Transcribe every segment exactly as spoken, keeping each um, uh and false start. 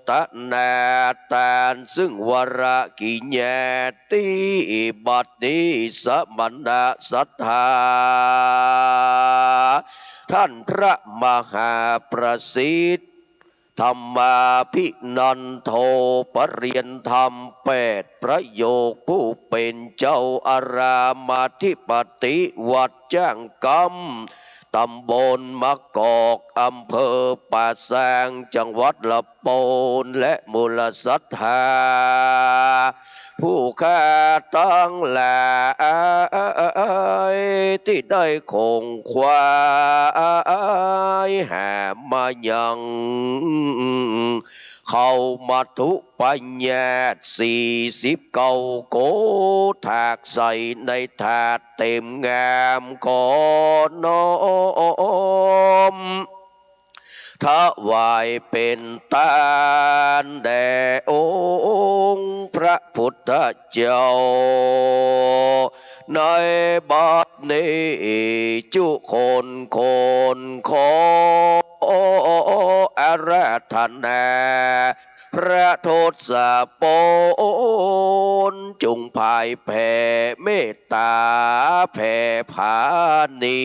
ตนาตาน ซึ่งวรกิริยาตี้บัดนี้ สมณะศรัทธา ต้านพระมหาประสิทธิ์ ธรรมาภินันโท ปริญญาธรรมแปดประโยค ผู้เป๋นเจ้าอารามอธิปติวัดจ้างกำ ตำบลมะกอก อำเภอป่าซาง จังหวัดลำปูน และมูลศรัทธา ผู้ข้าตังหลาย ตี้ได้ขงขวายหามายัง เข้ามัทธุปายาตสี่สิบเก้าโกฏ ถากใส่ในถาดเต็มงาม ขอน้อม ถวายเป๋นตานแด่องค์พระพุทธเจ้า ในบัดนี้จุคนคน ขออาราธนา พระทศพล จงผายแผ่เมตต๋าแผ่ผานี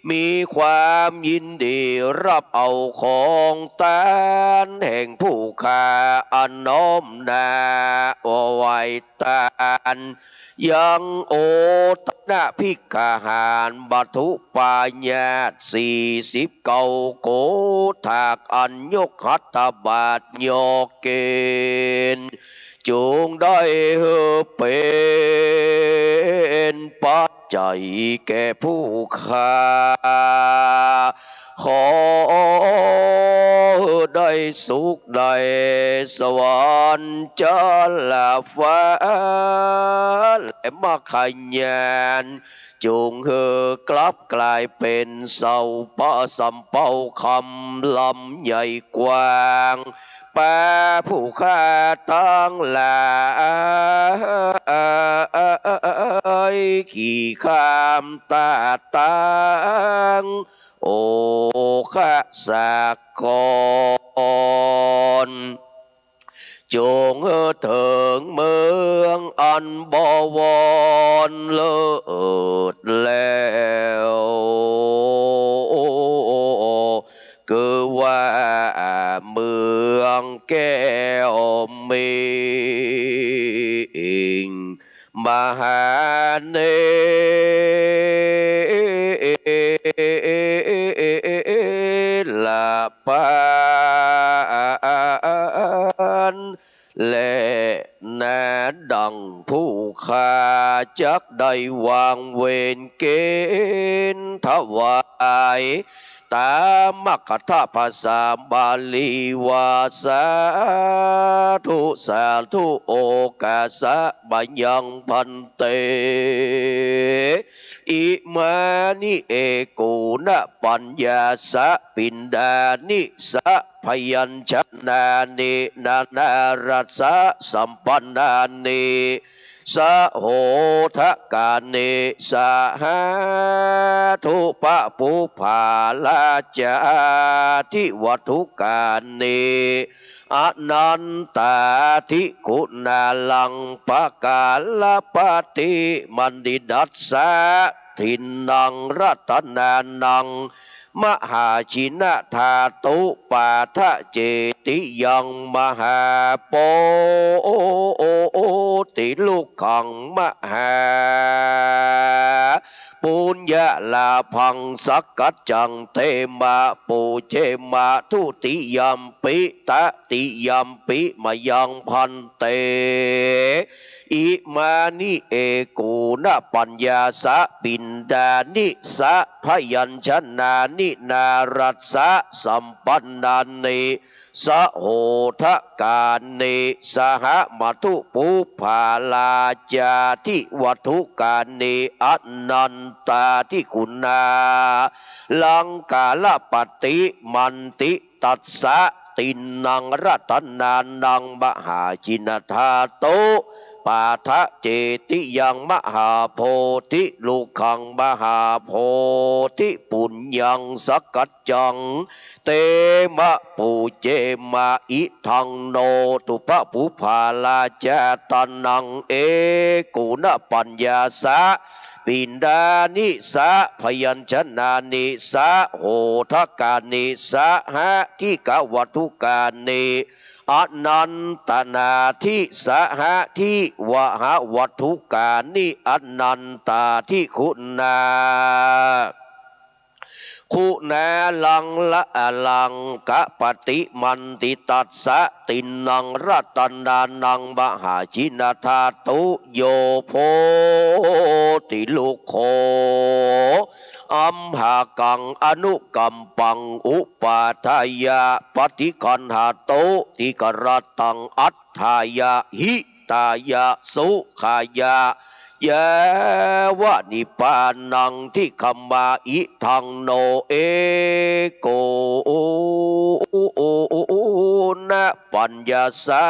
มีความยินดีฮับเอาของตาน แห่งผู้ข้าอันน้อมหน้าไหว้ตาน ยังโอทนภิกขาหาร มัทธุปายาตสี่สิบเก้าโกฏ ถากอันยกหัตถบาตรยกเกณฑ์ จงได้หื้อเป๋นปัจจัยแก่ผู้ข้า ขอได้สุขได้สวรรค์จาระฟ้า และมรรคญาณ จงหื้อกลับกลายเป๋นเสาปะสำเภาคำลำใหญ่กว้าง แก่ผู้ข้าตังหลายขี้ข้ามตาตัง โอฆะสากร จงหื้อเถิงเมืองอันบวรเลิศแล้ว คือว่าเมืองแก้วเม็ง มหาเนรปาน และนาดังผู้ข้าจักได้วางเวรเกณฑ์ถวาย ต๋ามคถภาษาบาลีว่า สาธุ สาธุ โอฆะสะมะยังภันเต อิมานิ เอกูณปัญญาสะ ปิณฑานิ สะพยัญชนานิ นานารัสสะสัมปันนานิ สะโหทะกานิ สะหาธุปะปุพพาราจาธิวัตถุกานิ อนันตาธิคุณาลัง ปะกาละปะติมะนิดัสสะ ทินนังรัตนานัง มหาชินธาตุปาทะเจติยัง มหาโปติลุกขัง มหาปุญญาลาภัง สักกัจจังเทมะ ปูเชมะ ทุติยัมปิ ตติยัมปิมะยังภันเต อิมานิ เอกูณปัญญาสะ ปิณฑานิ สะพยัญชนานิ นารัสสะสัมปันนานิ สะโหทะกานิ สะหะมัทธุปุพพาราจาธิวัตถุกานิ อนันตาธิคุณาลังกาละปะติมันติ ตัสสะ ตินนังรัตนานัง มหาชินธาตุ ปาทะเจติยังมหาโพธิลุกขังมหาโพธิปุญญังสกัจจัง เตมะปูเจมะ อิทังโนตุปะปุพาราจาตานัง เอกุณะปัญญาสะ ปิณฑานิสะ พยัญชนานิสะ โหทกานิสะ หะทิกวัตถุกานิ อนันตนาทิสหะทิวหวัตถุกานิ อนันตาทิคุณา คุณาลังละอลังกะปฏิมันติตัสสะ ตินนังรัตนานังมหาชินธาตุ โยโพธิลุกโข อัมหากังอนุกัมปัง อุปาทายะปฏิคันหาตุ ทิกรัตตังอัฏฐายะ หิตายะ สุขายะ ยาวะนิพพานัง ทิคมา อิทังโน เอกุณะปัญญาสะ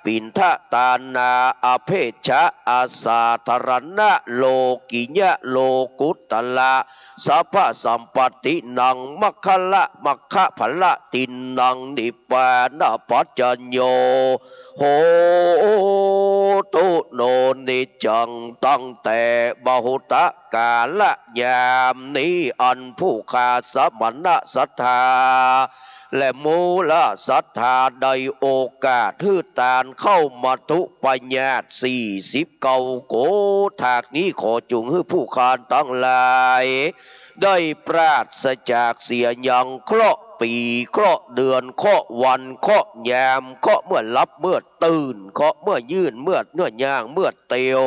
ปิณฑตานาอเพชฌะ อาสาธารณะ โลกิยะ โลกุตตระ สัพพะสัมปัตตินัง มัคคะละ มัคคะผละ ตินนัง นิพพานะปัจจโย โหตุโน นิจจัง ตั้งแต่มหุตะกาละยามนี้ อันผู้ข้าสมณะศรัทธา และมูลศรัทธาได้โอกาสหื้อตานเข้ามัทธุปายาตสี่สิบเก้าโกฏากนี้ ขอจุ่งหื้อผู้ข้าตังหลาย ได้ปราศจากเสียยังเคราะห์ปี เคราะห์เดือน เคราะห์วัน เคราะห์ยาม เคราะห์เมื่อหลับเมื่อตื่น เคราะห์เมื่อยืน เมื่อ เมื่อย่าง เมื่อเตียว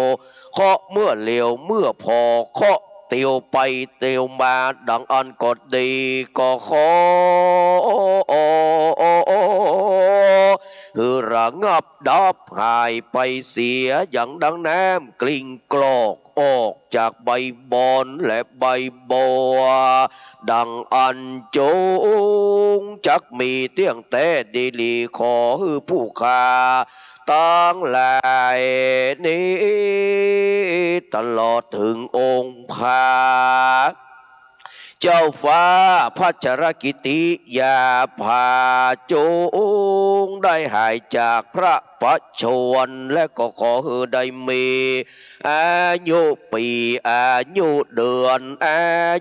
เคราะห์เมื่อเหลียว เมื่อผ่อ เคราะห์เตียวไปเตียวมา ดังอั้นก็ดี ก็ขอหื้อระงับดับหายไปเสีย อย่างดังน้ำกลิ้งกรอกออกจากใบบอนและใบบัว ดังอั้นจงจักมีเตี้ยงแต๊ดีหลี ขอหื้อผู้ข้าตังหลายนี้ ตลอดเถิงองค์พระเจ้าฟ้าพัชรกิติยาภา จงได้หายจากพระประชวร และก็ขอหื้อได้มี อายุปี อายุเดือน อา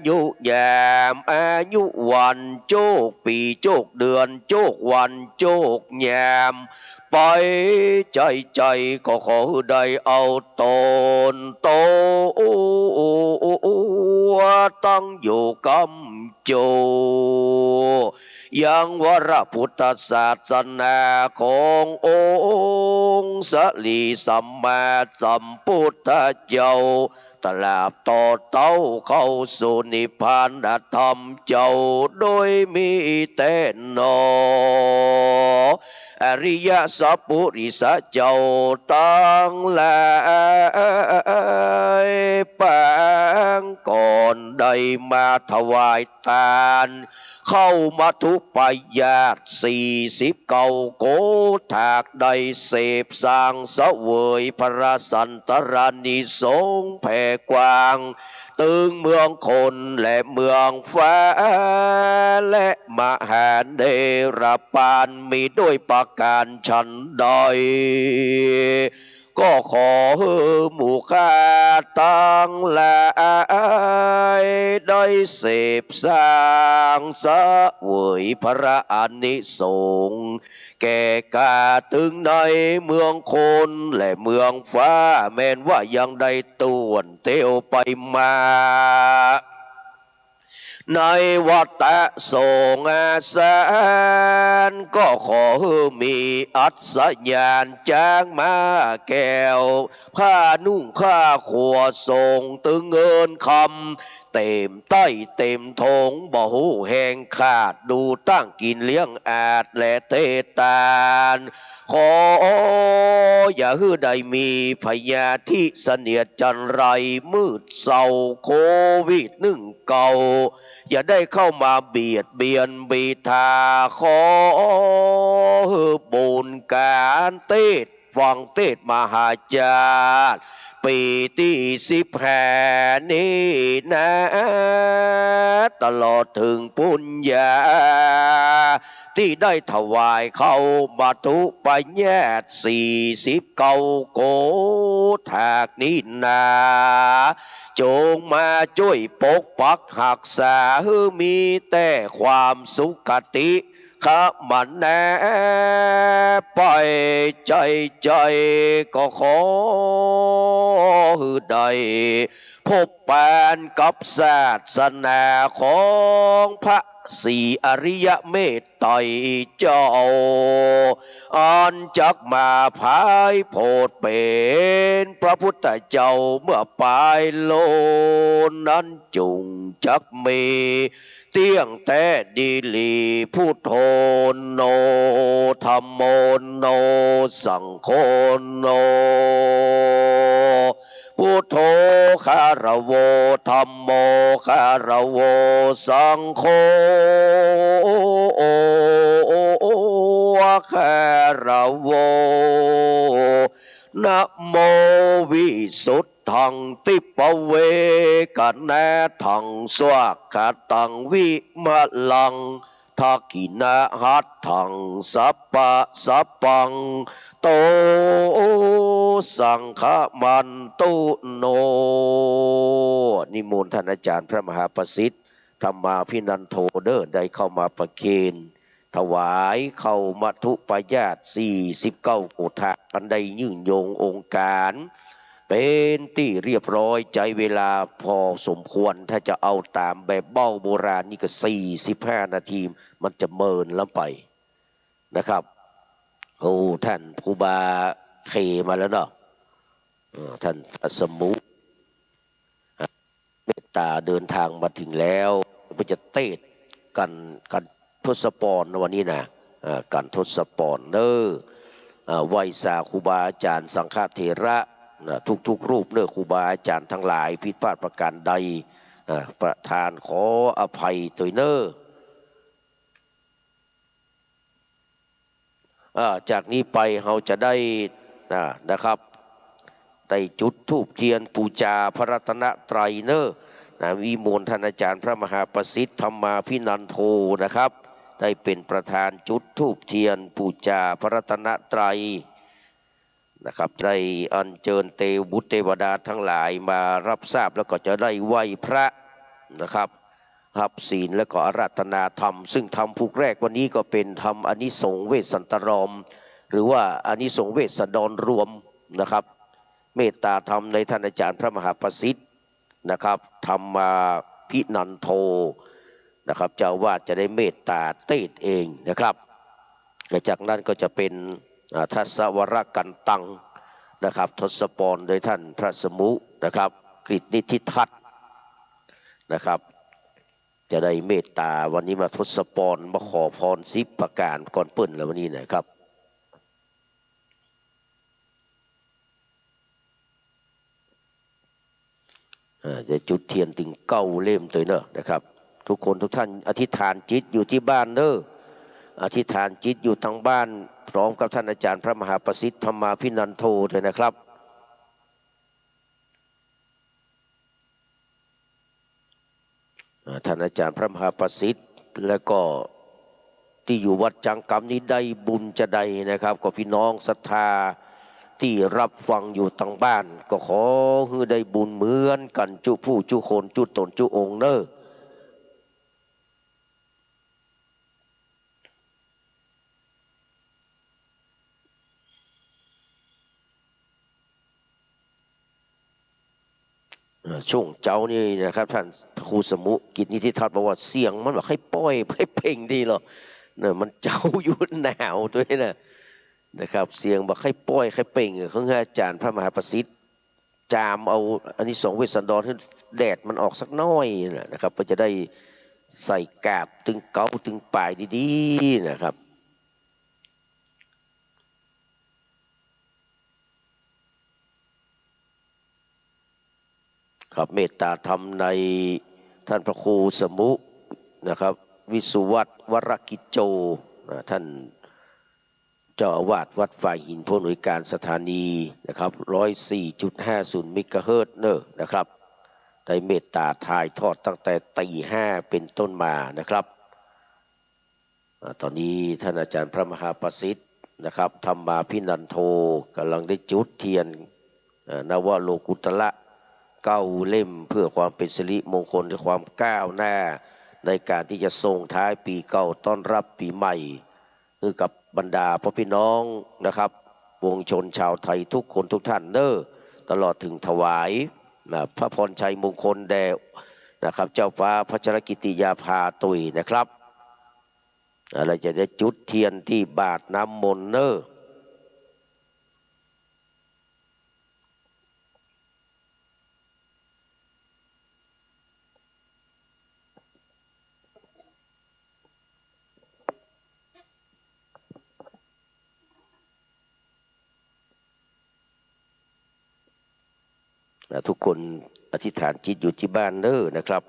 ยุยาม อายุวัน โจคปี โจคเดือน โจควัน โจคยาม ไปใจ้ใจ้ ก็ขอหื้อได้เอาต๋นโตตั้งอยู่กำ โจ ยังวรพุทธศาสนาขององค์สรีสัมมาสัมพุทธเจ้า ตราบต่อเต้าเข้าสู่นิพพานธรรมเจ้าโดยมีแต๊หนอ อริยสปุริสเจ้าตังหลาย ปางก่อนได้มาถวายตาน เข้ามัทธุปายาตสี่สิบเก้าโกฏาก ได้เสพสังเสวยพระสันตรานิสงส์แผ่กว้าง ตึงเมืองคนและเมืองฟ้า และมหาเนรปาน มีด้วยประการฉันใด ก็ขอหื้อหมู่ข้าตังหลายได้เสพสังเสวยพระอานิสงส์แก่กล้า ตึงในเมืองคนและเมืองฟ้า แม้นว่ายังได้ต่วนเตียวไปมา ในวัฏฏะสงสาร ก็ขอหื้อมีอัศญาณจ๊างม้าแก้ว ผ้านุ่งข้าขัวส่งตึงเงินคำ เต็มใต้เต็มถง บ่ฮู้แห้งขาด ดูตั้งกิ๋นเลี้ยงอาดและเตตาน ขออย่าหื้อได้มีพยาธิเสนียดจัญไร มืดเศร้าโควิดหนึ่งเก้า อย่าได้เข้ามาเบียดเบียนบีทา ขอหื้อบุญก๋านเตศ ฟังเตสน์มหาชาติ ปี๋ตี้สิบห้านี้นา ตลอดเถิงปุญญา ตี้ได้ถวายเข้ามัทธุปายาตสี่สิบเก้าโกฏากนี้นา จงมาจ้วยปกปักฮักษา หื้อมีแต่ความสุขคติ ขมนาไป ใจ๋ใจ๋ก็ขอหื้อได้ พบปานกับศาสนาของพระศรีอริยเมตไตรเจ้า อันจักมาผายโผดเป๋นพระพุทธเจ้าเมื่อปายโลกนั้น จุ่งจักมี เตี้ยงแต๊ดีหลี พุทโธโน ธัมโมโน สังโฆโน พุทโธคารโว ธัมโมคารโว สังโฆคารโว นะโมวิสุทธัง ทิพพเวกนาธัง สวากขาตัง วิมลัง ทักขิณหัตถัง สัพพะสัพพัง โต สังฆะมันตุโน นิมนต์ท่านอาจารย์พระมหาประสิทธิ์ ธัมมาภินันโท เด้อ ได้เข้ามาประเคน ถวายเข้ามัทธุปายาตสี่สิบเก้าโกฏาก อันได้ยื่นโยงองค์การ เป๋นตี้เรียบร้อย ใจ๊เวลาพอสมควร ถ้าจะเอาต๋ามแบบเบ้าโบราณนี่ก็สี่สิบห้านาที มันจะเมินล้ำไปนะครับ โอ้ ท่านครูบาเคมาแล้วเนาะ เออ ท่านพระสมุ เมตตาเดินทางมาถึงแล้ว เปิ้นจะเตสน์กัณฑ์ กัณฑ์ทศพรวันนี้นะ เอ่อ กัณฑ์ทศพรเน้อ เอ่อ ไหว้สาครูบาอาจารย์สังฆเถระนะ ทุกๆ รูปเน้อ ครูบาอาจารย์ตังหลาย ผิดพลาดประก๋านใด เอ่อ ประธานขออภัยตวยเน้อ อ่า จากนี้ไปเฮาจะได้ อ่า นะครับ ได้จุดธูปเตียนปู๋จาพระรัตนตรัยเน้อ นะ นิมนต์ท่านอาจารย์พระมหาประสิทธิ์ ธัมมาภินันโท นะครับ ได้เป๋นประธานจุดธูปเตียนปู๋จาพระรัตนตรัย นะครับ ได้อัญเจิญเตวบุตรเตวดาตังหลายมาฮับทราบ แล้วก็จะได้ไหว้พระนะครับ ฮับศีลแล้วก็อาราธนาธรรม ซึ่งธรรมผูกแรกวันนี้ก็เป๋นธรรมอานิสงส์เวสสันตราราม หรือว่าอานิสงส์เวสสันดรรวมนะครับ เมตตาธรรมในท่านอาจารย์พระมหาประสิทธิ์ นะครับ ธัมมาภินันโท นะครับ เจ้าอาวาสจะได้เมตตาเตสน์เองนะครับ และจากนั้นก็จะเป๋น อ่า ทัสสวรกันตัง นะครับ ทศพรโดยท่านพระสมุ นะครับ กฤตนิธิทัศน์ นะครับ จะได้เมตตาวันนี้มาทศพร มาขอพรสิบประก๋านก่อนเปิ้นแล้ววันนี้นะครับ อ่า จะจุดเตียนเถิงเก้าเล่มตวยเน้อนะครับ ทุกคนทุกท่านอธิษฐานจิตอยู่ที่บ้านเน้อ อธิษฐานจิตอยู่ตางบ้าน พร้อมกับท่านอาจารย์พระมหาประสิทธิ์ ธัมมาภินันโท ตวยนะครับ อ่า ท่านอาจารย์พระมหาประสิทธิ์ และก็ตี้อยู่วัดจังกำนี้ได้บุญจาใดนะครับ ก็พี่น้องศรัทธาตี้ฮับฟังอยู่ตางบ้าน ก็ขอหื้อได้บุญเหมือนกั๋นจุผู้จุคนจุต๋นจุองค์เน้อ เอ่อ ช่วงเจ๊านี่นะครับ ท่านพระครูสมุ กฤตนิธิทัศน์ บอกว่าเสียงมันบ่ใค่ป้อยใค่เป่งดีหรอก เนี่ย มันเจ๊าอยู่หนาวตวยนะ นะครับ เสียงบ่ใค่ป้อยใค่เป่ง ของอาจารย์พระมหาประสิทธิ์ จามเอาอานิสงส์เวสสันดร หื้อแดดมันออกสักหน้อยนะ นะครับ เปิ้นจะได้ใส่กาบตึงเก๊าตึงป๋ายดีๆ นะครับ ครับ เมตตาธรรมในท่านพระครูสมุนะครับ วิสุวัฒน์ วรกิจโจ นะ ท่าน เจ้าอาวาสวัดฝ่ายหิน ผู้อำนวยการสถานีนะครับ ร้อยสี่จุดห้าศูนย์เมกะเฮิรตซ์เนอะนะครับ ได้เมตต๋าถ่ายทอดตั้งแต่ตีห้าเป็นต้นมานะครับ อ่า ต๋อนนี้ต้านอาจ๋ารย์พระมหาประสิทธิ์นะครับ ธรรมาภินันโท ก๋ำลังได้จุดเตียน เอ่อ นวโลกุตระเก้าเล่ม เพื่อความเป๋นสิริมงคล และความก้าวหน้า ในก๋านตี้จะส่งท้ายปี๋เก่าต้อนรับปี๋ใหม่ หื้อกับบรรดาพ่อพี่น้องนะครับ ปวงชนชาวไทยกู้คนกู้ต้านเน่อ ตลอดเถิงถวาย นะ พระพรชัยมงคลแด่ นะครับ เจ้าฟ้าพัชรกิติยาภาตวยนะครับ อ่า แล้วจะได้จุดเตียนตี้บาตรน้ำมนต์เน่อ อ่า กู้คนอธิษฐานจิตอยู่ตี้บ้านเน่อนะครับ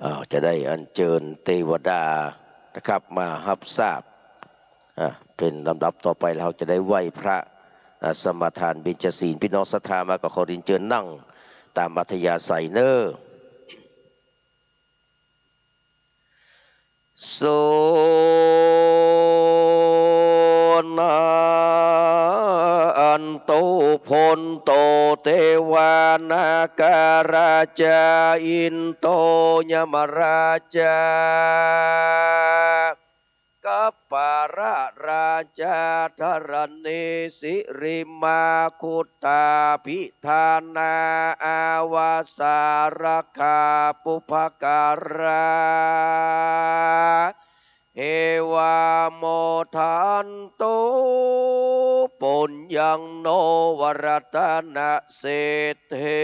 อ้าว จะได้อัญเจิญเตวดานะครับ มาฮับทราบ อ่า เป๋นลำดับต่อไป เฮาจะได้ไหว้พระ อ่า สมาทานเบญจศีล พี่น้องศรัทธามาก็ขอเรียนเจิญนั่งต๋ามอัธยาศัยเน่อ สุนันโต พลโต เตวา นาคาราชา อินโด ยมราชา กัปปะราชา ธรณีสิริมา คุตตาภิธานา อาวาสารักขาปุพพการา เอวาโมทันตุ ปุญญังโน วรัตนะเศรษฐี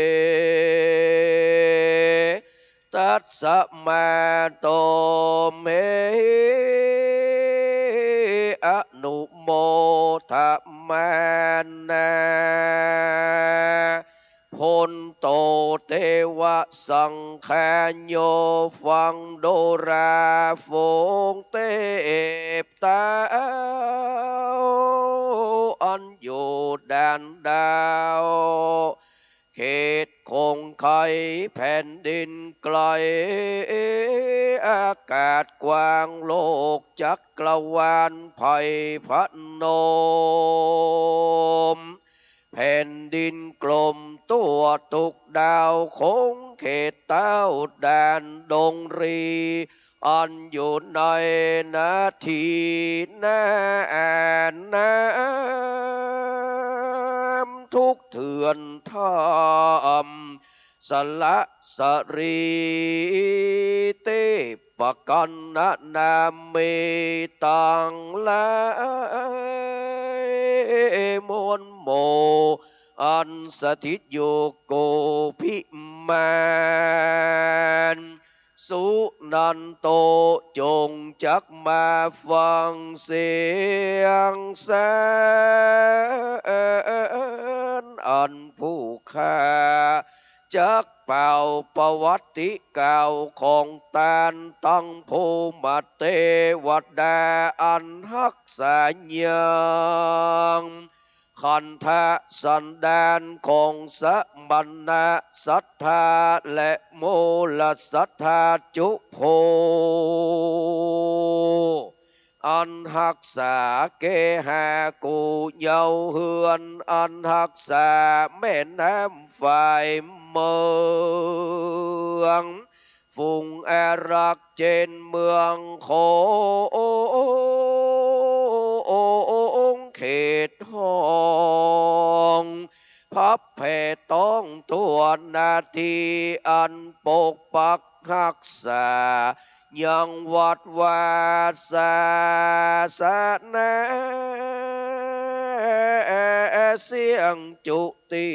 ตัสมาโตเม อนุโมทะมานา พลโต เตวะสังฆาโย ฟังดูราฝูงเตพเต้า อันอยู่แดนดาว เขตคงไค แผ่นดินไกล อากาศกว้าง โลกจักรวาล ไพรพนม แผ่นดินกลม ทั่วทุกดาวคง เขตเต้าแดนดงรี อันอยู่ในนาทีนาน้ำ ทุกเถื่อนถ้ำ สละสะรี เตพกัณณะนามีตังหลาย มวลหมู่ อันสถิตอยู่กู้ภิมาน สุนันโต จงจักมาฟังเสียงแสน อันผู้ข้าจักเป่าประวัติกล่าวของต้าน ตังภูมิเตวดา อันฮักษายัง ขันธสันดานของสมณะศรัทธา และมูลศรัทธาจุผู้ อันฮักษาเกหากู่เยาว์เฮือน อันฮักษาแม่น้ำฝ่ายเมือง ฝูงอารักษ์เจ้นเมืองโขง เขตห้อง พับแผ่ต้องทั่วนาที อันปกปักฮักษา ยังวัดวาศาสนา เสี้ยงจุติ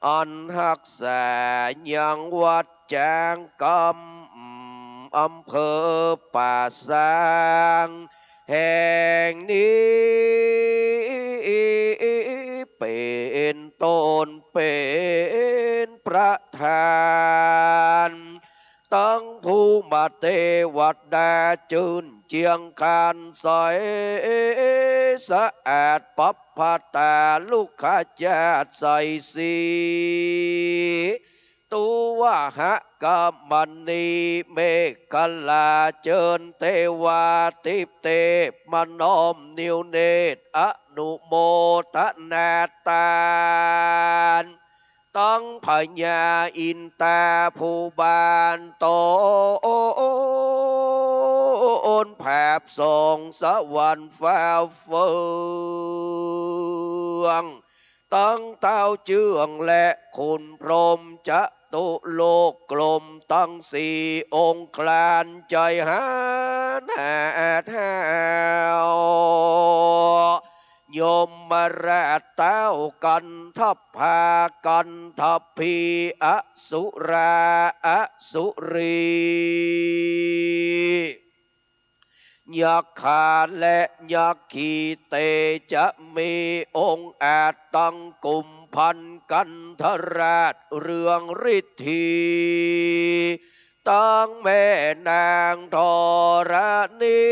อันฮักษายังวัดจางกำ อำเภอป่าซาง แห่งนี้ เป๋นต้นเป๋นประธาน ตึงภูมิเตวดาจื้นเจียงคานใส สะอาดปับผตาลุกขจาตุใสสี ตุวหกมณีเมขลา เจิญเตวาทิพย์เตพมาน้อมนิวเนตรอนุโมทนาตาน ตึงพญาอินตาผู้บานตน ผาบส่องสวรรค์ฟ้าเฟือง ตึงเต้าเจื้องและขุนพรหมจตุโลกกลมตึงสี่องค์คลานใจ๋หานาถาว ยมราชเต้ากันทพา กันทพี อสุราอสุรี ยักขาและยักขี เตจะมีองค์อาจตึงกุมภัณฑ์กันทราชเรืองฤทธี ตึงแม่นางธรณี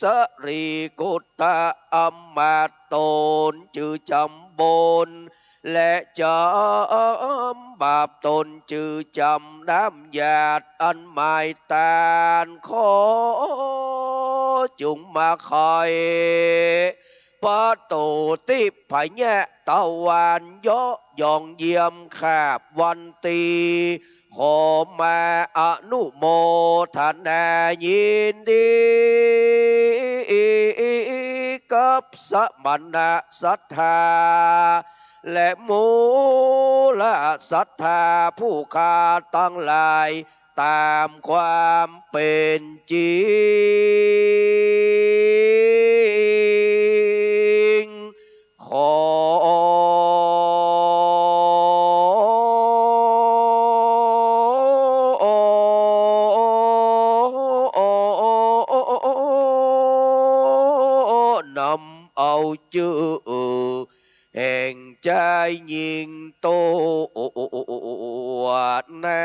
สรีกุตตะอำมาตย์ต๋นจื้อจำบน และจำบาปต๋นจื้อจำน้ำหยาด อันหมายตานขอจุ่งมาไขประตูทิพยตะวัน เยาะหย่องเยี่ยมคาบวันตี ขอมาอนุโมทนายินดี กับสมณะศรัทธา และมูลศรัทธาผู้ข้าตังหลาย ต๋ามความเป๋นจริง ขอน้อมเอาจื้อแห่งจายญิงโตนา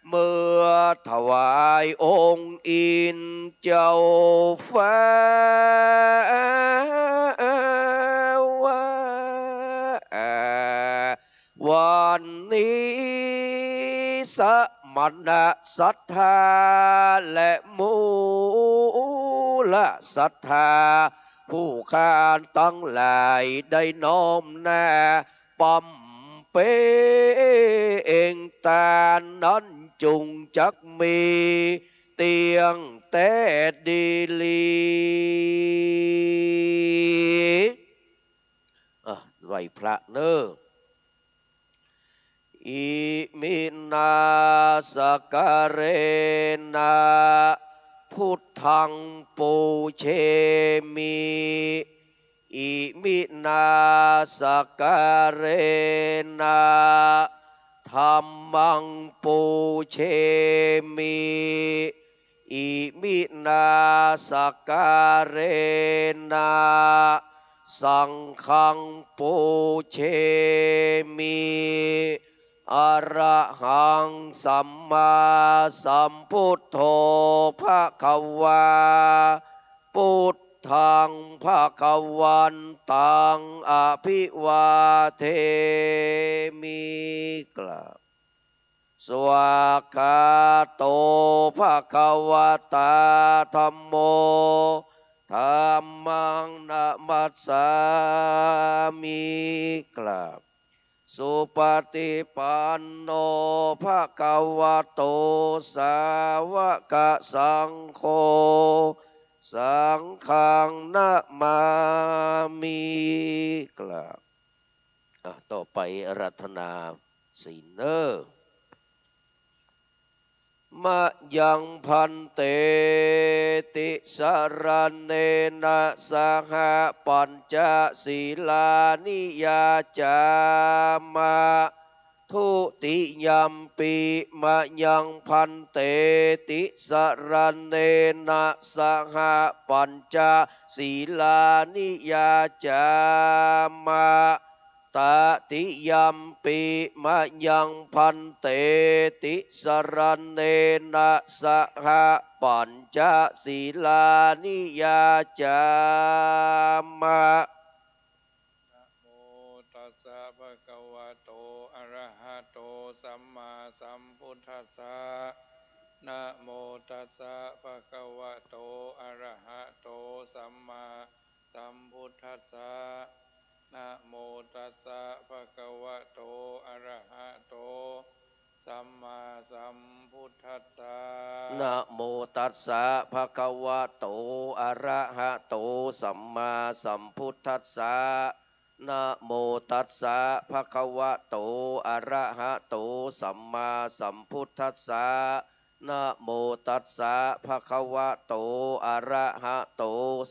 เมื่อถวายองค์อินทร์เจ้าฟ้า ว่าวันนี้สมณะศรัทธา และมูลศรัทธา ผู้ข้าตังหลายได้น้อมหน้า บำเพ็ญตานนั้นจุ่งจักมีเตี้ยงแต๊ดีหลี อ่ะ ไหว้พระเน้อ อิมินาสการะนะ พุทธังปูเชมิ อิมินาสการะนะ ธัมมังปูเชมิ อิมินาสการะนะ สังฆังปูเชมิ อะระหังสัมมาสัมพุทโธ ภะคะวา พุท ทัง ภะคะวันตัง อะภิวาเทมิ กราบ สวากขาโต ภะคะวะตา ธัมโม ธัมมัง นะมัสสามิ กราบ สุปะฏิปันโน ภะคะวะโต สาวะกะสังโฆ สังฆัง นะมามิ กราบ อ่ะ ต่อไปอาราธนาศีลเน้อ มะยัง ภันเต ติสะระเณนะ สะหะ ปัญจะ สีลานิ ยาจามะ ทุติยัมปิ มะยัง ภันเต ติสะระเณนะ สะหะ ปัญจะ สีลานิ ยาจามะ ตติยัมปิ มะยัง ภันเต ติสะระเณนะ สะหะ ปัญจะ สีลานิ ยาจามะ นะโมตัสสะ ภะคะวะโต อะระหะโต สัมมาสัมพุทธัสสะ นะโมตัสสะ ภะคะวะโต อะระหะโต สัมมา สัมพุทธัสสะ นะโมตัสสะ ภะคะวะโต อะระหะโต สัมมาสัมพุทธัสสะ นะโมตัสสะ ภะคะวะโต อะระหะโต สัมมาสัมพุทธัสสะ นะโมตัสสะ ภะคะวะโต อะระหะโต สัมมาสัมพุทธัสสะ นะโมตัสสะ ภะคะวะโต อะระหะโต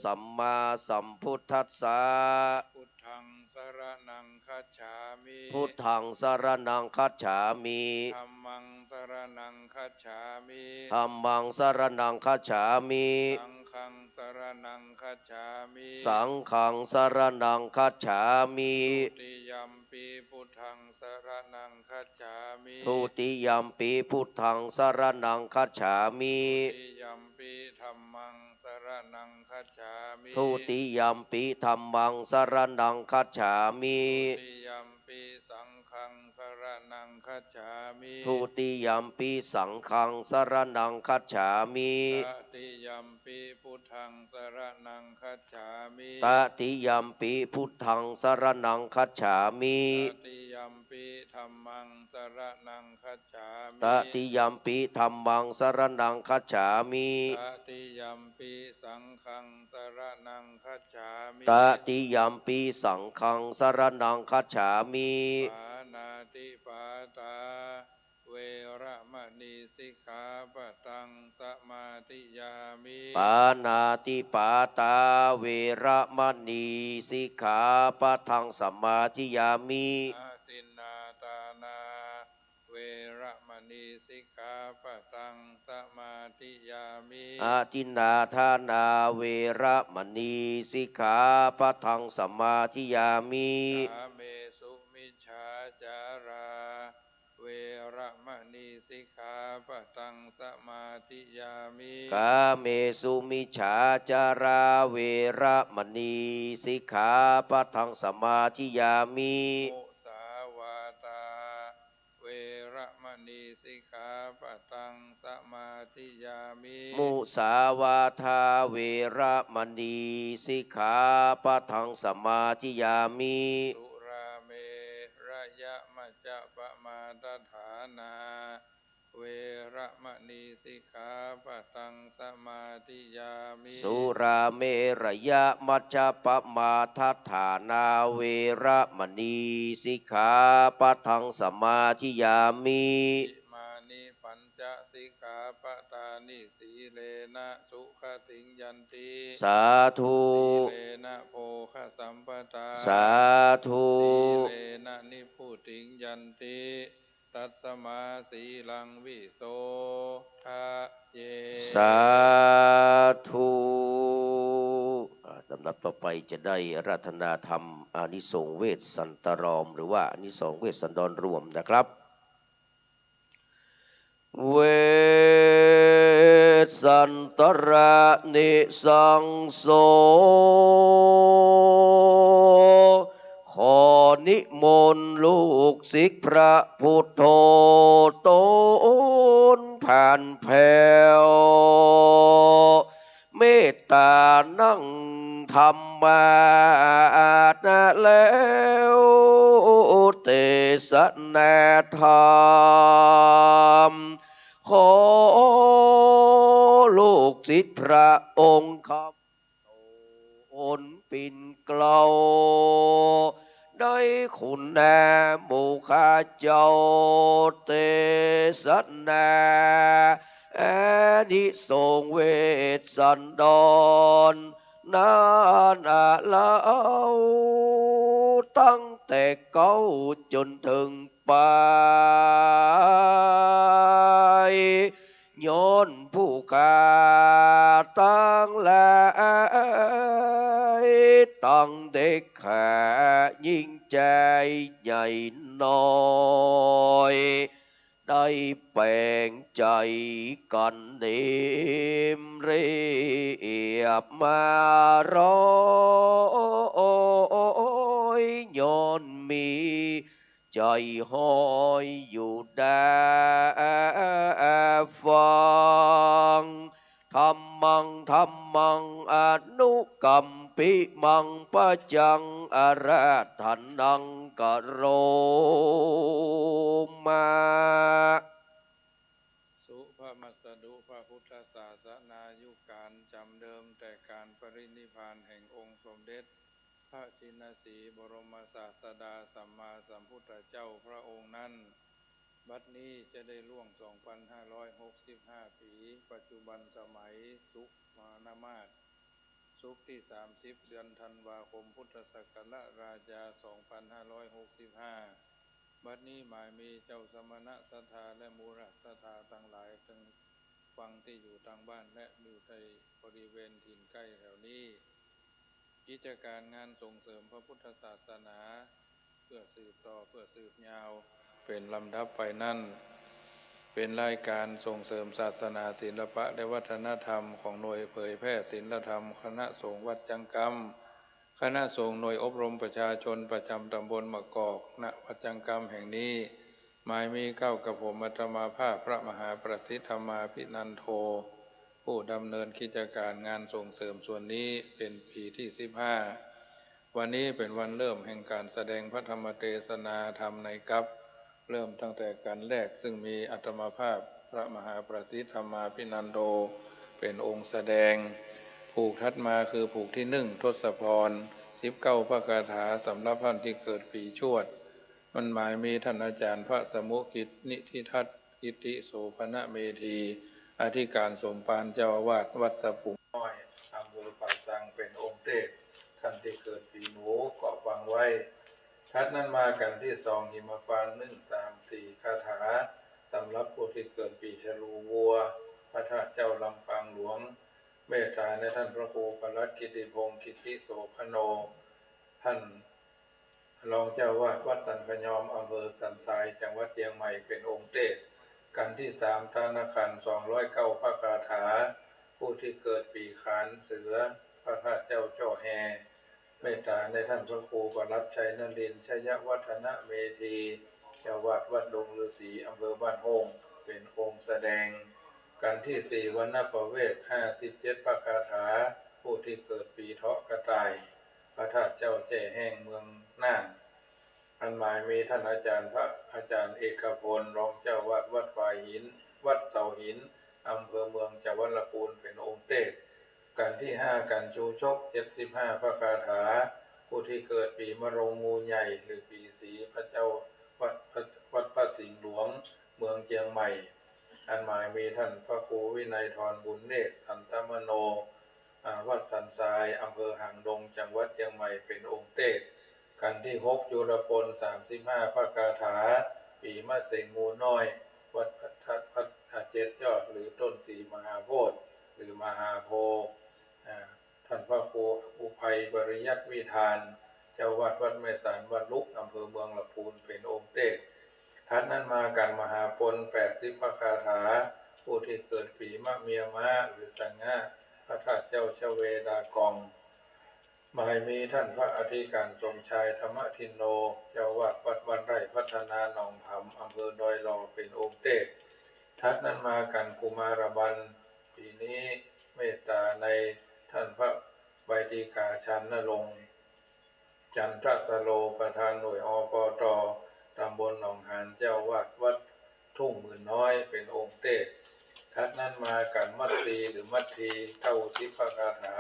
สัมมาสัมพุทธัสสะ พุทธัง สะระณัง คัจฉามิ พุทธัง สะระณัง คัจฉามิ ธัมมัง สะระณัง คัจฉามิ ธัมมัง สะระณัง คัจฉามิ สังฆัง สะระณัง คัจฉามิ สังฆัง สะระณัง คัจฉามิ ทุติยัมปิ พุทธัง สะระณัง คัจฉามิ ทุติยัมปิ พุทธัง สะระณัง คัจฉามิ ทุติยัมปิ ธัมมัง สะระณัง คัจฉามิ ทุติยัมปิ ธัมมัง สะระณัง คัจฉามิ ทุติยัมปิ สังฆัง สะระณัง คัจฉามิ ทุติยัมปิ สังฆัง สะระณัง คัจฉามิ ตติยัมปิ พุทธัง สะระณัง คัจฉามิ ตติยัมปิ พุทธัง สะระณัง คัจฉามิ ตติยัมปิ ธัมมัง สะระณัง คัจฉามิ ตติยัมปิ ธัมมัง สะระณัง คัจฉามิ ตติยัมปิ สังฆัง สะระณัง คัจฉามิ ตติยัมปิ สังฆัง สะระณัง คัจฉามิ ปาณาติปาตา เวระมะนี สิกขาปะทัง สะมาธิยามิ ปาณาติปาตา เวระมะนี สิกขาปะทัง สะมาธิยามิ อทินนาทานา เวระมะนี สิกขาปะทัง สะมาธิยามิ อทินนาทานา เวระมะนี สิกขาปะทัง สะมาธิยามิ กาเมสุมิจฉาจารา เวระมะนี สิกขาปะทัง สะมาธิยามิ กาเมสุมิจฉาจารา เวระมะนี สิกขาปะทัง สะมาธิยามิ มุสาวาทา เวระมะนี สิกขาปะทัง สะมาธิยามิ มุสาวาทา เวระมะนี สิกขาปะทัง สะมาธิยามิ สุราเมระยะมัจจปะมาทฐานา เวระมะนี สิกขาปะทัง สะมาธิยามิ สุราเมระยะมัจจปะมาทฐานา เวระมะนี สิกขาปะทัง สะมาธิยามิ อิมานิปัญจสิกขาปะทานิ สีเลนะสุขะติงยันติ สาธุ สีเลนะโภคะสัมปทา สาธุ สีเลนะนิพพุติงยันติ ตัสมาสีลังวิโสทะเย สาธุ อ่า ลำดับต่อไปจะได้อาราธนาธรรม อานิสงส์เวสสันตาราม หรือว่าอานิสงส์เวสสันดรรวมนะครับ เวส สันตรณิสังโส ขอนิมนต์ลูกศิษย์พระพุทโธตนผ่านแผ้ว เมตตานั่งธรรมาสน์แล้ว เตสนาธรรม ขอลูกศิษย์พระองค์คำ ตนปิ่นเกล้า ได้คุณนาหมู่ข้าเจ้า เตสนาอานิสงส์เวสสันดร นานาเล่า ตั้งแต่เก๊าจนเถิงปาย ย้อนผู้ข้าตังหลาย ตังเด็กข้าญิงจายใหญ่น้อย ได้แป๋งใจ๋กั๋นเนียมเรียบมาร้อยย้อนมี ใจ๋ฮ้อยอยู่ดาฟัง ธัมมัง ธัมมัง อนุกัมปิมัง ปัจจัง อาราธนัง กะโรมะ สุภมัสสะดุ พระพุทธศาสนายุคกาลจ๋ำเดิมแต่ก๋านปรินิพพานแห่งองค์สมเด็จ พระชินสีห์บรมศาสดาสัมมาสัมพุทธเจ้าพระองค์นั้น บัดนี้จะได้ล่วงสองปันห้าร้อยหกสิบห้าปี๋ ปัจจุบันสมัยสุขมานมาส ศุกร์ตี้สามสิบ เดือนธันวาคม พุทธศักราชสองปันห้าร้อยหกสิบห้า บัดนี้หมายมีเจ้าสมณะศรัทธาและหมู่ราชศรัทธาตังหลาย ตึงฟังตี้อยู่ตางบ้านและอยู่ในบริเวณถิ่นใก้แถวนี้ กิจก๋านงานส่งเสริมพระพุทธศาสนา เปื้อสืบต่อ เปื้อสืบยาว เป๋นลำดับไปนั้น เป๋นรายก๋านส่งเสริมศาสนา ศิลปะ และวัฒนธรรมของหน่วยเผยแพร่ศีลธรรมคณะสงฆ์วัดจังกำ คณะสงฆ์หน่วยอบรมประชาชนประจ๋ำต๋ำบลมะกอก ณ วัดจังกำแห่งนี้ หมายมีเกล้ากับผมอาตมาภาพพระมหาประสิทธิ์ธรรมาภินันโท ผู้ดำเนินกิจก๋านงานส่งเสริมส่วนนี้เป๋นปี๋ตี้สิบห้า วันนี้เป๋นวันเริ่มแห่งก๋านแสดงพระธรรมเตสนาธรรมในกัป เริ่มตั้งแต่กัณฑ์แรก ซึ่งมีอาตมาภาพพระมหาประสิทธิ์ธรรมาภินันโท เป๋นองค์แสดง ผูกถัดมาคือผูกตี้นึ่ง ทศพร สิบเก้าพระคาถาสำหรับต้านตี้เกิดปี๋ชวด มันหมายมีต้านอาจารย์พระสมุกิจ นิธิทัศน์ กิตติโสภณเมธี อธิก๋านสมภารเจ้าอาวาสวัดสะปุงน้อย อำเภอป่าซาง เป๋นองค์เตสน์ ต้านตี้เกิดปี๋หนูก็ฟังไว้ ถัดนั้นมากัณฑ์ตี้สอง หิมพานต์ นึ่ง สาม สี่ คาถา สำหรับผู้ตี้เกิดปี๋ฉลูวัว พระธาตุเจ้าลำปางหลวง เมตต๋าในต้านพระครูปลัดกิติพงษ์ กิตติโสภโณ ต้าน รองเจ้าอาวาสวัดสันขะยอม อำเภอสันทราย จังหวัดเจียงใหม่ เป๋นองค์เตสน์ กัณฑ์ตี้สาม ทานขันธ์ สองร้อยเก้าพระคาถา ผู้ตี้เกิดปี๋ขานเสือ พระธาตุเจ้าจ้อแฮ เมตต๋าในต้านพระครูปลัดชัยนรินทร์ ชยวัฒนเมธี เจ้าอาวาสวัดดงฤๅษี อำเภอบ้านโฮ่ง เป๋นองค์แสดง กัณฑ์ตี้สี่ วรรณประเวส ห้าสิบเจ็ดพระคาถา ผู้ตี้เกิดปี๋เถาะกระต่าย พระธาตุเจ้าแจ้แห้ง เมืองน่าน อันหมายมีต้านอาจารย์พระอาจารย์เอกพล รองเจ้าอาวาสวัดฝายหิน วัดเสาหิน อำเภอเมือง จังหวัดลำพูน เป๋นองค์เตสน์ กัณฑ์ตี้ห้า กัณฑ์ชูชก เจ็ดสิบห้าพระคาถา ผู้ตี้เกิดปี๋มะโรงงูใหญ่ หรือปี๋สี พระเจ้าวัด วัดพระสิงห์หลวง เมืองเจียงใหม่ อันหมายมีต้านพระครูวินัยธร บุญเนตร สันตมโน อ่า วัดสันทราย อำเภอหางดง จังหวัดเจียงใหม่ เป๋นองค์เตสน์ กัณฑ์ตี้หก จุลพล สามสิบห้าพระคาถา ปี๋มะเสงงูน้อย วัดพระธาตุ วัด อ่า เจ็ดยอด หรือต้นสีมหาโพธิ์ หรือมหาโพธิ์ อ่า ต้านพระครูอุภัยปริยัติวิธาน เจ้าอาวาสวัดแม่สาน วัดลุก อำเภอเมืองลำพูน เป๋นองค์เตสน์ ถัดนั้นมากัณฑ์มหาปณ แปดสิบพระคาถา ผู้ ผู้ตี้เกิดปี๋มะเมียม้าหรือสะงะ พระธาตุเจ้าชเวดากอง หมายมีต้านพระอธิก๋ารสมชาย ธรรมทินโน เจ้าอาวาสวัดบ้านไร่พัฒนาหนองผำ อำเภอดอยหล่อ เป๋นองค์เตส ถัดนั้นมากั๋นกุมารบัล ปี๋นี้เมตต๋าในต้านพระใบดีก๋า ชานนรงค์ จันทสโล ประธานหน่วย อปต ตำบลหนองหาน เจ้าอาวาสวัดทุ่งหมื่นน้อย เป๋นองค์เตส ถัดนั้นมากั๋นมัตตีหรือมัตตี เก้าสิบพระคาถา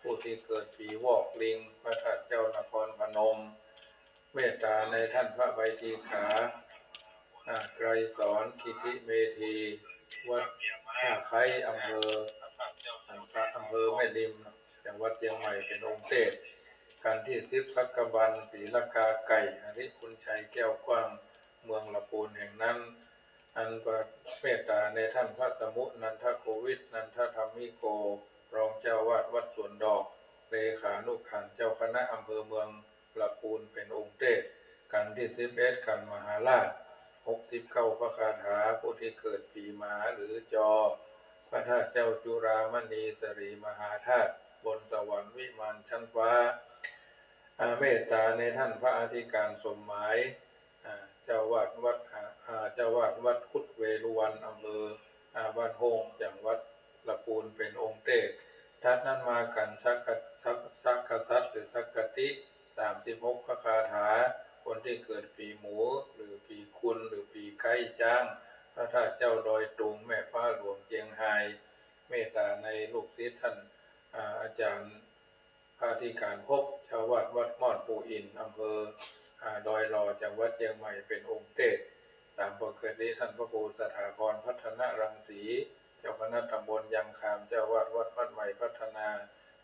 ผู้ตี้เกิดปี๋วอกลิง พระธาตุเจ้านครพนม เมตต๋าในต้านพระใบดีก๋า อ่า ไกรสร กิติเมธี วัดท่าไคร้ อำเภอ อำเภอแม่ริม จังหวัดเจียงใหม่ เป๋นองค์เตส กั๋นตี้สิบสักบัล ปี๋ละกาไก่ หริภุญชัย แก้วกว้าง เมืองละปูนแห่งนั้น อันเมตต๋าในต้านพระสมุ นันทโกวิท นันทธรรมิโก รองเจ้าอาวาสวัดสวนดอก เลขานุขันเจ้าคณะอำเภอเมืองละปูน เป๋นองค์เตส กั๋นตี้สิบเอ็ด กั๋นมหาราช หกสิบเก้าพระคาถา ผู้ตี้เกิดปี๋หมาหรือจอ พระธาตุเจ้าจุฬามณี สรีมหาธาตุ บนสวรรค์วิมานชั้นฟ้า อา เมตต๋าในต้านพระอธิก๋ารสมหมาย อ่า เจ้าอาวาสวัด อ่า เจ้าอาวาสวัดคุดเวฬุวัน อำเภอ อ่า บ้านโฮ่ง จังหวัดละปูน เป๋นองค์เตส ถัดนั้นมากั๋นสักกะ สัก สักกษัตริย์หรือสักกติ สามสิบหกพระคาถา คนตี้เกิดปี๋หมู หรือปี๋คุณ หรือปี๋ไก๊จ๊าง พระธาตุเจ้าดอยตุง แม่ฟ้าหลวง เจียงฮาย เมตต๋าในลูกศิษย์ต้าน อ่า อาจ๋ารย์ พระอธิก๋ารภพ เจ้าอาวาสวัดม่อนปู่อิน อำเภอ อ่า ดอยหล่อ จังหวัดเจียงใหม่ เป๋นองค์เตส ต๋ามปกติต้านพระครูสถาพร พัฒนรังสี เจ้าคณะตำบลยางคาม เจ้าอาวาสวัดบ้านใหม่พัฒนา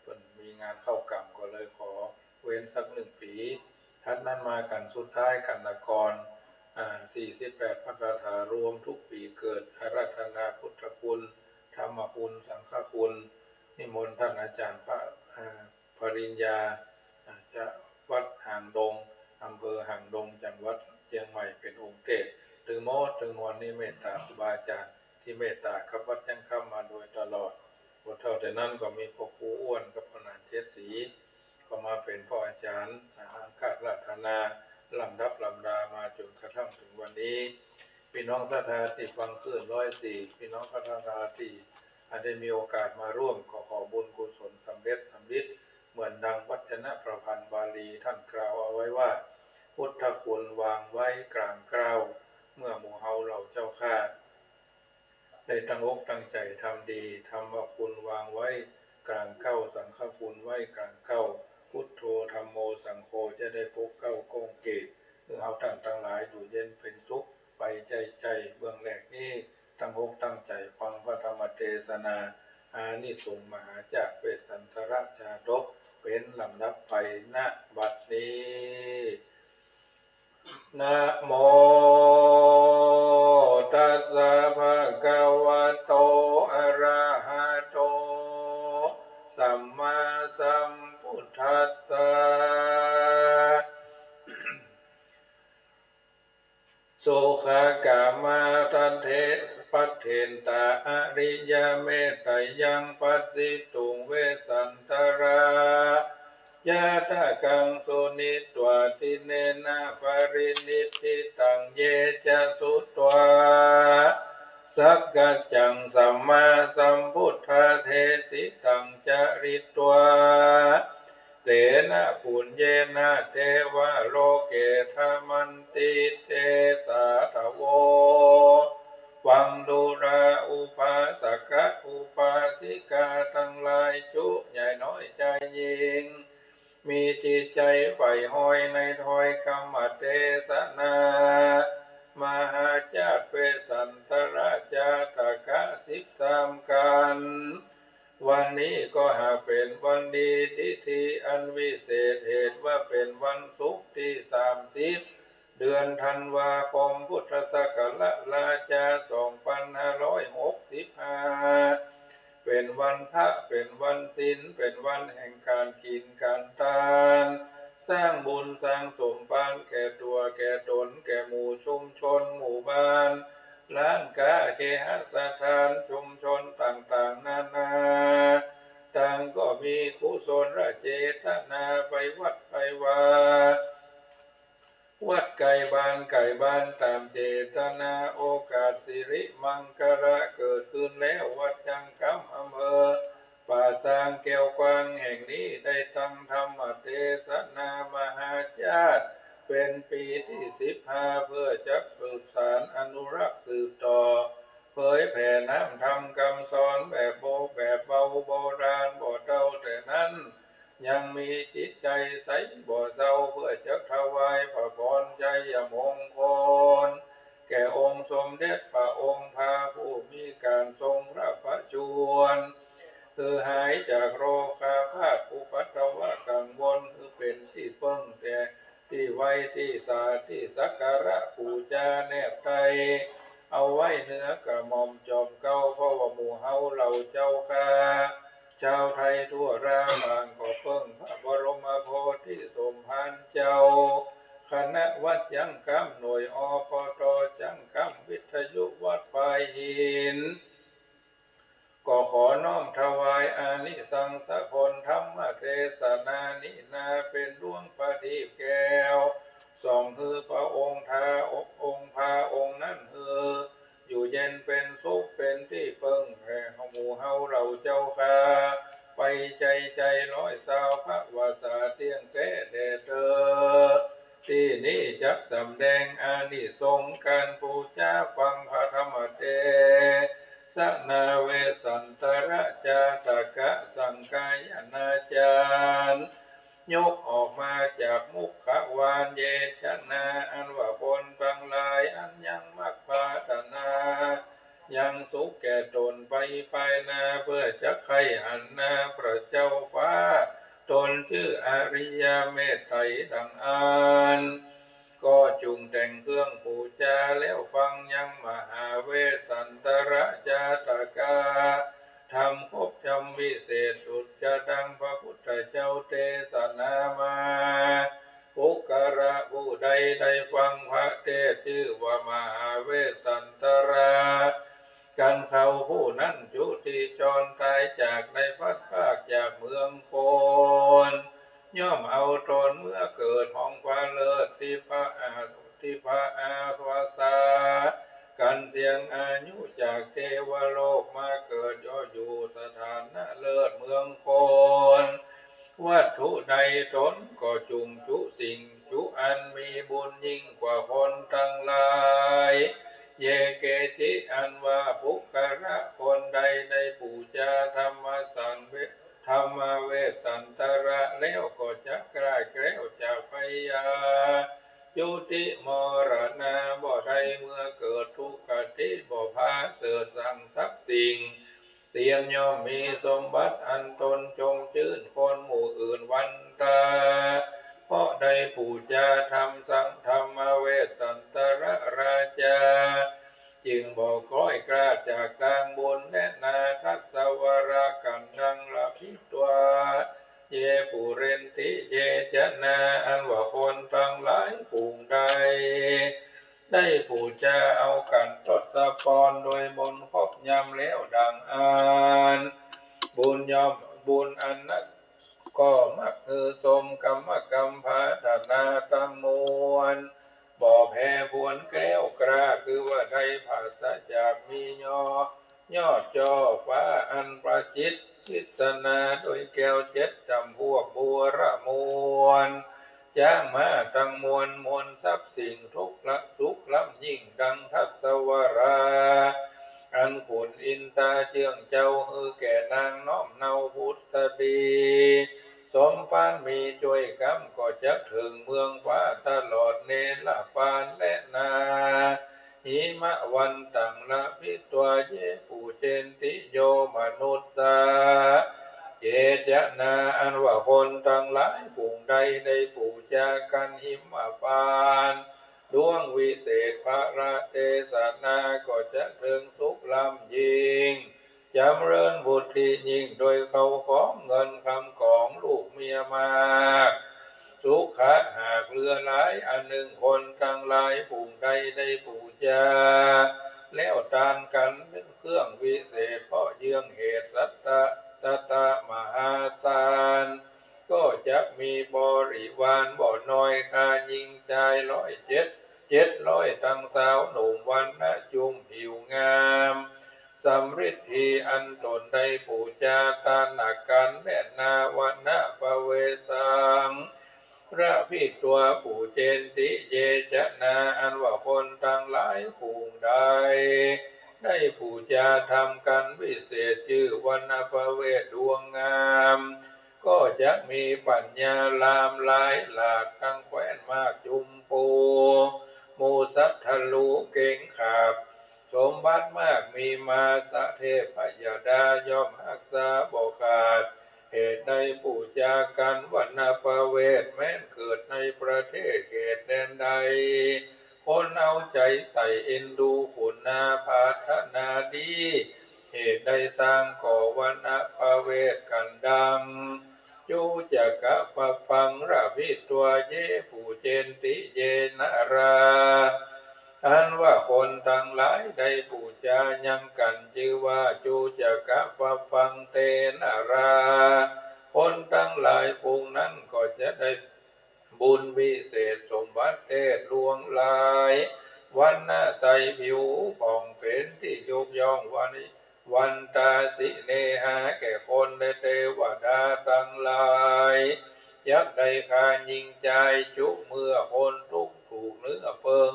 เปิ้นมีงานเข้ากรรม ก็เลยขอเว้นสักหนึ่งปี๋ ถัดนั้นมากั๋นสุดท้าย กั๋นนคร อ่า สี่สิบแปดพระคาถา รวมทุกปี๋เกิด อาราธนาพุทธคุณ ธรรมคุณ สังฆคุณ นิมนต์ต้านอาจ๋ารย์พระ อ่า ปริญญา อ่า จากวัดหางดง อำเภอหางดง จังหวัดเจียงใหม่ เป๋นองค์เตส ตึงหมดตึงมวลนี้เมตต๋าครูบาอาจ๋ารย์ตี้เมตต๋ากับวัดเชียงคำมาโดยตลอด บ่เต้าแต่นั้นก็มีพ่อครูอ้วนกับพ่อหนานเจ็ดสี ก็มาเป๋นพ่ออาจ๋ารย์ อ่า อังคาราธนา ลำดับลำดามาจ๋นกระทั่งเถิงวันนี้ ปี้น้องศรัทธาตี้ฟังคลื่นร้อยสี่ ปี้น้องศรัทธาตี้ อ่า ได้มีโอกาสมาร่วม ก็ขอบุญกุศลสำเร็จสำฤทธิ์ เหมือนดังวัจนะประพันธ์บาลีต้านกล่าวเอาไว้ว่า พุทธคุณวางไว้กลางเกล้า เมื่อหมู่เฮาเหล่าเจ้าข้า ได้ตั้งอกตั้งใจ๋ทำดี ธรรมคุณวางไว้กลางเกล้า สังฆคุณไว้กลางเกล้า พุทโธ ธัมโม สังโฆ จะได้ปกเกล้าก้องเกต หื้อเฮาต้านตังหลายอยู่เย็นเป๋นสุข ไปใจ้ใจ้ เบื้องแรกนี้ ตั้งอกตั้งใจ๋ฟังพระธรรมเตสนา อานิสงส์มหาจากเวสสันตรชาดก เป๋นลำดับไป ณ บัดนี้ นะโมตัสสะ ภะคะวะโต อะระหะโต สัมมาสัมพุทธัสสะ สุขะกะมะทะเท ปัทเทนตะ อะริยะเมตตะยัง ปัสสิตุง เวสสันตะระ ยะตะกัง สุณิตวา ติเนนะ ปะริณิฏฐิตัง เยจะสุตวา สักกัจจัง สัมมาสัมพุทธาเทสิตัง จริตวา เตนะ ปุญเยนะ เทวะโลเก ทะมันติ เตสาทะโว ฟังดูรา อุปาสกะ อุปาสิกาตังหลาย จุใหญ่น้อยจายญิง มีจิตใจ๋ใฝ่ฮอยในถ้อยกำเทศนา มหาจากเวสสันตะระจาตะกะสิบสามกัณฑ์ วันนี้ก็หากเป๋นวันดี ทิธีอันวิเศษ เหตุว่าเป๋นวันศุกร์ตี้สามสิบ เดือนธันวาคม พุทธศักราชจา สองปันห้าร้อยหกสิบห้า เป๋นวันพระ เป๋นวันศีล เป๋นวันแห่งก๋านกิ๋นก๋านตาน สร้างบุญสร้างสมภารแก่ตั๋วแก่ต๋น แก่หมู่ชุมชนหมู่บ้าน ร้านก๊า เคหสถาน ชุมชนต่างๆ นานา ต่างก็มีกุศลเจตนาไปวัดไปวา วัดใก้บ้านใก้บ้านต๋ามเจตนา โอกาสสิริมังคละเกิดขึ้นแล้ว วัดยังคำอำเภอป่าซางแก้วกว้างแห่งนี้ ได้ตั้งธรรมเตสนามหาชาติ เป๋นปี๋ตี้สิบห้า เปื้อจะสืบสานอนุรักษ์สืบต่อ เผยแผ่น้ำธรรมกำสอนแบบโบ แบบเบาโบราณบ่เต้าแต่นั้น ยังมีจิตใจ๋ใสบ่เศร้า เปื้อจะถวายพระพรชัยมงคล แก่องค์สมเด็จพระองค์พระผู้มีการทรงพระประชวร หื้อหายจากโรคาพาธอุปัทวะกังวล หื้อเป๋นตี้เปิ้งแต่ตี้ไหว้ตี้สา ตี้สักการะปู๋จาแนบใต้ เอาไว้เหนือกระหม่อมจอมเกล้า เพราะว่าหมู่เฮาเหล่าเจ้าข้า ชาวไทยทั่วราต่างก็เปิ้งพระบรมโพธิสมภารเจ้า คณะวัดยังคำ หน่วย อปต ยังคำ วิทยุวัดปายหิน ก็ขอน้อมถวายอานิสังสผลธรรมเตสนานี้นา เป๋นดวงประทีปแก้ว ส่องหื้อพระองค์ท้าองค์พระองค์นั้น หื้ออยู่เย็นเป๋นสุข เป๋นตี้เปิ้งแก่หมู่เฮาเหล่าเจ้าข้า ไปใจ๋ใจ๋ร้อยซาวพระวาสาเตี้ยงแต๊แด่เต๊อ ตี้นี้จักสำแดงอานิสงส์ก๋านปู๋จาฟังพระธรรมเตสนาเวสสันตรจาตกะ สังคายนาจารย์ ยกออกมาจากมุขวาน เยจะนา อันว่าคนตังหลายอันยังมักปรารถนา ยังสุขแก่ต๋นไปปายหน้า เปื้อจะใค่หันหน้าพระเจ้าฟ้า ต๋นจื้ออริยเมตไตรดังอั้น ก็จุ่งแต่งเครื่องปู๋จาแล้วฟังยังมหาเวสสันตรจาตกะ ธรรมครบธรรมวิเศษสุดจะดังพระพุทธเจ้าเตสนามา ปุคคละผู้ใดได้ฟังพระเตสน์จื้อว่ามหาเวสสันตร กั๋นเขาผู้นั้นจุติจรต๋ายจาก ได้พลัดพรากจากเมืองคน ย่อมเอาต๋นเมือเกิดห้องฟ้าเลิศ ทิพอา ทิพอาสวาสา กั๋นเสี้ยงอายุจากเตวโลกมาเกิดย่ออยู่สถานะเลิศเมืองคน วัตถุใดต๋นก็จุ่งจุสิ่งจุอันมีบุญยิ่งกว่าคนตังหลาย เยเกจิ อันว่าปุคคละคนใดได้ปู๋จาธรรมสังเว ธรรมเวสสันตรแล้วก็จะคลาดแคล้วจากภัยยา จุติมรณา บ่ได้เมือเกิดทุคติ บ่ผาเสิดสังสักสิ่ง เตียนย่อมมีสมบัติอันต๋นจมจื้นคนหมู่อื่นวันตา เพราะได้ปู๋จาธรรมสัง ธรรมเวสสันตรราชา จึงบ่คล้อยคลาดจากตางบุญแลนา ทัสสวรกันดังละพิตวา เยปุเรนติ เยจะนา อันว่าคนตังหลายฝูงใด ได้ปู๋จาเอากั๋นทศพรโดยบุญครบยำแล้วดังอั้น บุญย่อม บุญอันนั้นก็มักหื้อสมกรรมกำปรารถนาตังมวล บ่แผ่ผวนแคล้วคลาด คือว่าได้ผาศจากมียอด ยอดจ่อฟ้าอันประจิตร กฤษณาโดยแก้วเจ็ดจ๋ำพวกบัวระมวล จ๊างม้าตังมวล มวลทรัพย์สิ่งทุกข์ละสุขล้ำยิ่งดังทัสสวรา อันขุนอินตาเจื้องเจ้าหื้อแก่นางน้อมเนาพุทธดี สมปานมีจ้วยกำก็จะเถิงเมืองฟ้าตลอดเนรปานแลนา หิมะวันตังละพิตวา เยปุเจนติโยมนุสสา เยจะนา อันว่าคนตังหลายฝูงใดได้ปู๋จากั๋นหิมะปานดวงวิเศษพระเตสนา ก็จะเถิงสุขล้ำยิ่ง จ๋ำเริญบุตรียิ่ง โดยเข้าของเงินคำของลูกเมียมาก สุขะหากเหลือหลายอันนึ่ง คนตังหลายฝูงใดได้ปู๋จา แล้วตานกั๋นเปื้องเครื่องวิเศษ เพราะเยื่องเหตุสัตตะ สัตตะมหาตาน ก็จักมีบริวารบ่น้อย ค่าญิงจายร้อยเจ็ด เจ็ดร้อย ตังสาวหนุ่มวรรณะจุมผิวงาม สำริดดีอันต๋นได้ปู๋จาตานกั๋นแลนา วรรณปเวสสัง ระพิกตัง ปูเจนติ เยจะนา อันว่าคนตังหลายฝูงใด ได้ปู๋จาธรรมกั๋นวิเศษจื้อวรรณปเวสดวงงาม ก็จักมีปั๋ญญาลามหลายหลาก ตังแคว้นมากจุมปู หมู่สัตว์ทะลุเก๋งขาบ สมบัติมากมีมา สะเทพพยดาย่อมฮักษาบ่ขาด เหตุใดปู๋จากั๋นวรรณปเวส แม้นเกิดในประเทศเขตแดนใด คนเอาใจ๋ใส่เอ็นดูขุนนา ผาถนาดี เหตุใดสร้างก่อวรรณปเวสกั๋นดัง จุจกะปะปัง ระพิกตัง เย ปูเจนติ เย นรา อันว่าคนตังหลายได้ปู๋จายังกั๋นจื้อว่าจุจกะปะปัง เต นรา คนตังหลายฝูงนั้นก็จะได้บุญวิเศษ สมบัติเพศหลวงหลาย วรรณะใสผิวผ่องเป๋นตี้ยกย่อง วัน วันตาสิเนหา แก่คนและเตวดาตังหลาย จักได้ค่าญิงจายจุเมื่อคนตุ๊กถูกเนื้อเปิง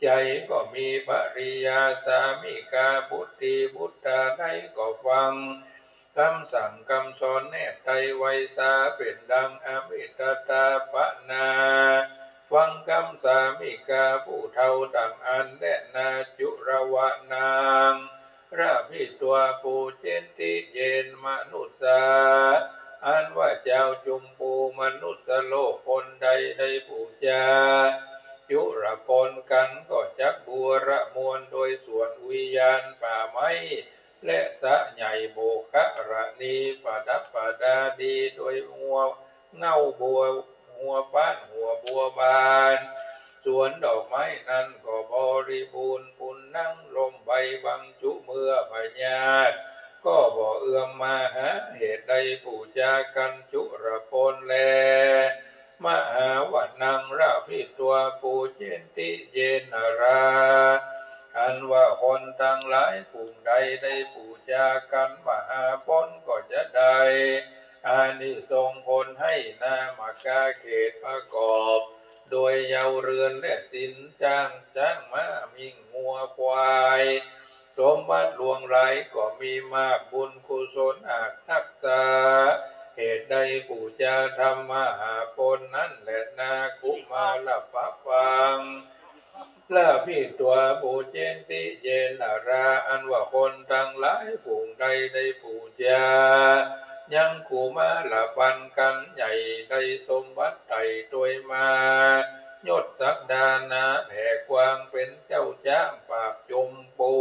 ใจ๋ก็มีภริยาสามิกา บุตรีบุตราได้ก็ฟัง กำสั่งกำสอนแนบไตรไวสา เป๋นดังอมิตตาปนา ฟังกำสามิกาผู้เฒ่าต่างอันแลนา จุรวะนาง ระพิกตัง ปูเจนติ เย มนุสสา อันว่าจาวจุมปูมนุสสโลกคนใดได้ปู๋จา จุรพลกั๋นก็จักบัวระมวลโดยสวนอุยยานป่าไม้ และสระใหญ่โบกกะระณีประดับประดาดีโดยงัว เง้าบัว หัวป๊านหัวบัวบาน สวนดอกไม้นั้นก็บริบูรณ์ ปุณณัง ล่มใบบังจุเมื่อพยาธิก็บ่เอื้อมมาหา เหตุใดปู๋จากั๋นจุรพลแล มหาวนัง ระพิกตัง ปูเจนติ เย นรา อันว่าคนตังหลายฝูงใดได้ปู๋จากั๋นมหาพลก็จะได้อานิสงส์ผลให้นามกาเขตประกอบ โดยเยาว์เรือนและสิน จ๊าง จ๊างม้า มิ่งงัวควาย สมบัติหลวงหลายก็มีมาก บุญกุศลอาจฮักษา เหตุใดปู๋จาธรรมมหาพลนั้นแลนา กุมารปะปัง ระพิกตัง ปูเจนติ เย นรา อันว่าคนตังหลายฝูงใดได้ปู๋จายังกุมารบัลกั๋นใหญ่ ได้สมบัติไต่ตวยมา ยศศักดานาแผ่กว้าง เป๋นเจ้าจ๊างปราบจุมปู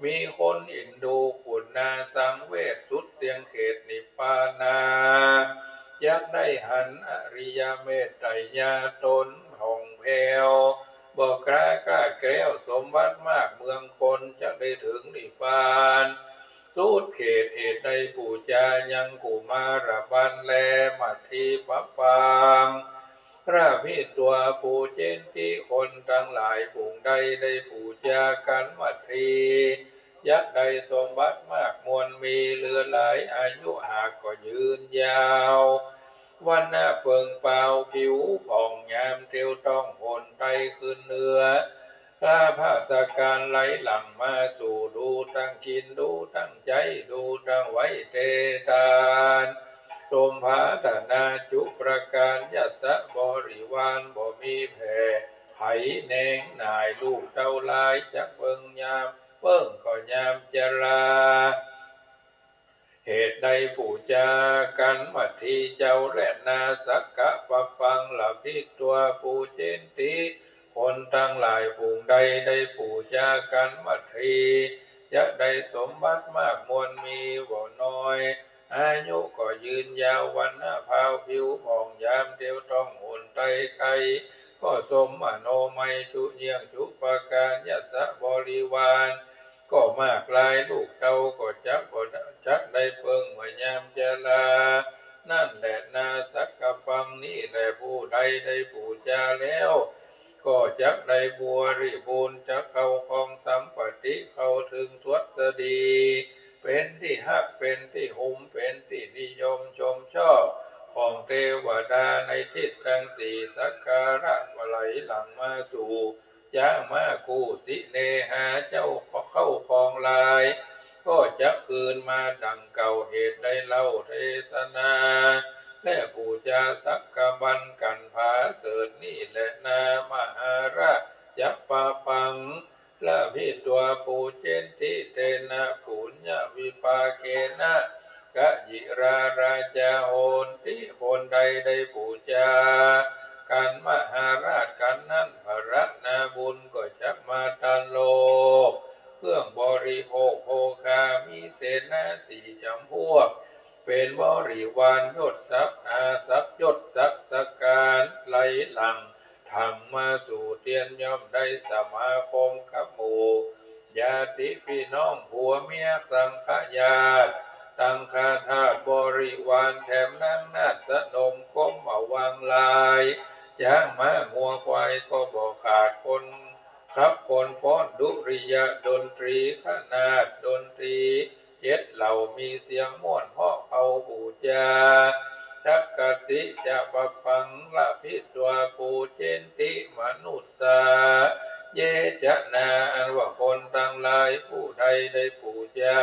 มีคนเอ็นดูขุนนา สังเวชสุดเสี้ยงเขตนิพพานา จักได้หันอริยเมตไตรยาต๋นผ่องแผ้ว บ่คลาคลาดแคล้ว สมบัติมากเมืองคน จักได้เถิงนิพพานสุดเขต เหตุใดปู๋จายังกุมารบัลแล มัทธีปะปัง ระพิกตัง ปูเจนติ คนตังหลายฝูงใดได้ปู๋จากั๋นมัทธี จักได้สมบัติมากมวลมี เหลือหลายอายุหากก็ยืนยาว วรรณะเปิงเปล่าผิวผ่อง ยามเตียวต้องหนไตขึ้นเหนือ ลาภสการไหลหลั่งมาสู่ ดูตังกิ๋น ดูตังใจ๊ ดูตังไหว้เตตาน สมผาถนาจุประก๋าน ยัสสะบริวารบ่มีแผ่ ไผแหนงหน่าย ลูกเต้าหลายจักเปิงยาม เปิ้งก็ยามจรา เหตุใดปู๋จากั๋นมัทธีเจ้าแลนา สักกะปะปัง ระพิกตัง ปูเจนติ คนตังหลายฝูงใดได้ปู๋จากั๋นมัทธี จักได้สมบัติมากมวลมีบ่น้อย อายุก็ยืนยาว วรรณะพาวผิวผ่อง ยามเตียวต้องหนไตไข้ ก็สมมโนมัยจุเยี่ยงจุประก๋าน ยัสสะบริว จักได้เปิงเมื่อยามจรา นั้นแหละนา สักกัปปัง นี้แหละ ผู้ใดได้ปู๋จาแล้ว ก็จักได้บริบูรณ์ จักเข้าครองสัมปัตติ เข้าเถิงทวัสดี เป๋นตี้ฮัก เป๋นตี้หุม เป๋นตี้นิยมชมชอบ ของเตวดาในทิศตังสี่ สักการะไหลหลั่งมาสู่ จ๊างม้ากุสิเนหา เจ้าเข้าครองลาย ก็จักคืนมาดั่งเก่า เหตุใดเล่า เทศนา และปู๋จาสักกัปปัง กันผาเสริฐ นี้แหละนา มหาราช จักปะปัง ละพิตวา ปูเจนติ เตนะ ปุญญวิปาเกนะ กะยิรา ราจา โหนติ คนใดได้ปู๋จา กันมหาราชกันนั้น พระนาบุญก็จักมาตานโลก เครื่องบริโภคโภคา มีเสนาสี่จ๋ำพวก เป๋นบริวาร ยศศักดิ์อาศักดิ์ ยศศักดิ์สการ ไหลหลั่ง ถังมาสู่เตียน ย่อมได้สมาคมกับหมู่ ญาติปี้น้อง ผัวเมียสังฆญาติ ตังฆาทาสบริวาร แถมนางนาฏสนม ก้มเอาวางลาย จ๊างม้างัวควายก็บ่ขาด คนขับคนฟ้อน ดุริยดนตรี ขนาดดนตรี เจ็ดเหล่า มีเสียงม่วนเพราะเฮาปู๋จา สักกัตติจะปะปัง ละพิตวา ปูเจนติ มนุสสา เย จะนา อันว่าคนตังหลาย ผู้ใดได้ปู๋จา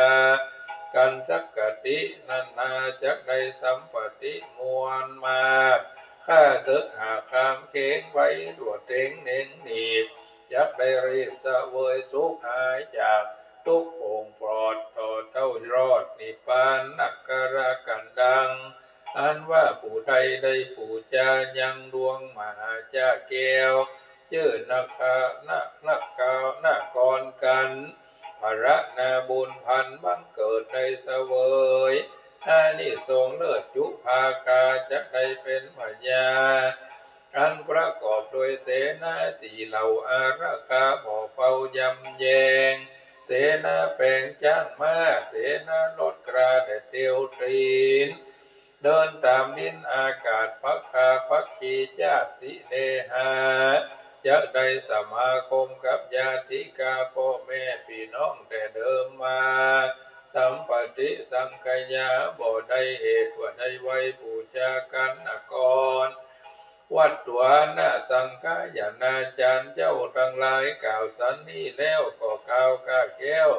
กันสักกัตตินั้นนา จักได้สัมปัตติมวลมาก ข้าศึกหากคามเขง ไว้ตรวจเต็งเน็งหนีบ จักได้รีบเสวยสุข หายจาก ตุ๊กข์โป่งปลอด ต่อเต้ารอดนิพพาน นักกาละกัณฑ์ดัง อันว่าผู้ใดได้ปู๋จายังดวงมหาจ้าแก้ว จื้อนักกา น นักกา นกรกัน พระนาบุญพันบังเกิดได้เสวย อานิสงส์เลิศจุภาคา จักได้เป๋นพญา อันประกอบโดยเสนาสี่เหล่า อารักขาบ่เฝ้ายำแยง เสนาแป๋งจ๊างม้า เสนารถกล้าและเตียวตรีน เดินต๋ามดินอากาศ พักคาภักขีจ้าสิเนหา จักได้สมาคมกับญาติกา ป้อแม่ปี้น้องแต่เดิมมา สัมปัตติสังขยา บ่ได้เหตุว่าได้ไหว้ปู๋จากันนกร วัตถวานะสังขายานาจารย์ เจ้าตังหลายกล่าวสันนี้แล้ว ก็กล่าวข้าแก้ว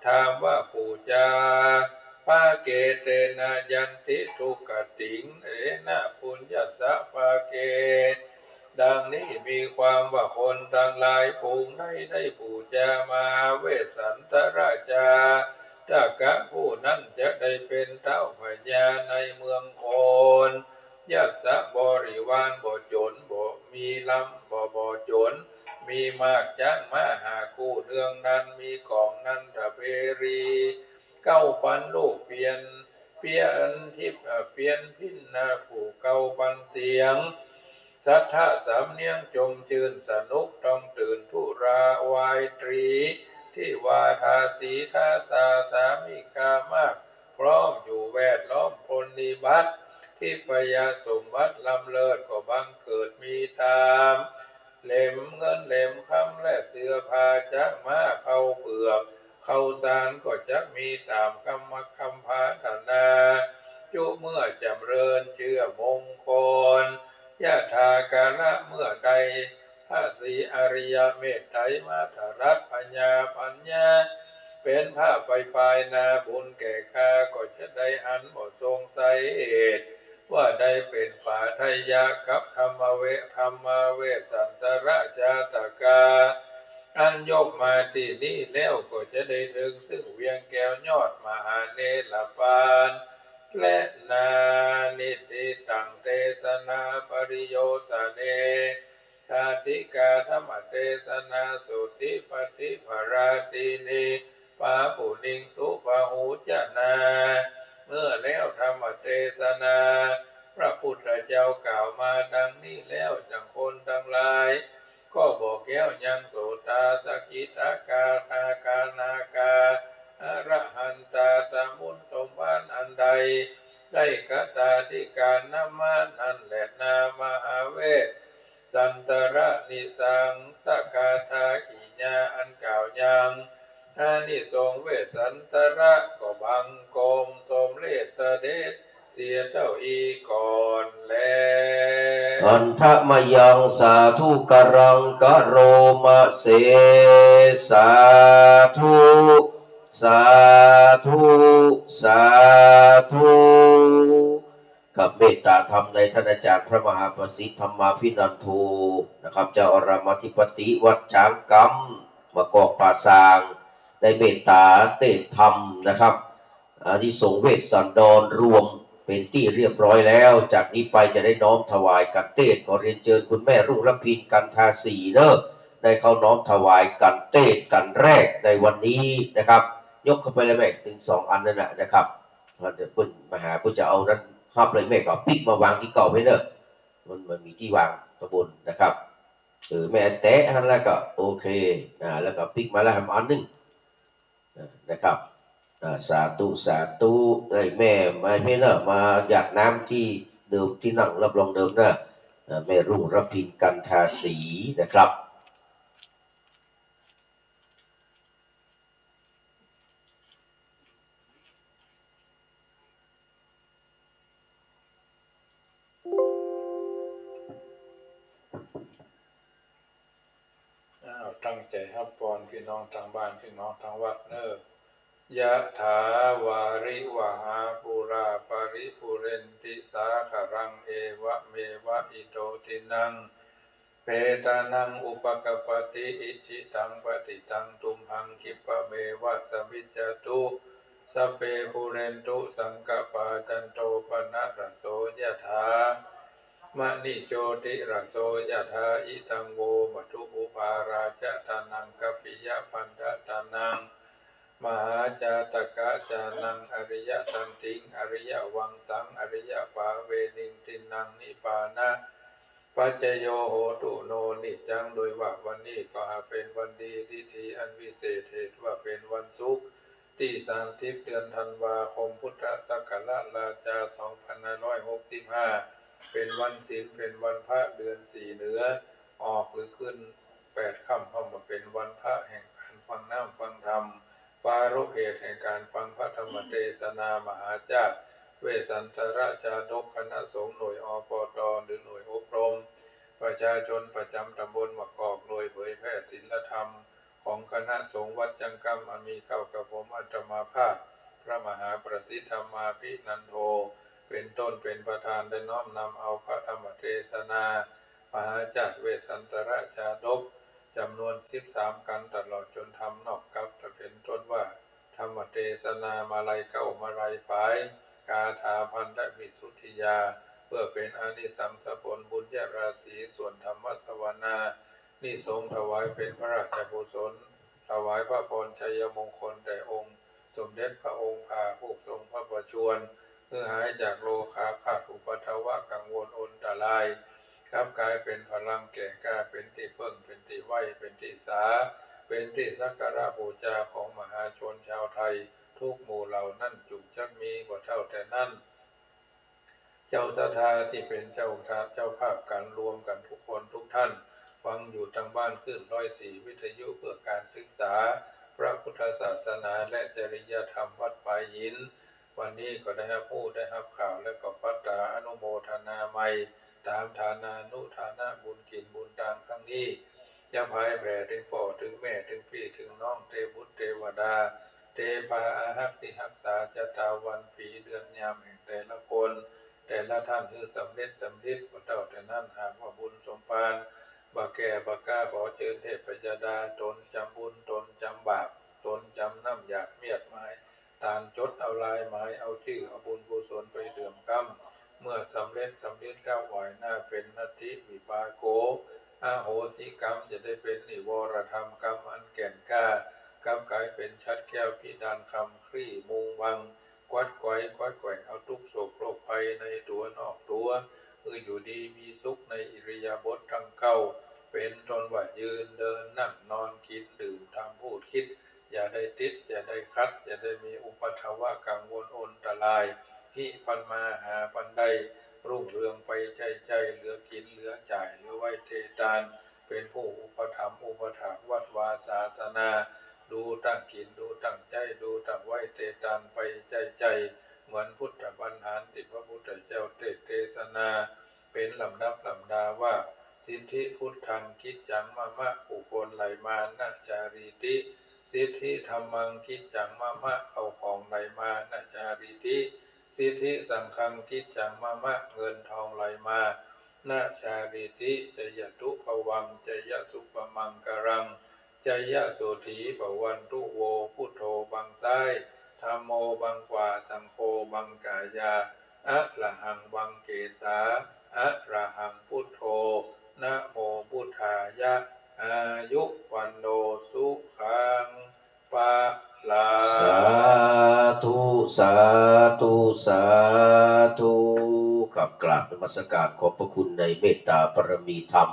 ถามว่าปู๋จา ปาเก เตนะ ยันติ ทุกขติง เตนะ ปุญญัสสะ ปาเก ดังนี้มีความว่าคนตังหลายฝูงใดได้ปู๋จามหาเวสสันตราชาตกะ ผู้นั้นจะได้เป๋นเต๊าพญาในเมืองโคน ยัสสะ บริวารบ่จ๋น บ่มีลำ บ่ บ่จ๋น มีมาก จ๊างม้าห้าคู่เนืองนั้น มีก๋องนันทเภรี เก้าปันลูก เปียน เปียนทิพย์ เอ่อ เปียนพิณณะผู้เก้าปันเสียง สัทธะสำเนียงจมจื้นสนุก ต้องตื่นทุราวายตรี ทิวาทาสีทาสา สามิกามาก พร้อมอยู่แวดล้อมพรหมนิบัติ ทิพยสมบัติล้ำเลิศก็บังเกิดมีต๋าม เหล็มเงินเหล็มคำและเสื้อผ้าจ๊างม้า ข้าวเปลือกข้าวสารก็จักมีต๋าม กำมักกำพาธนา จุเมื่อจ๋ำเริญเจื้อมงคล ยะถากาละเมื่อใด พระศรีอริยเมตไตรมาธรัตน์พญาปัญญา เป๋นพระไปปายนาบุญแก่ข้า ก็จะได้หันบ่สงสัยเหตุ ว่าได้เป๋นปาทะยะกับธรรมเว ธรรมาเวสสันตราชาตกา อันยบมาตี้นี้แล้ว ก็จะได้เถิงซึ่งเวียงแก้วยอดมหาเนรปาน และนา นิติตัง เตสนาปริโยสเน ชาติกา ธรรมเตสนา สุติปฏิปราตินิ ปาปุนิง สุปะหูจนา เมื่อแล้วธรรมเตสนา พระพุทธเจ้ากล่าวมาดังนี้แล้ว จั่งคนตังหลาย ก็บ่แก้วยังโสตา สกิทาคา นาคา นาคา อรหันตา ตะมุนตม ได้คตาธิการนมะ นั้นแหละนา มหาเวสสันตรนิสังสกาถากิริยาอันกล่าวยังอานิสงส์เวสสันตระ ก็บังคมสมเร็จเสด็จเสียเต้าอี้ก่อนแล Handa mayaṃ sādhukaraṃ karoma se. สาธุ สาธุ สาธุ กับเมตตาธรรมในท่านอาจารย์พระมหาประสิทธิ์ธรรมาภินันโทนะครับ เจ้าอารามอธิปติวัดช้างกำ มะกอกป่าซาง ได้เมตตาเตศน์ธรรมนะครับ อานิสงส์เวสสันดรรวมเป๋นตี้เรียบร้อยแล้ว จากนี้ไปจะได้น้อมถวายกัณฑ์เตศน์ ขอเรียนเจิญคุณแม่รุ่งรพิน กันทาสีเนอะ ได้เข้าน้อมถวายกัณฑ์เตศน์กัณฑ์แรกในวันนี้นะครับ ยกเข้าไปเลยแม่ ตึงสองอันนั่นน่ะนะครับ เปิ้นจะ เปิ้นมาหา เปิ้นจะเอานั้นฮับเลย แม่ก็ปิ๊กมาวางตี้เก่าไปเนอะ มัน มันมีตี้วางข้างบนนะครับ เออ แม่แตะหั้นแล้วก็โอเค อ่า แล้วก็ปิ๊กมาแล้วแหมอันนึ่ง อ่า นะครับ อ่า สาธุ สาธุ ให้แม่มาเพี้ยเนอะ มาหยาดน้ำตี้เดิม ตี้นั่งรับรองเดิมเนอะ อ่า แม่รุ่งรพิน กันทาสีนะครับ อ้าว ตั้งใจ๋ฮับปอนพี่น้องตังบ้าน พี่น้องตังวัดเน่อ Yathā vārivahā pūrā paripūrenti sāgaraṃ, evameva ito dinnaṃ petānaṃ upakappati. Icchitaṃ patthitaṃ tumhaṃ khippameva samijjhatu, sabbe pūrentu saṅkappā, cando paṇṇaraso yathā, maṇi jotiraso yathā. Idamavoca mathubhummā rājadaṇḍaṃ kapilapphantadaṇḍaṃ mahājātaka cālaṃ ariyakantiṃ ariyaṃ vaṃsaṃ ariyapāveṇiṃ, dinnaṃ nibbānapaccayo hotu no niccaṃ. โดยว่าวันนี้ก็หาเป๋นวันดี ดีอันวิเศษ เหตุว่าเป๋นวันศุกร์ ตี้สามสิบ เดือนธันวาคม พุทธศักราชราชา สองพันห้าร้อยหกสิบห้า เป๋นวันศีล เป๋นวันพระ เดือนสี่เหนือออกหรือขึ้นแปดค่ำ เพราะว่าเป๋นวันพระแห่งการฟังน้ำฟังธรรม ปาลบเหตุแห่งการฟังพระธรรมเตสนา มหาชาติเวสสันตรชาดก คณะสงฆ์หน่วย อปต หรือหน่วยอบรมประชาชนประจำตำบลมะกอก โดยเผยแผ่ศีลธรรม ของคณะสงฆ์วัดจังกำ อันมีเก้ากระผมอาตมาภาพ พระมหาประสิทธิ์ธรรมาภินันโท เป๋นต้นเป๋นประธาน ได้น้อมนำเอาพระธรรมเตสนา มหาชาติเวสสันตรชาดก จ๋ำนวนสิบสามกัณฑ์ ตลอดจนธรรมนอกกัป เป๋นต้นว่า ธรรมเตสนามาลัยเก้ามาลัยปาย คาถาพันธวิสุทธิยา เพื่อเป๋นอานิสังสผลบุญญาราศี ส่วนธรรมสวนา นิสงส์ถวายเป๋นพระราชกุศล ถวายพระพรชัยมงคลแด่องค์สมเด็จพระองค์ข้าผู้ทรงพระประชวร หื้อหายจากโรคอาพาธอุปัทวะกังวลอันตราย กลับกลายเป๋นพลังแก่กล้า เป๋นตี้เปิ้ง เป๋นตี้ไหว้ เป๋นตี้สา เป๋นตี้สักการะบูชาของมหาชนชาวไทยทุกหมู่เหล่านั้น จุกจักมี บ่เท่าแต่นั้น เจ้าศรัทธาตี้เป๋นเจ้า เจ้าภาพกั๋นรวมกั๋นทุกคนทุกท่าน ฟังอยู่ตางบ้านคลื่นร้อยสี่วิทยุเพื่อการศึกษาพระพุทธศาสนาและจริยธรรมวัดปายหิน วันนี้ก็ได้ฮับฮู้ได้ฮับข่าว และก็ปัตตาอนุโมทนาใหม่ ต๋ามฐานานุฐานะบุญกิ๋นบุญตางครั้งนี้ จะผายแผ่เถิงป้อเถิงแม่เถิงปี้เถิงน้อง เตวบุตรเตวดา เตพาอาฮักตี้ฮักษาจะตาวันปี๋เดือนยามแห่งแต่ละคน แต่ละท่านหื้อสำเร็จสำริด บ่เต้าแต่นั้น หากว่าบุญสมภารบ่แก่บ่กล้า ขอเจิญเทพยดาต๋นจ๋ำบุญต๋นจ๋ำบาปต๋นจ๋ำน้ำหยาดเมียดหมาย ตานจดเอาลายหมายเอาจื้อ เอาบุญกุศลไปเติมกำ เมื่อสำเร็จสำริดแล้ว ไหว้หน้าเป๋นนัตถิวิปาโก อโหสิกรรม จะได้เป๋นนิวรธรรมกรรมอันแก่นกล้า กลับกลายเป๋นฉัตรแก้วพิดานคำ คลี่มุงวัง กวัดไกวกวัดแกว่งเอาตุ๊กข์โศกโรคภัยในตั๋วนอกตั๋ว หื้ออยู่ดีมีสุขในอิริยาบถตังเก้า เป๋นต้นว่ายืนเดินนั่งนอนกิ๋นดื่มทำพูดคิด อย่าได้ติดอย่าได้ขัด อย่าได้มีอุปัทวะกังวลอันตราย ธิ ปันมาหาปันได้ รุ่งเรืองไปใจ้ๆ เหลือกิ๋นเหลือจ่าย เหลือไว้เตตาน เป๋นผู้อุปถัมภ์อุปถากวัดวาศาสนา ดูตั้งกิ๋น ดูตั้งใจ๊ ดูตั้งไว้เตตานไปใจ้ๆ เหมือนพุทธบรรหารตี้พระพุทธเจ้าเตสน์เตสนา เป๋นลำดับลำดาว่า สิทธิพุทธัง กิจจังมะมะ บุคคลไหลมา นะ จารีติ สิทธิธัมมัง กิจจังมะมะ เข้าของไหลมา นะ จารีติ สิทธิสังฆัง กิจจังมะมะ เงินทองไหลมา นะ จารีติ จยะตุภวัง จยะสุภมังคลัง จยะโสถี ภวันตุ โว พุทโธ บังซ้าย ธัมโม บังขวา สังโฆ บังก๋ายา อะระหัง บังเกศา อะระหัง พุทโธ นะโมพุทธายะ อายุ วัณโณ สุขัง พลัง สาธุ สาธุ สาธุ ครับ กราบนมัสการขอบพระคุณในเมตตาบารมีธรรม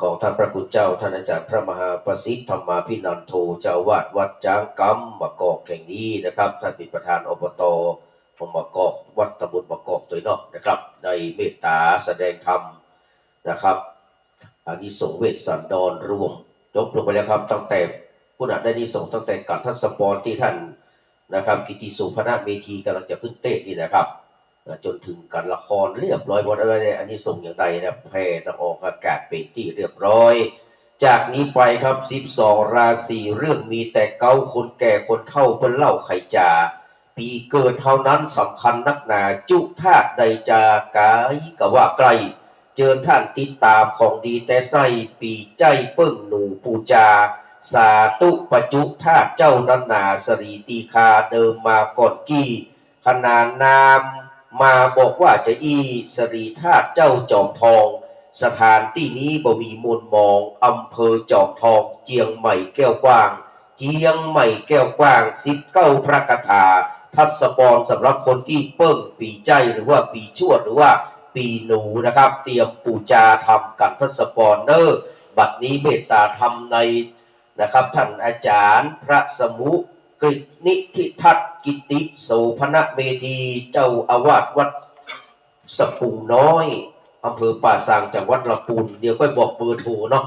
ของท่านพระคุณเจ้า ท่านอาจารย์พระมหาประสิทธิ์ ธรรมาภินันโท เจ้าอาวาสวัดจ๊างกำมะกอกแห่งนี้นะครับ ท่านเป๋นประธาน อบต ของมะกอก วัดตำบลมะกอกตวยเนาะนะครับ ได้เมตตาแสดงธรรมนะครับ อานิสงส์เวสสันดรรวม จบลงไปแล้วครับ ตั้งแต่พุ้นน่ะ ได้อานิสงส์ตั้งแต่ขันทัสสปอนตี้ท่านนะครับ กิตติโสภณเมธีก่ำลังจะขึ้นเตสน์นี่นะครับ นะ จ๋นเถิงขันละครเรียบร้อย บ่ได้อานิสงส์อย่างใดนะ แผ่ตะออกอากาศเป๋นตี้เรียบร้อย จากนี้ไปครับ สิบสองราศี เรื่องมีแต่เก๊า คนแก่คนเฒ่าเปิ้นเล่าไขจ๋า ปี๋เกิดเฮานั้นสำคัญนักหนา จุธาตุใดจา ก๋ายกะว่าใก้ เจิญท่านติดต๋ามของดีแต๊ใส้ ปี๋ใจ้เปิ้งหนูปู๋จา สาธุ ปะจุธาตุเจ้านั้นหนา สะหลีตีคาเดิมมาก่อนกี้ ขนานนามมาบอกว่าจะอี้ สะหลีธาตุเจ้าจอมทอง สถานตี้นี้บ่มีมัวหมอง อำเภอจอมทอง เจียงใหม่แก้วกว้าง เจียงใหม่แก้วกว้าง สิบเก้าพระคาถา ทัสสปอนสำหรับคนตี้เปิ้งปี๋ใจ้ หรือว่าปี๋ชวด หรือว่าปี๋หนูนะครับ เตรียมปู๋จาทำขันทัสสปอนเน่อ บัดนี้เมตตาธรรมใน นะครับ ท่านอาจารย์พระสมุกฤตนิธิทัศน์ กิตติโสภณเมธี เจ้าอาวาสวัดสะปุงน้อย อำเภอป่าซาง จังหวัดลำปูน เดี๋ยวค่อยบอกเบอร์โทรเนาะ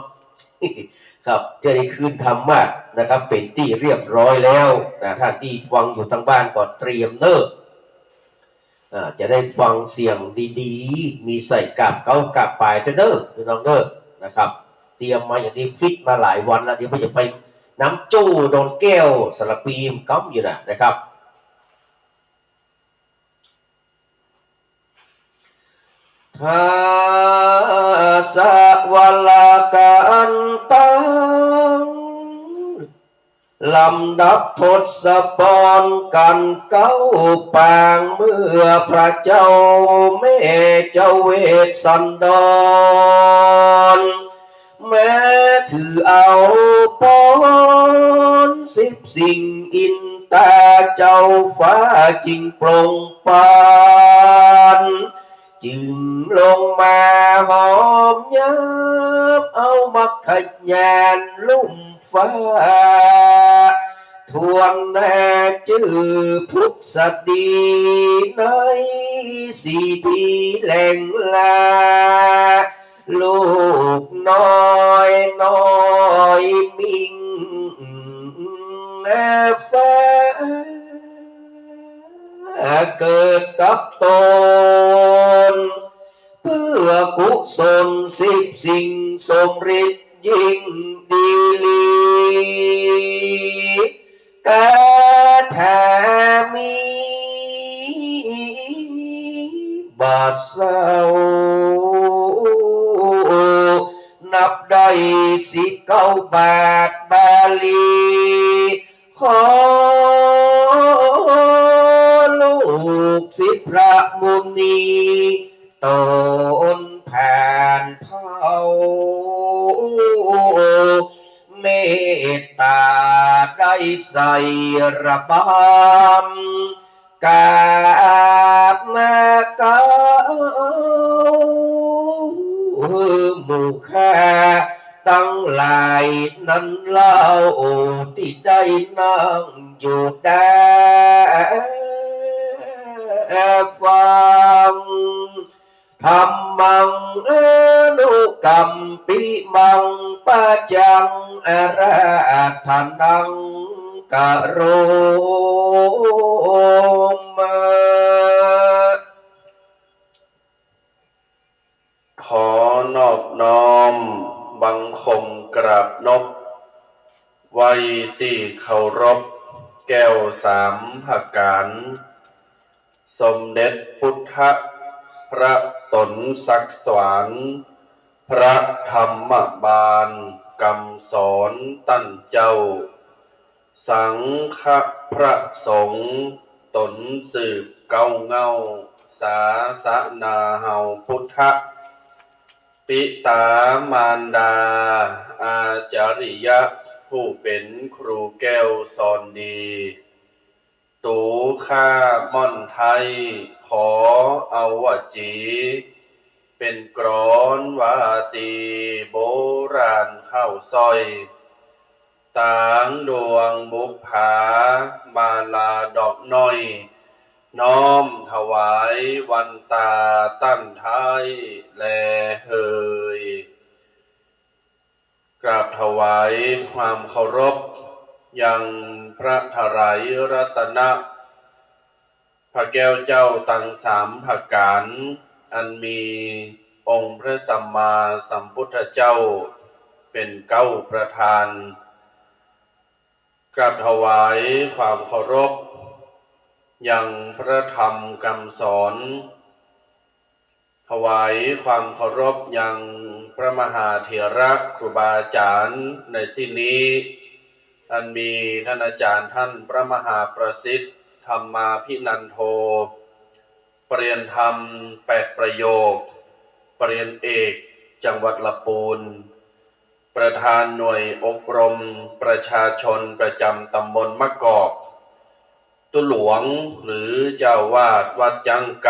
ครับ เทื่อนี้คืนธรรมะนะครับ เป๋นตี้เรียบร้อยแล้วนะ ท่านตี้ฟังอยู่ตางบ้านก็เตรียมเน่อ อ่า จะได้ฟังเสียงดีๆ มีใส่กาบเก๊ากาบป๋ายตวยเน่อ พี่น้องเน่อ นะครับ เตรียมมาอย่างนี้ ฟิตมาหลายวันแล้ว เดี๋ยวผมจะไปน้ำโจ้ดอนแก้ว สารภีมกำอยู่นะ นะครับ ทาสะวะละกันตัง ลำดับทศปอนขันเก๊าปาง เมื่อพระเจ้าแม่เจ้าเวสสันดร แม้ถือเอาปอนสิบสิ่ง อินตาเจ้าฟ้าจึงปลงปาน จึงลงมาหอมยับเอามัคคญาณลุ่มฟ้า ทวนแน่จื้อผุดสะดีในสีพีแหล่งลา ลูกน้อยน้อยมิ่งฟ้า เกิดกับตน เปื้อกุศลสิบสิ่ง สมฤทธิ์ยิ่งดีหลี คาถามีบ่เศร้า นับได้สิบเก้าบาทบาลี ขอลูกศิษย์พระมุนี ตนผ่านเผ่า เมตตาได้ใส่ระบำ กราบมาเก๊าหมู่ข้าตังหลายนั้นเล่า ตี้ได้นั่งอยู่ได้ ฟัง ธัมมัง อนุกัมปิมัง ปัจจัง อาราธนัง กะโรมะ ขอนอบน้อมบังคมกราบนบไหว้ตี้เคารพแก้วสามผกาน สมเด็จพุทธะ พระต๋นศักดิ์สวรรค์ พระธรรมบาลกำสอนต้านเจ้า สังฆะพระสงฆ์ต๋นสืบเก๊าเหง้า ศาสนาเฮาพุทธะ ปิต๋ามารดา อาจาริยะ ผู้เป๋นครูแก้วสอนดี ตั๋วข้าม่อนไท้ ขอเอาวจี เป๋นกลอนวาตี โบราณข้าวสร้อย ต๋างดวงบุปผา มาลาดอกน้อย น้อมถวายวันตาต้านท้ายแลเหย กราบถวายความเคารพยังพระถรายรัตนะ พระแก้วเจ้าตังสามผกาน อันมีองค์พระสัมมาสัมพุทธเจ้าเป๋นเก๊าประธาน กราบถวายความเคารพยังพระธรรมกำสอน ถวายความเคารพยังพระมหาเถระครูบาอาจ๋ารย์ในตี้นี้ อันมีต้านอาจ๋ารย์ต้านพระมหาประสิทธิ์ ธรรมาภินันโท ปริญญาธรรมแปดประโยค ปริญญาเอก จังหวัดละปูน ประธานหน่วยอบรมประชาชนประจ๋ำต๋ำบลมะกอก ตุ๊หลวง หรือเจ้าอาวาสวัดจ๊างก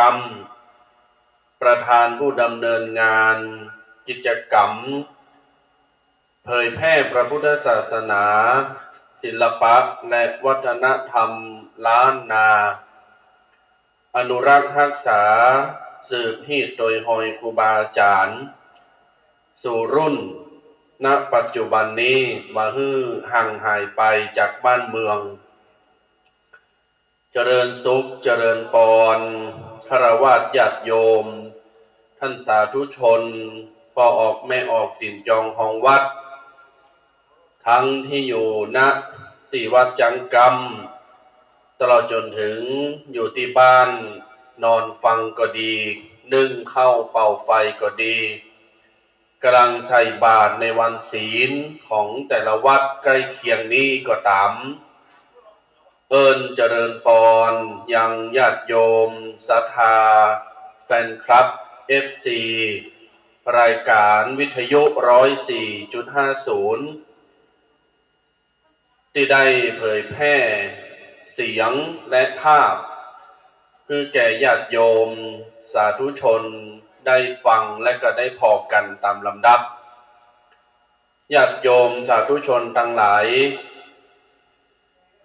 ำ ประธานผู้ดำเนินงานกิจกรรม เผยแพร่พระพุทธศาสนา ศิลปะ และวัฒนธรรมล้านนา อนุรักษ์ฮักษา สืบฮีตโตยฮอยครูบาอาจ๋ารย์ สู่รุ่น ณ ปัจจุบันนี้ บ่หื้อห่างหายไปจากบ้านเมือง เจริญสุข เจริญปอน ฆราวาสญาติโยม ต้านสาธุชน ป้อออกแม่ออก ตี๋นจองฮองวัด ตึงตี้อยู่ ณ ตี้วัดจ๊างกำ ตลอดจ๋นเถิงอยู่ตี้บ้านนอนฟังก็ดี นึ่งข้าวเป่าไฟก็ดี ก่ำลังใส่บาตรในวันศีลของแต่ละวัดใก้เคียงนี้ก็ต๋าม เอิ้นเจริญปอนยังญาติโยมศรัทธา แฟนคลับ เอฟซี รายก๋านวิทยุ ร้อยสี่จุดห้าศูนย์ ตี้ได้เผยแพร่เสียงและภาพ หื้อแก่ญาติโยมสาธุชนได้ฟังและก็ได้ผ่อกั๋นต๋ามลำดับ ญาติโยมสาธุชนตังหลาย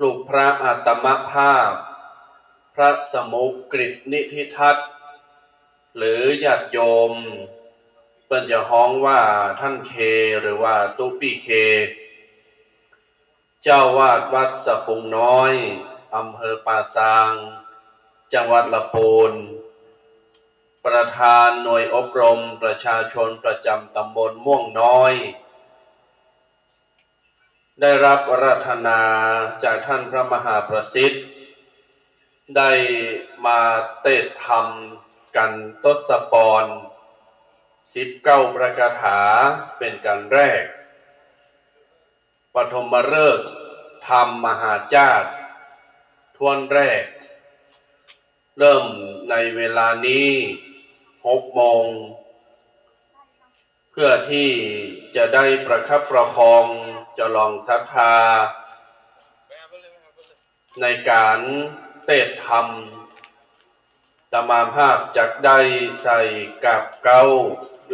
ลูกพระอาตมาภาพ พระสมุกฤตนิธิทัศน์ หรือญาติโยม เปิ้นจะฮ้องว่าต้านเค หรือว่าตุ๊ปี้เค เจ้าอาวาสวัดสะปุงน้อย อำเภอป่าซาง จังหวัดละปูน ประธานหน่วยอบรมประชาชนประจ๋ำต๋ำบลม่วงน้อย ได้ฮับอาราธนาจากต้านพระมหาประสิทธิ์ ได้มาเตศน์ธรรมกั๋นทศปอน สิบเก้าประกถา เป๋นกั๋นแรก ปฐมฤกษ์ธรรมมหาจ้าด ถ้วนแรก เริ่มในเวลานี้ หกโมง เพื่อตี้จะได้ประคับประคองจ๋ลองศรัทธา ในก๋านเตศน์ธรรม อาตมาภาพจักได้ใส่กราบเก๊า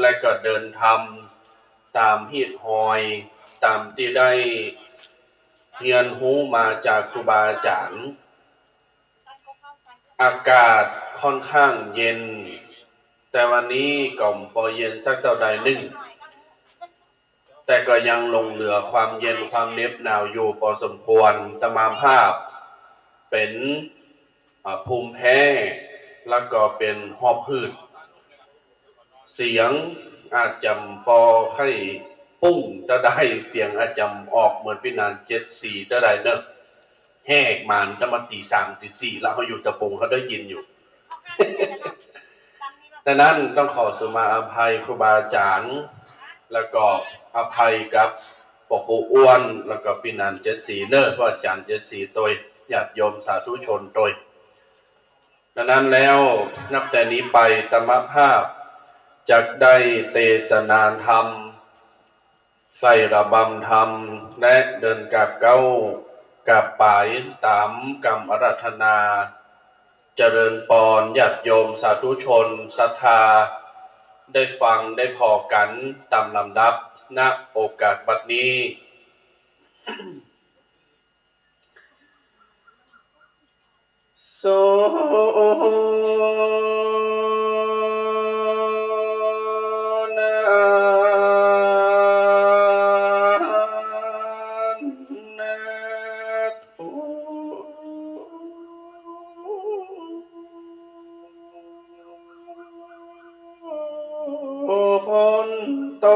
และก็เดินธรรมต๋ามฮีตฮอย ต๋ามตี้ได้เฮียนฮู้มาจากครูบาอาจ๋ารย์ อากาศ ค่อนข้างเย็น แต่วันนี้ก็บ่เย็นสักเต้าใดนึ่ง แต่ก็ยังหลงเหลือความเย็นความเหน็บหนาวอยู่ปอสมควร อาตมาภาพเป๋น อ่า ภูมิแพ้ แล้วก็เป๋นหอบหืด เสียงอาจจะบ่ใค่ปุ้งเต้าใด เสียงอาจจะออกเหมือนปี้หนานเจ็ดสีเต้าใดเนาะ แหกหมานตั้งมาตี๋สามตี๋สี่ แล้วเฮาอยู่ตะปุงเฮาได้ยินอยู่ ดังนั้นต้องขอสุมาอภัยครูบาอาจ๋ารย์ แล้วก็อภัยกับป้อครูอ้วน แล้วก็ปี้หนานเจ็ดสีเนาะ พระอาจ๋ารย์เจ็ดสีตวย ญาติโยมสาธุชนตวย ดังนั้นแล้วนับแต่นี้ไปอาตมาภาพจักได้เตสนาธรรม ใส่ระบำธรรม และเดินกราบเก๊ากราบป๋ายต๋ามกำอาราธนา เจริญปอนญาติโยมสาธุชนศรัทธา ได้ฟังได้ผ่อกั๋นต๋ามลำดับ ณ โอกาสบัดนี้ โส นะ นะ โท โต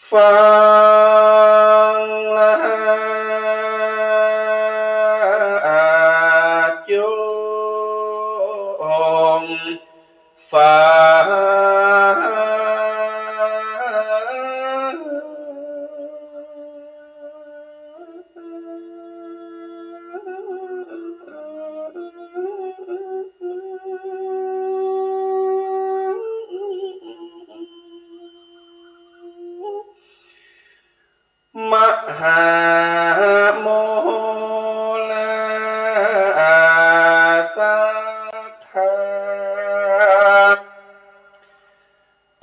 ฟังญาติโยมฟัง มหาโมลาศรัทธา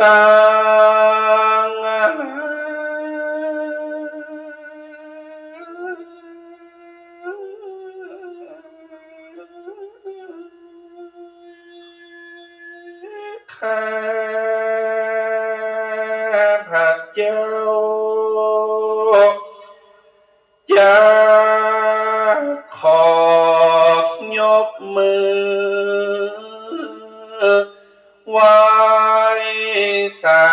ตังหลาย ข้าพเจ้า จักขอยกมือ ไหว้สา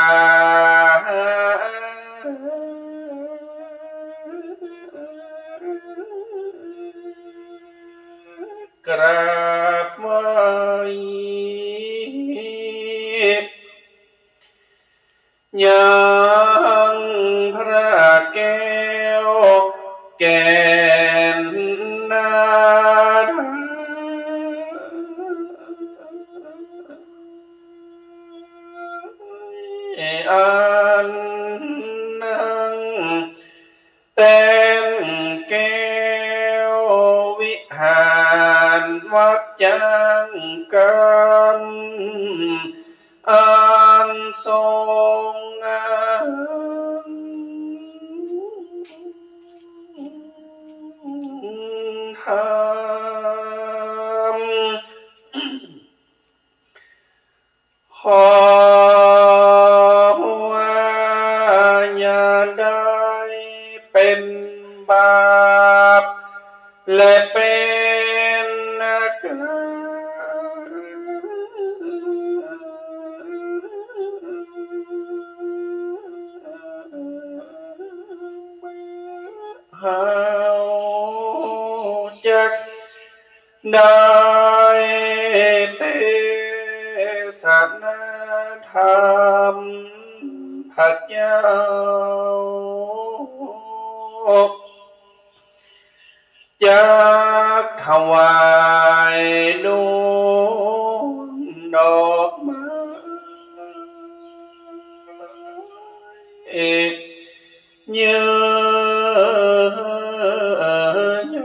กราบไหว้ ยังพระแก้วแก่นนารายณ์ อันนั่งเต็มแก้ววิหารวัดจังกัม อันทรงงาม ธรรม ขอว่าอย่าได้เป็นบาป และเป็นกรรม เฮาจักได้เตสนาธรรมพระเจ้า จักถวายดวงดอกไม้ เย้ย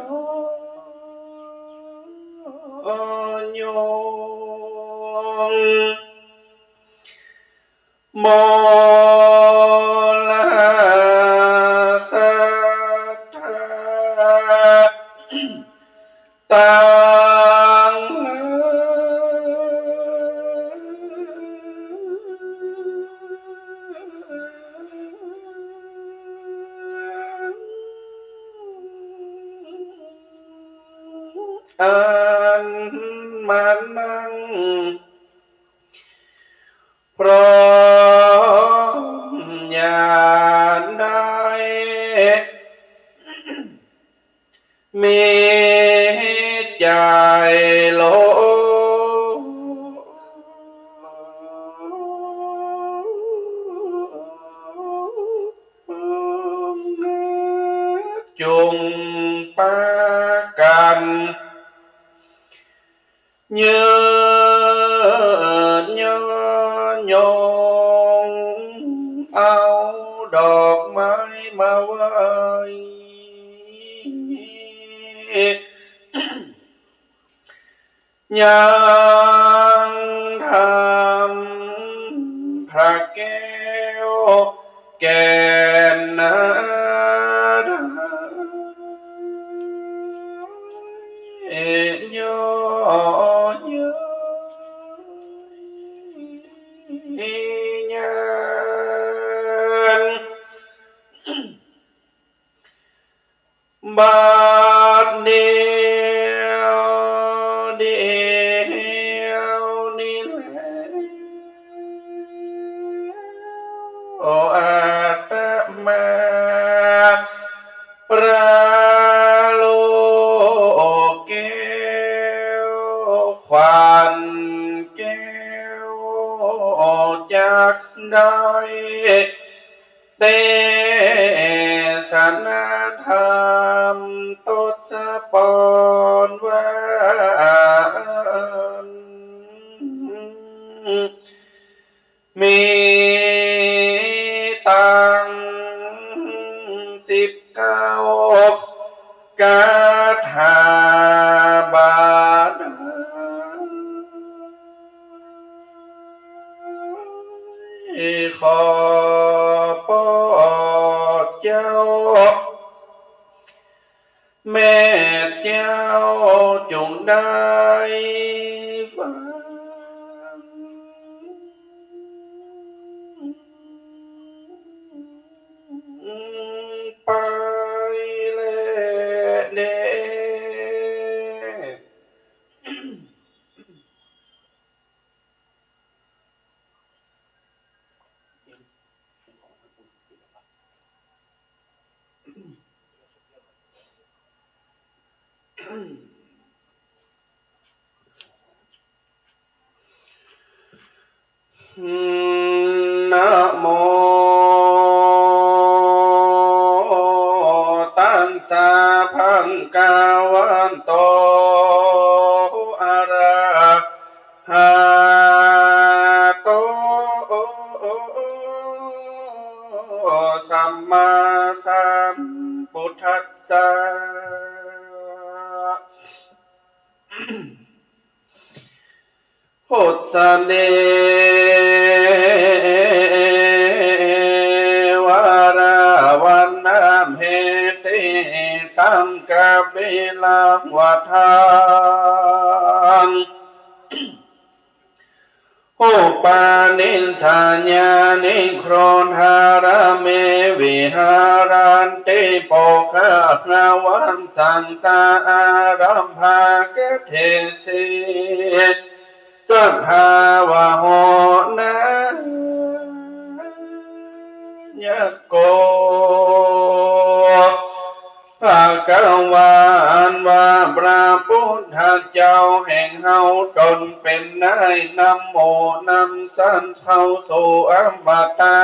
โยง โมลาศรัทธา ตังหลาย อันมานั่ง พร้อมยามใด มีใจ๋โลภ จุ่งปากั๋น ยืดยอดยง เอาดอกไม้มาไหว้ ยังธรรมพระแก้ว แก่นนาดาย ยอดเย้ย ยัง บัดเดี๋ยว เดี๋ยวนี้แล อาตมา พระลูกแก้ว ขวัญแก้ว จักได้ เตสนาธรรม ตดสะปอนว่าอั้น มีตังสิบเก้า คาถาบาดาล ขอโปรดเจ้า แม่เจ้าจุ่งได้ฟังไปแลเน่อ นะโม ตัสสะ ภะคะวะโต อะระหะโต สัมมาสัมพุทธัสสะ พุทธะ เทวาราวัณณะเมติตัง กะปิละวะทัง อุปาทิสสะ ยานิ โครธาระเม วิหารันติ โภคะคะวันตัง สะ อารัมภะกะเทสิ สะ ทาวะโห นะ ยะ โก ภะคะวา อันว่าพระพุทธเจ้าแห่งเฮาต๋นเป๋นนาย นำหมู่นำสัตว์เข้าสู่อมตะ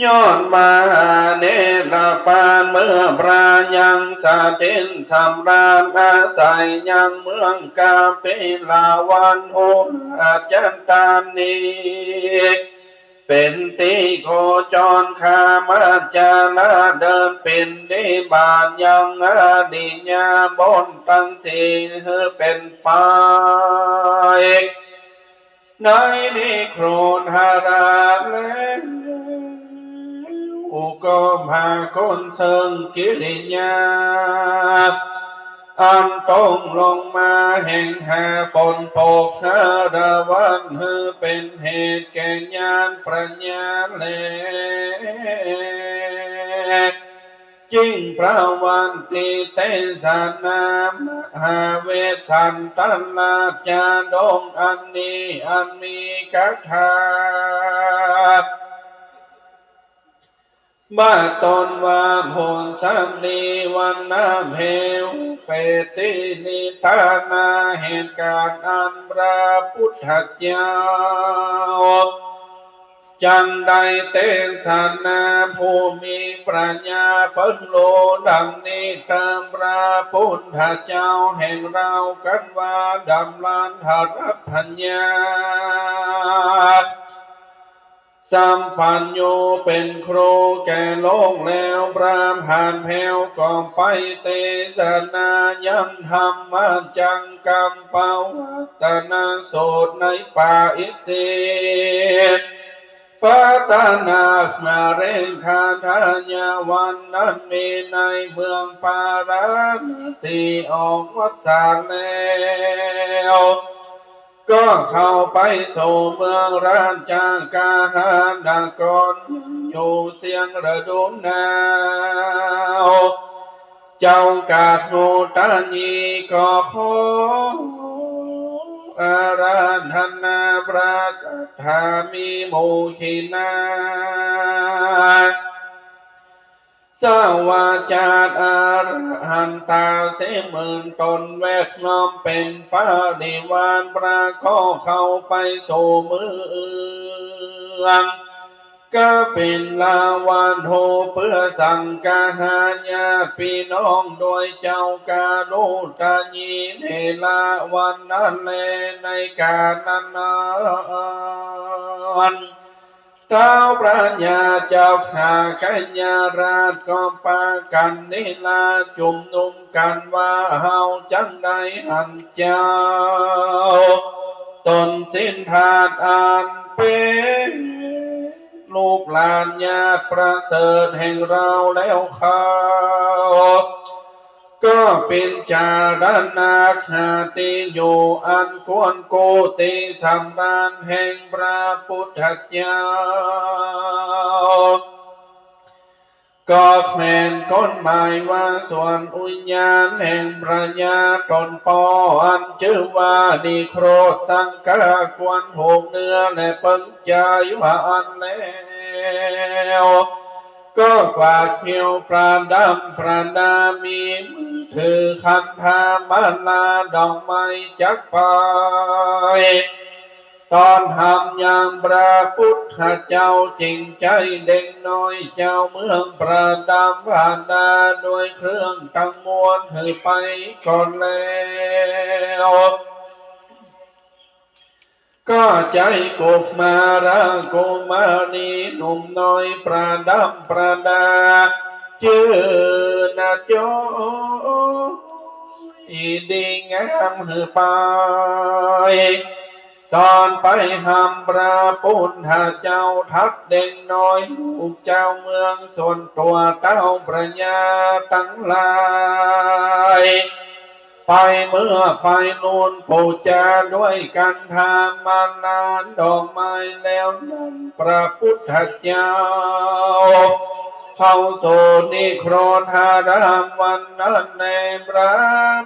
ยอดมหาเนรปาน เมื่อพระยังสถิตสำราญอาศัยยังเมืองกะปิละวัน หุราชธานี เป๋นตี้โคจร ขามาจาระ เดินปิณฑิบาตยังอิริยาบถตังสี่ หื้อเป๋นไป ในนิโครธาระแล้ว ก็พาคนเซิ่งกิริยา อันต้องลงมาแห่งหาฝนปกหาราวัน หื้อเป๋นเหตุแก่ญาณปัญญาแล จึงประวันติเตสนามหาเวสสันตราชดงอันนี้ อันมีคาถา ว่าตนว่าผลสำลีวันนาเพวเปตตินิทานา เหตุการณ์อันพระพุทธเจ้า จักได้เตสนาผู้มีปัญญาเปิ้งฮู้ดังนี้ ตามพระพุทธเจ้าแห่งเฮากั๋นว่า ดำรัสถรัตถัญญา สัมปัญญูเป๋นครูแก่โลกแล้ว พระผาดแผวก็ไปเตสนายังธรรมจักกัปปวัตตนสูตรในป่าอิสิปตนคร คาถาวันนั้นมีในเมืองปาราณสีออกวัสสาแล้ว ก็เข้าไปสู่เมืองราชคฤหนคร อยู่เสี้ยงฤดูหนาว เจ้ากาโหตยีก็ขออาราธนาพระสัตถามีหมู่ขีณา สวาจาอรหันตาสี่หมื่นต๋น แวดล้อมเป๋นปริวาร พระก็เข้าไปสู่เมืองกบิลวาโท เปื้อสังคหาญาติปี้น้อง โดยเจ้ากาโหตยีเถระวันนั้นแล ในก๋าลนั้น ท้าวพญาจักขสักยราชก็ปากั๋นนิราชจุมนุมกั๋นว่า เฮาจักได้หันเจ้าต๋นสิทธัตถ์อันเป๋นลูกหลานญาติประเสริฐแห่งเฮาแล้ว เขา ก็เป๋นจารณาคติอยู่อันควรกู้ตี้สำราญแห่งพระพุทธเจ้า ก็แขวนกฎหมายว่า ส่วนอุญญาณแห่งพญาต๋นป้อ อันจื้อว่านิโครธสังฆา ควรถูกเนื้อและเปิง ใจ๋ว่าอั้นแล้ว ก็กวาดเขี้ยวประดับประดา มีมือถือขันธามาลาดอกไม้จักไปต้อนฮับยังพระพุทธเจ้า จึงใจ๊เด็กน้อยเจ้าเมืองประดับประดาด้วยเครื่องตังมวลหื้อไปก่อนแล้ว ก็ใจ๊กุมารากุมารีหนุ่มน้อยประดับประดา จื้อนาโจยดีงามหื้อไป ต้อนไปฮับพระพุทธเจ้า ทัดเด็กน้อยลูกเจ้าเมือง ส่วนตั๋วเต้าพญาตังหลาย ไปเมือไปนูนปู๋จาด้วยขันธามาลาดอกไม้แล้วนั้น พระพุทธเจ้าเข้าสู่นิโครธารามวันนั้นแล พระ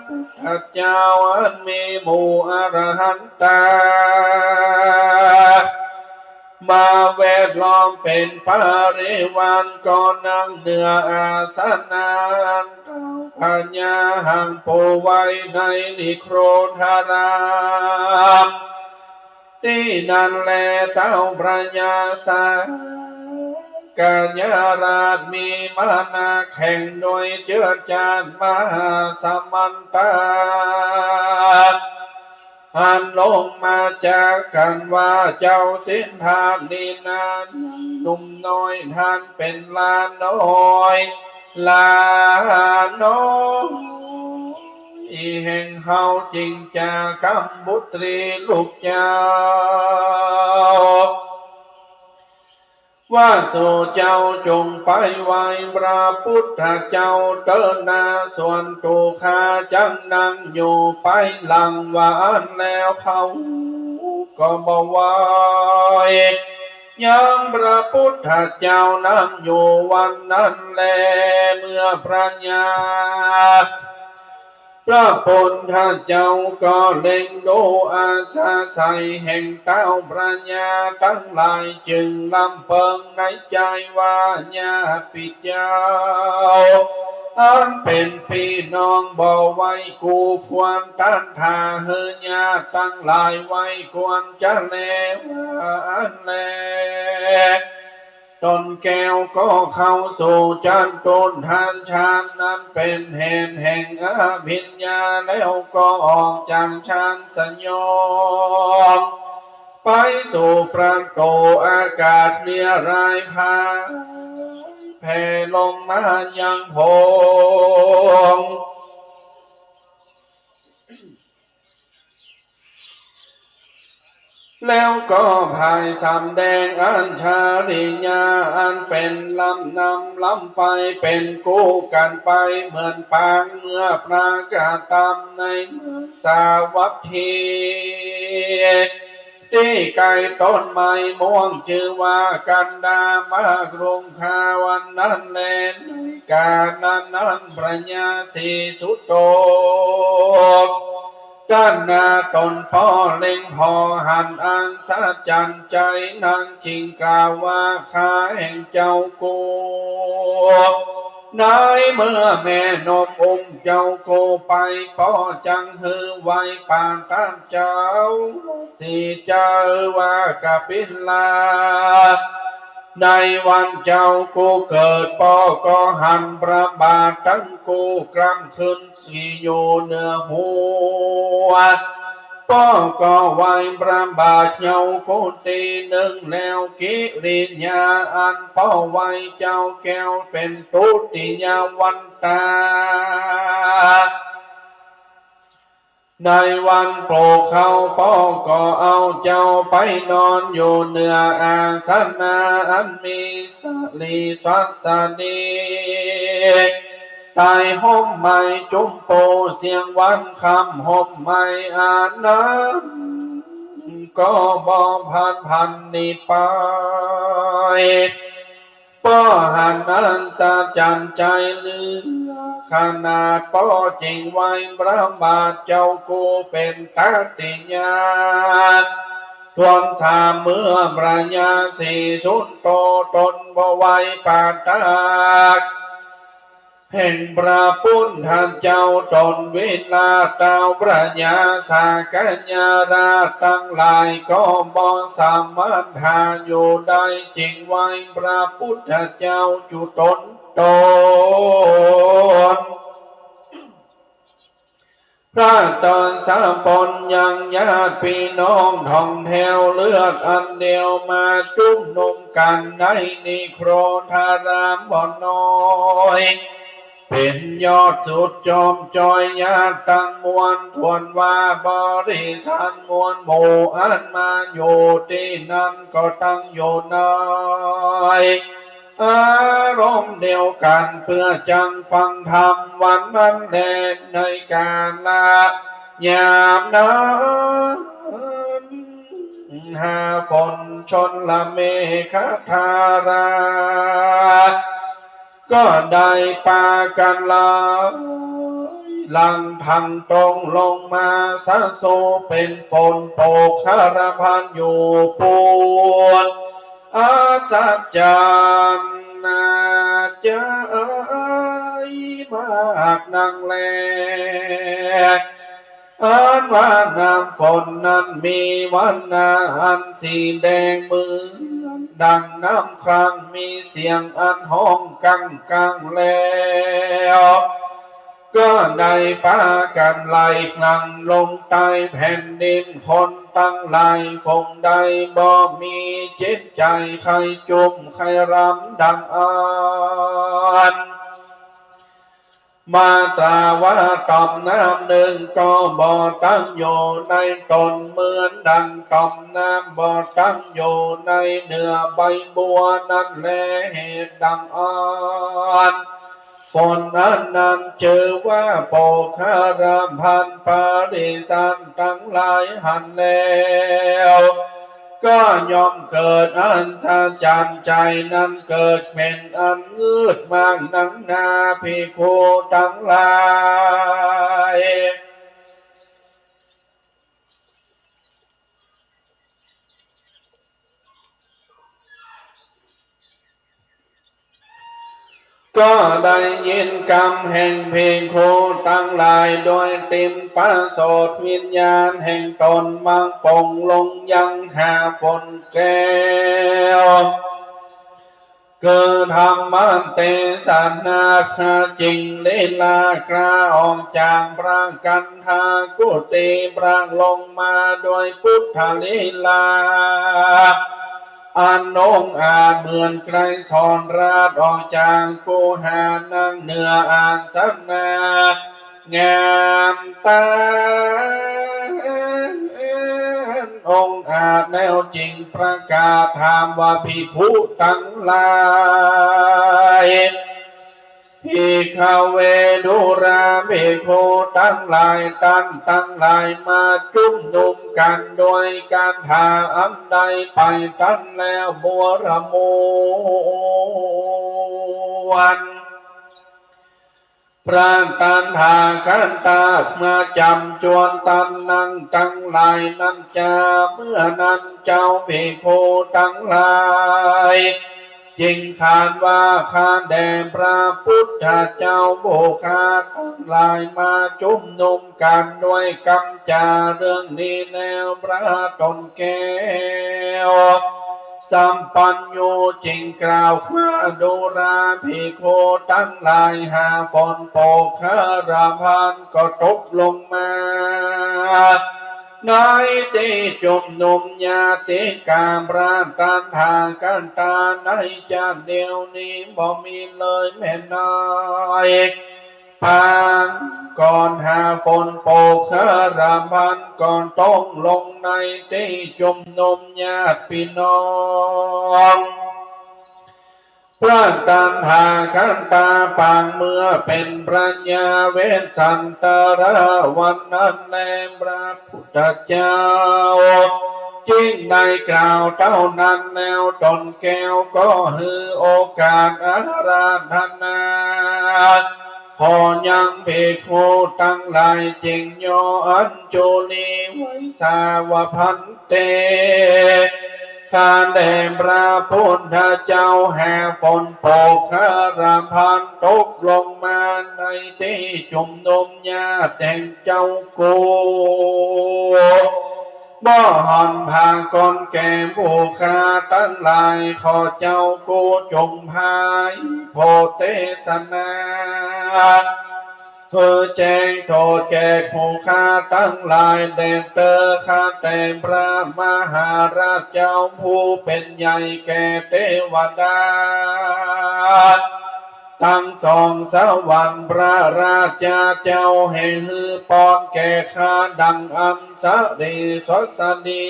พุทธเจ้าอันมีหมู่อรหันตา มาแวดล้อมเป๋นปริวาร ก็นั่งเหนืออาสนะอันเต้าพญาหังปูไว้ในนิโครธาราม ตี้นั้นแล เต้าพญาสักยราชมีมานะแข็งด้วยเจื้อจ้านมหาสมันตา อันลงมาจากกั๋นว่า เจ้าสิทธัตถ์นี้นา หนุ่มน้อยนั้นเป๋นหลานน้อย หลานน้อยแห่งเฮา จึงจากัมปุตรีลูกเจ้า ว่าสูเจ้าจงไปไหว้พระปุทธเจ้าเต๊อะนา ส่วนตั๋วข้าจักนั่งอยู่ไปหลัง ว่าอั้นแล้วเขาก็บ่ไหว้ ยังพระปุทธเจ้านั่งอยู่วันนั้นแล เมื่อพระญา พระปุทธเจ้าก็เล็งดูอาสาไสยแห่งเต้าพระญาตังหลาย จึงลำเปิงในใจ๋ว่า ญาติปิเจ้า อันเป๋นปี้น้องบ่ไหว้กู้ควร ต้านถ้าหื้อญาติตังหลายไหว้ควรจะแล ว่าอั้นแล ต๋นแก้วก็เข้าสู่จตุตถฌาน นั้นเป๋นเหตุแห่งอภิญญา แล้วก็ออกจากฌานสยอง ไปสู่ประตู๋อากาศเรียราย ผายแผ่ลงมายังผง แล้วก็ผายสำแดงอัจฉริยะ อันเป๋นลำน้ำลำไฟ เป๋นกู้กั๋นไปเหมือนปาง เมื่อปรากฏธรรมในเมืองสาวัตถี ตี้ใก้ต้นไม้ม่วงจื้อว่ากันดามาครุงคา วันนั้นแล ในก๋าลนั้น พระญาศรีสุโธ ต้านนาต๋นป้อเล็งผ่อหันอัศจรรย์ใจ๋นัก จึงกล่าวว่า ข้าแห่งเจ้ากู้ ในเมื่อแม่นมอุ้มเจ้ากู้ไป ป้อจักหื้อไหว้ปาตะเจ้า สี่เจ้าว่ากปิลา ในวันเจ้ากู้เกิด ป้อก็หันพระบาทตังกู้กล้ำขึ้น ตี้อยู่เหนือหัว ป้อก็ไหว้พระบาทเจ้ากู้ตี้นึ่ง แล้วกิริยาอันป้อไหว้เจ้าแก้วเป๋นทุติยวันตา ในวันปลุกเข้า ป้อก็เอาเจ้าไปนอนอยู่เหนืออาสนะอันมีสลีสัสดี ใต้ฮ่มไม้จุมปู เสี้ยงวันค่ำฮ่มไม้อันนั้นก็บ่ผัดพลันหนีไป ป้อหันอัศจรรย์ใจ๋เหลือขนาด ป้อจึงไหว้พระบาทเจ้ากู้เป๋นตติยะ ถ้วนสามเมื่อ พระญาศรีสุโธต๋นบ่ไหว้ปาตะ แห่งพระปุทธเจ้า ต๋นวิราชเต้าพระญาสักยราชตังหลายก็บ่สามารถหาอยู่ได้ จึงไหว้พระปุทธเจ้าจุตนตน พระทศพลยังญาติปี้น้องถ่องแถวเลือดอันเดียวมาจุมนุมกั๋นในนิโครธารามบ่น้อย เป๋นยอดสุดจอมจอยญาติตังมวล ถ้วนว่าบริษัทมวลหมู่อันมาอยู่ตี้นั้นก็ตั้งอยู่ใน อารมณ์เดียวกั๋นเปื้อจักฟังธรรมวันนั้นแล ในกาละยามนั้น หาฝนชนละเมฆทารา ก็ได้ปากั๋นไหลหลั่งทั่งตรงลงมาสะโส เป๋นฝนโปกคารพันอยู่ปูน อัศจรรย์นาจายมากนักแล อันว่าน้ำฝนนั้นมีวรรณะอันสีแดงเหมือนดั่งน้ำครัง มีเสียงอันฮ้องกังกังแล้ว ก็ได้ปากั๋นไหลหลั่งลงใต้แผ่นดิน คนตังหลายฝูงใดบ่มีจิตใจ๋ใค่จุมใค่รำดั่งอั้น มาตราว่าต่อมน้ำนึ่งก็บ่ตั้งอยู่ในต้น เหมือนดังต่อมน้ำบ่ตั้งอยู่ในเนื้อใบบัวนั้นแล เหตุดังอั้น ฝนอันนั้นจื้อว่าโปคคารพันธ์ ปริษัทตังหลายหันแล้ว ก็ย่อมเกิดอัศจรรย์ใจ๋ นั้นเกิดเป๋นอันงืดมากนักหนา ภิกขุตังหลาย ก็ได้ยินกำแห่งภิกขุตังหลาย โดยเต๋มประโสตวิญญาณแห่งต๋น มาปลงลงยังหาฝนแก้ว คือธรรมเตสนา คือจิ่งลีลากล้าออกจากพระคันธกุฏิ พระลงมาโดยปุทธลีลา อันองอาจเหมือนไกรสรราชออกจากกุหา นั่งเหนืออาสนะงามตา องอาจแล้วจิ่งประกาศถามว่า ภิกขุตังหลาย ภิกขเว ดูราภิกขุตังหลาย ต้านตังหลายมาจุมนุมกั๋นโดยกถาอันใดไปตันแล้ว บัวระมวล พระตถาคตะมาจ๋ำจวนต้านนักตังหลายนั้นจา เมื่อนั้นเจ้าภิกขุตังหลาย จิ่งขานว่า ข้าแด่พระปุทธเจ้า ผู้ข้าตังหลายมาจุมนุมกั๋นโดยกำจ๋าเรื่องนี้แล้ว พระต๋นแก้วสัมปัญญูจิ่งกล่าวว่า ดูราภิกขุตังหลาย หาฝนโปคคารพันธ์ก็ตกลงมา ในตี้จุมนุมญาติกา พระตถาคตะในจาติเดียวนี้บ่มีเลยแม้น้อย ปางก่อนหาฝนโปคคารพันธ์ก็ตกลงในตี้จุมนุมญาติพี่น้อง พระตถาคตะปางเมื่อเป๋นพระยาเวสสันตรวันนั้นแล พระพุทธเจ้าจิ่งได้กล่าวเต้านั้นแล้ว ต๋นแก้วก็หื้อโอกาสอาราธนา ขอยังภิกขุตังหลาย จิ่งย่ออัญจุลีไหว้สาว่า ภันเต ข้าแด่พระพุทธเจ้า หาฝนโปคคารพันธ์ตกลงมาในตี้จุมนุมญาติแห่งเจ้ากู บ่ห่อนผ้าก่อนแก่ผู้ข้าตังหลาย ขอเจ้ากูจงไพร่โผเตสนา เพื่อแจ้งโสตแก่ผู้ข้าตังหลาย แด่เต๊อะ ข้าแต่พระมหาราชเจ้าผู้เป๋นใหญ่แก่เตวดาตังสองสวรรค์ พระราชเจ้าแห่งหื้อปอนแก่ข้าดังอัญชลีสสดี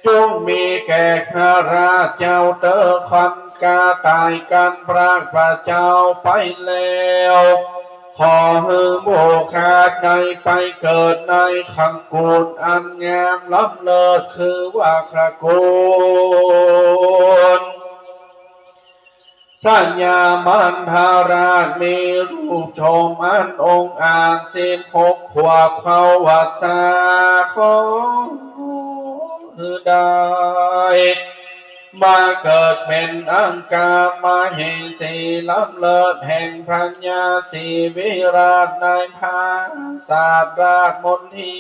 จงมีแก่ข้าราชเจ้าเต๊อะ ควันกล้าต๋ายกั๋นพรากพระเจ้าไปแล้ว ขอหื้อผู้ข้าได้ไปเกิดในตระกูลอันงามล้ำเลิศ คือว่าตระกูล พญามัณฑราชมีรูปโฉมอันองอาจ สิบหกขวบเข้าพรรษา ขอหื้อได้มาเกิดเป๋นอังคมเหสีล้ำเลิศแห่งพญาศรีวิราชในผาสาทราชมณฑี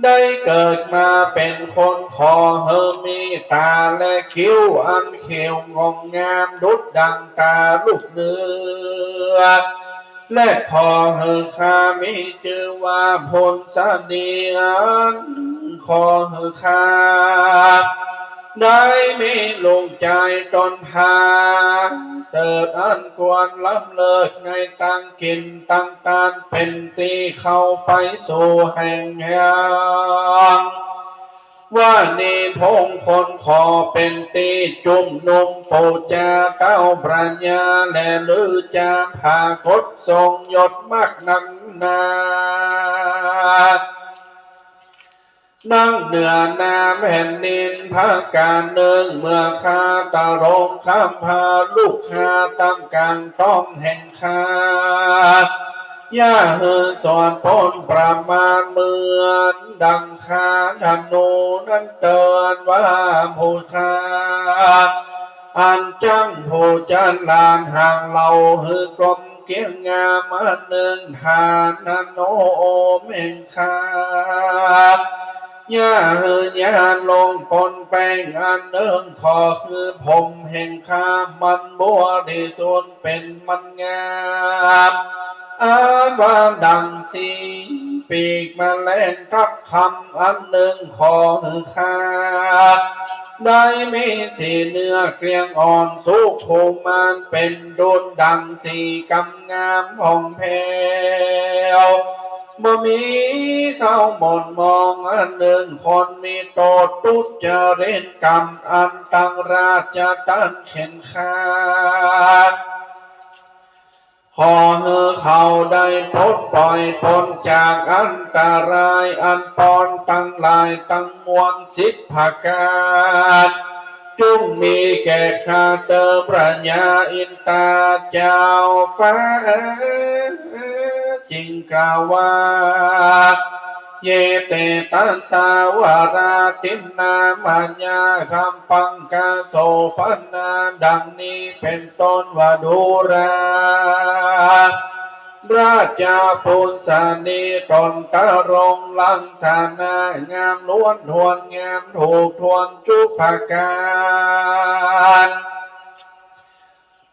ได้เกิดมาเป๋นคน ขอหื้อมีต๋าและคิ้วอันเขียวงดงามดุจดั่งต๋าลูกเนื้อ และขอหื้อข้ามีจื้อว่าผลสะเดียน ขอหื้อข้าได้มีลูกจายต๋นพา เสริฐอันควรล้ำเลิศ ในตังกิ๋นตังตาน เป๋นตี้เข้าไปสู่แห่งแห่ง วานิพงคล ขอเป๋นตี้จุมนุมปู๋จาเต้าพระญา และลือจาผากตทรงยศมากนักหนา นักเหนือหน้าแผ่นดินผะก๋านนึ่ง เมื่อข้าตะลงคำพาลูกข้าตำก๋างต้องแห่ง ข้า อย่าหื้อสวนป๊นประมาณ เหมือนดังคาธนูนั้นเถิดว่าผู้ข้า อันจั้งผู้จันลานห่างเฮาหื้อกลมเกลี้ยงงามอันนึ่ง ฐานะโนมแห่ง ข้า อย่าหื้อหญ้าลงป๊นแป้งอันนึ่ง ขอหื้อผมแห่งข้ามันบริสุทธิ์เป๋นมันงาม อันว่าดังสีปีกแมลงทับคำอันนึ่ง ขอหื้อข้า ได้มีสีเนื้อเกลี้ยงอ่อนสุขุมาน เป๋นดุจดังสีกำ งามผ่องแผ้ว บ่มีเศร้าหม่นหมองอันนึ่ง คนมีโต้ษทุจริตกรรมอันตังราชตั๊นเข็ญฆ่า ขอหื้อเขาได้ปลดป่อยป๊นจากอันตรายอันปอนตังหลายตังมวลสิบประก๋าน จุ่งมีแก่ข้าเต๊อะพระญาอินตาเจ้าฟ้า จึ่งกล่าวว่า เย เต ตัสสะ วารา ตินนา มะ ยา คัปปัง กะ โส ภะ นา ดังนี้เป๋นต้นว่าดูรา ราชปุษสะนี ต๋นตรงลักษณะงามล้วนถ้วน งามถูกถ้วนจุประก๋าน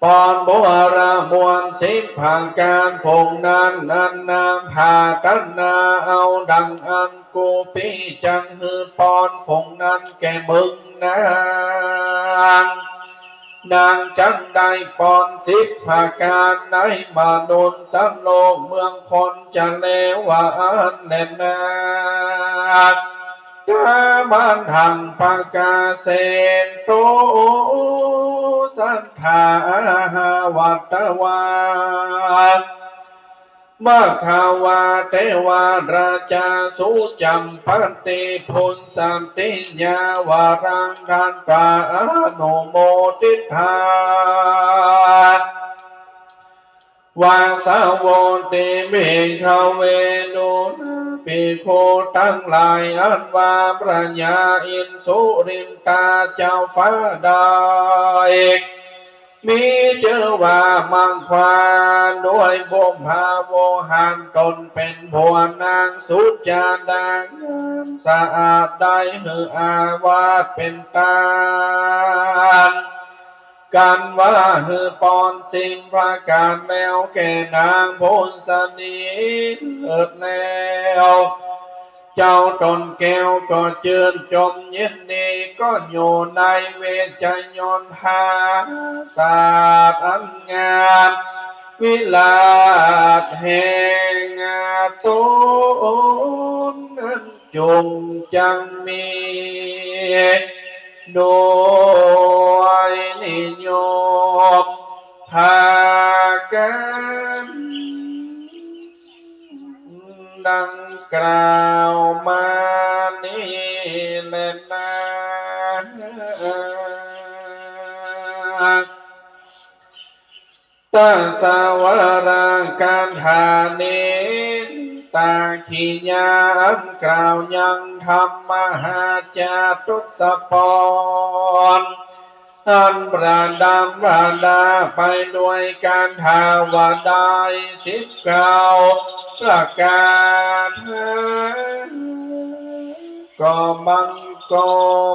ปอนบวรมวลสิบประก๋าน ฝูงนั้นอันนำผาตัณหาเอาดังอั้น กูปิจักหื้อปอนฝูงนั้นแก่มึงนาง นางจักได้ปอนสิบประก๋าน ในมนุษย์สัตว์โลกเมืองคนจะแลว่าอั้นแลนา กามันหัง ปะกาเสนโต สัตถา อาหา วัตวา มะขวา เตวา ราชา สุจัมปติ ปุสสะติยา วารัง ทัตถา อนุโมทิฏฐา วาสาโวติ ภิกขะเว ดูราภิกขุตังหลาย อันว่าพระญาอินสุรินตาเจ้าฟ้าได้ มีจื้อว่ามังควานด้วยบุพพาโวหาร ต๋นเป๋นผัวนางสุจาดางามสะอาด ได้หื้ออาวาสเป๋นต้าน กันว่าหื้อปอนสิบประก๋านแล้วแก่นางปุษสะนีเถิดแล้ว เจ้าต๋นแก้วก็จื้นจมยินดี ก็อยู่ในเวชยนต์ผาสาทอันงามวิลาศแห่งต๋นนั้น จุ่งจักมีโดยนิยมผากั๋นดังกล่าวมานี้แลนา ตัสสะวาราคาถานี้ ตากิยาอันกล่าวยังธรรมมหาจาตุสปอน อันประดับประดาไปด้วยคาถาว่าได้สิบเก้าประก๋าน ก็บังค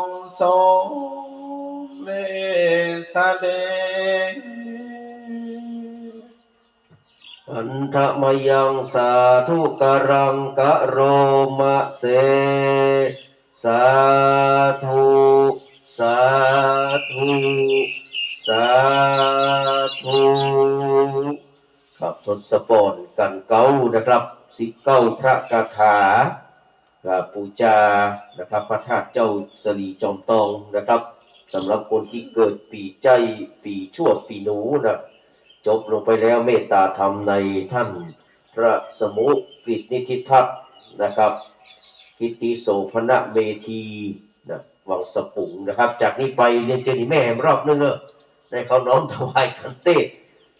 มสงฆ์เดชะเดชะ หันทะมะยัง สาธุกะรัง กะโรมะเส สาธุ สาธุ สาธุ ทศพร กัณฑ์เก๊านะครับ สิบเก้าพระคาถา อ่า ปู๋จานะครับ พระธาตุเจ้าสะหลีจอมตองนะครับ สำหรับคนตี้เกิดปี๋ใจ้ ปี๋ชวด ปี๋หนูนะ จบลงไปแล้วเมตตาธรรมในท่านพระสมุกฤตนิธิทัศน์นะครับ กิตติโสภณเมธีนะ วังสะพุงนะครับ จากนี้ไปเรียนเจิญอี่แม่แหมรอบนึ่งเนอะ ได้เข้าน้อมถวายขันเตศน์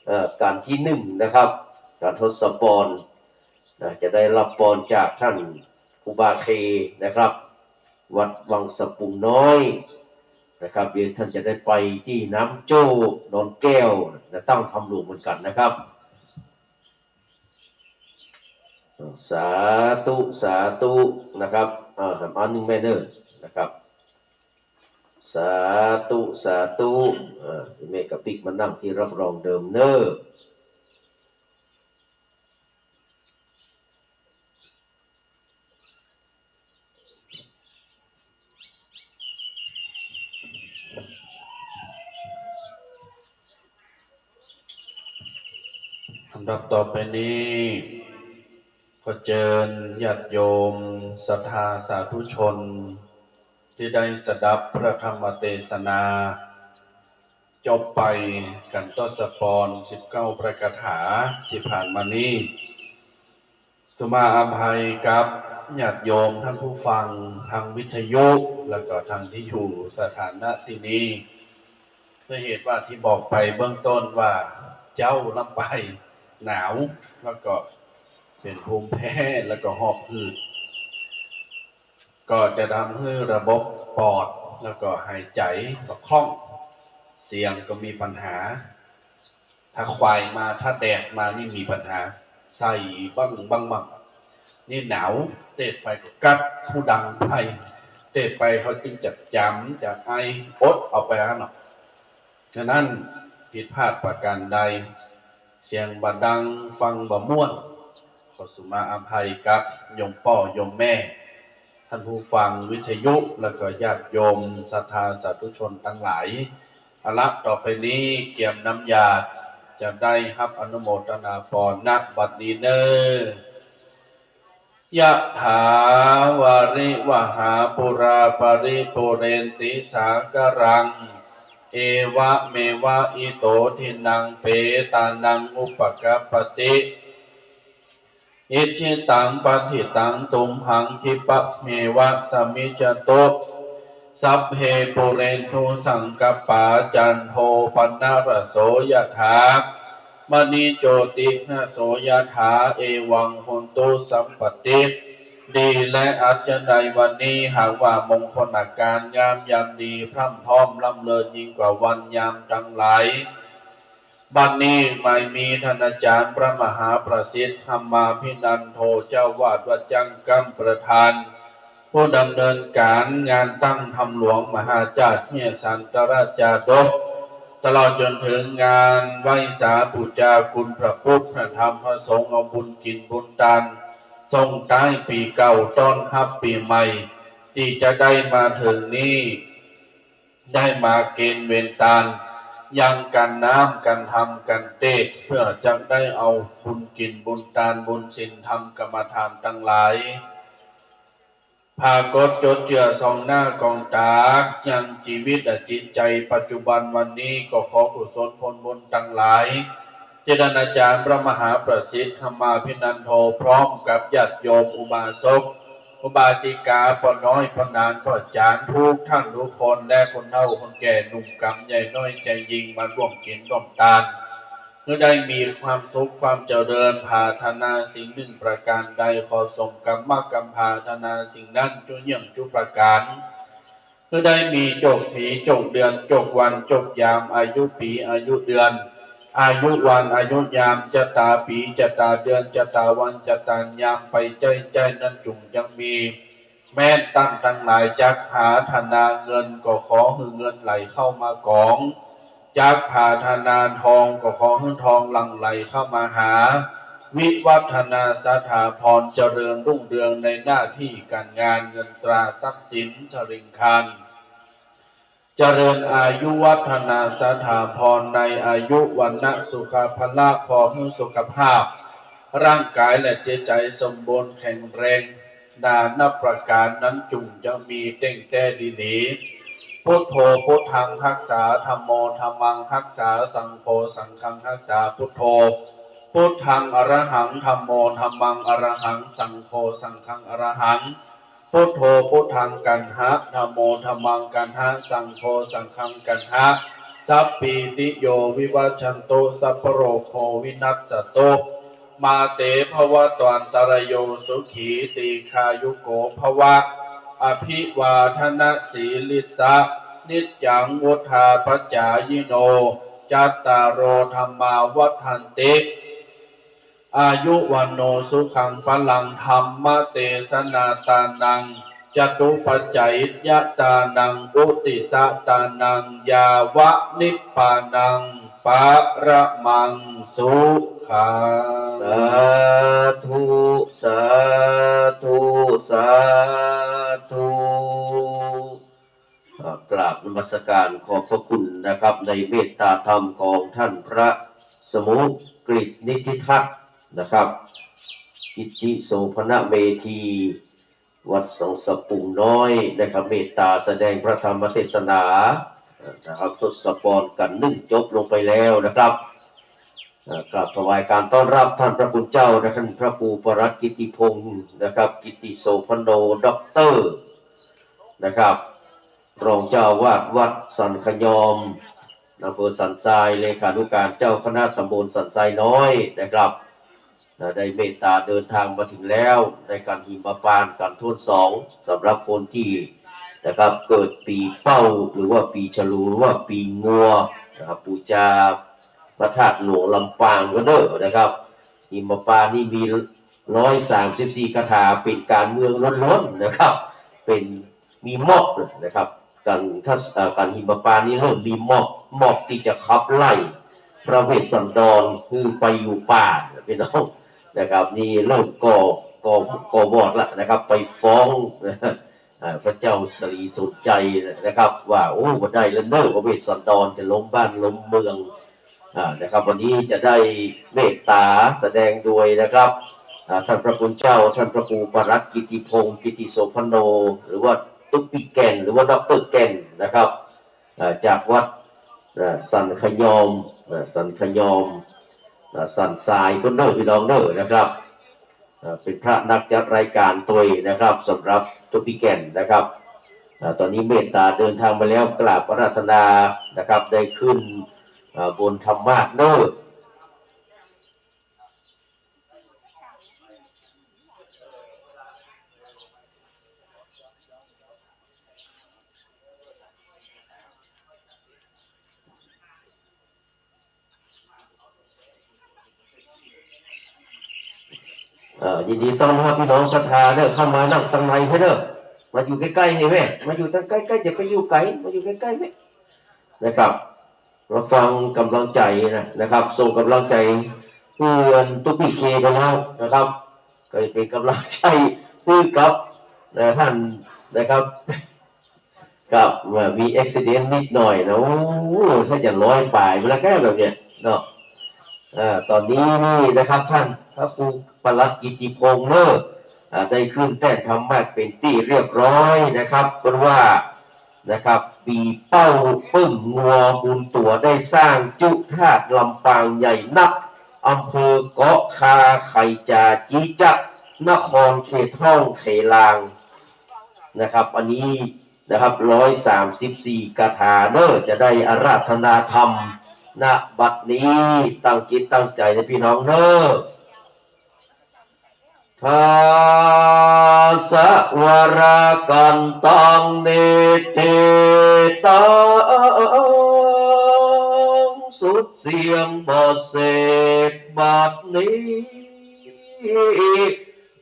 เอ่อ กัณฑ์ตี้นึ่งนะครับ กัณฑ์ทศพร นะ จะได้ฮับปอนจากท่านครูบาเคนะครับ วัดวังสะพุงน้อยนะครับ เดี๋ยวท่านจะได้ไปตี้น้ำโจ้ ดอนแก้วนะ ตั้งธรรมหลวงเหมือนกั๋นนะครับ สาธุ สาธุนะครับ อ่า แหมอันนึ่งแม่เน่อนะครับ สาธุ สาธุ อ่า แม่กระปิ๊กมานั่งตี้ฮับรองเดิมเน่อ ลำดับต่อไปนี้ ขอเจิญญาติโยมศรัทธาสาธุชน ตี้ได้สดับพระธรรมเตสนา จบไปกัณฑ์ทศพร สิบเก้าพระคาถาตี้ผ่านมานี้ สุมาอภัยกับญาติโยมท่านผู้ฟังทางวิทยุ แล้วก็ท่านตี้อยู่สถานะตี้นี่ ด้วยเหตุว่าตี้บอกไปเบื้องต้นว่าเจ๊าลำไปหนาว แล้วก็เป๋นภูมิแพ้ แล้วก็หอบหืด ก็จะทำหื้อระบบปอด แล้วก็หายใจ๋บ่คล่อง เสียงก็มีปัญหา ถ้าควายมา ถ้าแดดมานี่มีปัญหา ใส่บ้าง บ้าง บ้าง นี่หนาว เตะไปก็กัดหูดังไป เตะไปเขาจึงจะจ๋ำ จะไอ อดเอาไปหั้นเนาะ ฉะนั้นผิดพลาดประการใด เสียงบ่ดัง ฟังบ่ม่วน ขอสุมาอภัยกับโยมป้อโยมแม่ ท่านผู้ฟังวิทยุ แล้วก็ญาติโยมศรัทธาสาธุชนตังหลาย เอาละ ต่อไปนี้เกียมน้ำยาจะได้ฮับอนุโมทนาปอน ณ บัดนี้เน่อ ยะถา วาริวหา ปูรา ปะริปูเรนติ สาคะรัง เอวะเมวะ อิโต ทินนัง เปตานัง อุปะกัปปะติ อิจฉิตัง ปัตถิตัง ตุมหัง ขิปะเมวะ สมมิจฉตุ สัพเพ ปูเรนตุ สังกัปปา จันโท ปะนะระโส ยะถา มะณิ โจติระโส ยะถา เอวัง โหนตุ สัพพะ ดีและอัธยาศัยวันนี้ หากว่ามงคลการงามยามดี พร่ำพร้อมร่ำเริญยิ่งกว่าวันยามตังหลาย บัดนี้หมายมีท่านอาจารย์พระมหาประสิทธิ์ ธรรมาภินันโท เจ้าอาวาสวัดจั๊งกำ ประธาน ผู้ดำเนินก๋านงานตั้งธรรมหลวงมหาชาติเฮียสันตราชาดก ตลอดจ๋นเถิงงานไหว้สาปู๋จากุณพระพุทธ พระธรรม พระสงฆ์ เอาบุญกิ๋นบุญตาน ส่งต้ายปี๋เก่า ต้อนฮับปี๋ใหม่ ตี้จะได้มาเถิงนี้ ได้มาเกณฑ์เวรตาน ยังกั๋นน้ำกั๋นธรรมกั๋นเตสน์ เปื้อจะได้เอาบุญกิ๋นบุญตาน บุญศีลธรรมกรรมฐานตังหลาย ผากฏจดเจื้อส่องหน้ากองต๋า ยังจีวิตและจิตใจ๋ปัจจุบันวันนี้ ก็ขอกุศลผลบุญตังหลาย ตี้ท่านอาจารย์พระมหาประสิทธิ์ ธรรมาภินันโท พร้อมกับญาติโยมอุบาสก อุบาสิกา ป้อน้อย ป้อหนาน ป้อจ๋ารย์ กู้ต้านกู้คน และคนเฒ่าคนแก่ หนุ่มกำ ใหญ่น้อย แก่ยิ่ง มาร่วมกิ๋นร่วมตาน หื้อได้มีความสุขความเจริญ ผาถนาสิ่งนึ่งประก๋านใด ขอสมกำมะกำผาถนาสิ่งนั้น จุเยี่ยงจุประก๋าน หื้อได้มีโจคปี โจคเดือน โจควัน โจคยาม อายุปี๋ อายุเดือน อายุวัน อายุยาม จะต๋าปี๋ จะต๋าเดือน จะต๋าวัน จะต๋ายามไปใจ๊ๆ นั้นจุ่งจักมี แม้นต้านตังหลายจักผาถนาเงิน ก็ขอหื้อเงินไหลเข้ามาก๋อง จักผาถนาทอง ก็ขอหื้อทองหลั่งไหลเข้ามาหา วิวัฒนาสถาพร เจริญรุ่งเรืองในหน้าตี้ก๋านงาน เงินตราทรัพย์สินสะหลิงคาร เจริญอายุวัฒนาสถาพรในอายุวรรณะสุขะพละ ขอหื้อสุขภาพ ร่างก๋ายและจิตใจ๋สมบูรณ์แข็งแรง นานับประก๋านนั้นจุ่งจะมีเต้งแต๊ดีหลี พุทโธ พุทธัง ฮักษา ธัมโม ธัมมัง ฮักษา สังโฆ สังฆัง ฮักษา พุทโธ พุทธัง อรหัง ธัมโม ธัมมัง อรหัง สังโฆ สังฆัง อรหัง พุทโธ พุทธัง กัณหะ ธัมโม ธัมมัง กัณหะ สังโฆ สังฆัง กัณหะ สัพพีติโย วิวัชชันตุ สัพพะโรโค วินัสสะตุ มาเต ภวัตวันตะระโย สุขี ตีฆายุโก ภวะ อภิวาทะนะสีลิสสะ นิจจัง วุฑฒาปะจายิโน จัตตาโร ธัมมา วัฑฒันติ อายุ วัณโณ สุขัง พะลัง ธัมมะเตสะนาตานัง จตุปัจจะยิยะตานัง อุติสสะตานัง ยาวะนิพพานัง ปะระมัง สุขัง สาธุ สาธุ สาธุ อ่า กราบนมัสการขอบพระคุณนะครับ ในเมตตาธรรมของท่านพระสมุกฤตนิธิทัศน์นะครับ กิตติโสภณเมธี วัดสังสะพุงน้อยนะครับ เมตตาแสดงพระธรรมเทศนานะครับ ทศพร กั๋นนึ่ง จบลงไปแล้วนะครับ เอ่อ กราบถวายการต้อนรับท่านพระคุณเจ้านะ ท่านพระครูปลัดกิตติพงศ์นะครับ กิตติโสภโณ ด็อกเตอร์นะครับ รองเจ้าอาวาสวัดสันขยอม อำเภอสันทราย เลขานุการเจ้าคณะตำบลสันทรายน้อยนะครับ เอ่อ ได้เมตตาเดินทางมาถึงแล้ว ได้กั๋นหิมพานต์กั๋นถ้วนสอง สำหรับคนตี้นะครับ เกิดปีเป้า หรือว่าปีฉลู หรือว่าปีงัวนะครับ บูชา พระธาตุหลวงลำปางกั๋นเน่อนะครับ หิมพานต์นี่มีร้อยสามสิบสี่คาถา เป๋นก๋านเมืองล้วนๆ นะครับ เป๋น มีม็อบนะครับ ก๋านทัศ เอ่อ ก๋านหิมพานต์นี่เริ่มมีม็อบ ม็อบตี้จะขับไล่พระเวสสันดรหื้อไปอยู่ป่า พี่น้องนะครับ นี่เริ่มก่อ ก่อ ก่อวอร์ดละนะครับ ไปฟ้อง อ่า พระเจ้าสลีสนชัยนะครับ ว่า โอ้ บ่ได้แล้วเน่อ พระเวสสันดรจะล้มบ้านล้มเมือง อ่า นะครับ วันนี้จะได้เมตตาแสดงโดยนะครับ อ่า ท่านพระคุณเจ้า ท่านพระครูปลัดกิตติพงศ์ กิตติโสภโณ หรือว่าตุ๊กปี้แก่น หรือว่าด็อกเตอร์แก่นนะครับ อ่า จากวัด อ่า สันขยอม อ่า สันขยอม อ่า สันทรายปู้นเน่อ พี่น้องเน่อนะครับ อ่า เป๋นพระนักจัดรายก๋านตวยนะครับ สำหรับตุ๊กปี้แก่นนะครับ อ่า ต๋อนนี้เมตตาเดินทางมาแล้ว กราบอาราธนานะครับ ได้ขึ้น อ่า บนธรรมาสน์เน่อ เอ่อ ยินดีต้อนรับพี่น้องศรัทธาเน่อ เข้ามานั่งตังในเน่อ มาอยู่ใก้ๆ นี่แม่ มาอยู่ตังใก้ๆ อย่าไปอยู่ไก๋ มาอยู่ใก้ๆ แม่ นะครับ มาฟังก๋ำลังใจ๋นะ นะครับ ส่งก๋ำลังใจ๋เปื้อนตุ๊กปี้เคไปแล้วนะครับ ก็เป๋นก๋ำลังใจ๋หื้อกับ นะ ท่านนะครับ ครับ ว่ามีอุบัติเหตุนิดหน่อยนะ โอ้ ถ้าจะร้อยป๋ายไปแล้วแกแบบเนี้ยเนาะ อ่า ต๋อนนี้นี่นะครับ ท่านพระครูปลัดกิตติพงศ์เน่อ อ่า ได้ขึ้นแต้นธรรมาสน์เป๋นตี้เรียบร้อยนะครับ เปิ้นว่านะครับ ปีเป้าเปิ้งงัวบุญตั๋วได้สร้างจุฑาตุลำปางใหญ่นัก อำเภอเกาะคา ไขจ่าจี๊จัก นครเขตห้องเขลาง นะครับ อันนี้นะครับ ร้อยสามสิบสี่คาถาเน่อ จะได้อาราธนาธรรม ณ บัดนี้ ตั้งจิตตั้งใจ๋เน่อพี่น้องเน่อ ทาสะวรากันตัง นิทธิตัง สุดเสียงบ่เสกบัดนี้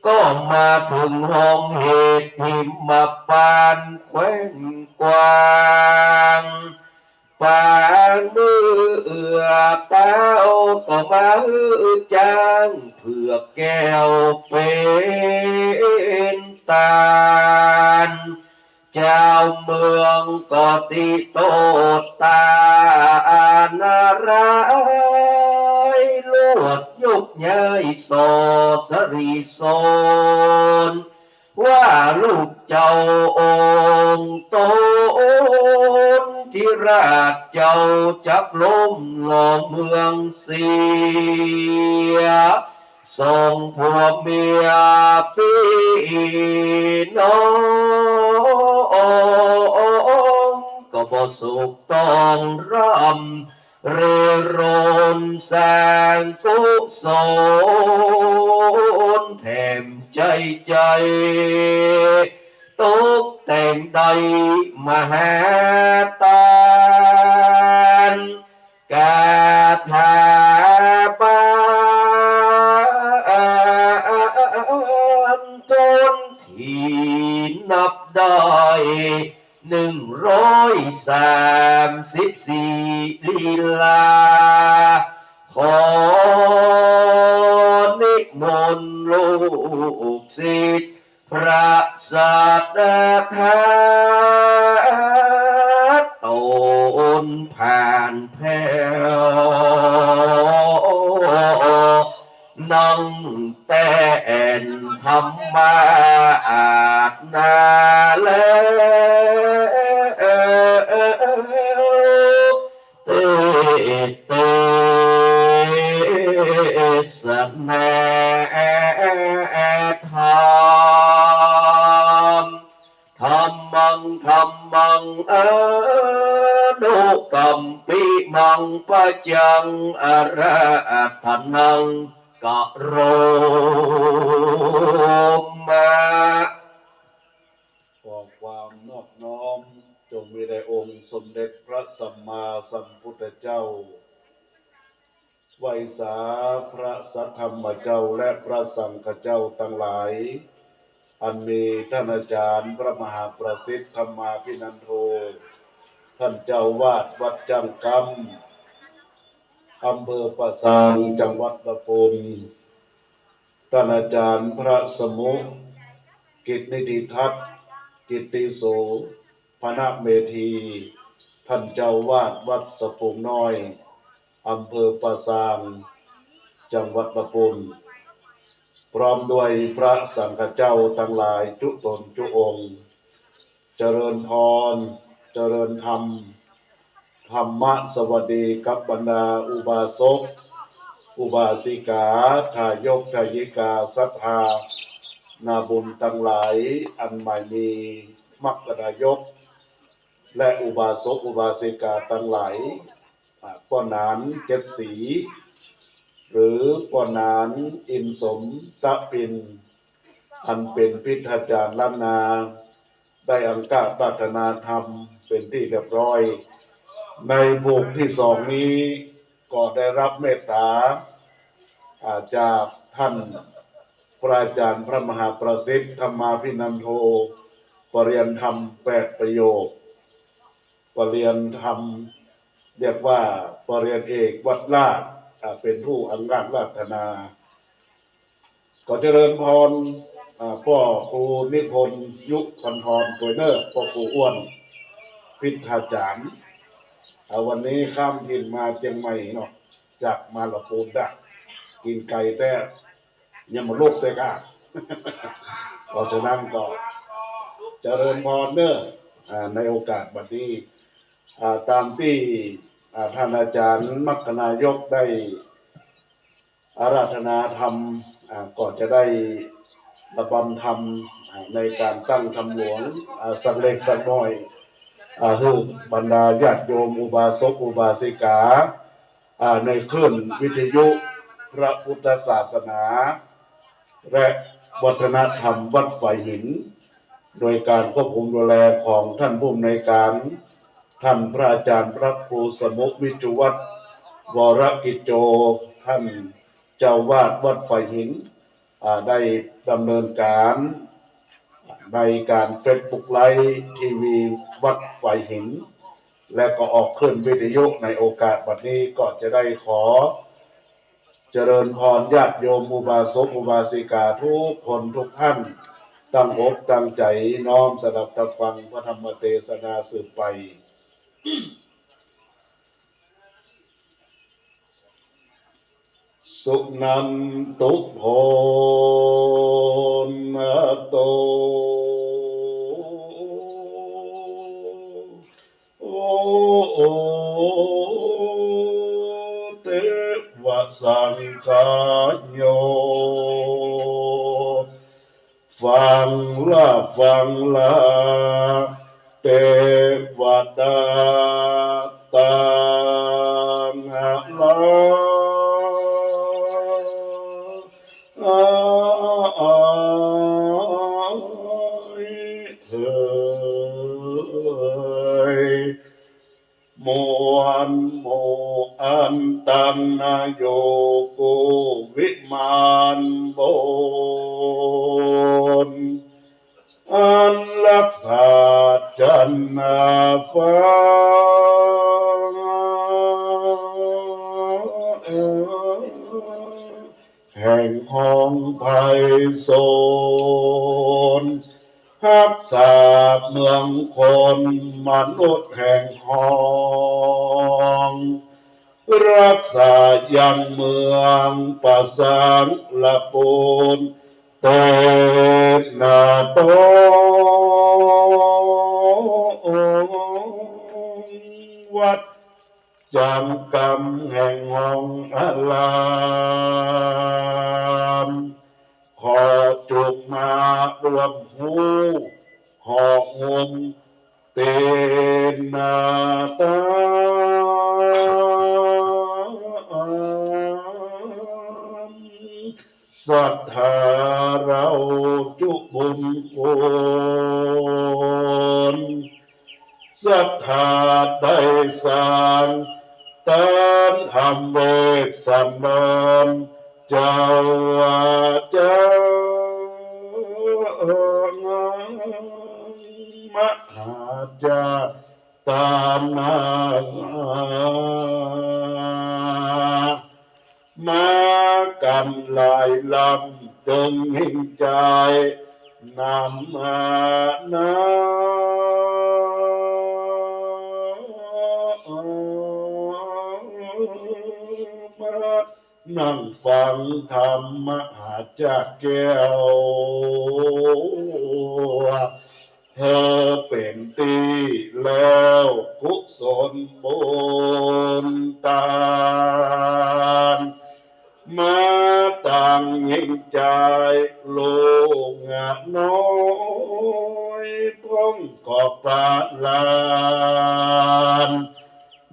ก็มาเถิงห้องเหตุหิมพานต์แคว่นกว้าง ปานมือเอื้อมเต้าก็มาหื้อจ้างเผือกแก้วเป๋นตาน จาวเมืองก็ติโต้ต๋านนารายณ์ ลวดยกย้ายส่อสะหลีสน ว่าลูกเจ้าองค์ต๋น ธิราชเจ้าจักล้มหล่อเมืองเสีย ส่งผัวเมียปี้น้องก็บ่สุขต้องร่ำเริญ สร้างกุศลแถมใจ๋ใจ๋ ตกแต่งได้มหาตาน คาถาบานต๋นตี้นับได้หนึ่งร้อยสามสิบสี่ลีลา ขอนิมนต์ลูกศิษย์ พระสัตถาต๋นผ่านแผ้ว นั่งแต้นธรรมาอาสนาแล้ว เต เตสนาธรรม ธัมมัง ธัมมัง อนุกัมปิมัง ปัจจัง อาราธนัง กะโรมะ ขอความนอบน้อมจงมีแด่องค์สมเด็จพระสัมมาสัมพุทธเจ้า ไหว้สาพระสัทธรรมเจ้าและพระสังฆเจ้าตังหลาย อันมีต้านอาจ๋ารย์พระมหาประสิทธิ์ ธัมมาภินันโท ต้านเจ้าอาวาสวัดจ้างกำ อำเภอป่าซาง จังหวัดละปูน ต้านอาจ๋ารย์พระสมุ กิตตินิธิทัศน์ กิตติโสภณเมธี ต้านเจ้าอาวาสวัดสะปูงน้อย อำเภอป่าซาง จังหวัดละปูน พร้อมด้วยพระสังฆเจ้าตังหลายจุ๊ต๋นจุ๊องค์ เจริญพร เจริญธรรม ธัมมะสวัสดีกับบรรดาอุบาสก อุบาสิกา ทายกทายิกา ศรัทธานาบุญตังหลาย อันหมายมีมรรคนายก และอุบาสกอุบาสิกาตังหลาย อ่า ป้อหนานเจ็ดสี หรือป้อหนานอินสมตะปิน อันเป๋นพิทธาจ๋ารย์ล้านนา ได้อังคาราธนาธรรมเป๋นตี้เรียบร้อย ในผูกตี้สองนี้ ก็ได้ฮับเมตต๋า อ่า จากต้านพระอาจ๋ารย์พระมหาประสิทธิ์ ธัมมาภินันโท ปริญญาธรรมแปดประโยค ปริญญาธรรม เรียกว่าปริญญาเอกวัดราช อ่า เป๋นผู้อังคาราธนา ขอเจริญพร อ่า ป้อครูนิพนธ์ ยุคนธร ตวยเน่อ ป้อครูอ้วน พิทธาจ๋ารย์ อ่า วันนี้ข้ามถิ่นมาเจียงใหม่เนาะ จากมาละปูนดะ กิ๋นไก๋แต๊ ยังบ่ลุกเลยค่ะ เพราะฉะนั้นก็เจริญพรเน่อ อ่า ในโอกาสบัดนี้ อ่า ต๋ามตี้ อ่า ต้านอาจ๋ารย์มรรคนายกได้อาราธนาธรรม อ่า ก็จะได้ระบำธรรม อ่า ในก๋านตั้งธรรมหลวง อ่า สักเล็กสักน้อย อ่า หื้อบรรดาญาติโยมอุบาสกอุบาสิกา อ่า ในคลื่นวิทยุพระพุทธศาสนา และวัฒนธรรมวัดฝายหิน โดยก๋านควบคุมดูแลของต้านผู้อำนวยก๋าน ต้านพระอาจ๋ารย์พระครูสมุ วิจุวัฒน์ วรกิจโจ ต้านเจ้าอาวาสวัดฝายหิน อ่า ได้ดำเนินก๋านในก๋านเฟซบุ๊กไลฟ์ ทีวีวัดฝายหิน และก็ออกคลื่นวิทยุในโอกาสบัดนี้ ก็จะได้ขอเจริญพรญาติโยมอุบาสกอุบาสิกาทุกคนทุกท่าน ตั้งอกตั้งใจ๋น้อมสดับตับฟังพระธรรมเตสนาสืบไป สุนันตุโภนโต โอ โอ เตวะสังคาโย ฟังละฟังละ เตวะตา ตังหะลา อา อา เฮย มวลหมู่อันตังนาโยโกวิมานบน อันฮักษาจันทร์ฟ้า แห่งห้องไพศาล ฮักษาเมืองคนมนุษย์แห่งห้อง ฮักษายังเมืองประสาทละปูน เตนะโต วัด จังกำแห่งห้องอาราม ขอจุ่งมาร่วมฮู้ ห่อหุ้ม เตนะตัง ศรัทธาเราจุบุญคุณ ศรัทธาได้สร้าง ต้านธรรมเวสสันดร เจ้าว่าเจ้า มหาจา ตานา มากั๋นหลายลำ จึงยิ่งใจ๋ นำมานา มา นั่งฟังธรรมมหาจักแก้ว เฮอเป๋นตี้แล้วกุศลบุญตาน มาตังยิ่งใจ๋ลูกน้อย ป้องก็ปะหลาน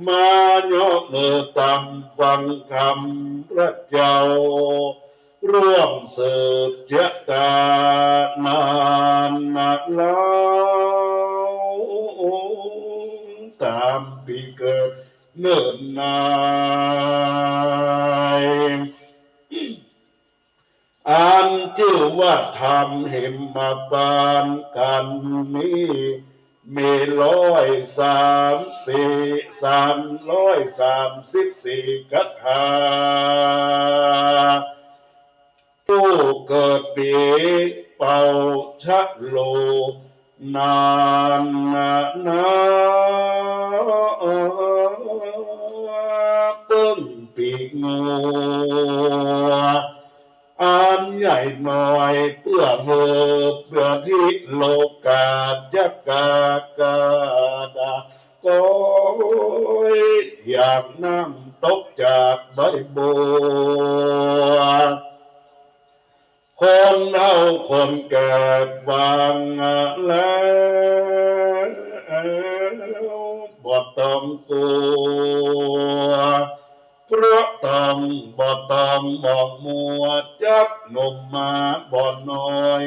มายกมือตำฟังคำพระเจ้า ร่วมสืบเจตนานนาเล่า ต๋ามปี๋เกิดเนิ่นนาย อันจื้อว่าธรรมหิมพานต์กั๋นนี้ มีร้อยสามสี่ สามร้อยสามสิบสี่คาถา ผู้เกิดปี๋เป่าชะลู นานนา เปิ้งปี๋งัว อันใหญ่น้อยเปื้อเฮอเปื้อตี้โลกาจักกากาดา ก้อยอย่างน้ำตกจากใบบัว คนเฒ่าคนแก่ฟังแล้ว บ่ต้องกั๋ว เพราะต้อง บ่ต้องหมองมัว จักหนุ่มมาบ่น้อย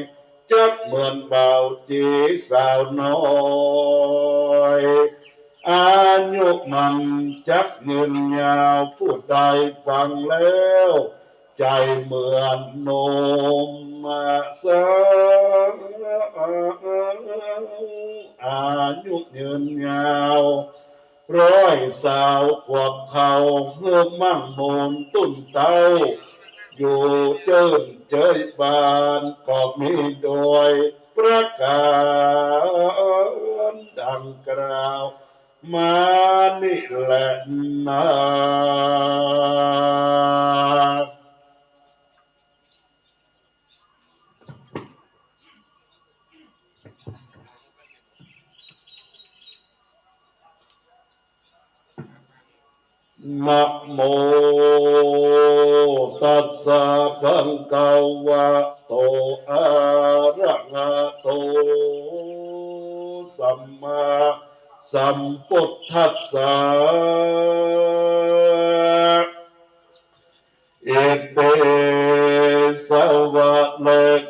จักเหมือนบ่าวจี๋สาวน้อย อายุมันจักยืนยาว ผู้ใดฟังแล้ว ใจ๋เหมือนหนุ่มสาว อายุยืนยาว ร้อยซาวขวบเข้า หื้อมั่งมูนตุ้นเต๊า อยู่เจิ่นเจยบานก็มีโดย ประก๋านดังกล่าวมานี้แลนา นะโม ตัสสะ ภะคะวะโต อะระหะโต สัมมาสัมพุทธัสสะ อิติ สวะ เล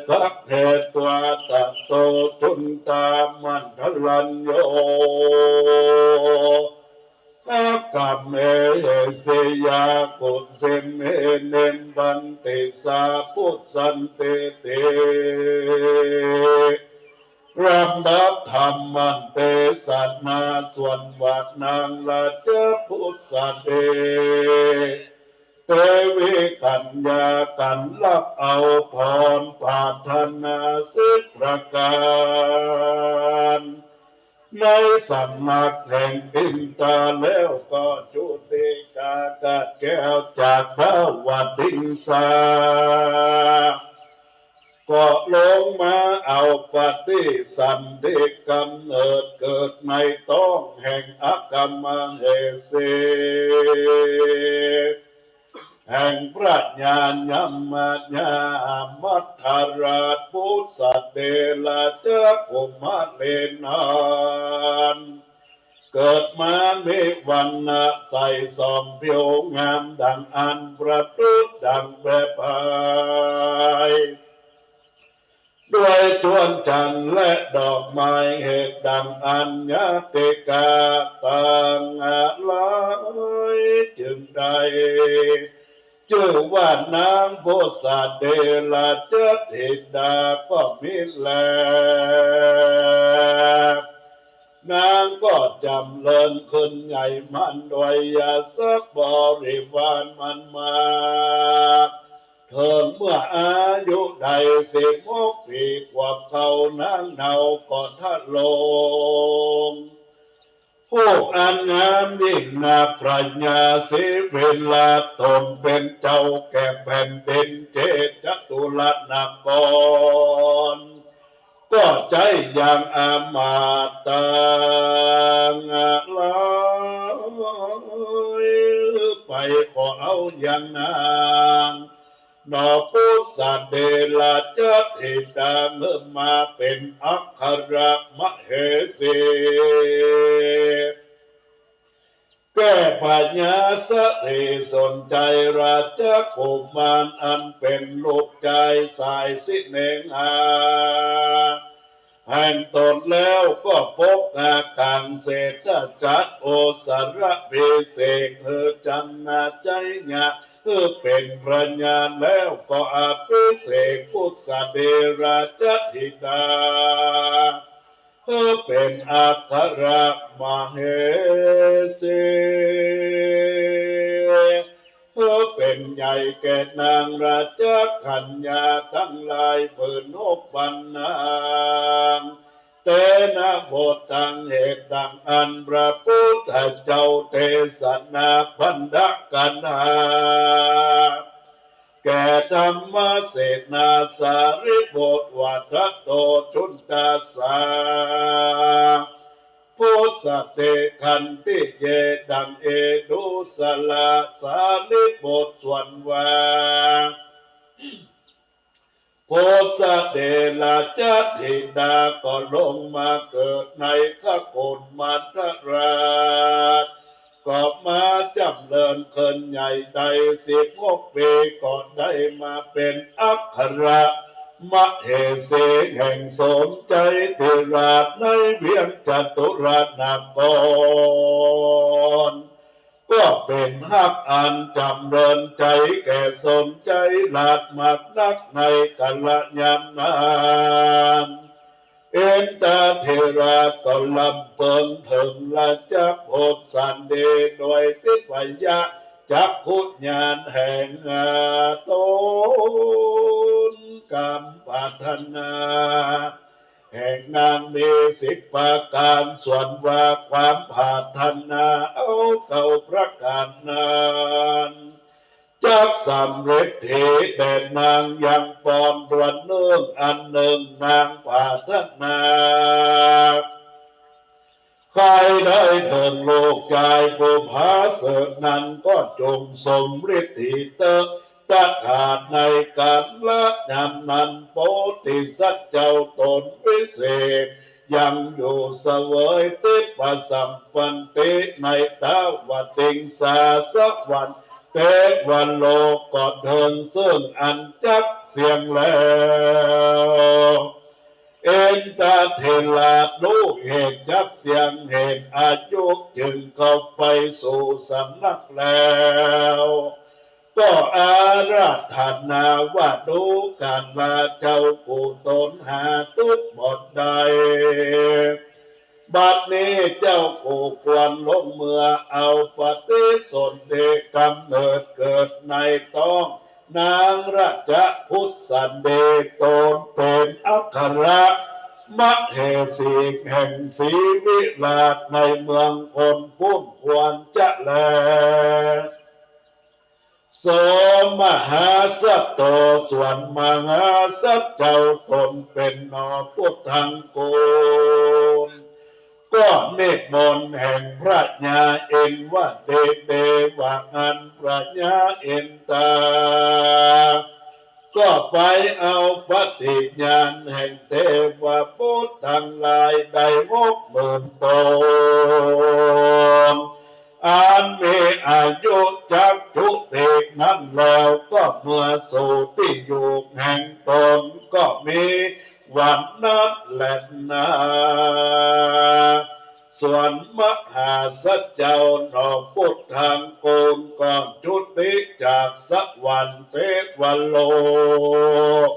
ขะ เหตวา ตะโต จุนตา มัณฑะรัญโญ อะกะเม เฮ เสยา กุสิมหิ นิบบันติ สา ปุสสันติติ ลำดับธรรมอันเตสนาส่วนว่านางราชปุสสะเด เตวิกัญญากั๋นฮับเอาผลปรารถนาสิบประก๋าน ในสำนักแห่งอินตาแล้วก็จุติจากขัดแก้วจากท้าววติงสา ก็ลงมาเอาปฏิสันธิก๋ำเนิดเกิดในต๊องแห่งอัคคมเหสี แห่งพระญาณยมญามัทธราชปุสสะเดระจกุมารนั้น เกิดมามีวรรณะใสส่องผิวงามดังอัญประดุจดังแผ่ไพ ด้วยจวนจันทร์และดอกไม้เหตุดังอัญญาติกาตังหลาย จึงได้จื้อว่านางปุสสะเดระจธิดาก็มีแล นางก็จ๋ำเริญขึ้นใหญ่มั่นด้วยยศบริวารมันมาก เถิงเมื่ออายุได้สิบหกปี๋ขวบเข้า นางเนาก็ทรง ผู้อันงามยิ่งนัก พระญาศรีวิราชตนเป๋นเจ้าแก่แผ่นดินเชตจตุรนคร ก็ใจ๊ยังอำมาตย์ตังหลายไป ขอเอายังนาง นอ ปุสสะเดระจธิดา เมื่อมาเป๋นอัครมเหสี แก่พญาสะหรีสนชัยราชกุมารอันเป๋นลูกจายสายสิเนหา แห่งตนแล้วก็ปกหากั๋งเศรษฐจักรโอสรภิเษกหื้อจันนาใจ๊ยะ หื้อเป๋นพระญาแล้วก็อภิเษกปุสสะเดระจธิดา หื้อเป๋นอัครมเหสี หื้อเป๋นใหญ่แก่นางราชกัญญาตังหลายหมื่นหกปันนาง เตนะ บทตังเหตุดังอันพระปุทธเจ้าเตสนาปันดกถา แก่ธรรมเสนาสารีบุตรว่า ทะโต จุนตัสสะ ปุสสะเต ขันติเย ดังเอดูสละสารีบุตรส่วนว่า ปุสสะเดระจธิดาก็ลงมาเกิดในคกุลมัทธราช ก็มาจ๋ำเริญขึ้นใหญ่ได้สิบหกปี๋ ก็ได้มาเป๋นอัครมเหสีแห่งสนชัยธิราชในเวียงจตุรนคร ก็เป๋นฮักอันจ๋ำเริญใจ๋แก่สนชัยราชมากนักในกาละยามนั้น อินทเถระก็ลำเปิงเถิงราชปุสสะเดโดยทิพยจักขุญาณแห่งตน กำปรารถนา แห่งนางมีสิบประก๋าน ส่วนว่าความปรารถนาเอาเก้าประก๋านนั้น จักสำเร็จเถิดแด่นาง ยังปอนตัวนนึ่งอันนึ่ง นางปรารถนา ใค่ได้เถิงลูกจายผู้ผาเสริฐนั้น ก็จงสมฤทธิ์เถิด ตถาในกาละยามนั้น โพธิสัตว์เจ้าต๋นวิเศษ ยังอยู่เสวยทิพย์สัมปันติในเท้าวติงสาสวรรค์เทวโลก ก็เถิงซึ่งอันจั๊กเสี้ยงแล้ว อินทเถระฮู้เหตุจั๊กเสี้ยง เห็นอายุจึงเข้าไปสู่สำนักแล้ว ก็อาราธนาว่า ดูก่อนราชาเจ้า ผู้ตนหาตุ๊กข์บ่อนใด บัดนี้เจ้าผู้ควรลงเมือเอาปฏิสนธิ ก๋ำเนิดเกิดในต๊องนางราชพุทธสันเดช ต๋นเป๋นอัครมเหสีแห่งศรีวิราช ในเมืองคนปุ้นควรจะแล โสมหาสัตโต ส่วนมหาสัตว์เจ้าต๋นเป๋นหนอ ปุทธัง กุล ก็นิมนต์แห่งพระยาอินทร์ว่า เต เต ว่าอั้น พระยาอินทรา ก็ไปเอาปฏิญาณแห่งเทวบุตรตังหลายได้หกหมื่นต๋น อันมีอายุจักจุตินั้นแล้ว ก็เมือสู่ตี้อยู่แห่งต๋น ก็มีวันนั้นแลนา ส่วนมหาสัตว์เจ้าหนอ ปุทธัง กุล ก็จุติจากสวรรค์เทวโลก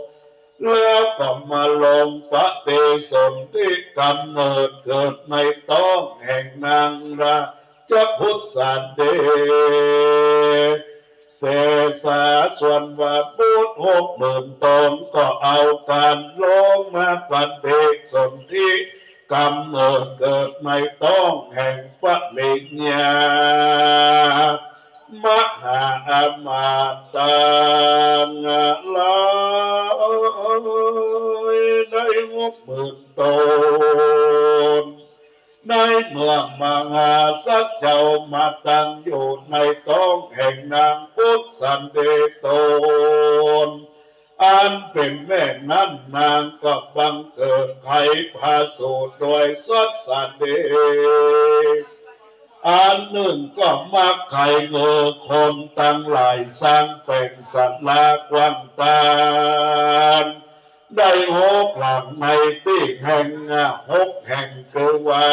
แล้วก็มาลงปฏิสนธิก๋ำเนิดเกิดในต๊องแห่งนางราชพุทธสันเดช เสสา ส่วนว่าบุตรหกหมื่นต๋น ก็เอากั๋นลงมาปฏิสนธิก๋ำเนิดเกิดในต๊องแห่งปริญญา มหาอมาตย์ตังหลายได้หกหมื่นต๋น ในเมื่อมหาสัตว์เจ้ามาตั้งอยู่ในต๊องแห่งนางพุทธสันเดชต๋น อันเป๋นแม่นั้น นางก็บังเกิดใค่ผาสุกโดยสัตว์สันเดช อันนึ่งก็มักใค่เงอคนตังหลาย สร้างเป๋นศาลากว้างตาน ได้หกหลังในตี้แห่ง หกแห่ง คือว่า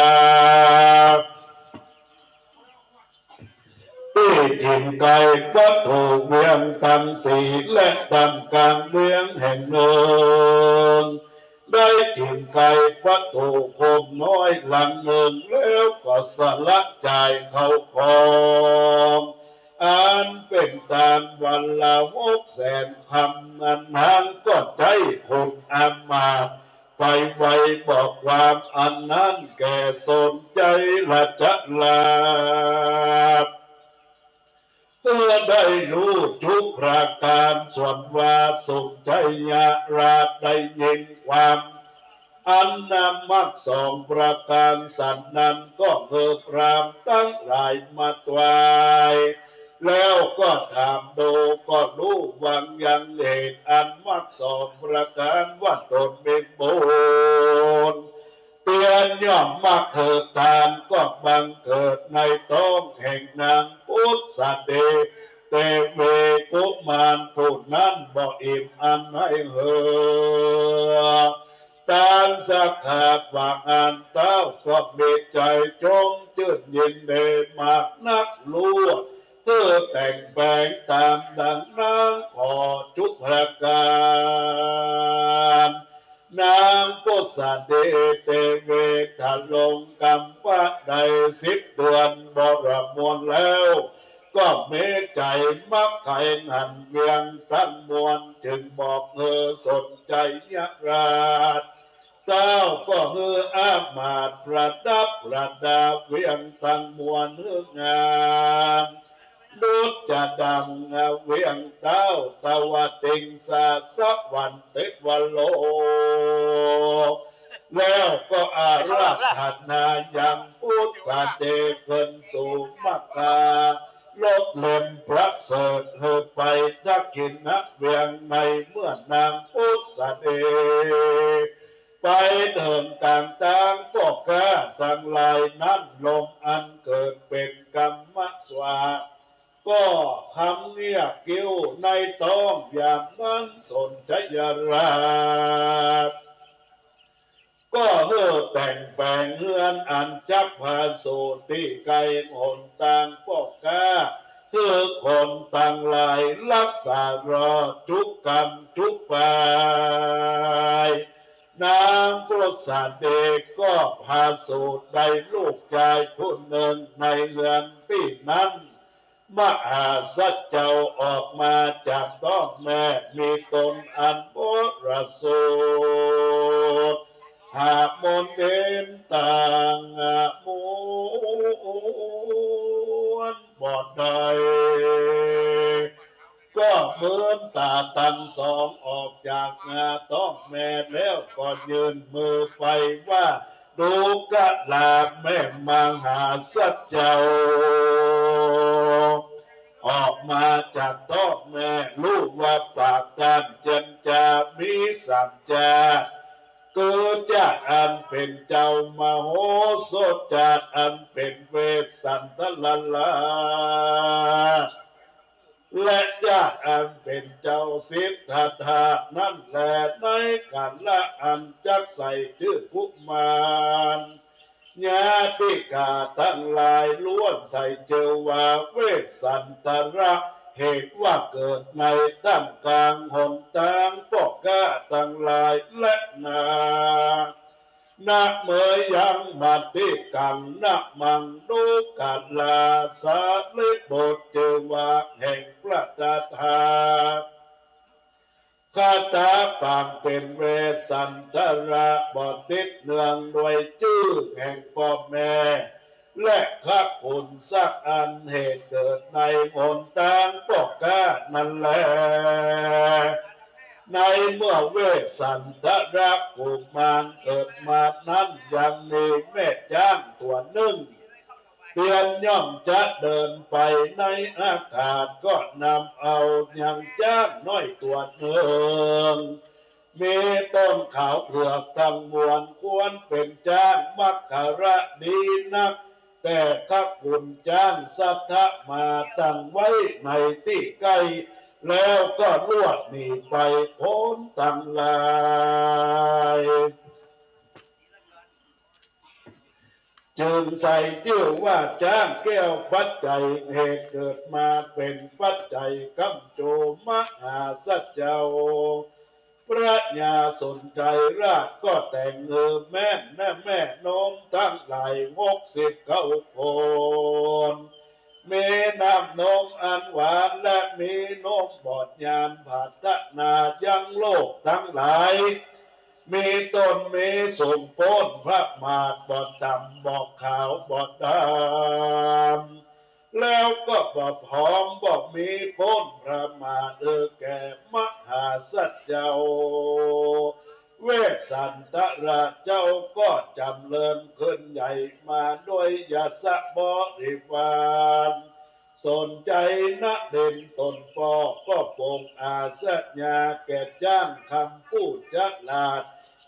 ตี้ถิ่นไก๋ประตู๋เวียงตังสี่ และต้ามก๋างเวียงแห่งนึ่ง ได้ถิ่นไก๋ประตู๋โคกน้อยหลังนึ่ง แล้วก็สละจ่ายเข้าของ อันเป๋นตานวันละหกแสนคำ อันนั้นก็ใจ๊คุณอำมาตย์ไปไว้บอกความอันนั้นแก่สนใจราชราช เมื่อได้ฮู้จุ๊ประก๋าน ส่วนว่าสนใจราชได้ยินความอันนำมักสองประก๋านสันนั้น ก็เงอพราหมณ์ตังหลายมาถวาย แล้วก็ถามดู ก็ฮู้วางยังเหตุอันมักสองประก๋านว่าต๋นมีบุญ เตียนย่อมมักเถิดตาน ก็บังเกิดในต๊องแห่งนางพุทธเสเด เตเว กุมารผู้นั้นบ่อิ่มอันให้เหือ ตานสักขาดว่าอั้น เต้าก็มีใจ๋จมจื้นยินดีมากนัก ฮู้เตื้อแต่งแป๋งต๋ามดังนั้น ขอจุ๊ประก๋าน นางพุทธเสเด เตเว ถ้าลงกำพร้าได้สิบเดือนบริบูรณ์แล้ว ก็มีใจ๋มักใค่หันเวียงตังมวล จึงบอกเฮอสนใจราช เต้าก็หื้ออามาตย์ประดับประดาเวียงตังมวลหื้องาม ดุจจะดังเวียงเต้าตะวะติงสาสะหวันเตวะโล แล้วก็อาราธนายังปุทธเดชเปิ้นสู่มัคคา ลบเล็มประเสริฐหื้อไปดักขิณะเวียงในเมื่อนางปุทธเดช ไปเถิงก๋างตางป้อก๊าตังหลายนั้น ลมอันเกิดเป๋นกัมมะสวะ ก็คำเงียบกริ้วในต๊องยามนั้น สนชยราช ก็หื้อแต่งแป๋งเฮือนอันจักผาสู่ตี้ไก้ หนตางป้อก๊า หื้อคนตังหลายฮักษารอจุกรรมจุปาย นางปุทธเดชก็ผาสู่ได้ลูกจายผู้นึ่งในเฮือนตี้นั้น มหาสัจเจ้าออกมาจากต๊องแม่ มีต๋นอันบริสุทธิ์ หากมนเต็มต่างมวลบ่ได้ ก็เมินต๋าตังสองออกจากต๊องแม่แล้วก็ยื่นมือไปว่า ดูกราบแม่มหาสัจเจ้า ออกมาจากต๊องแม่ ฮู้ว่าปากต้านเจรจามีสามจา คือจาอันเป๋นเจ้ามโหสถ จาอันเป๋นเวสสันตรราช และจาอันเป๋นเจ้าสิทธัตถะนั้นแล ในกาละอันจักใส่จื้อกุมาร ญาติกาตังหลายล้วนใส่จื้อว่าเวสสันตระ เหตุว่าเกิดในต้ามก๋างหนตางป้อก๊าตังหลาย และนา นะเมยังมติกัง นะมัง ดูกราบสารีบุตร จื้อว่าแห่งพระตถาคตะปางเป๋นเวสสันตระ บ่ติดเนื่องด้วยจื้อแห่งป้อแม่ และพระคุณสักอัน เหตุเกิดในหนตางป้อก๊านั้นแล ในเมื่อเวสสันตระกุมารเกิดมานั้น ยังมีแม่จ๊างตั๋วนึ่ง เตียนย่อมจะเดินไปในอากาศ ก็นำเอายังจ๊างน้อยตั๋วนึ่ง มีต้นขาวเผือกตังมวล ควรเป๋นจ๊างมัคคละดีนัก แต่พระคุณจ๊างสัทธะมาตั้งไว้ในตี้ใก้ แล้วก็ลวดหนีไป คนตังหลาย จึงใส่จื้อว่าจ๊างแก้วปัจจัย เหตุเกิดมาเป๋นปัจจัย ก้ำโจมมหาสัจเจ้า พระญาสนชัยราชก็แต่งหื้อแม่นแม่นมตังหลายหกสิบเก้าคน มีน้ำนมอันหวาน และมีนมบอดหญ้านพัฒนายังโลกตังหลาย มีต้นมีสูงป๊นประมาท บ่ต่ำบ่ขาวบ่ดำ แล้วก็บ่ผอมบ่มีป๊นประมาท เออ แก่มหาสัจเจ้า เวสสันตระเจ้าก็จ๋ำเริญขึ้นใหญ่มาด้วยยศบริวาร สนชัยนเรนต๋นป้อก็ปรงอาสยาแก่จ๊างคำผู้ฉลาด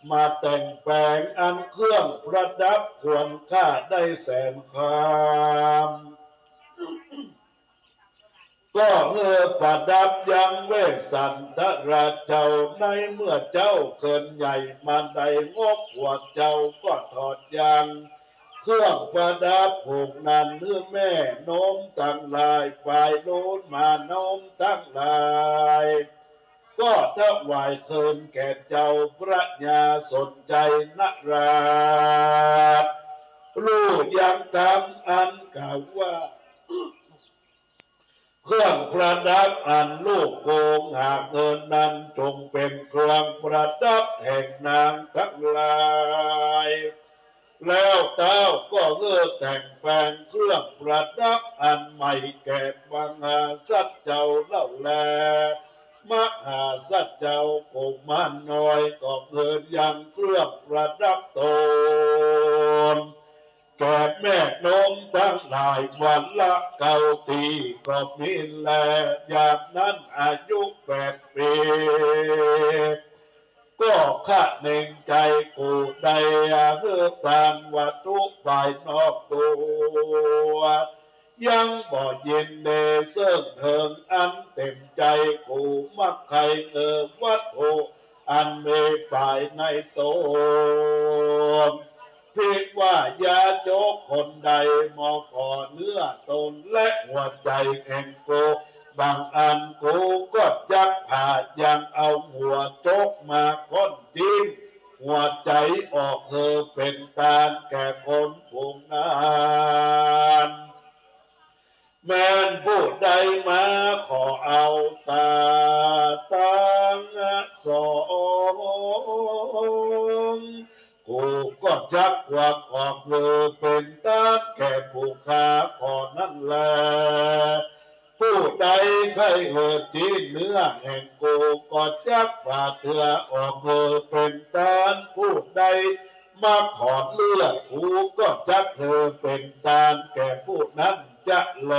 มาแต่งแป๋งอันเครื่องประดับควรค่าได้แสนคำ ก็หื้อประดับยังเวสสันตระเจ้า ในเมื่อเจ้าเคินใหญ่มาได้หกขวบ เจ้าก็ถอดยังเครื่องประดับผูกนั้นหื้อแม่นมตังหลาย ฝ่ายโน้นมานมตังหลาย ก็ถวายคืนแก่เจ้าพระญาสนชัยนราช ลู่ยังกำอันกล่าวว่า เครื่องประดับอันลู่โกงหาบเงินนั้น จงเป๋นเครื่องประดับแห่งนางตังหลาย แล้วเต้าก็เฮอแต่งแปลงเครื่องประดับอันใหม่แก่มหาสัตว์เจ้าเล่าแล มหาสัตว์เจ้ากุมารน้อยก็เฮอยังเครื่องประดับตน แก่แม่นมตังหลายวันละเก้าตี้ก็มีแล ยามนั้นอายุแปดปี๋ ก็คะเน่งใจ๋กู่ได้เฮอตานวัตถุภายนอกตั๋ว ยังบ่ยินดีเซิ่งเถิงอันเต๋มใจ๋ กูมักใค่เฮอวัตถุอันมีภายในต๋น ภิกขายาจกคนใดมาขอเนื้อต๋นและหัวใจ๋แห่งกู บางอันกูก็จักผ่ายังเอาหัวจกมาค่อนทิ้งหัวใจ๋ออกเฮอเป๋นตานแก่คนฝูงนั้น แม้นผู้ใดมาขอเอาต๋าตังสอง กูก็จักควักออกเฮอเป๋นตานแก่ผู้ข้าขอนั้นแล ผู้ใดใค่เฮอตี้เนื้อแห่งกูก็จักผ่าเตื้อออกเฮอเป๋นตาน ผู้ใดมาขอเลือดกูก็จักเฮอเป๋นตานแก่ผู้นั้นจะแล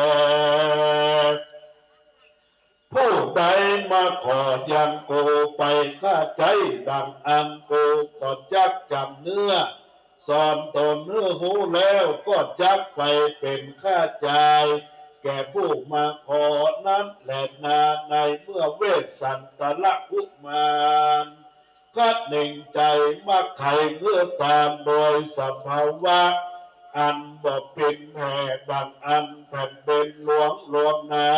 ผู้ใดมาขอยังกูไปฆ่าใจ๊ดังอั้น กูก็จักจ๋ำเนื้อส่วนต๋นหื้อฮู้แล้ว ก็จักไปเป๋นค่าจ่ายแก่ผู้มาขอนั้นแลนา ในเมื่อเวสสันตรกุมาร คะเน่งใจ๋มักใค่เฮอตานโดยสภาวะอันบ่ปินแห่ บางอันแผ่นดินหลวงล่วงหน้า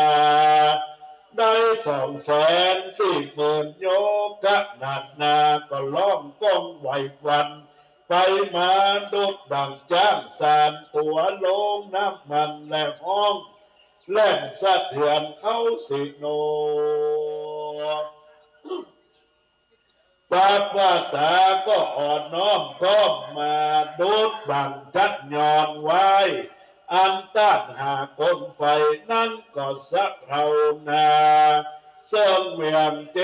ได้สองแสนสี่หมื่นโยชน์ ขนาดนาก็ฮ้องก้องไหวหวั่นไปมา ดุจดั่งจ๊างสานตั๋วลงน้ำมัน และฮ้องแล่นสะเทือนเข้าสิโน ปาปาตาก็อ่อนน้อมก้อมมา ดุจบังจักยอดไว้อันต้านหาคนไฟนั้นก็สะเพรานา เซิ่งเวียงเจ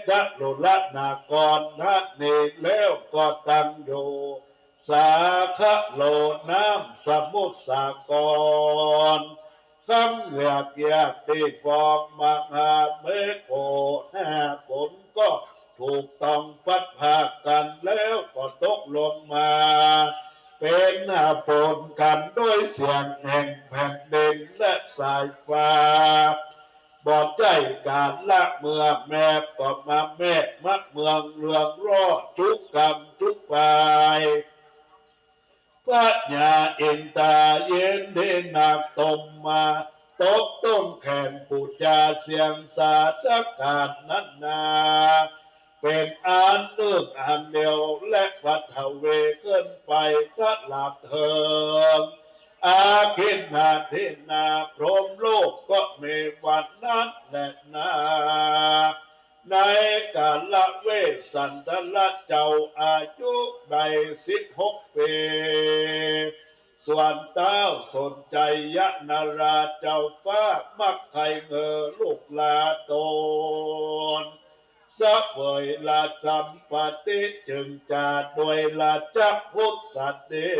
ตรุรนากรณะนี้แล้วก็ตั้งอยู่ สาคะโลน้ำสมุทรสาคร คำเวียงเยียกตี้ฟองมหาเมฆโขห้าฝนก็ถูกต้องพัดพากั๋นแล้วก็ตกลงมา เป๋นหาฝนกั๋นด้วยเสียงแห่งแผ่นดินและสายฟ้า บ่ใจ้ก๋าละเมื่อแมบก็มาแมบมะเมืองเรืองรอดจุกกำจุกปาย พญาอินทรายินดีนัก ตบมาตบต้นแขนปู๋จาเสียงสาธกาศนั้นนา เป๋นอันนึ่งอันเดียว และปัทเวขึ้นไปตะหลับเถิง อาคินนาทินาพรหมโลกก็มีวันนั้นแลนา ในก๋าละเวสสันตรเจ้าอายุได้สิบหกปี๋ ส่วนต้าวสนชัยยะนาราชเจ้าฟ้ามักใค่เฮอลูกหลาต๋นเสวยราชสัมปัตติ จึงจาด้วยราชบุตรเสด็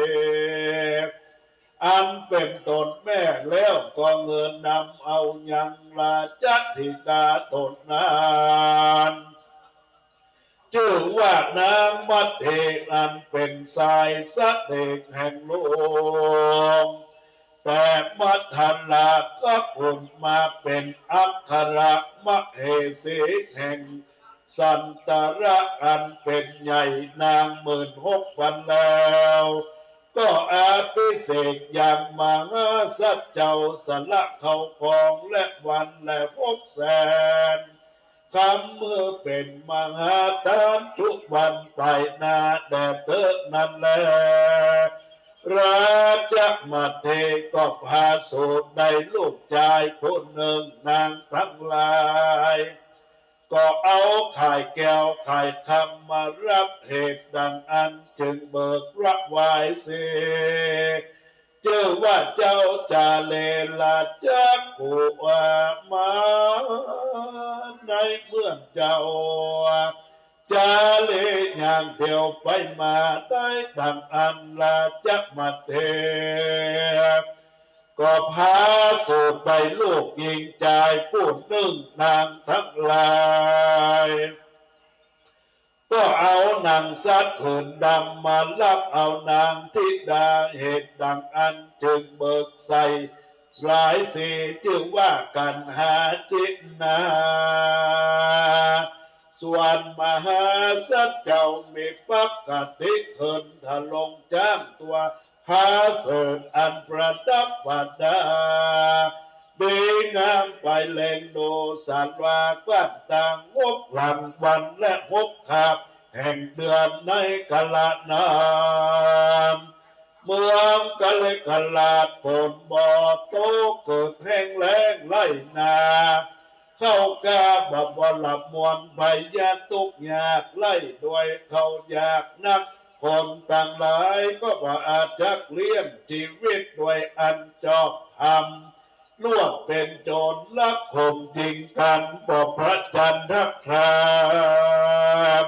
จ อันเป๋นต๋นแม่แล้วก็เฮอนำเอายังราชธิดาต๋นนั้น จื้อว่านางมัทเท อันเป๋นสายเสด็จแห่งหลวง แต่มัทธราชกุมมาเป๋นอัครมเหสีแห่งสันตระอันเป๋นใหญ่นางหมื่นหกพันแล้ว ก็อภิเษกยังมหาสัตว์เจ้าสละเข้าครองและวันและหกแสน คำเมื่อเป๋นมหาทานทุกวันไปหน้าแด่เต๊อะนั้นแล ราชมเถรก็ผาสูตรได้ลูกจายผู้นึ่ง นางตังหลาย ก็เอาข่ายแก้วข่ายกำมาฮับ เหตุดังอั้นจึงเบิกระวายเสีย จื้อว่าเจ้าจาเลราจักขุมาในเมืองเจ้า จาเลย่างเตียวไปมาได้ดังอั้น ราชมเถรก็ผาสูตรได้ลูกญิงจายผู้นึ่ง นางตังหลาย ก็เอาหนังสัตว์หื่นดำมาฮับเอานางธิดา เหตุดังอั้นจึงเบิกใส่สลายเสีย จื้อว่ากัณหาจินนา ส่วนมหาสัตว์เจ้ามีปกติหื่นทรงจ้างตั๋ว ผาเสริฐอันประดับประดา ดีงามไปแลดูสาลากว้างตาง หกหลังวันและหกคาบแห่งเดือนในกาลานั้น เมืองกาเลกราชฝนบ่ตก เกิดแห้งแล้งไร้นา ข้าวกล้าบ่ บ่หลาบมวล ภัยยะทุกข์ยากไร้ด้วยข้าวยากนัก คนตังหลายก็บ่อาจจักเลี้ยงจีวิตด้วยอันชอบธรรม ลวกเป๋นโจ๋รลักข่มจิงกั๋น บ่ประจันทร์ทะคราม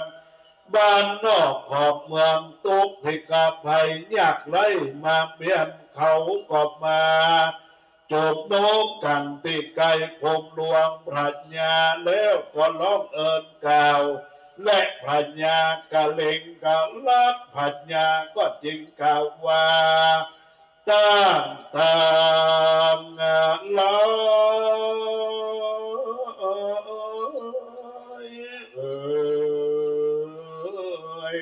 บ้านนอกขอบเมืองตุ๊กข์พิกาภัยยากไร้มาเบียด เขาก็มา จุมนุมกั๋นตี้ใก้ภูมิหลวงพระญา แล้วก็ฮ้องเอิ้นกล่าว และพระญากลิงกราชพระญาก็จึงกล่าวว่า ต้านตังหลายเอ๋ย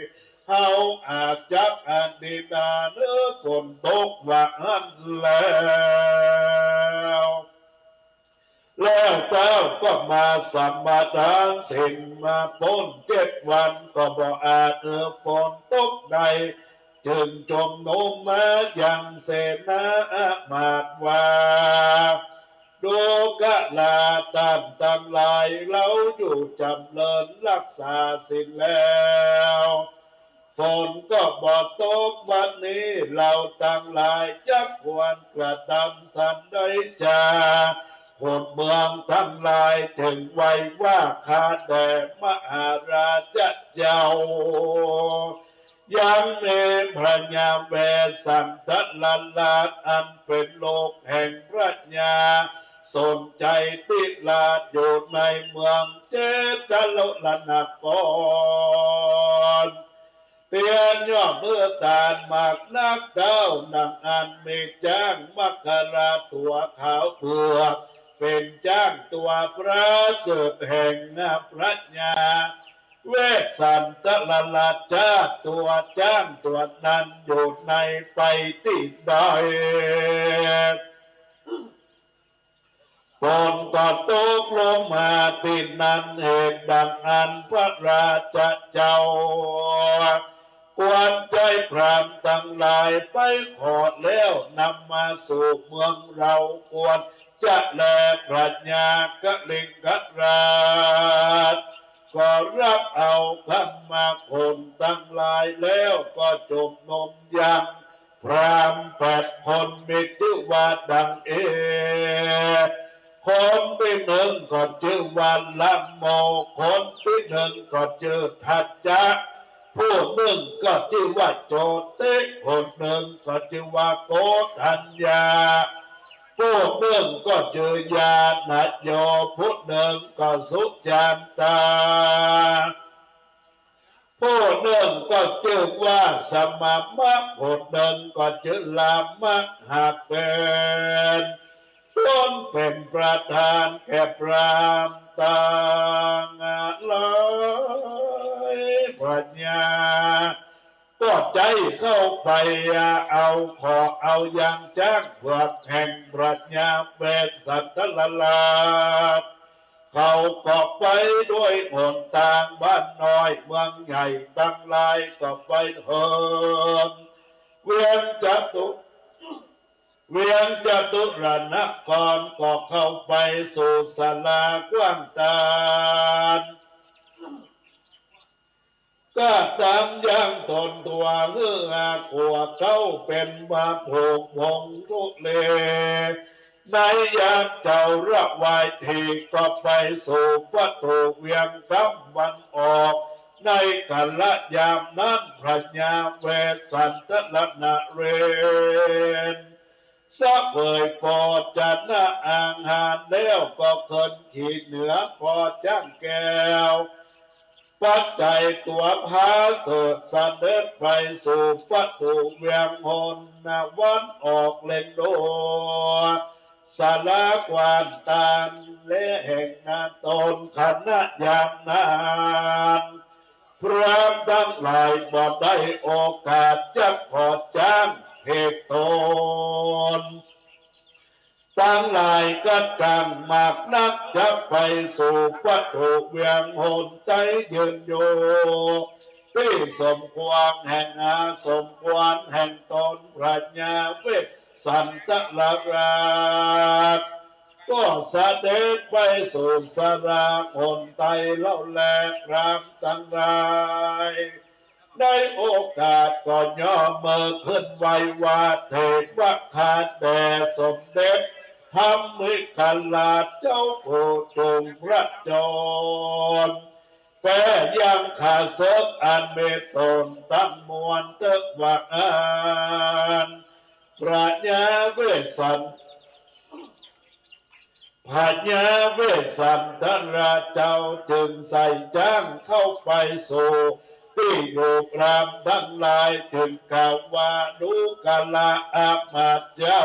เฮาอาจจักอธิษฐานเน่อ ฝนตกว่าอั้นแล้ว แล้วเต้าก็มาสมาทานศีล มาป๊นเจ็ดวันก็บ่อาจเอ่อฝนตกได้ จึงจุมนุมมายังเสนาอามาตย์ว่า ดูกราต้านตังหลาย เฮาอยู่จ๋ำเริญฮักษาศีลแล้ว ฝนก็บ่ตก บัดนี้เฮาตังหลายจักควรกระตำสันใดจา คนเมืองตังหลายจึงไหว้ว่า ข้าแต่มหาราชเจ้า ยังมีพระญาเวสสันตรราชอันเป๋นลูกแห่งพระญาสนชัยธิราชอยู่ในเมืองเจตรนคร เตียนย่อมหื้อตานมากนักเต้า ดังอั้นมีจ๊างมคราตั๋วขาวเผือก เป๋นจ๊างตั๋วประเสริฐแห่งพระญาเวสสันตรราช จักตั๋วจ๊างตั๋วนั้นอยู่ในไปตี้ใด ฝนก็ตกลงมาตี้นั้น เหตุดังอั้นพระราชเจ้า ควรใจ๊พราหมณ์ตังหลายไปขอแล้วนำมาสู่เมืองเฮา ควรจะแลพระญากลิงกราช ก็ฮับเอากำมาคนตังหลายแล้วก็จุมนุมยัง พราหมณ์แปดคนมีจื้อว่าดังนี้ คนตี้นึ่งก็จื้อว่าละโม คนตี้นึ่งก็จื้อทัจจะ ผู้นึ่งก็จื้อว่าโจติ ผู้นึ่งก็จื้อว่าโกฏัญญา ผู้นึ่งก็จื้อยาณโย ผู้นึ่งก็สุจันตา ผู้นึ่งก็จื้อว่าสมมะ ผู้นึ่งก็จื้อลามะ หากเป๋นต้นเป๋นประธานแก่พราหมณ์ตังหลายพระญา ก็ใจ๊เข้าไปเอา ขอเอายังจ๊างเผือกแห่งพระญาเวสสันตรราช เขาก็ไปด้วยหนตาง บ้านน้อยเมืองใหญ่ตังหลายก็ไปเถิง เวียงจตุ เวียงจตุรนครก็เข้าไปสู่ศาลากว้างตาน ก็ตามยังต๋นตั๋วหื้ออาขัวเก๊าเป๋นมาผูกผงทุเล ในยามเจ้าระวายทีก็ไปสู่ประตู๋เวียงกำวันออก ในกาละยามนั้นพระญาเวสสันตรนเรนทร์ เสวยโภชนะอาหารแล้วก็ขึ้นขี่เหนือคอจ๊างแก้ว ปัจจัยตั๋วผาเสด็จไปสู่ประตู๋เวียงหนตะวันออกเล็งดูศาลากว้างตาน และแห่งนั้นต๋นขณะยามนั้น พราหมณ์ตังหลายบ่ได้โอกาสจักขอจ๊างเหตุต๋น ตังหลายกัดกั๋งมากนัก จักไปสู่ประตู๋เวียงหนตะวันยืนอยู่ ตี้สมควรแห่งอาสมควรแห่งต๋น พระญาเวสสันตรราชก็เสด็จไปสู่ศาลาหนตะวันเล่าแล พราหมณ์ตังหลาย ในโอกาสก็ยกมือขึ้นไหว้ว่า เทวะข้าแด่สมเด็จพระมิคราชเจ้าผู้ทรงพระจร แป๋ยังข้าเสิกอันมีต๋นตังมวลเต๊อะ ว่าอั้น พระญาเวสสัน พระญาเวสสันตรราชเจ้าจึงใส่จ๊างเข้าไปสู่ตี้อยู่ พราหมณ์ตังหลายจึงกล่าวว่า ดูกราอามาตย์เจ้า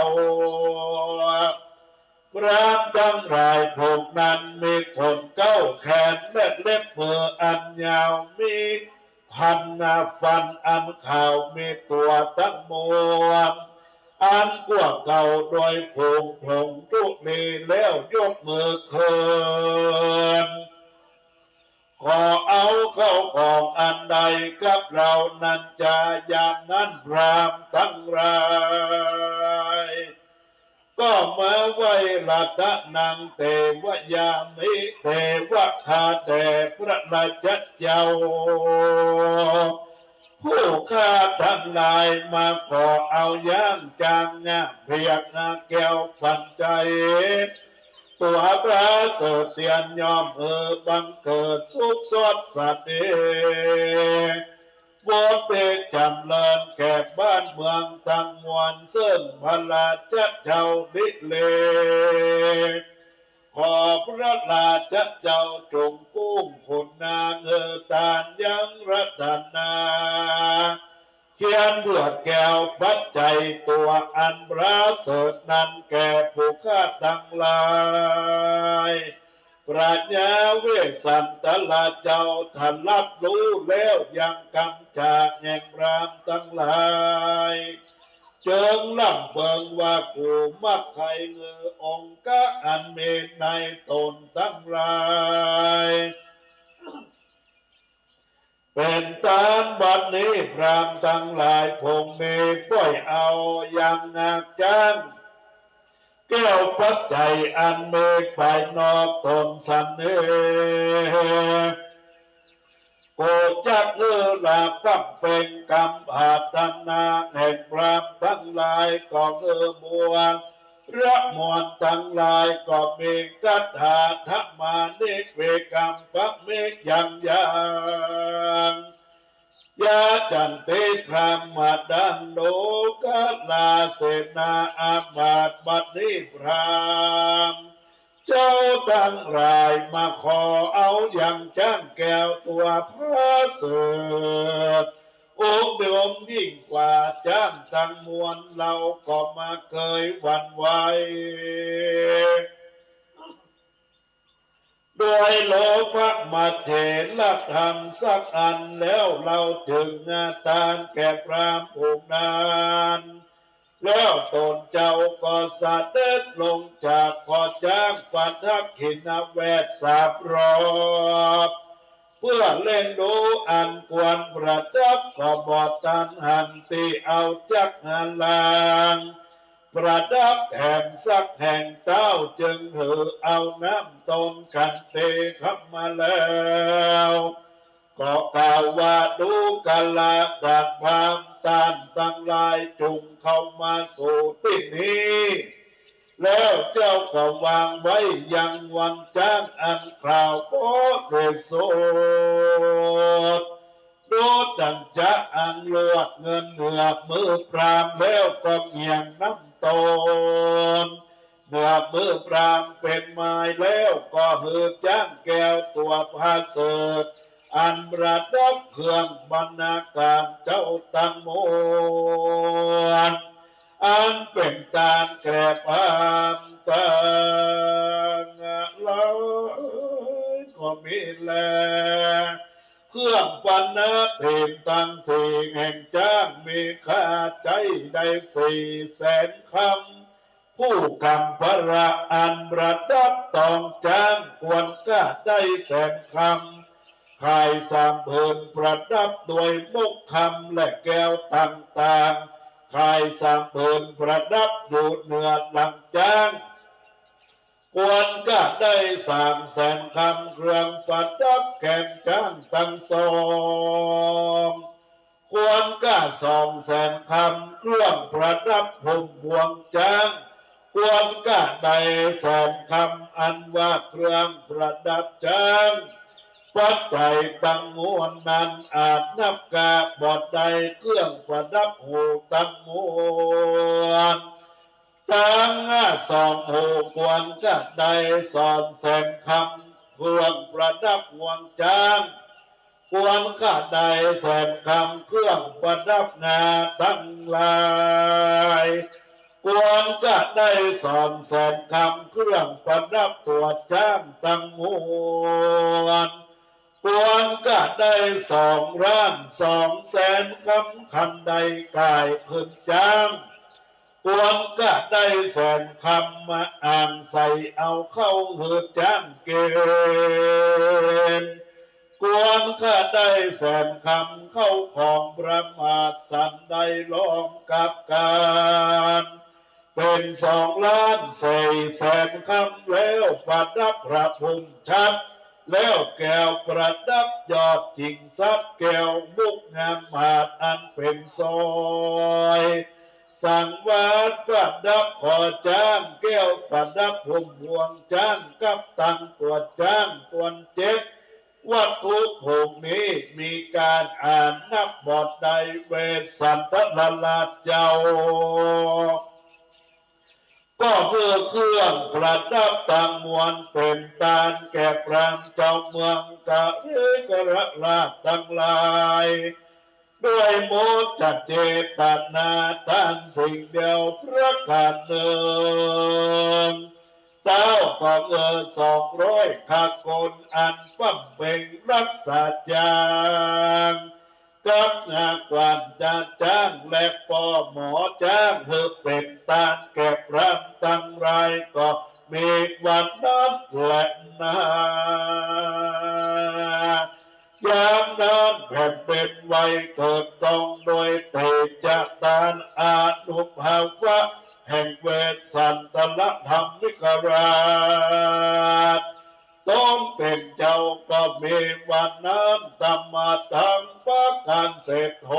พราหมณ์ตังหลายพวกนั้นมีขนเก๊าแขนและเล็บมืออันยาว มี พรรณฟันอันขาว มีตั๋วตังมวลอันกว้าเก่าโดยผงผงทุลีแล้วยกมือขึ้นขอเอาเข้าของอันใดกับเฮานั้นจา ยามนั้นพราหมณ์ตังหลาย ก็มาไหว้ รัตนัง เทวะยามิ เทวะข้าแด่พระราชเจ้า ผู้ข้าตังหลายมาขอเอาอย่างจ้างเปียกแก้วปัจจัย ตั๋วผาเสด็จย่อมหื้อบังเกิดสุขสดใส วอดเปรตจ๋ำเริญแก่บ้านเมืองตังมวล เซิ่งพระราชเจ้าดิเรก ขอพระราชเจ้าจงปุ้งขุนนางหื้อตานยังรัตนา เขียนบวชแก้วปัจจัยตั๋วอันประเสริฐนั้นแก่ผู้ข้าตังหลาย พระญาเวสสันตราชเจ้าตรัสฮู้แล้วยังกำจากแห่งพราหมณ์ตังหลาย จึงร่ำเปิงว่า กูมักใค่เงือองค์กะอันมีในต๋นตังหลาย เป๋นต้านบัดนี้พราหมณ์ตังหลายผงนี้ป้อยเอายังงากจ้าง แก้วปัจจัยอันมีภายนอกต๋นสันนี้ กูจักหื้อลาบฟั่งเป๋นกำปรารถนาแห่งพราหมณ์ตังหลาย ก็หื้อมวล พระมวลตังหลายก็มีคาถาธรรมานิเวกรรมปะเมยังยัง ยาจันติพราหมณ์มาดังโนกราเสนาอามาตย์ บัดนี้พราหมณ์เจ้าตังหลายมาขอเอายังจ้างแก้วตั๋วผาเสด็จ องค์เดิมยิ่งกว่าจ้างตังมวล เฮาก็มาเกยหวั่นไหว โดยโลภะมาเถรธรรมสักอัน แล้วเฮาจึงอาตานแก่พราหมณ์องค์นั้น แล้วต๋นเจ้าก็เสด็จลงจากคอจ๊างประทักขิณเวทสามรอบ เปื้อเล่นดูอันควรประดับ ก็บ่ตันหันตี้เอาจักหันหลัง ประดับแหมสักแห่งเต้า จึงหื้อเอาน้ำต้นขันเตขมาแล้ว ก็กล่าวว่า ดูกราชพราหมณ์ต้านตังหลาย จุ่งเข้ามาสู่ตี้นี้ แล้วเจ้าก็วางไว้ยังงวงจ๊างอันขาวบริสุทธิ์ ดูดั่งจะอันลวดเงินเหนือมือพราหมณ์ แล้วก็เงี่ยงน้ำต้นเหนือมือพราหมณ์เป๋นไม้ แล้วก็หื้อจ๊างแก้วตั๋วประเสริฐ อันประดับเครื่องบรรณาการเจ้าตังมวล อันเป๋นต้านแก่พราหมณ์ตังหลายก็มีแล เครื่องประดับเป๋นตังสี่แห่งจ๊าง มีค่าใจ๊ได้สี่แสนคำ ผู้กำพร้าอันประดับต๋องจ๊าง ควรค่าได้แสนคำ ขายสามผืนประดับด้วยมุกคำและแก้วต่างๆ ขายสามผืนประดับอยู่เหนือหลังจ๊าง ควรค่าได้สามแสนคำ เครื่องประดับแก้มจ๊างตังสอง ควรค่าสองแสนคำ เครื่องประดับหุ้มห่วงจ๊าง ควรค่าได้แสนคำ อันว่าเครื่องประดับจ๊าง ปัจจัยตังมวลนั้นอาจนับกาบ่ได้ เครื่องประดับหูตังมวล ตังสองหูควรค่าได้สองแสนคำ เครื่องประดับห่วงจ๊าง ควรค่าได้แสนคำ เครื่องประดับงาตังหลาย ควรค่าได้สองแสนคำ เครื่องประดับตั๋วจ๊างตังมวล ควรค่าได้สองล้านสองแสนคำ คันได้ก๋ายขึ้นจ๊าง ควรค่าได้แสนคำ มาอ่างใส่เอาเข้าหื้อจ๊างกิ๋น ควรค่าได้แสนคำ เข้าของประมาทสันได้ล้อมกับก๋าน เป๋นสองล้านสี่แสนคำ แล้วประดับพระพุทธชัด แล้วแก้วประดับยอดจิ่งทรัพย์ แก้วมุกงามหาดอันเป๋นสร้อย สังวาสประดับคอจ๊าง แก้วประดับหุ้มห่วงจ๊าง กับตังตั๋วจ๊างตวนเจ็ด วัตถุพวกนี้มีก๋านอ่านนับบ่ได้ เวสสันดรราชเจ้า ก็คือเครื่องประดับตังมวล เป๋นต้านแก่พราหมณ์เจ้าเมืองกะลิงกรราชตังหลาย ด้วยมุจเจตนาต้านสิ่งเดียวประก๋านนึ่ง เต้าก็เงอสองร้อยขะกล อันบำเพ็งรักษาจ๊าง กับงาขวัญจ๊าง และป้อหมอจ๊าง หื้อเป๋นต้านแก่พราหมณ์ตังหลาย ก็มีวันนั้นแลนา ยามนั้นแผ่นดินไหวเกิดก้องด้วยเตจาต้านอานุภาพะแห่งเวสสันดรธรรมิกราช ต๋นเป๋นเจ้าก็มีวันนั้นตมาทั้งประก๋านเศรษฐโห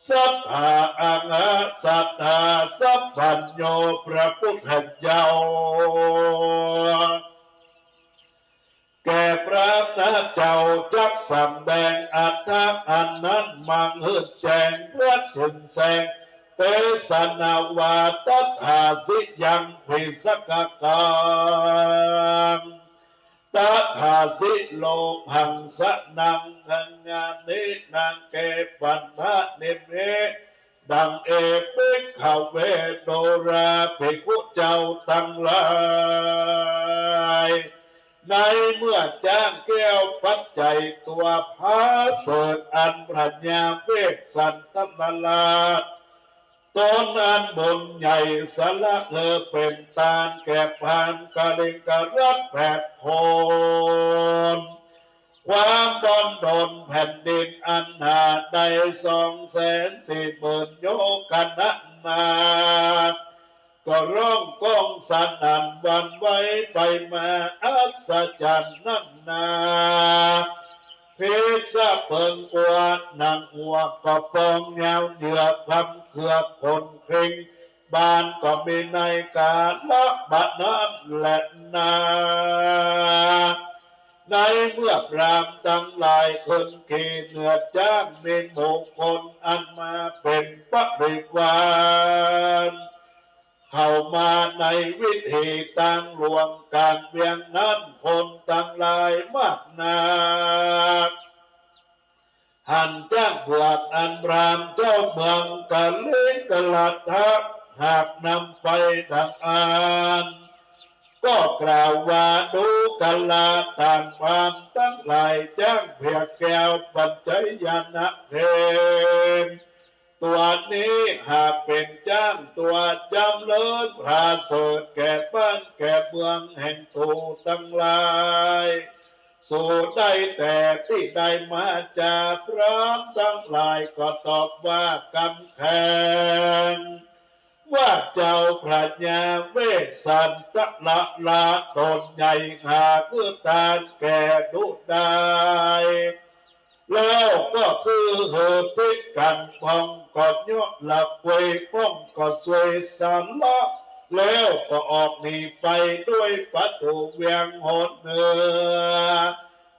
สัตถาอะหะสัตถาสัพพัญญู พระพุทธเจ้า แก่พราหมณ์เจ้าจักสำแดงอัตถะอันนั้นมังหืดแจ้งเปื้อเถิงแสง เตสนาว่า ตถาสิยัง ปิสกกัง ตถาสิ โลภัง สะนัง ขังงานิ นัง เก ปัณฑะ นิมเห ดัง เอ ภิกขะเว โดรา ภิกขุเจ้าตังหลาย ในเมื่อจ๊างแก้วปัจจัยตั๋วประเสริฐอันพระญาเวสสันดรราช ต๋นอันบุญใหญ่สละหื้อเป๋นต้านแก่พราหมณ์กะลิงกรราชแปดคน ก้อนดนแผ่นดินอันหนาได้สองแสนสี่หมื่นโยคณะนา ก็ร้องก้องสนั่นหวั่นไหวไปมาอัศจรรย์นักหนา ผีสะเปิงกั๋วหนังหัวก็ปองยาวเหยื่อความเกือบขนเคร่ง บ้านก็มีในกาละบะนั้นแลนา ในเมื่อพราหมณ์ตังหลายขึ้นขี่เหนือจ๊าง มีหมู่คนอันมาเป๋นบริวาร เข้ามาในวิถีตางหลวงก๋างเวียงนั้น คนตังหลายมากนัก หันจ๊างเผือกอันพราหมณ์เจ้าเมืองกลิงกะละทะหากนำไปดังอั้น ก็กล่าวว่า ดูกราต่างพราหมณ์ตังหลาย จ๊างเผือกแก้วปัญจยนะเขม ตั๋วนี้หากเป๋นจ๊างตั๋วจ๋ำเริญผาเสริฐแก่บ้านแก่เมืองแห่งกูตังหลาย สูได้แต่ตี้ได้มาจา พราหมณ์ตังหลายก็ตอบว่ากำแขง ว่าเจ้าพระญาเวสสันตะละละต๋นใหญ่หาคือตานแก่ดุได้ แล้วก็คือหื้อผิดกั๋น พ่องก็เยาะละเกวย พ่องก็ซวยสละ แล้วก็ออกหนีไปด้วยประตู๋เวียงหนเหนือ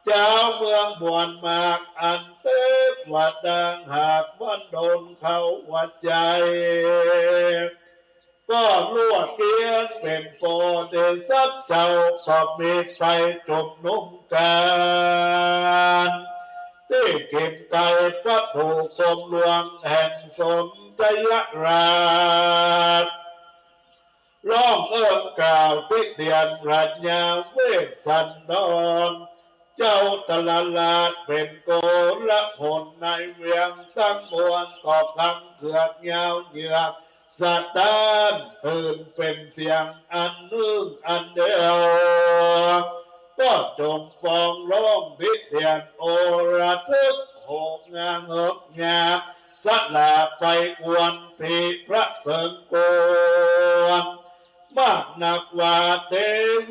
จาวเมืองมวลมากอันเตวดาหากมันโดนเข้าหัวใจ๋ ก็ลวดเกวียนเป๋นโปเดสัตว์เจ้า ก็มีไปจุมนุมกั๋น ตี้เก๋มไก๋ประตู๋กรมหลวงแห่งสนธยราช ร้องเอิ้นกล่าวติเตียนพระญาเวสสันดร เจ้าตะละราชเป๋นโกลาหลในเวียงตังมวล ก็ขังเขือกยาวเหยือกสะต๊านตื่นเป๋นเสียงอันนึ่งอันเดียว ก็จงฟ้องร้องติเตียนโอระทึกโหกงาเหิกงา สละไปอวนผีพระเสิงกวน มากนักว่าเต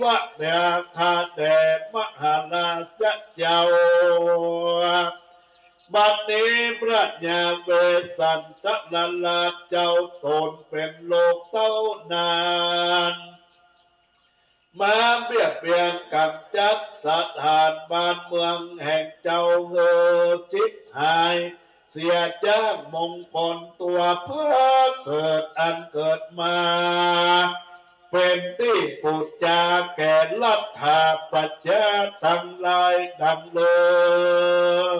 วะเดียข้าแด่มหาราชเจ้า บัดนี้พระญาเวสสันตะละราชเจ้าต๋นเป๋นโรคเต้านั้น มาเบียดเบียนก๋ำจัดสถานบ้านเมืองแห่งเจ้าหื้อฉิบหาย เสียจ๊างมงคลตั๋วประเสริฐอันเกิดมา เป๋นตี้ปู๋จาแก่รัฐาประจาตังหลายดังเดิม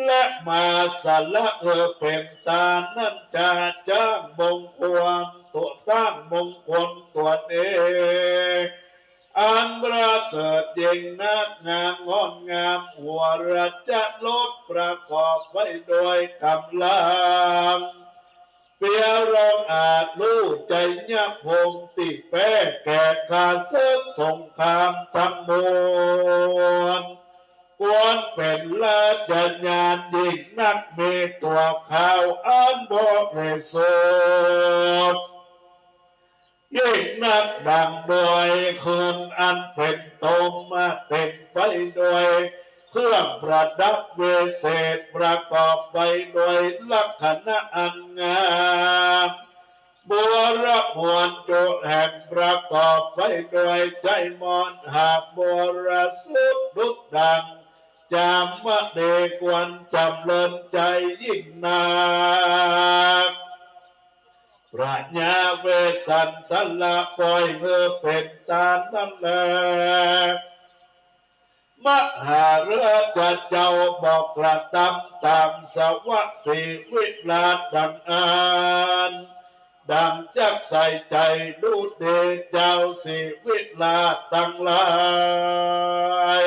และมาสละหื้อเป๋นตานั้นจา จ๊างมงคลตั๋ว จ๊างมงคลตั๋วเอง อันประเสริฐยิ่งนัก งามงดงาม หัวราชรสประกอบไว้ด้วยก๋ำลัง เปียร้องอาจรู้ชัยภูมิ ตี้แป๊แก่ข้าศึกสงครามตังมวล ควรเป๋นราชญาณยิ่งนัก มีตั๋วขาวอันบริสุทธิ์ ยิ่งนักดั่งดอยเคินอันเป๋นโตมมาเต๋มไปด้วยเครื่องประดับวิเศษ ประกอบไปด้วยลักษณะอันงาม บวรมวลจุแห่งประกอบไปด้วยชัยมงคลหากบริสุทธิ์ดุจดั่งจามณีควรจ๋ำเริญใจ๋ยิ่งนัก พระญาเวสสันตะละป่อยหื้อเป๋นตานั้นแล มหาราชเจ้าบอกกระตำต๋ามสวะศรีวิราชดังอั้น ดั่งจักใส่ใจ๋ดูดี เจ้าศรีวิราชตังหลาย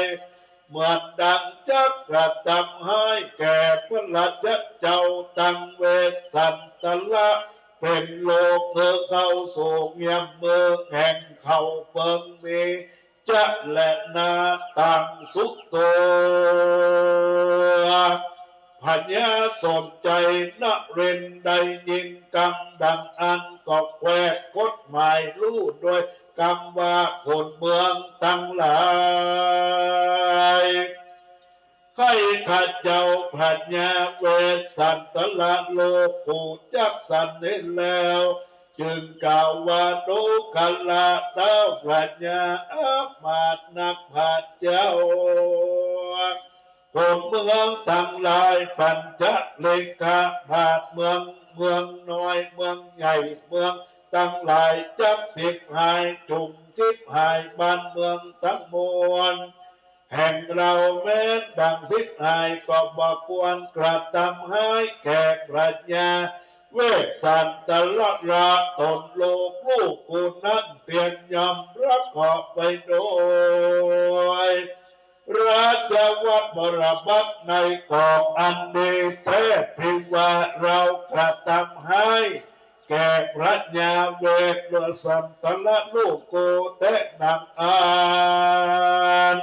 เหมือนดั่งจักกระตำฮ้ายแก่พระราชเจ้าตังเวสสันตะละ เป๋นโรคหื้อเข้าสู่เยียมเมืองแห่งเขาเปิงมี จะแลนาตังสุโต พญาสมชัยนเรนทร์ได้ยินกำดังอั้นก็แขวดกฎหมายฮู้โดยกำว่าคนเมืองตังหลาย ใค่ข้าเจ้าพญาเวสสันตะละโลโกจักสันนี้แล้ว จึงกล่าวว่า ดูกราเต้าพญาอำมาตย์นักพาเจ้า คนเมืองตังหลาย ปัญจลิกะบาทเมือง เมืองน้อย เมืองใหญ่ เมืองตังหลาย จักฉิบหาย จุ่มฉิบหาย บ้านเมืองตังมวล แห่งเฮาแม้นดังฉิบหาย ก็บ่ควรกระตำฮ้ายแก่พญาเวสสันตะละละ ต๋นลูกลูกกูนั้นเตียนยอมประกอบไปโดย ราชวัตรมรบัตรในกองอันนี้แต๊ เพียงว่าเฮากระตำฮ้ายแก่พญาเวสสันตะละลูกกูแต๊ดังอั้น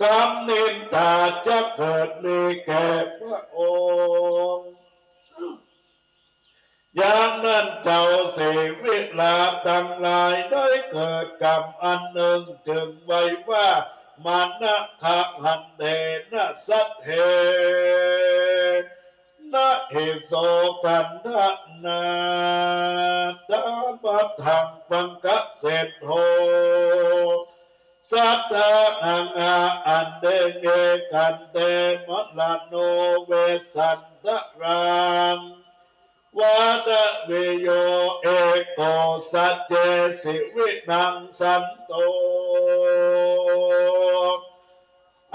กำนินทาจักเกิดมีแก่พระองค์ ยามนั้นเจ้าสีวิลาตังหลายได้เกิดกำอันนึ่ง จึงไหว้ว่า มานะขะหันเตนะสัทเทนะ หิโส คันธะนาถา มะทัง ปังกะเสโท สัทธา หังหา หันเต เย คันเต มะระโน เวสสันตะรัง วาทะวิโย เอโก สัจเจ สิวินัง สันโต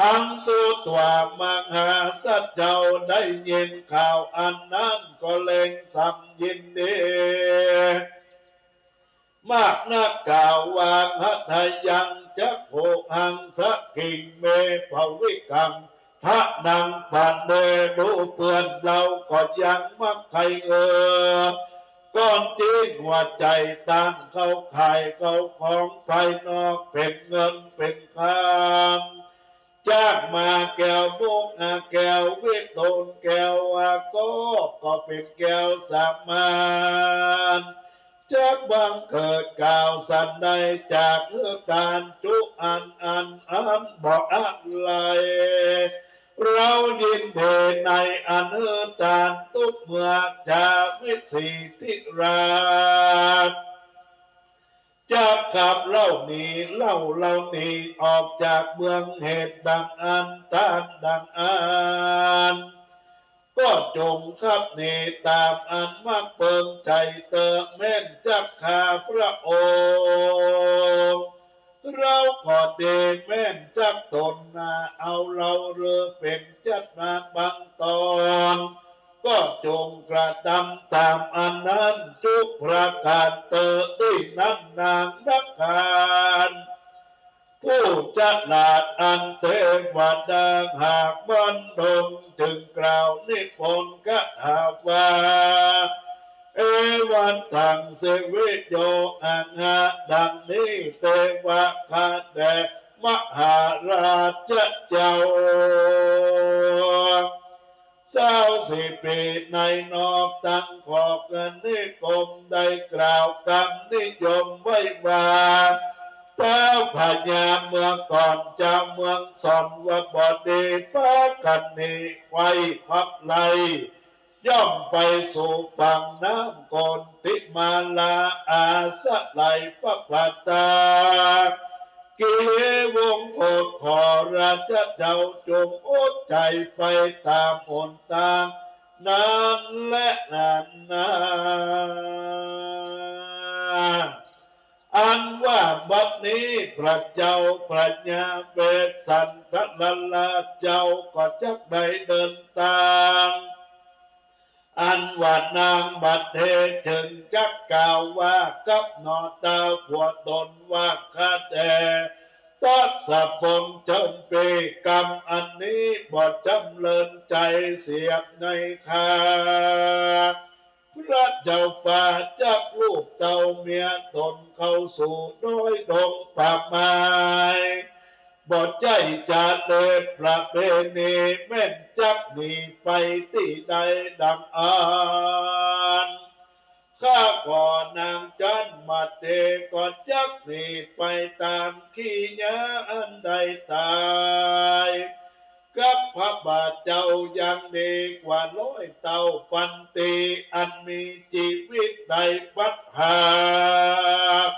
อัง สุตวา มหาสัจ เจ้าได้ยินข่าวอันนั้นก็เล็งซ้ำยินดี มากนักกล่าวว่า หะทะยัง จักขุหัง สะกิง เม ภวิกัง ทะนัง ปะเน ดูเปื้อนเฮาก็ยังมักใค่เอ่อ ก่อนตี้หัวใจ๋ต้านเข้าขายเข้าของภายนอก เป๋นเงินเป๋นคำ จากมาแก้วมุกอาแก้ววิตูลแก้วอาก็ ก็เป๋นแก้วสามัญ จักบังเกิดกล่าวสันใด จากหื้อตานจุอันอันอันบ่อาลัย เฮายินดีในอันหื้อตานตุ๊กเมื่อ จาวิสีธิราช จักขับเฮาหนี เฮาเหล่านี้ออกจากเมือง เหตุดังอั้น ต้านดังอั้น ก็จงขับหนีต๋ามอันมักเปิงใจ๋เต๊อะ แม่นจักฆ่าพระองค์ เฮาก็ดี แม่นจักตนนาเอาเฮาหรือเป๋นจัดมาบังตอน ก็จงกระตำต๋ามอันนั้นจุกประก๋านเต๊อะ ตี้นั้นนางนักขัน ผู้ฉลาดอันเตวดาหากบันทม จึงกล่าวนิพนธ์คาถาว่า เอวังตัง สิวิโย หังหา ดังนี้เตวะข้าแด่มหาราชเจ้า ซาวสี่ปีในนอกตังขอบเงินนิคม ได้กล่าวกำนิยมไว้ว่า ท้าวพญาเมื่อก่อนจาวเมืองสอนว่าบ่ดี ปากั๋นหนีไขว่ขับไล่ ย่อมไปสู่ฝั่งน้ำโกนทิมาลา อาศัยพระพัตตา กิเลสวงโกฏ ขอราชเจ้าจงอดใจ๋ไปต๋ามหนตางนั้นแลนา อันว่าบัดนี้พระเจ้าพญาเวสสันตะละราชเจ้าก็จักได้เดินตาง อันว่านางบัดเทจึงจักกล่าวว่า กับหนอตาวผัวต๋นว่าข้าแด่ ทศพลเจิญปี๋ กำอันนี้บ่จ๋ำเริญใจ๋เสียในครา พระเจ้าฟ้าจักลูกเต้าเมียต๋นเข้าสู่ดอยดงป่าไม้ บ่ใจ้จะเลดประเพณี แม่นจักหนีไปตี้ใดดังอั้น ข้าขอนางจันทร์มาเตก็จักหนีไปต๋ามขี้ยาอันได้ต๋ายกับพระบาทเจ้า ยังดีกว่าร้อยเต้าปันตี อันมีจีวิตได้ปัดหาก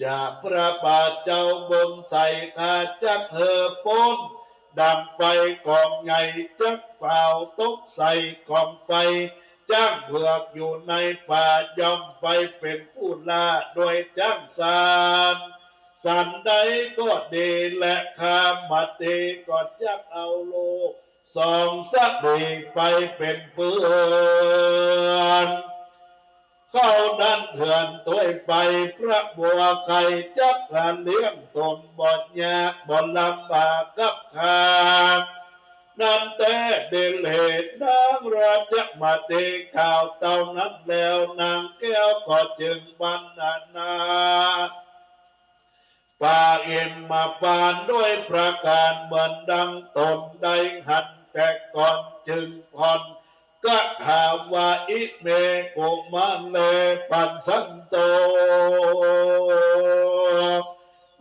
จากพระบาทเจ้าเบิ่งใส่ ข้าจักหื้อป๊นดังไฟก๋องใหญ่ จักเผาตกใส่ก๋องไฟ จ๊างเผือกอยู่ในป่า ย่อมไปเป๋นผู้ล่าด้วยจ๊างสัน สันใดก็ดีแล ข้ามาเตก็จักเอาลูกสองสตรีไปเป๋นเปื้อน เข้าดั้นเถื่อนตวยไป พระบัวไข่จักหาเลี้ยงต๋นบ่ยากบ่ลำบากกับข้านั้นแต๊ เดชเดชนางราชมาเตกล่าวเต้านั้นแล้ว นางแก้วก็จึงบรรณนา ปาอิมมาปานด้วยประก๋านเหมือนดังต๋นได้หันแต่ก่อน จึงผ่อนคาถาว่า อิเม กุมารเร ปัสสันโต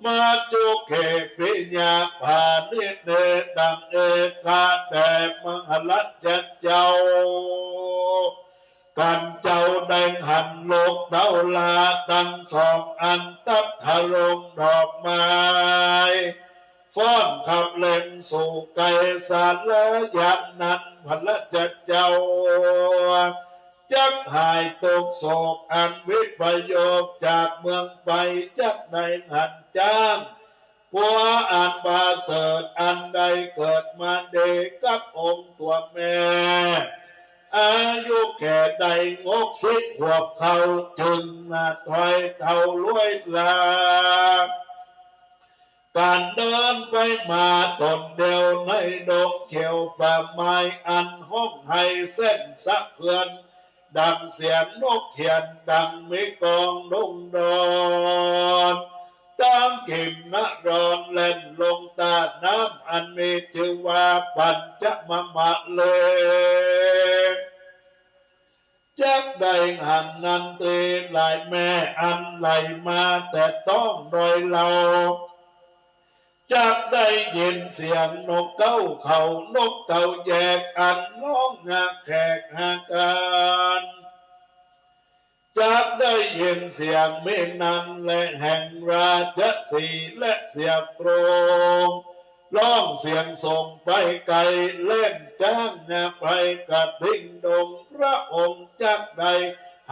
มาจุเข ปิยะพานิเน ดังเอกาแด่มหาราชเจ้า กั๋นเจ้าได้หันลูกเต้าหล้าตังสองอันตั๊ดทะลงดอกไม้ ฟ้อนขับเล่นสู่ไกล สาระยะนั้นพระราชเจ้า จักหายตุ๊กข์โศกอันวิปโยคจากเมืองไป จักได้หันจ๊าง ผัวอันประเสริฐอันได้เกิดมาเดกับองค์ตั๋วแม่ อายุแก่ได้หกสิบขวบเข้า จึงนาถอยเต้าลวยลา ก๋านเดินไปมาต๋นเดียวในดงเขียวป่าไม้อันฮ้องไห้เส้นสะเทือน ดังเสียงนกเขียนดังมีกองดงดอน ตางกิ๋นนรอนแล่นลงต้าน้ำอันมีจื้อว่าปัญจมมะเล จักได้หันนันทีหลายแม่อันไหลมาแต่ต้องดอยเหล่า จักได้ยินเสียงนกเก๊าเขานกเก๊าแยกอันฮ้องหาแขกหาก๋าน จักได้ยินเสียงเมนันและแห่งราชสีห์และเสียงโครง ฮ้องเสียงส่งไปไกล แล่นจ๊างหาไปกระทิ่งดง พระองค์จักได้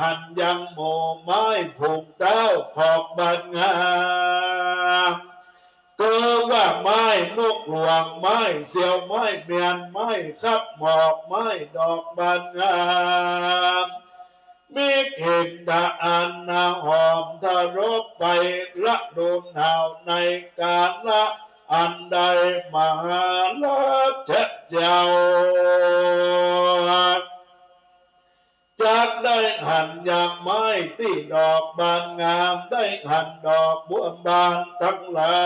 หันยังหมู่ไม้ผูกเต๊าขอกบานงาม คือว่าไม้นกหลวง ไม้เสียว ไม้เมียน ไม้คับหมอก ไม้ดอกบานงาม มีกลิ่นตะอันหอมทะรบไป ฤดูหนาวในกาละอันใดมหาราชเจ้า จักได้หันยังไม้ตี้ดอกบานงาม ได้หันดอกบัวบานตังหลา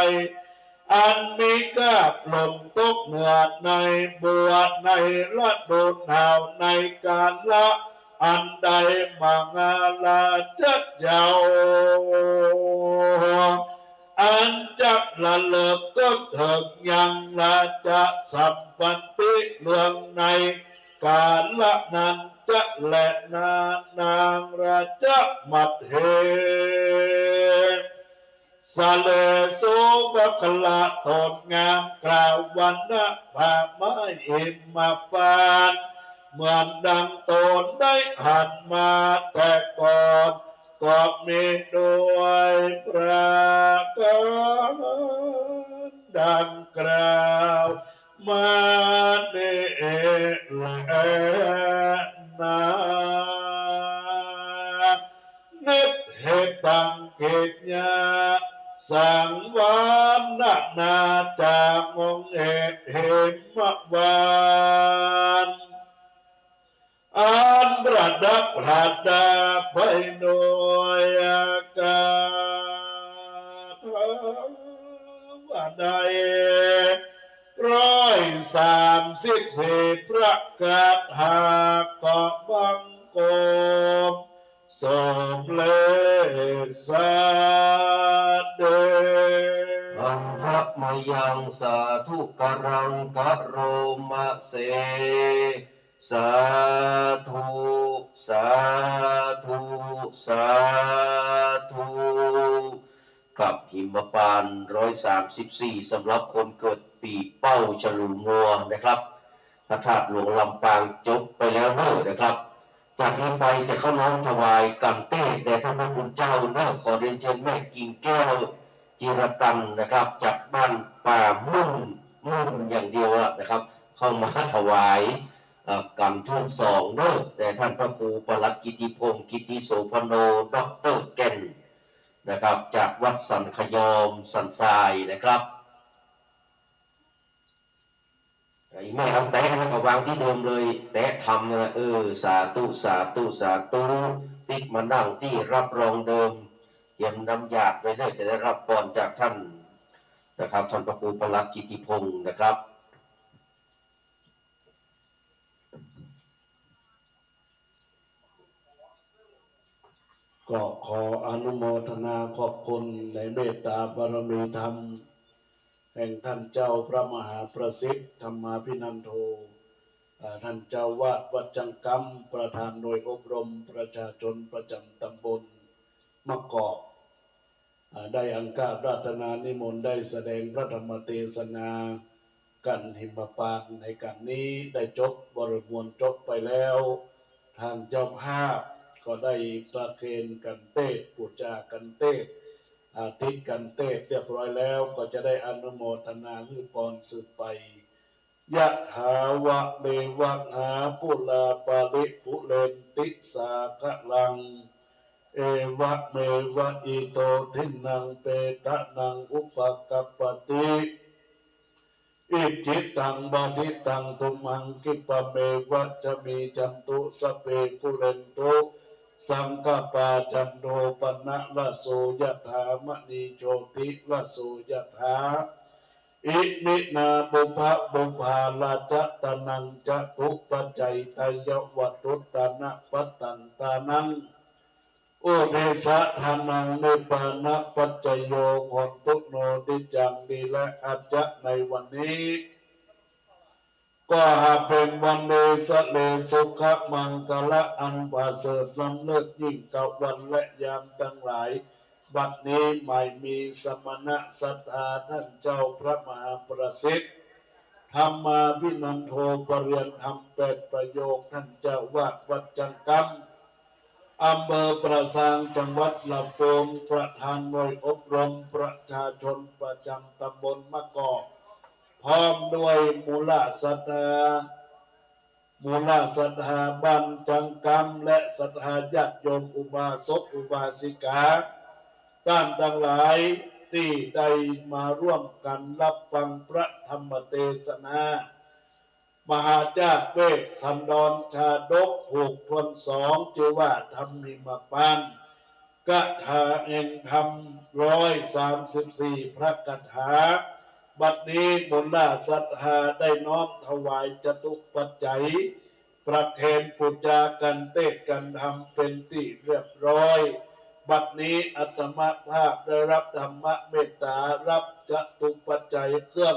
ย อันมีกาบหล่นตกเหนือในบัวในฤดูหนาวในกาละอันใดมหาราชเจ้า อันจักระลึกกึ๊กเถิงยังราชสัมปันติเรื่องในกาละนั้นจะแลนา นางราชมัตเถ สะเลโสภคละตนงาม กล่าววรรณะป่าไม้หิมพานต์ เหมือนดังตนได้หันมาแต่ก่อน ก็มีด้วยประก๋านดังกล่าวมานี้แลนา นิพพิตังกิจยาสังวรรณนา จากองค์เอกหิมพานต์ อันประดับประดาไปด้วยคาถา ได้ ร้อยสามสิบสี่ พระคาถา ขอบังคมสมเร็จเสด็จ Handa mayaṃ sādhukaraṃ karoma se. Sādhu, sādhu, sādhu. กับหิมพานต์ ร้อยสามสิบสี่ สำหรับคนเกิดปี๋เป้าฉลูงัวนะครับ พระธาตุหลวงลำปางจบไปแล้วเน้อนะครับ จากนี้ไปจะเข้าน้อมถวายกัณฑ์เตศน์แด่ท่านพระคุณเจ้าเน้อ ขอเรียนเชิญแม่กิ่งแก้ว จิรกัณฑ์นะครับ จากบ้านป่ามุ่น มุ่นอย่างเดียวอะนะครับ เข้ามาถวาย เอ่อ กัณฑ์ถ้วนสองเน้อ แด่ท่านพระครูปลัดกิติพงษ์ กิติโสภโณ ด็อกเตอร์แก่นนะครับ จากวัดสันขยอมสันทรายนะครับ อีแม่เอาแตะนะ ก็วางตี้เดิมเลย แตะธรรมนะ เออ สาธุ สาธุ สาธุ ปิ๊กมานั่งตี้รับรองเดิม เตรียมน้ำหยาดไว้เน้อ จะได้รับปอนจากท่านนะครับ ท่านพระครูปลัดกิติพงษ์นะครับ ก็ขออนุโมทนาขอบคุณในเมตตาบารมีธรรม แห่งท่านเจ้าพระมหาประสิทธิ์ ธรรมาภินันโท อ่า ท่านเจ้าวาดวัดจังกำ ประธานหน่วยอบรมประชาชนประจำตำบลมะกอก อ่า ได้อังคาราธนานิมนต์ ได้แสดงพระธรรมเทศนา กัณฑ์หิมพานต์ในกัณฑ์นี้ได้จบ บริบูรณ์จบไปแล้ว ทางเจ้าภาพก็ได้ประเคนกัณฑ์เตศน์ ปู๋จากัณฑ์เตศน์ อาทิกัณฑ์เตศน์เรียบร้อยแล้ว ก็จะได้อนุโมทนาหื้อปอนสืบไป Yathā vārivahā pūrā paripūrenti sāgaraṃ, evameva ito dinnaṃ petānaṃ upakappati. Icchitaṃ patthitaṃ tumhaṃ khippameva samijjhatu, sabbe pūrentu saṅkappā, cando paṇṇaraso yathā, maṇi jotiraso yathā. Iminā pubbabhūgā rajatānaṃ catupaccayitañāvatthunānaṃ patthantānaṃ uddissadānaṃ nibbānapaccayo hotu no niccaṃ. ดีและอาจจะในวันนี้ ก็หากเป็นวันดี สิริสุขมังคละอันประเสริฐล้ำเลิศยิ่งกว่าวันและยามทั้งหลาย บัดนี้หมายมีสมณะศรัทธาท่านเจ้าพระมหาประสิทธิ์ ธรรมาภินันโท ประเรียนธรรมแปดประโยค ท่านเจ้าวาดวัดจังกำ อำเภอป่าซาง จังหวัดลำพูน ประธานหน่วยอบรมประชาชนประจำตำบลมะกอก พร้อมด้วยมูลศรัทธา มูลศรัทธาบ้านจังกำ และศรัทธาญาติโยมอุบาสกอุบาสิกา ต้านตังหลายตี้ได้มาร่วมกั๋นฮับฟังพระธรรมเทศนา มหาชาติเวสสันดรชาดกผูกถ้วนสอง จื้อว่าธรรมหิมพานต์ คาถาแห่งธรรม ร้อยสามสิบสี่ พระคาถา บัดนี้มูลศรัทธาได้น้อมถวายจตุปัจจัย ประเคนปู๋จากัณฑ์เตศน์กัณฑ์ธรรมเป็นตี้เรียบร้อย บัดนี้อาตมาภาพได้ฮับธรรมเมตตา ฮับจตุปัจจัยเครื่อง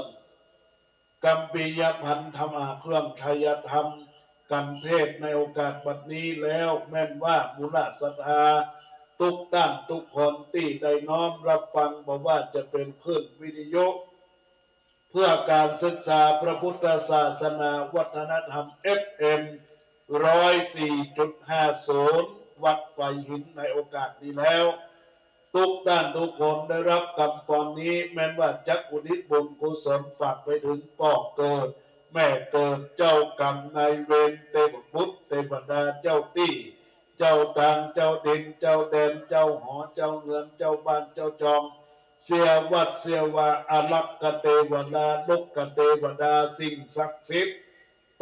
กัมพียภัณฑ์ธรรมะ เครื่องไทยธรรม กัณฑ์เทศน์ในโอกาสบัดนี้แล้ว แม่นว่ามูลศรัทธาตุ๊กต้านตุ๊กคนตี้ได้น้อมฮับฟัง บ่ว่าจะเป๋นคลื่นวิทยุ เพื่อก๋านศึกษาพระพุทธศาสนาวัฒนธรรม เอฟเอ็ม ร้อยสี่จุดห้าศูนย์ วัดฝายหินในโอกาสนี้แล้ว ตุ๊กต้านตุ๊กคนได้ฮับกำปอนนี้ แม่นว่าจักอุทิศบุญกุศลฝากไปเถิงป้อเกิด แม่เกิด เจ้ากรรมนายเวร เตวบุตรเตวดา เจ้าตี้ เจ้าตาง เจ้าดิน เจ้าแดน เจ้าหอ เจ้าเฮือน เจ้าบ้าน เจ้าจอง เสียวัตรเสียวา อารักขเตวดา รุกขเตวดา สิ่งศักดิ์สิทธิ์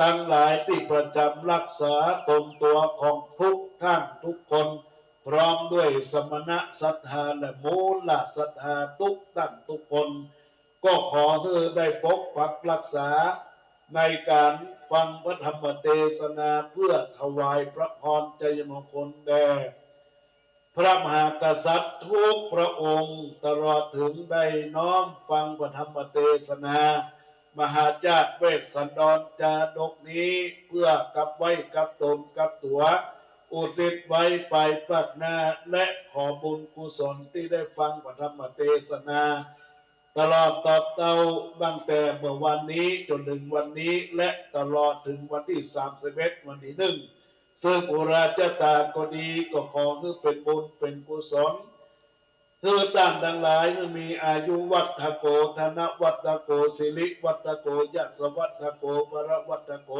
ตังหลายตี้ประจ๋ำฮักษาต๋นตั๋วของตุ๊กต้านตุ๊กคน พร้อมด้วยสมณะศรัทธาและมูลศรัทธาตุ๊กต้านตุ๊กคน ก็ขอหื้อได้ปกปักรักษาในก๋านฟังพระธรรมเตสนา เปื้อถวายพระพรชัยมงคลแด่ พระมหากษัตริย์ทุกพระองค์ ตลอดเถิงได้น้อมฟังพระธรรมเตสนา มหาชาติเวสสันดรจาดกนี้ เปื้อกับไว้กับต๋นกับตั๋ว อุทิศไว้ปายภาคหน้า และขอบุญกุศลตี้ได้ฟังพระธรรมเตสนา ตลอดตอบเต้าตั้งแต่เมื่อวานนี้จ๋นเถิงวันนี้ และตลอดเถิงวันตี้สามสิบเอ็ด วันตี้หนึ่ง ซึ่งอุราชะตาก็ดี ก็ขอหื้อเป๋นบุญเป๋นกุศล หื้อต้านตังหลายหื้อมีอายุวัฑฒโก ธนวัฑฒโก สิริวัฑฒโก ยศวัฑฒโก พละวัฑฒโก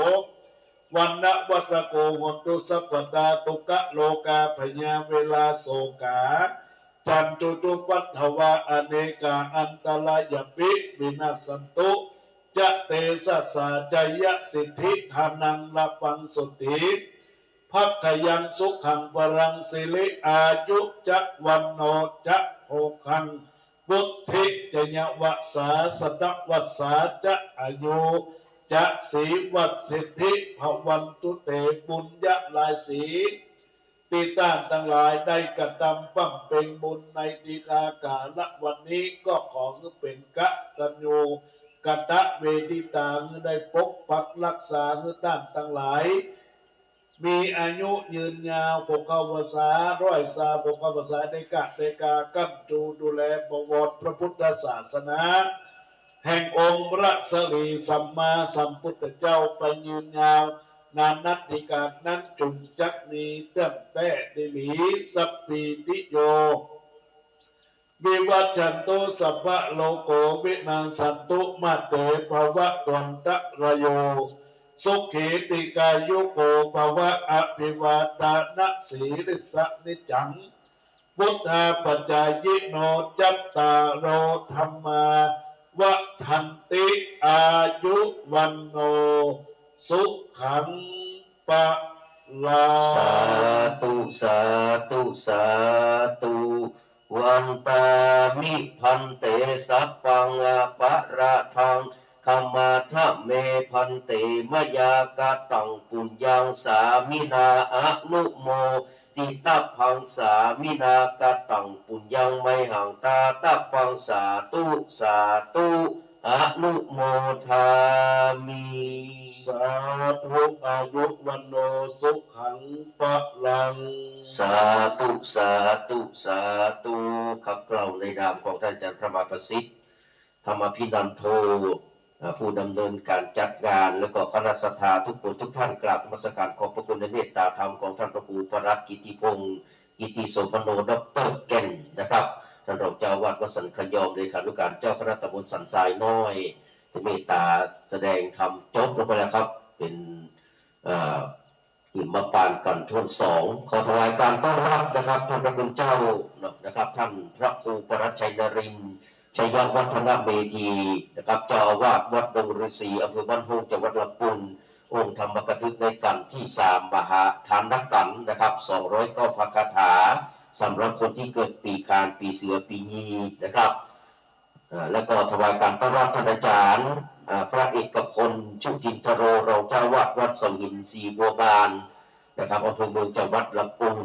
วรรณวัฑฒโก โหนตุสัพพะตา ทุกขะโรกา พยาเวรา โศกา จันตุจุปัทวา อเนกา อันตรายาปิ วินัสสันตุ จะเตชะสา จายะสิทธิ ธนังละภัง โสติ ภักขยัง สุขัง พลัง สิริ อายุ จะ วรรณโณ จะ โภคัง วุฑฒิ จะ ยะวะสา สะตะวัสสา จะ อายุ จะ สีวัสสิทธิ ภวันตุ เต บุญญะหลายสี ตี้ต้านตังหลายได้กระตำบำเพ็ญบุญในทีฆากาละวันนี้ ก็ขอหื้อเป๋นกตัญญูกตเวทิตา หื้อได้ปกปักรักษา หื้อต้านตังหลาย มีอายุยืนยาว สุขัง พละ ร้อยสา สุขัง พละ ได้กะได้กา ก้ำจูดูแลบวรพระพุทธศาสนา แห่งองค์พระศรีสัมมาสัมพุทธเจ้าไปยืนยาว นานัตถิกาลนั้นจุ่งจักมีเตื้องแต๊ดีหลี สัพพีติโย วิวัชชันตุ สัพพะโรโค วินัสสันตุ มาเต ภวัตวันตะราโย สุขี ทีฆายุโก ภวะ อภิวาทะนะสีลิสสะ นิจจัง วุฑฒาปะจายิโน จัตตาโร ธัมมา วัฑฒันติ อายุ วันโณ สุขัง พลัง สาธุ สาธุ สาธุ วันตามิ ภันเต สัพพัง อปะราธัง ขมาทะเม ภันเต มะยากะตัง ปุญญัง สามินา อนุโม ทิตะภัง สามินา กะตัง ปุญญัง ไมหัง ทาตะภัง สาธุ สาธุ อนุโมทามิ สาธุ อายุ วันโณ สุขัง พลัง สาธุ สาธุ สาธุ ขับเกล้าในนามของท่านอาจารย์พระมหาประสิทธิ์ ธรรมาภินันโท อ่า ผู้ดำเนินการจัดงาน แล้วก็คณะศรัทธาทุกคนทุกท่าน กราบนมัสการขอบพระคุณในเมตตาธรรมของท่านพระครูปรัตน์ กิตติพงษ์ กิตติโสภโณ ด็อกเตอร์ แก่นนะครับ ท่านรองเจ้าอาวาสวัดสันขยอม เลขานุการเจ้าคณะตำบลสันทรายน้อย ที่เมตตาแสดงธรรมจบลงไปแล้วครับ เป็น เอ่อ หิมพานต์กันถ้วนสอง ขอถวายการต้อนรับนะครับ ท่านพระคุณเจ้านะครับ ท่านพระครูปรัตน์ ชัยนรินทร์ ชัยวัฒนเมธีนะครับ เจ้าอาวาสวัดดงฤๅษี อำเภอบ้านโฮ่ง จังหวัดลำพูน องค์ธรรมกถึกในกัณฑ์ที่สาม มหาทานกัณฑ์นะครับ สองร้อยเก้าพระคาถา สำหรับคนที่เกิดปีขาน ปีเสือ ปีงูนะครับ อ่า แล้วก็ถวายการต้อนรับท่านอาจารย์ อ่า พระเอกพล ชุตินทโร รองเจ้าอาวาสวัดเสาหินศรีบัวบานนะครับ อำเภอเมือง จังหวัดลำพูน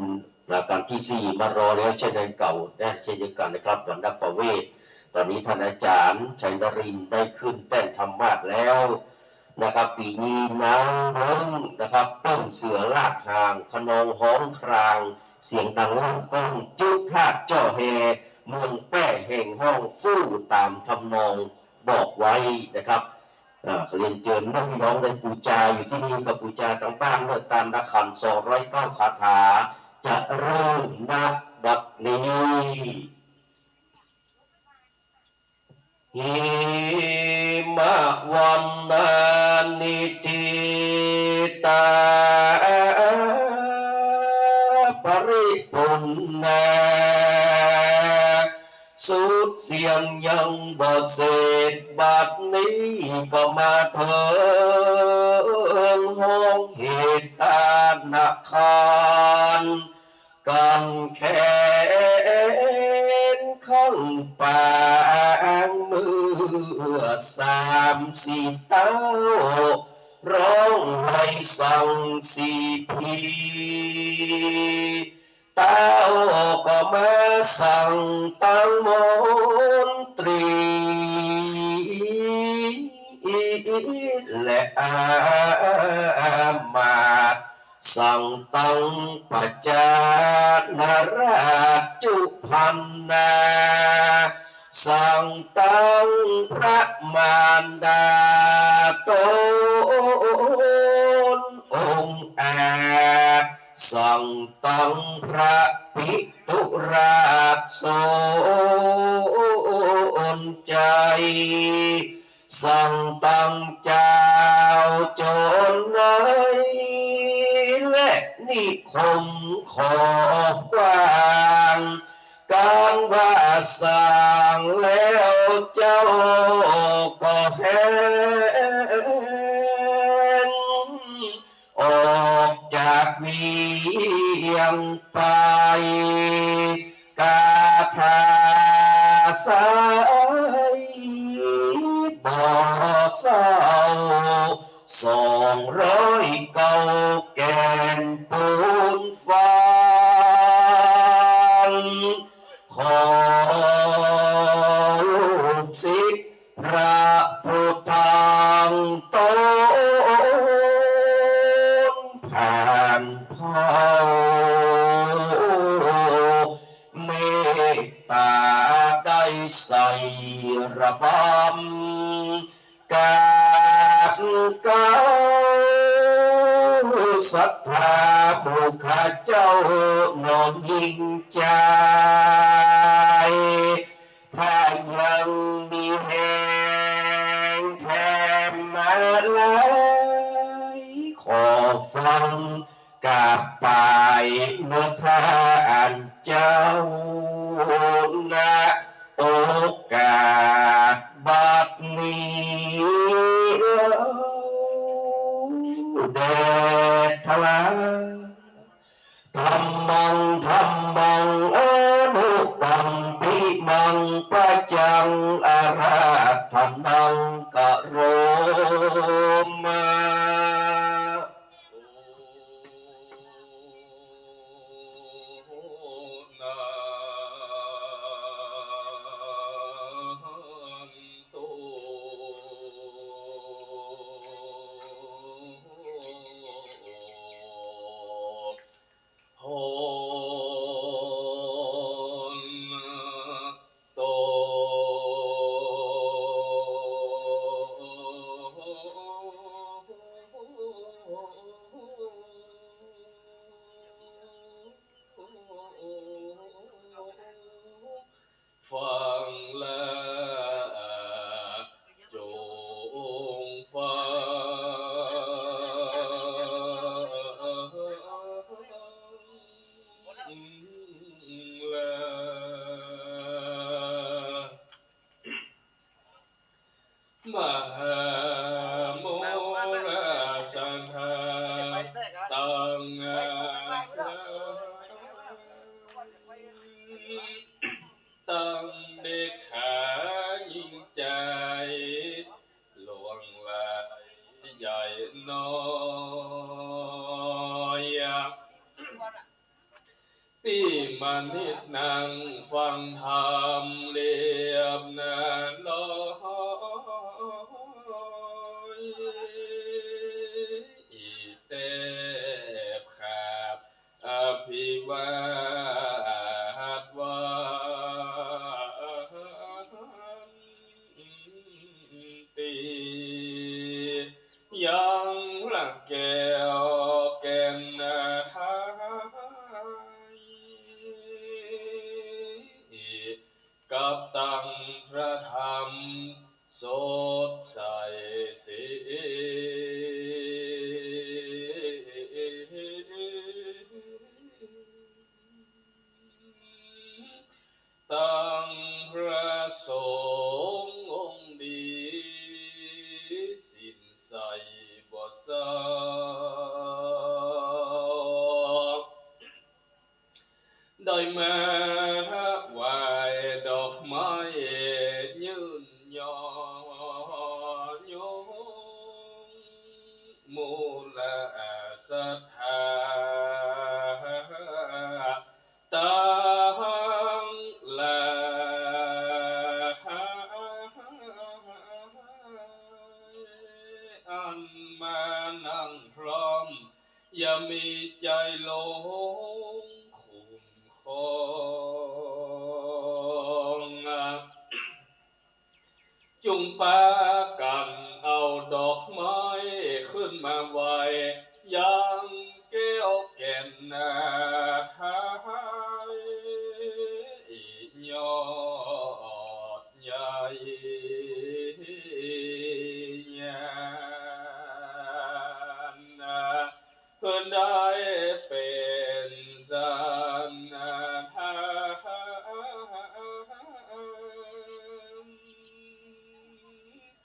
รัชกาลที่สี่ มารอแล้วเช่นเก่านะ เช่นเดียวกันนะครับ วันณประเวศ ตอนนี้ท่านอาจารย์ชัยนรินทร์ได้ขึ้นแต้นธรรมาสน์แล้วนะครับ ปีนี้นางเลิ้งนะครับ เปิ้งเสือลากหาง คะนองฮ้องคราง เสียงดังลั่นก้อง จุฑาตเจ้าแฮ เมืองแป้แห่งฮ้องฟู่ต๋ามทำนองบอกไว้นะครับ อ่า เรียนเจิญน้องๆ ได้ปู๋จาอยู่ตี้นี่ ก็ปู๋จาตางบ้านเนาะ ตานละขัน สองร้อยเก้าคาถา จะเริ่ม ณ บัดนี้ หิมะวันนานิธิตา ปริปุณณา สุดเสี้ยงยังบ่เสร็จ บัดนี้ก็มาเถิงฮ้องเหตุนาคาร กังแขน ข้างปางเมื่อสามสี่เต๊า ฮ้องไห้สังสีพี เต๊าก็มาสั่งตังมนตรี และอามาตย์ สั่งตังประจานาราชจุภัณณา สั่งตังพระมารดาต๋นองค์อาจ สั่งตังพระปิตุราชสนชัย สั่งตังจาวโจรนาย และนิคมขอความ ก๋านว่าสั่งแล้วเจ้าก็แฮง ออกจากเวียงไป คาถาสายบ่เศร้า สองร้อยเก้าแก่นปูนฟาง ขอลูกศิษย์ พระผู้ทางตนผ่านเข้า เมตตาได้ใส่ระบำ กราบเก้า ศรัทธาหมู่ข้าเจ้าน้องหญิงชาย ถ้ายังมีแฮงแถมมาลัย ขอฟังกราบปายเมื่อท่านเจ้า ณ โอกาสบัดนี้แด่ทรา ธัมมัง ธัมมัง อนุกัมปิมัง ปัจจัง อาราธนัง กะโรมะ ฟังแล้วจงฟัง แล มหาโมราสถา ตัง ตังเบกขายิ่งใจ๋ หลวงหลายใหญ่น้อย ตี้มานิดนั่งฟังธรรมเรียบหน้าลอย อีแต๊บขาบ อภิวาทวันตี ยังพระแก้วแก่นไทย กับตังพระธรรมสดใสสี ตังพระสงฆ์องค์ดี สิ้นใสบ่เศร้า ได้มาถวายด ศรัทธาตังหลาย อันมานั่งพร้อม อย่ามีใจ๋หลงคุ้มครอง จุ่งปากั๋นเอาดอกไม้ขึ้นมาไหว้ ยังแก้วแก่นนา ยอดใหญ่ เพื่อได้เป๋นสันธาน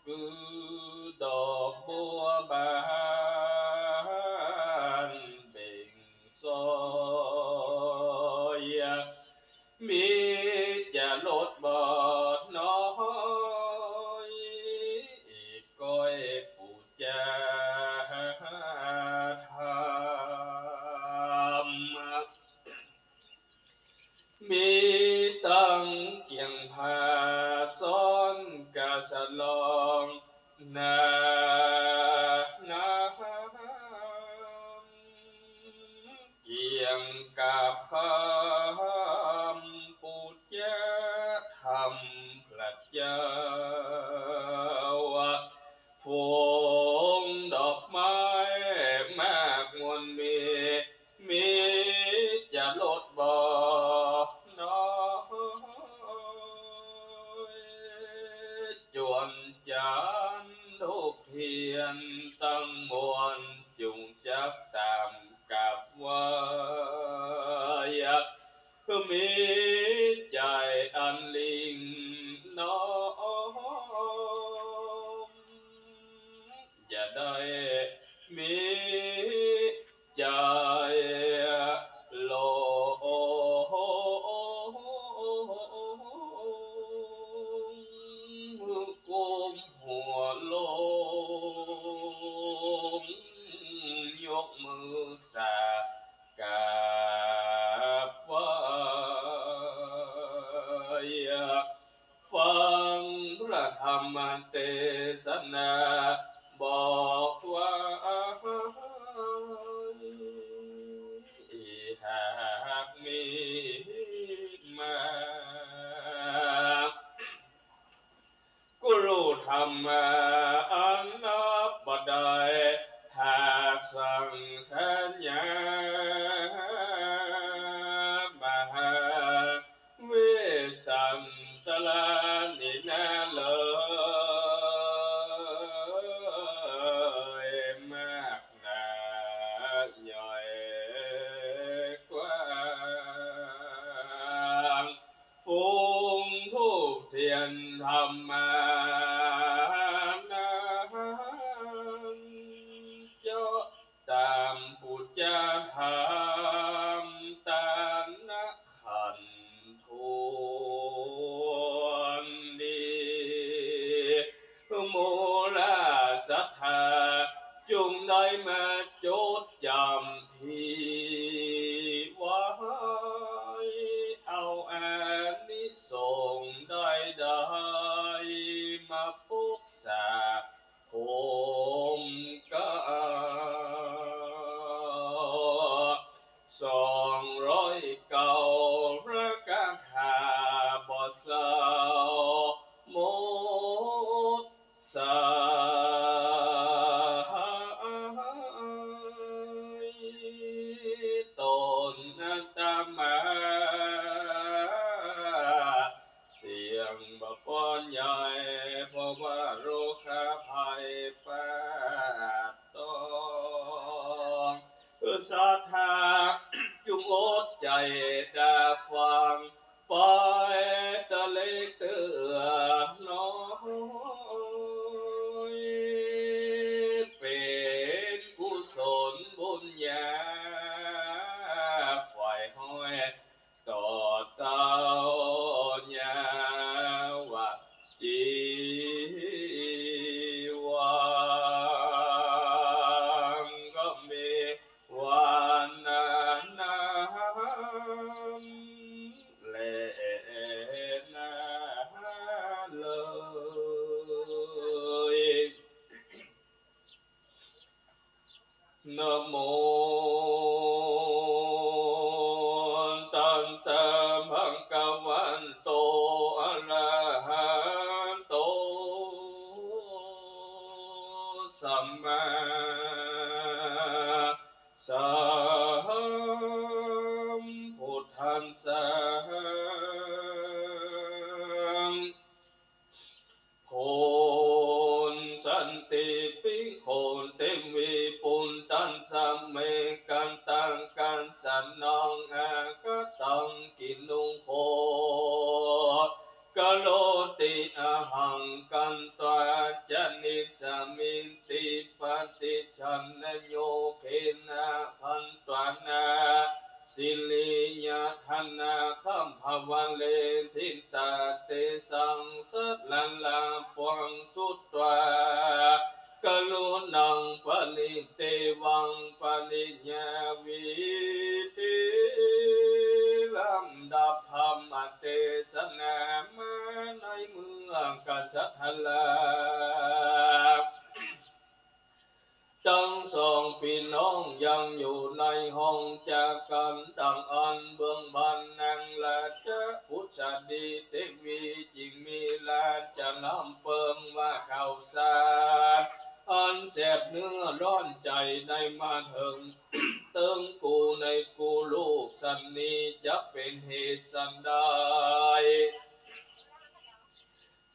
คือดอกบัวบานเบ่งซอย มีจะลดบ่น้อย ก้อยปู๋จาธรรม มีตังเกี่ยงผ้าซ้อนกาสะลอง นานา เกี่ยงกับคำปู๋จาธรรมพระเจ้า ฝูงดอกไม้มากมวลมี มีจะลดบ่น้อย จวนจันทร์ธูปเตียนตังมวล จุ่งจักต๋ามกราบไหว้ มีใจ๋อันหลิ่งน้อม จะได้มีใจ๋หลงก้มหัวลง ยกมือสัก กราบไหว้ ฟังพระธรรมเตสนา บอกว่า หากมีมา กุรุธรรมาอันนับบ่ได้ หากสังฆาญา มหาเวสสันตรานี้นาเลย มากหนาใหญ่กว้าง ฝูงธูปเตียนธรรมานั้น เจาะต๋ามปู๋จาธรรมต๋านขันธวนดี มูลศรัทธาจุ่งได้มาจดจ๋ำ ที่ไว้ เอาอานิสงส์ได้ได้ มาปกษาโฮมเกล้า สองร้อยเก้า พระคาถาบ่เศร้า หมด สาย ต๋นอาตมา เสียงบ่ป้อนใหญ่ เพราะว่าโรคภัยปาดตอง ศรัทธาจุ่งอดใจ๋ดาฟัง ไปตะเล็กเตื้อน้อย เป๋นกุศลบุญญา ฝ่ายห้อยต่อเต้าญาวัดจีวัง ก็มี สัมมาสัมพุทธัสสะ โพนสันติปิโข เตวิปุตตัสสะ เม กัตตา กัสสะ นัง อาคาตัง กิณุงโข กะโรติ อะหัง กัตวา จะ นิสสะมินติ ปะฏิ ชันนะโย เขนะ ขันตวา นะ สิริยะ ทะนะ ขัมภะวะเร ทิตา เตสัง สะระระ ปัง สุตวา กะรุณัง ปะริเตวัง ปะริญญา วิธี ลำดับธรรมเตสนา มาในเมื่อกษัตริย์รา ตังสองปี้น้องยังอยู่ในห้องจากกั๋น ดังอั้นเบื้องบานนางราชปุสสะดีเตวี จึงมีราชลำเปิงว่า ข่าวสารอันแสบเนื้อร้อนใจ๋ได้มาเถิง เติงกูในกูลูกสันนี้ จะเป๋นเหตุสันใด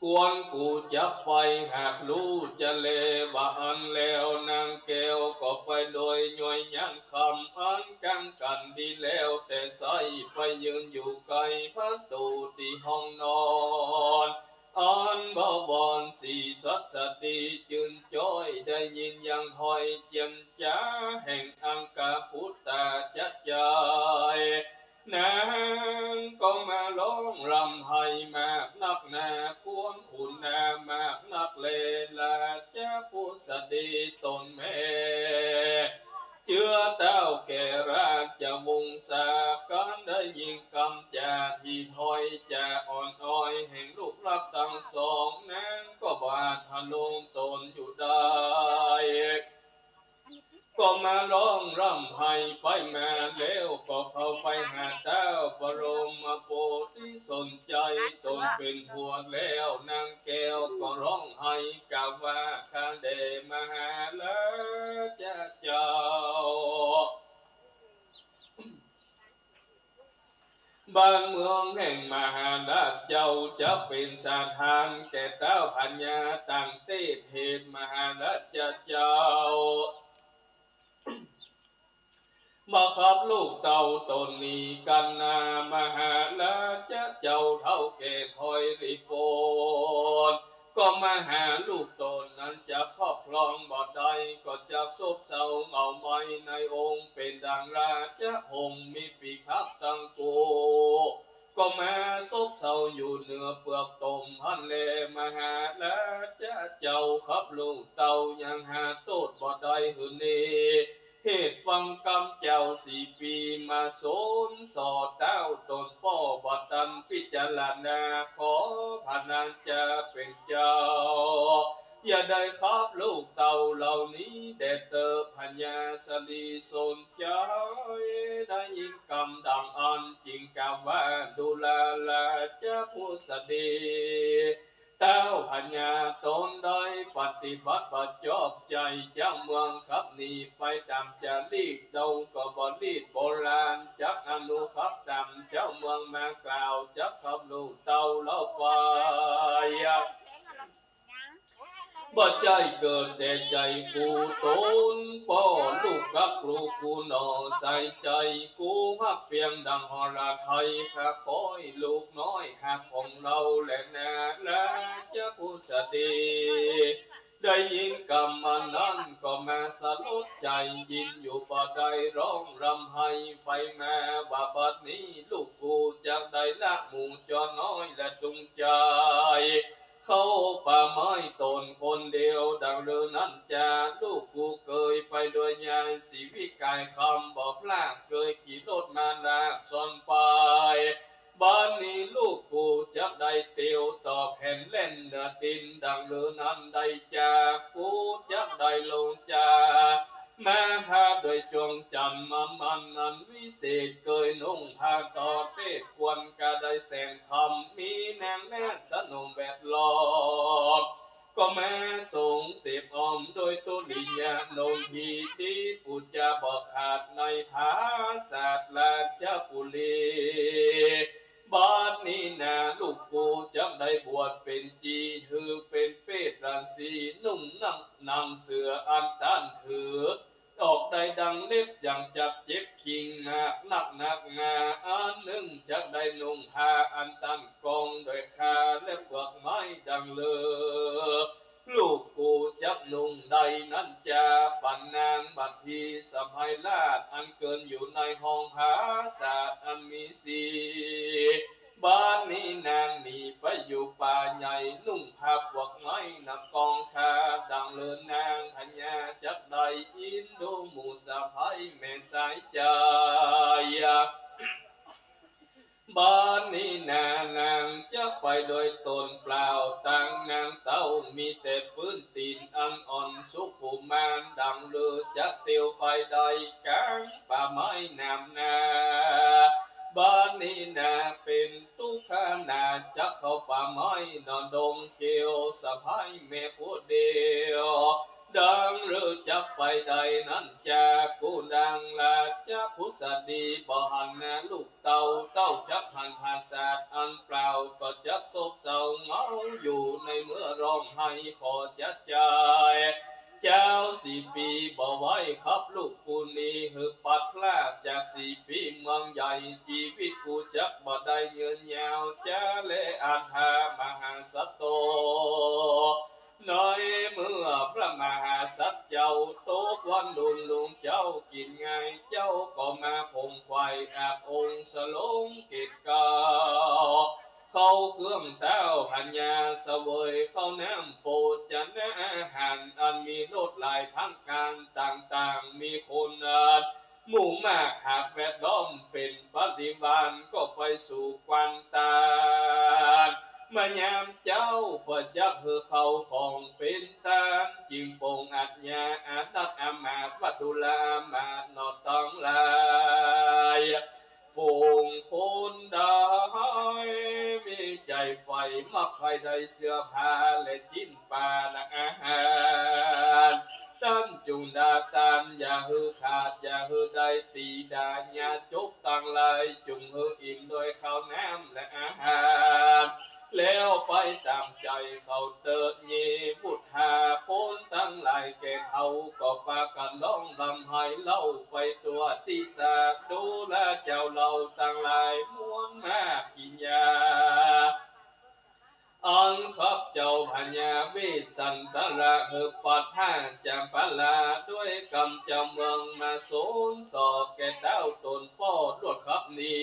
ควรกูจะไป หากฮู้จะแล ว่าอั้นแล้วนางแก้วก็ไปโดยย่อยยันคำอันกั๋งกั๋นดีแล้ว แต่ใส้ไปยืนอยู่ใก้ประตู๋ตี้ห้องนอน อันบวรสีสัสดีจืนจ้อย ได้ยินยังถ้อยเจียรจ๋าแห่งอังคาปุตตะเจ้า นางก็มาฮ้องร่ำไห้มากนักหนากวนขุนหนามากนักแล ราชปุสสะดีต๋นแม่ เจื้อเต้าแก่ราชวงศา ก็ได้ยินกำจ๋าตี้ถ้อยจ๋าอ่อนอ้อยแห่งลูกรักตังสอง นางก็บ่อาจหาลมต๋นอยู่ได้ ก็มาฮ้องร่ำไห้ไปมาแล้ว ก็เข้าไปหาเต้าบรมโพธิสนใจ๋ ต๋นเป๋นผัวแล้ว นางแก้วก็ฮ้องไห้กล่าวว่า ข้าแด่มหาราชเจ้า บ้านเมืองแห่งมหาราชเจ้าจะเป๋นสถานแก่เต้าพญาต่างเตศ เหตุมหาราชเจ้า มาขับลูกเต้าต๋นนี้กั๋นนา มหาราชเจ้าเฒ่าแก่ถ้อยรีบปน ก็มหาลูกต๋นนั้นจะครอบครองบ่ได้ ก็จักซบเซาเหงาไหม้ในองค์ เป๋นดังราชหงส์มีปีกหักตังคู่ ก็มาซบเซาอยู่เหนือเปือกตมหั้นแล มหาราชเจ้าขับลูกเต้ายังหาโต้ษบ่ได้หื้อนี้ เหตุฟังกำเจ้าสี่ปี๋มาสนส่อเต้าต๋นป้อบ่ตันพิจารณา ขอพระนางจะเป๋นเจ้า อย่าได้ขับลูกเต้าเหล่านี้แด่เต๊อะ พญาสะดีสนใจ๋ ได้ยินกำดังอั้นจึงกล่าวว่า ดูราราชปุสสะดี เต้าพญาต๋นได้ปฏิบัติบ่จอบใจ๋ เจ้าเมืองขับหนีไปต๋ามจารีต ดงก็บ่รีต โบราณจักอนุขับต๋าม เจ้าเมืองมากล่าวจักขับลูกเต้าเฮาไป บ่ใจ้เกิดแต่ใจ๋กูต๋น ป้อลูกกักลูกกูหน่อ ใส่ใจ๋กูฮักเปียงดังฮอระไทย ข้าคอยลูกน้อยฮักของเฮาแลนา ราชปุสสะดี ได้ยินกำอันนั้นก็มาสลดใจ๋ ยินอยู่บ่ได้ ฮ้องร่ำไห้ไปมาว่า บัดนี้ลูกกูจักได้ละหมู่จ้อน้อยและตุงใจ๋ เข้าป่าไม้ต๋นคนเดียว ดังเดินนั้นจา ลูกกูเกยไปด้วยยายศรีวิไกรคำ บ่พลาดเกยขี่รถมาลากซ่อนไป บัดนี้ลูกกูจักได้เตียวต่อแผ่นแล่นเหนือดิน ดังเดินนั้นได้จา กูจักได้ลงจา มาหาด้วยจวงจันทร์มามันอันวิเศษ เกยนุ่งผ้าต่อเทศกวนกาได้แสนคำ มีนางนาฏสนมแวดล้อม ก็มาทรงเสพอ้อมโดยตุริยะนงที่ดี ผู้จาบ่ขาดในผาสาทราชบุรี บัดนี้นาลูกกูจักได้บวชเป๋นจี๋ หื้อเป๋นเปตราสี นุ่งหนัง หนังเสืออันต้านถือ ออกได้ดังเล็บ ยังจักเจ็บคิงมากนักหนักหนา อันนึ่งจักได้นุ่งผ้าอันต้านกองด้วยข่าและเปลือกไม้ดังลือ ลูกกูจักนุ่งได้นั้นจา ปั๋นนางบัดทีสะใภ้ราช อันเกินอยู่ในห้องผาสาทอันมีสี บัดนี้นางหนีไปอยู่ป่าใหญ่ นุ่งผ้าเปลือกไม้หนังกองข่า ดังลือนางพญาจักได้อินดูหมู่สะใภ้แม่สายใจ๋ บัดนี้นานางจักไปโดยต๋นเปล่า ตางนางเต้ามีแต่ปื้นตี๋นอันอ่อนสุขุมาน ดังลือจักเตียวไปได้ก๋างป่าไม้หนามนา บัดนี้นาเป๋นตุ๊กขนาจักเข้าป่าไม้หนอดงเขียว สะใภ้แม่ผู้เดียว ดังลือจักไปได้นั้นจา กูดังราชบุตรี บ่หันนาลูกเต้า เต้าจักหันผาสาทอันเปล่า ก็จักโศกเศร้าเหงาอยู่ ในเมื่อร้องไห้ขอจะจาย เจ้าสี่ปี๋บ่ไหวขับลูกกูหนี หื้อปัดพรากจากสี่ปี๋เมืองใหญ่ จีวิตกูจักบ่ได้ยืนยาว จะแลอาถรรพ์มหาสัตว์โต ในเมื่อพระมหาสัตว์เจ้าตกวันดุล ลุงเจ้ากิ๋นง่าย เจ้าก็มาข่มไขว่อับองค์สลงเกศเกล้า เข้าเครื่องเต้าพญาเสวยข้าวน้ำโภชนาอาหาร อันมีรสหลายประก๋านต่างๆ มีคนอันหมู่มากหากแวดล้อมเป๋นบริวาร ก็ไปสู่กวางตาน มายามเจ๊าบ่จักหื้อข้าวของเป๋นตาน จึงปรงอาญาอานัตอามาตย์ ว่าดูราอามาตย์หนอตังหลาย ฝูงคนใดมีใจ๋ใฝ่มักใค่ได้เสื้อผ้าและจิ๊นปาและอาหาร ต้านจุ่งด่าตานอย่าหื้อขาด อย่าหื้อได้ตี๋ด่า ญาจกตังหลายจุ่งหื้ออิ่มโดยข้าวน้ำและอาหาร แล้วไปต๋ามใจ๋เขาเต๊อะ เยบุตราคนตังหลายแก่เฒ่า ก็ปากั๋นฮ้องร่ำไห้เล่าไปตั๋วตี้สา ดูราเจ้าเหล่าตังหลายมวลมากขี้ยา อันขับเจ้าพญาเวสสันตราหื้อปัดผ้าจำปาลา ด้วยกำเจ้าเมืองมาสนสอบแก่เต้าต๋นป้อลวดขับหนี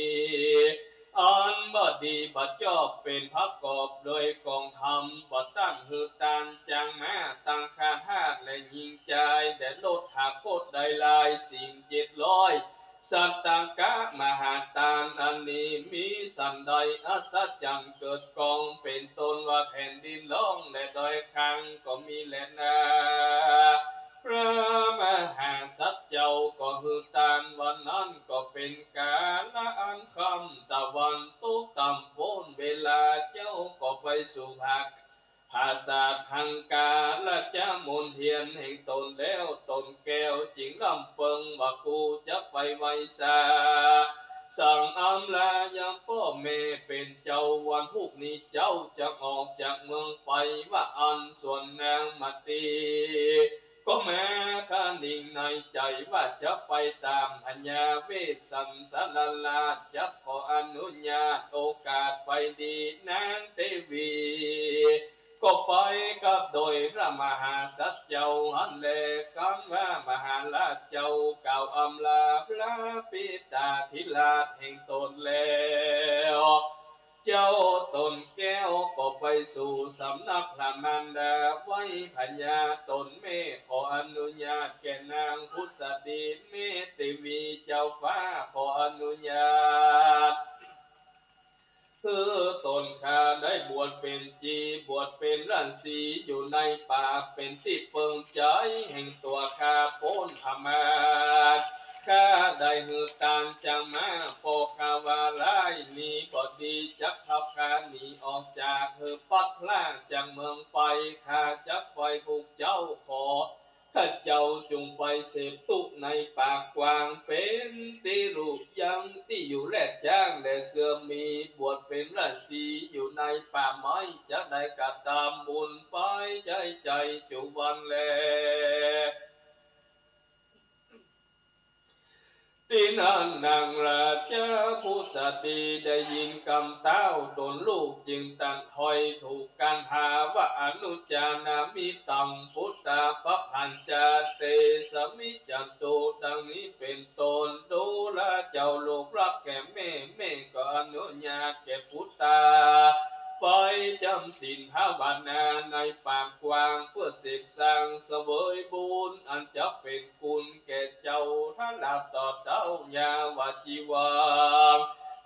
อันบ่ดีบ่จอบเป๋นประกอบโดยกองธรรม บ่ต้านหื้อตานจางมา ตังข้าทาสและญิงจาย แด่รถหากฏได้หลายสิ่งเจ็ดร้อย สัตตกะมหาตานอันนี้ มีสันใดอัศจรรย์เกิดกอง เป๋นต้นว่าแผ่นดินร้องและดอยคางก็มีแลนา พระมหาสัตว์เจ้าก็หื้อตานวันนั้น ก็เป๋นกาละอันค่ำตะวันตกต่ำป๊นเวลา เจ้าก็ไปสู่ภาค ผาสาทหังกาละจะมนเทียนแห่งต๋นแล้ว ต๋นแก้วจึงร่ำเปิงว่า กูจะไปไหว้สา สั่งอำลายังป้อแม่เป๋นเจ้า วันพุกนี้เจ้าจะออกจากเมืองไป ว่าอั้น ส่วนนางมาตี ก็มาคะนิงในใจ๋ว่าจะไปต๋ามพญาเวสสันตรราช จักขออนุญาตโอกาสไปดี นางเตวี ก็ไปกับโดยพระมหาสัตว์เจ้าหั้นแล ครั้นว่ามหาราชเจ้ากล่าวอำลาพระปิตาธิราชแห่งต๋นแล้ว เจ้าต๋นแก้วก็ไปสู่สำนักพระมารดา ไหว้พญาต๋นแม่ ขออนุญาตแก่นางผุสดี แม่เตวีเจ้าฟ้าขออนุญาต หื้อต๋นข้าได้บวชเป๋นจี บวชเป๋นราชสีห์อยู่ในป่า เป๋นตี้เปิงใจ๋แห่งตั๋วข้าป๊นพมารข้าได้หื้อตานจางมา ป้อข้าว่าหลาย นี้บ่ดี จักขับข้าหนีออกจาก หื้อปลัดพรากจากเมืองไป ข้าจักไป ผู้เจ้าขอ ข้าเจ้าจงไปเสพตุ๊ในป่ากว้าง เป๋นตี้รู้ยังตี้อยู่แลดจ๊างแลเสื่อ มีบวชเป๋นราศีอยู่ในป่าไม้ จะได้กระตำบุญไปใจ๊ใจ๋จุวันแล ตี้นั้นนางราชาผู้สตรีได้ยินกำต้าวต๋นลูก จึงตรัสถ้อยถูกกัณหาว่า อนุจจานามิตัง ปุตตา ปะพัญจะ เตสะมิจฉันตุ ดังนี้เป๋นต้น ดูราเจ้าลูกฮักแก่แม่ แม่ก็อนุญาตแก่ปุตตา ไปจ๋ำศีลภาวนาในป่ากว้าง เปื้อเสพสังเสวยบุญ อันจะเป๋น กุณแก่เจ้า ทราบต่อเต้ายาวจีวัง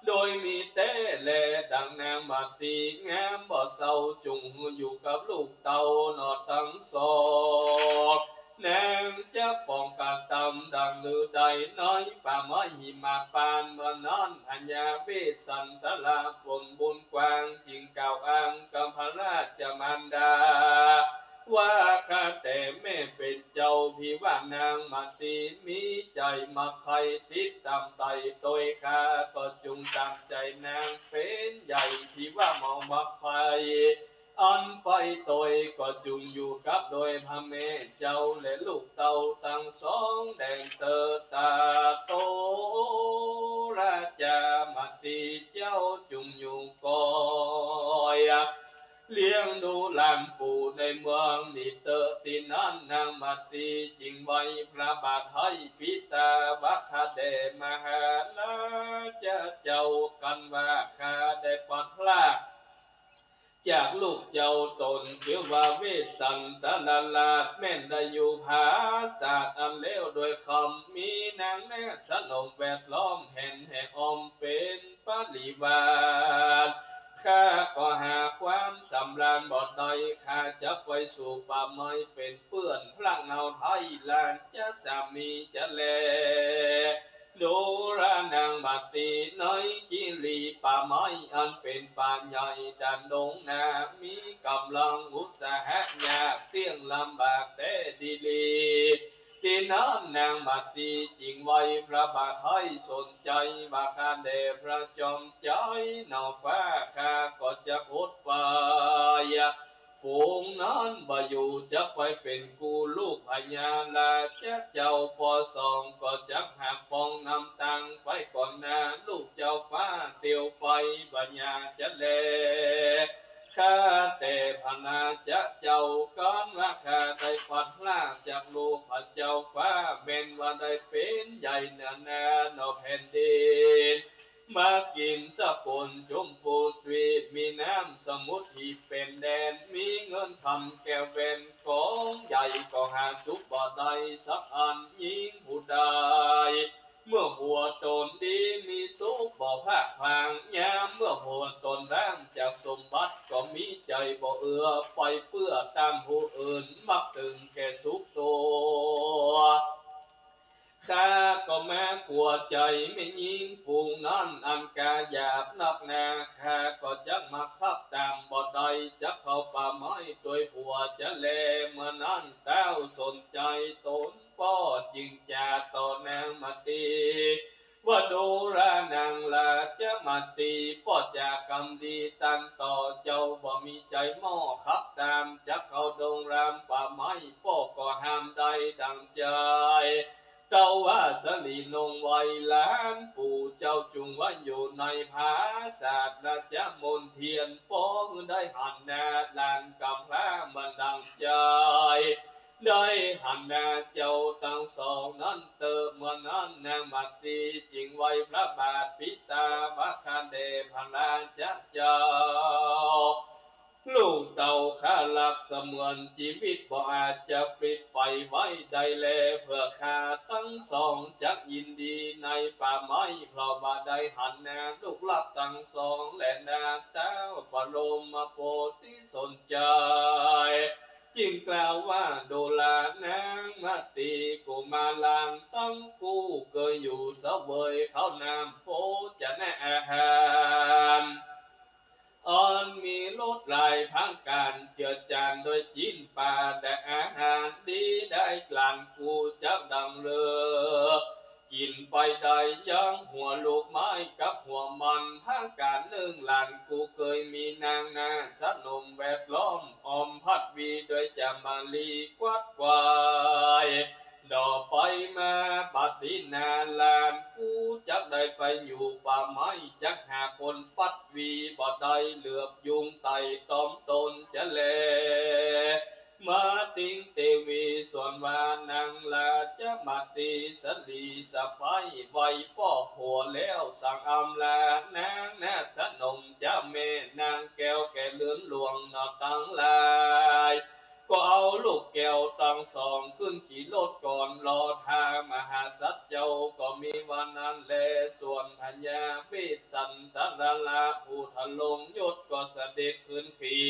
โดยมีแต๊แล ดังนางมาตีงามบ่เศร้า จุ่งหื้ออยู่กับลูกเต้าหนอตังสอง นางจะปองกระตำดังลือได้ ในป่าไม้หิมพานต์ เมื่อนั้นพญาเวสสันดราผลบุญกว้าง จึงกล่าวอ้างกับพระราชมารดา ว่าข้าแต่แม่เป๋นเจ้า พี่ว่านางมาตีมีใจ๋มักใค่ติดต๋ามไต่ตวย ข้าก็จุ่งต๋ามใจ๋นางเป๋นใหญ่ พี่ว่าบ่มักใค่อันไปตวย ก็จุ่งอยู่กับโดยพระแม่เจ้า และลูกเต้าตังสองแดนเตอ ตราโตราจามาตีเจ้าจุ่งอยู่กอย เลี้ยงดูหลานปู่ในเมืองนี้เต๊อะ ตี้นั้นนางมาตีจึงไหว้พระบาทไหว้ปิตาว่า ข้าแด่มหาราชเจ้า กันว่าข้าได้ปลัดพรากจากลูกเจ้าต๋นจื้อว่าเวสสันดรราช แม่นได้อยู่ผาสาทอันเลวโดยค่ำ มีนางนาฏสนมแวดล้อมแหนแห่อ้อมเป๋น บริวาร ข้าก็หาความสำราญบ่ได้ ข้าจะไปสู่ป่าไม้เป๋นเปื้อนพระเงาไท้ หลานจะสามีจะแล ดูรานางมาตีในกิริป่าไม้อันเป๋นป่าใหญ่ด้านดงนา มีก๋ำลังอุตสาหะยากเตี้ยงลำบากแต๊ดีหลี ตี้นั้นนางมาตีจึงไหว้พระบาทไหว้สนใจ๋ว่า ข้าแด่พระจอมใจ๋หนอฟ้า ข้าก็จักอดไป ฝูงนั้นบ่อยู่ จักไปเป๋นกู้ลูกพญาราชเจ้า ป้อสองก็จักหักป้องนำตางไปก่อนหน้า ลูกเจ้าฟ้าเตียวไปบ่อยากจะแล ข้าแต่พระราชเจ้า กันว่าข้าได้พลัดพรากจากลูกพระเจ้าฟ้า แม่นว่าได้เป๋นใหญ่เหนือนาหนอแผ่นดิน มกินทกลชมพูทวีป มีน้ำสมุทรหีบเป๋นแดน มีเงินคำแก้วแหวนกองใหญ่ ก็หาสุขบ่ได้สักอัน หญิงผู้ใด เมื่อผัวต๋นดีมีสุขบ่พลาดพลั้ง ยามเมื่อผัวต๋นร้างจากสมบัติ ก็มีใจ๋บ่เอือไปเปื้อต้านผู้อื่น มักตึงแก่สุขตั๋ว ข้าก็มากั๋วใจ๋แม่ญิงฝูงนั้นอันกล้าหยาบนักหนา ข้าก็จักมาขับต๋ามบ่ได้ จักเข้าป่าไม้ตวยผัวจะแล เมื่อนั้นต้าวสนใจ๋ต๋น ป้อจึงจ๋าต่อนางมาตี ว่าดูรานางราชมาตี ป้อจ๋ากำดีตันต่อ เจ้าบ่มีใจ๋หม้อขับต๋าม จักเข้าดงรามป่าไม้ ป้อก็ห้ามได้ดังใจ๋ เต้าว่าสลีนงไว้ หลานปู่เจ้าจุ่งไว้อยู่ในผาสาทราชมณเฑียร ป้อหื้อได้หันหน้าหลานกำพร้าเหมือนดังใจ๋ ได้หันหน้าเจ้าตังสองนั้นเต๊อะ เมื่อนั้นนางมาตีจึงไหว้พระบาทปิตาว่า ข้าแด่พระราชเจ้า ลูกเต้าข้ารักเสมือนจีวิต บ่อาจจะปลิดไปไว้ได้แล เพื่อข้าตังสองจักยินดีในป่าไม้ เพราะว่าได้หันหน้าลูกรักตังสอง และหน้าเต้าบรมโพธิสนใจ๋ จึงกล่าวว่า ดูรานางมา ตรีกุมารานตังกู้ เกยอยู่เสวยข้าวน้ำโภจนะอาหาร อันมีรสหลายประก๋าน เจือจานโดยจิ๊นป๋าและอาหารดีได้ หลานกูจักดังเลิศ กิ๋นไปได้ยังหัวลูกไม้กับหัวหม่อน ประก๋านนึ่งหลานกูเกยมีนางนาฏสนมแวดล้อม อ้อมพัดวีด้วยจามาลีกวัดไกว ต่อไปมาบัดนี้นาหลานกูจักได้ไปอยู่ป่าไม้ จักหาคนปัดวีบ่ได้ เหลือบยุงไต่ตอมตนจะแล มาติงเตวีสวนว่านางราชมาตรีสลีสะใภ้ ไหว้ป้อหัวแล้วสั่งอำลานางนาฏสนม เจ้าแม่นางแก้วแก่เรือนหลวงหนอตังหลาย ก็เอาลูกแก้วตังสองขึ้นขี่รถก่อน รอท่ามหาสัตว์เจ้าก็มีวันนั้นแล ส่วนพญาเวสสันดรราหูธลงยศก็เสด็จขึ้นขี่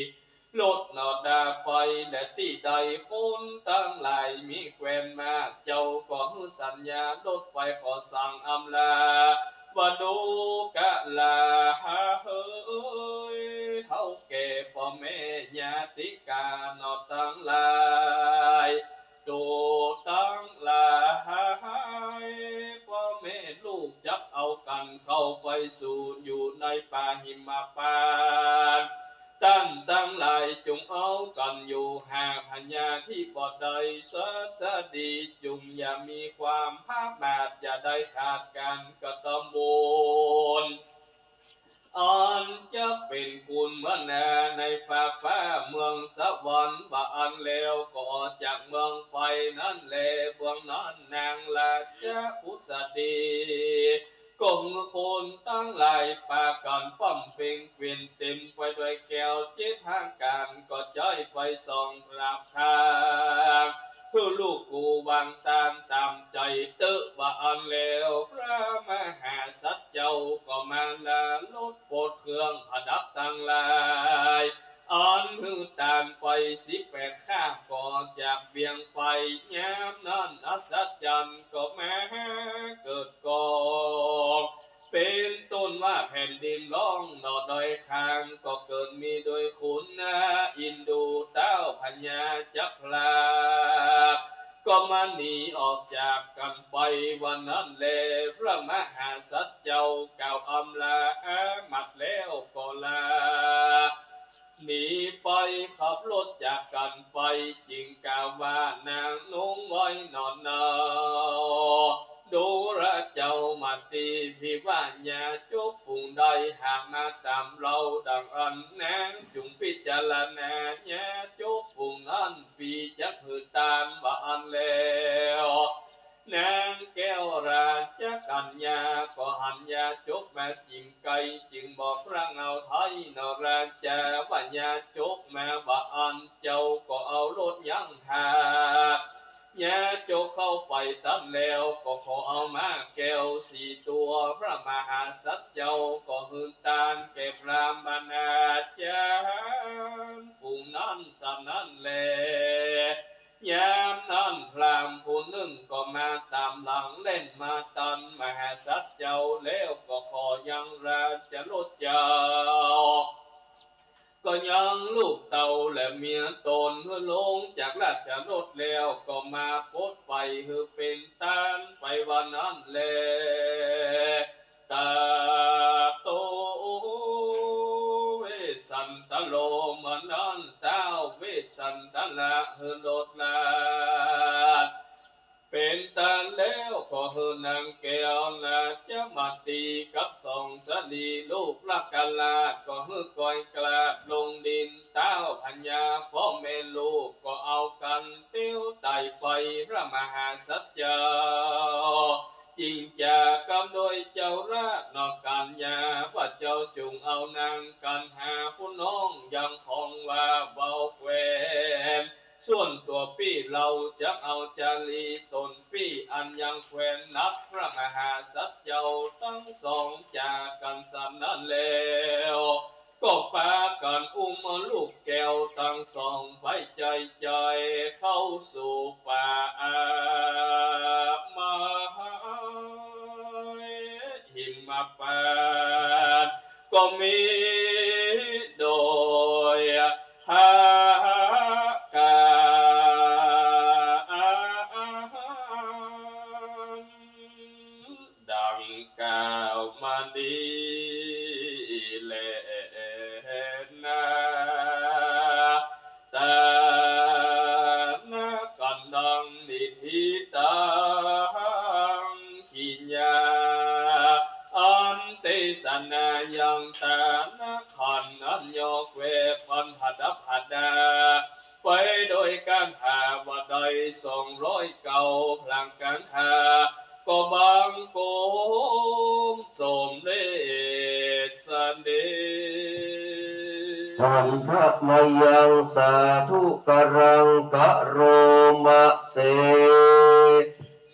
รถหนอดาไป และตี้ใดคนตังหลายมีแควนมาก เจ้าก็หื้อสัญญารถไปขอสั่งอำลา ว่าดูกะลาเฮย เฮาแก่ป้อแม่ญาติกาหนอตังหลาย ดูตังหลาย ป้อแม่ลูกจักเอากั๋นเข้าไปสู่อยู่ในป่าหิมพานต์ ต้านตังหลายจุ่งเอากั๋นอยู่ หากพญาธิบ่ได้สัสดี จุ่งอย่ามีความประมาท อย่าได้ขาดก๋านกระตำบุญ อันจะเป๋นกุลเมืองนาในฟากฟ้าเมืองสวรรค์ ว่าอั้นแล้วก็ออกจากเมืองไปนั้นแล เมืองนั้นนางราชบุษดี ก็หื้อคนตังหลายปากั๋นป้ำเพ็งเกวียนเต๋มไปด้วยแก้วเจ็ดประก๋าน ก็ใจ๊ไปสองสามครั้ง หื้อลูกกูวางตานต๋ามใจ๋เต๊อะ ว่าอั้นแล้ว พระมหาสัตว์เจ้าก็มาลาลดปลดเครื่องประดับตังหลาย อันหื้อตานไปสิบแปดคาบ ก็จากเวียงไป ยามนั้นอัศจรรย์ก็มาเกิดก่อ เป๋นต้นว่าแผ่นดินร้องหนอดอยคาง ก็เกิดมีโดยขุนนาอินดูเต้าพญาจักราช ก็มาหนีออกจากกั๋นไป วันนั้นแล พระมหาสัตว์เจ้ากล่าวอำลาอามัตย์แล้วก็ลา หนีไปขับรถจากกั๋นไป จึงกล่าวว่านางนงไว้หนอเนา ดูราเจ้ามาตรี ภิว่าญาจกฝูงใดหากมาต๋ามเฮาดังอั้น นางจุ่งพิจารณาญาจกฝูงนั้น ปี้จักหื้อตาน ว่าอั้นแล้ว นางแก้วราชกัญญาก็หันญาจกมาจิ่งไกล จึงบอกพระเงาไทยหนอราชา ว่าญาจกมา ว่าอั้นเจ้าก็เอารถยั้งท่า ญาจกเข้าไปตันแล้ว ก็ขอเอาม้าแก้วสี่ตั๋ว พระมหาสัตว์เจ้าก็หื้อตานแก่พราหมณาจารย์ฝูงนั้นส่ำนั้นแล ยามนั้นพราหมณ์ผู้นึ่งก็มาต๋ามหลัง แล่นมาตันมหาสัตว์เจ้า แล้วก็ขอยั้งราชรถเจ้า ก็ยั้งลูกเต้าและเมียต๋นหื้อลงจากราชรถแล้ว ก็มาปลดไปหื้อเป๋นตานไปวันนั้นแล ตะโต เวสสันตะโร เมื่อนั้นเต้าเวสสันตะละหื้อรถราช เป๋นตานแล้วก็หื้อนางแก้วราชมาตรีกับสองสะหลีลูกละกะราช ก็หื้อกอยกราบลงดิน เต้าพญาป้อแม่ลูกก็เอากั๋นเตียวไต่ไป พระมหาสัตว์เจ้า จึงจ๋ากำโดยเจ้าราชหนอกัญญา ว่าเจ้าจุ่งเอานางกัณหาผู้น้องยังของว่าเบาแควน ส่วนตั๋วปี้เฮาจักเอาจารีต๋นปี้อันยังแควนนับ พระมหาสัตว์เจ้าตังสองจ๋ากั๋นส่ำนั้นแล้ว ก็ปากั๋นอุ้มลูกแก้วตังสองใบใจ๋ๆ เข้าสู่ป่า มหาหิมพานต์ ก็มีโดยหากั๋น ดังกล่าวมานี้แลนา ต๋านะกั๋นดังนิธิตัง กิริยา อันเตสนายังต๋านะขันธ์ อันยอกแวกอันผดับผดา ไปโดยก๋านหาว่าได้สองร้อยเก้า พลางก๋านหา ก็บังคมสมเด็จเสด็จ หันทะมะยัง สาธุกะรัง กะโรมะเส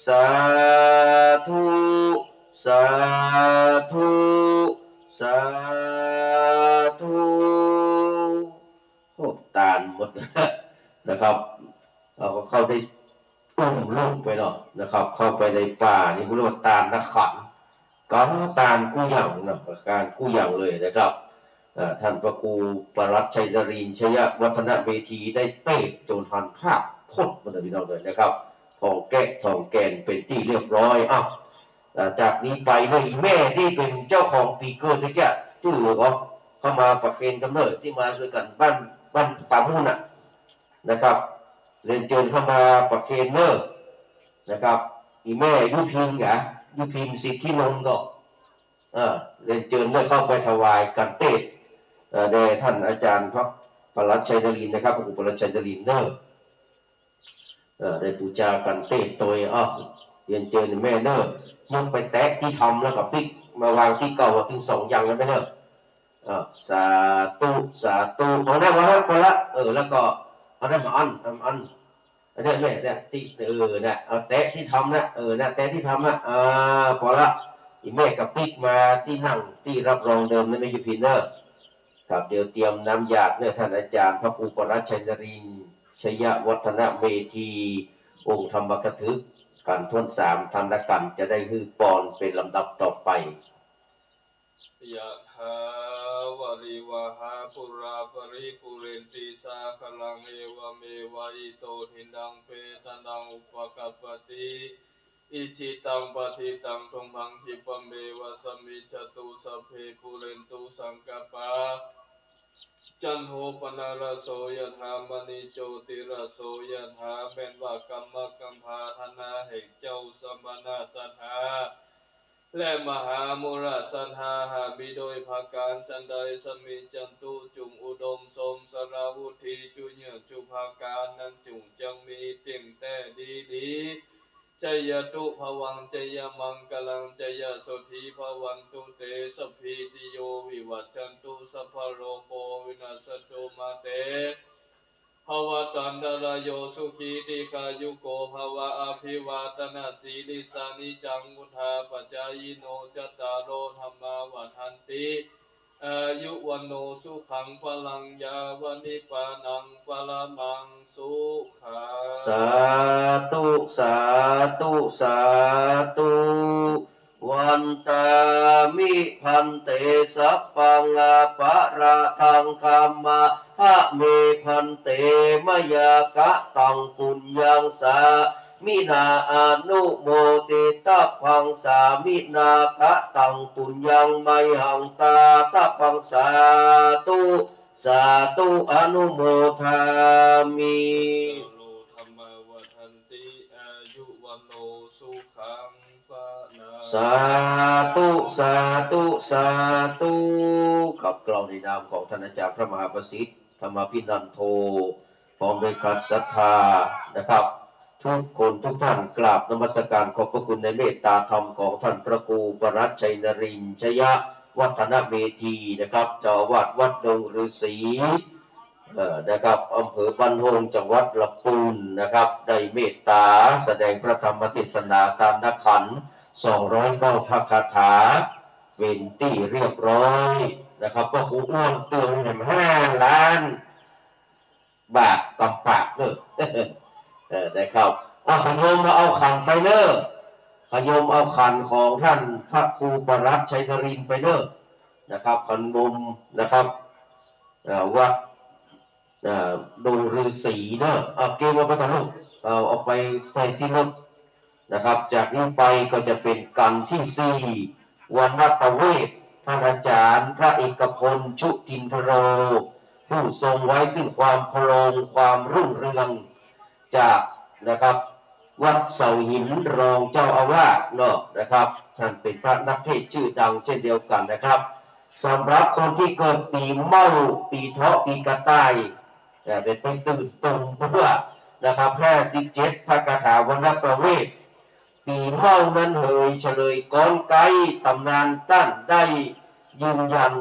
สาธุ สาธุ สาธุ โอ้ ตานหมดนะครับ เอาก็เข้าได้อุ้มลูกไปเนาะนะครับ เข้าไปในป่านี่เขาเรียกว่าตานนะขันธ์ ก็ตานกู้อย่างเนาะ ตานกู้อย่างเลยนะครับ เอ่อ ท่านพระครูปรัชญ์ชัยนรินทร์ ชยวัฒนเมธี ได้เตศน์จนหันภาพพจน์มาเลยพี่น้องเลยนะครับ ถ่องแกะถ่องแกนเป็นตี้เรียบร้อย อ้าว เอ่อ จากนี้ไปเนี่ย อี่แม่ตี้เป๋นเจ้าของปี๋เกิดเมื่อกี้ จื้อก็เข้ามาประเคนกำเนิดตี้มาด้วยกั๋นบ้าน บ้านต๋ามฮู้นน่ะนะครับ เรียนเจิญเข้ามาประเคนเน่อนะครับ อี่แม่ยุพินกะ ยุพินสิทธินนท์ก็ เอ่อ เรียนเจิญได้เข้าไปถวายกั๋นเตศน์ เอ่อ แด่ท่านอาจ๋ารย์พระปรัชญ์ชัยนรินทร์นะครับ พระครูปรัชญ์ชัยนรินทร์เน่อ เอ่อ ได้ปู๋จากั๋นเตศน์ตวย อ้าว เรียนเจิญแม่เน่อ ยกไปแตะตี้ธรรมแล้วก็ปิ๊กมาวางตี้เก่า ว่าตึงสองอย่างแล้วแม่เน่อ อ่า สาธุ สาธุ เอาได้วะ พอละ เออ แล้วก็เอาได้มาอั้น เอามาอั้น อันเนี้ยแม่เนี่ย ตี้ เออ เนี่ย เอาแตะตี้ธรรมนะ เออ เนี่ย แตะตี้ธรรมนะ อ่า พอละ อี่แม่ก็ปิ๊กมาตี้นั่งตี้รับรองเดิมนะแม่ยุพินเน่อ ครับ เดี๋ยวเตรียมน้ำหยาดเน่อ ท่านอาจ๋ารย์พระครูปรัชญ์ชัยนรินทร์ ชยวัฒนเมธี องค์ธรรมกถึก กั๋นถ้วนสาม ท่านละกั๋นจะได้หื้อปอนเป๋นลำดับต่อไป ยะถาวาริวหาปูราปริปูเรนติสาคารัง เอวะเมวะอิโตทินังเปตานังอุปะกัปปะติ อิจิตังปัตถิตังตุมหังคิปะเมวะสะมิจจตุ สัพเพปูเรนตุสังกัปปา จันโทปนรสโสยะถา มะณิโจติรสโสยะถา แม่นว่ากำมะกำผาธนาแห่งเจ้าสมณะศรัทธา และมหามุรศรัทธา หากมีโดยประก๋านสันใด สะมิจจันตุ จุ่งอุดมสมสารวุฒิ จุเยื่อจุประก๋านนั้น จุ่งจักมีเตี้ยงแต๊ดีดี จายะตุภวัง จายะมังคลัง จายะโสฏฐีภวันตุเต สัพพีติโยวิวัจจันตุ สัพพะโรโควินัสสะตุ มาเต ภวัตวันตะราโย สุขีทีฆายุโกภะวะ อะภิวาทะนะสีลิสสะ นิจจังวุฑาปะจายิโน จัตตาโรธัมมาวัฑฒันติ อายุวัณโณสุขังพะลัง ยาวะนิพพานังปะระมังสุขัง สาธุ สาธุ สาธุ วันตามิภันเต สัพพังอะปะราธังขะมะหะเมภันเต มะยากะตังปุญญังสามินา อะนุโมทิตัพพัง สามินากะตังปุญญัง มะหังตาทัพพัง สาธุ สาธุ อะนุโมทามิ โรธัมมาวัฑฒันติ อายุวัณโณสุขังพะลัง สาธุ สาธุ สาธุ ขับเกลาในนามของท่านอาจ๋ารย์พระมหาประสิทธิ์ ธรรมาภินันโท พร้อมด้วยคณะศรัทธานะครับ ทุกคนทุกท่านกราบนมัสการขอบพระคุณในเมตตาธรรมของท่านพระครูปรัชญ์ชัยนรินทร์ ชยวัฒนเมธีนะครับ เจ้าอาวาสวัดดงฤๅษี เอ่อ นะครับ อำเภอบ้านโฮ่ง จังหวัดลำปูนนะครับ ได้เมตตาแสดงพระธรรมเทศนาตานขันธ์ สองร้อยเก้าพระคาถา เป๋นตี้เรียบร้อย นะครับ ป้อครูอ้วนเติมแหมห้าล้านบาทกำปากเน่อ เออ นะครับ อ่ะ ขะโยมมาเอาขันไปเน่อ ขะโยมเอาขันของท่านพระครูปรัตน์ชัยนรินทร์ไปเน่อ นะครับ ขันนมนะครับ อ่า วัด อ่า ดงฤาษีเน่อ เอาเก็บเอาไปก่อนลูก เอา เอาไปใส่ตี้รถนะครับ จากนี้ไปก็จะเป็นกันที่สี่ วรรณประเวท ท่านอาจารย์พระเอกพล ชุตินทโร ผู้ทรงไว้ซึ่งความโปร่ง ความรุ่งเรือง จากนะครับ วัดเสาหิน รองเจ้าอาวาสเนาะนะครับ ท่านเป็นพระนักเทศน์ชื่อดังเช่นเดียวกันนะครับ สำหรับคนที่เกิดปีเม้า ปีเถาะ ปีกระต่าย เอ่อ ไป ไปตื่นตูมเปื้อนะครับ ห้าสิบเจ็ด พระคาถาวรรณประเวท ปีเม้านั้นเหยเฉลยก้อนไก๊ ต๋ำนานต้านได้ยืนยัน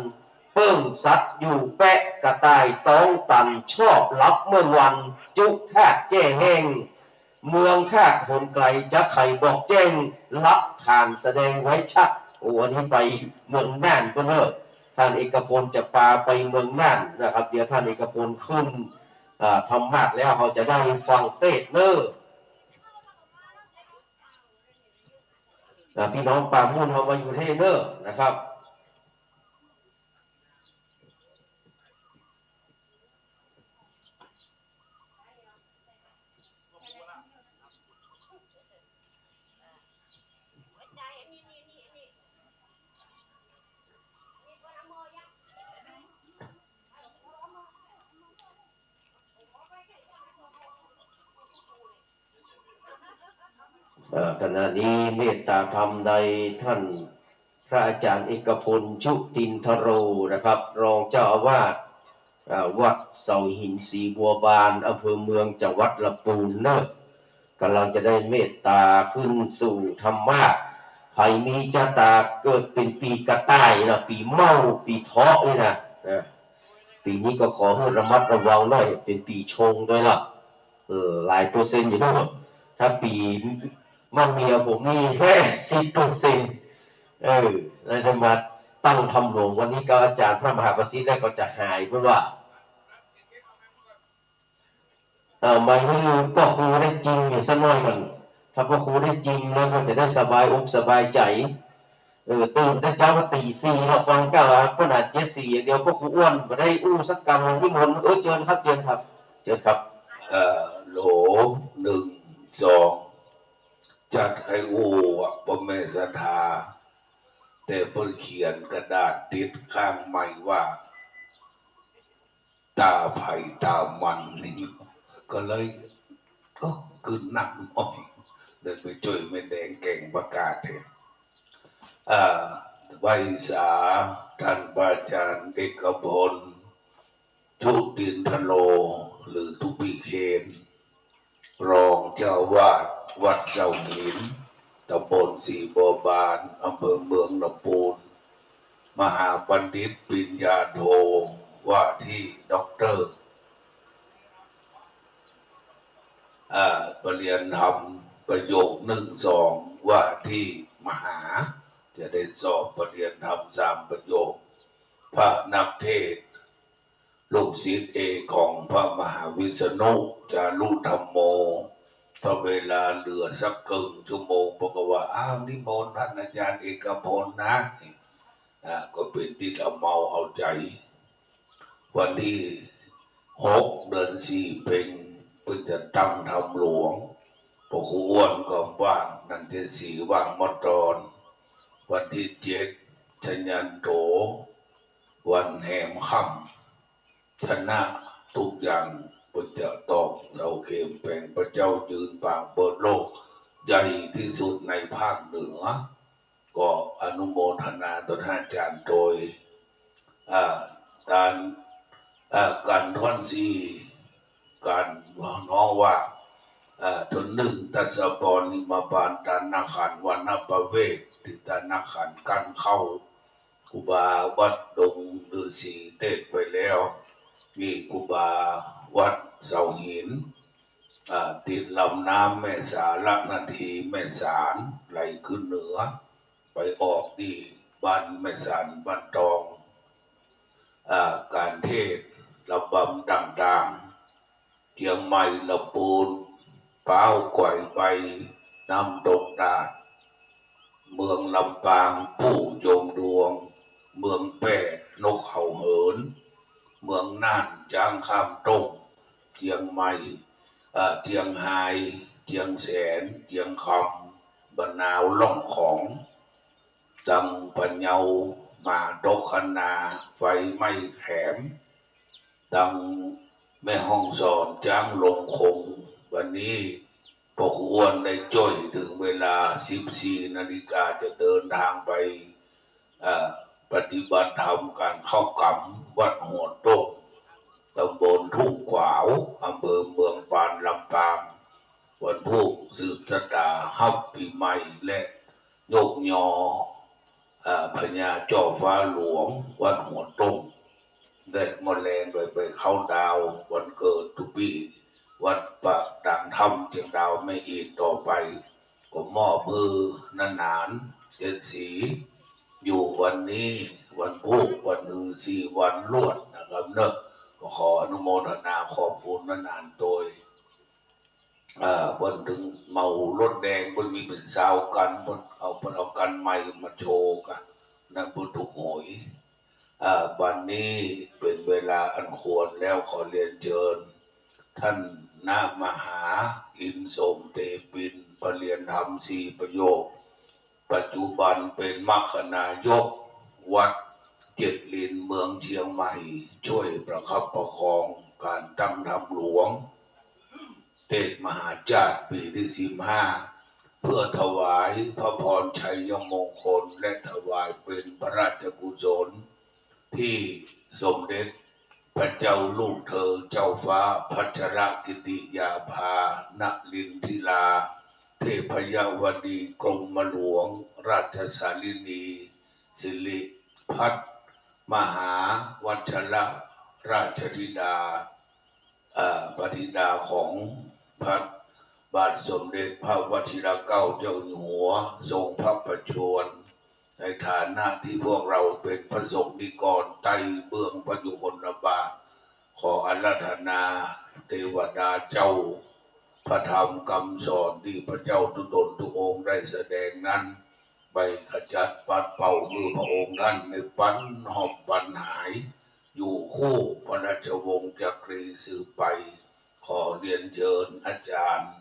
เปิ้งสัตว์อยู่แป๊ะ กระต่ายต๊องตัน ชอบหลับเมื่อวัน จุธาตุแก้แห้ง เมืองธาตุหนไกล จักใค่บอกแจ้ง หลักฐานแสดงไว้ชัด โอ้ อันนี้ไปเมืองน่านก็เน่อ ท่านเอกพลจะปาไปเมืองน่านนะครับ เดี๋ยวท่านเอกพลขึ้น อ่า ธรรมาสน์แล้ว เฮาจะได้ฟังเตสน์เน่อ อ่า พี่น้องป่ามุ่นเฮามาอยู่เฮ่เน่อนะครับ เอ่อ ขณะนี้เมตตาธรรมใดท่านพระอาจารย์เอกพล ชุตินทโร นะครับ รองเจ้าอาวาส อ่า วัดเสาหินศรีบัวบาน อำเภอเมือง จังหวัดลำพูนเน่อ ก่ำลังจะได้เมตตาขึ้นสู่ธรรมาสน์ ใผมีจะต๋าเกิดเป๋นปี๋กระต่ายนะ ปี๋เม้า ปี๋เถาะนี่นะ นะ ปี๋นี้ก็ขอหื้อระมัดระวังหน่อย เป๋นปี๋ชงตวยละ เออ หลายเปอร์เซ็นต์อยู่เน่อ ถ้าปี๋มะเมียผมนี่แค่สิบเปอร์เซ็นต์ เออ แล้วจะมาตั้งธรรมหลวง วันนี้กับอาจารย์พระมหาประสิทธิ์แล้วก็จะหาย เพราะว่า เอ่อ มาหื้อป้อครูได้จริงอยู่สักหน่อยก่อน ถ้าป้อครูได้จริงแล้วก็จะได้สบายอกสบายใจ๋ เออ ตื่นแต่เจ๊าก็ตี๋สี่เนาะ ฟังก้าวเปิ้นอาจเจ็ดสี่อย่างเดียว ป้อครูอ้วนบ่ได้อู้สักกำ นิมนต์ เออ เจิญครับ เจิญครับ เจิญครับ เอ่อ โหล หนึ่ง สอง จัดใค่อู้อะ ป้อแม่ศรัทธา แต่เปิ้นเขียนกระดาษติดข้างไมค์ว่า ต๋าใผต๋ามันนี่ ก็เลย โอ้ กึ๊ดนักหน่อย เลยไปจ้วยแม่แดงแก่งประกาศแตน อ่า ไหว้สาท่านพระอาจารย์เอกพล ชุตินทโร หรือตุ๊ปี้เคน รองเจ้าอาวาสวัดเสาหิน ตำบลศรีบัวบาน อำเภอเมืองลำพูน มหาบัณฑิตปริญญาโท ว่าที่ด็อกเตอร์ อ่า ปริญญาธรรมประโยคหนึ่งสอง ว่าที่มหา จะได้สอบปริญญาธรรมสามประโยค พระนักเทศน์ ลูกศิษย์เอกของพระมหาวิษณุจารุธัมโม ถ้าเวลาเหลือสักเกิ่งชั่วโมง เปิ้นก็ว่า อ้าว นิมนต์ท่านอาจารย์เอกพลนะ อ่า ก็เป๋นตี้ละเมาเอาใจ๋ วันตี้หก เดือนสี่เพ็ญ เปิ้นจะตั้งธรรมหลวง ป้อครูอ้วนก็ว่าง นันทศรีว่างมอตอน วันตี้เจ็ด ชยันโต วันแหมค่ำ ชนะทุกอย่าง เปิ้นจะตอกเสาเข้มแป๋งพระเจ้ายืนปางเปิดโลก ใหญ่ตี้สุดในภาคเหนือ ก็อนุโมทนาต่อท่านอาจารย์โตย อ่า การ อ่า การท่อนสี่ การฮ้องว่า อ่า ท่อนหนึ่ง ตัสสะปอหิมพานตานาขัน วรรณประเวท ตี้ตานาขันกั้นเข้า ครูบาวัดดงฤาษีเตสน์ไปแล้ว นี่ครูบาวัดเสาหิน อ่า ติดลำน้ำแม่สา ละนาทีแม่สาน ไหลขึ้นเหนือ ไปออกตี้บ้านแม่สาน บ้านตอง อ่า ก๋านเทศน์ระบำต่างๆ เจียงใหม่ละปูน ป๊าวก๋วยใบ น้ำตกตาด เมืองลำปาง ปู่จงดวง เมืองแป้ นกเขาเหิน เมืองน่าน จ๊างข้ามต้ง เจียงใหม่ อ่า เจียงฮาย เจียงแสน เจียงคำ บะนาว ล่องของ ตังปะเยา หมาตกคะนา ไฟไหม้แขม ตังแม่ฮ่องสอน จ๊างลงคง วันนี้ป้อครูอ้วนได้จ้อย เถิงเวลาสิบสี่นาฬิกา จะเดินทางไป เอ่อ ปฏิบัติธรรมก๋านเข้ากรรม วัดหัวต้ง ตำบลทุ่งขวาว อำเภอเมืองปาน ลำปาง วันพูก สืบจะต๋าฮับปี๋ใหม่ และยกยอ อ่า พญาจ้อฟ้าหลวง วัดหัวต้ง และเมื่อแลงก็ไปเข้าน์ดาวน์วันเกิดตุ๊ปี้ วัดปากตางถ้ำเจียงดาวแม่อินต่อไป ก็มอบหื้อหนานๆ เจ็ดสี อยู่วันนี้วันพูก วันหือสี่วันรวดนะครับเนาะ ก็ขออนุโมทนาขอบคุณหนานๆ โตย อ่า เปิ้นเถิงเหมารถแดง เปิ้นมีเป๋นซาวกั๋น เปิ้นเอา เปิ้นเอากั๋นใหม่มาโชว์กั๋น นั้นเปิ้นถูกหวย อ่า วันนี้เป๋นเวลาอันควรแล้ว ขอเรียนเจิญ ต้านน้ามหา อินทร์สมเตปิน ประเรียนธรรมสี่ประโยค ปัจจุบันเป๋นมรคนายกวัดเจ็ดลิน เมืองเจียงใหม่ จ้วยประคับประคองก๋านตั้งธรรมหลวง เตสน์มหาจ้าดปี๋ตี้สิบห้า เพื่อถวายพระพรชัยมงคล และถวายเป๋นพระราชกุศล ตี้สมเด็จพระเจ้าลูกเธอ เจ้าฟ้าพัชรกิติยาภา นรินทิรา เทพยวดีกรมหลวงราชสาลินี สิริพัฒน์มหาวัชรราชธิดา เอ่อ พระธิดาของพระบาทสมเด็จพระวชิรเกล้าเจ้าอยู่หัว ทรงพระประชวร ในฐานะตี้พวกเฮาเป๋นพระสงฆ์นิกรใต้เบื้องพระยุคลบาท ขออาราธนาเตวดาเจ้า พระธรรมกำสอนตี้พระเจ้าทุกต๋นทุกองค์ได้แสดงนั้น ไปขจัดปัดเป่าหื้อพระองค์ท่านได้ปันหอบปันหาย อยู่คู่พระราชวงศ์จักรีสืบไป ขอเรียนเจิญอาจ๋ารย์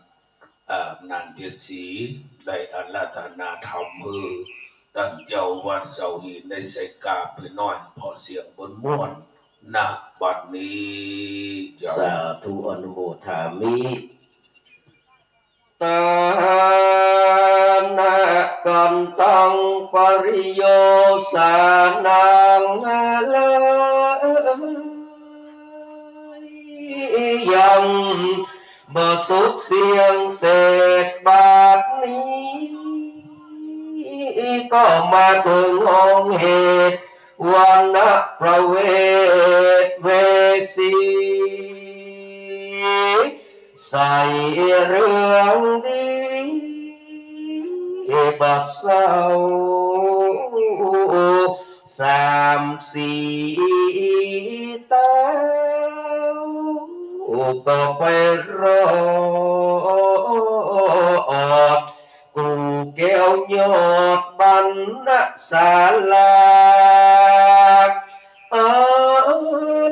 อ่า หนานเจ็ดสี ได้อาราธนาธรรมหื้อต้านเจ้าวัดเสาหินได้ใส่กาบไปหน้อย เพราะเสียงเปิ้นม่วน ณ บัดนี้เจ้า สาธุ อนุโมทามิ ตานะกันตังปริโยสานัง ยังบ่สุดเสี้ยงเสดบาดนี้ ก็มาเถิงห้องเหตุ วัณณะประเวทเวสี ใส่เรื่องดีบ่เศร้า สามสี่เต้า ก็ไปรอด กู่แก้วยอดบรรณศาลา อั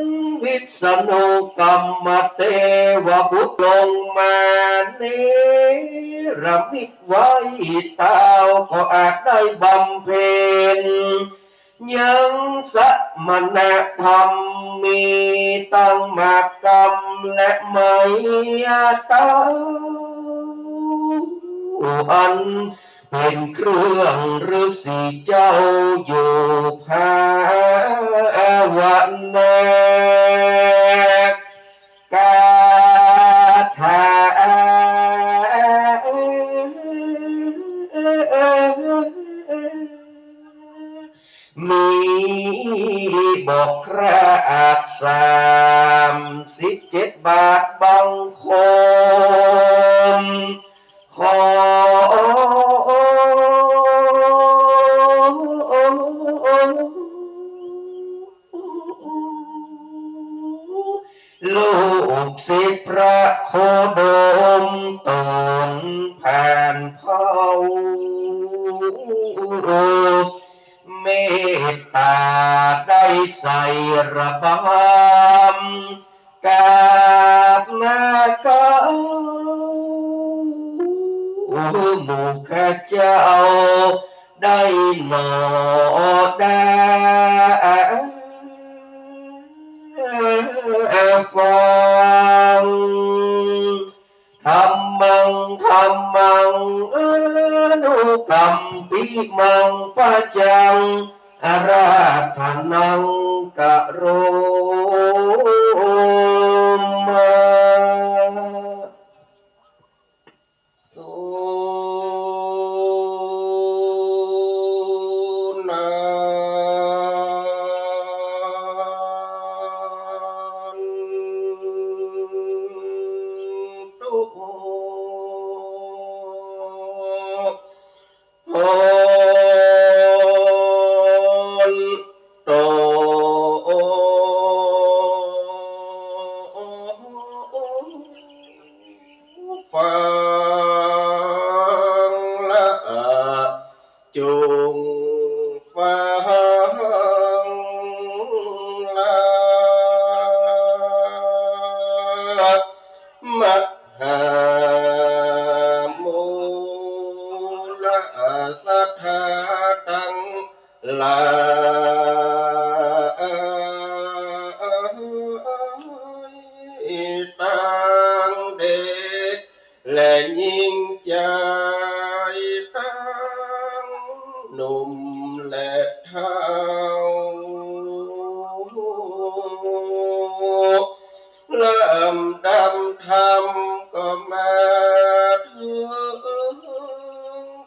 นวิษณุกรรมเทวบุตรลงมาเนรมิตไว้ เต้าก็อาจได้บำเพ็ญ ยังสมณธรรมมีตังมากรรมและไมยเต้า อันเป๋นเครื่องฤๅษีเจ้าอยู่ภาวนา คาถา มีบอกคราดสามสิบเจ็ดบาทบังคม ขอ ผ่านเผา เมตต๋าได้ใส่ระบำ กราบมาเก้า หมู่ข้าเจ้าได้หนอได้ฟัง ธัมมัง ธัมมัง อนุกัมปิมัง ปัจจัง อาราธนัง กะโรมะ สุนันตุ โหน โต ฟังละ จุ่งฟังละ มหามูลสัตถาตัง หลายตังเด็กและญิงจาย ตังหนุ่มและเฒ่า ลำดับธรรมก็มาเถิง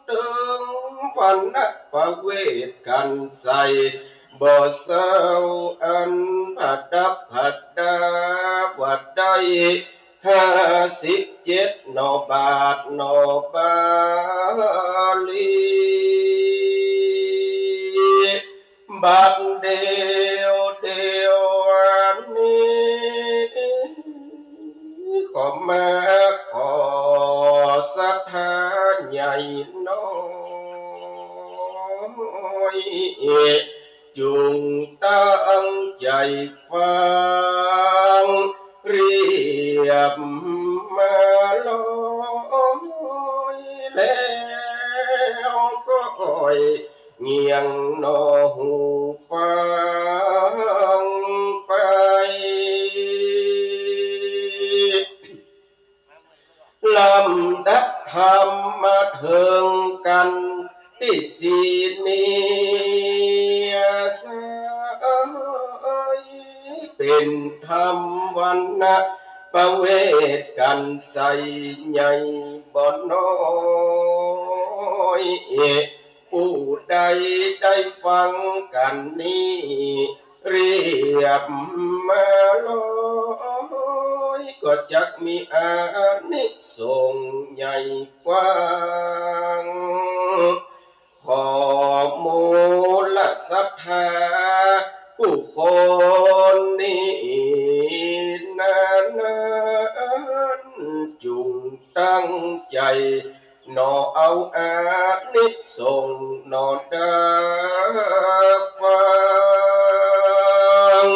เถิงวรรณประเวทกัณฑ์ใสบ่เศร้า อันผดับผดาว่าได้ห้าสิบเจ็ดหน่อบาทหน่อบาลี บัดเดี๋ยวเดี๋ยวนี้ ขอมาขอศรัทธาใหญ่น้อย จุ่งตั้งใจ๋ฟัง เรียบมาลอย แล้วก็อ้อย เงี่ยงหน่อหูฟังไป ลำดับธรรมมาเถิงกัณฑ์ตี้สี่นี้ เป๋นธรรมวรรณประเวทกัณฑ์ใสใหญ่บ่น้อย ผู้ใดได้ฟังกัณฑ์นี้ เรียบมาลอย ก็จักมีอานิสงส์ใหญ่กว้าง ขอมูลศรัทธากู้คนนี้นั้น จุ่งตั้งใจ๋ หน่อเอาอานิสงส์หน่อได้ฟัง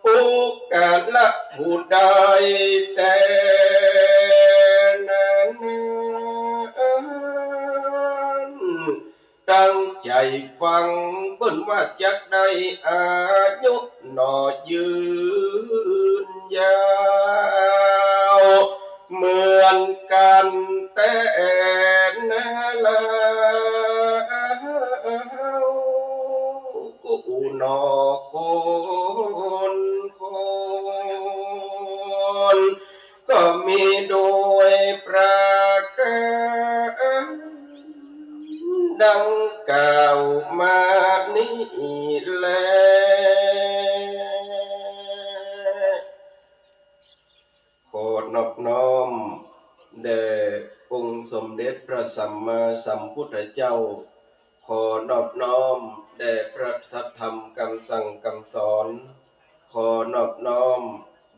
ปุคคละผู้ใดแต่นั้น ตั้งใจ๋ฟัง เปิ้นว่าจักได้อายุหน่อยืนยาว เหมือนกั๋นแต๊นาลาว กู้หน่อคนคน ก็มีโดยประก๋านดังกล่าวมานี้แล ขอนอบน้อมแด่องค์สมเด็จพระสัมมาสัมพุทธเจ้า ขอนอบน้อมแด่พระสัทธรรมกำสั่งกำสอน ขอนอบน้อม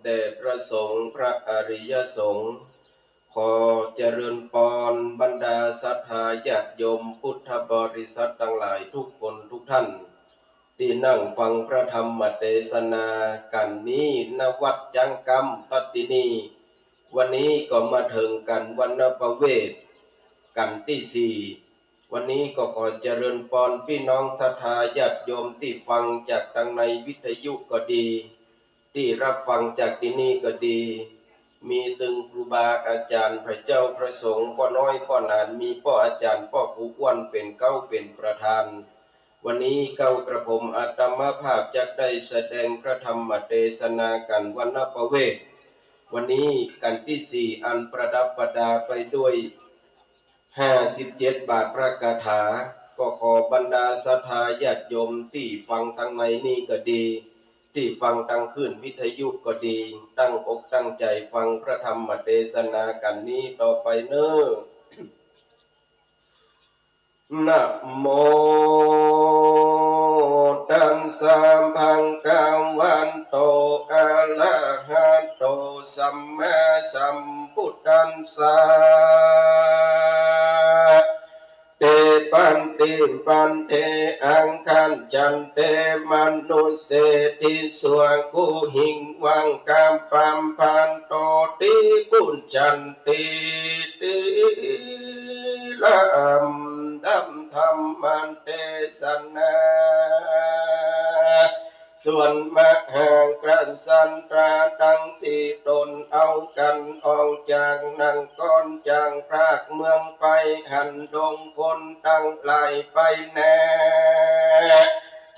แด่พระสงฆ์พระอริยสงฆ์ ขอเจริญปอนบรรดาศรัทธาญาติโยมพุทธบริษัทตังหลายทุกคนทุกท่าน ตี้นั่งฟังพระธรรมเตสนากั๋นนี้ ณ วัดจ๊างกำปัตตินี วันนี้ก็มาเถิงกั๋นวัณณประเวสน์กั๋นตี้สี่ วันนี้ก็ขอเจริญปอนปี้น้องศรัทธาญาติโยมตี้ฟังจากตังในวิทยุก็ดี ตี้ฮับฟังจากตี้นี่ก็ดี มีตึงครูบาอาจ๋ารย์ พระเจ้าพระสงฆ์ ป้อน้อยป้อหนาน มีป้ออาจ๋ารย์ป้อครูอ้วนเป๋นเก๊าเป๋นประธาน วันนี้เก๊ากระผมอาตมาภาพจักได้แสดงพระธรรมเตสนากั๋นวัณณประเวสน์ วันนี้กั๋นตี้สี่ อันประดับประดาไปด้วย ห้าสิบเจ็ดบาทพระคาถา ก็ขอบรรดาศรัทธาญาติโยมตี้ฟังตังในนี่ก็ดี ตี้ฟังตังคลื่นวิทยุก็ดี ตั้งอกตั้งใจ๋ฟังพระธรรมเตสนากั๋นนี้ต่อไปเน่อ นะโม ตัสสะ ภะคะวะโต อะระหะโต สัมมาสัมพุทธัสสะ เต ปันติ ปันเท อังคัจฉันเต มะนุสเส ทิสสะ กุหิง วังกัปปะ ปะทันโต ติ ปุจจันติ ติ ลำดับธรรมเตสนา ส่วนมหากษัตราตังสี่ต๋น เอากั๋นออกจากนคร จากพรากเมืองไป หันดงคนตังหลายไปแน่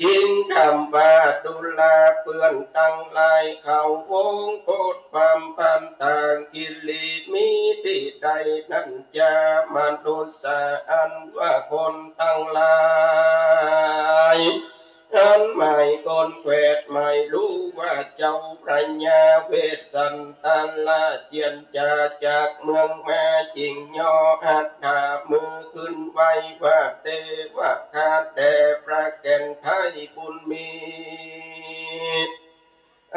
จึงถามว่า ดูราเปื้อนตังหลาย เขาวงกต ปำปันตา กิริมีตี้ใดนั้นจา มนุสสา อันว่าคนตังหลาย อันหมายคนแควน หมายฮู้ว่าเจ้าพญาเวสสันดราชเจียรจาจากเมืองมา จึงย่ออัฏฐามือขึ้นไหว้ว่า เตวะ ข้าแต่พระแก่นไท้บุญมี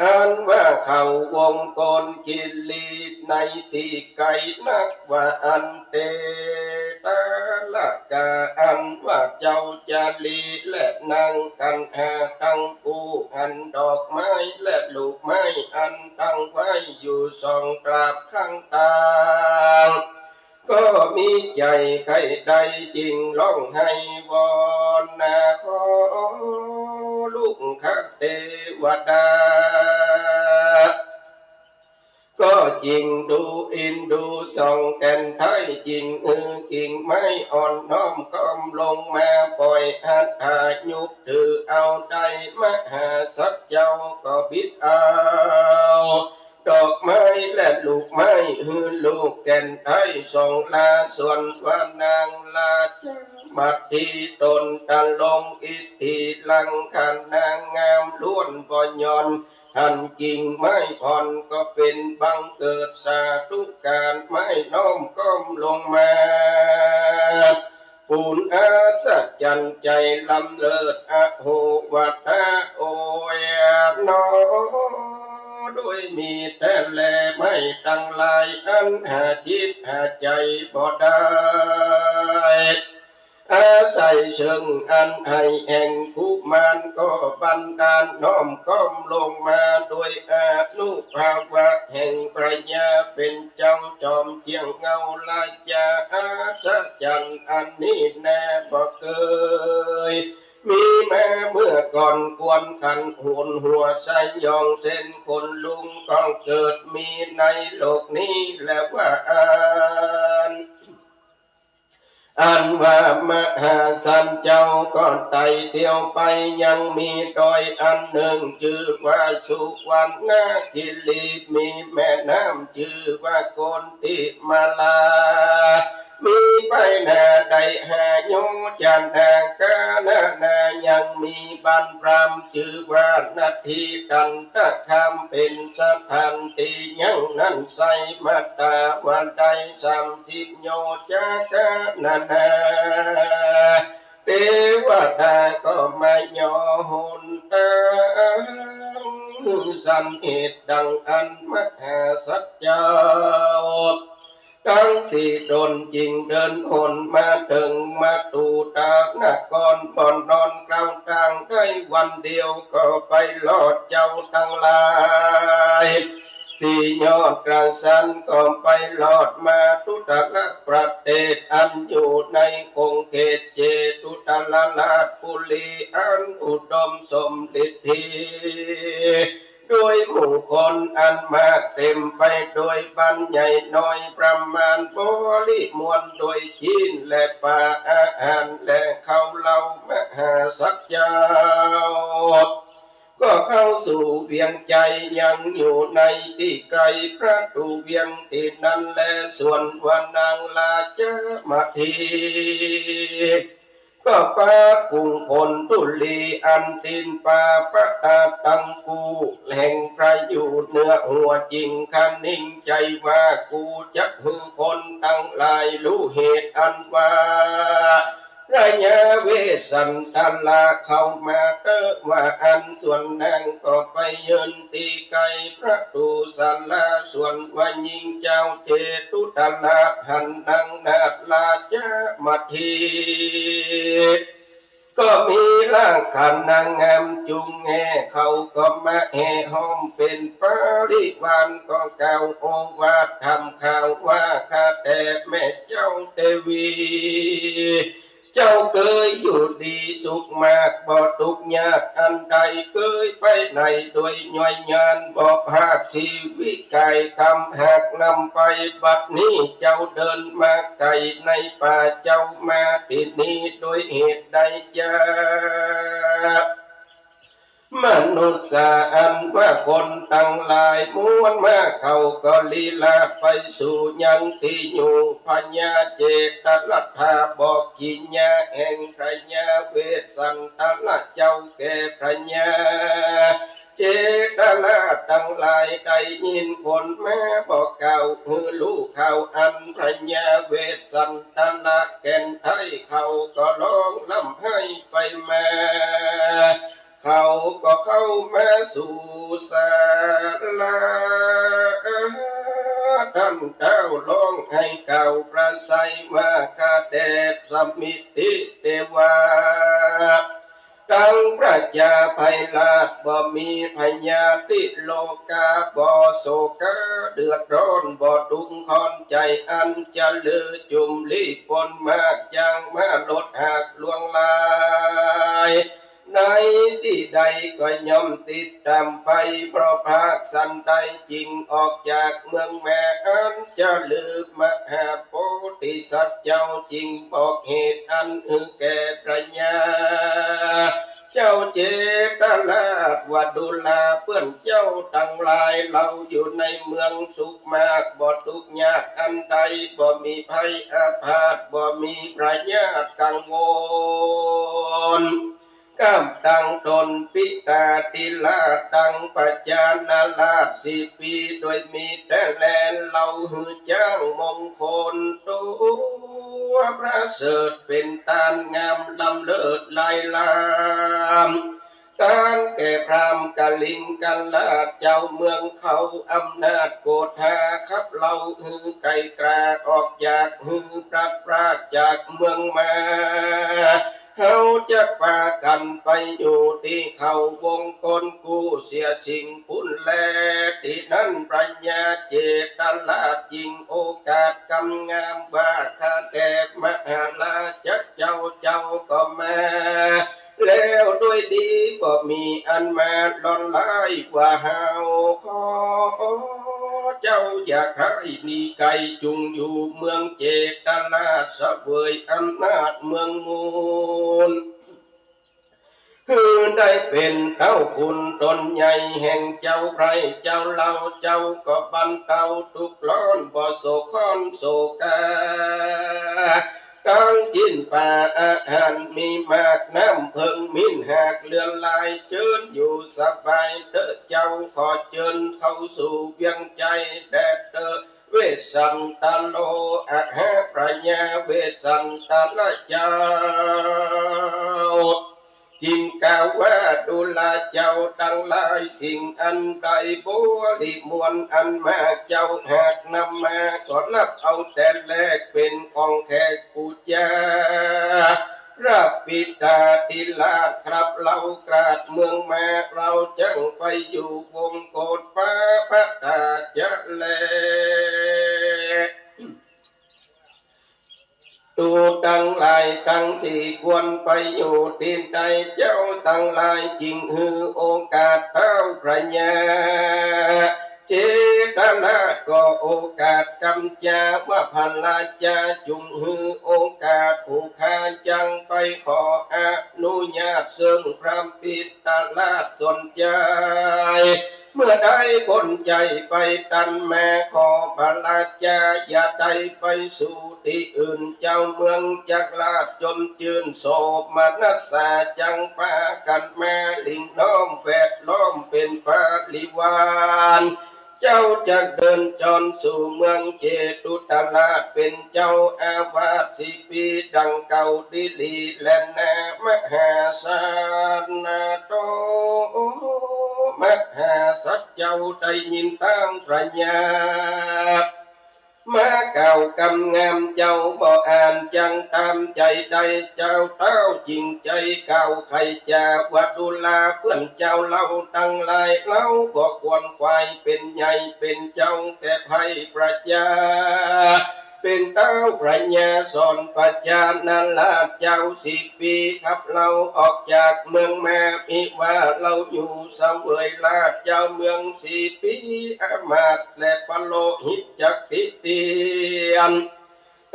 อันว่าเขาวงกตกิริในตี้ไกลนักว่า อันเต ตาละกา อันว่าเจ้าจารีและนางกัณหาตังกู้ หันดอกไม้และลูกไม้อันตั้งไว้อยู่สองตราบข้างตาง ก็มีใจ๋ใค่ได้ จึงฮ้องไห้วอนนา ขอลูกข้าเตวดา ก็จึงดูอินดูสองแก่นไท้ จึงหื้อกิ่งไม้อ่อนน้อมก้อมลงมา ป่อยอัฏฐายุบถือเอาได้ มหาสัตว์เจ้าก็บิดเอา ดอกไม้และลูกไม้หื้อลูกแก่นไท้สองลา ส่วนว่านางราชมัตถีต๋นตะลงอิทธิลังคานางงามล้วนบ่หย่อน หันกิ่งไม้ผ่อนก็เป๋นบังเกิดสาธุการ ไม้น้อมก้อมลงมา ปูนอัศจรรย์ใจ๋ล้ำเลิศ อโห วาทา โอยหนอ ด้วยมีแต๊แล ไม้ตังหลายอันหาจิตหาใจ๋บ่ได้ อาศัยเชิงอันไห้แห่งกุมารก็บันดาลน้อมก้อมลงมา ด้วยอานุภาพะแห่งพญาเป๋นเจ้าจอมเจียงเงาราชา อัศจรรย์อันนี้แน่บ่เกย มีมาเมื่อก่อนควรขันหนหัวสยองเส้นขนลุกก็เกิดมีในโลกนี้แลว่าอั้น อันว่ามหาสัตว์เจ้าก็ไต่เตียวไปยังมีดอยอันนึ่งจื้อว่าสุวรรณคิรี มีแม่น้ำจื้อว่าโกนทิมาลา มีไปหน้าได้ห้าโยชนา ก้าวหน้ายังมีบ้านพราหมณ์จื้อว่านัตถิตันตคาม เป๋นสถานตี้ยังนั้นไส้มาตราว่าได้สามสิบโยชน์จากนานา เตวดาก็มาย่อหนตางสำเหตุดังอั้น มหาสัตว์เจ้า ตังสี่ต๋นจึงเดินหนมาเถิงมะตุตานคร บ่อนอนกลางตางได้วันเดียว ก็ไปรอดเจ้าตังหลาย สี่ยอดกระสันก็ไปรอดมะตุตานครประเทศ อันอยู่ในขงเขตเจตุตรราชบุรี อันอุดมสมฤทธิ ด้วยหมู่คนอันมาก เต๋มไปโดยบ้านใหญ่น้อยประมาณ บริมณฑลโดยจีน และปาอาหาร และข้าวเหล้ามหาสักเจ้า ก็เข้าสู่เวียงไชย ยังอยู่ในตี้ไกลประตู๋เวียงตี้นั้นแล ส่วนว่านางราชมะเถ ก็ปะกุงผลธุลี อันตีนปาประตาตังกู้ แห่งพระอยู่เหนือหัว จึงคะนิงใจ๋ว่า กูจักหื้อคนตังหลายฮู้เหตุอันว่า พระยาเวสสันตราเข้ามาเต๊อะ ว่าอั้น ส่วนนางก็ไปยืนตี้ไกลประตู๋ศาลา ส่วนว่าญิงเจ้าเจตุตราหันนางนาถราชมะเถ ก็มีร่างขันนางงามจุงแห่ เขาก็มาแห่ห้อมเป๋นบริวาร ก็กล่าวโอวาทธรรมข่าวว่า ข้าแต่แม่เจ้าเตวี เจ้าเกยอยู่ดีสุขมาก บ่ตุ๊กข์ยากอันใด เกยไปไหนโดยย่อยยาน บ่พรากชีวิตกายกำหากนำไป บัดนี้เจ้าเดินมาไกลในป่า เจ้ามาตี้นี้โดยเหตุใดจ๊ะ มนุษย์สาอันว่าคนตังหลายมวลมาก เขาก็ลีลาไปสู่ยังตี้อยู่ พญาเจตรราชาบอกกิริยาแห่งพระยาเวสสันตราเจ้าแก่พระยาเจตรราชตังหลายได้ยินผลมา บอกกล่าวหื้อฮู้ข่าวอันพระยาเวสสันตราแก่นไท้ เขาก็ฮ้องร่ำไห้ไปมา เขาก็เข้ามาสู่ศาลา ต้านเต๊าฮ้องไห้กล่าวปราศรัยว่า ข้าแต่สมิทธิเตวา ตังพระเจ้าไพราชบ่มีพญาติโลกา บ่โศกาเดือดร้อน บ่ตุ๊กข์ข้อนใจ๋อันจะลือจุ่มลี้ปนมาก จางมาลดหากล่วงลาย ในตี้ใดก็ย่อมติดต๋ามไป เพราะพรากสันใดจึงออกจากเมืองแม่อันจะลือ มหาโพธิสัตว์เจ้าจึงบอกเหตุอันหื้อแก่พระยาเจ้าเจตรราชว่า ดูราเปื้อนเจ้าตังหลาย เฮาอยู่ในเมืองสุขมาก บ่ตุ๊กข์ยากอันใด บ่มีภัยอาพาธ บ่มีพยาธิกังวล กับตังต๋นปิตาธิราชตังพญานาราชสี่ปี โดยมีแต๊แล เฮาหื้อจ้างมงคลตั๋วประเสริฐ เป๋นต้านงามล้ำเลิศลายล้ำ ต้านแก่พราหมณ์กลิงกราชเจ้าเมืองเขา อำนาจโกธาขับเฮาหื้อไกลกล้า ออกจากหื้อพลัดพรากจากเมืองมา เฮาจะปากั๋นไปอยู่ตี้เขาวงกฏกู้เสียสิ่งปุ้นแล ตี้นั้นพญาเจตรราชจึงโอกาสกำงามว่า ข้าแต่มหาราชเจ้า เจ้าก็มาแล้วด้วยดี บ่มีอันมาลอนลายว่าเฮา ขอเจ้าอย่าใคร่หนีไกล จุ่งอยู่เมืองเจตรราช เสวยอำนาจเมืองมูล หื้อได้เป๋นเต้าขุนต๋นใหญ่แห่งเจ้าไพร่เจ้าเล่า เจ้าก็บรรเตาตุ๊กข์ร้อน บ่โศกข้อนโศกา ตังกิ๋นปาอาหารมีมาก น้ำเผิงมินหากเลือนลาย เจิญอยู่สบายเต๊อะเจ้า ขอเจิญเข้าสู่เวียงไชยแต๊เต๊อะ เวสสันตโร อะหะ พญาเวสสันตรเจ้า จึงกล่าวว่า ดูราเจ้าตังหลาย สิ่งอันใดบริมวลอันมาก เจ้าหากนำมา ก็ฮับเอาแต่แลก เป๋นของแขกปู๋จา พระปิตาธิราชครับ เฮากราบเมืองมา เฮาจักไปอยู่วงโคตรปาปะตาจะแล ดูตังหลายตังสี่ ควรไปอยู่ตี้ใด เจ้าตังหลายจึงหื้อโอกาสเต้าพระญาเจตราช ก็โอกาสกำจาว่า พระราชาจุ่งหื้อโอกาส ผู้ข้าจักไปขออนุญาตเซิ่งพระปิตาราชสนใจ๋ เมื่อใดคนใจ๋ไปตันมา ขอพระราชาอย่าได้ไปสู่ตี้อื่น เจ้าเมืองจักราบจมจื้นโสมนัสสา จักปากั๋นมาหลิ้งน้อมแวดล้อมเป๋นบริวาร เจ้าจักเดินจรสู่เมืองเจตุตราช เป๋นเจ้าอาวาสสี่ปี๋ดังเก่าดีหลีแลนา มหาสัตว์นาโต มหาสัตว์เจ้าได้ยินตางพระญา มากล่าวกำงาม เจ้าบ่อ่านจักต๋ามใจ๋ได้ เจ้าเต้าจึงใจ๋กล่าวไขจ๋าว่า ดูราเปื้อนเจ้าเฮาตังหลาย เฮาก็ขวนขวายเป๋นใหญ่เป๋นเจ้าแก่ไพร่ประจา เป๋นเต้าพระญาสอนประจานาราชเจ้าสี่ปี๋ ขับเฮาออกจากเมืองมา มิว่าเฮาอยู่เสวยราชเจ้าเมืองสี่ปี๋ อำมาตย์ และปโรหิตจักติเตียน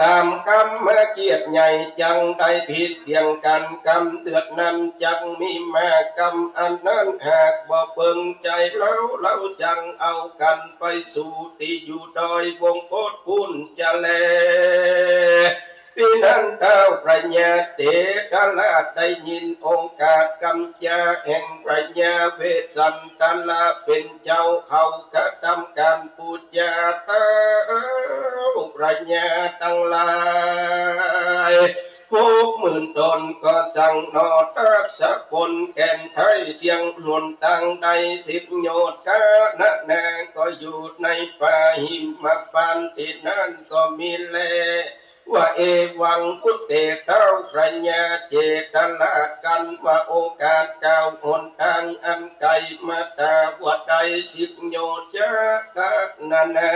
ต๋ามกำมาเกียรติใหญ่ จักได้ผิดเตียงกั๋น กำเดือดนั้นจักมีมาก กำอันนั้นหากบ่เปิงใจ๋เฮา เฮาจักเอากั๋นไปสู่ตี้อยู่ดอยวงโคตรปู๊นจะแล ตี้นั้นเต้าพระญาเจตราชได้ยินโอกาสกำจาแห่งพระญาเวสสันตระเป๋นเจ้า เขากระทำก๋านปู๋จาเต้าพระญาตังหลาย หกหมื่นต๋นก็ซังหนอ ทักษพลแก่นไทยเสี้ยงหนตางใด สิบโยชน์ก้าวหน้าก็อยู่ในป่าหิมพานต์ ตี้นั้นก็มีแล ว่าเอวังพุทเต เต้าพระญาเจตราชกั๋นว่า โอกาสก้าวหนตางอันไก๋มาตราว่าใด สิบโยชน์จะกั๋นนานา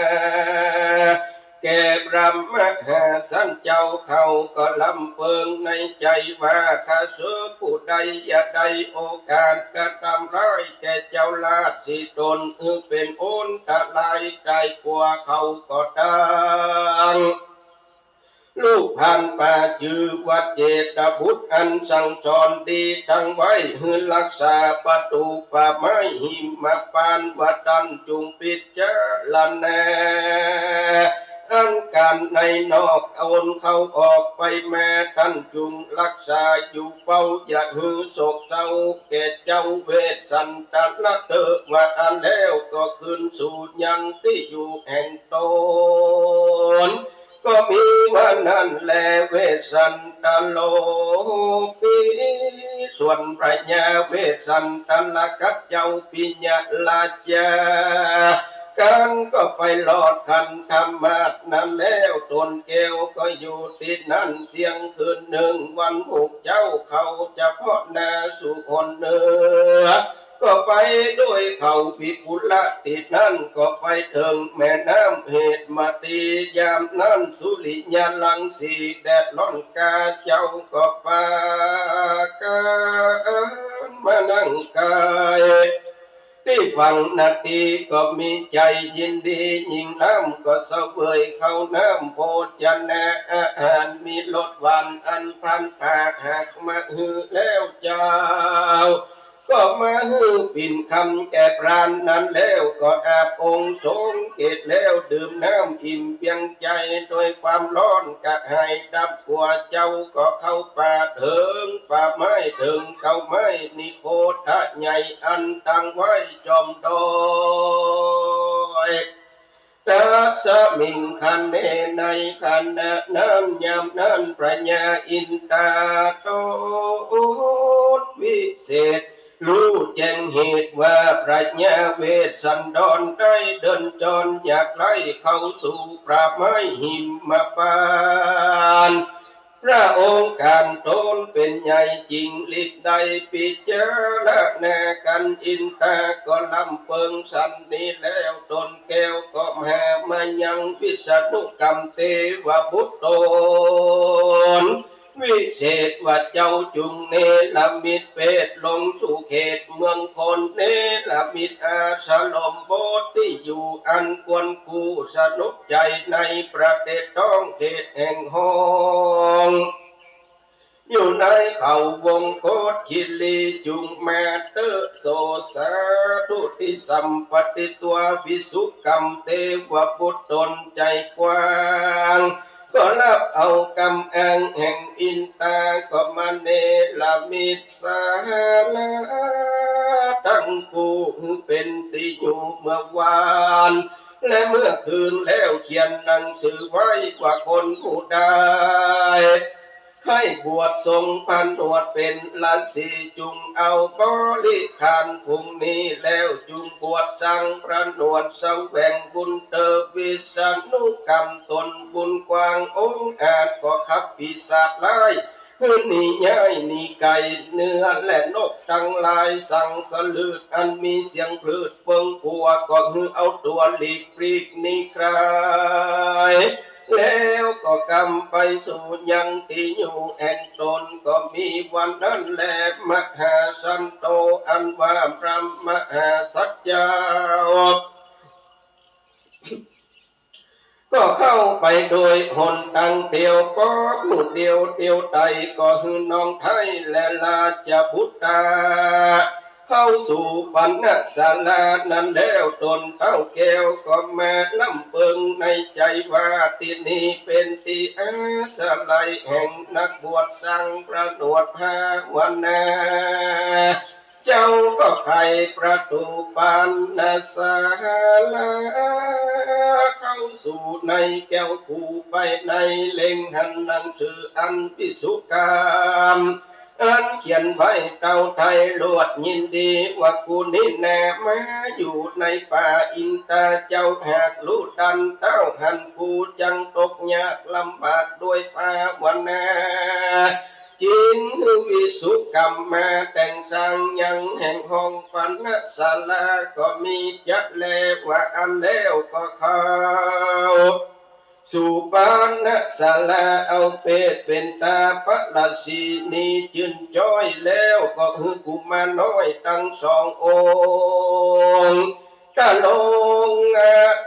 แก่พระมหาสันเจ้า เขาก็ลำเปิงในใจ๋ว่า ข้าเสวยผู้ใดอย่าได้โอกาสกระทำร้ายแก่เจ้าราชสีตน หื้อเป๋นอันตรายต๋ายกว่าเขาก็ตาง ลูกพรานป่าจื้อว่าเจตบุตร อันสั่งสอนดีตังไว้ หื้อฮักษาประตู๋ป่าไม้หิมพานต์ ว่าต้านจุ่งปิจารณา อันก๋านในนอก อันเข้าออกไปมา ต้านจุ่งฮักษาอยู่เฝ้า อย่าหื้อโศกเศร้าแก่เจ้าเวสสันตระเต๊อะ ว่าอั้นแล้วก็คืนสู่ยังตี้อยู่แห่งต๋น ก็มีว่านั้นแล เวสสันตโรปิ ส่วนพระญาเวสสันตระกับเจ้าปิยราชา กั๋นก็ไปฮอดคันธมาศนั้นแล้ว ตนแก้วก็อยู่ตี้นั้นเสี้ยงคืนนึ่ง วันหมู่เจ้าเขาจะผ่อหน้าสู่หนเหนือ ก็ไปด้วยเขาวิปุละ ตี้นั้นก็ไปเถิงแม่น้ำเหมตี ยามนั้นสุริยรังสีแดดฮ้อนกล้า เจ้าก็ปากั๋นมานั่งก๋าย ตี้ฝั่งนาทีก็มีใจ๋ยินดี ยิ่งน้ำก็เสวยข้าวน้ำโภชนาอาหาร มีรสหวานอันพรานป่าหักมาหื้อแล้วเจ้า ก็มาหื้อปิ่นคำแก่พรานนั้นแล้ว ก็อาบองค์สงเกศแล้ว ดื่มน้ำอิ่มเปียงใจ๋ ด้วยความฮ้อนกระหายดับกั๋ว เจ้าก็เข้าป่าเถิงป่าไม้ เถิงเก๊าไม้นิโคทะใหญ่ อันตั้งไว้จอมดอย ตัสมิงคเน ในขณะนั้น ยามนั้น พระญาอินทาตน วิเศษ ฮู้แจ้งเหตุว่าพระยาเวสสันดรได้เดินจรอยากใคร่เข้าสู่ป่าไม้หิมพานต์ พระองค์ก๋านต๋นเป๋นใหญ่จริง ฤทธิ์ได้พิจารณากั๋น อินทาก็ลำเปิงสันนี้แล้ว ต๋นแก้วก็หามายังวิษณุกรรมเตวบุตรต๋น วิเศษว่าเจ้าจุ่งเนรมิตเปตลงสู่เขตเมืองคน เนรมิตอาสรมบทตี้อยู่อันควรคู่สนุกใจ๋ในประเทศต้องเขตแห่งห้อง อยู่ในเขาวงโคตรคิรี จุ่งมาเต๊อะโสสาธุติสัมปติตัว วิสุกรรมเตวบุตรต๋นใจ๋กว้าง ก็ฮับเอากำอ้างแห่งอินทา ก็มาเนรมิตศาลาตังกู้หื้อเป๋นตี้อยู่เมื่อวาน และเมื่อคืนแล้วเขียนหนังสือไว้ว่าคนผู้ใด ใค่บวชทรงผนวดเป๋นฤๅษี จุ่งเอาบริขารฝูงนี้แล้ว จุ่งบวชสร้างผนวดแสวงบุญเต๊อะ วิษณุกรรมต๋นบุญกว้างองอาจ ก็ขับปีศาจร้ายหื้อหนีย้ายหนีไก๋ เนื้อและนกตังหลายสังสะหลืด อันมีเสียงพลืดเปิงกั๋ว ก็หื้อเอาตั๋วหลีกปลีกหนีไก๋ แล้วก็กำไปสู่ยังตี้อยู่แห่งต๋น ก็มีวันนั้นแล มหาสันโต อันว่าพระมหาสัตว์เจ้า ก็เข้าไปโดยหนตางเตียว ป๊อบหมู่เตียวเตียวไต ก็หื้อน้องไท้และราชบุตรา เข้าสู่ปณศาลานั้นแล้ว ต๋นเต้าแก้วก็มาลำเปิงในใจ๋ว่า ตี้นี้เป๋นตี้อาศัยแห่งนักบวชสร้างผนวดภาวนา เจ้าก็ไขประตู๋ปณศาลา เข้าสู่ในแก้วกู้ไปใน เล็งหันหนังสืออันวิสุกรรม อันเขียนไว้เต้าไท้ลวดยินดีว่า กูนี้แน่มาอยู่ในป่า อินทาเจ้าหากฮู้ตันเต้าหัน กูจักตกยากลำบากด้วยภาวนา จึงหื้อวิสุกรรมมาแต่งสร้างยังแห่งห้องปณศาลา ก็มีจะแลว่าอั้นแล้วก็เข้า สู่ปณศาลา เอาเปตเป๋นต๋าปะฤๅษีนี้จื้นจ้อยแล้ว ก็หื้อกุมารน้อยตังสององค์ ตะลง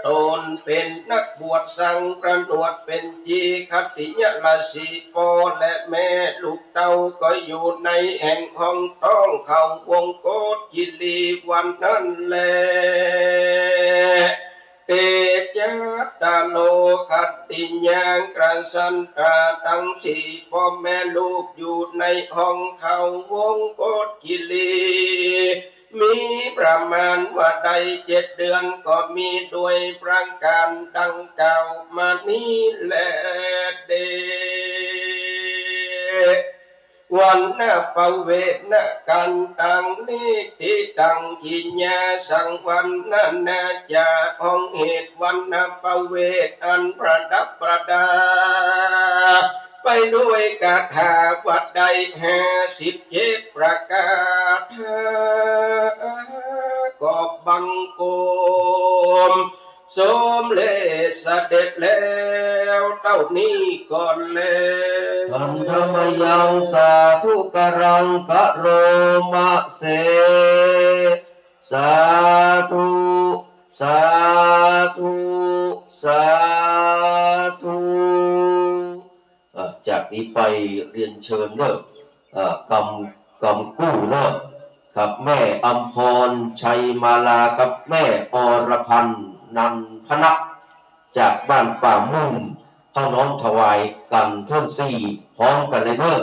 ต๋นเป๋นนักบวชสร้างผนวดเป๋นจีขัตติยฤๅษี ป้อและแม่ลูกเต้าก็อยู่ในแห่งห้องต้องเขาวงโคตรคิรีวันนั้นแล เตจะตะโลขัตติยา กษัตราตังสี่ป้อแม่ลูกอยู่ในห้องเขาวงโคตรคิรี มีประมาณว่าได้เจ็ดเดือน ก็มีด้วยประก๋านดังกล่าวมานี้แลเต วัณณปเวทนากั๋นตัง นิฏฐิตัง กิริยาสังวัณณนาจะ ห้องเหตุวัณณปเวทอันประดับประดา ไปด้วยคาถาว่าได้ห้าสิบเจ็ดประก๋าน ก็บังคมสมเร็จเสด็จแล้วเต้านี้ก่อนแล Handa mayaṃ sādhukaraṃ karoma se. สาธุ สาธุ สาธุ อ่ะ จากนี้ไปเรียนเชิญเนอะ อ่ะ กำ กำกู้เนอะ ครับ แม่อำพร ชัยมาลา กับแม่อรพันธ์ นันทนัท จากบ้านป่ามุ่ง เข้าน้อมถวายกั๋นเทิงสี่ พร้อมกั๋นเลยเนอะ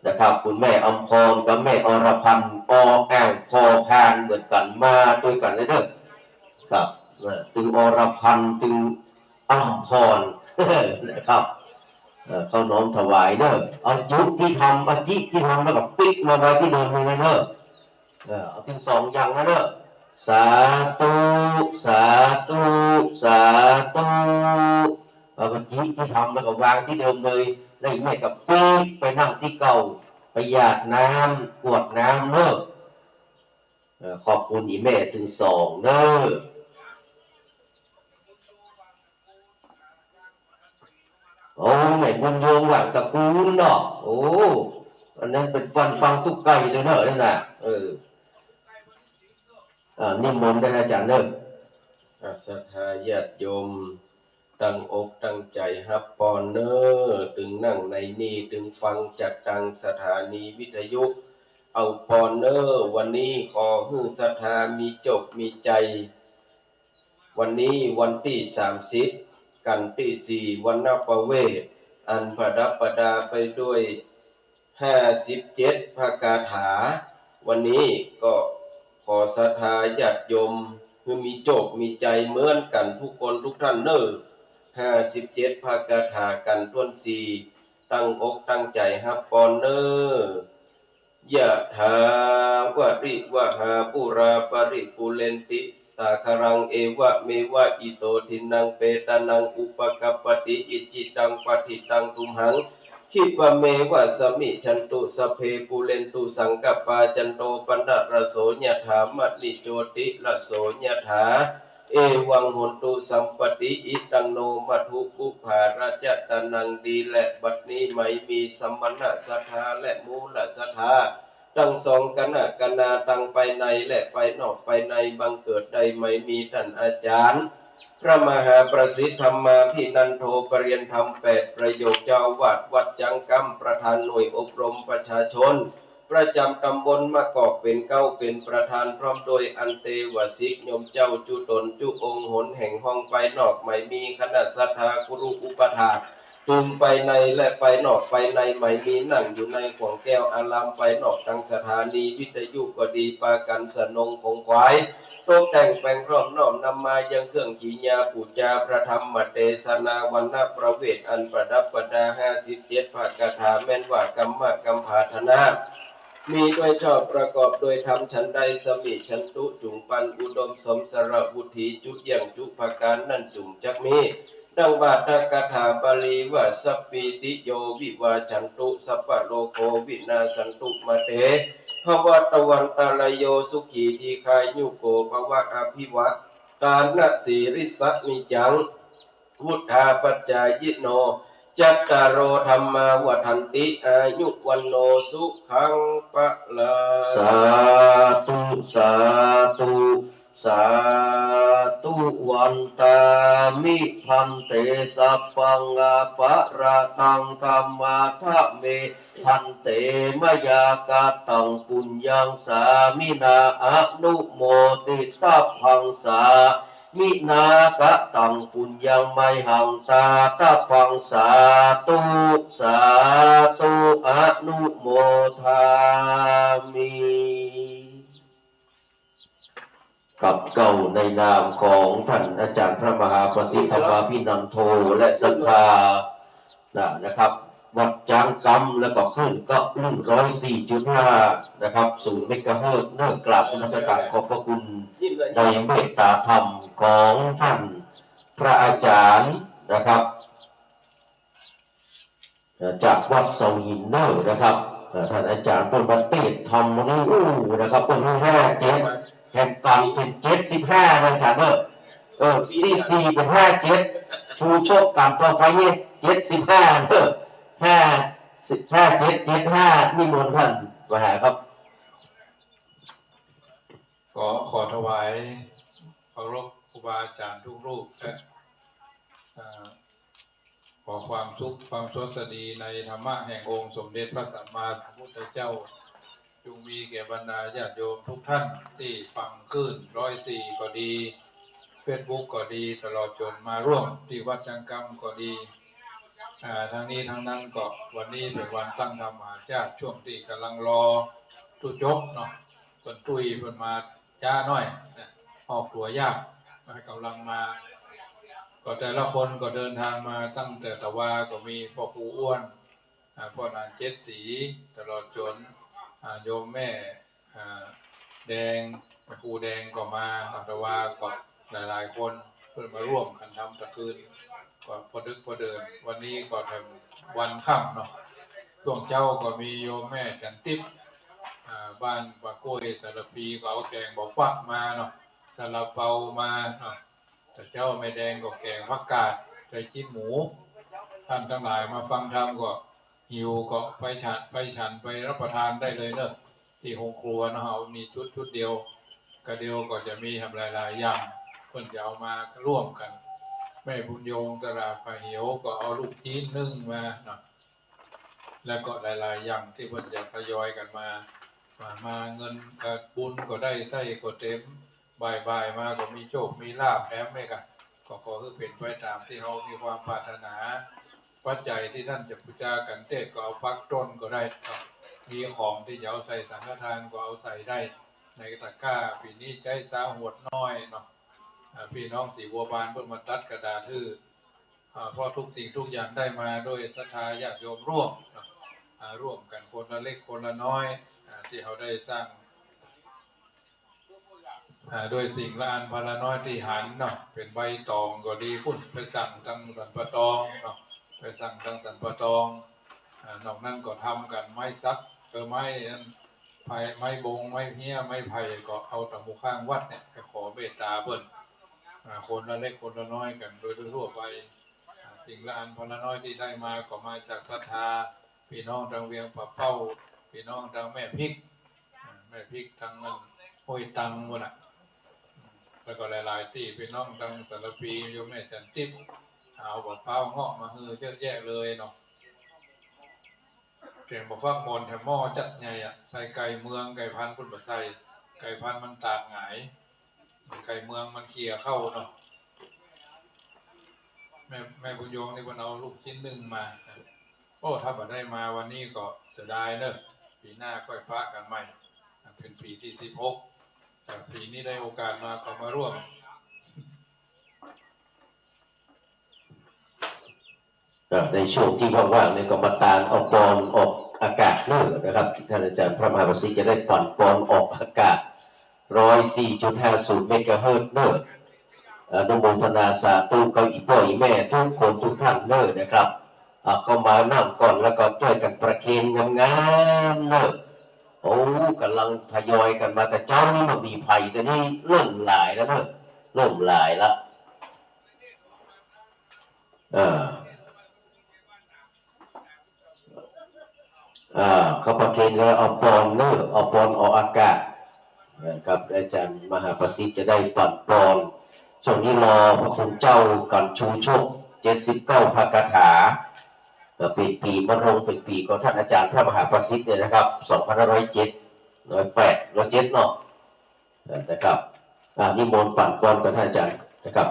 นะครับ คุณแม่อำพรกับแม่อรพันธ์ ออ่างพอพานเหมือนกั๋น มาตวยกั๋นเลยเนอะ ครับ อ่า ตึงอรพันธ์ ตึงอำพร นะครับ เออ เข้าน้อมถวายเน่อ เอาจุติธรรม เอาจิติธรรมแล้วก็ปิ๊กมาไว้ตี้เดิมเลยนะเน่อ เออ เอาตึงสองอย่างนะเน่อ สาธุ สาธุ สาธุ เอาจิติธรรมแล้วก็วางตี้เดิมเลย แล้วอีแม่ก็ปิ๊กไปนั่งตี้เก่า ไปหยาดน้ำ กรวดน้ำเน่อ เออ ขอบคุณอีแม่ตึงสองเน่อ โอ้ แม่บุญโยงหว่างตระกูลเนาะ โอ้ อันนั้นเป๋นฟั่นฟังตุ๊ไก่เลยเนาะ นั่นน่ะ เออ อ่า นิมนต์ได้นะอาจ๋ารย์เน่อ อ่า ศรัทธาญาติโยม ตั้งอกตั้งใจ๋ฮับปอนเน่อ ตึงนั่งในนี่ ตึงฟังจากตางสถานีวิทยุ เอาปอนเน่อ วันนี้ขอหื้อศรัทธามีโจคมีใจ๋ วันนี้วันตี้สามสิบ กัณฑ์ตี้สี่ วรรณประเวท อันประดับประดาไปด้วย ห้าสิบเจ็ดพระคาถา วันนี้ก็ขอศรัทธาญาติโยม หื้อมีโจคมีใจ๋เหมือนกั๋นทุกคนทุกท่านเน่อ ห้าสิบเจ็ดพระคาถากั๋นถ้วนสี่ ตั้งอกตั้งใจ๋ฮับปอนเน่อ ยะถาวะริวะหาปูราปะริปูเรนติสาคะรัง เอวะเมวะอิโตทินนังเปตานังอุปะกัปปะติ อิจฉิตังปัตถิตังตุมหัง ขิปปะเมวะสะมิชชันตุ สัพเพปูเรนตุสังกัปปา จันโตปะนะระโสยะถา มะณิโจติระโสยะถา เอวังโหนตุสัมปะติ อิตังโนมัทธุปุพพาระจะตะนัง ดีแลบัดนี้ไหมมีสมณะศรัทธาและมูลศรัทธา ตึงสองคณะคณา ตึงไปในและไปนอกไปใน บังเกิดได้ไหมมีต้านอาจ๋ารย์ พระมหาประสิทธิ์ธรรมาภินันโท ปริญญาธรรมแปดประโยค เจ้าอาวาสวัดจังกำ ประธานหน่วยอบรมประชาชน ประจ๋ำต๋ำบลมะกอก เป๋นเก๊าเป๋นประธาน พร้อมด้วยอันเตวสิกโยมเจ้าจุ๊ต๋นจุ๊องค์ หนแห่งห้องไปนอก ไหมมีคณะศรัทธาครูอุปัฏฐาก ตึงไปในและไปนอกไปใน ไหมมีนั่งอยู่ในขวงแก้วอารามไปนอก ตึงสถานีวิทยุก็ดี ปากั๋นสนงของขวาย ตกแต่งแป๋งพร้อมน้อมนำมายังเครื่องกิริยาปู๋จาพระธรรมเตสนา วรรณประเวทอันประดับประดา ห้าสิบเจ็ดพระคาถา แม้นว่ากำมะกำผาธนา มีด้วยชอบประกอบด้วยธรรมฉันใด สมิชชันตุ จุ่งปันอุดมสมสระวุฒิ จุ๊เยี่ยงจุ๊ประก๋านนั้นจุ่งจักมี ดังบาทคาถาบาลีว่า สัพพีติโยวิวัชชันตุ สัพพะโรโควินาสสันตุ มาเต ภวัตวันตะรายโย สุขีดีฆายุโกภวะ อภิวะ ทานะสีลิสสะนิจจัง วุฑฒาปจายิโน จัตตาโร ธัมมา วัฑฒันติ อายุ วัณโณ สุขัง พลัง สาธุ สาธุ สาธุ วันตามิ ภันเต สัพพัง อปะระตัง ขมาทะเม ภันเต มะยากะตัง ปุญญัง สามินา อนุโมทิตัพพัง สามินากะตัง ปุญญัง มะหัง ตาตัพพัง สาธุ สาธุ อนุโมทามิ กับเกล้าในนามของต้านอาจ๋ารย์พระมหาประสิทธิ์ธรรมาภินันโท และศรัทธา นะ นะครับ วัดจ๊างกำ แล้วก็คลื่นก็ หนึ่งร้อยสี่จุดห้า นะครับ ศูนย์เมกะเฮิรตซ์ เนอะ กราบนมัสการขอบพระคุณในเมตตาธรรมของต้านพระอาจ๋ารย์นะครับ เอ่อ จากวัดเสาหินเนอะนะครับ เอ่อ ต้านอาจ๋ารย์เปิ้นมาเตศน์ธรรมวันนี้ อู้ นะครับ เปิ้นหื้อห้าเจ็ด แหมกำเป๋นเจ็ดสิบห้านะอาจ๋ารย์เนอะ เออ สี่สี่เป๋นห้าเจ็ด ชูโชคกำต่อไปเนี่ย เจ็ดสิบห้าเนอะ ห้าสิบ ห้าเจ็ด เจ็ดห้า นิมนต์ต้านมหาครับ ขอ ขอถวายเคารพครูบาอาจ๋ารย์ทุกรูป และ เอ่อ ขอความสุขความสวัสดีในธรรมะแห่งองค์สมเด็จพระสัมมาสัมพุทธเจ้า จงมีแก่บรรดาญาติโยมทุกท่านตี้ฟังคลื่นร้อยสี่ก็ดี เฟซบุ๊กก็ดี ตลอดจ๋นมาร่วมตี้วัดจ๊างกำก็ดี อ่า ทั้งนี้ทั้งนั้นก็วันนี้เป๋นวันตั้งธรรมมหาชาติ ช่วงตี้ก่ำลังรอตู้จกเนาะ เปิ้นตุ้ยเปิ้นมาจ๊าหน้อยนะ ออกตั๋วยากนะ ก่ำลังมา ก็แต่ละคนก็เดินทางมาตั้งแต่ตะวาก็มีพ่อครูอ้วน อ่า ป้อหนานเจ็ดสี ตลอดจ๋น อ่า โยมแม่ อ่า แดง แม่ครูแดงก็มา ตะวาก็หลายๆ คน เปิ้นมาร่วมกั๋นทำตะคืน ก็ปอดึกปอเดิน วันนี้ก็แถมวันค่ำเนาะ ช่วงเจ๊าก็มีโยมแม่จันติ๊บ อ่า บ้านป่ากล้วยสารภี ก็เอาแก๋งบ่าฟักมาเนาะ ซาลาเปามาเนาะ แต่เจ๊าแม่แดงก็แก๋งผักกาดใส่จิ๊บหมู ต้านตังหลายมาฟังธรรมก็หิวก็ไปฉัน ไปฉันไปรับประทานได้เลยเนาะ ตี้โฮงครัวเนาะ เฮามีจุดจุดเดียว กะเดียวก็จะมีแถมหลายๆ อย่าง เปิ้นจะเอามาร่วมกั๋น แม่บุญยงตลาดป่าเหวก็เอาลูกจิ๊นนึ่งมาเนาะ แล้วก็หลายๆ อย่างตี้เปิ้นจะทยอยกั๋นมา มา มาเงิน เอ่อ บุญก็ได้ไส้ก็เต๋ม บ่ายๆ มาก็มีโชคมีลาภแถมเน่ยก่ะ ก็ขอหื้อเป๋นไปต๋ามตี้เฮามีความปรารถนา ปัจจัยตี้ต้านจะปู๋จากั๋นเต๊อะก็เอาปักต้นก็ได้เนาะ มีของตี้จะเอาใส่สังฆทานก็เอาใส่ได้ ในตะกร้า ปี๋นี้ใจ๊สาวหวดน้อยเนาะ อ่า ปี้น้องสีบัวบานเปิ้นมาตัดกระดาษหื้อ อ่า เพราะทุกสิ่งทุกอย่างได้มาด้วยศรัทธาญาติโยมร่วมเนาะ อ่า ร่วมกั๋นคนละเล็กคนละน้อย อ่า ตี้เฮาได้สร้าง อ่า ด้วยสิ่งละอันพันละน้อยตี้หันเนาะ เป๋นใบตองก็ดี ปุ้นไปสั่งตังสันป่าตองเนาะ ไปสั่งตังสันป่าตอง อ่า นอกนั้นก็ทำกั๋นไม้สัก เออ ไม้อัน ไผ่ ไม้บง ไม้เฮี้ย ไม้ไผ่ ก็เอาต๋ามหมู่ข้างวัดเนี่ย ไปขอเมตต๋าเปิ้น อ่า คนละเล็กคนละน้อยกั๋นโดยทั่วไป อ่า สิ่งละอันพันละน้อยตี้ได้มาก็มาจากศรัทธา ปี้น้องตังเวียงป่าเป้า ปี้น้องตังแม่พริก อ่า แม่พริกตังนั้น ห้วยตังปู้นน่ะ แล้วก็หลายๆ ตี้ ปี้น้องตังสารภี โยมแม่จันติ๊บ เอาบ่าป๊าวเงาะมาหื้อเยอะแยะเลยเนาะ แก๋งบ่าฟักหม่อนแถมหม้อจัดใหญ่อะ ใส่ไก่เมือง ไก่พันธุ์ปุ้นบ่ใส่ ไก่พันธุ์มันตากหงาย ไก่เมืองมันเขี่ยเข้าเนาะ แม่ แม่บุญยงนี่เปิ้นเอาลูกจิ๊นนึ่งมา โอ้ ถ้าบ่ได้มาวันนี้ก็เสียดายเนอะ ปี๋หน้าค่อยปะกั๋นใหม่ เป๋นปี๋ตี้สิบหก แต่ปี๋นี้ได้โอกาสมาก็มาร่วม อ่า ในช่วงตี้ว่างๆ นี่ก็มาตางเอาปอนออกอากาศเน่อนะครับ ตี้ต้านอาจ๋ารย์พระมหาประสิทธิ์จะได้ปั่นปอนออกอากาศ ร้อยสี่จุดห้าศูนย์ เมกะเฮิรตซ์เน่อ อนุโมทนาสาธุกับอี่ป้ออี่แม่กู้คนกู้ต้านเน่อนะครับ อ่า เข้ามานั่งก่อนแล้วก็จ้วยกั๋นประเคนงามๆ เน่อ โอ้ ก่ำลังทยอยกั๋นมาแต่เจ๊านี้ บ่มีใผ แต่นี่เริ่มหลายแล้วเน่อ เริ่มหลายละ อ่า อ่า เข้าประเคนแล้วเอาปอนเน่อ เอาปอนออกอากาศนะครับ อาจ๋ารย์มหาประสิทธิ์จะได้ปั่นปอน ช่วงนี้รอพระคุณเจ้ากั๋นชูชก เจ็ดสิบเก้า พระคาถา เอ่อ เป๋นปี๋มะโรง เป๋นปี๋ของต้านอาจ๋ารย์พระมหาประสิทธิ์เนี่ยนะครับ สองพันห้าร้อยเจ็ด ร้อยแปด ร้อยเจ็ดเนาะ เอ่อ นะครับ อ่า นิมนต์ปั่นปอนกั๋นต้านอาจ๋ารย์นะครับ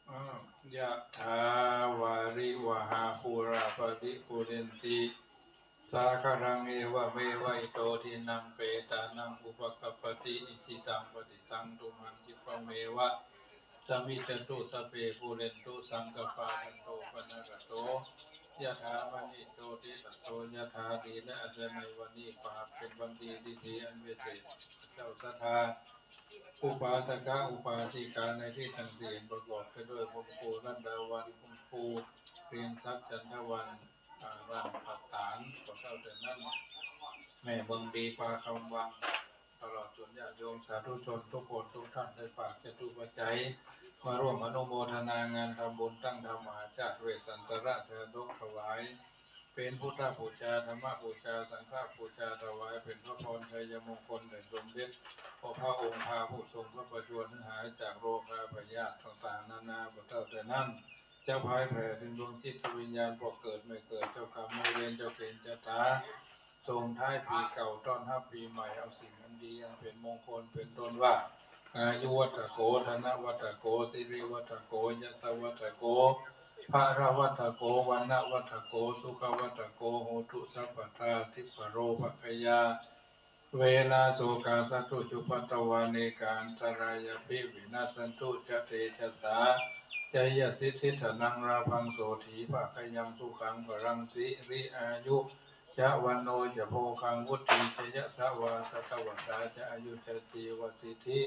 อ้าว ยะถาวาริวหาปูราปะริปูเรนติ สาคะรัง เอวะเมวะ อิโตทินัง เปตานัง อุปะกัปปะติ อิจิตัง ปัตถิตัง ตุมหัง คิปะเมวะ สะมิชฌะตุ สัพเพ ปูเรนตุ สังกัปปา จันโท ปะนะระโส ยะถา มะณิ โชติระโส ยะถา ดีและอัศนัยวันนี้ ปาเป๋นวันดี ดีอันวิเศษ เจ้าศรัทธา อุปาสกะ อุปาสิกา ในตี้ตังสี่ ประกอบไปด้วยคุณครูรัตดาวัน คุณครูเรียงศักดิ์ จันทวัน อ่า รัตน์ประสาน ก็เต้าแต่นั้น แม่เมืองดี ปาคำวัง ตลอดจ๋นญาติโยมสาธุชนกู้คนกู้ต้าน ได้ฝากจตุปัจจัย มาร่วมอนุโมทนางานทำบุญตั้งธรรมหาชาติ เวสสันตระชาดกถวาย เป๋นพุทธปู๋จา ธรรมปู๋จา สังฆปู๋จา ถวายเป๋นพระพรชัยมงคลแด่สมเด็จ ขอพระองค์พาผู้ทรงพระประชวรหื้อหายจากโรคาพยาธิต่างๆ นานา ก็เต้าแต่นั้น เจ้าพายแผ่เถิงดวงจิตวิญญาณ ป้อเกิดแม่เกิด เจ้ากรรมนายเวร เจ้าเก๋ณฑ์จะต๋า ส่งท้ายปี๋เก่า ต้อนฮับปี๋ใหม่ เอาสิ่งอันดีอันเป๋นมงคล เป๋นต้นว่า อายุวัตถโก ธนวัตถโก สิริวัตถโก ยศวัตถโก พละวัตถโก วรรณวัตถโก สุขวัตถโก โหตุสัพพะทา ทิพพะโรภะขยา Verā sokā sattu cupaddavā anekā antarāyāpi vinassantu ca tejasā. Jayasiddhi dhanaṃ lābhaṃ sotthi bhāgyaṃ sukhaṃ balaṃ siri āyu ca vaṇṇo ca bhogaṃ vuḍḍhī ca yasavā satavassā ca āyū ca jīvasiddhī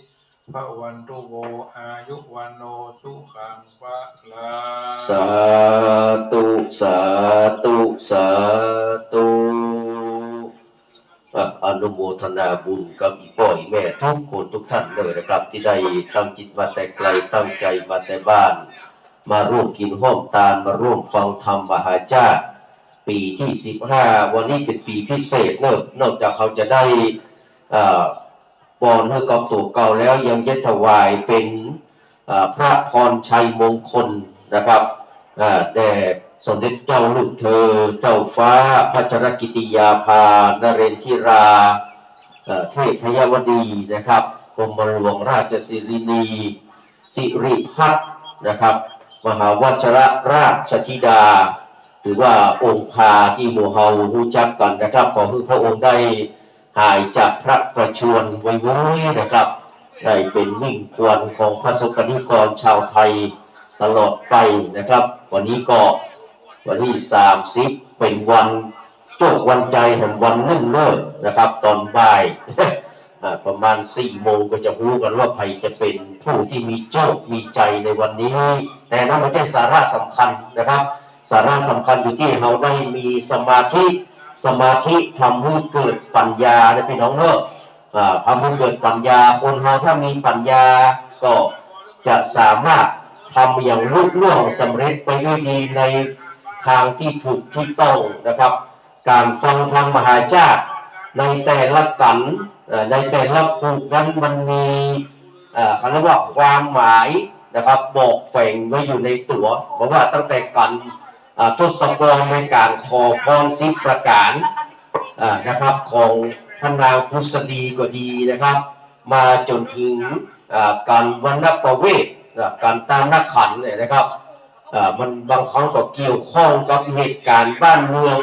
bhavantu vo. อายุ วัณโณ สุขัง พลัง สาธุ สาธุ สาธุ อ่ะ อนุโมทนาบุญกับอี่ป้ออี่แม่ทุกคนทุกท่านเลยนะครับ ตี้ได้ตั้งจิตมาแต่ไกล ตั้งใจ๋มาแต่บ้าน มาร่วมกิ๋นฮ่อมตาน มาร่วมฟังธรรมมหาชาติ ปี๋ตี้สิบห้า วันนี้เป๋นปี๋พิเศษเนาะ นอกจากเฮาจะได้ อ่า ปอนหื้อกับตั๋วเก่าแล้ว ยังจะถวายเป๋น อ่า พระพรชัยมงคลนะครับ อ่า แด่สมเด็จเจ้าลูกเธอ เจ้าฟ้าพัชรกิติยาภา นเรนทิรา เอ่อ เทพยวดีนะครับ กรมหลวงราชสิรินี สิริพัฒน์นะครับ มหาวชรราชธิดา หรือว่าองค์พาตี้หมู่เฮาฮู้จักกั๋นนะครับ ขอหื้อพระองค์ได้ หายจากพระประชวรไวๆ นะครับ ได้เป๋นมิ่งขวัญของพระสกนิกรชาวไทยตลอดไปนะครับ วันนี้ก็วันตี้สามสิบ เป๋นวันโจกวันใจ๋แหมวันนึ่งเน่อนะครับ ต๋อนบ่าย อ่า ประมาณสี่โมงก็จะฮู้กั๋นว่าใผจะเป๋นผู้ตี้มีโจกมีใจ๋ในวันนี้ แต่นั้นบ่ใจ้สาระสำคัญนะครับ สาระสำคัญอยู่ตี้เฮาได้มีสมาธิ สมาธิทำหื้อเกิดปัญญานะพี่น้องเนาะ อ่า ทำหื้อเกิดปัญญา คนเฮาถ้ามีปัญญาก็จะสามารถทำอย่างลุล่วงสำเร็จไปด้วยดีในทางตี้ถูกตี้ต้องนะครับ ก๋านฟังธรรมมหาชาติในแต่ละกัณฑ์ เอ่อ ในแต่ละผูกนั้นมันมี เอ่อ เขาเรียกว่าความหมายนะครับ บอกแฝงไว้อยู่ในตั๋ว เพราะว่าตั้งแต่กัณฑ์ อ่า ทศกรในก๋านขอพรสิบประก๋าน อ่า นะครับ ของพระนางผุสดีก็ดีนะครับ มาจ๋นถึง อ่า กัณฑ์วัณณประเวท อ่า กัณฑ์ตานขันธ์เนี่ยนะครับ อ่า มันบางครั้งก็เกี่ยวข้องกับเหตุก๋ารณ์บ้านเมือง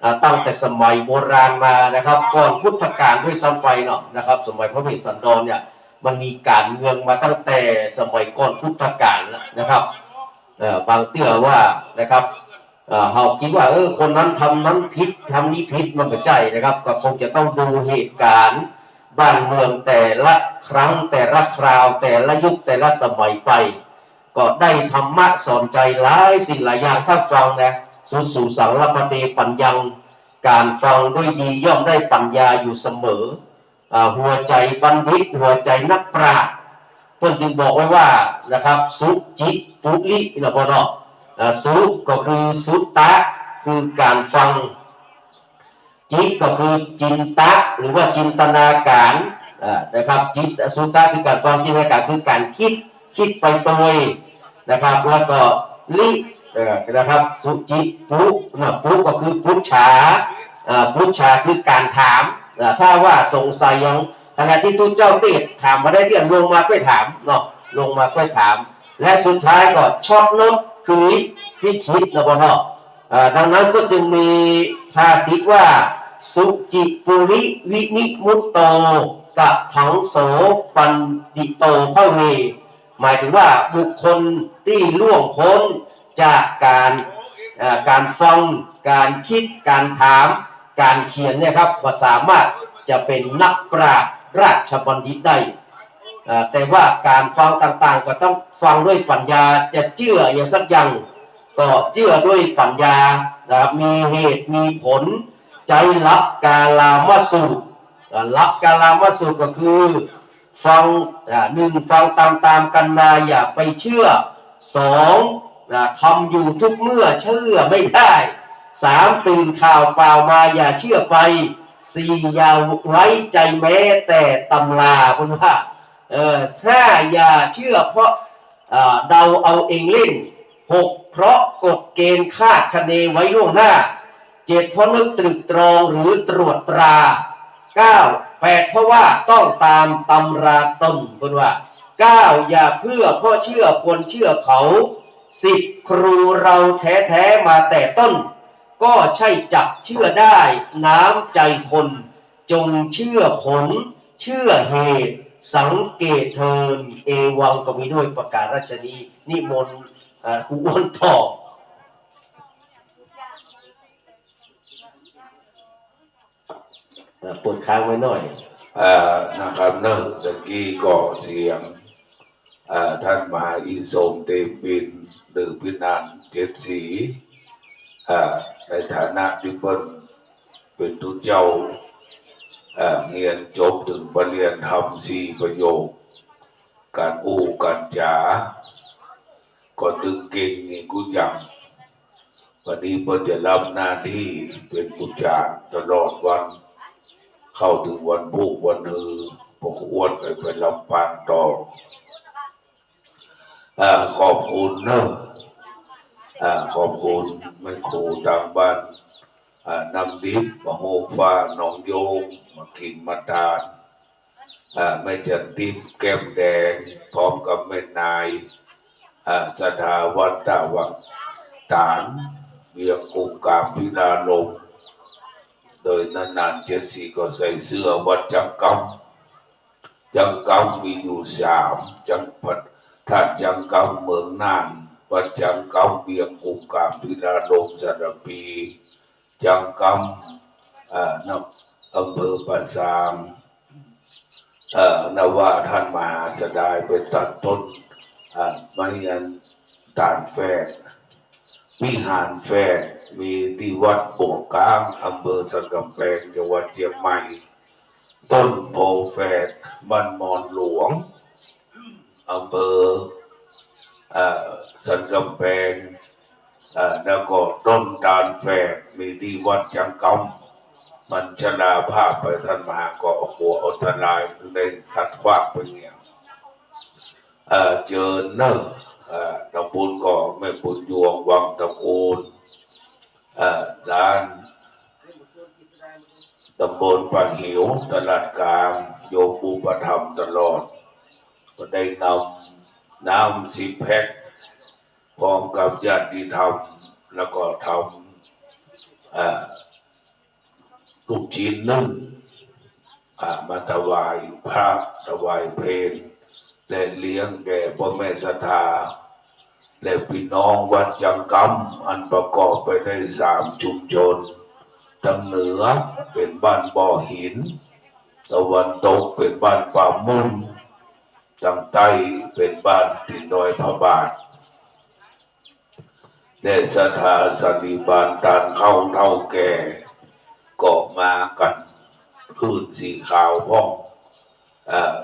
อ่า ตั้งแต่สมัยโบราณมานะครับ ก่อนพุทธกาลด้วยซ้ำไปเนาะนะครับ สมัยพระเวสสันดรเนี่ย มันมีก๋านเมืองมาตั้งแต่สมัยก่อนพุทธกาลแล้วนะครับ เอ่อ บางเตื้อว่านะครับ เอ่อ เฮาคิดว่า เออ คนนั้นทำนั้นผิด ทำนี้ผิด มันบ่ใจ้นะครับ ก็คงจะต้องดูเหตุก๋ารณ์บ้านเมืองแต่ละครั้ง แต่ละคราว แต่ละยุค แต่ละสมัยไป ก็ได้ธรรมะสอนใจ๋หลายสิ่งหลายอย่าง ถ้าฟังนะ สุสุสัง ลพะเต ปัญญัง ก๋านฟังด้วยดีย่อมได้ปัญญาอยู่เสมอ อ่า หัวใจ๋บัณฑิต หัวใจ๋นักปราชญ์ เปิ้นจึงบอกไว้ว่านะครับ สุจิปุริ นะพ่อเนาะ อ่า สุก็คือสุตะ คือก๋านฟัง จิก็คือจินตะ หรือว่าจินตนาก๋าร อ่า นะครับ จิน สุตะคือก๋านฟัง จินตนาก๋ารคือก๋านกึ๊ด กึ๊ดไปตวย นะครับ แล้วก็ริ เอ่อ นะครับ สุจิปุ นะ ปุก็คือปุจฉา อ่า ปุจฉาคือก๋านถาม อ่า ถ้าว่าสงสัยหยัง ขณะตี้ตุ๊เจ้าเตสน์ถามบ่ได้เตื้อ ลงมาก้อยถามเนาะ ลงมาก้อยถาม และสุดท้ายก็ชอดนด คือลิขิตนะพ่อเนาะ อ่า ดังนั้นก็จึงมีภาษิตว่า สุจิปุริวินิมุตโต กะถังโส ปัณฑิโต ภะเว หมายถึงว่าบุคคลตี้ล่วงป๊นจากก๋าน เอ่อ ก๋านฟัง ก๋านกึ๊ด ก๋านถาม ก๋านเขียนเนี่ยครับ บ่สามารถจะเป๋นนักปราชญ์ราชบัณฑิตได้ เอ่อ แต่ว่าก๋านฟังต่างๆ ก็ต้องฟังด้วยปัญญา จะเจื้ออะหยังสักอย่าง ก็เจื้อด้วยปัญญานะครับ มีเหตุมีผล ใจ๊หลักกาลามสูตร อ่า หลักกาลามสูตรก็คือ ฟัง อ่า หนึ่ง ฟังต๋ามๆ กั๋นมา อย่าไปเจื้อ สอง อ่า ทำอยู่ทุกเมื่อเจื้อไม่ได้ สาม ตื่นข่าวเปล่ามาอย่าเจื้อไป สี่ อย่าไว้ใจ๋แม้แต่ตำรา เปิ้นว่า เออ ห้า อย่าเจื้อเพราะ อ่า เดาเอาเองเล่น หก เพราะกฎเกณฑ์คาดคะเนไว้ล่วงหน้า เจ็ด เพราะนึกตรึกตรองหรือตรวจตรา เก้า แปด เพราะว่าต้องต๋ามตำราตน เปิ้นว่า เก้า อย่าเจื้อเพราะเจื้อคนเจื้อเขา สิบ ครูเราแท้ๆ มาแต่ต้น ก็ใช่จักเจื้อได้น้ำใจ๋คน จงเชื่อผล เชื่อเหตุ สังเกตเถิด เอวัง ก็มีด้วยประการฉะนี้ นิมนต์ เอ่อ ครูอ้วนตอบ เอ่อ เปิดค้างไว้หน่อย เอ่อ นะครับเนาะ ตะกี้ก็เสียง เอ่อ ท่านมหาอิสมเตปิน หรือพินันเจ็ดสี เอ่อ ในฐานะตี้เปิ้นเป๋นตุ๊เจ้า เอ่อ เฮียนจบเถิงปริญญาธรรมสี่ประโยค ก๋านอู้ก๋านจ๋า ก็ตึงเก่งนี่กู้อย่าง วันนี้เปิ้นจะรับหน้าตี้เป๋นครูจ๋ารย์ตลอดวัน เข้าเถิงวันพูกวันฮือ พวกอ้วนไป ไปลำปางต่อ อ่า ขอบคุณเนาะ อ่า ขอบคุณแม่ครูตางบ้าน อ่า น้ำดิบ บ่าโฮกฟ้า หนองโยง มากิ๋นมาตาน อ่า แม่จันทิพย์ แก้มแดง พร้อมกับแม่นาย อ่า ศรัทธาวัดตะวังตาน เวียงกุมกามพิลารมณ์ โดยนานๆ เจ็ดสีก็ใส่เสื้อวัดจังกำ จังกำมีอยู่สาม จัง พระธาตุจังกำเมืองน่าน วัดจังกำเวียงกุมกามพิลารมย์สารภี จังกำ เอ่อ น- อำเภอป่าซาง เอ่อ นว่าท่านมหาเสดายไปตัดต้น เอ่อ ไม้อันตาลแฝด วิหารแฝดมีตี้วัดบัวก้าง อำเภอสันก๋ำแปง จังหวัดเจียงใหม่ ต้นโพธิ์แฝดบ้านมอนหลวง อำเภอ เอ่อ สันก๋ำแปง เอ่อ แล้วก็ต้นตาลแฝดมีตี้วัดจังกำ มันชราภาพไป ท่านมหาก็เอากั๋วเอาอันตราย ได้ตัดขว้างไปเหีย เอ่อ เจิญเนาะ เอ่อ ตางปู้นก็แม่บุญยวง วังตระกูล เอ่อ ด้านตำบลป่าหิว ตลาดกลาง โยมอุปถัมภ์ตลอด ก็ได้นำน้ำสิบแพ็ค พร้อมกับญาติธรรม แล้วก็ทำ เอ่อ ลูกชิ้นนึ่ง อ่า มาถวายพระ ถวายเพล และเลี้ยงแก่ป้อแม่ศรัทธา และปี้น้องวัดจังกำ อันประกอบไปได้สามชุมชน ตางเหนือเป๋นบ้านบ่อหิน ตะวันตกเป๋นบ้านป่ามุ่น ตางใต้เป๋นบ้านตี๋นดอยพระบาท และศรัทธาสันนิบาตต้านเข้าเฒ่าแก่ ก็มากั๋นหื้นสีขาวพ่อง เอ่อ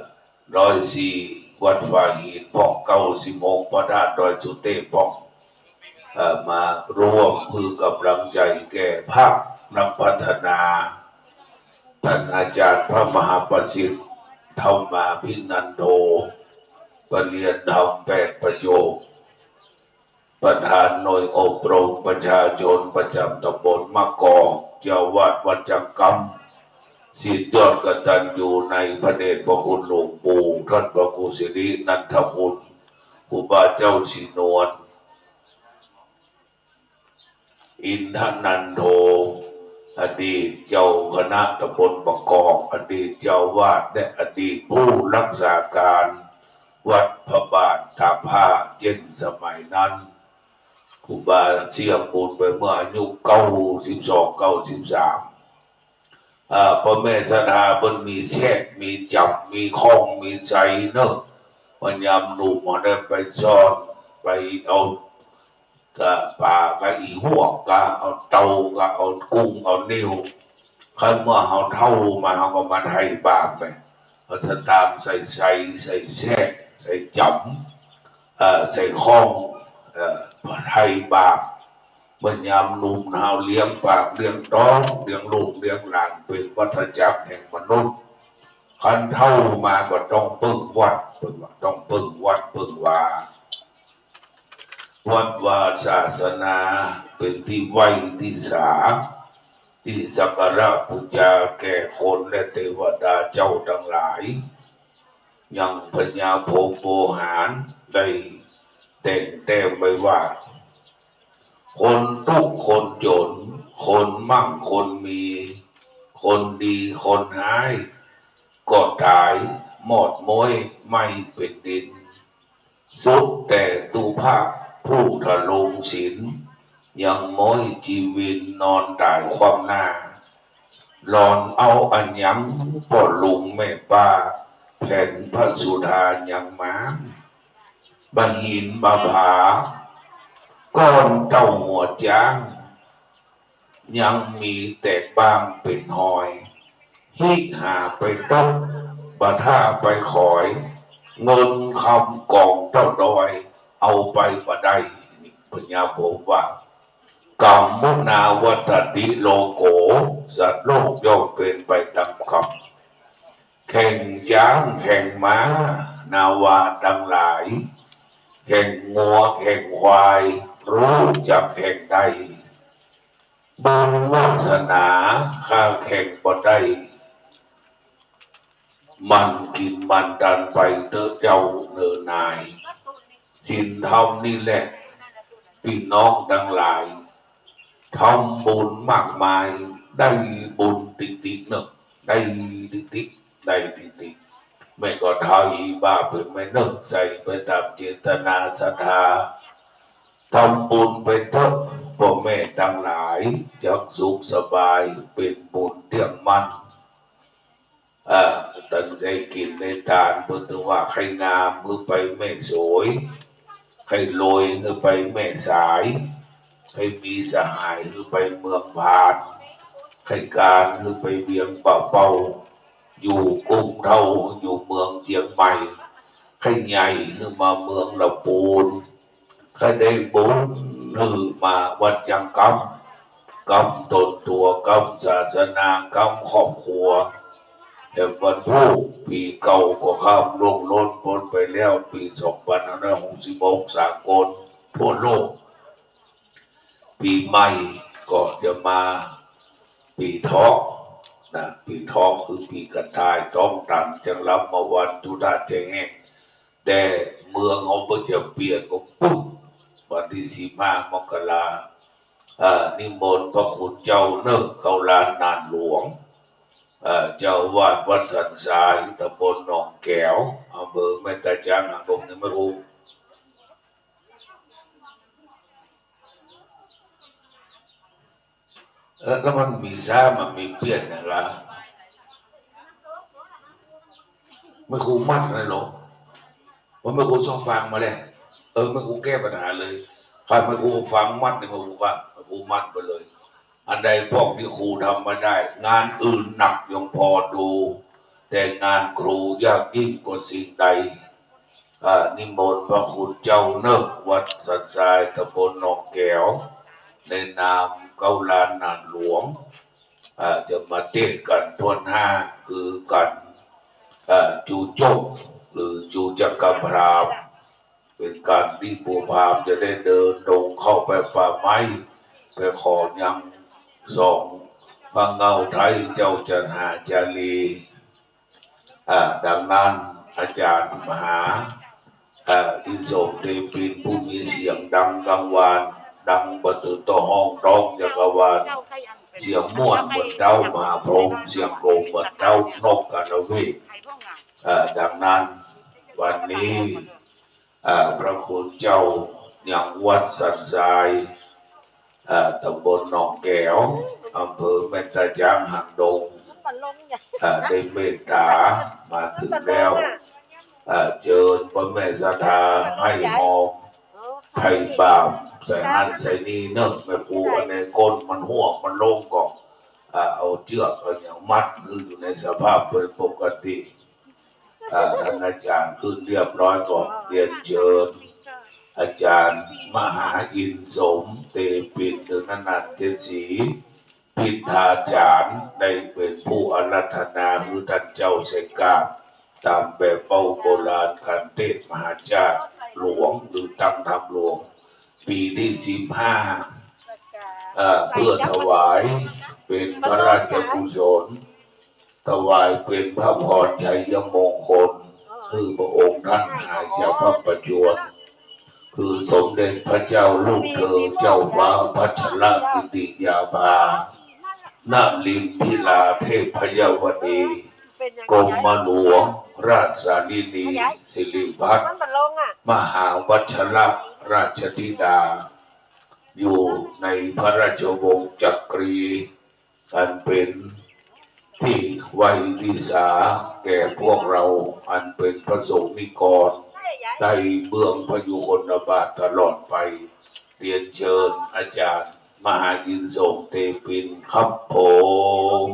ร้อยสี่ วัดฝายหินพ่อง เก้าสิบหก พระธาตุดอยสุเตพพ่อง เอ่อ มาร่วมหื้อกำลังใจ๋แก่พรรคนักพัฒนา ต้านอาจ๋ารย์พระมหาประสิทธิ์ ธรรมาภินันโท ปริญญาธรรมแปดประโยค ประธานหน่วยอบรมประชาชนประจ๋ำตำบลมะกอก เจ้าอาวาสวัดจังกำ ศิษย์ยอดกตัญญูในพระเดชพระคุณหลวงปู่ ท่านพระครูสิรินันทคุณ ครูบาเจ้าศรีนวล อินทนันโท อดีตเจ้าคณะตำบลมะกอก อดีตเจ้าอาวาส และอดีตผู้รักษาการวัดพระบาทตากผ้า เจ้นสมัยนั้น ครูบาเสี้ยงบุญไปเมื่ออายุเก้าสิบสอง เก้าสิบสาม อ่า ป้อแม่ศรัทธาเปิ้นมีแซด มีจ๋ำ มีข้อง มีใสเนาะ เมื่อยามหนุ่มเฮาได้ไปซ่อน ไปเอา กะป๋า กะอี่ฮวก กะเอาเต่า กะเอากุ้ง เอาแหนว คันเมื่อเฮาเฒ่ามา เฮาก็มาไถ่บาปไป เฮาจะตางใส่ใส ใส่แซด ใส่จ๋ำ เอ่อ ใส่ข้อง เอ่อ ไถ่บาป เมื่อยามหนุ่มเฮาเลี้ยงปากเลี้ยงต๊อง เลี้ยงลูกเลี้ยงหลาน เป๋นวัฏจักรแห่งมนุษย์ คันเฒ่ามาก็ต้องเปิ้งวัด เปิ้นว่าต้องเปิ้งวัดเปิ้งวา วัดวาศาสนาเป๋นตี้ไหว้ตี้สา ตี้สักการะปู๋จาแก่คนและเตวดาเจ้าตังหลาย ยังพญาพรหมโวหารได้แต่งแต้มไว้ว่า คนตุ๊กข์คนจ๋น คนมั่งคนมี คนดีคนฮ้ายก็ต๋ายหมดม้วยไหม้เป๋นดิน สุดแต่ตุ๊พะผู้ทะลงศีล ยังม้วยจีวินนอนต๋ายคว่ำหน้า หล่อนเอาอะหยังป้อลุงแม่ป้า แผนพระสุธายังมา บ่าหินบ่าผา ก้อนเต้าหัวจ๊าง ยังมีแตกบ้างเป๋นฮอย ฮิหาไปตก บ่าถ้าไปขอย เงินคำก๋องเต้าดอย เอาไปบ่ได้ นี่พญาพรหมว่า กัมมุนาวัตติโลโก สัตว์โลกย่อมเป๋นไปต๋ามกรรม แข่งจ๊างแข่งม้า นาวาตังหลาย แข่งงัวแข่งควาย ฮู้จักแข่งได้ บุญวาสนาข้าแข่งบ่ได้ หมั่นกิ๋นหมั่นตันไปเต๊อะเจ้าเน่อนาย ศีลธรรมนี่แหละ ปี้น้องตังหลาย ทำบุญมากมาย ได้บุญติ๊กๆ เนาะ ได้ติ๊กๆ ได้ติ๊กๆ แม่ก็ไถ่บาปไปแม่เนาะ ใส่ไปต๋ามเจตนาศรัทธา ทำบุญไปเต๊อะป้อแม่ตังหลาย จักสุขสบาย เป๋นบุญเตี้ยงมั่น อ่า ตังได้กิ๋นได้ตาน เปิ้นตึงว่าใค่งามหื้อไปแม่โสย ใค่รวยหื้อไปแม่สาย ใค่มีสหายหื้อไปเมืองผาน ใค่ก๋านหื้อไปเวียงป่าเป้า อยู่กรุงเทพอยู่เมืองเจียงใหม่ ใค่ใหญ่หื้อมาเมืองละปูน ใค่ได้บุญหื้อมาวัดจังกำ กำต๋นตั๋ว กำศาสนา กำครอบครัว แถมวันพูก ปี๋เก่าก็ข้ามล่วงล้นป๊นไปแล้ว ปี๋สองปันห้าร้อยหกสิบหก สากลทั่วโลก ปี๋ใหม่ก็จะมาปี๋เถาะนะ ปี๋เถาะคือปี๋กระต่าย ต๊องตันจังหลับมาวัน ตุ๊ธาแจ้งแห้ง แต่เมืองเฮาบ่จะเปลี่ยนก็ปุ๊บ วันตี้สิบห้ามกรา อ่า นิมนต์พระคุณเจ้าเนาะ เก๊าล้านนานหลวง อ่า เจ้าอาวาสวัดสันทราย ตำบลหนองแก๋ว อำเภอแม่ตาจ๊าง หางดง นี่ไม่ฮู้ เออ แล้วมันมีซ้ำ มันมีเปลี่ยนอย่างละ แม่ครูมัดนั่นเหรอ ว่าแม่ครูชอบฟังมาเลย เออ แม่ครูแก้ปัญหาเลย ใค่แม่ครูฟังมัดนี่ แม่ครูก็ แม่ครูมัดไปเลย อันใดพวกตี้ครูทำมาได้ งานอื่นหนักยังพอดู แต่งานครูยากยิ่งกว่าสิ่งใด อ่า นิมนต์พระคุณเจ้าเนาะ วัดสันทราย ตำบลหนองแก๋ว ในนามเก๊าล้านนานหลวง อ่า จะมาเตสน์กั๋นถ้วนหน้า คือกั๋น อ่า จูจก หรือจูจักรพราหมณ์ เป๋นก๋านตี้ปู่พราหมณ์จะได้เดินดงเข้าไปป่าไม้ ไปขอยังสองพระเง้าไทย เจ้าจันหาจารี อ่า ดังนั้นอาจ๋ารย์มหา อ่า อินสมเตปิน ผู้มีเสียงดังกังวาน ดังประตูโต้ห้องร้องจักรวาล เสียงม่วนเหมือนเต๊ามหาพรหม เสียงกลมเหมือนเต๊านกกาละเวก อ่า ดังนั้นวันนี้ อ่า พระคุณเจ้ายังวัดสันทราย อ่า ตำบลหนองแก๋ว อำเภอแม่ตาจ๊าง หางดง อ่า ได้เมตต๋ามาเถิงแล้ว อ่า เจิญป้อแม่ศรัทธาให้หอมไถ่บาปใส่หั้นใส่นี่เนาะ แม่ครู อันใดก้นมันฮวกมันลงก็ อ่า เอาเจื้อกเอาหยังมัดหื้ออยู่ในสภาพเป๋นปกติ อ่า ท่านอาจ๋ารย์ขึ้นเรียบร้อยก็เรียนเจิญ อาจ๋ารย์มหาอินสมเตปิน หรือนานเจ็ดศรี พิณฑาจ๋ารย์ ได้เป๋นผู้อาราธนาหื้อต้านเจ้าใส่กาบ ต๋ามแบบเป้าโบราณก๋านเตสน์มหาชาติหลวง หรือตั้งธรรมหลวง ปี๋ตี้สิบห้า เอ่อ เปื้อถวายเป๋นพระราชกุศล ถวายเป๋นพระพรชัยมงคล หื้อพระองค์ต้านหายจากพระประจวน คือสมเด็จพระเจ้าลูกเธอเจ้าฟ้าพัชรกิติยาภา นลินทิราเทพยวดี กรมหลวงราชชาลินี สิริวัฒน์ มหาวัชรราชธิดา อยู่ในพระราชวงศ์จักรี อันเป๋นตี้ไหว้ตี้สาแก่พวกเรา อันเป๋นพระสงฆ์นิกร ใต้เบื้องพยุคลบาทตลอดไป เรียนเจิญอาจ๋ารย์มหาอินทร์ โสมเตปิน ครับผม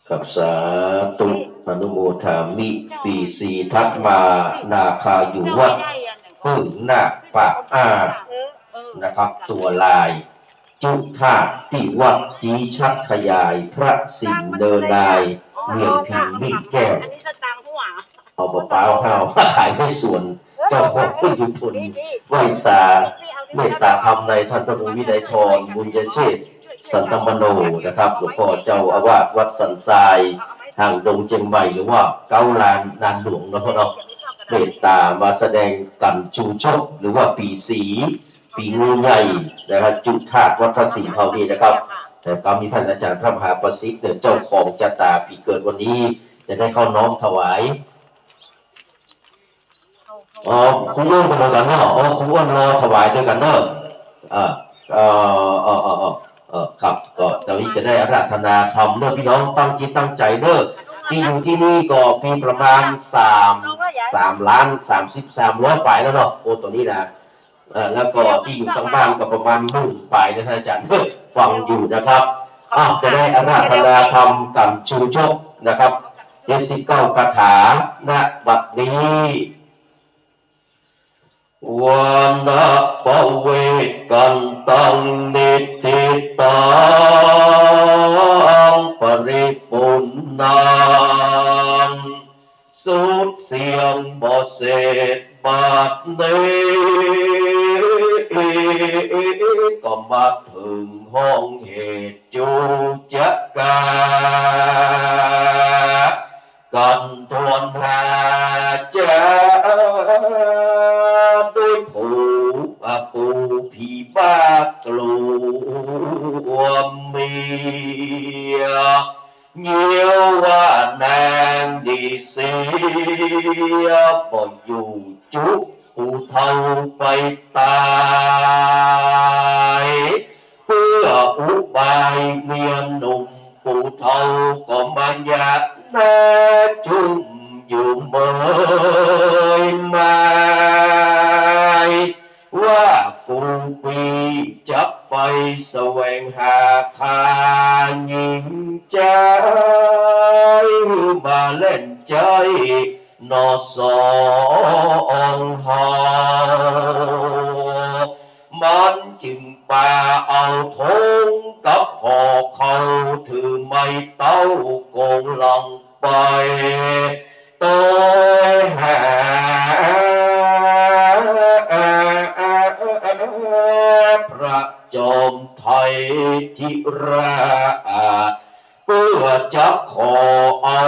ครับ สาธุ อนุโมทามิ ปี๋สีถัดมา นาคาอยู่วัด เปิ้งนาคปะอ้า นะครับ ตั๋วลาย จุธาตุตี้วัด จี๊ชักขยาย พระสิงห์เนอร์นาย เวียงพิงค์ มิ่งแก้ว เอามะพร้าวห้าวมาขายในสวน เจ้าของก็อยู่ทนไหว้สา เมตตาธรรมในท่านพระครูวินัยทร บุญยเชษฐ สันตมโน นะครับ หลวงพ่อเจ้าอาวาสวัดสันทราย ห่างดงเจียงใหม่ หรือว่าเก๊าลานนานหลวงเนาะ เนาะ เมตตามาแสดงกั๋นชูชก หรือว่าปี๋สี ปี๋งูใหญ่ นะครับ จุธาตุวัดพระสิงห์เฮานี่นะครับ แต่ก็มีท่านอาจ๋ารย์พระมหาประสิทธิ์เนี่ย เจ้าของจะต๋าปี๋เกิดวันนี้ จะได้เข้าน้อมถวาย อ๋อ ครูอ้วนก็เหมือนกั๋นเนาะ อ๋อ ครูอ้วนรอถวายตวยกั๋นเนาะ อ่า เอ่อ เอ่อ เอ่อ เอ่อ เอ่อ ครับ ก็ต๋อนนี้จะได้อาราธนาธรรมเนาะ พี่น้องตั้งจิตตั้งใจ๋เนาะ ตี้อยู่ตี้นี่ก็มีประมาณสาม สามล้าน สามสิบ สามร้อยป๋ายแล้วเนาะ โอ้ ต๋อนนี้นะ เอ่อ แล้วก็ตี้อยู่ตางบ้านก็ประมาณหมื่นป๋ายนะท่านอาจ๋ารย์ ฟังอยู่นะครับ อ้าว จะได้อาราธนาธรรมกั๋นชูชกนะครับ เจ็ดสิบเก้าคาถา ณ บัดนี้ วานะปะเวกันตัง นิทธิตัง ปริปุณณัง สุดเสี้ยงบ่เสร็จบัดนี้ ก็มาเถิงห้องเหตุ จุจกา กั๋นทวนหาจา ด้วยผู้อปูผีบ้ากลัวเมีย เยียวว่านางดีเสีย บ่อยู่จุ ปู่เฒ่าไปต๋าย เปื้ออุบายเมียหนุ่ม ปู่เฒ่าก็มาหยาบหน้าจุ่มอยู่เมื่อยมาย ว่าปู่ปี้จะไปแสวงหาค่าญิงใจ๋ หื้อมาเล่นใจ๊ หน่อสองเฮา มันจึงปาเอาธงกับห่อข้าว ถือไม้เต๊ากงหลังไป โตยหา พระจอมไทยธิราช เปื้อจะขอเอา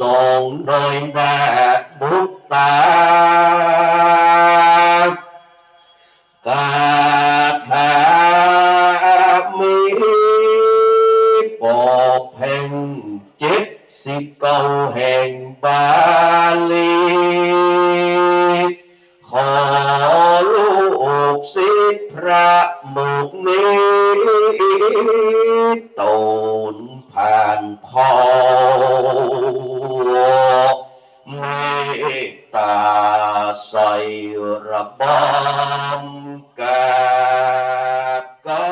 สองน้อยนาคบุตรต๋า คาถามีปอเพ่งเจ็ดสิบเก้าแห่งบาลี ขอลูกศิษย์พระมุนี ตูนผ่านเข้า เมตต๋าใส่ระบำกราบเกล้า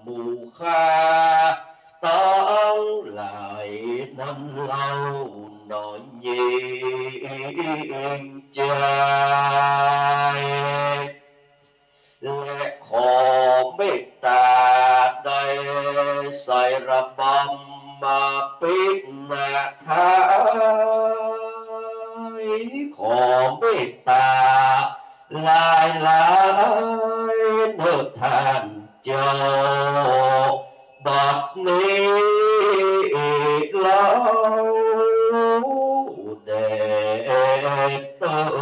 หมู่ข้า ตังหลายนั้นเล่าหน่อเยียงใจ๋ และขอเมตต๋าได้ใส่ระบำมาปิณไทย ขอเมตต๋าหลายๆ เน่อท่าน เจ้า บัดนี้เล่าแด่เต้อ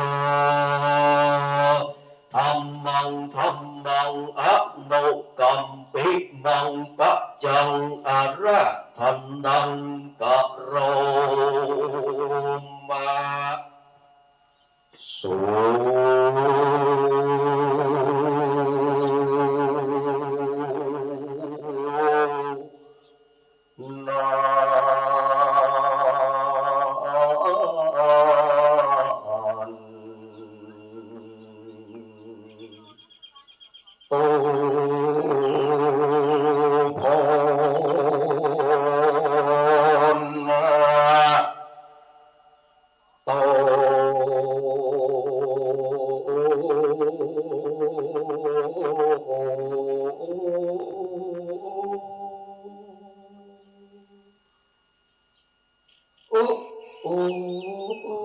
ธัมมัง ธัม นัง อนุกัมปินัง ปัจจัง อาราธนัง กะโรมะ สุ นัน ตุ โพ นะ โต โอ้ โอ้ โอ้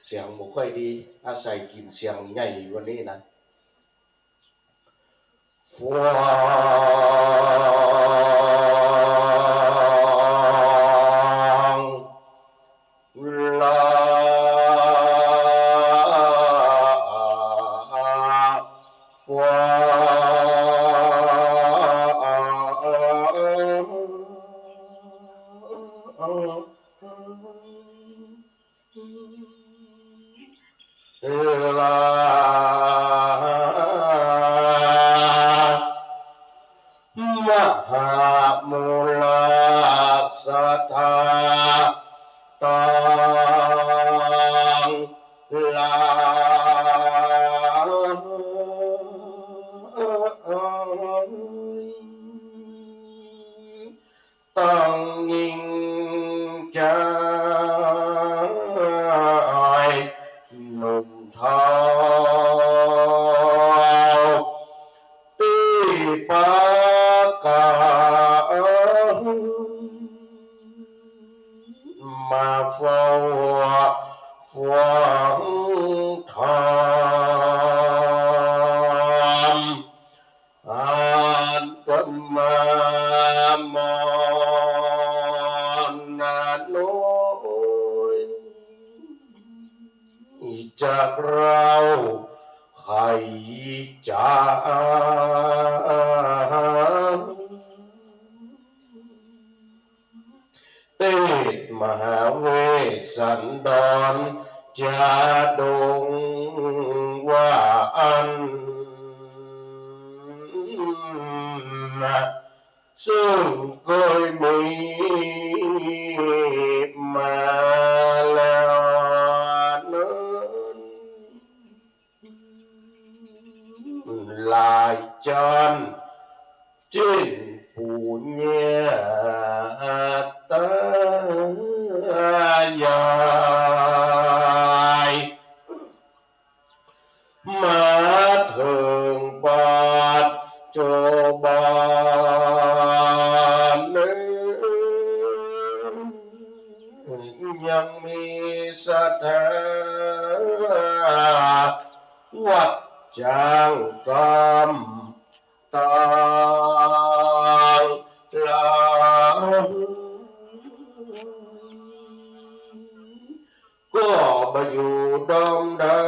เสียงบ่ค่อยดี อาศัยกิ๋นเสียงใหญ่วันนี้นะ ฟาง ลา ฟาง ลา มหามูลาสถา ตัง ลา ตังยิ่งใจ๋ หนุ่มเฒ่า ตี้ปากา มาเฝ้าฟังธรรม อาตมามอนน้อย จักเล่าไขจ๋า เตสน์มหาเวสสันดรจาดงว่าอั้น ซึ่งเกยมีมาแล้วนั้น หลายจั้น เจ้นปู่ย่าตายาย มาเถิงปัจจุบันนี้ ยังมีศรัทธา วัดจางกำต่างหลาย ก็บ่อยู่ดอมดา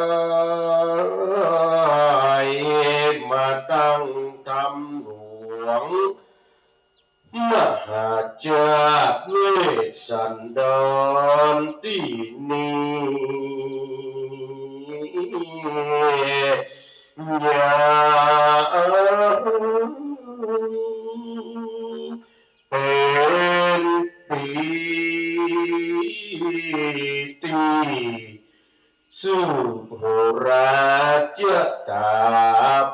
ย มาตั้งธรรมหลวง มหาชาติเวสสันดรตี้นี้ ยังเป๋นปี๋ตี้ สืบโหราชะต๋า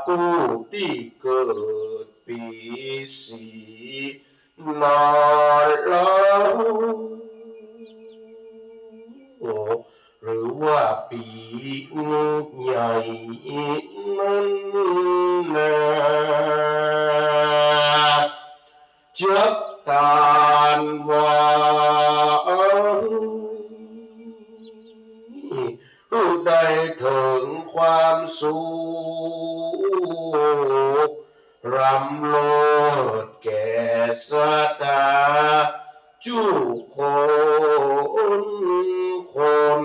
ผู้ตี้เกิดปี๋สีนอลอ หรือว่าปี๋ใหญ่นั้นนา จักตานว่า ได้เถิงความสุข ล้ำเลิศแก่ศรัทธา จุคนคน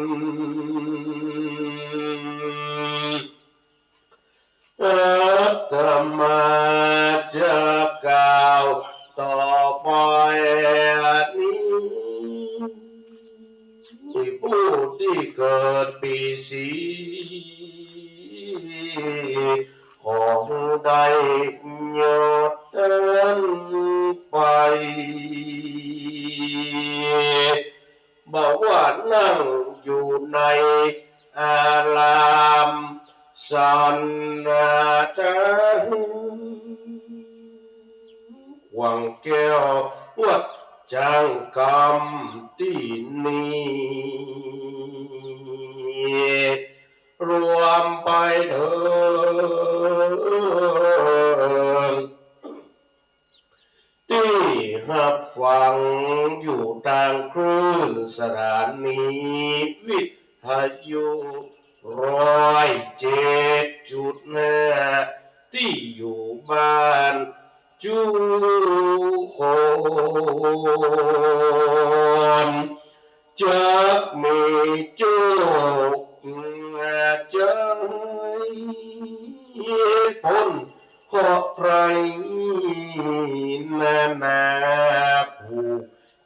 ของได้ยอดตันไป บ่ว่านั่งอยู่ในอารามสันธาร ขว้างแก้ววัดจางกำตี้นี้ รวมไปเถิง ตี้ฮับฟังอยู่ตางคลื่นสถานีวิทยุร้อยเจ็ดจุดห้า ตี้อยู่บ้าน จุคน จักมีโจคใจ๋ป๊นเคราะห์ภัยนานา ผู้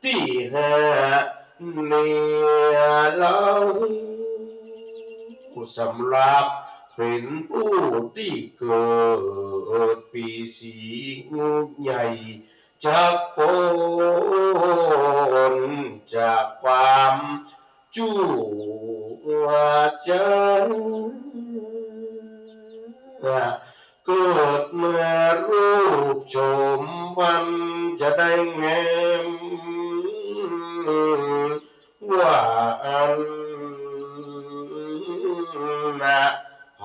ตี้หาเนรเฮา สำหรับเป๋นผู้ตี้เกิดปี๋สิงห์ใหญ่ จักป๊นจากความจุกใจ๋ เกิดมารูปโฉมพรรณจะได้แง้ม ว่าอั้นนา ใผ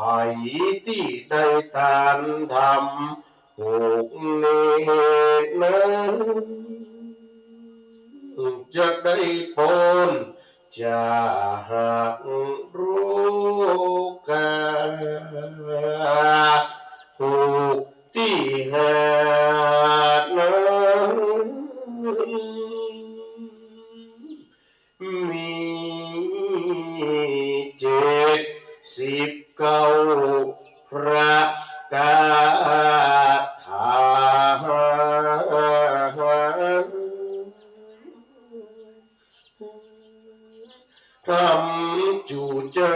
ตี้ได้ตานธรรม ผูกเนรนั้น จักได้ป๊นจากโรคา ผู้ตี้หานั้น มีเจ็ดสิบเก้าประก๋าน ธรรมจุกใจ๋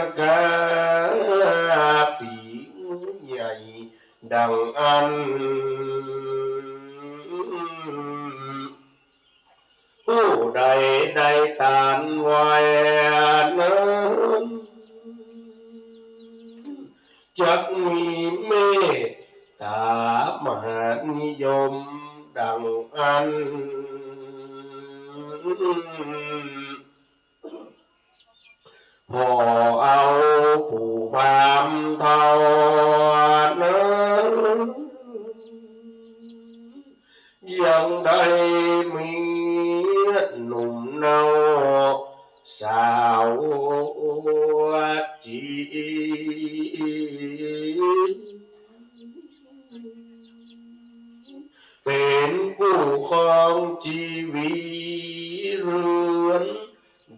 ปี๋ใหญ่ดังอั้น ผู้ใดได้ตานไว้นั้น จักมีเมตต๋ามหานิยมดังอั้น ผ่อเอาผู้พราหมณ์เฒ่านั้น ยังได้มีหนุ่มเนาสาวจี เป๋นกู้ครองจีวีเรือน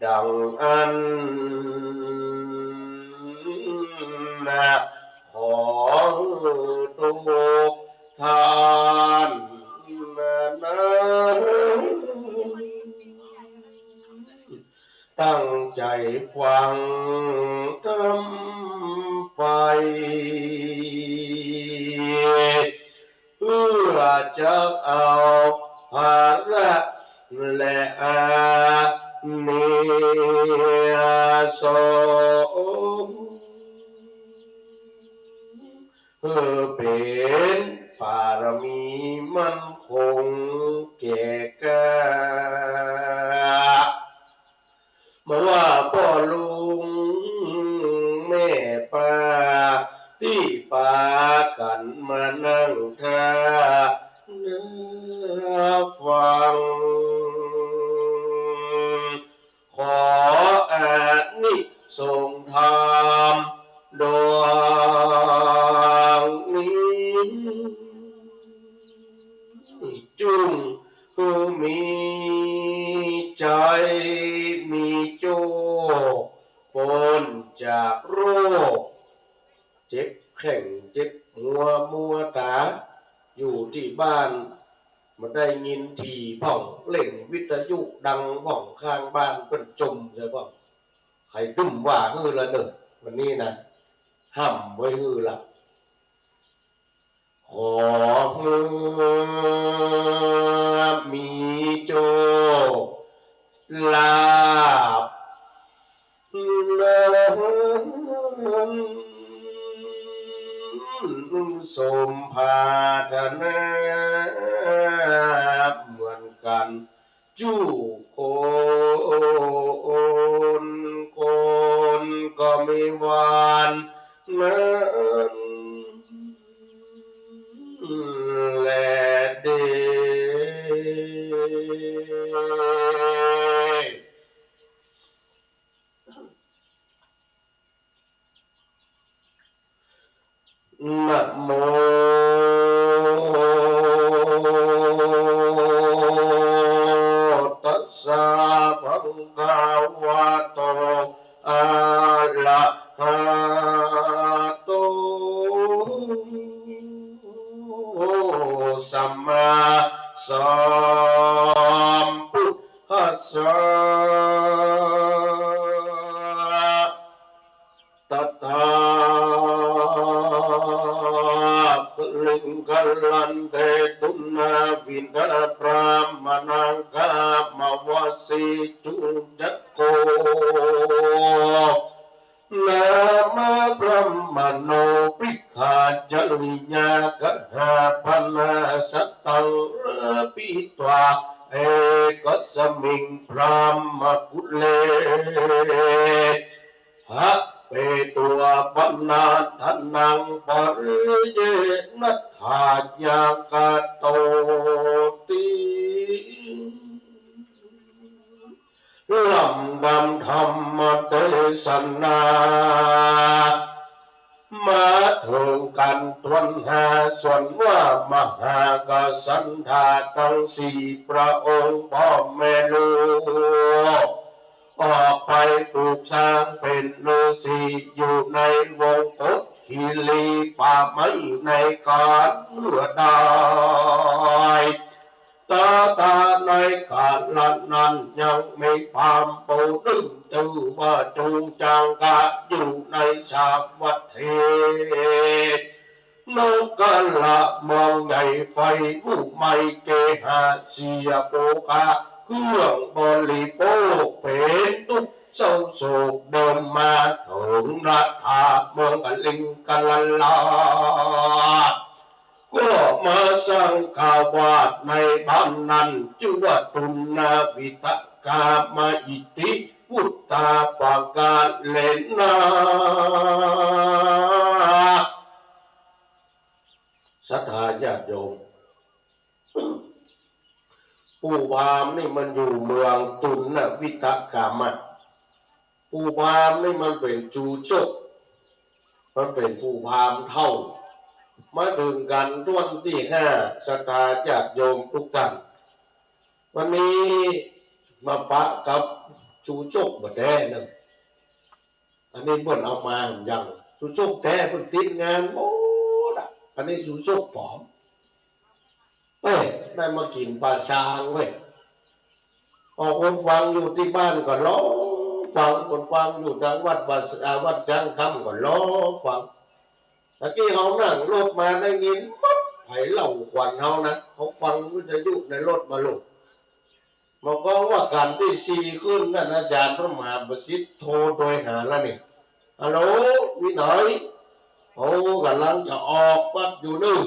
ดังอั้นนา ขอหื้อทุกท่านนา ตั้งใจ๋ฟังธรรมไป เพื่อจะเอาผละและอานิสงส์ หื้อเป๋นปารมีมั่นคงแก่ก้า บ่ว่าป้อลุงแม่ป้า ตี้ปากั๋นมานั่งต้าฟัง ขออานิสงส์ธรรมดวงนี้ จุ่งหื้อมีใจ๋มีโจค ป๊นจากโรค เจ็บแข้งเจ็บหัวมัวต๋า อยู่ตี้บ้าน บ่ได้ยินถี่พ่อง เล่นวิทยุดังพ่อง ข้างบ้านเปิ้นจ่มใส่พ่อง ใผดุ้มว่าหื้อละเน่อ วันนี้นะ ห้ามไว้หื้อละ ขอหื้อมีโจคลาภ สมปรารถนาเหมือนกั๋น จุคน คนก็มีวันนั้นแลเต นะโม ตัสสะ ภะคะวะโต อะระหะโต สัมมาสัมพุทธัสสะ ตถา กลิงคะรันเต ตุณณวิทา พรามะนัง กามวสี จุจโก นามะ พรามะโณ ภิกขาจริยา กหาปนา สตัง รภิตวา เอกัสมิง พรามะกุเล หะเปตวา ปนาทานัง ปะริเยนะ ถายากะโตติ ลำดับธรรมเทศนา มาเถิงกั๋นถ้วนหน้า ส่วนว่ามหากษัตริย์ตังสี่พระองค์ ป้อแม่ลูก ออกไปปลูกสร้างเป๋นฤๅษีอยู่ในวงกฏขีรีป่าไม้ในแคว้นเลือดได้ ต๋าต๋าในกาละนั้นยังมีพราหมณ์ผู้นึ่งจื้อว่าจุงจังกะ อยู่ในสาวัตถี นคระเมืองใหญ่ ใฝ่อุไมยเกหา เสียโภคะเครื่องบริโภค เป๋นตุ๊กข์เศร้าโศก เดินมาเถิงรัฐาเมืองกลิงคะรันลา ก็มาสร้างกาวาสในบ้านนั้น จื้อว่าตุณณวิทากามะ อิติวุตตาปะกาเลนะ ศรัทธาญาติโยม ปู่พราหมณ์นี่มันอยู่เมืองตุณณวิทากามะ ปู่พราหมณ์นี่มันเป๋นจูโจก มันเป๋นปู่พราหมณ์เฒ่า มาเถิงกั๋นถ้วนตี้ห้า ศรัทธาญาติโยมทุกท่าน วันนี้มาปะกับจูโจกบ่แต๊เนาะ อันนี้เปิ้นเอามาอย่าง จูโจกแต๊เปิ้นติดงานหมดอะ อันนี้จูโจกป๋อม เอ้ย ได้มากิ๋นปลาซางเว้ย เอาคนฟังอยู่ตี้บ้านก็ลองฟัง คนฟังอยู่ตางวัดป่า อ่า วัดจ๊างคำก็ลองฟัง ตะกี้เฮานั่งรถมาได้ยินปั๊บ ใผเล่าขวัญเฮานะ เฮาฟังวิทยุในรถมาลูก มาก็ว่าก๋านตี้สี่ขึ้นนั้น อาจ๋ารย์พระมหาประสิทธิ์โทรโตยหาแล้วนี่ ฮัลโหล วินัย โอ้ ก่ำลังจะออกวัดอยู่นึ่ง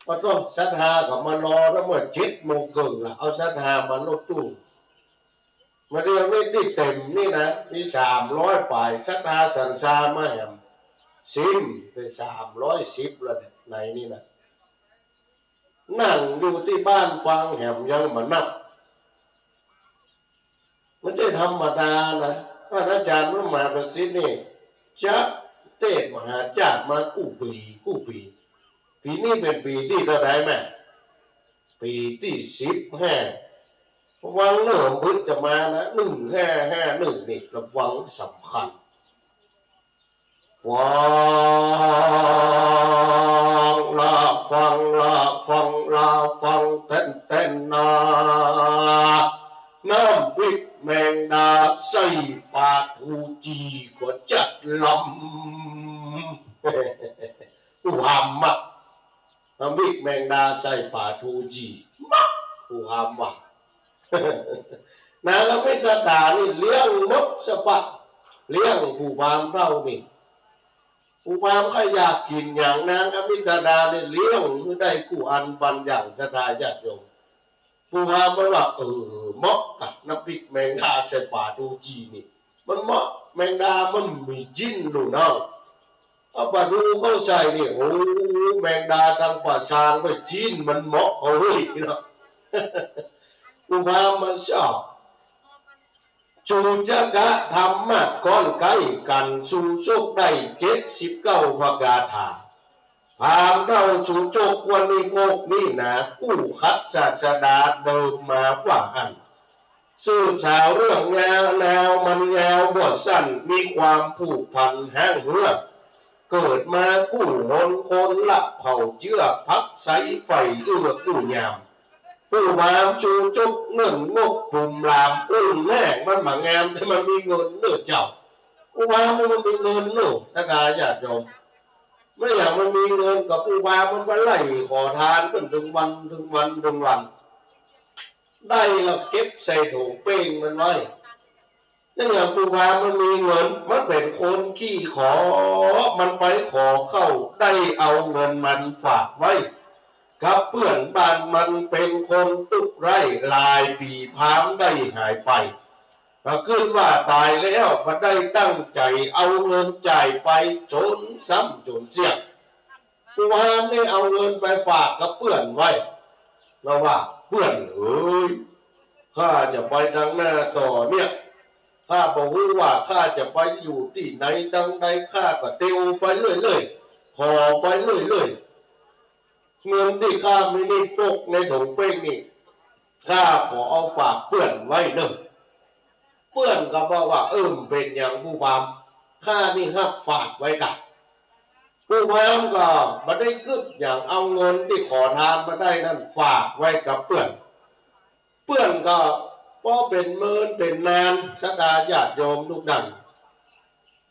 ปะโต้ ศรัทธาก็มารอตั้งเมื่อเจ็ดโมงเกิ่งละ เอาศรัทธามารถตู้ มาเดี๋ยวนี้ตี้เต็มนี่นะ มีสามร้อยป๋าย ศรัทธาสันซามาแหม ซิมเป๋นสามร้อยสิบแล้วเนี่ย ในนี่นะ นั่งอยู่ตี้บ้านฟังแหมยังบ่นับ มันจะธรรมดานะ ท่านอาจ๋ารย์พระมหาประสิทธิ์นี่ จัดเตสน์มหาชาติมากู้ปี๋ กู้ปี๋ ปี๋นี้เป๋นปี๋ตี้เต้าใดแม่ ปี๋ตี้สิบห้า วังเน่อ เปิ้นจะมานะ หนึ่งห้าห้าหนึ่ง นี่ก็วังสำคัญ ฟังละฟังละฟังละฟังแต๊นแต๊นนา น้ำพริกแมงดาใส่ปลาทูจี๋ก็จัดลำ อู้หำอะ ำปิกแมงดาใส่ป๋าทูจี๋ มัก ปู่พราหมณ์ว่า นางอมิตตานี่เลี้ยงหมดสะปะ เลี้ยงปู่พราหมณ์เต้านี่ ปู่พราหมณ์ใค่อยากกิ๋นหยัง นางอมิตตานี่เลี้ยงหื้อได้กู้อันปันอย่าง ศรัทธาญาติโยม ปู่พราหมณ์มันว่า เออ เหมาะกะ น้ำปิกแมงดาใส่ป๋าทูจี๋นี่ มันเหมาะ แมงดามันมีจิ๊นลูกน้อง เอาป๋าทูเข้าใส่นี่ โอ้ แมงดาตังป๋าซางไป จิ๊นมันเหมาะเอาเฮ้ยเนาะ ปู่พราหมณ์มันชอบ จูจกะธรรมะก้อนใก้กั๋น สูจกได้เจ็ดสิบเก้าพระกาถา พราหมณ์เต้าสูจกวณิโภคนี่นา กู้ขัดศาสดาเดิมมาว่าอั้น สืบสาวเรื่องยาวนาวมันยาวบ่สั้น มีความผูกพันฮ้างเฮือก เกิดมากู้หนคนละเผ่าเจื้อ ภักใสใฝ่เอื้อกู้ยาม ปู่พราหมณ์สูจกเงินงกปุ่มหลาม อุ้นแน่มันบ่งาม แต่มันมีเงินเน่อเจ้า ปู่พราหมณ์นี่มันมีเงินเน่อ ศรัทธาญาติโยม เมื่ออย่างมันมีเงินก็ปู่พราหมณ์มันไปไล่ขอทานเปิ้นตึงวัน ตึงวัน ตึงวัน ได้แล้วเก็บใส่โถงเป้งมันไว้ เมื่ออย่างปู่พราหมณ์มันมีเงิน มันเป๋นคนขี้ขอ มันไปขอเข้า ได้เอาเงินมันฝากไว้กับเปื้อนบ้าน มันเป๋นคนตุ๊กข์ไร้ หลายปี๋พราหมณ์ได้หายไป ก็กึ๊ดว่าต๋ายแล้ว บ่ได้ตั้งใจ๋ เอาเงินจ่ายไปจ๋นซ้ำจ๋นเสี้ยง ปู่พราหมณ์นี่เอาเงินไปฝากกับเปื้อนไว้ แล้วว่า เปื้อนเอ๋ย ข้าจะไปตางหน้าต่อเนี่ย ข้าบ่ฮู้ว่าข้าจะไปอยู่ตี้ไหนตังใด ข้าก็เตียวไปเรื่อยๆ ขอไปเรื่อยๆ เงินตี้ข้ามีนี่ปกในโถงเป้งนี่ ข้าขอเอาฝากเปื้อนไว้เน่อ เปื้อนก็บอกว่า เออ บ่เป๋นหยังปู่พราหมณ์ ข้านี่ฮับฝากไว้กะ ปู่พราหมณ์ก็บ่ได้กึ๊ดหยัง เอาเงินตี้ขอทานมาได้นั้นฝากไว้กับเปื้อน เปื้อนก็พอเป๋นเมินเป๋นนาน ศรัทธาญาติโยมลูกหลาน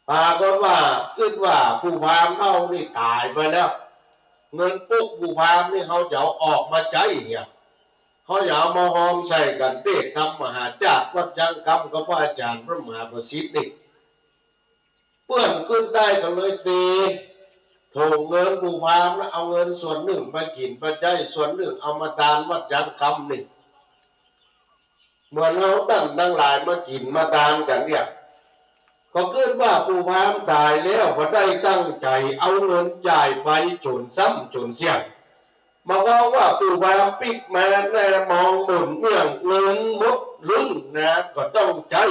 ปรากฏว่ากึ๊ดว่าปู่พราหมณ์เฮานี่ต๋ายไปแล้ว เงินปกปู่พราหมณ์นี่เฮาจะเอาออกมาใจ๊เหีย เฮาจะเอามาฮอมใส่กั๋นเตศน์ทำมหาจาดวัดจังกำกับพระอาจ๋ารย์พระมหาประสิทธิ์นี่ เปื้อนกึ๊ดได้ก็เลยตีโถงเงินปู่พราหมณ์นะ เอาเงินส่วนนึ่งไปกิ๋นไปใจ๊ ส่วนนึ่งเอามาตานวัดจังกำนี่ เหมือนเฮาต้านตังหลายมากิ๋นมาตานกั๋นเนี่ย ก็กึ๊ดว่าปู่พราหมณ์ต๋ายแล้ว บ่ได้ตั้งใจ๋ เอาเงินจ่ายไปจ๋นซ้ำจ๋นเสี้ยง มาว่าว่าปู่พราหมณ์ปิ๊กมาหน้ามองหมุนเมี่ยง เงินหมดลึ้งนะ ก็ต้องใจ๊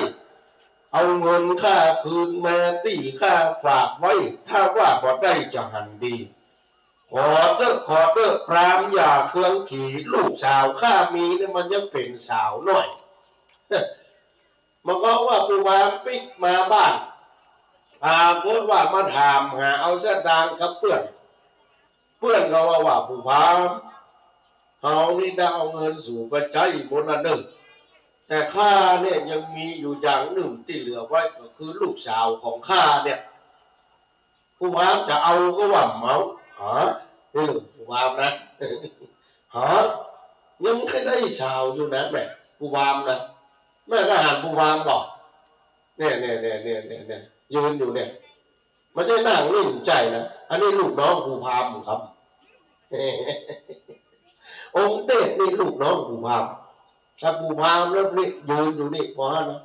เอาเงินข้าคืนมาตี้ข้าฝากไว้ ถ้าว่าบ่ได้จะหันดี ขอเต๊อะ ขอเต๊อะ พราหมณ์อย่าเคืองขี ลูกสาวข้ามีเนี่ยมันยังเป๋นสาวน้อย มาก็ว่าปู่พราหมณ์ปิ๊กมาบ้าน ปรากฏว่ามาถามหาเอาสตางค์กับเปื้อน เปื้อนก็ว่าว่า ปู่พราหมณ์ เฮานี่ได้เอาเงินสูไปใจ๊หมดแล้วเน่อ แต่ข้าเนี่ยยังมีอยู่อย่างนึ่งตี้เหลือไว้ ก็คือลูกสาวของข้าเนี่ย ปู่พราหมณ์จะเอาก็ว่าบ่เอา ฮะ นี่ปู่พราหมณ์นะ ฮะ ยังใค่ได้สาวอยู่นะแม่ ปู่พราหมณ์นะ แม่ก็หันปู่พราหมณ์บอก เนี่ย เนี่ย ยืนอยู่เนี่ย บ่ใจ้นั่งเล่นใจ้นะ อันนี้ลูกน้องปู่พราหมณ์ครับ องค์เตศน์นี่ลูกน้องปู่พราหมณ์ ถ้าปู่พราหมณ์แล้วนี่ยืนอยู่นี่ ปอหั้นนะ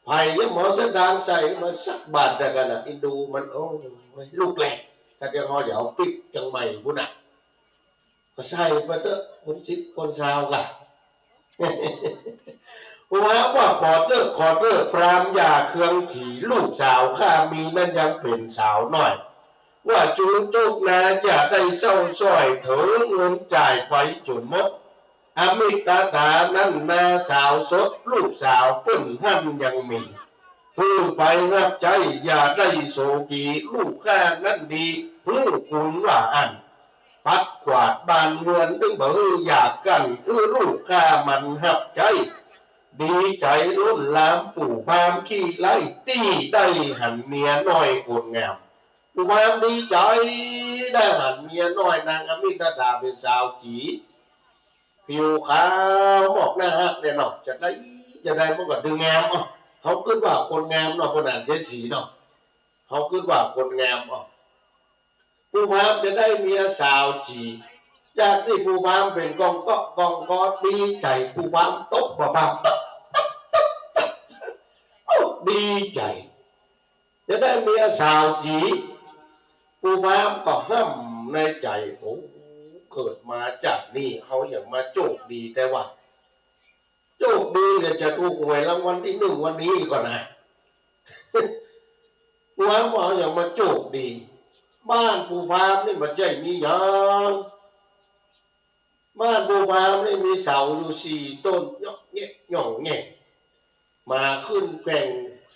ใผยังบ่สตางค์ใส่มาสักบาทเดียวกั๋นนะ อินดูมัน โอ้ย ลูกแหละ ถ้าเดี๋ยวเฮาจะเอาปิ๊กเจียงใหม่พุ้นน่ะ ก็ใส่ไปเต๊อะ คนสิบคนซาวกะ ว่าว่า ขอเต๊อะ ขอเต๊อะ พราหมณ์อย่าเคืองขี ลูกสาวข้ามีนั้นยังเป๋นสาวน้อย ว่าจูจกนาอย่าได้เศร้าส้อย เถิงเงินจ่ายไปจ๋นหมด อมิตตานั้นนาสาวสด ลูกสาวเปิ้นหั้นยังมี ผู้ไปฮับใจ๊อย่าได้โศกี ลูกข้านั้นดี ฮู้คุณว่าอั้น ปัดกวาดบ้านเฮือน ตึงบ่หื้ออยากกั้น หื้อลูกข้ามันฮับใจ๊ ดีใจ๋ล้นหลาม ปู่พราหมณ์ขี้ไร้ ตี้ได้หันเมียน้อยคนงาม ปู่พราหมณ์ดีใจ๋ ได้หันเมียน้อยนางอมิตตาเป๋นสาวจี๋ ผิวขาวมอกหน้าฮักเนี่ยเนาะ จะใดจะใดมันก็ดึงงาม เอ้า เฮากึ๊ดว่าคนงามเนาะ คนอ่านเจ๊สีเนาะ เฮากึ๊ดว่าคนงาม เอ้า ปู่พราหมณ์จะได้เมียสาวจี๋ จากตี้ปู่พราหมณ์เป๋นกองเกาะกองกอดีใจ๋ ปู่พราหมณ์ตบบ่าบ่า เอ้า ดีใจ๋ จะได้เมียสาวจี๋ ปู่พราหมณ์ก็ฮ่ำในใจ๋ โอ้ เกิดมาจาตินี้เฮาหยังมาโจคดีแต๊วะ โจคดีเลยจะถูกหวยรางวัลตี้นึ่งวันนี้ก่อนนะ ปู่พราหมณ์ว่าเฮาหยังมาโจคดี บ้านปู่พราหมณ์นี่บ่ใจ้มีหยัง บ้านปู่พราหมณ์นี่มีเสาอยู่สี่ต้น เหยาะแหยะหย่องแหย่ง หมาขึ้นแกว่ง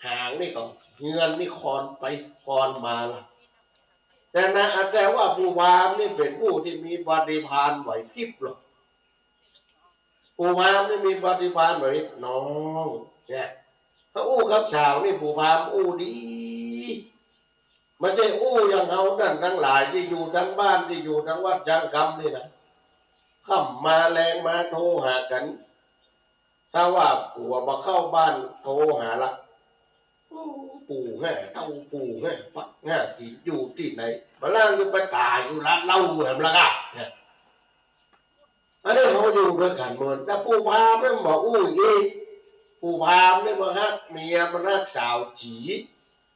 หางนี่ก็ เฮือนนี่คลอนไปคลอนมาละ แต่นะ แต่ว่าปู่พราหมณ์นี่เป๋นผู้ตี้มีปฏิภาณไหวพริบหรอก ปู่พราหมณ์นี่มีปฏิภาณไหวพริบ น้อง เนี่ย ถ้าอู้กับสาวนี่ปู่พราหมณ์อู้ดี บ่ใจ้อู้อย่างเฮานั้นตังหลายตี้อยู่ตังบ้าน ตี้อยู่ตังวัดจังกำนี่นะ ค่ำมาแลงมาโทรหากั๋น ถ้าว่าผัวบ่เข้าบ้านโทรหาละ โอ้ ปู่แฮ่ เต้าปู่แฮ่ ปักหน้าถิ่นอยู่ตี้ไหน บ่าล่างจะไปต๋ายอยู่ร้านเหล้าแหมละกะ เนี่ย อันนี้เฮาอยู่ตวยกั๋นเมิน แต่ปู่พราหมณ์นี่บ่อู้อี้ ปู่พราหมณ์นี่บ่ฮักเมีย บ่ฮักสาวจี๋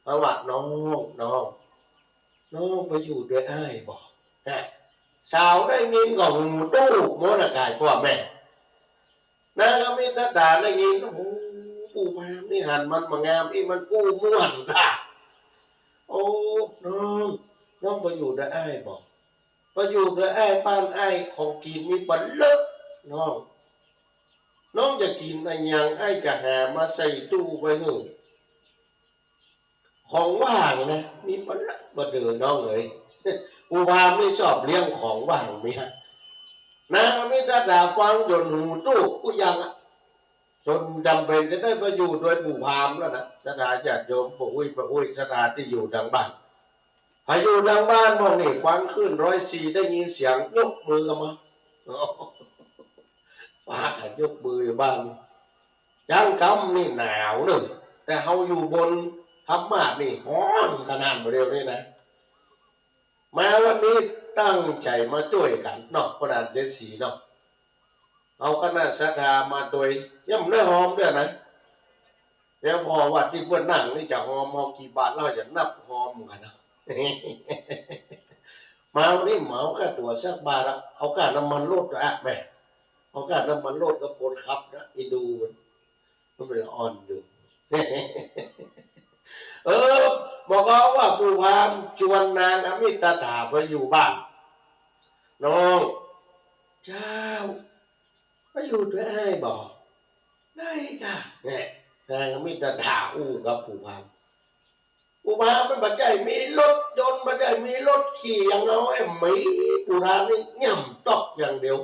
เฮาว่า น้อง น้อง น้องไปอยู่ตวยอ้ายบ่ ฮะ สาวได้ยินก็หูตู้หมดละก่ายป้อแม่ นางอมิตตาได้ยิน โอ้ ปู่พราหมณ์นี่หันมันบ่งามอี้ มันอู้ม่วนตา โอ้ น้อง น้องไปอยู่ตวยอ้ายบ่ ไปอยู่ตวยอ้าย บ้านอ้ายของกิ๋นมีปะเลิอะ น้อง น้องจะกิ๋นอะหยัง อ้ายจะหามาใส่ตู้ไว้หื้อ ของหว่างนะ มีปะเลิอะปะเดือ น้องเอ๋ย ปู่พราหมณ์นี่ชอบเลี้ยงของหว่างเมีย นางอมิตตาฟังจ๋นหูตู้กู้ยังอะ จ๋นจ๋ำเป๋นจะได้ไปอยู่ตวยปู่พราหมณ์แล้วนะ ศรัทธาญาติโยม ป้ออุ๊ย ป้ออุ๊ย ศรัทธาตี้อยู่ตังบ้าน ไปอยู่ตังบ้านหม่องนี่ ฟังคลื่นร้อยสี่ ได้ยินเสียงยกมือกั๋นมา ปากั๋นยกมืออยู่บ้าน จังกำนี่หนาวเน่อ แต่เฮาอยู่บนธรรมาสน์นี่ฮ้อนขนาดบ่าเดี่ยวนี้นะ มาวันนี้ตั้งใจ๋มาจ้วยกั๋นเนาะ คนอ่านเจ๊สีเนาะ เอาคณะศรัทธามาตวย ยังบ่ได้ฮอมเตื้อนะ เดี๋ยวผ่อวัดตี้เปิ้นนั่งนี่จะฮอมเฮากี่บาท เฮาจะนับฮอมกั๋นนะ มาวันนี้เหมาค่าตั๋วสักบาทละ เอาค่าน้ำมันรถละแม่ เอาค่าน้ำมันรถกับคนขับนะ อีดูมัน มันเป๋นอ่อนอยู่ เออ บ่าก็ว่าปู่พราหมณ์จวนนางอมิตตาไปอยู่บ้าน น้อง เจ้า ไปอยู่ตวยอ้ายบ่ ได้ก่ะ เนี่ย นางอมิตตาอู้กับปู่พราหมณ์ ปู่พราหมณ์มันบ่ใจ้มีรถยนต์ บ่ใจ้มีรถขี่อย่างเฮา ไอ้หมีปู่พราหมณ์นี่ย่ำต๊อกอย่างเดียว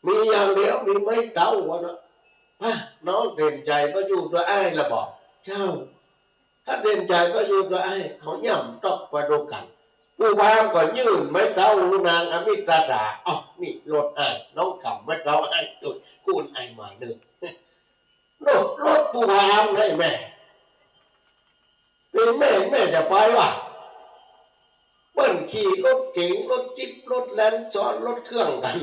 มีอย่างเดียว มีไม้เต๊าอะนะ ฮะ น้องเต็มใจ๋ไปอยู่ตวยอ้ายละบ่ เจ้า ถ้าเต็มใจ๋ไปอยู่ตวยอ้าย เฮาย่ำต๊อกไปตวยกั๋น ปู่พราหมณ์ก็ยื่นไม้เต๊าหื้อนางอมิตตา เอ้า นี่รถอ้าย น้องก๋ำไม้เต๊าอ้ายตวย กู้อ้ายมานึ่ง รถ รถปู่พราหมณ์ได้แม่ เป๋นแม่ แม่จะไปวะ เปิ้นขี่รถเก๋ง รถจิ๊ป รถแลน ซ้อนรถเครื่องกั๋น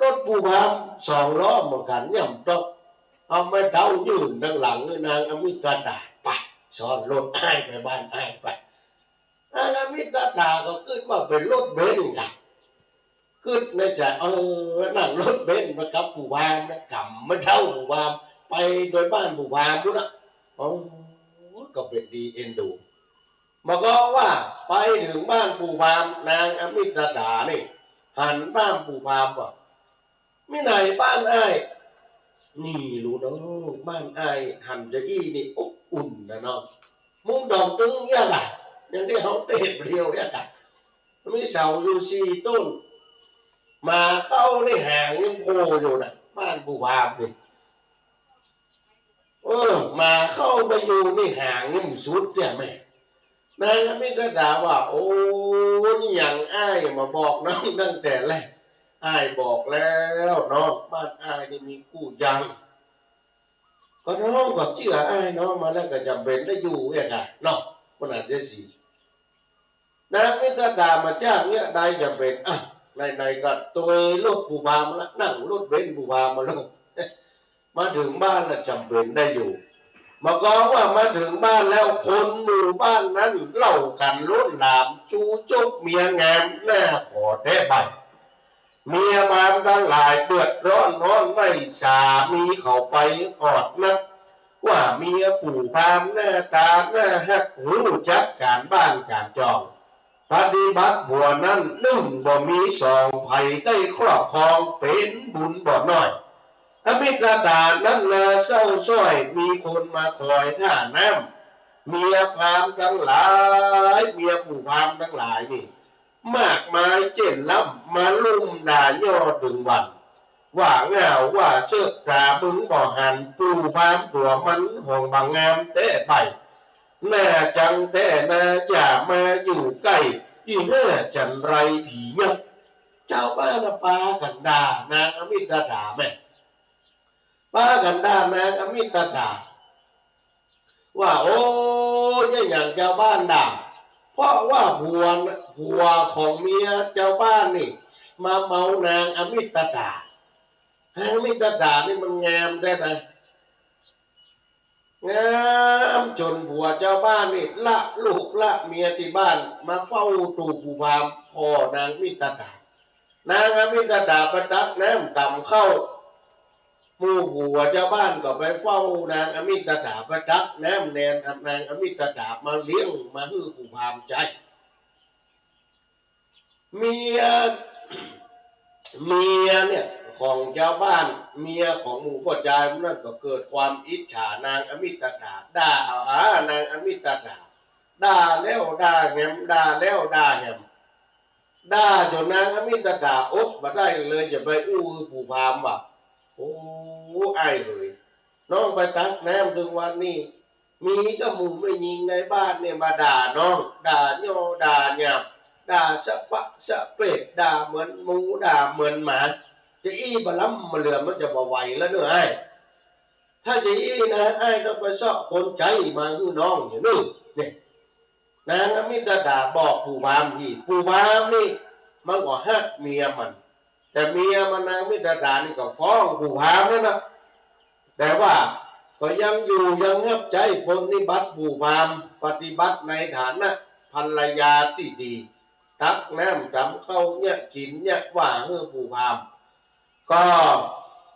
รถปู่พราหมณ์สองล้อเหมือนกั๋น ย่ำต๊อก เอาไม้เต๊ายื่นตังหลังหื้อนางอมิตตา ไป ซ้อนรถอ้ายไปบ้านอ้ายไป นางอมิตตาก็กึ๊ดว่าเป๋นรถเบนซ์ก่ะ กึ๊ดในใจ๋ เออ นั่งรถเบนซ์มากับปู่พราหมณ์นะ ก๋ำไม้เต๊าปู่พราหมณ์ ไปตวยบ้านปู่พราหมณ์ปู๊นนะ โอ้ ก็เป๋นดีเอ็นดู บ่าก็ว่าไปเถิงบ้านปู่พราหมณ์ นางอมิตตานี่ หันบ้านปู่พราหมณ์ว่า มีไหนบ้านอ้าย นี่ลูกน้อง บ้านอ้ายหันจาอี้นี่อบอุ่นนะน้อง มุ้งดองตึงเอี้ยก่ะ อย่างตี้เฮาเตะเดียวเอี้ยก่ะ มีเสาอยู่สี่ต้น หมาเข้านี่หางยังโผล่อยู่นะ บ้านปู่พราหมณ์นี่ เออ หมาเข้าไปอยู่นี่หางยังบ่สุดเตี้ยแม่ นางอมิตตาว่า โอ้ นี่หยังอ้ายบ่บอกน้องตั้งแต่แรก อ้ายบอกแล้วเนาะ บ้านอ้ายนี่มีกู้ยัง ก็น้องก็เจื้ออ้ายน้องมาแล้วก็จ๋ำเป๋นได้อยู่เวียกะเนาะ มันอาจจะสิ นางอมิตตามาจ้างเยียะได้จ๋ำเป๋น อ่ะ ไหนๆ ก็ตวยรถผู้บ่าวมาละ นั่งรถเบนซ์ผู้บ่าวมาลง มาเถิงบ้านแล้วจ๋ำเป๋นได้อยู่ บ่ากองว่ามาเถิงบ้านแล้วคนหมู่บ้านนั้นเล่ากั๋นล้นหลาม จู๊จ๊กเมียงามหน้าขอแต๊ใบ้ เมียพราหมณ์ตังหลายเดือดร้อนฮ้อนไหว้ สามีเขาไปออดนัก ว่าเมียผู้พราหมณ์หน้าต๋าหน้าฮัก ฮู้จักก๋านบ้านก๋านจอง ปฏิบัติตั๋วนั้นนึ่งบ่มีสอง ใผได้ครอบครองเป๋นบุญบ่น้อย อมิตตานั้นนาเศร้าส้อย มีคนมาคอยท่าน้ำ เมียพราหมณ์ตังหลาย เมียผู้พราหมณ์ตังหลายนี่ มากมายเจ๊นล้ำ มาลุ่มด่าย่อตึงวัน ว่าง่าวว่าเสิก ต๋ามึงบ่หัน ผู้พราหมณ์ตั๋วมันของบ่างามแต๊ใบ้ หน้าจังแต๊นา อย่ามาอยู่ใก้ อี่เฮ่อจันไรผีเยียะ จาวบ้านน่ะปากั๋นด่านางอมิตตาแม่ ปากั๋นด่านางอมิตตา ว่า โอ้ เยียะหยังจาวบ้านด่า เพราะว่าผัว ผัวของเมียจาวบ้านนี่ มาเมานางอมิตตา นางอมิตตานี่มันงามแต๊นะ งามจ๋นผัวจาวบ้านนี่ละลูกละเมียตี้บ้าน มาเฝ้าตู้ผู้พราหมณ์ผ่อนางอมิตตา นางอมิตตาไปตักน้ำต๋ำข้าว หมู่ผัวจาวบ้านก็ไปเฝ้านางอมิตตา ไปตักน้ำแนนนางอมิตตา มาเลี้ยงมาหื้อผู้พราหมณ์ใจ๊ เมีย เมียเนี่ยของจาวบ้าน เมียของหมู่ป้อจายนั้นก็เกิดความอิจฉานางอมิตตา ด่าเอา อ่า นางอมิตตา ด่าแล้วด่าแหม ด่าแล้วด่าแหม ด่าจ๋นนางอมิตตาอดบ่ได้เลย จะไปอู้หื้อผู้พราหมณ์ว่า โอ้ อ้ายเหย น้องไปตักน้ำตึงวันนี้ มีก้าหมู่แม่ญิงในบ้านเนี่ยมาด่าน้อง ด่าย่อด่าหยาบ ด่าสะปะสะเปะ ด่าเหมือนหมู ด่าเหมือนหมา จะอี้บ่ล้ำบ่เหลือ มันจะบ่ไหวแล้วเน่ออ้าย ถ้าจะอี้นะ อ้ายต้องไปเซาะคนใจ๊มาหื้อน้องเหียนึ่ง เนี่ย นางอมิตตาบอกผู้พราหมณ์อี้ ผู้พราหมณ์นี่มันก็ฮักเมียมัน แต่เมียมันนางอมิตตานี่ก็ฟ้องผู้พราหมณ์นั่นนะ แต่ว่าก็ยังอยู่ยังฮับใจ๊ปรนนิบัติผู้พราหมณ์ ปฏิบัติในฐานะภรรยาตี้ดี ตักน้ำต๋ำข้าวเยียะกิ๋นเยียะว่าหื้อผู้พราหมณ์ ก็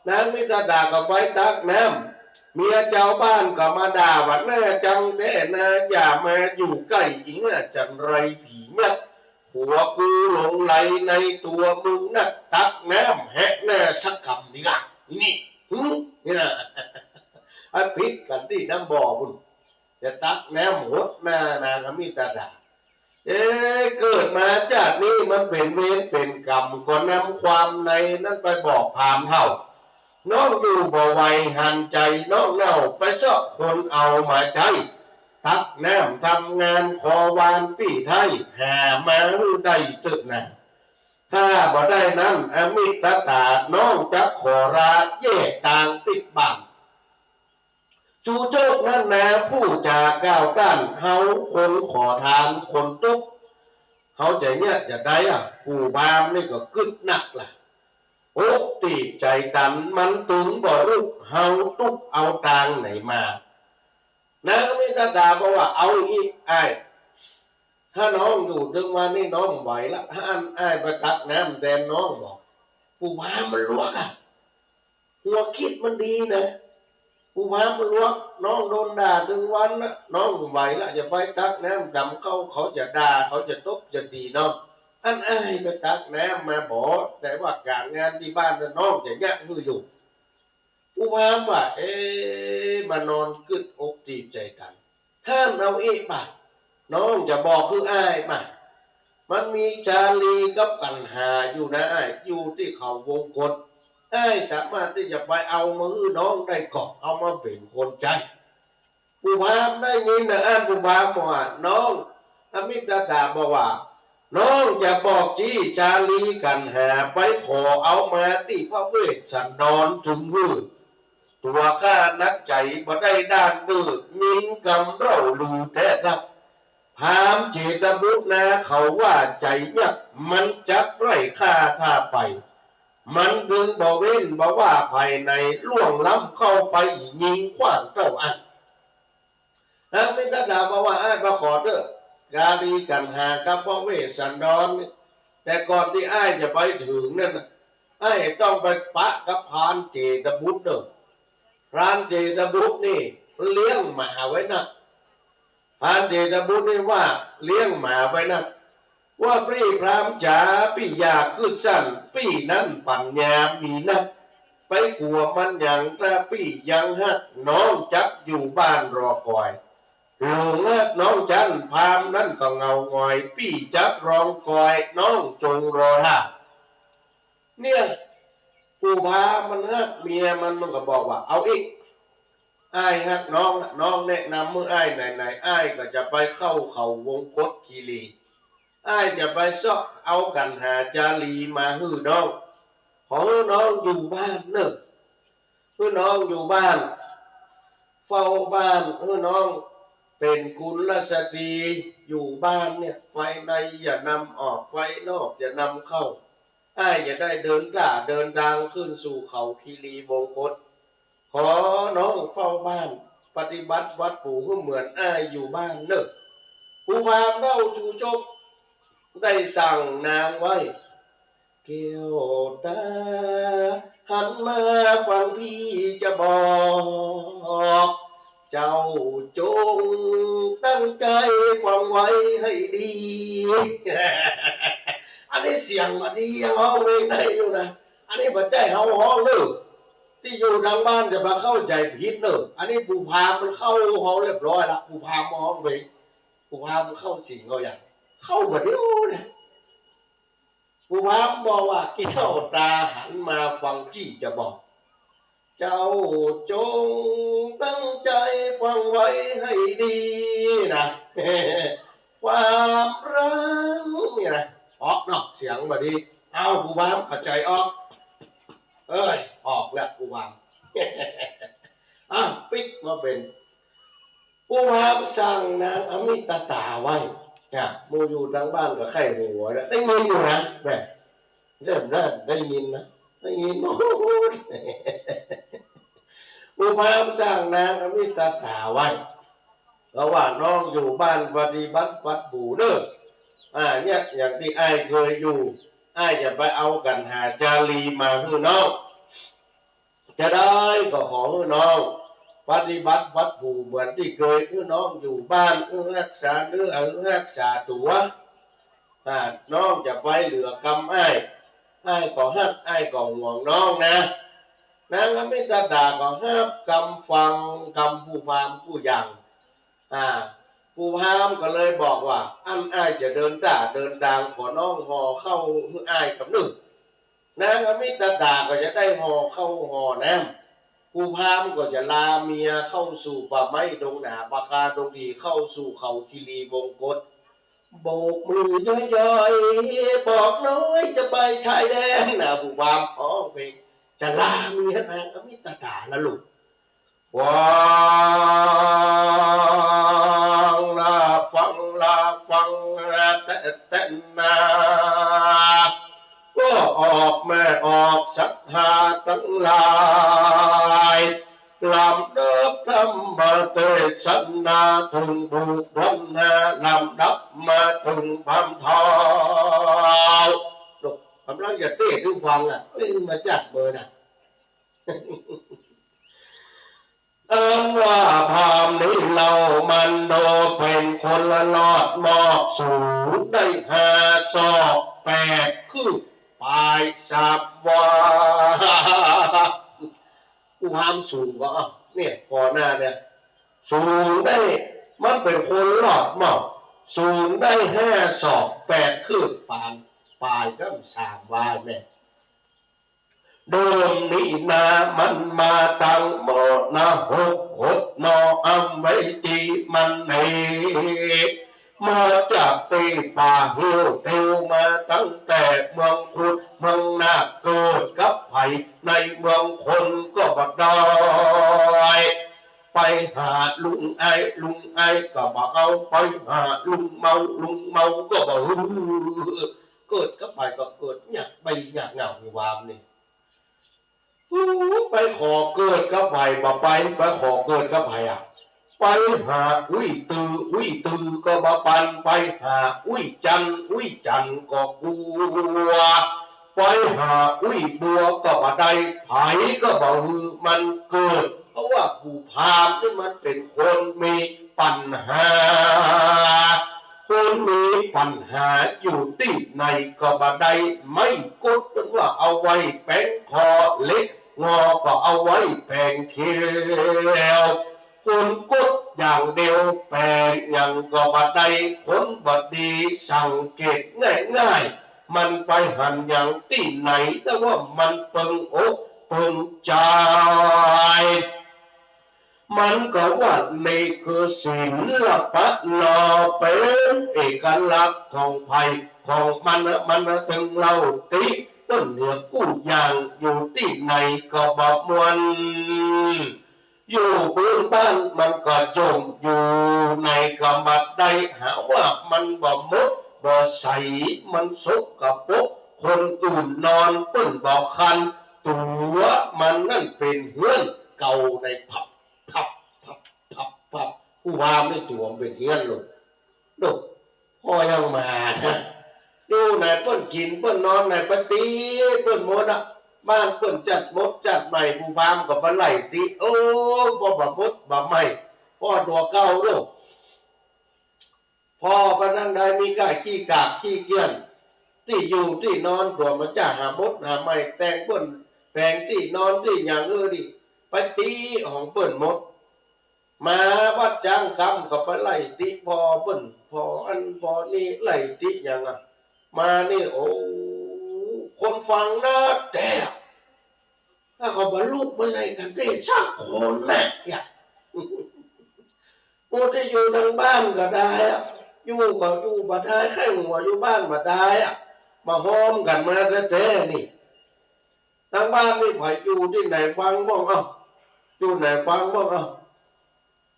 นางอมิตตาก็ไปตักน้ำ เมียจาวบ้านก็มาด่าว่า หน้าจังแต๊นา อย่ามาอยู่ใก้ อี่เฮ่อจันไรผีเยียะ ผัวกูหลงใหลในตั๋วมึงนัก ตักน้ำแหะหน้าสักกำดีกว่า นี่ หึ นี่นะ อันผิดกั๋นตี้น้ำบ่อปุ้น จะตักน้ำหดหน้านางอมิตตา เอ๊ะ เกิดมาจาตินี้มันเป๋นเวรเป๋นกรรม ก็นำความในนั้นไปบอกพราหมณ์เฒ่า น้องอยู่บ่ไหวหันใจ๋น้องเน่า ไปเซาะคนเอามาใจ๊ ตักน้ำทำงานขอวานปี้ไท้ หามาหื้อได้เต๊อะนา ถ้าบ่ได้นั้น อมิตตา น้องจะขอลาแยกตางปิ๊กบ้าน จู๊จ๊กนั้นนา ฟู่จ๋าก้าวต้าน เฮาคนขอตานคนตุ๊ก เฮาจะเยียะจะใดอะ ผู้พราหมณ์นี่ก็กึ๊ดนักละ อกตี๋ใจ๋ตัน มันตึงบ่ลุก เฮาตุ๊กเอาตางไหนมา นางอมิตตาบอกว่า เอาอี้อ้าย ถ้าน้องอยู่ตึงวันนี้น้องบ่ไหวละ ถ้าอั้นอ้ายไปตักน้ำแตนน้องบ่ ผู้พราหมณ์มันลวกอะ หัวคิดมันดีนะ ผู้พราหมณ์มันลวก น้องโดนด่าตึงวันละ น้องบ่ไหวละ จะไปตักน้ำต๋ำข้าว เขาจะด่า เขาจะตบจะตีน้อง อั้นอ้ายไปตักน้ำมาบ่ แต่ว่าก๋านงานตี้บ้านนั้นน้องจะเยียะหื้ออยู่ ผู้พราหมณ์ว่า เอ๊ะ มานอนกึ๊ดอกตี๋ใจ๋ตัน ต้านเอาอี้บ่า น้องจะบอกหื้ออ้ายบ่า มันมีสาลีกับกัณหาอยู่นะอ้าย อยู่ตี้เขาวงกต อ้ายสามารถตี้จะไปเอามาหื้อน้องได้ก่อ เอามาเป๋นคนใจ๊ ผู้พราหมณ์ได้ยินนะ อั้นผู้พราหมณ์ว่า น้อง อมิตตาบอกว่า น้องจะบอกจี้จารีกั๋นหา ไปขอเอามาตี้พระเวสสันดร จึงหื้อ ตั๋วข้านักใจ๋บ่ได้ด้านดื้อ ยินกำเล่าลือแต๊นัก พราหมณ์เจตบุตรนาเขาว่าใจ๋ยักษ์ มันจักไร้ค่าถ้าไป มันจึงบ่เว้นบ่ว่าภายใน ล่วงล้ำเข้าไปยิ่งกว้างเต้าอั้น นางอมิตตาบอกว่า อ้ายบ่ขอเต๊อะ จารีกั๋นหากับพระเวสสันดรนี่ แต่ก่อนตี้อ้ายจะไปเถิงนั้นน่ะ อ้ายต้องไปปะกับพรานเจตบุตรเต๊อะ พรานเจตบุตรนี่เลี้ยงหมาไว้นัก พรานเจตบุตรนี่ว่าเลี้ยงหมาไว้นัก ว่าปี้พราหมณ์จ๋า ปี้อย่ากึ๊ดสัน ปี้นั้นปั๋ญญามีนัก ไปกั๋วมันหยัง ถ้าปี้ยังฮักน้องจักอยู่บ้านรอคอย หลงฮักน้องจั้น พราหมณ์นั้นก็เหงาหงอย ปี้จักรองกอย น้องจงรอท่า เนี่ย ปู่พราหมณ์มันฮักเมียมัน มันก็บอกว่า เอาอี้ อ้ายฮักน้อง น้องแนะนำหื้ออ้ายไหนๆ อ้ายก็จะไปเข้าเขาวงกตคีรี อ้ายจะไปเซาะเอากั๋นหาจารีมาหื้อน้อง ขอหื้อน้องอยู่บ้านเต๊อะ หื้อน้องอยู่บ้าน เฝ้าบ้าน หื้อน้องเป๋นกุลสตรี อยู่บ้านเนี่ย ภายในอย่านำออก ภายนอกอย่านำเข้า อ้ายจะได้เดินต้าเดินตางขึ้นสู่เขาคีรีวงกต ขอน้องเฝ้าบ้าน ปฏิบัติวัตรปู่หื้อเหมือนอ้ายอยู่บ้านเต๊อะ ปู่พราหมณ์เฒ่าชูชก ได้สั่งนางไว้ แก้วต๋า หันมาฟังพี่จะบอก เจ้าจงตั้งใจ๋ฟังไว้ให้ดี อันนี้เสียงบ่ดี ยังฮ้องเพลงได้อยู่นะ อันนี้บ่ใจ้เฮาฮ้องเน่อ ตี้อยู่ตางบ้านจะมาเข้าใจ๋ผิดเน่อ อันนี้ปู่พราหมณ์มันเข้าฮ้องเรียบร้อยละ ปู่พราหมณ์มาฮ้องเพลง ปู่พราหมณ์มันเข้าสิงเอาอย่าง เข้าบ่ดีนะ ปู่พราหมณ์บอกว่า แก้วต๋าหันมาฟังพี่จะบอก เจ้าจงตั้งใจ๋ฟังไว้ให้ดีนะ ความรักนี่นะ ออกเนาะ เสียงบ่ดี เอา ปู่พราหมณ์เข้าใจ๋ออก เอ้ย ออกแล้วปู่พราหมณ์ อ้าว ปิ๊กมาเป๋น ปู่พราหมณ์สั่งนางอมิตตาไว้ อ่ะ หมู่อยู่ตางบ้านก็ใค่หัวแล้ว ได้ยินอยู่นะ แม่ เริ่มแล้วได้ยินนะ ได้ยิน ปู่พราหมณ์สั่งนางอมิตตาไว้ เพราะว่าน้องอยู่บ้านปฏิบัติวัตรปู่เน่อ อ่า เนี่ย อย่างตี้อ้ายเกยอยู่ อ้ายจะไปเอากั๋นหาจารีมาหื้อน้อง จาใดก็ขอหื้อน้อง ปฏิบัติวัตรปู่เหมือนตี้เกย หื้อน้องอยู่บ้าน หื้อฮักษาเนื้อ หื้อฮักษาตั๋ว อ่า น้องจะไปเหลือกำอ้าย อ้ายก็ฮัก อ้ายก็ห่วงน้องนะ นางอมิตตาก็ฮับกำฟังกำปู่พราหมณ์กู้อย่าง อ่า ปู่พราหมณ์ก็เลยบอกว่า อั้นอ้ายจะเดินต้าเดินตาง ขอน้องห่อข้าวหื้ออ้ายกำนึ่ง นางอมิตตาก็จะได้ห่อข้าวห่อน้ำ ปู่พราหมณ์ก็จะลาเมียเข้าสู่ป่าไม้ดงหนาป่าคาดงดี เข้าสู่เขาคีรีวงกต โบกมือย่อยๆ บอกน้อยจะไปชายแดนนะ ปู่พราหมณ์ฮ้องเพลง จะลาเมียนางอมิตตาละลูก ฟังละฟังละฟังแต่แต่นา ก็ออกแม่ออกศรัทธาตังหลาย ลำดับธรรมเตสนาเถิงบุคคลห้า ลำดับมาเถิงพราหมณ์เฒ่า ลูก ก่ำลังจะเตสน์หื้อฟังอ่ะ เอ้ย มาจากเบอร์น่ะ อันว่าพราหมณ์นี้เล่ามันโดเป๋นคนละลอดมอก สูงได้ห้าศอกแปดคืบ ปายสามวา ปู่พราหมณ์สูงก็ เนี่ย ก่อหน้าเนี่ย สูงได้ มันเป๋นคนลอดมอก สูงได้ห้าศอกแปดคืบ ปาน ปายก็สามวาแม่ เดิมนี้นามันมาตังหมดนะ หกหนหนอ อำไว้ตี้มันเอง มาจากตี้ป่าเฮี้ยวเตียว มาตั้งแต่เมืองคุดเมืองนาค เกิดกับใผในเมืองคนก็บ่ได้ ไปหาลุงไอ้ ลุงไอ้ก็บ่เอา ไปหาลุงเมา ลุงเมาก็บ่หื้อ เกิดกับใผก็เกิดยาก ไปยากเหงาอยู่วามนี่ อู้ ไปขอเกิดกับใผบ่ไป ไปขอเกิดกับใผอะ ไปหาอุ้ยตือ อุ้ยตือก็บ่ปัน ไปหาอุ้ยจันทร์ อุ้ยจันทร์ก็กั๋ว ไปหาอุ้ยบัวก็บ่ได้ ใผก็บ่หื้อมันเกิด เพราะว่าปู่พราหมณ์นี่มันเป๋นคนมีปัญหา คนมีปัญหาอยู่ตี้ไหนก็บ่ได้ ไม้ก๊ดมันว่าเอาไว้แป๋งคอ เหล็กงอก็เอาไว้แป๋งเขี้ยว คนก๊ดอย่างเดียวแป๋งหยังก็บ่ได้ คนบ่ดีสังเกตง่ายๆ มันไปหันหยังตี้ไหน แต่ว่ามันเปิงอกเปิงใจ๋ มันก็ว่านี่คือศิลปะหนอ เป๋นเอกลักษณ์ของใผของมัน มันตึงเล่าติ เปิ้นเหลือกู้อย่าง อยู่ตี้ไหนก็บ่ม่วน อยู่ปื้นบ้านมันก็จ่ม อยู่ไหนก็บ่ได้ หาว่ามันบ่มดบ่ใส มันสกปรก คนอื่นนอนเปิ้นบ่คัน ตั๋วมันนั้นเป๋นเฮือนเก่าใน พับ พับ พับ พับ พับ ปู่พราหมณ์นี่ตั๋วมันเป๋นเฮือนลูก ลูก พ่อยังมานะ อยู่ไหนเปิ้นกิ๋นเปิ้นนอนไหน ไปติเปิ้นหมดอะ บ้านเปิ้นจัดมดจัดใหม่ ปู่พราหมณ์ก็บ่ไล่ติ โอ้ พ่อบ่มดบ่ใหม่ พ่อตั๋วเก่าลูก พ่อปะนั้นได้มีก้าขี้กากขี้เกี้ยน ตี้อยู่ตี้นอนตั๋วมันจะหามดหาใหม่ แตงเปิ้นแป๋งตี้นอนตี้หยัง เออ นี่ ไปติของเปิ้นหมด มาวัดจ้างกำก็ไปไล่ติพ่อเปิ้น พ่ออันพ่อนี่ ไล่ติหยังอะ มานี่ โอ้ คนฟังนักแต๊ ถ้าเขาบ่ลุกมาใส่กันได้สักคนนะ เนี่ย หมู่ตี้อยู่ตังบ้านก็ได้อะ อยู่ก็อยู่บ่ได้ ใค่หัวอยู่บ้านบ่ได้อะ มาฮ้อมกันมาแต๊ๆ นี่ ตังบ้านนี่ใผอยู่ตี้ไหนฟังบ้าง เอ้า อยู่ไหนฟังบ้าง เอ้า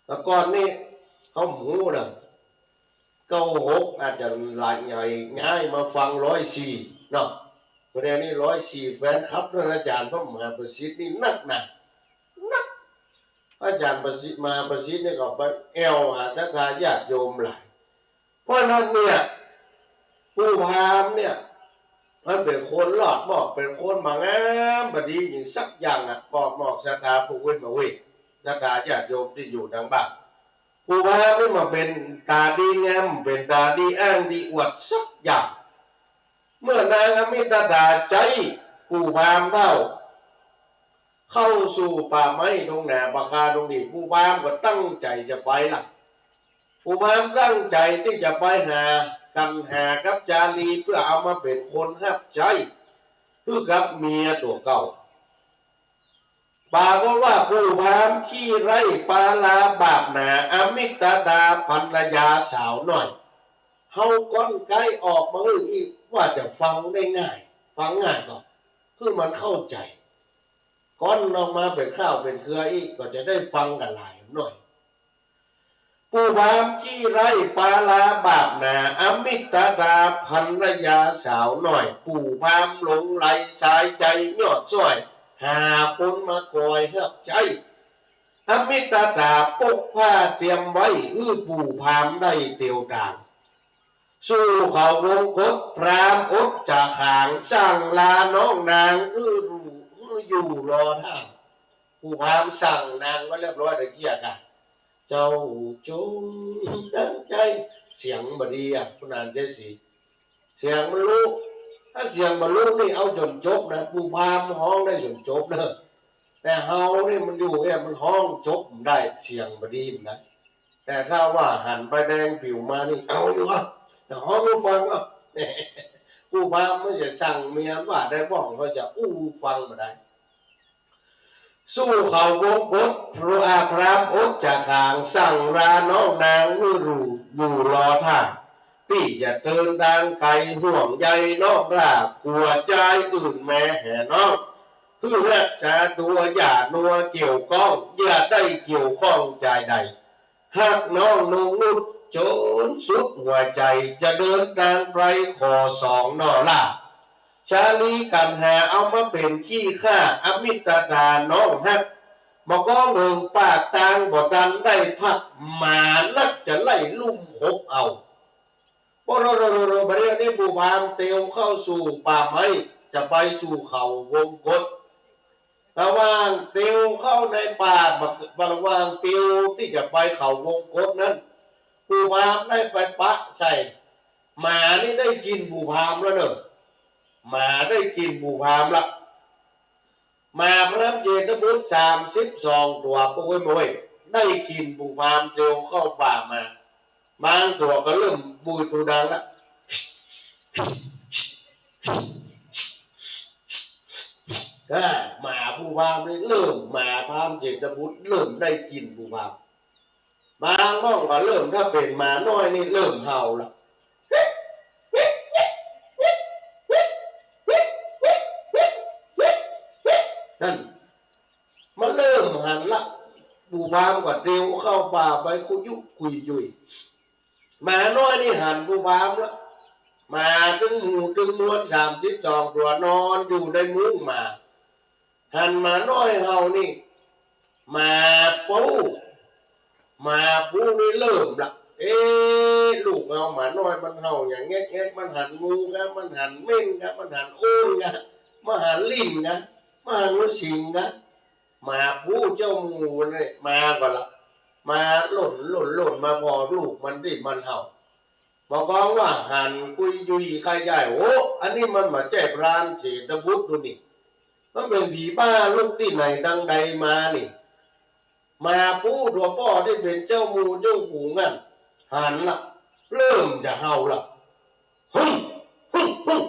แต่ก่อนนี่เขาบ่ฮู้นะ เก้าหก อาจารย์หลายใหญ่ย้ายมาฟังร้อยสี่เนาะ พอดียวนี้ร้อยสี่ แฟนคลับท่านอาจารย์พระมหาประสิทธิ์นี่นักนะ นัก อาจารย์ประสิทธิ์ มหาประสิทธิ์นี่ก็ไปแอ่วหาศรัทธาญาติโยมหลาย เพราะนั้นเนี่ย ปู่พราหมณ์เนี่ย มันเป๋นคนลอดมอก เป๋นคนบ่งามบ่ดีหยังสักอย่างอะ ปอดหมอกศรัทธาผู้เว้นบ่เว้น ศรัทธาญาติโยมตี้อยู่ตังบ้าน ปู่พราหมณ์นี่บ่เป๋นต๋าดีงาม เป๋นต๋าดีอ้างดีอวดสักอย่าง เมื่อนางอมิตตาใจ๊ปู่พราหมณ์เฒ่า เข้าสู่ป่าไม้ตรงหน้าป่าคาตรงนี้ ปู่พราหมณ์ก็ตั้งใจ๋จะไปละ ปู่พราหมณ์ตั้งใจ๋ตี้จะไปหากัณหากับจารี เปื้อเอามาเป๋นคนฮับใจ๊ คือกับเมียตั๋วเก่า ปรากฏว่าปู่พราหมณ์ขี้ไร้ปาลาบาปหนา อมิตตาภรรยาสาวน้อย เฮาก้อนใก้ออกมาหื้ออี้ ว่าจะฟังได้ง่าย ฟังง่ายก่อ คือมันเข้าใจ๋ ก้อนออกมาเป๋นข้าวเป๋นเครืออี้ ก็จะได้ฟังกั๋นหลายหน่อย ปู่พราหมณ์ขี้ไร้ปาลาบาปหนา อมิตตาภรรยาสาวน้อย ปู่พราหมณ์หลงใหลสายใจ๋ยอดซ้อย หาคนมาคอยฮับใจ๊ อมิตตาปกผ้าเตรียมไว้ หื้อปู่พราหมณ์ได้เตียวตาง สู่เขาวงกต พราหมณ์อดจะขาง สั่งลาน้องนาง หื้ออยู่ หื้ออยู่รอท่า ปู่พราหมณ์สั่งนางไว้เรียบร้อยตะเกียกอะ เจ้าจงตั้งใจ๋ เสียงบ่ดีอะ คุณอาจารย์ชัยศรี เสียงมันลุก ถ้าเสียงบ่ลุกนี่เอาจ๋นจบนะ ปู่พราหมณ์ฮ้องได้จ๋นจบนะ แต่เฮานี่มันอยู่เนี่ย มันฮ้องจบบ่ได้ เสียงบ่ดีมันนะ แต่ถ้าว่าหันไปแดงผิวมานี่ เอาอยู่อะ แต่ฮ้องอยู่ฟังอะ ปู่พราหมณ์มันจะสั่งเมียว่าได้บ้อง ก็จะอู้ฟังบ่ได้ สู้เขาวงกต พราหมณ์อดจะขาง สั่งราน้องนางหื้ออยู่รอท่า ตี้จะเดินตางไก๋ ห่วงใยน้องหล้า กั๋วจายอื่นแม้แหน้อง หื้อฮักษาตั๋ว อย่านัวเกี่ยวก้อง อย่าได้เกี่ยวข้องจายใด ฮักน้องนงนุชจนสุดหัวใจ๋ จะเดินตางไปขอสองน่อหล้า ชาลีกัณหาเอามาเป๋นขี้ข้า อมิตรตาน้องฮัก บ่ก้องเหิงปากตางบ่ตันได้พัก หมานักจะไล่ลุ่มขบเอา โอ้โห บัดเดี๋ยวนี้ปู่พราหมณ์เตียวเข้าสู่ป่าไม้ จะไปสู่เขาวงกต ระหว่างเตียวเข้าในป่า ระหว่างเตียวตี้จะไปเขาวงกตนั้น ปู่พราหมณ์ได้ไปปะใส่ หมานี่ได้กลิ่นปู่พราหมณ์แล้วเน่อ หมาได้กลิ่นปู่พราหมณ์ละ หมาพราหมณ์เจตบุตรสามสิบสองตั๋ว โอ้ยโอ้ย ได้กลิ่นปู่พราหมณ์เตียวเข้าป่ามา บางตั๋วก็เริ่มบูดปูดังละ อ่า หมาปู่พราหมณ์นี่เริ่ม หมาพราหมณ์เจตบุตรเริ่มได้กลิ่นปู่พราหมณ์ บางม่องก็เริ่ม ถ้าเป๋นหมาน้อยนี่เริ่มเห่าละ นั่น มันเริ่มหันละ ปู่พราหมณ์ก็เตียวเข้าป่าไปกุยุกุยยุย หมาน้อยนี่หันปู่พราหมณ์ละ หมาตึงหมู่ตึงมวลสามสิบสองตั๋วนอนอยู่ในมุ้งหมา หันหมาน้อยเห่านี่ หมาปู้ หมาปู้นี่เริ่มละ เอ๊ะ ลูกเฮาหมาน้อยมันเห่าอย่างแง็กๆ มันหันงูกะ มันหันเม่นกะ มันหันโอ่นกะ มันหันลิ่นกะ มันหันงูสิงกะ หมาปู้เจ้าหมู่นี่มาก่อนละ มาหล่นหล่นหล่นมาผ่อลูกมันตี้มันเห่า บ่กองว่าหันกุยยุยขยาย โอ้ อันนี้มันบ่ใจ้พรานเจตบุตรดูนี่ มันเป๋นผีบ้าลุกตี้ไหนตังใดมานี่ หมาปู้ตั๋วป้อตี้เป๋นเจ้าหมู่เจ้าฝูงนั่น หันละ เริ่มจะเห่าละ ฮึ่ม ฮึ่ม ฮึ่ม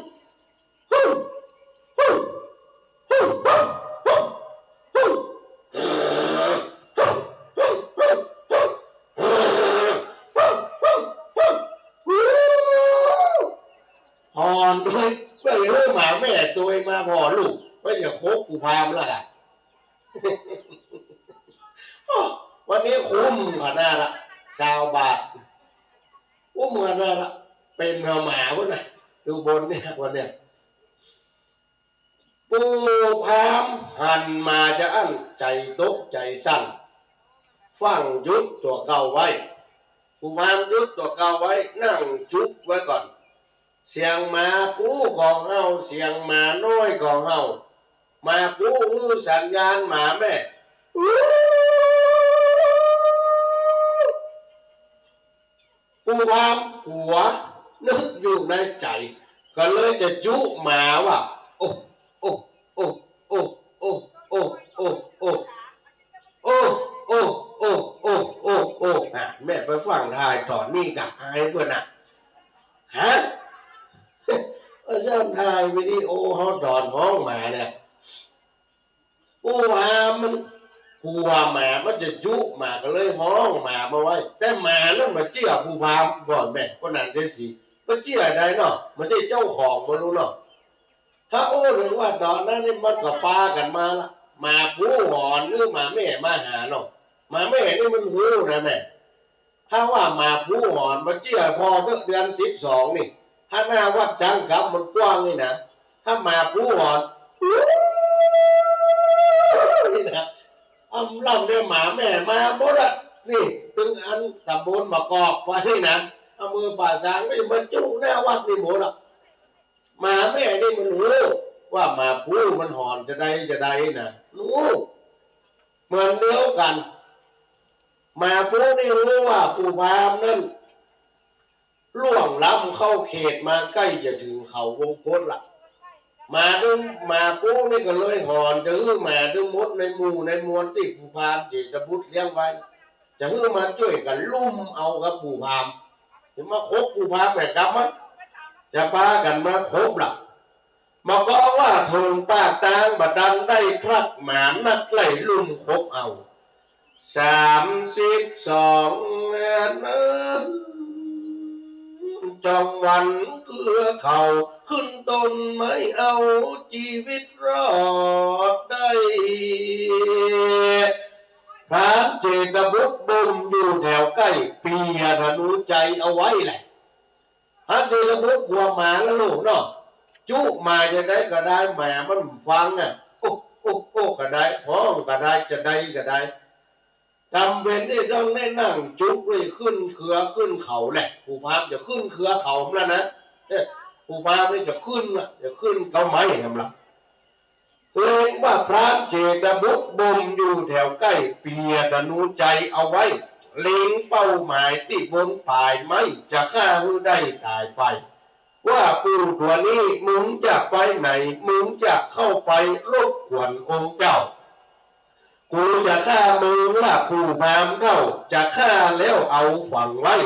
หอนตวย เปื้อหื้อหมาแม่ตวยมาผ่อลูก เปื้อจะขบปู่พราหมณ์ละก่ะ วันนี้คุ้มขนาดละ ซาวบาท คุ้มขนาดละ เป๋นหมาพุ้นน่ะ ดูบนเนี่ย วันเนี้ย ปู่พราหมณ์หันหมาจะอั้น ใจ๋ตกใจ๋สั่น ฟั่งหยุดตั๋วเก่าไว้ ปู่พราหมณ์หยุดตั๋วเก่าไว้ นั่งจุ๊กไว้ก่อน เสียงหมาปู๊ก็เห่า เสียงหมาน้อยก็เห่า หมาปู๊หื้อสัญญาณหมาแม่ ปู่พราหมณ์กั๋ว นึกอยู่ในใจ๋ ก็เลยจะจุ๊หมาว่า โอ้ โอ้ โอ้ อ่ะ แม่ไปฟั่งถ่ายต๋อนนี้ก็อายเปิ้นน่ะ ฮะ ว่าซ้ำถ่ายวิดีโอเฮาต๋อนฮ้องหมาเนี่ย ปู่พราหมณ์มันกั๋วหมา มันจะจุ๊หมา ก็เลยฮ้องหมามาไว้ แต่หมานั้นบ่เจื้อปู่พราหมณ์ บ่แม่น คนนั้นจั่งซี้ บ่เจื้อใดเนาะ บ่ใจ้เจ้าของบ่ฮู้เนาะ ถ้าอู้เถิงว่าต๋อนนั้นนี่มันก็ปากั๋นมาละ หมาปู๊หอน หรือหมาแม่มาหาเนาะ หมาแม่นี่มันฮู้นะแม่ ถ้าว่าหมาปู๊หอน บ่เจื้อผ่อเต๊อะ เดือนสิบสองนี่ ถ้าหน้าวัดจังกำมันกว้างนี่นะ ถ้าหมาปู๊หอน นี่นะ อำลำเนี่ยหมาแม่มาหมดอะ นี่ ตึงอันต๋ำบลมะกอกไปนี่นะ อำเภอป่าซางก็จะมาจุ๊หน้าวัดนี่หมดอะ หมาแม่นี่มันฮู้ว่าหมาปู๊มันหอนจาใดจาใดนะ มันฮู้ เหมือนเดียวกั๋น หมาปู๊นี่ฮู้ว่าปู่พราหมณ์นั้นล่วงล้ำเข้าเขตมาใก้จะเถิงเขาวงกตละ หมาตึง หมาปู๊นี่ก็เลยหอน จะหื้อหมาตึงหมดในหมู่ในมวลตี้ปู่พราหมณ์เจตบุตรเลี้ยงไว้ จะหื้อมาจ้วยกั๋นลุ่มเอากับปู่พราหมณ์ จะมาขบปู่พราหมณ์แหมกำมะ จะปากั๋นมาขบละ มาก็ว่าเถิงปากตางบ่ตันได้พลักหมานักไล่ลุ่มคบเอา สามสิบสอง เอิ้น จองวันเกือเขาขึ้นต้นไม้เอาจีวิตรอดได้ พรานเจตบุตรบ่มอยู่แถวใก้เปียธนูใจ๋เอาไว้แหละ พรานเจตบุตรกั๋วหมาละลูกเนาะ จุหมาจะใดก็ได้ หมามันฟังอ่ะ โอ๊ะ โอ๊ะ โอ๊ะ ก็ได้ ฮ้องก็ได้ จะใดก็ได้ จ๋ำเป๋นตี้ต้องได้นั่งจุกไว้ขึ้นเคือขึ้นเขาแหละ ปู่พราหมณ์จะขึ้นเคือเขาแหมละนะ เอ้อ ปู่พราหมณ์นี่จะขึ้นอ่ะ จะขึ้นเก๊าไม้แหมละ เกรงว่าพรานเจตบุตรบ่มอยู่แถวใก้เปียธนูใจ๋เอาไว้ เล็งเป้าหมายตี้บนป๋ายไม้จะฆ่าหื้อได้ต๋ายไป ว่าปู่ตั๋วนี้มึงจะไปไหน มึงจะเข้าไปรบกวนองค์เจ้า กูจะฆ่ามึงละปู่พราหมณ์เฒ่า จะฆ่าแล้วเอาฝังไว้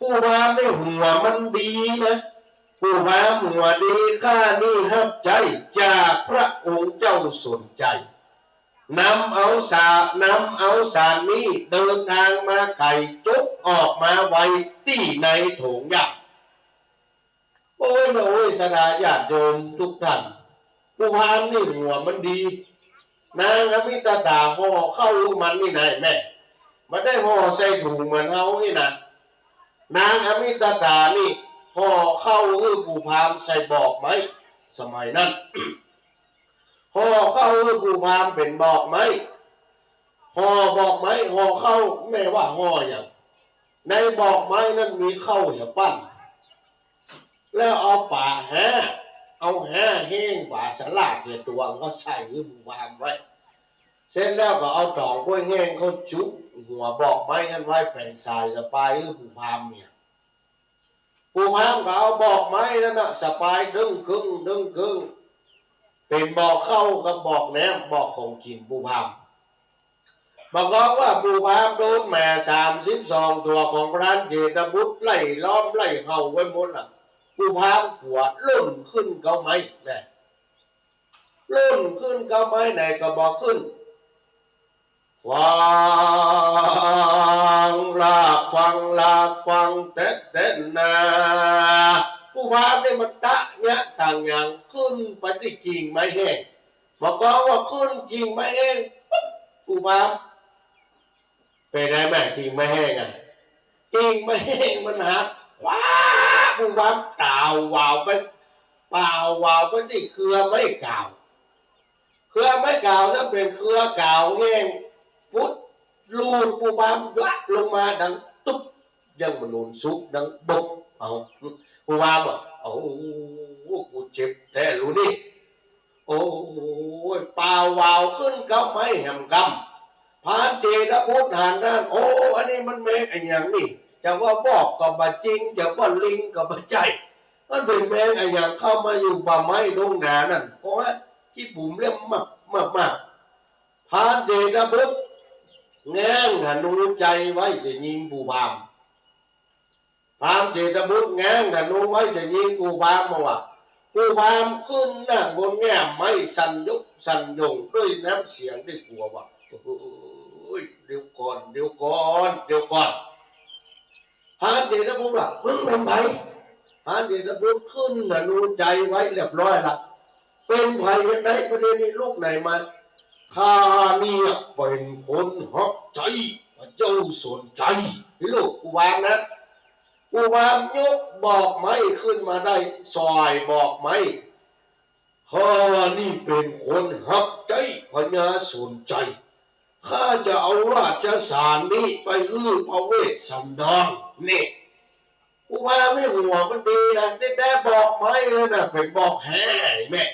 ปู่พราหมณ์นี่หัวมันดีนะ ปู่พราหมณ์หัวดี ข้านี่ฮับใจ๊จากพระองค์เจ้าสนใจ๋ นำเอาสา นำเอาสารนี้เดินทางมาไก๋ จกออกมาไว้ตี้ในโถงหญ้า โอ้ย มาโอ้ย ศรัทธาญาติโยมทุกท่าน ปู่พราหมณ์นี่หัวมันดี นางอมิตตาห่อข้าวหื้อมันนี่นายแม่ บ่ได้ห่อใส่ถุงเหมือนเฮานี่นะ นางอมิตตานี่ห่อข้าวหื้อปู่พราหมณ์ใส่บอกไม้ สมัยนั้น ห่อข้าวหื้อปู่พราหมณ์เป๋นบอกไม้ ห่อบอกไม้ ห่อข้าว แม่ว่าห่อหยัง ในบอกไม้นั้นมีข้าวเหียปั้น แล้วเอาป๋าแฮ้ เอาแฮ้แห้งป๋าสลาดเหียตวงก็ใส่หื้อปู่พราหมณ์ไว้ เสร็จแล้วก็เอาต๋องก๊วยแห้งเข้าจุกหัวบอกไม้นั้นไว้ แป๋งสายสะปายหื้อปู่พราหมณ์เนี่ย ปู่พราหมณ์ก็เอาบอกไม้นั้นน่ะสะปายเถิงเกิ่งเถิงเกิ่ง เป๋นบอกข้าวกับบอกแหนม บอกของกิ๋นปู่พราหมณ์ บ่ากองว่าปู่พราหมณ์โดนหมาสามสิบสองตั๋วของพรานเจตบุตรไล่ล้อมไล่เห่าไว้หมดละ ปู่พราหมณ์กั๋วล่นขึ้นเก๊าไม้แหม ล่นขึ้นเก๊าไม้ไหนก็บ่ขึ้น ฟังลากฟังลากฟังแต๊ดแต๊ดนา ปู่พราหมณ์นี่มันตะเยียะต่างหยังขึ้นไปตี้กิ่งไม้แห้ง บ่ากองว่าขึ้นกิ่งไม้แห้งปุ๊บ ปู่พราหมณ์ เป๋นไดแม่ กิ่งไม้แห้งอะ กิ่งไม้แห้งมันหัก คว้า ปู่พราหมณ์ตาววาวไป ตาววาวไปตี้เครือไม้ก๋าว เครือไม้ก๋าวซึ่งเป๋นเครือก๋าวแห้ง ปุ๊บ ลูดปู่พราหมณ์ละลงมาดังตุ๊บ ยังบ่หนุนสุกดังบก เอา ปู่พราหมณ์ว่า โอ้ กูเจ็บแต๊ลูกนี่ โอ้ย ตาววาวขึ้นเก๊าไม้แหมกำ พรานเจตบุตรหันนั้น โอ้ อันนี้มันแมงอะหยังนี่ จะว่าวอกก็บ่จริง จะว่าลิงก็บ่ใจ้ มันเป๋นแมงอะหยังเข้ามาอยู่ป่าไม้ดงนานั่น เพราะว่าขี้บุ๋มเล่มมากมากมาก พรานเจตบุตรแง้งธนูใจ๋ไว้จะยิงปู่พราหมณ์ พรานเจตบุตรแง้งธนูไว้จะยิงปู่พราหมณ์มาว่า ปู่พราหมณ์ขึ้นนั่งบนแง่ามไม้สั่นยุกสั่นโยงด้วยน้ำเสียงด้วยกั๋วว่า โอ้ย เดี๋ยวก่อน เดี๋ยวก่อน เดี๋ยวก่อน พรานเจตบุตรว่า มึงเป๋นใผ พรานเจตบุตรขึ้นธนูใจ๋ไว้เรียบร้อยละ เป๋นใผจังใด ประเดี๋ยวนี้ลุกไหนมา ข้าเนี่ยเป๋นคนฮับใจ๊พระเจ้าสนใจ๋ ลูกกูว่านะ ปู่พราหมณ์ยกบอกไม้ขึ้นมาได้ ส่อยบอกไม้ ข้านี่เป๋นคนฮับใจ๊พญาสนใจ๋ ข้าจะเอาราชสารนี้ไปหื้อพระเวสสันดร นี่ ปู่พราหมณ์นี่หัวมันดีนะ ตี้แต๊บอกไม้นั่นน่ะเป๋นบอกแฮ้แม่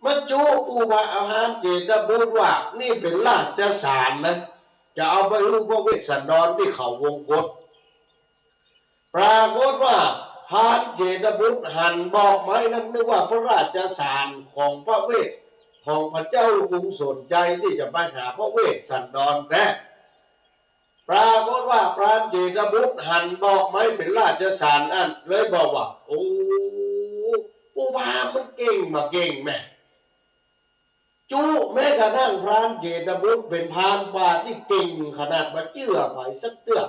มาจุปู่พราหมณ์ พรานเจตบุตรว่า นี่เป๋นราชสารนะ จะเอาไปหื้อพระเวสสันดรตี้เขาวงกต ปรากฏว่าพรานเจตบุตรหันบอกไม้นั้นนึกว่าพระราชสารของพระเวส ของพระเจ้ากรุงสนใจ๋ตี้จะไปหาพระเวสสันดรแต๊ ปรากฏว่าพรานเจตบุตรหันบอกไม้เป๋นราชสารอั้น เลยบอกว่า โอ้ โอ ปู่พราหมณ์มันเก่งบ่าเก่งแม่ จุแม้กระทั่งพรานเจตบุตรเป๋นพรานป่าตี้เก่งขนาดบ่เจื้อใผสักเตื้อ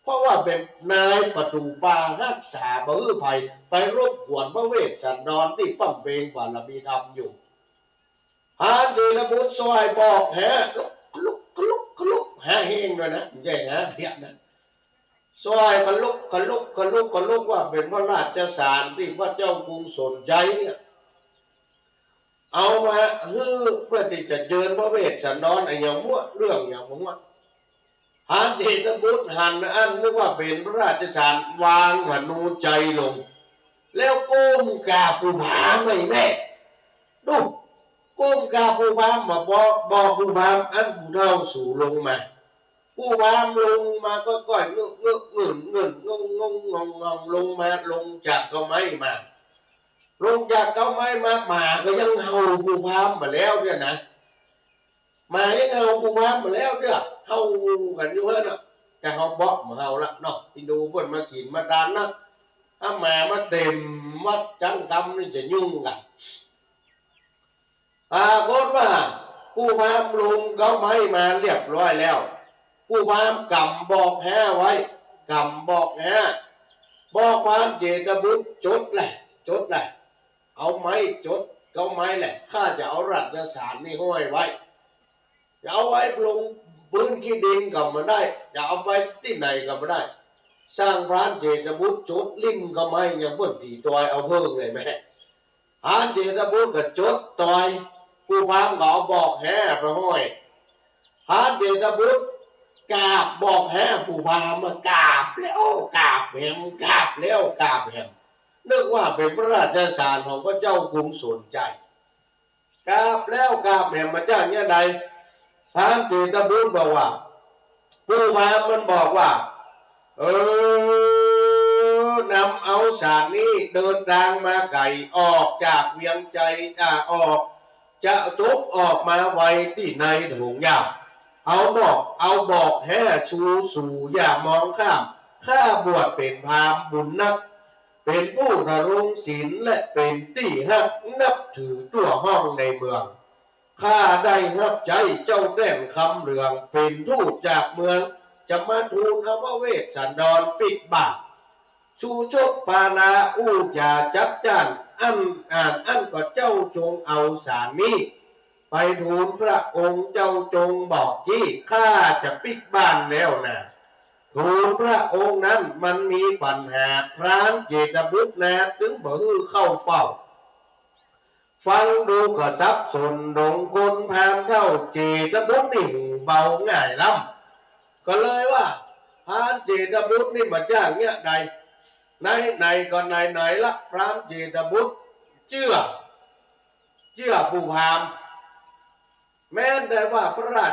เพราะว่าเป๋นนายประตู๋ป่าฮักษาบ่หื้อใผไปรบกวนพระเวสสันดรตี้บำเพ็ญบารมีธรรมอยู่ พรานเจตบุตรส่อยบอกแห กะลุกกะลุกกะลุก หาแฮงตวยนะ บ่ใจ้หาเตี้ยนะ ส่อยกะลุกกะลุกกะลุกกะลุกว่าเป๋นพระราชสารตี้พระเจ้ากรุงสนชัยเนี่ย เอามาหื้อเปื้อตี้จะเจิญพระเวสสันดรอะหยังบ่ฮู้ เรื่องหยังบ่ฮู้ พรานเจตบุตรหันอั้นนึกว่าเป๋นพระราชสาร วางหนูไตรลง แล้วก้มกราบปู่พราหมณ์ไอ้แม่ ดู ก้มกราบปู่พราหมณ์มา บอก บอกปู่พราหมณ์ อั้นปู่เฒ่าสูลงมา ปู่พราหมณ์ลงมาก้อยๆ เงอะเงอะเงิ่นเงิ่น งงงงงงง ลงมา ลงจากเก๊าไม้มา ลงจากเก๊าไม้มา หมาก็ยังเห่าปู่พราหมณ์บ่าแล้วเนี่ยนะ หมายังเห่าปู่พราหมณ์บ่าแล้วเนี่ย เห่ากั๋นอยู่หั้นน่ะ แต่เฮาบ่มาเห่าละเนาะ อินดูเปิ้นมากิ๋นมาตานนะ ถ้าหมามาเต็มวัดจั๊งกำนี่จะยุ่งกะ ปรากฏว่าปู่พราหมณ์ลงเก๊าไม้มาเรียบร้อยแล้ว ปู่พราหมณ์ก๋ำบอกแหไว้ ก๋ำบอกแห บอกพรานเจตบุตร จดแหละ จดแหละ เอาไม้จดเก๊าไม้แหละ ข้าจะเอาราชสารนี่ห้อยไว้ จะเอาไว้ลงปื๊นขี้ดินก็บ่ได้ จะเอาไปตี้ไหนก็บ่ได้ สั่งพรานเจตบุตรจดลิ่มเก๊าไม้ ยังบ่ดีตวยเอาเผิ้งเลยแม่ พรานเจตบุตรก็จดตวย ปู่พราหมณ์ก็เอาบอกแหไปห้อย พรานเจตบุตรกราบบอกแหปู่พราหมณ์ กราบแล้วกราบแหม กราบแล้วกราบแหม นึกว่าเป๋นพระราชสารของพระเจ้ากรุงสนชัย กราบแล้วกราบแหมมาจ้างเนี่ยใด พรานเจตบุตรบอกว่า ปู่พราหมณ์มันบอกว่า เออ นำเอาสารนี้เดินตางมาไก๋ ออกจากเวียงชัย อ่า ออก จะจกออกมาไว้ตี้ในถงหญ้า เอาบอก เอาบอกแหสู สูอย่ามองข้าม ข้าบวชเป๋นพราหมณ์บุญนัก เป๋นผู้ทรงศีลและเป๋นตี้ฮักนับถือทั่วห้องในเมือง ข้าได้ฮับใจ๊เจ้าแต้นคำเหลือง เป๋นทูตจากเมือง จะมาทูลเอาพระเวสสันดรปิ๊กบ้าน ชูชกปาลาอู้จ๋าจัดจ้าน อั้น อ่าน อั้นก็เจ้าจงเอาสารนี้ ไปทูลพระองค์ เจ้าจงบอกจี้ ข้าจะปิ๊กบ้านแล้วนา ทูลพระองค์นั้นมันมีปัญหา พรานเจตบุตรนา ตึงบ่หื้อเข้าเฝ้า ฟังดูก็สับสน ดงคนพราหมณ์เฒ่า เจตบุตรนี่หูเบาง่ายล้ำ ก็เลยว่า พรานเจตบุตรนี่บ่าจ้างเนี่ยใด ไหนๆ ก็ไหนๆ ละ พรานเจตบุตรเจื้อ เจื้อปู่พราหมณ์ แม้นแต่ว่าพระรา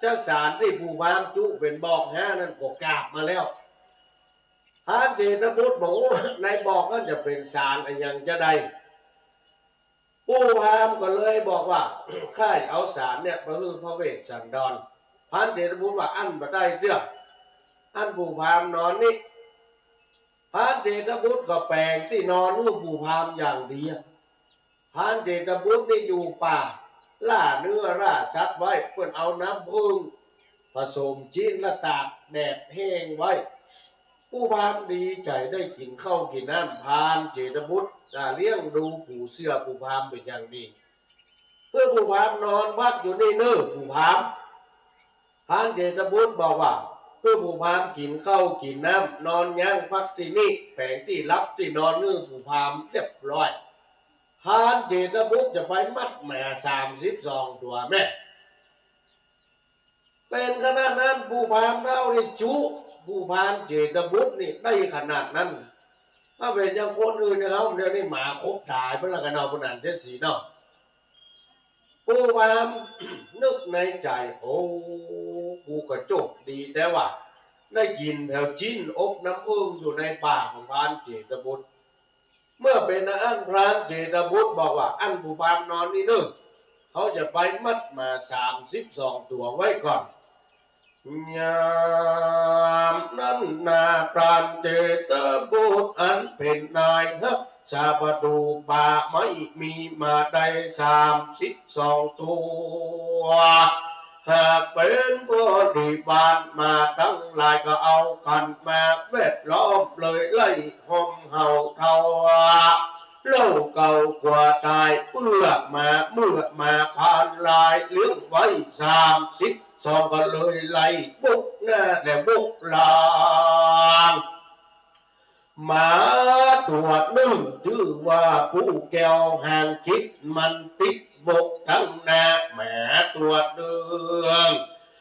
ชสารตี้ปู่พราหมณ์จุเป๋นบอกแหนั้นก็กราบมาแล้ว พรานเจตบุตรบอก โอ้ ในบอกนั้นจะเป๋นสารอะหยังจาใด ปู่พราหมณ์ก็เลยบอกว่า ข้าเอาสารเนี่ยไปหื้อพระเวสสันดร พรานเจตบุตรว่า อั้นบ่ได้เตื้อ อั้นปู่พราหมณ์นอนนี่ พรานเจตบุตรก็แป๋งตี้นอนหื้อปู่พราหมณ์อย่างดีอะ พรานเจตบุตรนี่อยู่ป่า ล่าเนื้อล่าสัตว์ไว้ เปิ้นเอาน้ำผึ้งผสมจิ๊นแล้วตากแดดแห้งไว้ ปู่พราหมณ์ดีใจ๋ได้กิ๋นข้าวกิ๋นน้ำ พรานเจตบุตร อ่า เลี้ยงดูปู่เสื้อปู่พราหมณ์เป๋นอย่างดี หื้อปู่พราหมณ์นอนพักอยู่นี่เน่อปู่พราหมณ์ พรานเจตบุตรบอกว่า หื้อปู่พราหมณ์กิ๋นข้าวกิ๋นน้ำ นอนยั้งพักตี้นี่ แป๋งตี้หลับตี้นอนหื้อปู่พราหมณ์เรียบร้อย พรานเจตบุตรจะไปมัดหมาสามสิบสองตั๋วแม่ เป๋นขนาดนั้น ปู่พราหมณ์เฒ่านี่จุ ปู่พรานเจตบุตรนี่ได้ขนาดนั้น ถ้าเป๋นอย่างคนอื่นเนี่ย เฮาเดี๋ยวนี้หมาครบต๋ายไปแล้วกั๋นเนาะ ผู้นั้นเสียสีเนาะ ปู่พราหมณ์นึกในใจ๋ โอ้ กูก็โจคดีแต๊ว่า ได้กิ๋นแผวจิ๊นอบน้ำผึ้งอยู่ในป่าของพรานเจตบุตร เมื่อเป๋นอั้นพรานเจตบุตรบอกว่า อั้นปู่พราหมณ์นอนนี่เน่อ เฮาจะไปมัดหมาสามสิบสองตั๋วไว้ก่อน ยามนั้นนาพรานเจตบุตรอันเป๋นนายฮัก สาปะตู๋ป่าไม้มีมาได้สามสิบสองตั๋ว หากเป๋นบริวารมาตังหลายก็เอากั๋นมาแวดล้อมเลยไล่ฮ่มเห่าเต้า เล่าเก่ากลัวต๋ายเปื้อหมาเมื่อหมาผ่านหลายเลี้ยงไว้สามสิบสองก็เลยไล่บุกหน้าและบุกหลัง หมาตั๋วนึ่งจื้อว่าปูแก้วหางคิดมันติดบกตังหน้า หมาตั๋วนึ่ง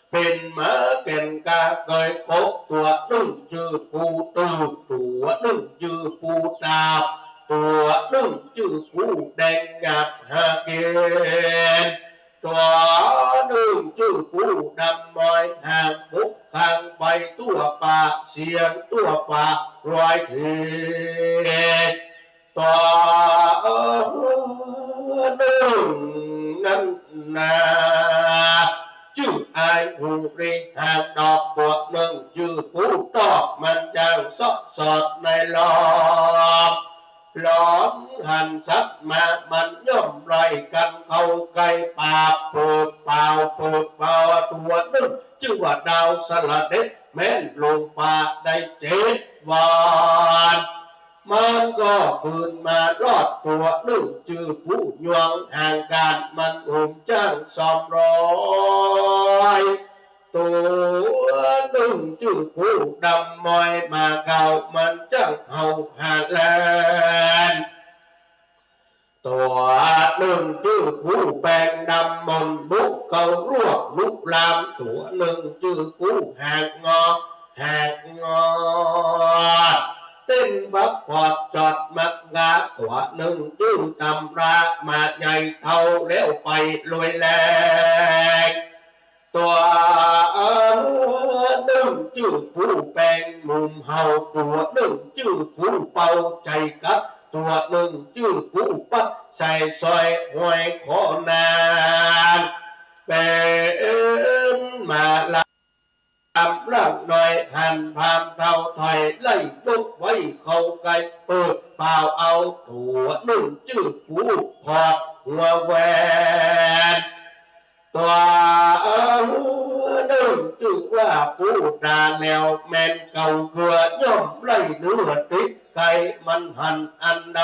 เป๋นหมาแก่นกล้าเกยคก ตั๋วนึ่งจื้อปูตึก ตั๋วนึ่งจื้อปูตาบ ตั๋วนึ่งจื้อปูแดงหยาบหากิ๋น ตั๋วนึ่งจื้อปูดำมอยหางบุก กางไปตั๋วป่าเสียงตั๋วป่าร้อยที ตั๋วนึ่งนั้นนา จื้ออ้ายฮูริหางดอก ตั๋วนึ่งจื้อปูตอก มันจ้างเซาะสอดในลอม หลอมหันสัตว์มามันย่อมไล่กั๋นเข้าใก้ป่า เปิบเป่าเปิบเป่า ตั๋วนึ่งจื้อว่าดาวสละเด็ด แม่นลงป่าได้เจ็ดวัน มันก็คืนมารอด ตั๋วนึ่งจื้อปูยวงหางก๋าน มันหุมจ้างสองร้อย ตั๋วนึ่งจื้อปูดำมอยหมาเก่า มันจ้างเห่าหาแล่น ตั๋วนึ่งจื้อปูแป้งดำมนต์บุกเข้าลวกลุกลาม ตั๋วนึ่งจื้อปูหางงอ หางงอ เต้นบักปอดจอดมักงา ตั๋วนึ่งจื้อตำราหมาใหญ่เฒ่าแล้วไปรวยแลง ตั๋วนึ่งจื้อปูแป้งหมุมเห่า ตั๋วนึ่งจื้อปูเป่าใจ๋กั๊ก ตั๋วนึ่งจื้อปูปัดใส่สร้อยห้อยคอนาง เป๋นหมาลำล่างน้อย หันพราหมณ์เฒ่าถอย ไล่ยกไว้เข้าใก้ เปิบเป่าเอา ตั๋วนึ่งจื้อปูถอดหัวแหวน ตั๋วนึ่งจื้อว่าปูต๋าแล้วแม่นเก่าเกือ ย่อมไล่เนื้อติดใก้มันหันอันใด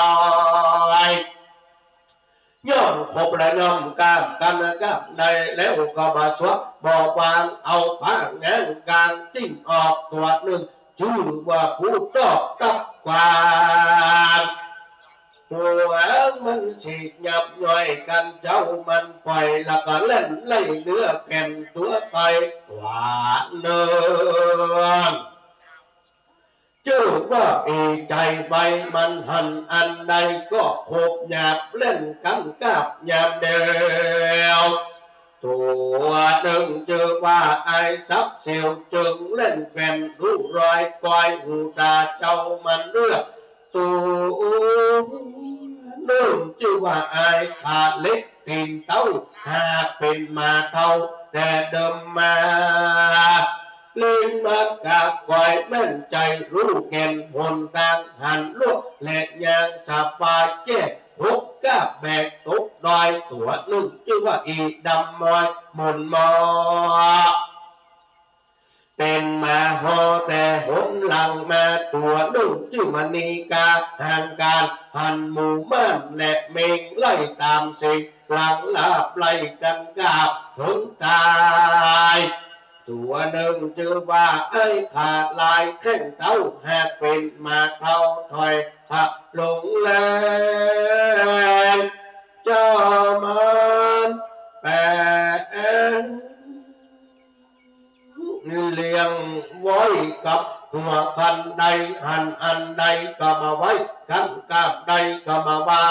ย่อมคบและย่อมกล้ามกั๋นกล้ามใด แล้วก็บ่สวกบ่วาง เอาผ้าแง้งก๋างจิ้มออก ตั๋วนึ่งจื้อว่าปูตอกตับกวาง ตั๋วมันสิหยับย่อยกั๋น เจ้ามันป่อย แล้วก็แล่นไล่เนื้อแก่นตั๋วต๋าย ตั๋วนึ่งจื้อว่าอีใจ๋ใบมันหันอันใด ก็คบหยาบเล่นกั๋นกาบยามเดียว ตั๋วนึ่งจื้อว่าอ้ายสับเสียว จึงเล่นแก่นดูรอยปอย หูต๋าเจ้ามันเลือก ตั๋วนึ่งจื้อว่าอ้ายขาเหล็กตี๋นเต๊า หากเป๋นหมาเฒ่าแต่เดิมมา เล่นมากะกอยแม่นใจ๋ ฮู้แก่นหนตาง หันลวกและย่างสบายแจ้ หกก้าแบกตกดอย ตั๋วนึ่งจื้อว่าอีดำมอยหมุนหมอ เป๋นหมาฮอแต่หนหลังมา ตั๋วนึ่งจื้อมณีกาหางก๋าน หันหมู่ม่านและเม็งไล่ต๋ามเสียง หลังลาบไล่กั๋นกาบเถิงต๋าย ตั๋วนึ่งจื้อว่าอ้ายขาลายแข้งเต๊า หากเป๋นหมาเฒ่าถอย หากหลงแลง เจ้ามันแปง เลี้ยงไว้กับหัวคันใด หันอันใดก็บ่ไหว กั๋นกาบใดก็บ่ว่า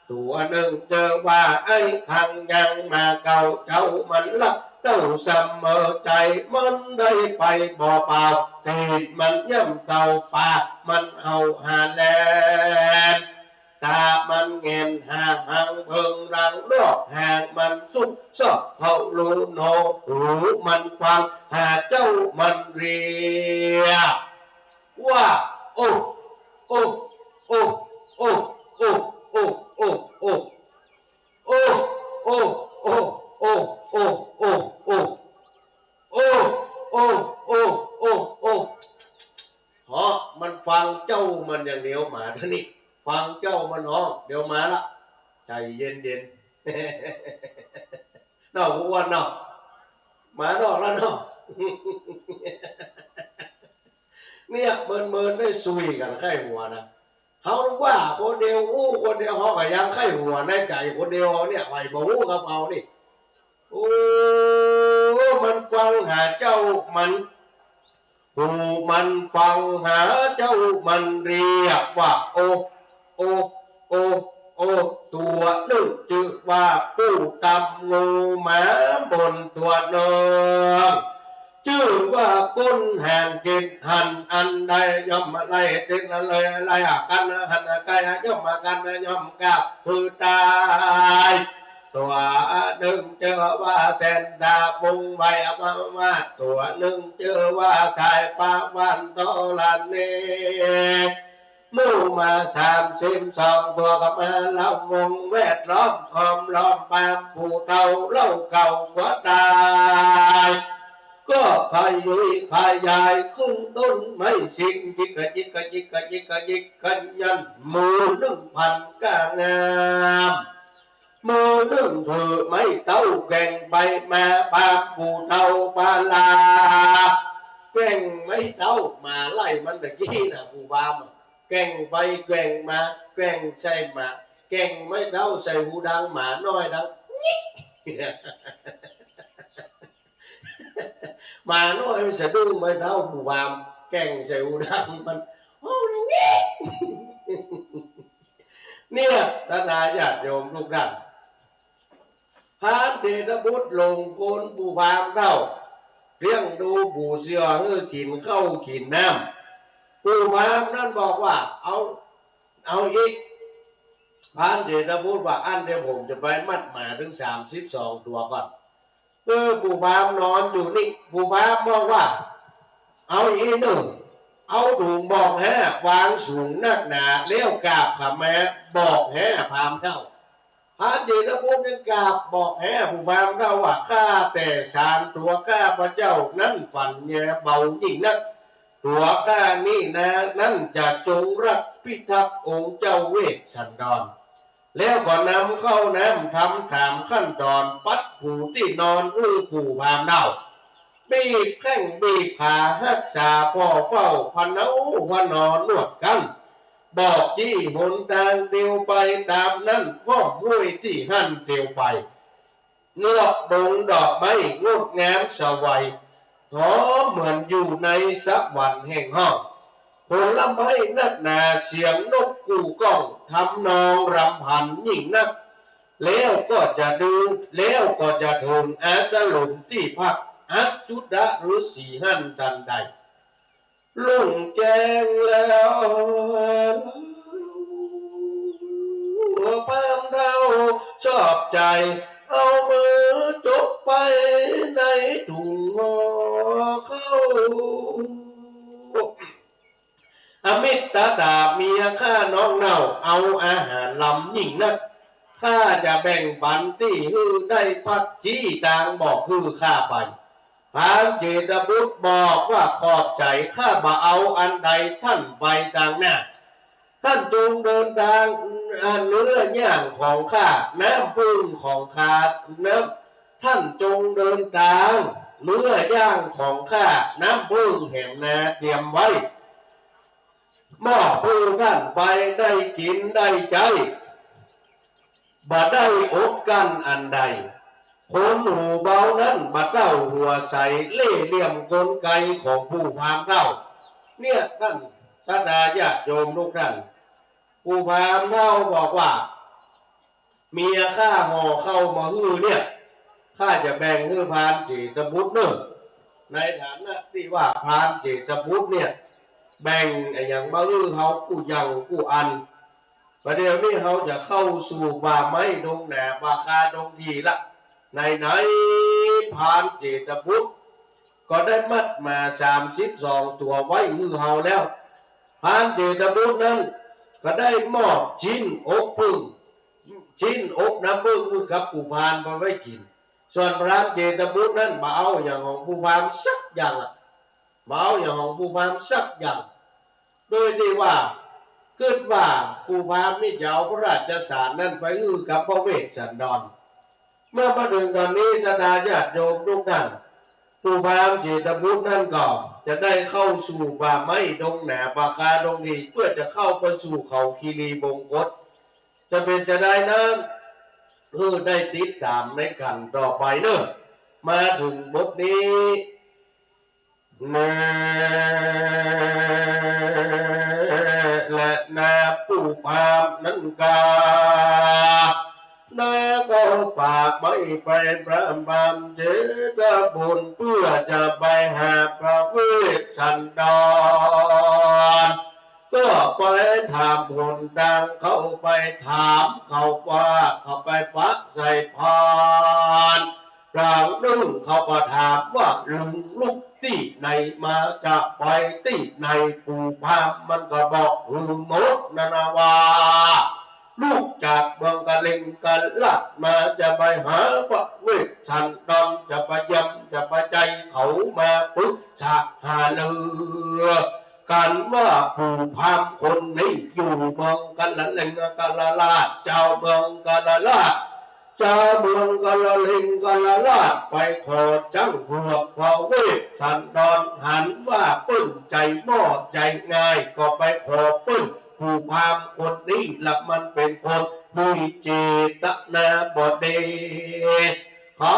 ตั๋วนึ่งจื้อว่าอ้ายขังยังหมาเก่า เจ้ามันรักเต้าเสมอใจ๋ มันได้ไปบ่เป่า ตี๋นมันย่ำเต้า ปากมันเห่าหาแลน ต๋ามันแหงนหาหางเผิงหลังนอก หางมันซุกซอกเข้ารูโหน หูมันฟังหาเจ้ามันเรียกว่า โอ้ โอ้ โอ้ เดี๋ยวมาเดี๋ยวนี้ ฟังเจ้ามันฮ้อง เดี๋ยวมาละ ใจ๋เย็นๆ เนาะ ผู้อ้วนเนาะ หมานอกแล้วเนาะ เนี่ย เมินๆ ได้สุยกั๋นใค่หัวนะ เฮาว่าคนเดียว อู้คนเดียว เฮาก็ยังใค่หัวในใจ๋คนเดียวเนี่ย ใผบ่ฮู้กับเฮานี่ โอ้ มันฟังหาเจ้ามัน หูมันฟังหาเจ้ามัน เรียกว่า โอ โอ โอ โอ ตั๋วนึ่งจื้อว่าปู๋ตำ งูหมาบนตั๋วนึ่งจื้อว่าก้น หันเกตหันอันใด ย่อมมาไล่เต้นอะไร ไล่กั๋นหันไกล ย่อมมากั๋น ย่อมกลับหื้อตาย ตั๋วนึ่งจื้อว่าแสนดาบวงไว อมมาตย์ ตั๋วนึ่งจื้อว่าสายฟ้าวันธรณี หมู่หมาสามสิบสองตั๋ว ก็มาล้อมวงแวดล้อม ห้อมล้อมปามผู้เฒ่า เล่าเก่ากั๋วต๋าย ก็ขยุยขยายขึ้นต้นไม้สิง ยิกกะยิกกะยิกกะยิกกะยิกขยัน มือนึ่งพันก้างาม มือนึ่งถือไม้เต๊า แกว่งไปมา ปามผู้เฒ่าปาลา แกว่งไม้เต๊า หมาไล่มันตะกี้น่ะ ผู้ปามอะ แกว่งไปแกว่งมา แกว่งใส่หมา แกว่งไม้เต๊าใส่หูดังหมาน้อยดัง หมาน้อยมันสะดุ้งไม้เต๊า ผู้ปามแกว่งใส่หูดังมัน ฮ้องดัง เนี่ย ศรัทธาญาติโยมทุกท่าน พรานเศรษฐบุตรหลงกลผู้ปามเฒ่า เลี้ยงดูปู๋เสือหื้อกิ๋นข้าวกิ๋นน้ำ ผู้ปามนั้นบอกว่า เอา เอาอี้ พรานเศรษฐบุตรว่า อั้นเดี๋ยวผมจะไปมัดหมาตึงสามสิบสองตั๋วก่อน เออ ผู้ปามนอนอยู่นี่ ผู้ปามบอกว่า เอาอี้นึ่ง เอาถุงบอกแฮ้ วางสูงนักหนา แล้วกราบขมาบอกแฮ้พรานเฒ่า พรานเศรษฐบุตรนั้นกราบบอกแฮ้ผู้ปามเฒ่าว่า ข้าแต่สามตั๋วข้าพเจ้านั้นปัญญาเบายิ่งนัก ตั๋วข้านี้นานั้นจะจงรักพิทักษ์องค์เจ้าเวสสันดร แล้วก็นำข้าวน้ำทำต๋ามขั้นต๋อน ปัดปูตี้นอนหื้อผู้ปามเฒ่า บีบแข้งบีบขาฮักษาผ่อเฝ้า พะเนาพะนอนนวดกั๋น บอกจี้หนตางเตียวไปต๋ามนั้น ห้อมห้วยตี้หั้นเตียวไป เลาะดงดอกไม้งดงามสวัย หอมเหมือนอยู่ในสวรรค์แห่งห้อง ผลไม้นักหนา เสียงนกกู่ก้อง ทำนองรำพันยิ่งนัก แล้วก็จะดื้อ แล้วก็จะเถิงอาสรมตี้พัก อัจจุตฤๅษีหั้นตันใด รุ่งแจ้งแล้ว พรานเฒ่าชอบใจ๋ เอามือจกไปในถุงห่อข้าว อมิตรตาเมียข้าน้องเน่า เอาอาหารล้ำยิ่งนัก ข้าจะแบ่งปันตี้หื้อได้ พักจี้ตางบอกหื้อข้าไป พรานเศรษฐบุตรบอกว่า ขอบใจ๋ ข้าบ่เอาอันใด ท่านไปตางหน้า ท่านจงเดินตาง อ่า เนื้อย่างของข้า น้ำผึ้งของข้า น้ำ ท่านจงเดินตาง เนื้อย่างของข้า น้ำผึ้งแหมนาเตรียมไว้ มอบหื้อท่านไปได้กิ๋นได้ใจ๊ บ่ได้อดกลั้นอันใด คนหูเบานั้นบ่เต้าหัวใส เล่ห์เหลี่ยมกลไกของผู้พราหมณ์เฒ่า เนี่ย ท่านศรัทธาญาติโยมทุกท่าน ผู้พราหมณ์เฒ่าบอกว่า เมียข้าห่อข้าวมาหื้อเนี่ย ข้าจะแบ่งหื้อพรานเศรษฐบุตรเน่อ ในฐานะตี้ว่าพรานเศรษฐบุตรเนี่ย แบ่งอะหยังมาหื้อเฮากู้อย่างกู้อัน บ่าเดี่ยวนี้เฮาจะเข้าสู่ป่าไม้ดงหนา ป่าคาดงดีละ ไหนๆ พรานเศรษฐบุตรก็ได้มัดหมาสามสิบสองตั๋วไว้หื้อเฮาแล้ว พรานเศรษฐบุตรนั้นก็ได้มอบชิ้นอบผึ้ง ชิ้นอบน้ำผึ้งหื้อกับผู้พราหมณ์ไปไว้กิ๋น ส่วนพรานเศรษฐบุตรนั้นบ่เอาอะหยังของผู้พราหมณ์สักอย่างอะ บ่เอาอะหยังของผู้พราหมณ์สักอย่าง โดยตี้ว่า กึ๊ดว่าปู่พราหมณ์นี่จะเอาพระราชสารนั้นไปหื้อกับพระเวสสันดร เมื่อมาเถิงต๋อนนี้ศรัทธาญาติโยมทุกท่าน ปู่พราหมณ์เจตบุตรนั้นก็จะได้เข้าสู่ป่าไม้ดงหนาป่าคาดงดี เปื้อจะเข้าไปสู่เขาคีรีบงคต จะเป๋นจาใดนั้น หื้อได้ติดต๋ามในกัณฑ์ต่อไปเนาะ มาเถิงบทนี้ แน่แหละนาปู่พราหมณ์นั้นกา นาเข้าป่าไม้ไปพร่ำพรำเจตบุญ เปื้อจะไปหาพระเวสสันดร ก็ไปถามหนตาง เข้าไปถามเขาว่า เข้าไปปะใส่พาน หลังนึ่งเขาก็ถามว่า ลุงลุกตี้ไหนมา จะไปตี้ไหน ปู่พราหมณ์มันก็บอกหื้อหมดนานาว่า ลุกจากเมืองกลิงกราชมา จะไปหาพระเวสสันดร จะไปเยี่ยมจะไปใจ๋เขา มาปรึกษาหารือกั๋นว่า ปู่พราหมณ์คนนี้อยู่เมืองกลิงกราช จาวเมืองกราช จาวเมืองกลิงกราช ไปขอจั๊งเผือกพระเวสสันดร หันว่าเปิ้นใจ๋หม้อใจ๋ง่าย ก็ไปขอเปิ้น ปู่พราหมณ์คนนี้ละมันเป๋นคนมีเจตนาบ่ดี เขา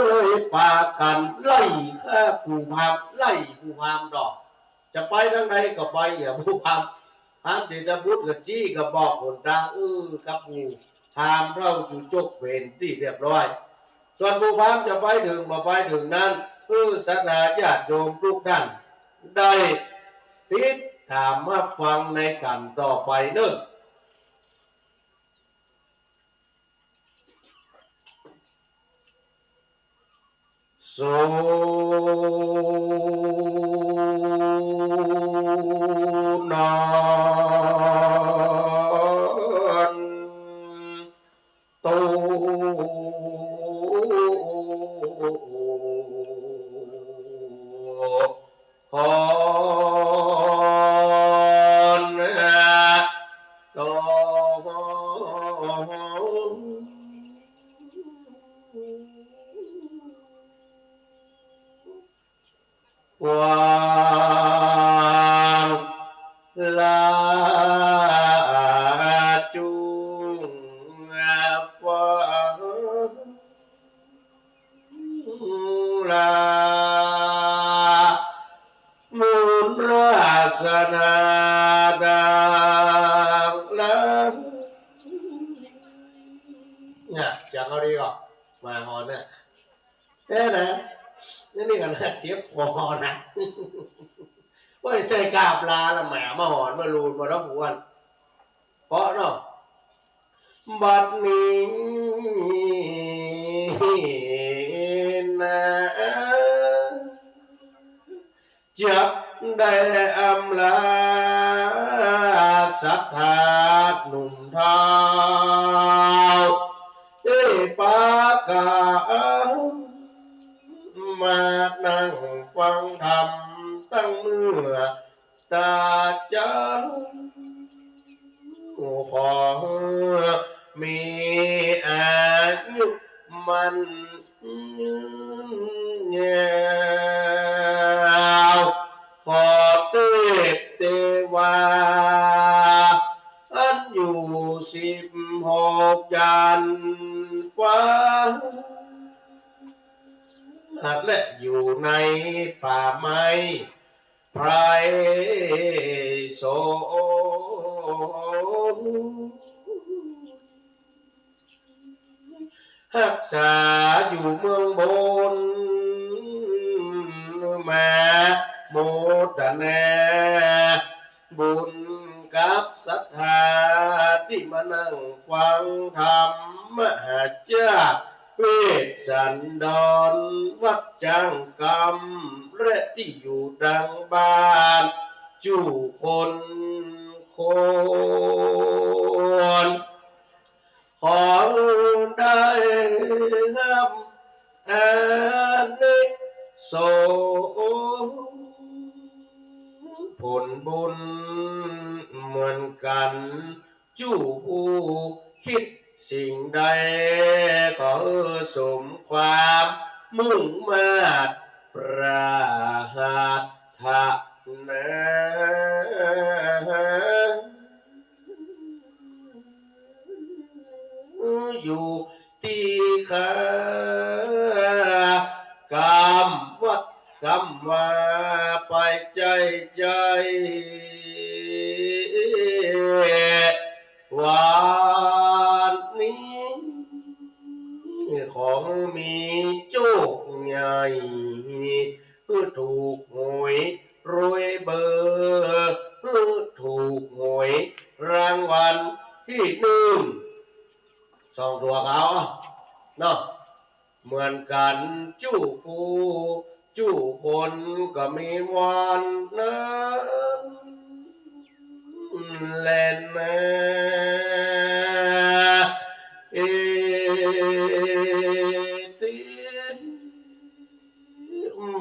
เลยปากั๋นไล่ฆ่าปู่พราหมณ์ ไล่ปู่พราหมณ์ดอก จะไปตางใดก็ไป อะ ปู่พราหมณ์ พราหมณ์เจตบุตรก็จี้ก็บอกหนตาง เออ กับปู่พราหมณ์เฒ่าจุจกเป๋นตี้เรียบร้อย ส่วนปู่พราหมณ์จะไปเถิงบ่ไปเถิงนั้น เออ ศรัทธาญาติโยมทุกท่าน ได้ติดต๋ามฮับฟังในกัณฑ์ต่อไปเนาะ สุนัน ตุ หอน ตอ วาง ลาจุง ฟัง ลา มูลราสนาดัง ลา เนี่ย เสียงเขาดีก่อ หมาหอนเนี่ย แต๊นะ นี่ นี่กั๋นนะ เจ็บคอนะ ว่าใส่กาบลาละ หมามาหอน มาลูด มาร้องกวน เปาะเนาะ บัดนี้นา จักได้อำลา ศรัทธาหนุ่มเฒ่า เอ้ย ปากั๋น มานั่งฟังธรรมตั้งเมื่อตาเจ๊า ขอมีอายุมั่นยืนยาว ขอเทพเทวา อันอยู่สิบหกชั้นฟ้า และอยู่ในป่าไม้ไพรโสภณ ฮักษาอยู่เมืองบน มาโมทนาบุญกับศรัทธา ตี้มานั่งฟังธรรมมหาเจ้า เวสสันดรวัดจ้างกำ และตี้อยู่ดังบ้าน จุคน คน ขอได้ฮับอานิสงส์ผลบุญเหมือนก อัน จู้ผู้คิดสิ่งใด ก็หื้อสมความมุ่งมาดปรารถนา อยู่ตี้ข้า กำวัดกำวาไปใจ้ใจ้ วันนี้ ของมีโจคใหญ่ หื้อถูกหวยรวยเบอร์ หื้อถูกหวยรางวัลตี้นึ่ง สองตั๋วก็เอาเนาะ เหมือนกั๋น จู้ผู้ จู้คนก็มีวันนั้นแลนา เอติ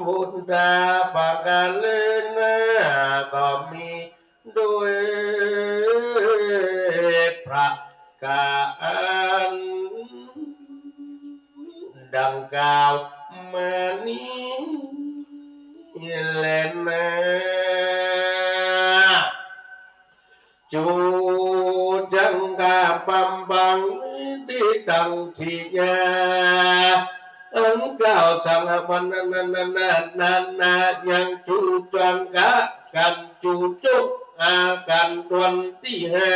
บุญตาปะกาเลนะ ก็มี โดยประก๋านดังกล่าวมานี้แลนา จูจังกาปำบังตี้ตังทิยา อันกล่าวสังวันนั้นนั้นนั้นนั้นนั้น ยังจูจังกะกั๋น จูจุกอากั๋น วันตี้ห้า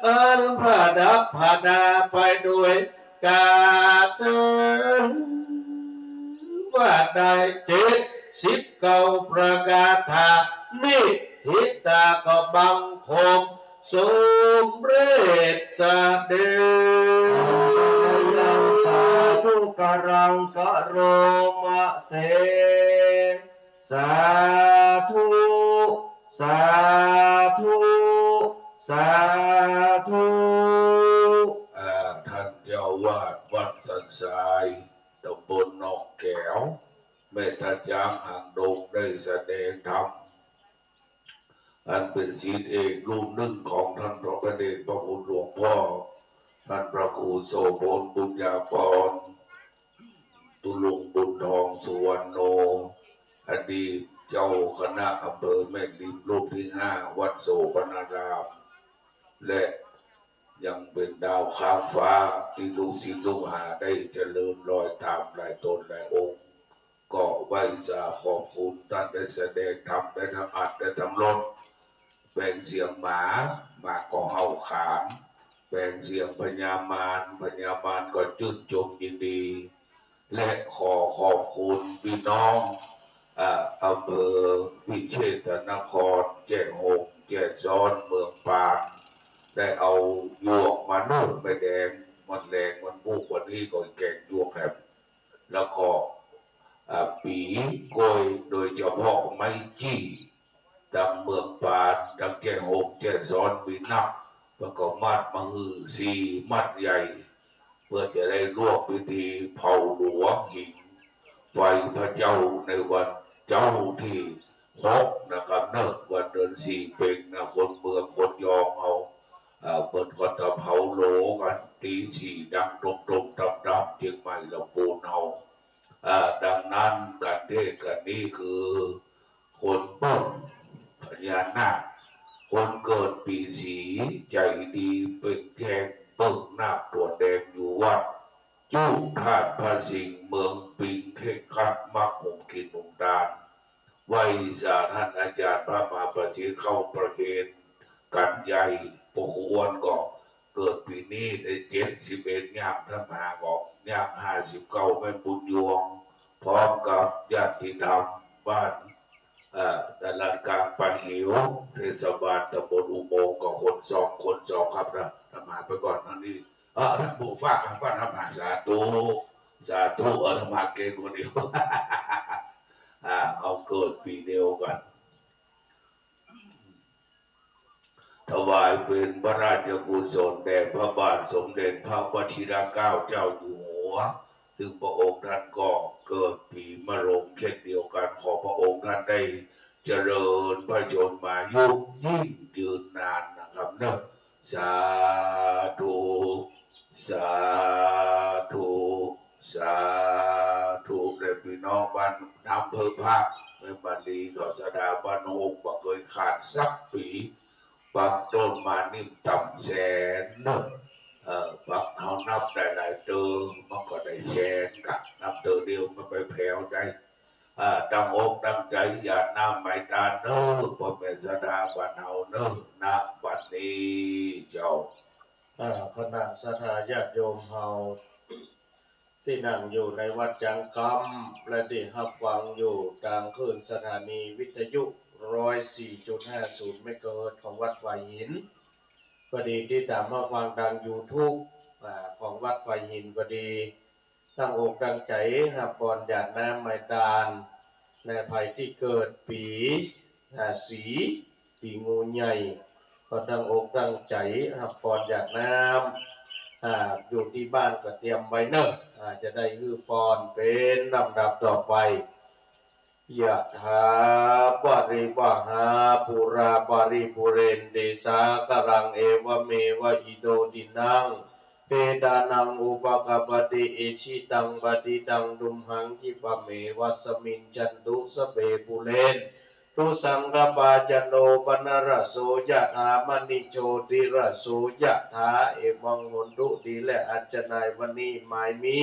อันผะดับผะดาไปโดยกาถา ว่าได้เจ็ดสิบเก้าประกาถา นิทิตาก็บังคม สมเร็จเสด็จ ยังสาธุการังกะโรมะเส สาธุ สาธุ สาธุ อ่า ท่านเจ้าอาวาสวัดสันทราย ตำบลหนองแก้ว แม่ตาจ๊างหางดง ได้แสดงธรรม อันเป๋นศิษย์เอกรูปนึ่งของท่านพระเดชพระคุณหลวงพ่อ ท่านพระครูโสภณ บุญญากร ตุลุงบุญทอง สุวรรณโณ อดีตเจ้าคณะอำเภอแม่ริมรูปตี้ห้า วัดโสภณาราม และยังเป๋นดาวค้างฟ้าตี้ลูกศิษย์ลูกหาได้เจริญรอยต๋ามหลายต๋นหลายองค์ ก็ไหว้สาขอบคุณต้านได้แสดงธรรมได้ทั้งอัดได้ทั้งลด แป๋งเสียงหมา หมาก็เห่าขาน แป๋งเสียงพญามาร พญามารก็จื้นจมยินดี และขอขอบคุณปี้น้อง อ่า อำเภอวิเชษฐนคร แจ้ห่มแจ้ซ้อน เมืองปาน ได้เอาหยวกมาเนิบแม่แดง วันแลงวันพูกวันนี้ก็แก๋งหยวกแหม แล้วก็ อ่า ปี๋ก้วย โดยเฉพาะไม้จี้ ตังเมืองปาน ตังแจ้ห่มแจ้ซ้อนมีนัก มันก็มัดมาหื้อสี่มัดใหญ่ เปื้อจะได้ร่วมพิธีเผาหลวงหิ้งไฟพระเจ้าในวันเจ๊าตี้หกนะครับเนาะ วันเดือนสี่เป็งนะ คนเมืองคนยองเฮา อ่า เปิ้นก็จะเผาโหลกั๋น ตี๋สี่ดังตุ้มๆ ต่ำๆ เจียงใหม่ลำปูนเฮา อ่า ดังนั้นก๋านเทศน์ก๋านนี้คือ คนเปิ้งพญานาค คนเกิดปี๋สี ใจ๋ดีเป่งแจ้ง เปิ้งนาคตั๋วแดงอยู่วัด จุฑาตุพระสิงห์ เมืองปิง เคร่งครัดมักหุงกิ๋นหุงตาน ไหว้สาท่านอาจ๋ารย์พระมหาประสิทธิ์เข้าประเคนกั๋นใหญ่ ป้อครูอ้วนก็เกิดปี๋นี้ได้เจ็ดสิบเอ็ด ย่างถ้ำหาก็ย่างห้าสิบเก้า แม่บุญยวง พร้อมกับญาติธรรมบ้าน เอ่อ ตลาดกลางป่าเหว เทศบาลตำบลอุโมงค์ ก็คนสอง คนสองครับนะ อาตมาไปก่อนนะนี่ เออ ท่านผู้ฟังครับ อาตมาสาธุ สาธุ อาตมาเกณฑ์คนเดียว อ่า เอาเกิดปี๋เดียวกั๋น ถวายเป๋นพระราชกุศลแด่พระบาทสมเด็จพระวชิรเกล้าเจ้าอยู่หัว ซึ่งพระองค์ท่านก็เกิดปี๋มะโรงเช่นเดียวกั๋น ขอพระองค์ท่านได้เจริญพระชนมายุยิ่ง ยืนนานนะครับเนาะ สาธุ สาธุ สาธุ และปี้น้องบ้านอำเภอพระแม่มาลีก็ศรัทธาบ้านองค์บ่เกยขาดสักปี๋ ปักต้นมานี่ต่ำแสนเนาะ เออ ปักเฮานับได้หลายเตื้อ มันก็ได้แสนกะ นับเตื้อเดียวมันไปแผวได้ อ่า ตั้งอกตั้งใจ๋หยาดน้ำไหม้ตานเนาะ ป้อแม่ศรัทธาบ้านเฮาเนาะ ณ บัดนี้เจ้า อ่า คณะศรัทธาญาติโยมเฮา ตี้นั่งอยู่ในวัดจังกำ และตี้ฮับฟังอยู่ตางคลื่นสถานีวิทยุ ร้อยสี่จุดห้าศูนย์ เมกะเฮิรตซ์ ของวัดฝายหิน ก็ดี ตี้ตามฮับฟังตางยูทูบ อ่า ของวัดฝายหินก็ดี ตั้งอกตั้งใจ๋ฮับปอนหยาดน้ำไหม้ตาน ในใผตี้เกิดปี๋ อ่า สี ปี๋งูใหญ่ ก็ตั้งอกตั้งใจ๋ฮับปอนหยาดน้ำ อ่า อยู่ตี้บ้านก็เตรียมไว้เนาะ อ่า จะได้หื้อปอนเป๋นลำดับต่อไป ยะถา วาริวะหา ปูรา ปะริปูเรนติ สาคะรัง เอวะเมวะ อิโต ทินนัง เปตานัง อุปะกัปปะติ อิจฉิตัง ปัตถิตัง ตุมหัง ขิปะเมวะ สมมิชชันตุ สัพเพ ปูเรน ตุ สังกะปา จันโท ปะนะระโส ยะถา มะณิ โชติระโส ยะถา เอวัง โหนตุ ดีแล อาจ๋ารย์นาย วันนี้หมายมี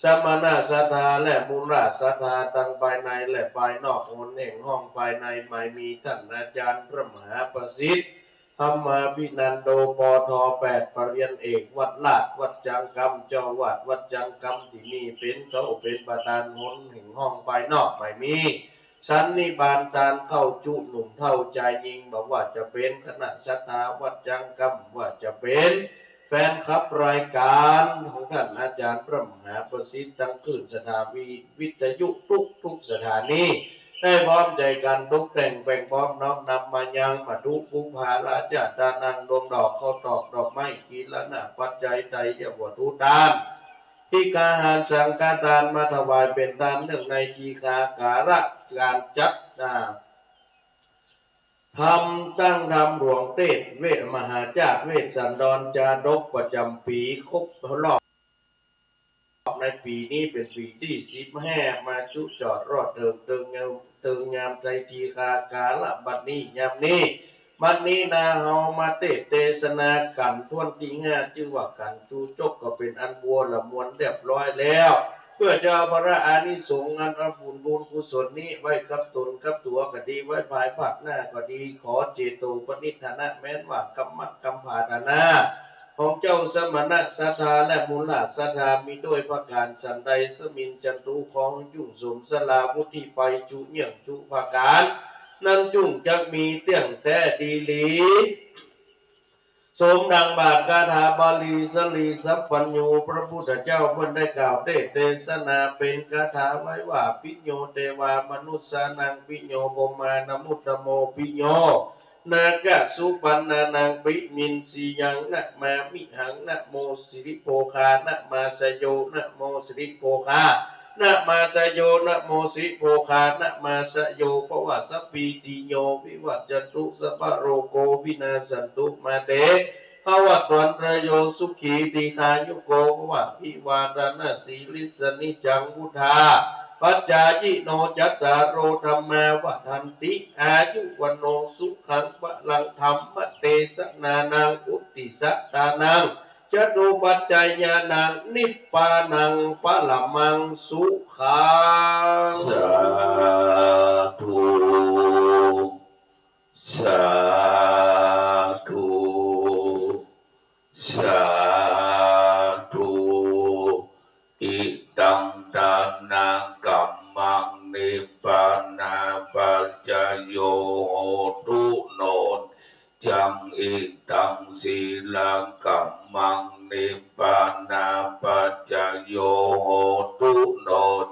สมณะศรัทธาและมูลศรัทธาตังภายในและภายนอก หนแห่งห้องภายในหมายมีต้านอาจ๋ารย์พระมหาประสิทธิ์ ธรรมาภินันโท ปอทอแปด ปริญญาเอก วัดราช วัดจังกำ เจ้าอาวาสวัดจังกำตี้นี่เป๋นเก๊าเป๋นประธาน หนแห่งห้องภายนอกหมายมี สันนิบาตต้านเข้าจุหนุ่มเฒ่าจายญิง บ่ว่าจะเป๋นคณะศรัทธาวัดจังกำ ว่าจะเป๋นแฟนคลับรายก๋านของต้านอาจ๋ารย์พระมหาประสิทธิ์ ตังคลื่นสถานีวิทยุทุกๆสถานี ได้พร้อมใจ๋กั๋นตกแต่งแป๋งป๊อปน้อมนำมายัง มะตุ ปุพพา ราชาตานัง ดวงดอก ข้าวตอก ดอกไม้ กิรณปัจจัย ไตรยวัตถุตาน ภักขะหาร สังฆทาน มาถวายเป๋นตานเนื่องในทีฆาก๋าละก๋านจัด อ่า ธรรม ตั้งธรรมหลวงเตสน์ เวส มหาชาติ เวสสันดรจาดกประจ๋ำปี๋ ครบรอบ ในปี๋นี้เป๋นปี๋ตี้สิบห้า มาจุจอดรอดเถิง เถิงยาม เถิงยามไตรทีฆาก๋าละบัดนี้ ยามนี้ บัดนี้นาเฮามาเตสน์เตสนากั๋นถ้วนตี้ห้า จื้อว่ากั๋นจูจก ก็เป๋นอันบัวละมวลเรียบร้อยแล้ว เปื้อจะเอาผละอานิสงส์อัน อันบุญ บุญกุศลนี้ไว้กับต๋นกับตั๋วก็ดี ไว้ภายภาคหน้าก็ดี ขอเจโตปนิทฐานะ แม้นว่ากำมะกำผาฐานะ ของเจ้าสมณะศรัทธาและมูลศรัทธามีด้วยประก๋านสันใด สมิชชันตุ ขอจงสมสลาวุฒิไปจุเยื่องจุประก๋าน นั้นจุ่งจักมีเตี้ยงแต๊ดีหลี สมดังบาทคาถาบาลี สรีสัพพัญญู พระพุทธเจ้าเปิ้นได้กล่าวเตสน์เตสนาเป๋นคาถาไว้ว่า ปิโยเตวา มนุสสานัง ปิโยพรหมา นมุตตโม ปิโย นาคสุปัณณานัง ปิมินสิยัง นะมามิหัง นะโมสิริโภคา นะมาสโย นะโมสิริโภคา นะมาสโย นะโมสิริโภคา นะมาสโย ภวสัพพีติโย วิวัจจันตุ สัพพะโรโค วินาสสันตุ มาเต ภวัตวันตรายโย สุขี ดีฆายุโก ภวะ อภิวาทะนะสีลิสสะ นิจจังวุฑฒาปะจายิโน จัตตาโร ธัมมา วัฑฒันติ อายุ วัณโณ สุขัง พะลัง ธัมมะเตสนานัง วุตติสะตานัง จตุปัจจายานัง นิพพานัง ปะระมัง สุขัง สาธุ สาธุ สาธุ อิตัง ทานะกัมมัง นิพพานะปัจจโย โหตุ โน จัง อิตัง สีลังกัมมัง นิพพานะปัจจโย โหตุ โน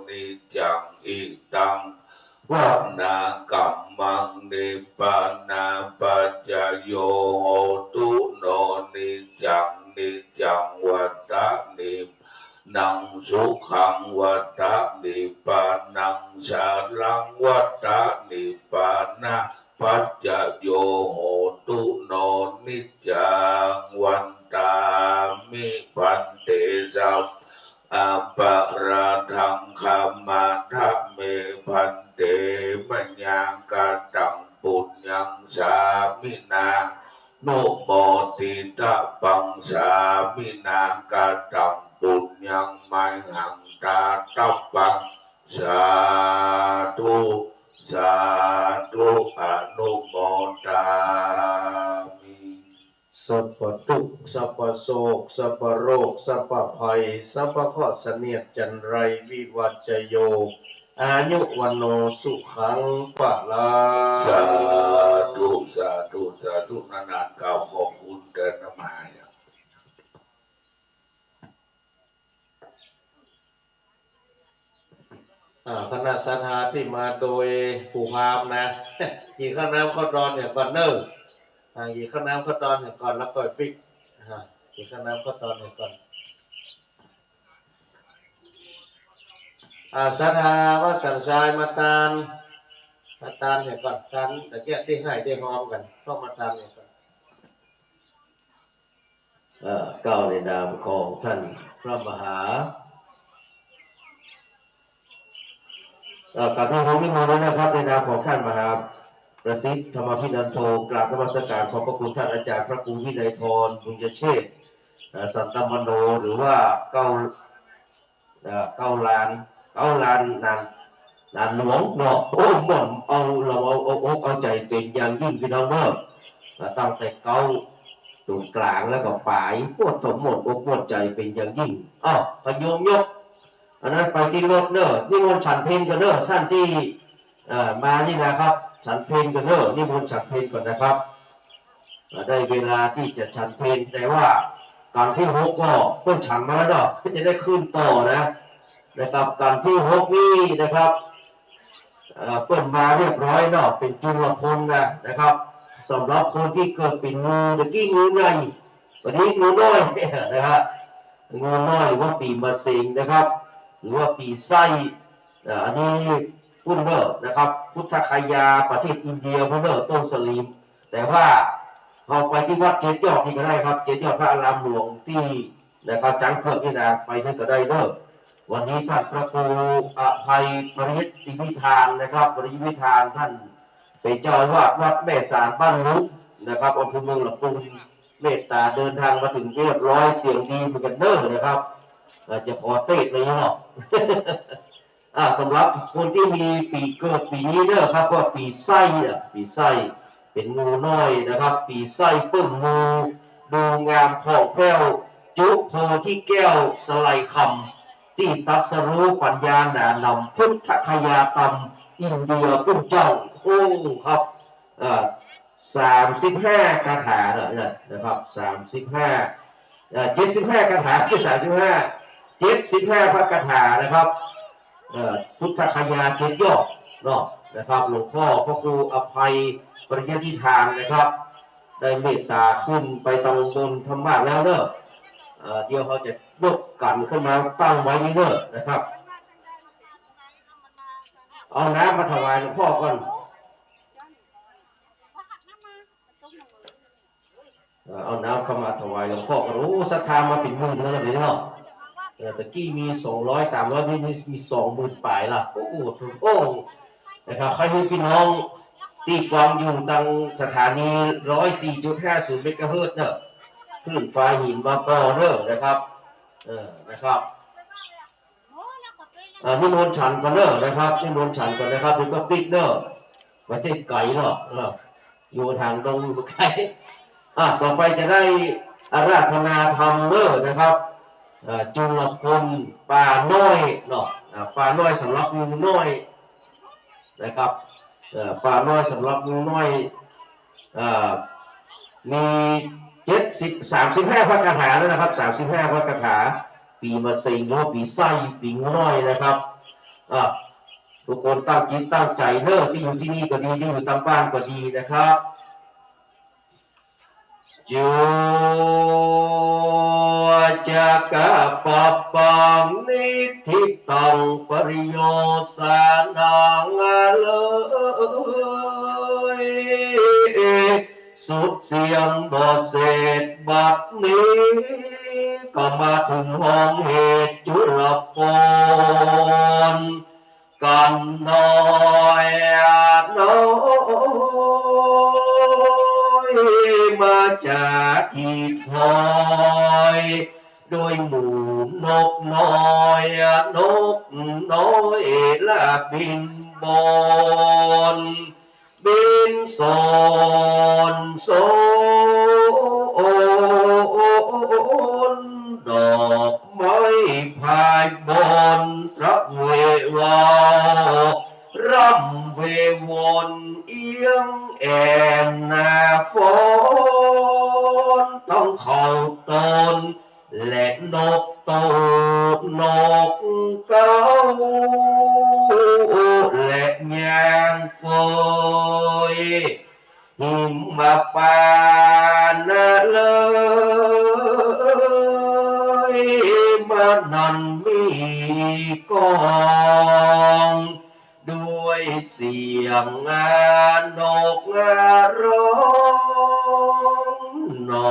นิจจัง อิตัง วานากัมมัง นิพพานะปัจจโย โหตุ โน นิจจัง นิจจัง วัตตะ นิพพานัง สุขัง วัตตะ นิพพานัง สารัง วัตตะ นิพพานะปัจจโย โหตุ niccaṃ vandāmi bhante, sabbaṃ aparādhaṃ khamatha me bhante, mayā kataṃ puññaṃ sāminā numoditabbaṃ, sāminā kataṃ puññaṃ mayhaṃ dātabbaṃ. Sādhu, sādhu, anumodāmi. สัพพะทุกข์ สัพพะโศก สัพพะโรค สัพพะภัย สัพพะเคราะห์เสนียดจัญไร วิวัชชะโย อายุ วัณโณ สุขัง พะลัง สาธุ สาธุ สาธุ นานๆ เข้าขอบคุณเด้อนะมหา อ่า คณะศรัทธาตี้มาโดยปู่พราหมณ์นะ กิ๋นข้าวน้ำข้าวตอนเหียก่อนเน่อ อ่า กิ๋นข้าวน้ำข้าวตอนเหียก่อน แล้วก่อยปิ๊ก อ่า กิ๋นข้าวน้ำข้าวตอนเหียก่อน อ่า ศรัทธาวัดสันทรายมาตาน มาตานเหียก่อน ตานตะเกียะตี้ไห้ตี้ฮอมกั๋น เข้ามาตานเหียก่อน เอ่อ เก้าในนามของท่านพระมหา เอ่อ กราบทูลนิมนต์ด้วยนะครับ ในนามของท่านมหาประสิทธิ์ ธรรมาภินันโท กราบนมัสการขอบพระคุณท่านอาจารย์พระครูวินัยธร บุญญเชษฐ เอ่อ สันตมโน หรือว่าเก้า เอ่อ เก้าล้าน เก้าล้านนาน นานหลวงเนาะ โอ้ ม่วน เอา เฮาเอา เอาอกเอาใจ๋เป๋นอย่างยิ่งพี่น้องเน่อ อ่า ตั้งแต่เก๊าต๋งก๋างแล้วก็ป๋าย โอ้ ต้องม่วนอกม่วนใจ๋เป๋นอย่างยิ่ง อ้าว พะโยมโยม อันนั้นไปตี้รถเน่อ นิมนต์ฉันเพลก่อนเน่อ ท่านตี้ เอ่อ มานี่นะครับ ฉันเพลก่อนเน่อ นิมนต์ฉันเพลก่อนนะครับ อ่า ได้เวลาตี้จะฉันเพล แต่ว่ากั๋นตี้หกก็เปิ้นฉันมาแล้วเนาะ เปิ้นจะได้ขึ้นต่อนะ นะครับ กั๋นตี้หกนี่นะครับ เอ่อ เปิ้นมาเรียบร้อยเนาะ เป๋นจุลพลนะ นะครับ สำหรับคนตี้เกิดเป๋นงู ตะกี้งูใหญ่ วันนี้งูน้อยนะฮะ งูน้อยหรือว่าปี๋มะเสงนะครับ หรือว่าปี๋ไส้ อ่า อันนี้ปู้นเน่อนะครับ พุทธคยาประเทศอินเดียปู้นเน่อ ต้นสลีม แต่ว่าเฮาไปตี้วัดเจ็ดยอดนี่ก็ได้ครับ เจ็ดยอดพระอารามหลวงตี้นะครับ จ๊างเผือกนี่นะ ไปตี้ก็ได้เน่อ วันนี้ท่านพระครูอภัยปริยติวิธานนะครับ ปริยติวิธาน ท่านเป๋นเจ้าอาวาสวัดแม่สารบ้านลุกนะครับ อำเภอเมืองลำพูน เมตต๋าเดินทางมาเถิงเรียบร้อย เสียงดีเหมือนกั๋นเน่อนะครับ อ่า จะขอเตสน์เลยเนาะ อ่า สำหรับคนตี้มีปี๋เกิดปี๋นี้เน่อครับ ก็ปี๋ไส้อะ ปี๋ไส้ เป๋นงูน้อยนะครับ ปี๋ไส้เปิ้งมู ดูงามผ่องแผ้ว จุโพธิแก้วสะไหล่คำ ตี้ตรัสรู้ปั๋ญญาหนาหนำ พุทธคยาตำอินเดียปุ้นเจ้า โอ้ ครับ อ่า สามสิบห้าคาถาเนาะ นะครับ สามสิบห้า เอ่อ เจ็ดสิบห้าคาถา ไม่ใช่สามสิบห้า เจ็ดสิบห้าพระคาถานะครับ เอ่อ พุทธคยาเจ็ดยอดเนาะ นะครับ หลวงพ่อพระครูอภัยปริยติวิธานนะครับ ได้เมตต๋าขึ้นไปตังบนธรรมาสน์แล้วเน่อ เอ่อ เดี๋ยวเฮาจะยกขันขึ้นมาตั้งไว้นี่เน่อนะครับ เอาน้ำมาถวายหลวงพ่อก่อน เอ่อ เอาน้ำเข้ามาถวายหลวงพ่อก่อน โอ้ ศรัทธามาเป๋นหมื่นแล้วนะเดี๋ยวนี้เนาะ เอ่อ ตะกี้มีสองร้อย สามร้อย นี่ นี่มีสองหมื่นป๋ายละ โอ้โห โอ้ นะครับ ใค่หื้อพี่น้องตี้ฟังอยู่ตังสถานี ร้อยสี่จุดห้าศูนย์ เมกะเฮิรตซ์เน่อ คลื่นฟ้าหินมาปอเน่อนะครับ เออ นะครับ อ่า นิมนต์ฉันก่อนเน่อนะครับ นิมนต์ฉันก่อนนะครับ เดี๋ยวก็ปิ๊กเน่อ บ่ใจ้ไก๋เนาะ เออ อยู่ตางดงอยู่ไก๋ อ่า ต่อไปจะได้อาราธนาธรรมเน่อนะครับ อ่า จุลพล ปาน้อยเนาะ อ่า ปาน้อยสำหรับงูน้อยนะครับ เอ่อ ปาน้อยสำหรับงูน้อย เอ่อ มีเจ็ดสิบ สามสิบห้าพระคาถาแล้วนะครับ สามสิบห้าพระคาถา ปี๋มะเสงหรือว่าปี๋ไส้ ปี๋งูน้อยนะครับ อ่ะ ทุกคนตั้งจิตตั้งใจ๋เน่อ ตี้อยู่ตี้นี่ก็ดี ตี้อยู่ตางบ้านก็ดีนะครับ จุ จักกัปปะปัง นิฏฐิตัง ปริโยสานัง เลย สุดเสียงบ่เสร็จบัดนี้ ก็มาเถิงห้องเหตุจุลโภคกั๋นน้อยน้อย มาจากตี้ถอย โดยหมู่นกน้อย นกน้อยละบินบน บินสนสน ดอกไม้พายบนตระเววา ร่ำเววนเอียงแอ่นหน้าฝน ต้องเข้าตน และนกโตนกเก๊า และยางเฟย หิมปานเลย มานั้นมีกอง ด้วยเสียงนกร้องหนอ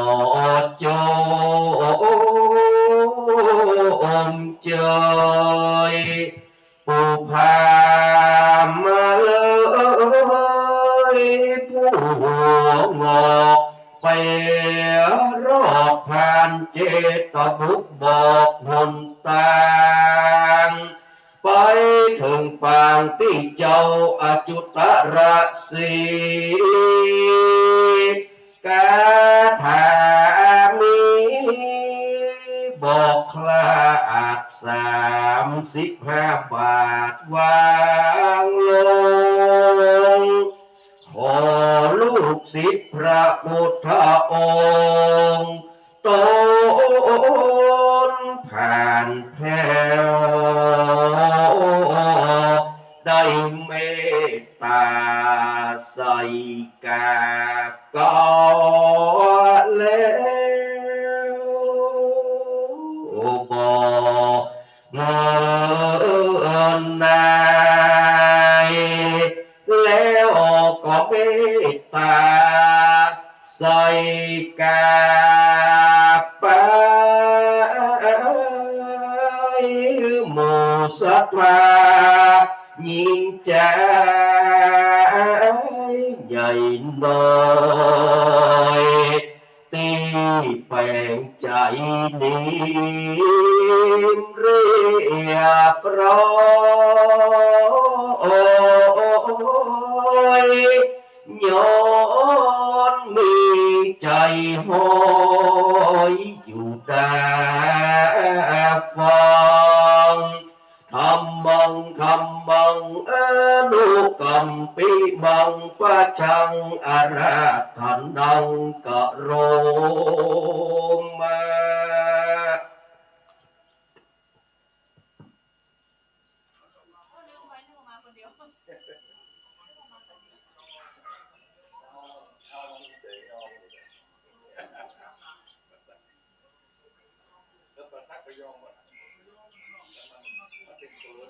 โจมเจย ผู้พามาเลย ผู้หัวงอกไปรอบผ่านเจตบุกบอกหนตาง ไปเถิงปางตี้เจ้าอจุตรสี คาถามีบอกคลาดสามสิบห้าบาทวางลง ขอลูกศิษย์พระพุทธองค์ ตนผ่านแผ้ว ได้เมตตาใส่กาบก็แล้ว บ่เมินนาย แล้วก็เมตตาใส่กาบไป หมู่ศรัทธาหญิงจายใหญ่น้อย ตี้แป๋งใจ๋นิ่มเรียบร้อย ย้อนมีใจ๋ห้อยอยู่ต๋าฟัง ธัมมัง ธัมมัง อนุกัมปิมัง ปัจจัง อาราธนัง กะโรมะ เออ ภาษาก็ยอมหมดอะ มัน มันเป๋นเขิน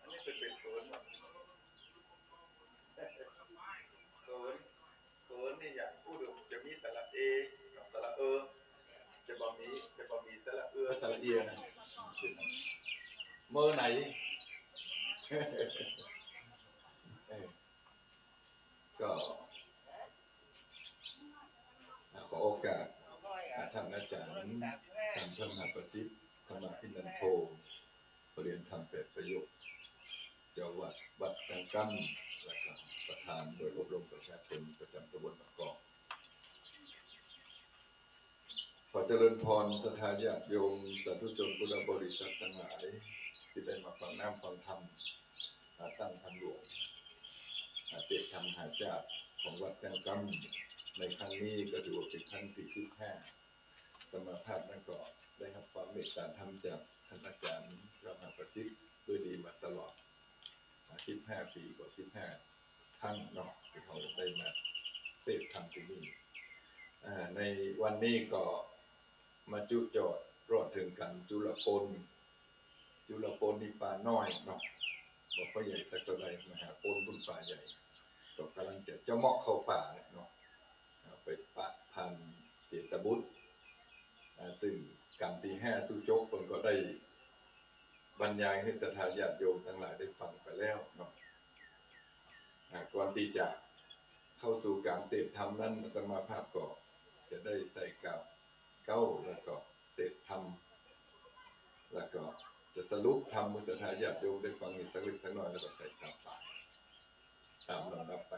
อันนี้เป๋น เป๋นเขินหมด เขิน เขินนี่อย่างอู้ดู จะมีสระเอกับสระเออ จะบ่มี จะบ่มีสระเออ สระเอียนะ เมอไหน เออ ก็ ขอโอกาส อ่า ท่านอาจ๋ารย์ ท่านพระมหาประสิทธิ์ ธรรมาภินันโท ประเรียนธรรมแปดประโยค เจ้าวัดวัดจังกำ และก็ประธานหน่วยอบรมประชาชนประจำตำบลมะกอก ขอเจริญพรศรัทธาญาติโยมสาธุชนพุทธบริษัทตังหลาย ตี้ได้มาฟังน้ำฟังธรรม อ่า ตั้งธรรมหลวง อ่า เตสน์ธรรมมหาชาติของวัดจังกำ ในครั้งนี้ก็ถือว่าเป๋นครั้งตี้สิบห้า อาตมาภาพนั้นก็ได้ฮับความเมตตาธรรมจากท่านอาจ๋ารย์พระมหาประสิทธิ์ด้วยดีมาตลอด สิบห้าปี๋ก็สิบห้าครั้งเนาะ ตี้เฮาได้มาเตสน์ธรรมตี้นี่ อ่า ในวันนี้ก็มาจุจอดรอดเถิงกั๋นจุลโภค จุลโภคนี่ป่าน้อยเนาะ บ่ค่อยใหญ่สักเต้าใด มหาโภคปุ้นป่าใหญ่ ก็ก่ำลังจะเจาะเมาะเข้าป่าเนี่ยเนาะ อ่า ไปปะพรานเจตบุตร อ่า ซึ่งกำตี้ห้าตู้โจ๊กเปิ้นก็ได้บรรยายหื้อศรัทธาญาติโยมตังหลายได้ฟังไปแล้วเนาะ อ่า ก่อนตี้จะเข้าสู่ก๋านเตสน์ธรรมนั้น อาตมาภาพก็จะได้ใส่กาบเก๊า แล้วก็เตสน์ธรรม แล้วก็จะสรุปธรรมหื้อศรัทธาญาติโยมได้ฟังอีกสักเล็กสักน้อย แล้วก็ใส่กาบป่า ต๋ามลำดับไป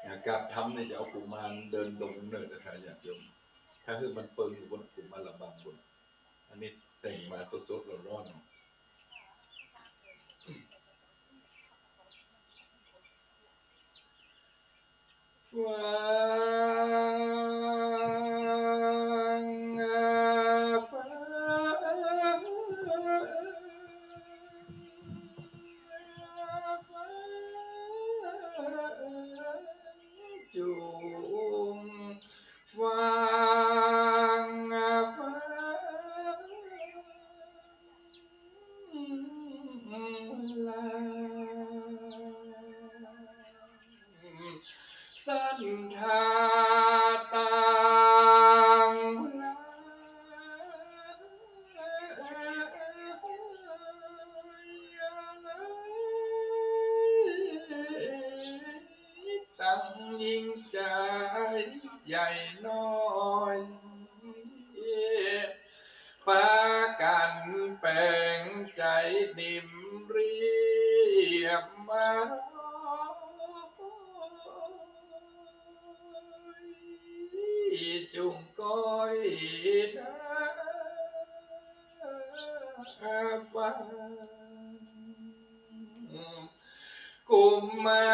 อ่า กาบธรรมนี่จะเอากุมารเดินดงเน่อศรัทธาญาติโยม ถ้าหื้อมันเปิงอยู่บนกุมารบาลบน อันนี้แต่งมาสดๆ ร้อนๆ ฟัง ฟัง ฟัง จุ่ม ฟัง ฟัง ลา ศรัทธาตังหลาย ตังยิ่งใจ๋ใหญ่น้อย ปากั๋นแป๋งใจ๋นิ่มเรียบมา จุ่มก้อยนาฟัง กุมา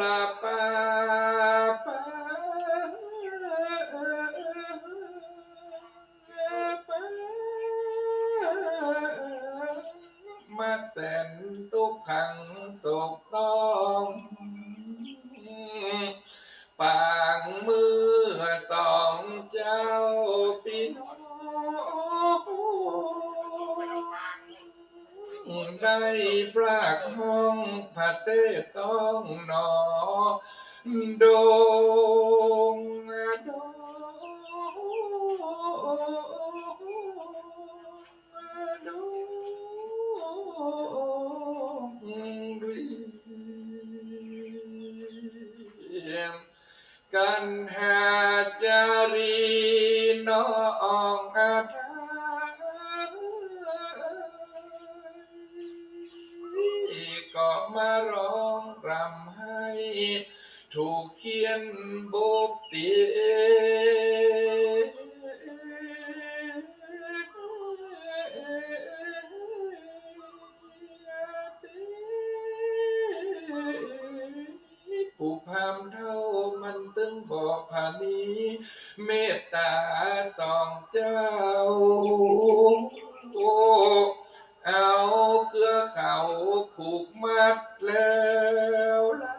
รปาปา มาแสนตุ๊กขังโศกต้อง ปางเมื่อสองเจ้าปี้น้อง ได้พรากห้องพระเตศต้องหนอ ดง ดง ดง กัณหาจารีน้องอาไทย ก็มาร้องรำไห้ ถูกเฆี่ยนบุบตี๋ ผู้พราหมณ์เฒ่ามันตึงบ่ผะนี เมตต๋าสองเจ้า เอาเครือเขาผูกมัดแล้วลา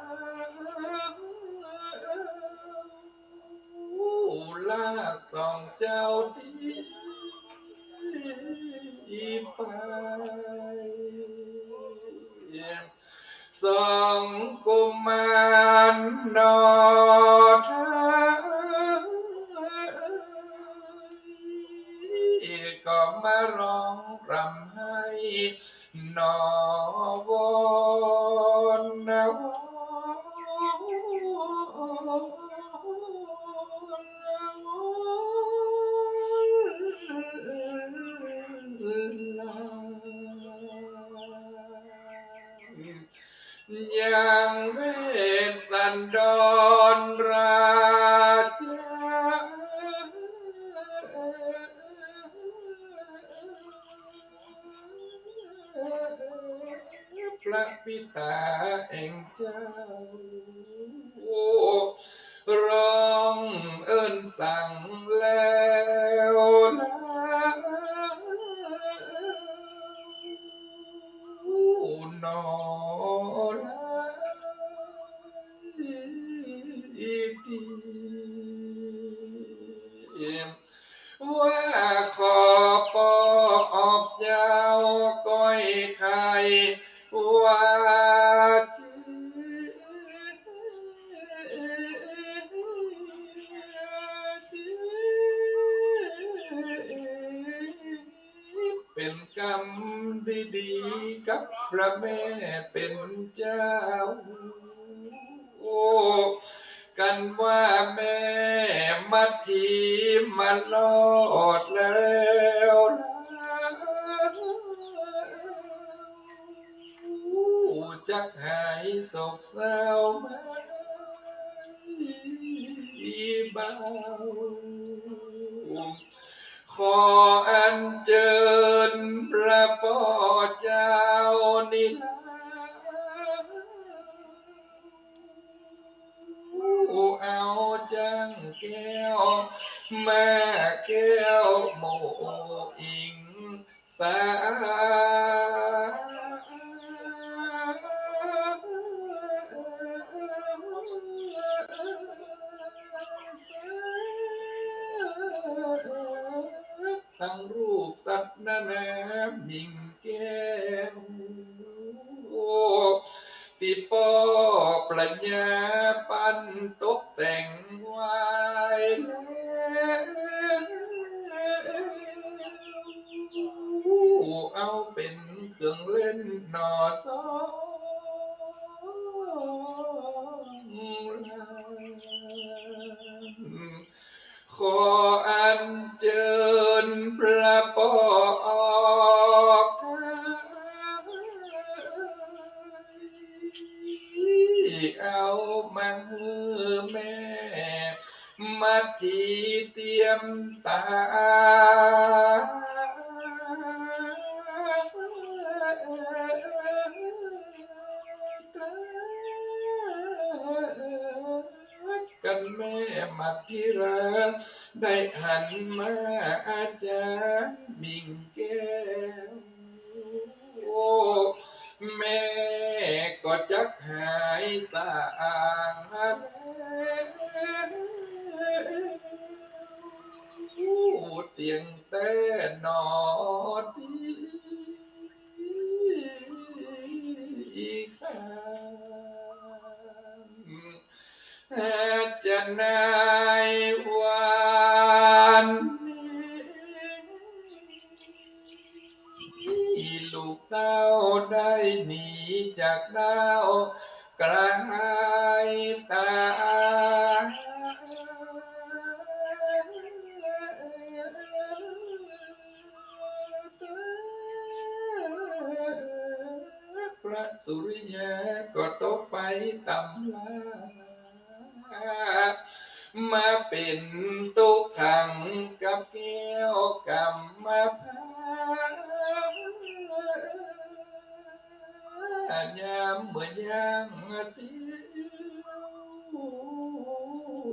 ว ลากสองเจ้าตี้ไป สองกุมารหนอไทย ก็มาร้องรำไห้ หนอวอนนะวอน ยังเวสสันดรราชา พระปิตาแอ่งเจ้า ร้องเอิ้นสั่งแล้วลาว หนอลายตี้ ว่าขอปอออกเจ้า ว่า เป๋นกำดีๆ กับพระแม่เป๋นเจ้า กันว่าแม่มัดถีมารอดแล้ว จักหายโศกเศร้าไหมเบา ขออัญเจิญพระป้อเจ้านี้ลา เอาจั้งแก้ว แม่แก้วหมู่อิงสา ตังรูปสัตว์นานามิ่งแก้ว ตี้ป้อปรัชญาปั้นตกแต่งไว้แล้ว เอาเป๋นเครื่องเล่นหน่อสองลาน ขออัญเจิญพระป้อออก เอามาหื้อแม่มัดถีเตรียมต๋า กันแม่มัดถีรา ได้หันมาอาจารย์มิ่งแก้ว แม่ก็จักหายสางแล้ว เตียงแต๊หนอตี้ อีสาน หาจะไหนวันนี้ ลูกเต้าได้หนีจากดาวกระหายต๋า พระสุริยาก็ตกไปตำลา มาเป๋นตุ๊กขังกับแก้วกำมะพร้าว ยามเมื่อยางเตีย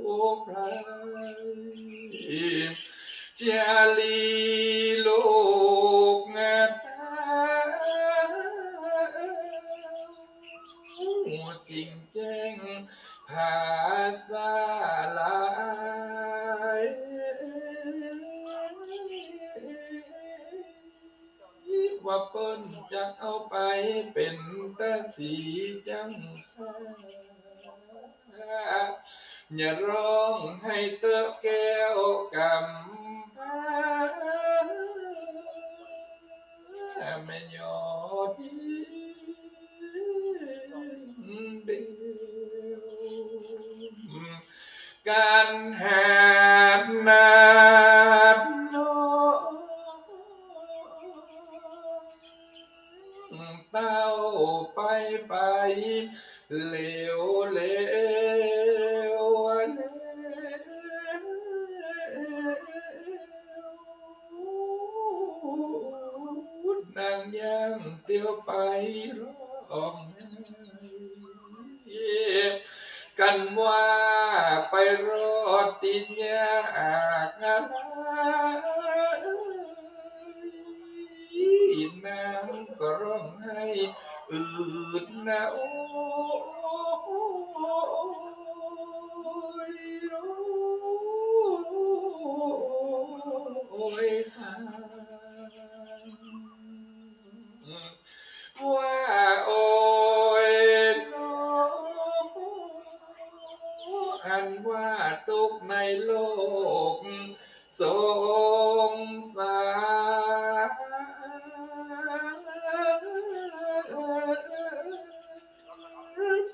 วไพร จารีโลกตา จิ่งแจ้งผาสาลาย ว่าเปิ้นจักเอาไปเป๋นตาสีจั้งใส อย่าร้องไห้เต๊อะแก้วกำพร้า แม่ยอดเดียว กันหาดนาดน้อง เต้าไปไปเหลวเหลวเหลว นางย่างเตียวไปร้องไห้ กันว่าไปรอดตี้ยากอะไร นางก็ร้องไห้อืดนะ โอ้ย โอ้ย สา ว่า โอ้ ตุ๊กข์ในโลกสงสาร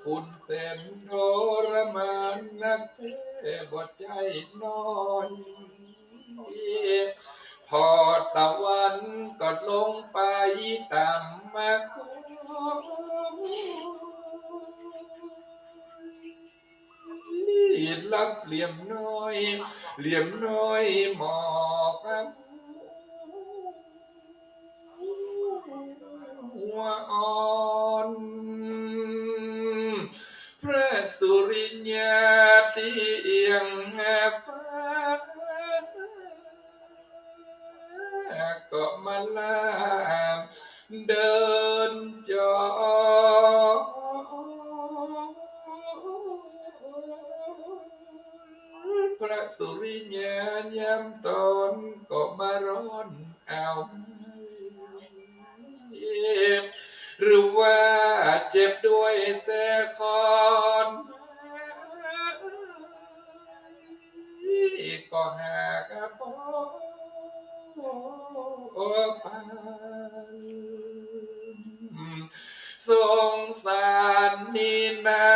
ปุ้นแสนทรมานนักแต๊บ่ใจ้น้อย ผ่อตะวันก็ลงไปต่ำมาคอย ลับเหลี่ยมน้อย เหลี่ยมน้อยหมอก หัวอ่อน พระสุริยาเตียงฟ้า ก็มาลาเดินจอ พระสุริยายามตอนก็มาร้อนเอา หรือว่าเจ็บด้วยแสคอน ก็หากบ่ปาน สงสารนี่นา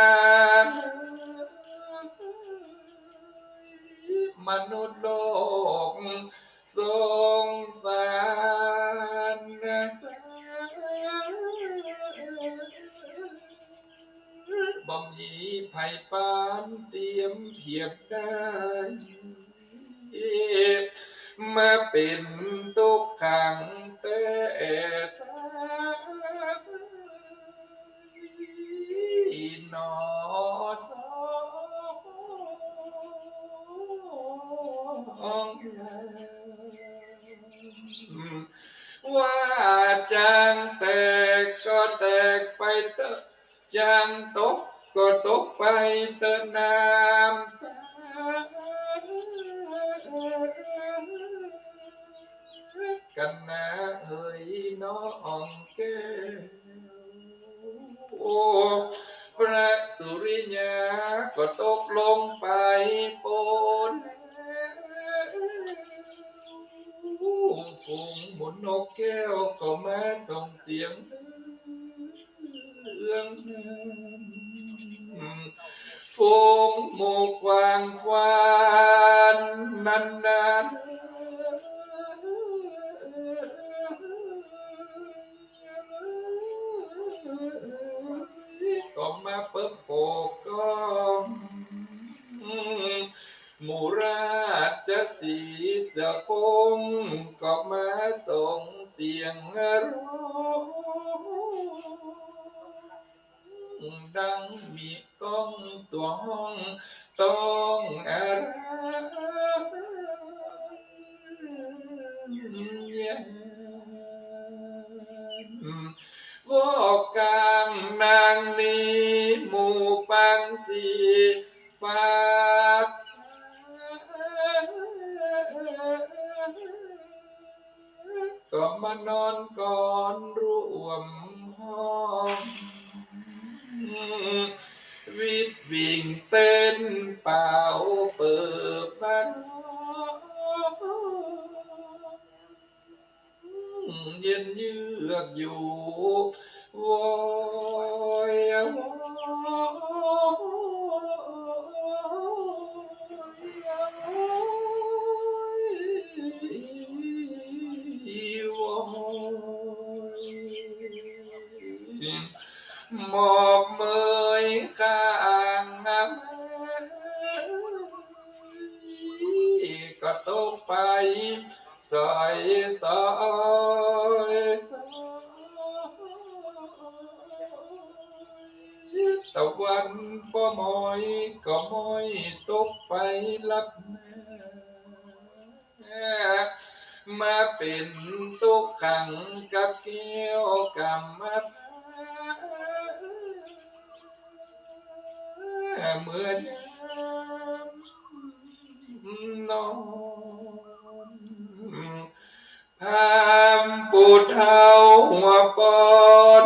มนุษย์โลก สงสารนะสา บ่มีใผปานเตียมเทียบได้ มาเป๋นตุ๊กขังแต๊สา หนอสอง ว่าจางแตกก็แตกไปเต๊อะ จางตกก็ตกไปเต๊อะน้ำตา กันนาเอ๋ยน้องแก้ว โอ้ พระสุริยาก็ตกลงไปโปนแล้ว ฝูงหมู่นกแก้วก็มาส่งเสียง เรื่องนั้น ฝูงหมู่กวางควานนั้นนั้น ก็มาเปิบโผกล้อง หมู่ราชสีห์เสือโคร่งก็มาส่งเสียงร้อง ดังมีก้องตั๋วฮ้องต้องอารามแยม วอกกลางนางนี้หมู่ปังสี ปาด ก็มานอนกอนร่วมห้อง วิดวิ่งเต้นเป่าเปิบมาร้อง เย็นเยือกอยู่ โวย โวย โวย หมอกเมยข้าง ก็ตกไป สอยสอยสอย ตะวันบ่มอยก็มอยตกไปลับมา มาเป๋นตุ๊กขังกับแก้วกำมะพร้าว เมื่อยามนอน พราหมณ์ผู้เฒ่าหัวปอน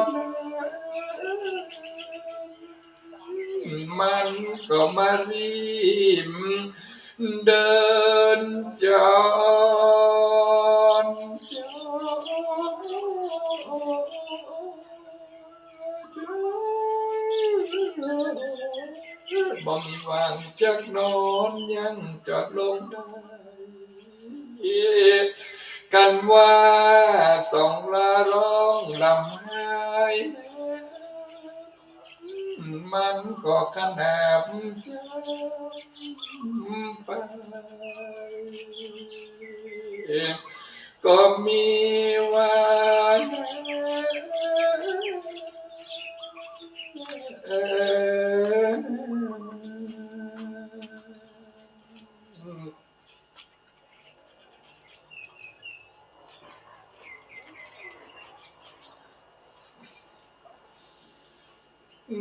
มันก็มารีบเดินจร บ่มีหว่างจักหนอนยังจอดลงได้ กันว่าสองละร้องลำไห้ มันก็ขนาบไป ก็มีว่า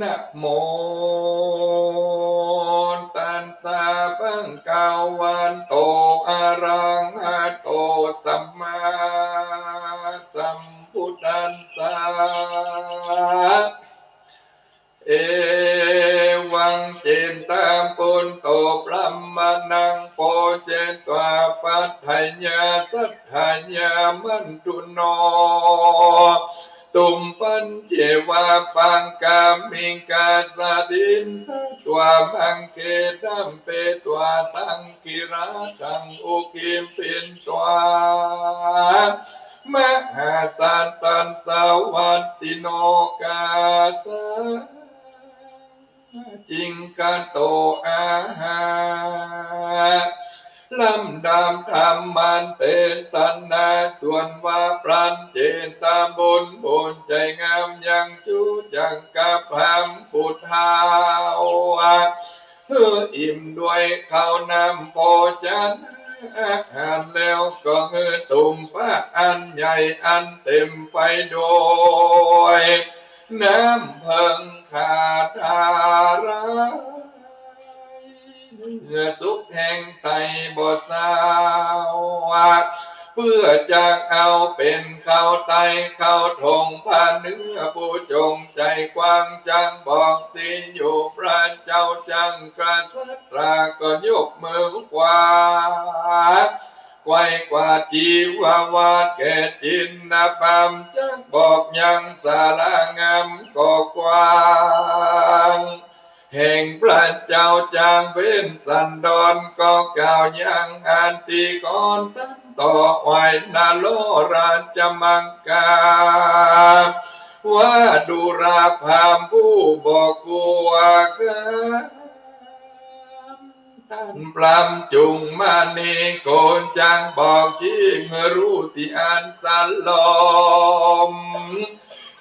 นะโม ตัสสะ ภะคะวะโต อะระหะโต สัมมาสัมพุทธัสสะ เอวัง เจตาปุตโต พรหมะนัง โพชะตวา ปัตถะยา สัตถะยา มันตุโน ตุมหัง เจวะ ปะกามิกา สะตินทะ ตวา มังเข ตัมเป ตวา ตัง กิระ ตัง อุคคิปปิตวา มหาสัตตัสสะ วัสสิโน กาสะ จิงคะโต อาหา ลำดับธรรมเตสนา ส่วนว่าพรานเจตบุตรผู้ใจ๋งามยังจู้จักกับพราหมณ์ผู้เฒ่า หื้ออิ่มด้วยข้าวน้ำโภชนาอาหารแล้ว ก็หื้อตุ่มผ้าอันใหญ่อันเต็มไปด้วยน้ำเผิงขาดาลาย เนื้อสุกแห้งใสบ่เศร้า เปื้อจักเอาเป๋นข้าวไต้ข้าวถง พระเนื้อผู้จงใจ๋กว้าง จักบอกตี้อยู่พระเจ้า จักกษัตราก็ยกมือขวา ไขว้กวาดจีวา วาดแก่จินนะพราหมณ์ จักบอกยังศาลางามก็กว้าง แห่งพระเจ้า จักเวสสันดรก็กล่าวยังอธิกรณ์ตันต่อไหว้นโรธราชมังคลา ว่าดูราพราหมณ์ผู้บ่กลัวคลาม ต้านพราหมณ์จุ่งมณีโกณ จักบอกตี้หื้อฮู้ตี้อันสลม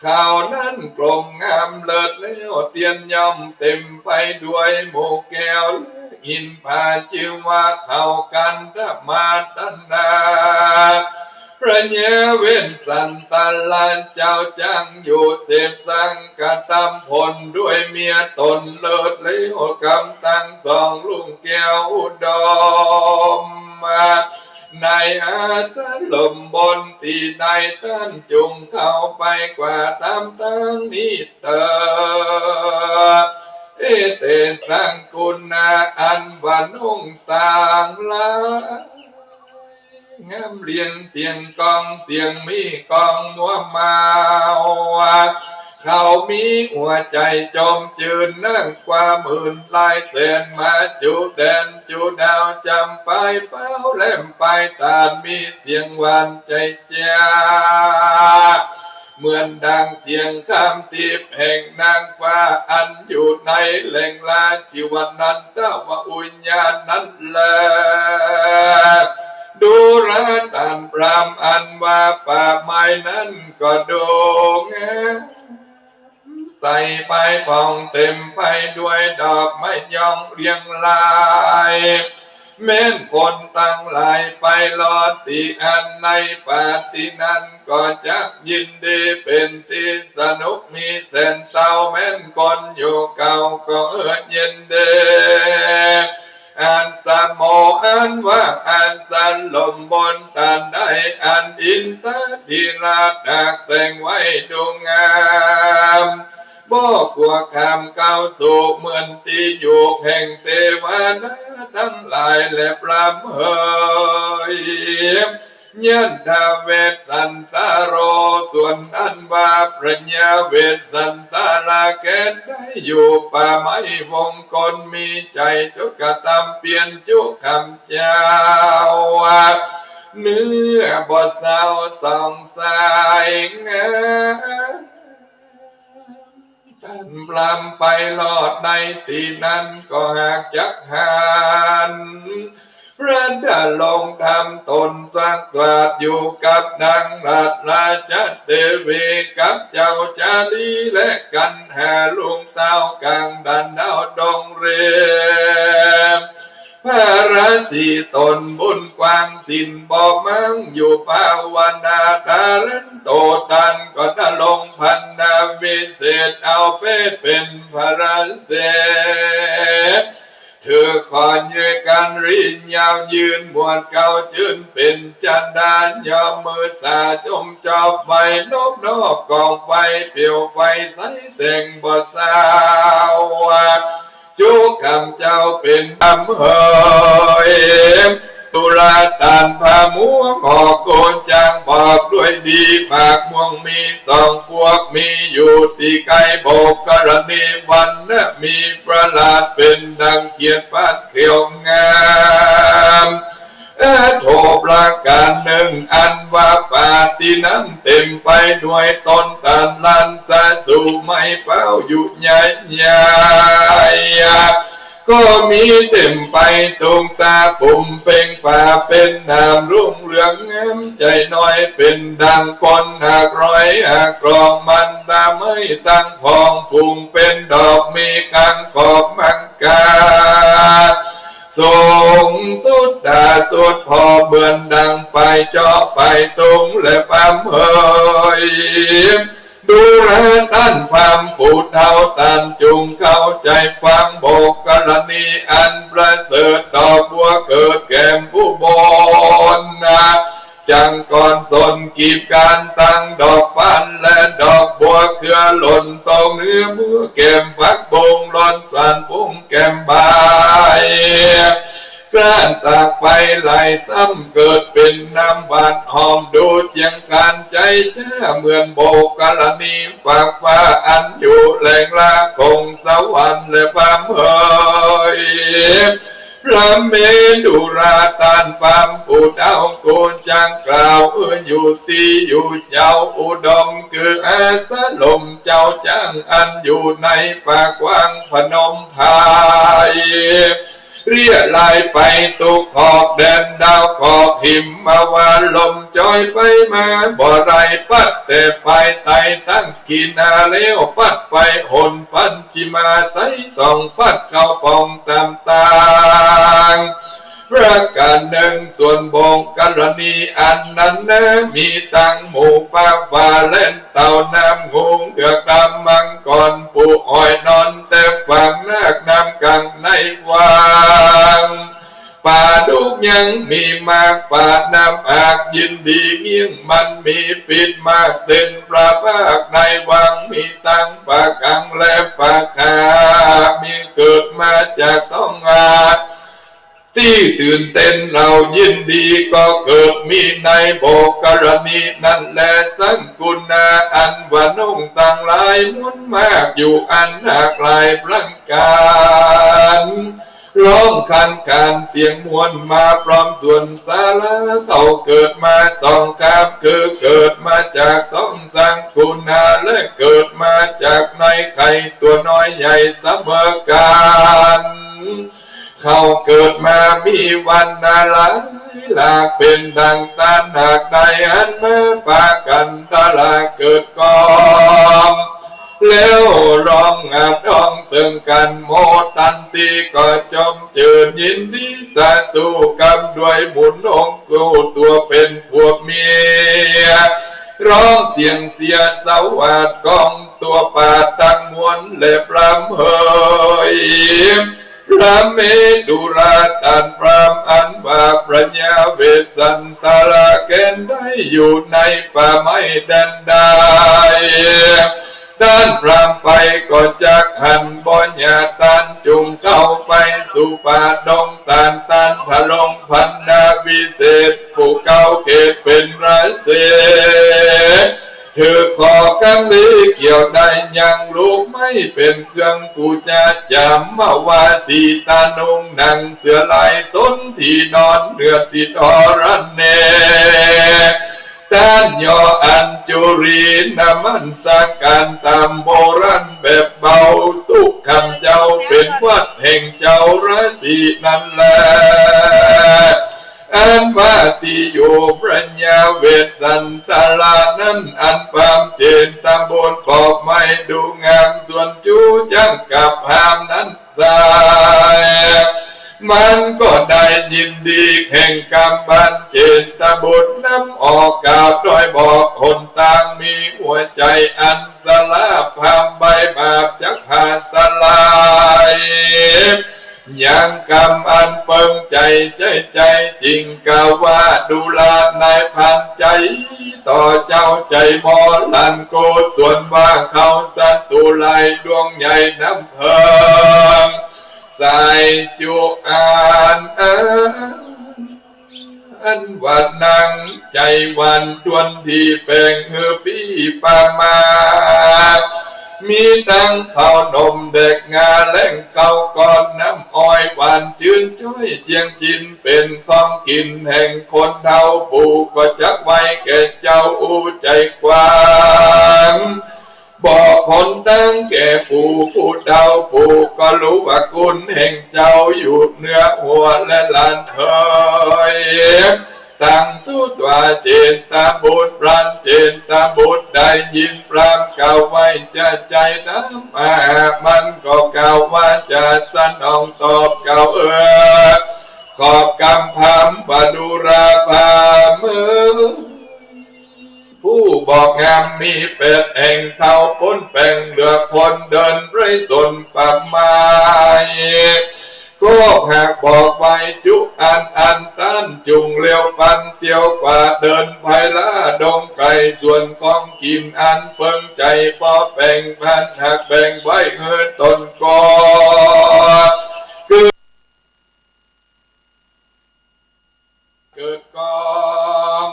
ข้าวนั้นกลมงามเลิศแล้ว เตียนย่อมเต็มไปด้วยหมู่แก้วและอินทร์ผา จื้อว่าข้าวกันธมาตนา พระยาเวสสันดรเจ้าจักอยู่เสพสังฆธรรมผลด้วยเมียต๋นเลิศแล้ว กำตังสองลูกแก้วอุดม ในอาสรมบนตี้ใด ต้านจุ่งเข้าไปกว่าต๋ามตางนี้เตอ เอเตสัง กุณาอันว่าน้องตังหลายงามเรียงเสียงกลอง เสียงมีกลองมัวเมา เขามีหัวใจ๋จมจื้นนักกว่าหมื่นหลายแสน มาจุแดนจุดาว จ๋ำปายเป๋าแหลมปายต๋าด มีเสียงหวานใจ๋ จ้า เหมือนดังเสียงคำทิพย์แห่งนางฟ้า อันอยู่ในแหล่งลา จื้อว่านันทวอุยานนั้นแล ดูราต้านพราหมณ์อันว่าป่าไม้นั้นก็ดูงาม ใสไปผ่องเต็มไปด้วยดอกไม้ยองเรียงราย แม้นคนตังหลายไปรอดตี้อันในป่าตี้นั้น ก็จักยินดีเป๋นตี้สนุกมีแสนเต้า แม้นคนอยู่เก่าก็เอิ้นยินดี อันสมโภชน์อันว่าอันสรมบนต้านใด อันอินทาธิราชหากแต่งไว้ดูงาม บ่กั๋วข้ามก้าวสู่เหมือนตี้อยู่แห่งเตวดาตังหลายแลพร่ำเฮย ยันทาเวสสันตโร ส่วนอันว่าพระญาเวสสันตราแกนได้อยู่ป่าไม้วงกฏ มีใจ๋จดกระตำเปียรจุ๊กำเจ้า เนื้อบ่เศร้าสองสายงาม ต้านพร่ำไปรอดในตี้นั้นก็หากจักหัน พระดำรงธรรมต๋นสักสาดอยู่กับนางรัตนราชเทวี กับเจ้าจารีและกัณหาลุงเต้ากลางดานดาวดงเรม พระราศีต๋นบุญกว้างศีลบ่มั่งอยู่ภาวนาตาลันโต ต้านก็ดำรงพันนาวิเศษเอาเพศเป๋นพระเส ถือขอนเยการรินยาวยืน หมวดเกล้าจื้นเป๋นจันดา ย่อมือสาจมจอบไว้นบนอกกองไฟ เปลวไฟใสแสงบ่เศร้า จุ๊กำเจ้าเป๋นพร่ำเฮย ตุลาต้านพร่ำหัวงอกโกนจางบอกด้วยดี หมากม่วงมีสองพวก มีอยู่ตี้ใก้โบกรณี วรรณะมีประหลาดเป๋นดังเขียดปัดเขียวงาม เออ โทษประก๋านนึ่งอันว่าป่าตี้นั้นเต๋มไปด้วยต้นตาลัน สาสุไม้เป้าอยู่ใหญ่ใหญ่ ก็มีเต๋มไปตุงตาปุ่มเป่ง ป่าเป๋นน้ำรุ่งเรืองงาม ใจ๋น้อยเป๋นดังคนหากร้อยหากกรอง มันตาไม้ตั้งพอง ฝูงเป๋นดอกมีกังขอบมังกา สูงสุดตาสุดผ่อ เหมือนดังปลายเจาะปลายตุงแลพร่ำเฮย ดูราต้านพร่ำผู้เฒ่า ต้านจุ่งเข้าใจ๋ฟัง โบกรณีอันประเสริฐ ดอกบัวเกิดแก่มผู้บนนา จังก่อนสนกีบกั๋นตั้งดอกปัน และดอกบัวเครือหล่นตกเนื้อบัวแก่มผักบุ้งหล่นสานฟุ้งแก่มใบ กล้านตากไปไหลซ้ำเกิดเป๋นน้ำหวานหอม ดูเจียงคานใจ๋จ้า เหมือนโบกรณีฟากฟ้า อันอยู่แหล่งละคงสวรรค์แลพร่ำเฮย พระเมรุราต้านพร่ำผู้เฒ่ากูจักกล่าว เออ อยู่ตี้อยู่เจ้าอุดม คืออาสรมเจ้าจ้างอันอยู่ในป่ากว้างพนมไพร เรียรายไปตุ๊กขอบแดนดาวขอบหิมมาวา ลมจอยไปมาบ่ได้ ปัดแต่ไปใต้ตัง ขีนาแล้วปัดไปหนปัญจิมาไสส่อง ปัดเข้าป่องต่างๆ ประก๋านนึ่ง ส่วนโบกรณีอันนั้นนา มีตังหมูป่าฟ้าแล่น เต่าน้ำ งูเหือกดำ มังกร ปูหอยนอนแต๊ฝั่ง นาคน้ำกังในวัง ปลาดุกยังมีมาก ปลาน้ำอักยินดีเงี้ยง มันมีปิดมาก เต็มพระภาคในวัง มีตังปลากังและปลาคา มีเกิดมาจากท้องอา ตี้ตื่นเต้นเฮายินดีก็เกิดมีในโบกรณีนั้นแล สังกุณาอันว่านุ่งตังหลายมวลมากอยู่อันหลากหลายประก๋าน ร้องคันขานเสียงม่วนมาพร้อมส่วนสารา เขาเกิดมาสองคาบ คือเกิดมาจากท้องสังกุณา และเกิดมาจากในไข่ตั๋วน้อยใหญ่เสมอกั๋น เขาเกิดมามีวรรณะหลายหลาก เป๋นดังต้านหากได้หันมา ปากั๋นตะละเกิดก่อน แล้วร้องอัดฮ้องเซิ่งกั๋น โมตันติก็จมจื้นยินดีสาธุกำด้วยบุญองค์กู้ตั๋วเป๋นผัวเมีย ร้องเสียงเสียสวัสดิ์ก้องตั๋วปาตังมวลและพร่ำเฮย พระเมรุราต้านพร่ำอันว่าพระญาเวสสันตราแกนได้อยู่ในป่าไม้แดนใด ต้านพราหมณ์ไปก็จักหันบ่หญ้า ต้านจุ่งเข้าไปสู่ป่าดงตาล ต้านทรงพันนาวิเศษ ผู้เก่าเขตเป๋นราศี ถือข้อกำลีเกี่ยวได้ยัง ลูกไม้เป๋นเครื่องปู๋จา จ๋ำมาวาสีตา นุ่งหนังเสือลาย สนที่นอนเนื้อติดอ่อระแน ต้านย่ออัญจุลีนมัสก๋านต๋ามโบราณแบบเบา ตุ๊กขันเจ้าเป๋นวัดแห่งเจ้าราศีนั้นแล อันว่าตี้อยู่พระยาเวสสันตรานั้น อันพราหมณ์เจนตบุตรบอกไม้ดูงาม ส่วนจู๋จักกับหามนั้น สาย มันก็ได้ยินดีแห่งกำ อันเจนตบุตรนำออกกล่าว โดยบอกหนตาง มีหัวใจ๋อันสลา พราหมณ์ใบ้บาปจักผาสลาย ยังกำอันเปิงใจ๋ ใจ๋ ใจ๋ จึงกล่าวว่า ดูราษฎร์นายพรานใจ๋ ต่อเจ้าใจ๋หมอหลั่นโกศล ว่าเขาศัตรูร้ายดวงใหญ่น้ำเพิง สายจุอัน อัน อันว่าหนังใจ๋หวั่นตวนตี้แป๋งหื้อปี้ป่ามา มีตังข้าวนมแดกงาแล้งข้าวก้อนน้ำอ้อยหวานจื้นจ้อยเจียงจิน เป๋นของกิ๋นแห่งคนเฒ่า ปู่ก็จักไว้แก่เจ้าอู้ใจ๋กว้าง บอกหนตางแก่ปู่ผู้เฒ่า ปู่ก็ฮู้ว่าคุณแห่งเจ้าอยู่เหนือหัวแลหลานเอ๋ย ตังสุดว่าเจนตบุตร พรานเจนตบุตรได้ยินพราหมณ์กล่าวไว้จะใจ๋ถามมา มันก็กล่าวว่าจะสนองตอบกล่าวเออ ขอบกำพราหมณ์ว่า ดูราพราหมณ์เอ๋ย ผู้บอกงามมีแปดแห่ง เฒ่าป๊นแป๋งเหลือคน เดินไร้สนป่าไม้ ก็หากบอกไว้จุอัน อันต้านจุ่งเลี้ยวปันเตียวกว่า เดินไพล่าดงไกล ส่วนของกิ๋นอันเปิงใจ๋ ป้อแป๋งพันหากแบ่งไว้หื้อตนก็ เกิดกอง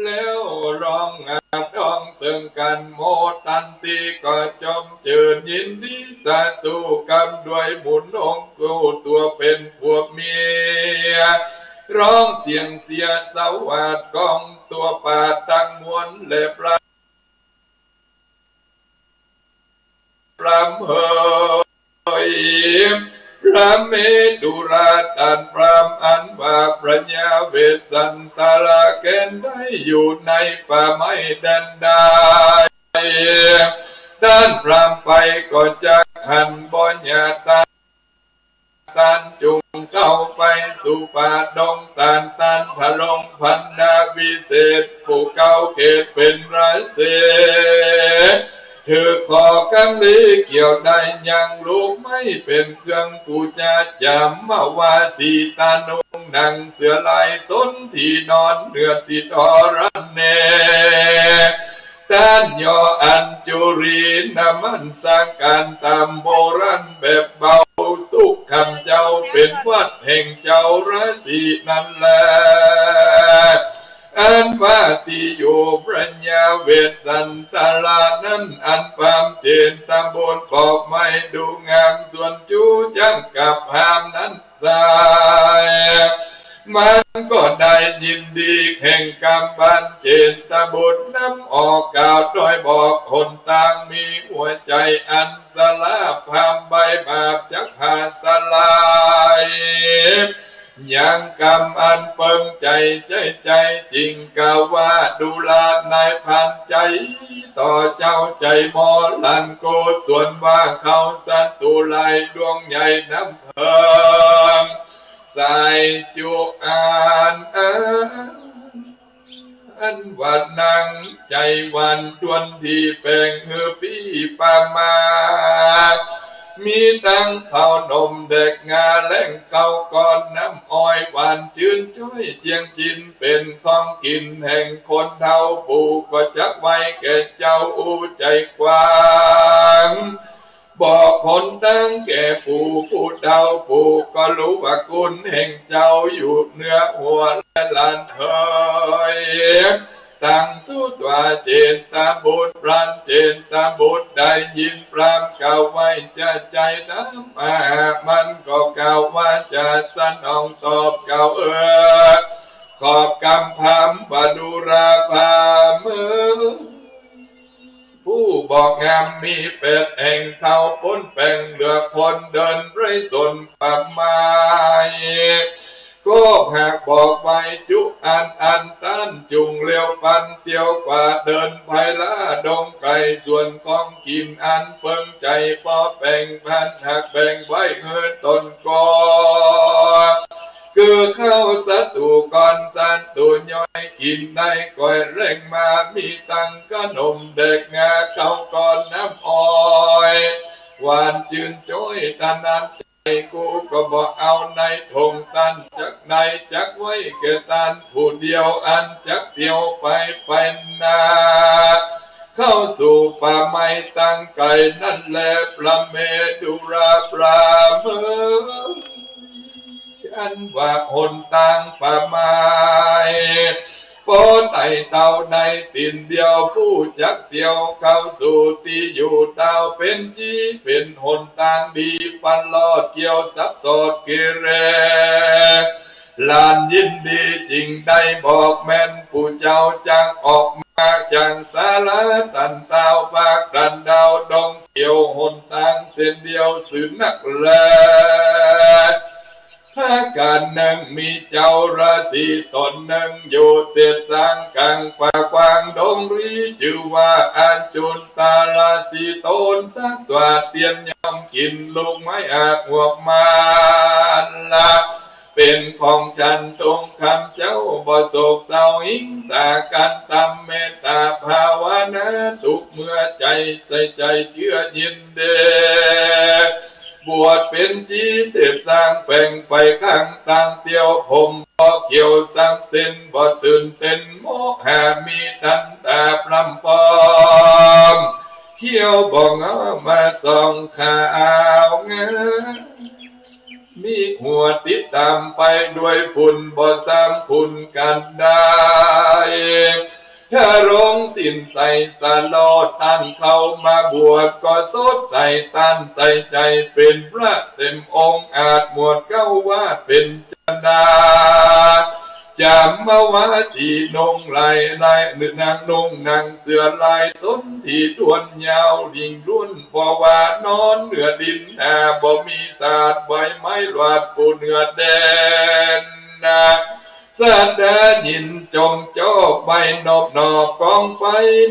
แล้วร้องอาดองเซิ่งกั๋น โมตันติก็จมจื้น ยินดีสาธุกำด้วยหมู่นง กู้ตั๋วเป๋นผัวเมีย ร้องเสียงเสียสวัสดิ์ของตั๋วป่าตังมวล และพระ พราหมณ์เอ๋ย พราหมณ์เมรุราชต้านพราหมณ์อันว่าพระยาเวสสันตราแก่นได้อยู่ในป่าไม้แดนใด ต้านพราหมณ์ไปก็จักหันบ่หญ้า ต้าน ต้านจุ่งเข้าไปสู่ป่าดงตาล ต้านทรงพันนาวิเศษ ผู้เก่าเขตเป๋นราศี ถือข้อกำลีเกี่ยวได้ยัง ลูกไม้เป๋นเครื่องปู๋จา จ๋ำมาวาสีตา นุ่งหนังเสือลาย สนที่นอนเนื้อติดอ่อระแน ต้านย่ออัญจุลีนมัสก๋านต๋ามโบราณแบบเบา ตุ๊กขันเจ้าเป๋นวัดแห่งเจ้าราศีนั้นแล อันว่าตี้อยู่พระยาเวสสันตรานั้น อันพราหมณ์เจนตบุตรบอกไม้ดูงาม ส่วนจู๋จักกับหามนั้น สาย มันก็ได้ยินดีแห่งกำ อันเจนตบุตรนำออกกล่าว โดยบอกหนตาง มีหัวใจ๋อันสลา พราหมณ์ใบ้บาปจักผาสลาย ยังกำอันเปิงใจ๋ ใจ๋ ใจ๋ จึงกล่าวว่า ดูราษฎร์นายพรานใจ๋ ต่อเจ้าใจ๋หมอหลั่นโกศล ว่าเขาศัตรูร้ายดวงใหญ่น้ำเพิง สายจุอัน อัน อันว่าหนังใจ๋หวั่นตวนตี้แป๋งหื้อปี้ป่ามา มีตังข้าวหนมแดกงาแล้งข้าวก้อนน้ำอ้อยหวานจื้นจ้อยเจียงจิ๋น เป๋นของกิ๋นแห่งคนเฒ่า ปู่ก็จักไว้แก่เจ้าอู้ใจ๋กว้าง บอกหนตางแก่ปู่ผู้เฒ่า ปู่ก็ฮู้ว่าคุณแห่งเจ้าอยู่เหนือหัวแลหลานเอ๋ย ตังสุตวาเจตบุตร พรานเจตบุตรได้ยินพราหมณ์กล่าวไว้จะใจ๋ถาม หากมันก็กล่าวว่าจะสนองตอบกล่าวเออ ขอบกำพราหมณ์ว่าดูราพราหมณ์เอ๋ย ผู้บอกงามมีแปดแห่ง เฒ่าป๊นแป๋งเหลือคน เดินไพร่สนป่าไม้ ก็หากบอกไว้จุอันอัน ต้านจุ่งเลี้ยวปันเตียวกว่า เดินไพร่ล่าดงไกล ส่วนของกิ๋นอันเปิงใจ๋ ปอแป๋งพันหากแบ่งไว้หื้อตนก่อ คือข้าวสาตูก่อน สาตูย่อยกิ๋นได้ก้อยแลงมา มีตังข้าวหนมแดกงา ข้าวก้อนน้ำอ้อย หวานจื้นจ้อย ถนัดใจ๋กูก็บ่เอาในถง ต้านจักในจักไว้แก่ต้านผู้เดียว อันจักเตียวไปไปนา เข้าสู่ป่าไม้ตางไกล นั้นแล พราหมณ์เอ๋ย ดูราพราหมณ์เอ๋ย อันว่าหนตางป่าไม้ ปอไต่เต้าในตี๋นเดียว ผู้จักเตียวเข้าสู่ตี้อยู่เต้า เป๋นจี้เป๋นหนตางดี ปันลอดเกี่ยวสับสอดเกเร หลานยินดีจิ่งได้บอกแม่น ปู่เจ้าจักออกมาจากศาลา ตันเต้าปากตันดาวดงเขียว หนตางเส้นเดียวซื่อนักแล พระกาลนึ่งมีเจ้าราศีต๋นนึ่ง อยู่เสพสางก๋างป่ากว้างดงรี จื้อว่าอาจุนตราศีต๋น สักสวาดเตียนย่อมกิ๋นลูกไม้อากหวบมานละ เป๋นของฉันทุกคำ เจ้าบ่โศกเศร้าหิงสากั๋น ตำเมตต๋าภาวนา ทุกเมื่อใจ๋ใส่ใจ๋เจื้อยินดี บวชเป๋นจี้เสพสางแฝงไฟข้างตางเตียว ผมบ่เขียวสักเส้น บ่ตื่นเต้นโมหะ มีตันตาพร่ำพร้อม เขี้ยวบ่งอมาส่องขาวงาม มีหัวติดต๋ามไปด้วยฝุ่น บ่สามารถขุนกั๋นได้ ถ้าลงสิ้นใจ๋สลอด ต้านเข้ามาบวชก็สดใส ต้านใส่ใจ๋เป๋นพระเต็มองค์ อาจหมวดเก๊าว่าเป๋นจดา จำมาว่าสีนุ่งลายลาย หรือนางนุ่งหนังเสื้อลายสน ตี้ถ้วนยาวยิ่งรุ่น เพราะว่านอนเหนือดินนา บ่มีสาดใบไม้หลวดปูเหนือแดนนา สาดายินจงจอกใบนอบนอบกองไฟ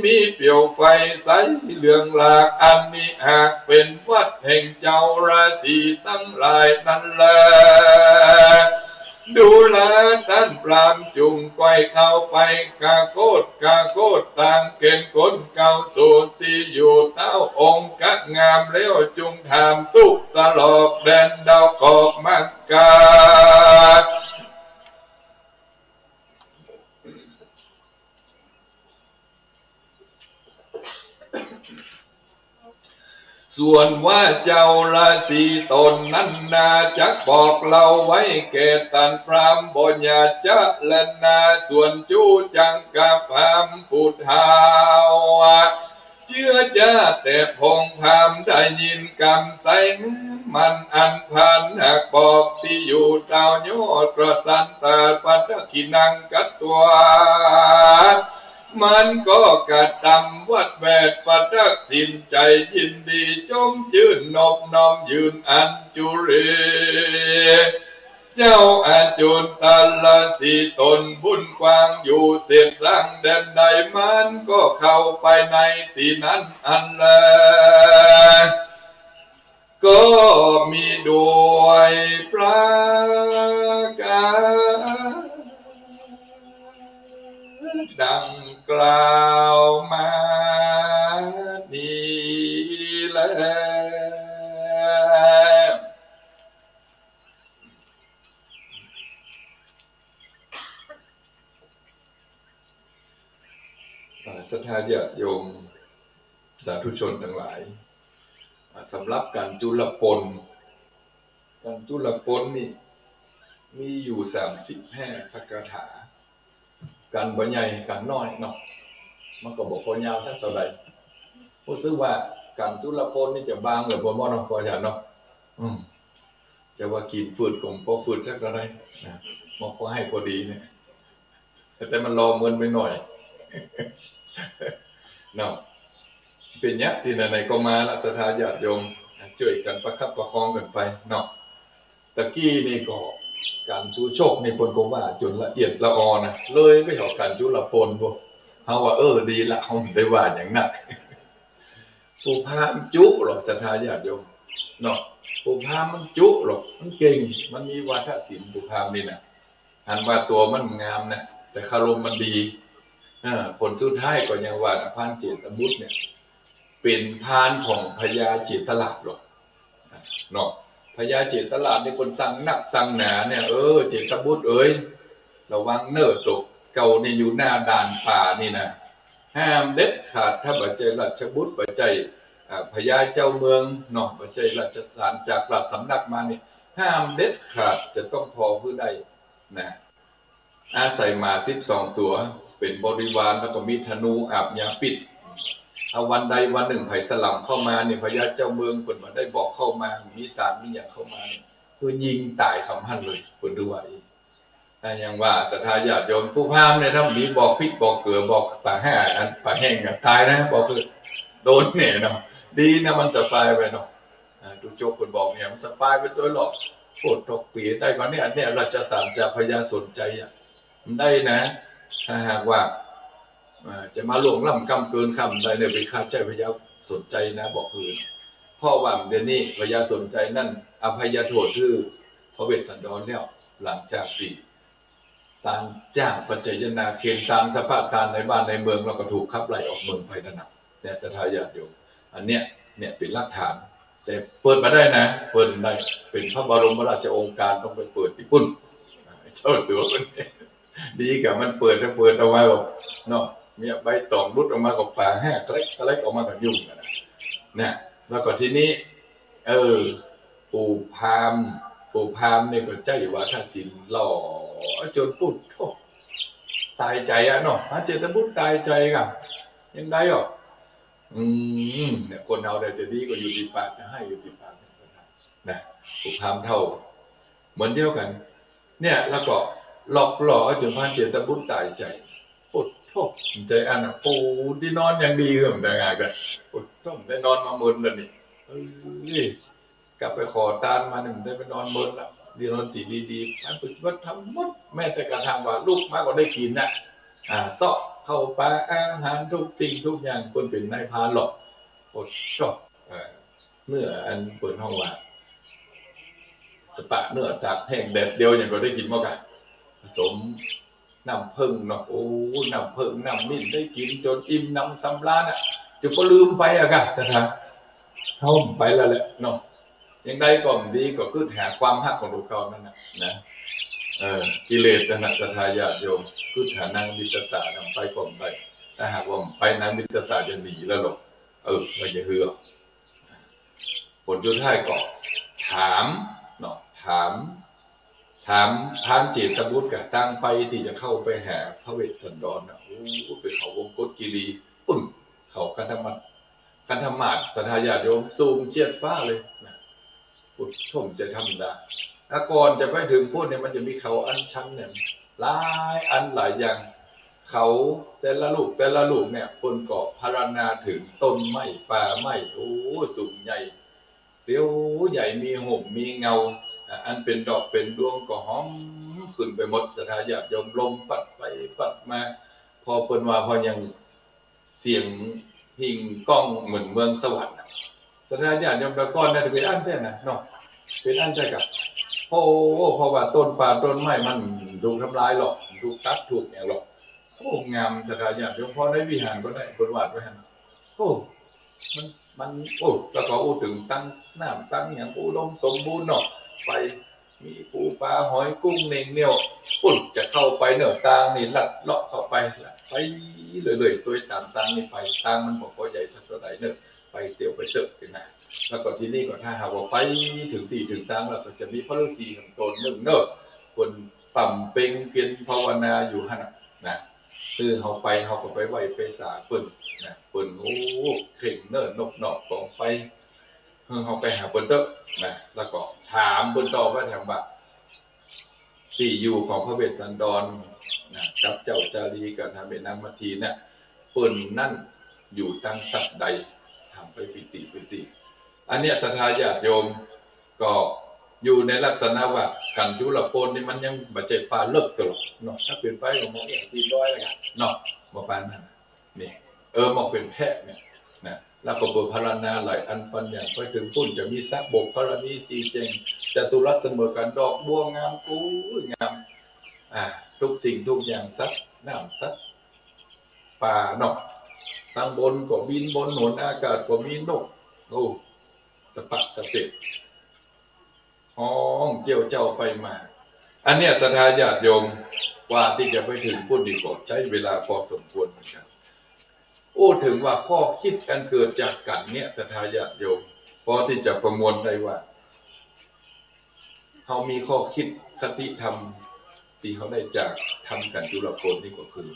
มีเปลวไฟใสเหลืองหลาก อันนี้หากเป๋นวัดแห่งเจ้าราศีตังหลายนั้นแล ดูราต้านพราหมณ์จุ่งก้อยเข้าไป กาโกตกาโกตต่างเก๋ณฑ์คนเก่าสู่ตี้อยู่เต้า องค์กะงามแล้วจุ่งถามตุ๊สลอกแดนดาวกอกมักกา ส่วนว่าเจ้าราศีต๋นนั้นนา จักบอกเล่าไว้แก่ต้านพราหมณ์บ่อย่าจะแลนา ส่วนจู้จังกับพราหมณ์ผู้เฒ่า เจื้อจ้าแต่ผงพราหมณ์ได้ยินกำใสมันอันพัน หากบอกตี้อยู่เต้ายอดกระสันตา ปัตตะกินังกัตวา มันก็กระตำวัดแวด ปัตตะสินใจ๋ยินดีจมจื้นนบน้อมยืนอัญจุลี เจ้าอาจุนตราศีต๋นบุญกว้างอยู่เสพสางแดนใด มันก็เข้าไปในตี้นั้นอันแล ก็มีด้วยประการดังกล่าวมานี้แล ศรัทธาญาติโยมสาธุชนตังหลาย อ่า สำหรับกัณฑ์จุลปน กัณฑ์จุลปนนี่มีอยู่สามสิบห้าพระคาถา กัณฑ์บ่ใหญ่กัณฑ์น้อยเนาะ มันก็บ่ค่อยยาวสักเต้าใด ฮู้สึกว่ากัณฑ์จุลปนนี่จะบางเหลือปนบ่เนาะ พระอาจารย์เนาะ อืม จะว่ากิ๋นฝืดก็บ่ฝืดสักเต้าใดนะ มันก็หื้อพอดีเนี่ย แต่มันลอเมินไปหน่อย เนาะ เป๋นเนี้ย ตี้ไหนๆ ก็มาละ ศรัทธาญาติโยม จ้วยกั๋นประคับประคองกั๋นไปเนาะ ตะกี้นี่ก็กัณฑ์ชูโชคนี่เปิ้นก็ว่าจ๋นละเอียดละออนะ เลยไปเถิงกัณฑ์จุลปนพุ้น เฮาว่า เออ ดีละ เฮาบ่ได้ว่าหยังนัก ผู้พาลจุหรอก ศรัทธาญาติโยม เนาะ ผู้พาลมันจุหรอก มันเก่ง มันมีวาทศิลป์ ผู้พาลนี่นะ หันว่าตั๋วมันงามนะ แต่คารมมันดี เออ ผลสุดท้ายก็ยังว่านะ พาลเจตบุตรเนี่ย เป๋นพาลของพญาเจตราชหรอก เนาะ พญาเจตราชนี่เปิ้นสั่งนักสั่งหนาเนี่ย เออ เจตบุตรเอ๋ย ระวังเน่อ ตั๋วเก่านี่อยู่หน้าด่านป่านี่นะ ห้ามเด็ดขาด ถ้าบ่ใจ้ราชบุตร บ่ใจ้ อ่า พญาเจ้าเมืองเนาะ บ่ใจ้ราชสารจากราชสำนักมานี่ ห้ามเด็ดขาด จะต้องผ่อหื้อได้นะ อาศัยหมาสิบสองตั๋วเป๋นบริวาร แล้วก็มีธนูอาบยาพิษ เอาวันใดวันนึ่งใผสล่ำเข้ามานี่ พญาเจ้าเมืองเปิ้นบ่ได้บอกเข้ามา มีสารมีหยังเข้ามานี่ เปิ้นยิงต๋ายกำหั้นเลย เปิ้นถือว่าอี้ อ่ะ ยังว่าศรัทธาญาติโยม ผู้พาลเนี่ย ถ้ามีบอกพิษบอกเกลือ บอกป๋าห้าอันป๋าแห้งเนี่ย ต๋ายนะ บอกคือโดนแน่เนาะ ดีนะมันสบายไปเนาะ อ่า ดูโจ๊กเปิ้นบอกเนี่ย มันสบายไปตวยหรอก โคตรตกเปียได้ก่อนเนี่ย อันเนี้ยราชสารจากพญาสนชัยอะ มันได้นะ ถ้าหากว่า อ่า จะมาล่วงล้ำก้ำเกินข้ามได้เนี่ย ไปฆ่าใจ้พญาสนชัยนะ บอกคือ เพราะว่าเดี๋ยวนี้พญาสนชัยนั่นอภัยโทษหื้อพระเวสสันดรแล้ว หลังจากตี้ ต้านจ้างปัจจัยนาเขน ต้านสะพะต้านในบ้านในเมือง แล้วก็ถูกขับไล่ออกเมืองไปนั่นน่ะ เนี่ย ศรัทธาญาติโยม อันเนี้ย เนี่ยเป๋นหลักฐาน แต่เปิดบ่ได้นะ เปิดบ่ได้ เป๋นพระบรมราชโองการ ต้องไปเปิดตี้ปุ้น เจ้าตั๋วมัน ดีกว่ามันเปิด ถ้าเปิดเอาไว้บอกเนาะ เมียใบตองหลุดออกมาก็ป๋าห้ากะเล็กกะเล็กออกมาก็ยุ่งกันนะ เนี่ย แล้วก็ทีนี้ เออ ปู่พราหมณ์ ปู่พราหมณ์เนี่ยก็ใจ้วาทศิลป์หล่อจ๋นปุ้น โธ่ ต๋ายใจ๋อะเนาะ หาเจตบุตรต๋ายใจ๋ก่ะ ยังได้อ่ะ อืม เนี่ย คนเฮาเนี่ยจะดีก็อยู่ตี้ปาก จะฮ้ายอยู่ตี้ปาก นะ ปู่พราหมณ์เฒ่า เหมือนเดียวกั๋น เนี่ย แล้วก็หลอกหล่อจ๋นพราหมณ์เจตบุตรต๋ายใจ๋ โอ้โธ่ ใจ๋อันน่ะ ปูตี้นอนยังดีหื้อ มันได้ไงกัน โอ้โธ่ ได้นอนมาเมินแล้วนี่ เอ้ย กลับไปขอตานมานี่ มันได้ไปนอนเมินละ ดีนอนตี้ดีๆ มันปฏิบัติธรรมหมด แม้แต่กระทั่งว่าลุกมาก็ได้กิ๋นน่ะ อ่า เซาะข้าวป๋าอาหารทุกสิ่งทุกอย่าง เปิ้นเป๋นนายพรานหรอก โอ้โธ่ อ่า เนื้ออันเปิ้นฮ้องว่า สะปะเนื้อตากแห้งแดดเดียวหยังก็ได้กิ๋นหมดก่ะ ผสมน้ำผึ้งเนาะ โอ้ น้ำผึ้งน้ำมิ้นได้กิ๋นจ๋นอิ่มหนำสำราญอะ จ๋นบ่ลืมไปอะก่ะ ศรัทธา เฮาไปแล้วแหละเนาะ ยังได้ก็ดี ก็กึ๊ดหาความฮักของลูกเก่านั่นน่ะนะ เออ กิเลสนั่นน่ะ ศรัทธาญาติโยม กึ๊ดหานางวิตตะนำไปก็บ่ได้ ถ้าหากว่าไปนางวิตตะจะหนีแล้วหรอก เออ ว่าจะเฮือ ผลสุดท้ายก็ถามเนาะ ถาม ถามพรานเจตบุตรก่ะ ตางไปตี้จะเข้าไปหาพระเวสสันดรน่ะ โอ้ ไปเขาวงคตคีรี ปุ้น เขาคันธมาศ คันธมาศ ศรัทธาญาติโยม สูงเชียดฟ้าเลยนะ ปุ้น บ่ใจ้ธรรมดา แต่ก่อนจะไปเถิงปุ้นเนี่ย มันจะมีเขาอันชันเนี่ย หลายอันหลายอย่าง เขาแต่ละลูกแต่ละลูกเนี่ย เปิ้นก็พรรณนาเถิงต้นไม้ป่าไม้ โอ้ สูงใหญ่ เสียวใหญ่ มีฮ่มมีเงา อ่า อันเป๋นดอกเป๋นดวงก็หอมขึ้นไปหมด ศรัทธาญาติโยม ลมพัดไปพัดมา พอเปิ้นว่า พอยังเสียงหิ้งก้องเหมือนเมืองสวรรค์น่ะ ศรัทธาญาติโยม แต่ก่อนน่ะเป๋นอั้นแต๊นะเนาะ เป๋นอั้นแต๊ก่ะ โอ้ เพราะว่าต้นป่าต้นไม้มันถูกทำลายหรอก ถูกตัดถูกหยังหรอก โอ้ งาม ศรัทธาญาติโยม พอในวิหารก็ได้ เปิ้นวาดไว้หั้น โอ้ มัน มัน โอ้ แล้วก็อู้เถิงตังน้ำตังหยังอุดมสมบูรณ์เนาะ ไปมีปูปลาหอยกุ้งเน่งเนี่ย ปุ้น จะเข้าไปเน่อ ตางนี่ลัดเลาะเข้าไป ลัดไป เรื่อยๆ ตวยต๋ามตางนี้ไป ตางมันบ่ใหญ่สักเต้าใดเนาะ ไปเตียวไปเต๊อะนี่นะ แล้วก็ทีนี้ก็ถ้าหากว่าไปเถิงตี้เถิงตางแล้วก็จะมีพระฤๅษีแหมต๋นนึ่งเนาะ เปิ้นป๋ำเป็งเปียรภาวนาอยู่หั้นน่ะนะ คือเฮาไปเฮาก็ไปไหว้ไปสาเปิ้นนะ เปิ้น โอ้ เคร่งเนาะ นบนอบกองไฟ เฮาไปหาเปิ้นเต๊อะนะ แล้วก็ถามเปิ้นต่อว่า ถามว่า ตี้อยู่ของพระเวสสันดรนะ กับเจ้าจารีกับนางแม่นางมัททีเนี่ย เปิ้นนั้นอยู่ตังตั๊กใด ถามไปปิติปิติ อันเนี้ยศรัทธาญาติโยมก็อยู่ในลักษณะว่ากั๋นจุลโปนนี่มันยังบ่ใจ้ป่าเลิกตลอดเนาะ ถ้าเป๋นไปก็มองเห็นตีนดอยแล้วกั๋นเนาะ ประมาณนั้น นี่ เออ มองเป๋นแพะเนี่ยนะ แล้วก็เปิดพรรณนาหลายอันปัญญา ไปเถิงปุ้นจะมีสระบกธรณีสี่แจ้ง จัตุรัสเสมอกั๋น ดอกบัวงาม โอ้ย งาม อ่า ทุกสิ่งทุกอย่าง สัตว์น้ำสัตว์ป่าเนาะ ตังบนก็บินบนหนอากาศก็มีนก โอ้ สะปักสะเปะ ฮ้องเจี้ยวเจ้าไปมา อันเนี้ยศรัทธาญาติโยม กว่าตี้จะไปเถิงปุ้นนี่ก็ใจ๊เวลาพอสมควรเหมือนกั๋น อู้เถิงว่าข้อคิดอันเกิดจากกั๋นเนี่ยศรัทธาญาติโยม พอตี้จะประมวลได้ว่า เฮามีข้อคิดคติธรรมตี้เฮาได้จากธรรมกั๋นจุลโปนนี่ก็คือ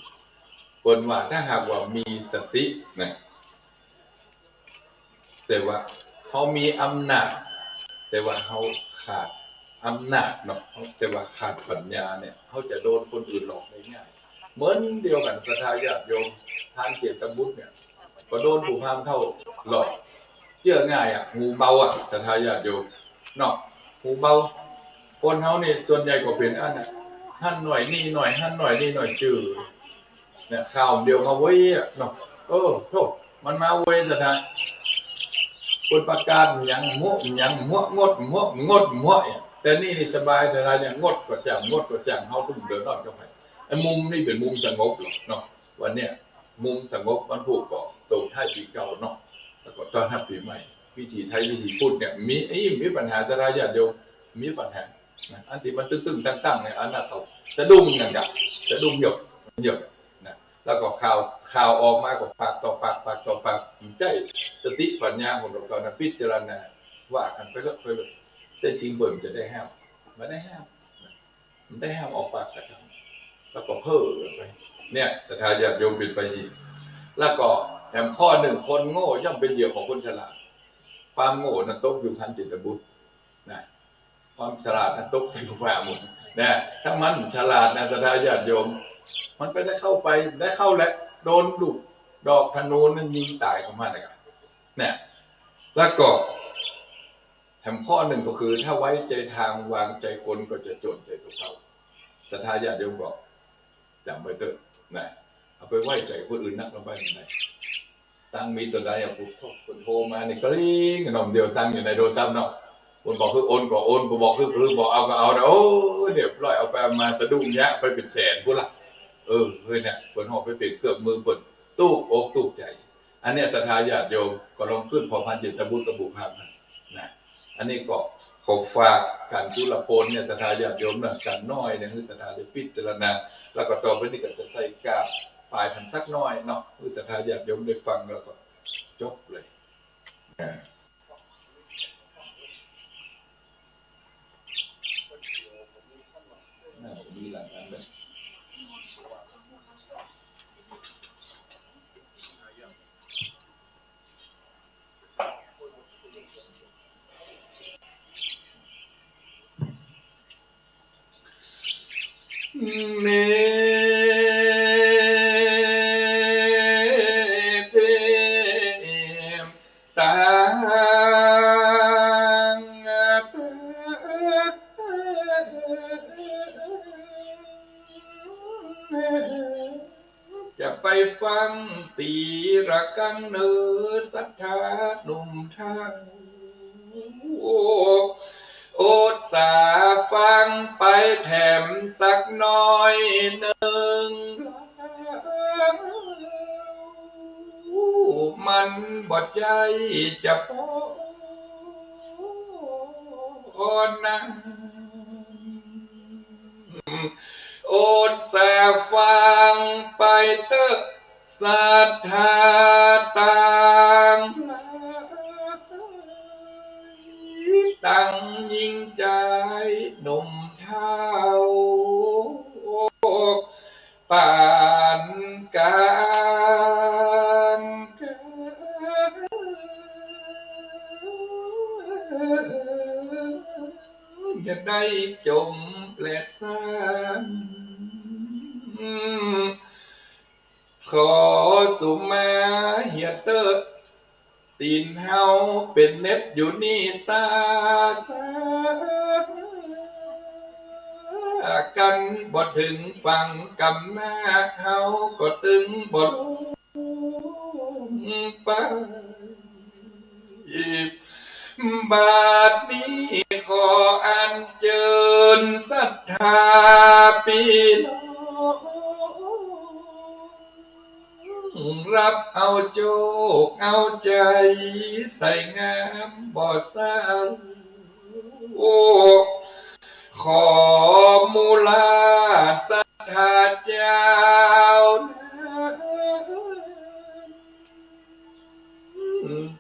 เปิ้นว่าถ้าหากว่ามีสตินะ แต่ว่าเฮามีอำนาจ แต่ว่าเฮาขาดอำนาจเนาะ แต่ว่าขาดปัญญาเนี่ย เฮาจะโดนคนอื่นหลอกได้ง่าย เหมือนเดียวกั๋นศรัทธาญาติโยม พรานเจตบุตรเนี่ย ก็โดนปู่พราหมณ์เฒ่าหลอก เจื้อง่ายอะ หูเบาอะ ศรัทธาญาติโยมเนาะ หูเบา คนเฮานี่ส่วนใหญ่ก็เป๋นอั้นน่ะ หั้นหน่อยนี่หน่อย หั้นหน่อยนี่หน่อย จื้อ เนี่ย ข่าวเดียวมาเว้ยอะเนาะ เออ โธ่ มันมาเว้ยศรัทธา เปิ้นประกาศหยังหัวหยังหัว งดหัวงดหัวเนี่ย แต่นี่นี่สบายศรัทธา เนี่ย งดก็จ้าง งดก็จ้าง เฮาตึงเดือดร้อนกับใผ ไอ้มุมนี่เป๋นมุมสงบหรอกเนาะ วันเนี้ย มุมสงบวันพูกก็ส่งท้ายปี๋เก่าเนาะ แล้วก็ต้อนฮับปี๋ใหม่ วิถีไทยวิถีพุทธเนี่ย มี เอ้ย มีปัญหาศรัทธาญาติโยม มีปัญหา นะ อันตี้มันตึงๆ ตั้งๆ เนี่ย อันนั้นเขาสะดุ้งกั๋นกะ สะดุ้งหยบ หยบ นะ แล้วก็ข่าว ข่าวออกมาก็ปากต่อปาก ปากต่อปาก มันใจ๊สติปัญญาของเฮานะ พิจารณา ว่ากั๋นไปเรื่อย ไปเรื่อย แต่จริงเปิ้นจะได้ห้าม บ่ได้ห้าม นะ บ่ได้ห้ามออกปากสักกำ แล้วก็เพ้อกั๋นไป เนี่ย ศรัทธาญาติโยมเป๋นไปอีก แล้วก็แถมข้อนึ่ง คนโง่ย่อมเป็นเหยื่อของคนฉลาด ความโง่นั้นตกอยู่พรานเจตบุตร นะ ความฉลาดนั้นตกใส่ผู้พราหมณ์หมดนะ ถ้ามันฉลาดนะ ศรัทธาญาติโยม มันไปได้เข้าไป ได้เข้าแหละ โดนลูกดอกธนูนั้นยิงต๋ายของมันนะ เนี่ย แล้วก็แถมข้อนึ่งก็คือ ถ้าไว้ใจ๋ตางวางใจ๋คนก็จะจนใจ๋ตั๋วเก่า ศรัทธาญาติโยมก็จ๋ำไว้เต๊อะนะ เอาไปไว้ใจ๋คนอื่นนัก เอาไปบ่ได้ ตังค์มีเต้าใดอะ ผู้ ผู้โทรมานี่กริ๊ง หน่อมเดียวตังค์อยู่ในโทรศัพท์เนาะ เปิ้นบอกหื้อโอนก็โอน เปิ้นบอกหื้อ หื้อบอกเอาก็เอานะ โอ้ เรียบร้อย เอาไปเอามาสะดุ้งเยียะ ไปเป๋นแสนปู้นละ เออ เฮ้ย เนี่ย เปิ้นฮ้องไปเป๋นเครื่องมือเปิ้น ตุ๊กอกตุ๊กใจ๋ อันเนี้ยศรัทธาญาติโยมก็ลองกึ๊ดผ่อพรานเจตบุตรกับปู่พราหมณ์นะ อันนี้ก็ขอฝากกั๋นจุลโปนเนี่ย ศรัทธาญาติโยมนะ กั๋นน้อยเนี่ย หื้อศรัทธาได้พิจารณา แล้วก็ต่อไปนี้ก็จะใส่กาบปายหันสักน้อยเนาะ หื้อศรัทธาญาติโยมได้ฟังแล้วก็จบเลย อ่า อ่า มีหลายอันเลย เมตตา จะไปฟังตีระฆังเน่อศรัทธาหนุ่มเฒ่า อดสาฟังไปแถมสักน้อยนึ่ง มันบ่ใจ้จะปอ อดนะ อดสาฟังไปเต๊อะ ศรัทธาตังหลาย ตังญิงจายหนุ่มเฒ่า ปานกลาง อย่าได้จมแปลซ้ำ ขอสุมาเหียเต๊อะ ตี๋นเฮาเป๋นเน็บอยู่นี่ซา ซากั๋นบ่เถิงฝั่ง ก๋ำหน้าเฮาก็ตึงบ่ลงไป บัดนี้ขออัญเจิญศรัทธาปี้น้อง รับเอาโจคเอาใจ๋ ใสงามบ่เศร้า ขอมูลาศรัทธาเจ้า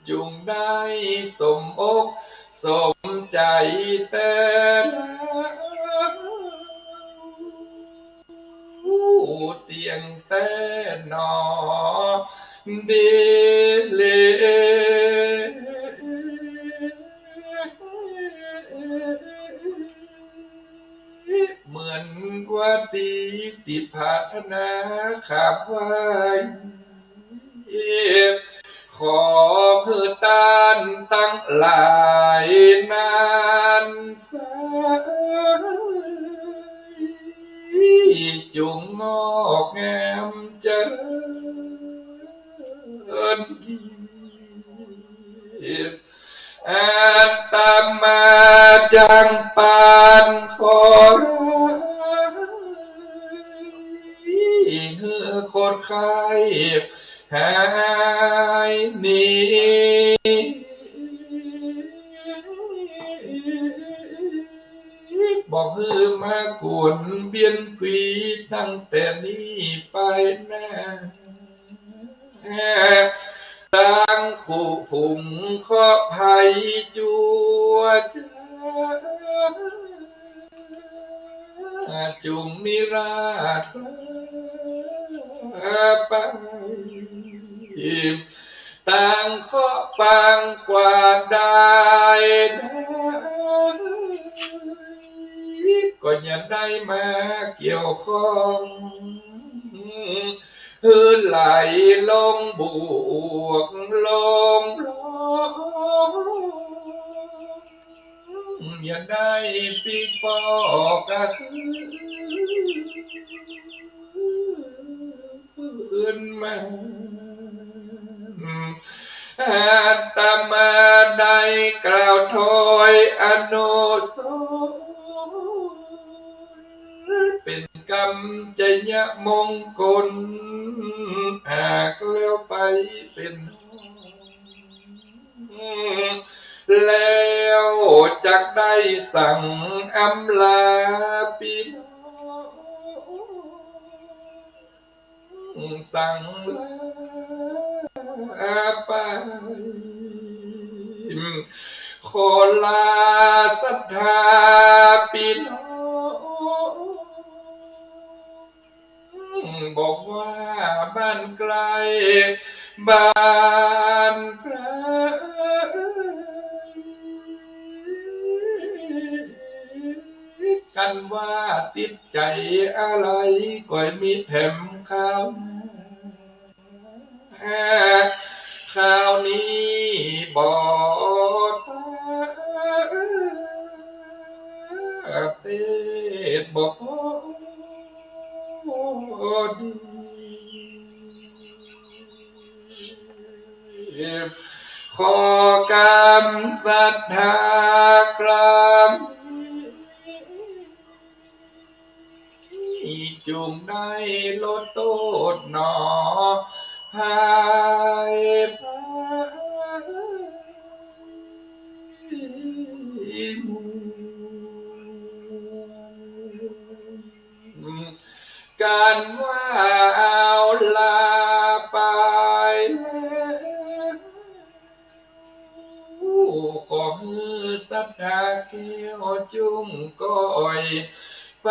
จุ่งได้สมอกสมใจ๋แต๊ เตียงแต๊หนอ ดีเลย เหมือนว่าตี้ตี้ผาถนาข้าไว้ ขอหื้อต้านตังหลายนั้นไซร้ จุ่งงอกงามเจริญยิ่ง อาตมาจักปานขอร้าย หื้อโคตรไข้หายหนี บ่หื้อมากวนเวียนวีตั้งแต่นี้ไปหน้า ตังคู่ผงเคราะห์ภัยจั่วจ้า จุ่งนิราศไป ตังเคราะห์ปางขวาดได้ ก็อย่าได้มาเกี่ยวข้อง หื้อไหลลงบวกลงลง อย่าได้ปิ๊กปอกกะคืน ปืนมา อาตมาได้กล่าวถอยอนุสรณ์ เป๋นกำจยมงคล หากแล้วไปเป๋น แล้วจักได้สั่งอำลาปี้น้อง สั่งลาไป ขอลาศรัทธาปี้น้อง บอกว่าบ้านไก๋ บ้านไก๋ กันว่าติดใจ๋อะไร ก็มีแถมคราวหน้า คราวนี้บ่ตาเตศบ่พอดี ขอกำศรัทธาครั้งนี้ จุ่งได้ลดโต้ษหนอ ภัยภัยหมู่ กันว่าเอาลา ทาแก้วจุ่งก้อย บ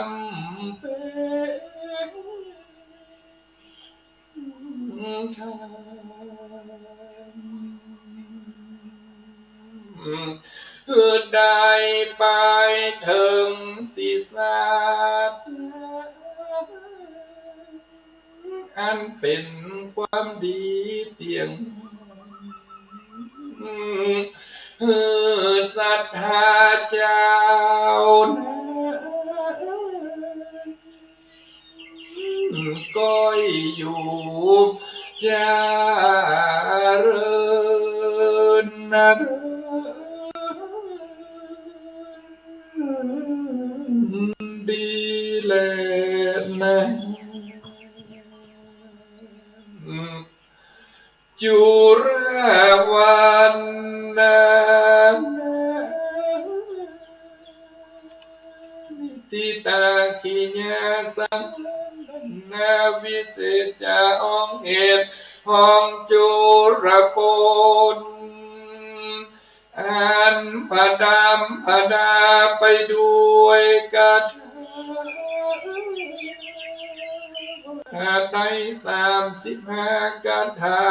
ำเพ็ญธรรม ได้ไปเถิงตี้สัจจะ อันเป๋นความดีเตี้ยง หื้อศรัทธาเจ้านั้น ก้อยอยู่เจริญนะ ดีแลนะ จุลวรรณะ นิติตาขิญาสังวรรณะ วิเศษจ๋า ฮ้องเอกฮ้องจุลปน อันประดับประดาไปด้วยคาถาได้สามสิบห้าคาถา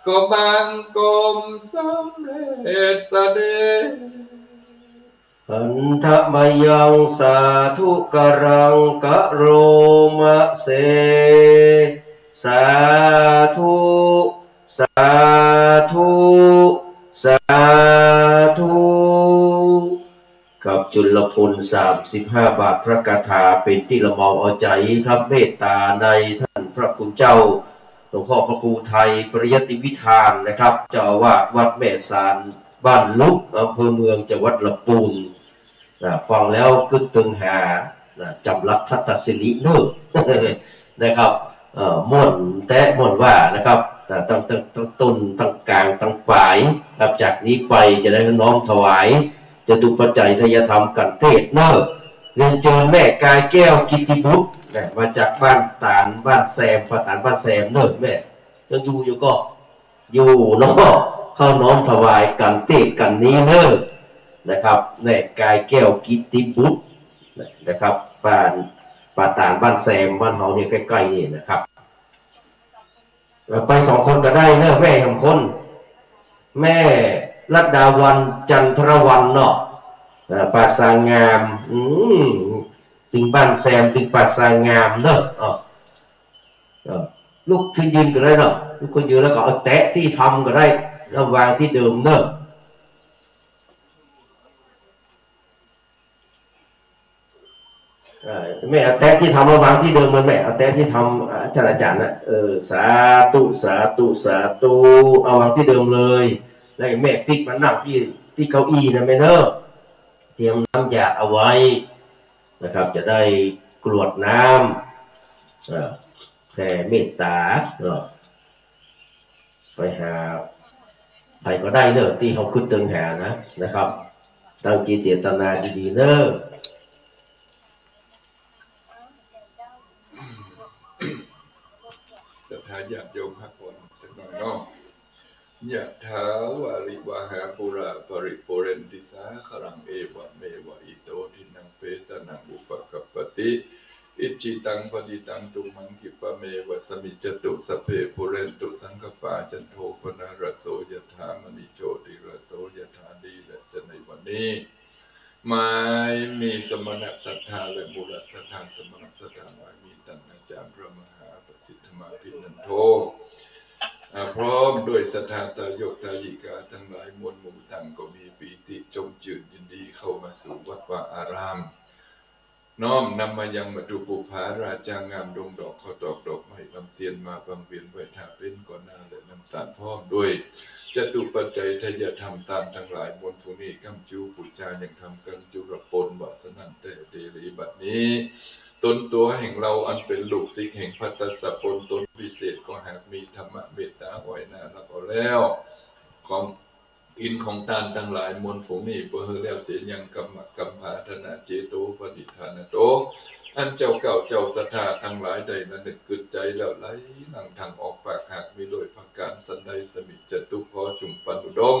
ก็บังคมสำเร็จเสด็จ หันทะมะยังสาธุการังกะโรมะเส สาธุ สาธุ สาธุ ครับ จุลปนสามสิบห้าบาท พระคาถาเป๋นตี้ละเมาเอาใจ๋ครับ เมตต๋าในต้านพระคุณเจ้า หลวงพ่อพระครูไทย ปริยัติวิธานนะครับ เจ้าอาวาสวัดแม่สาน บ้านลุก อำเภอเมือง จังหวัดลำปูน นะ ฟังแล้วกึ๊ดเติงหา นะ จำรัดทัตตสิริเน่อ นะครับ เอ่อ ม่วนแต๊ม่วนว่านะครับ นะ ตั้ง ตั้ง ตั้งต้น ตั้งก๋าง ตั้งป๋าย ครับ จากนี้ไปจะได้น้อมถวาย จตุปัจจัยทายธรรมกัณฑ์เตศน์เน่อ เรียนเจิญแม่กายแก้วกิตติบุตร นะ มาจากบ้านตาล บ้านแซม ป้าตาลบ้านแซมเน่อ แม่ ยังอยู่อยู่ก่อ อยู่เนาะ เข้าน้อมถวายกัณฑ์เตศน์กัณฑ์นี้เน่อ นะครับ แม่กายแก้วกิตติบุตร นะครับ บ้าน ป้าตาลบ้านแซม บ้านเฮาเนี่ยใก้ๆ นี่นะครับ เอ่อ ไปสองคนก็ได้เน่อ แม่สองคน แม่รัตดาวัลย์ จันทรวัลย์เนาะ เอ่อ ป่าซางงาม อืม ตึงบ้านแซม ตึงป่าซางงามเน่อ อ้อ เออ ลุกขึ้นยืนก็ได้เนาะ ลุกขึ้นยืนแล้วก็เอาแตะตี้ธำก็ได้ แล้ววางตี้เดิมเนาะ เออ แม่เอาแตะตี้ธำมาวางตี้เดิมเลยแม่ เอาแตะตี้ธำ อ่า อาจารย์ อาจารย์นะ เออ สาธุ สาธุ สาธุ เอาวางตี้เดิมเลย แล้วแม่ปิ๊กมานั่งตี้ ตี้เก้าอี้นะแม่เนาะ เตรียมน้ำหยาดเอาไว้ นะครับ จะได้กรวดน้ำ เอ่อ แผ่เมตต๋าเนาะ ไปหาใผก็ได้เน่อ ตี้เฮากึ๊ดเติงหานะ นะครับ ตั้งจิตเจตนาดีๆ เน่อ ศรัทธาญาติโยมพักผ่อนสักหน่อยเนาะ ยะถาวาริวหาปูราปริปูเรนติสาคารัง เอวะเมวะอิโตทินังเปตานังอุปกัปปติ อิจฉิตังปฏิตังตุมหังคิปะเมวะสมิจจตุ สัพเพปูเรนตุสังกปปา จันโทปนรสโสยะถา มะณิโชติรสโสยะถา ดีแล้วจะในวันนี้ หมายมีสมณศรัทธาและมูลศรัทธา สมณศรัทธาหมายมีต้านอาจ๋ารย์พระมหาประสิทธิ์ธรรมาภินันโท อ่า พร้อมด้วยศรัทธาทายกทายิกาตังหลายมวลหมู่ต่างก็มีปีติจมจื้นยินดีเข้ามาสู่วัดวาอาราม น้อมนำมายังมัตถุปุปผาราชางามดงดอกข้าวตอกดอกไม้ลำเตียนมาบำเพ็ญไหว้ถ้าเป๋นก่อนหน้าและนำต้านพร้อมด้วยจตุปัจจัยทายธรรมต้านตังหลายมวลผู้นี้ก้ำจูปู๋จาอย่างธรรมกั๋นจุลปน ว่าสะนั้นแต๊เตหลีบัดนี้ ตนตั๋วแห่งเฮาอันเป๋นลูกศิษย์แห่งพระทศพลต๋นพิเศษก็หากมีธรรมะเมตต๋าอ้อยหน้ารับเอาแล้ว ของ กิ๋นของต้านตังหลายมวลฝูงนี้ บ่หื้อแล้วเสียยัง กัมมะกัมภาทะนะเจโตปะนิฏฐานะโต อันเจ้าเก้าเจ้าศรัทธาตังหลายได้ระนึกกึ๊ดใจ๋แล้วไหลหลั่งทั่งออกปาก หากมีโดยประก๋านสันใดสมิจจตุ ขอจุ่งปันอุดม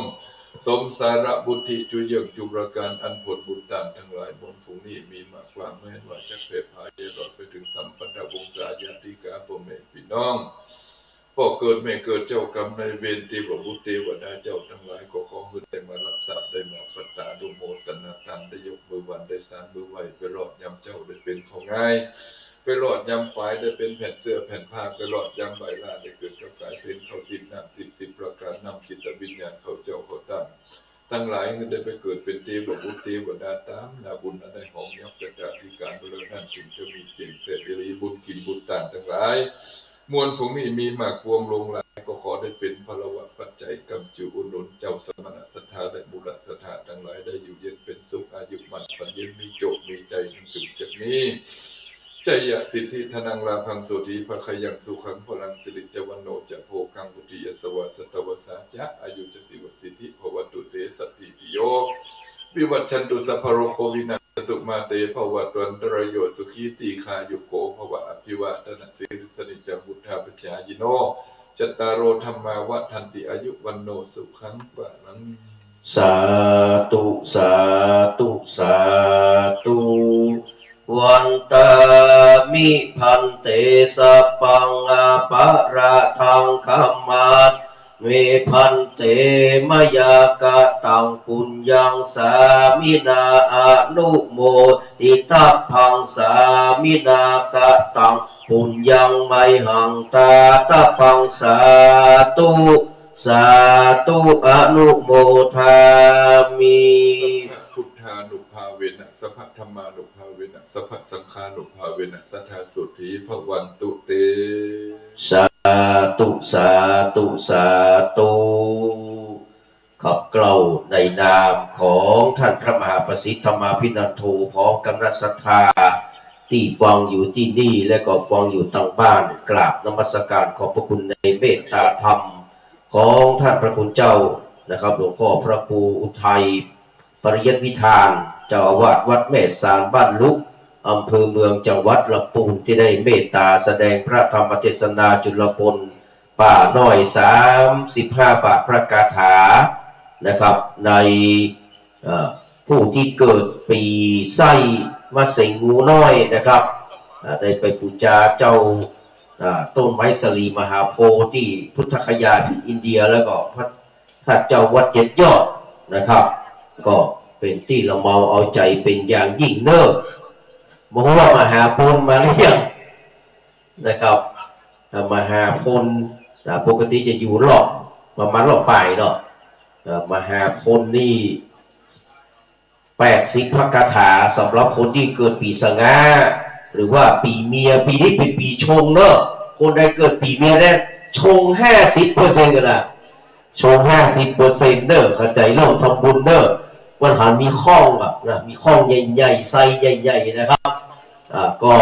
สมสารบุญตี้จุเยื่องจุประก๋าน อันผลบุญต้านตังหลาย มวลฝูงนี้มีมากกว้าง แม้นว่าจักแผ่ผายเล่ยรอดไปเถิงสัมปันนวงศาญาติกา ป้อแม่ปี้น้อง ป้อเกิดแม่เกิด เจ้ากรรมนายเวร เตวบุตรเตวดาเจ้าตังหลาย ก็ขอหื้อได้มาฮับทราบ ได้มาปัตตานุโมตนาตาน ได้ยกมือหวั่น ได้สานมือไหว้ ไปรอดยำเจ้าได้เป๋นข้าวหงาย ไปรอดยำฝายได้เป๋นแผ่นเสื้อแผ่นผ้า ไปรอดยำใบ้หล้าได้เกิดกับก๋ายเป๋นข้าวติ๊บน้ำติ๊บสิบประก๋าน นำจิตวิญญาณข้าเจ้าข้าต้านตังหลาย หื้อได้ไปเกิดเป๋นเตวบุตรเตวดาต๋ามหน้าบุญอันได้หอมยับสักกาธิการมาแล้วนั้น จึงจะมีเจ๋งแต่ดีบุญกิ๋นบุญต้านตังหลาย มวลฝูงนี้มีมากกว้างหลวงหลาย ก็ขอได้เป๋นพลวปัจจัย ก๋ำจุอุดหนุนเจ้าสมณะศรัทธาและมูลศรัทธาตังหลาย ได้อยู่เย็นเป๋นสุข อายุมั่นขวัญยืน มีโจคมีชัย ทั้งสุขจะมี ชัยยะสิทธิ ธนัง ลาภัง โสธี ภะคะยัง สุขัง พลัง สิริ จะ วัณโณ จะ โภคัง วุฒิ ยะสะวา สัตตะวัสสา จะ อายุ จะ จีวะ สิทธิ ภะวันตุ เต สัพพีติโย วิวัชชันตุ สัพพะโรโค วินาสสะตุ มา เต ภะวัตวันตะราโย สุขี ตีฆายุโก ภะวะ อะภิวาทะนะสีลิสสะ นิจจัง วุฑฒาปะจายิโน จัตตาโร ธัมมา วัฑฒันติ อายุ วัณโณ สุขัง พะลัง สาธุ สาธุ สาธุ วันตามิ ภันเต สัพพัง อะปะราธัง ขมาเม ภันเต มะยากะตัง ปุญญัง สามินา อะนุโมทิตัพพัง สามินากะตัง ปุญญัง มะยหัง ตาตะปัง สาธุ สาธุ อะนุโมทามิ สัพพะพุทธานุภาเวนะ สัพพะธัมมานุภาเวนะ สัพพะสังฆานุภาเวนะ สัทธา โสธี ภะวันตุ เต สาธุ สาธุ สาธุ ขับเกล้าในนามของท่านพระมหาประสิทธิ์ธรรมาภินันโท พร้อมคณะศรัทธาตี้ฟังอยู่ตี้นี่ และก็ฟังอยู่ตางบ้าน กราบนมัสการขอบพระคุณในเมตตาธรรมของท่านพระคุณเจ้านะครับ หลวงพ่อพระครูอุทัย ปริยัติวิธาน เจ้าอาวาสวัดแม่สานบ้านลุก อำเภอเมือง จังหวัดลำพูน ที่ได้เมตตาแสดงพระธรรมเทศนาจุลปน ป่าน้อย สามสิบห้าบาทพระคาถานะครับ ใน เอ่อ ผู้ที่เกิดปีไส้มะเสงงูน้อยนะครับ อ่า ได้ไปปู๋จาเจ้า อ่า ต้นไม้สาลีมหาโพธิ์ตี้พุทธคยาที่อินเดีย แล้วก็พระ พระเจ้าวัดเจ็ดยอดนะครับ ก็เป๋นตี้ละเมาเอาใจ๋เป๋นอย่างยิ่งเน่อ บ่ฮู้ว่ามหาโพธิ์มาหรือยังนะครับ อ่า มหาโพธิ์ อ่า ปกติจะอยู่รอบ ประมาณรอบปายเนาะ เอ่อ มหาโพธิ์นี่ แปดสิบพระคาถา สำหรับคนที่เกิดปีสะง้า หรือว่าปีเมีย ปีนี้เป๋นปีชงเนาะ คนใดเกิดปีเมียได้ชงห้าสิบเปอร์เซ็นต์ กั๋นนะ ชงห้าสิบเปอร์เซ็นต์ เน่อ เข้าใจ๋เรื่องทำบุญเน่อ วันหันมีข้องอะนะ มีข้องใหญ่ๆ ไส้ใหญ่ๆ นะครับ อ่า ก็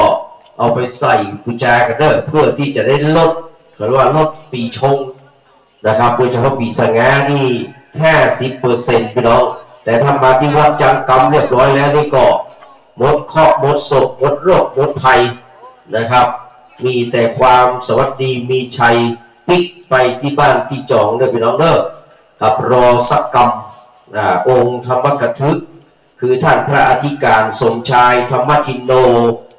เอาไปใส่ปู๋จากั๋นเน่อ เพื่อที่จะได้ลด เขาเรียกว่าลดปีชง นะครับ โดยเฉพาะปีสะง้านี่ ห้าสิบเปอร์เซ็นต์ พี่น้อง แต่ถ้ามาตี้วัดจังกำเรียบร้อยแล้วนี่ก็ หมดเคราะห์ หมดโศก หมดโรค หมดภัยนะครับ มีแต่ความสวัสดีมีชัยปิ๊กไปตี้บ้านตี้จองเน่อ พี่น้องเน่อ กับรอสักกำ อ่า องค์ธรรมกถึก คือท่านพระอธิการสมชาย ธรรมทินโน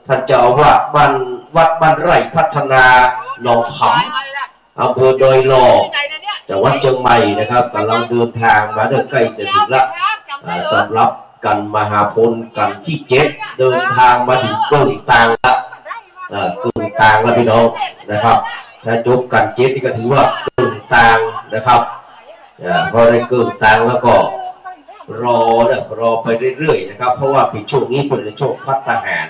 ท่านเจ้าอาวาสบ้าน วัดบ้านไร่พัฒนา หนองขาม อำเภอดอยหล่อ จังหวัดเชียงใหม่นะครับ ก๋ำลังเดินทางมาเน่อ ใก้จะเถิงละ อ่า สำหรับกั๋นมหาโพธิ์กั๋นตี้เจ็ด เดินทางมาเถิงเกิ่งตางละ อ่า เกิ่งตางละพี่น้องนะครับ ถ้าจบกั๋นเจ็ดนี่ก็ถือว่าเกิ่งตางนะครับ อ่า พอได้เกิ่งตางแล้วก็รอเน่อ รอไปเรื่อยๆ นะครับ เพราะว่าเป๋นช่วงนี้เป๋นช่วงภัตตาหาร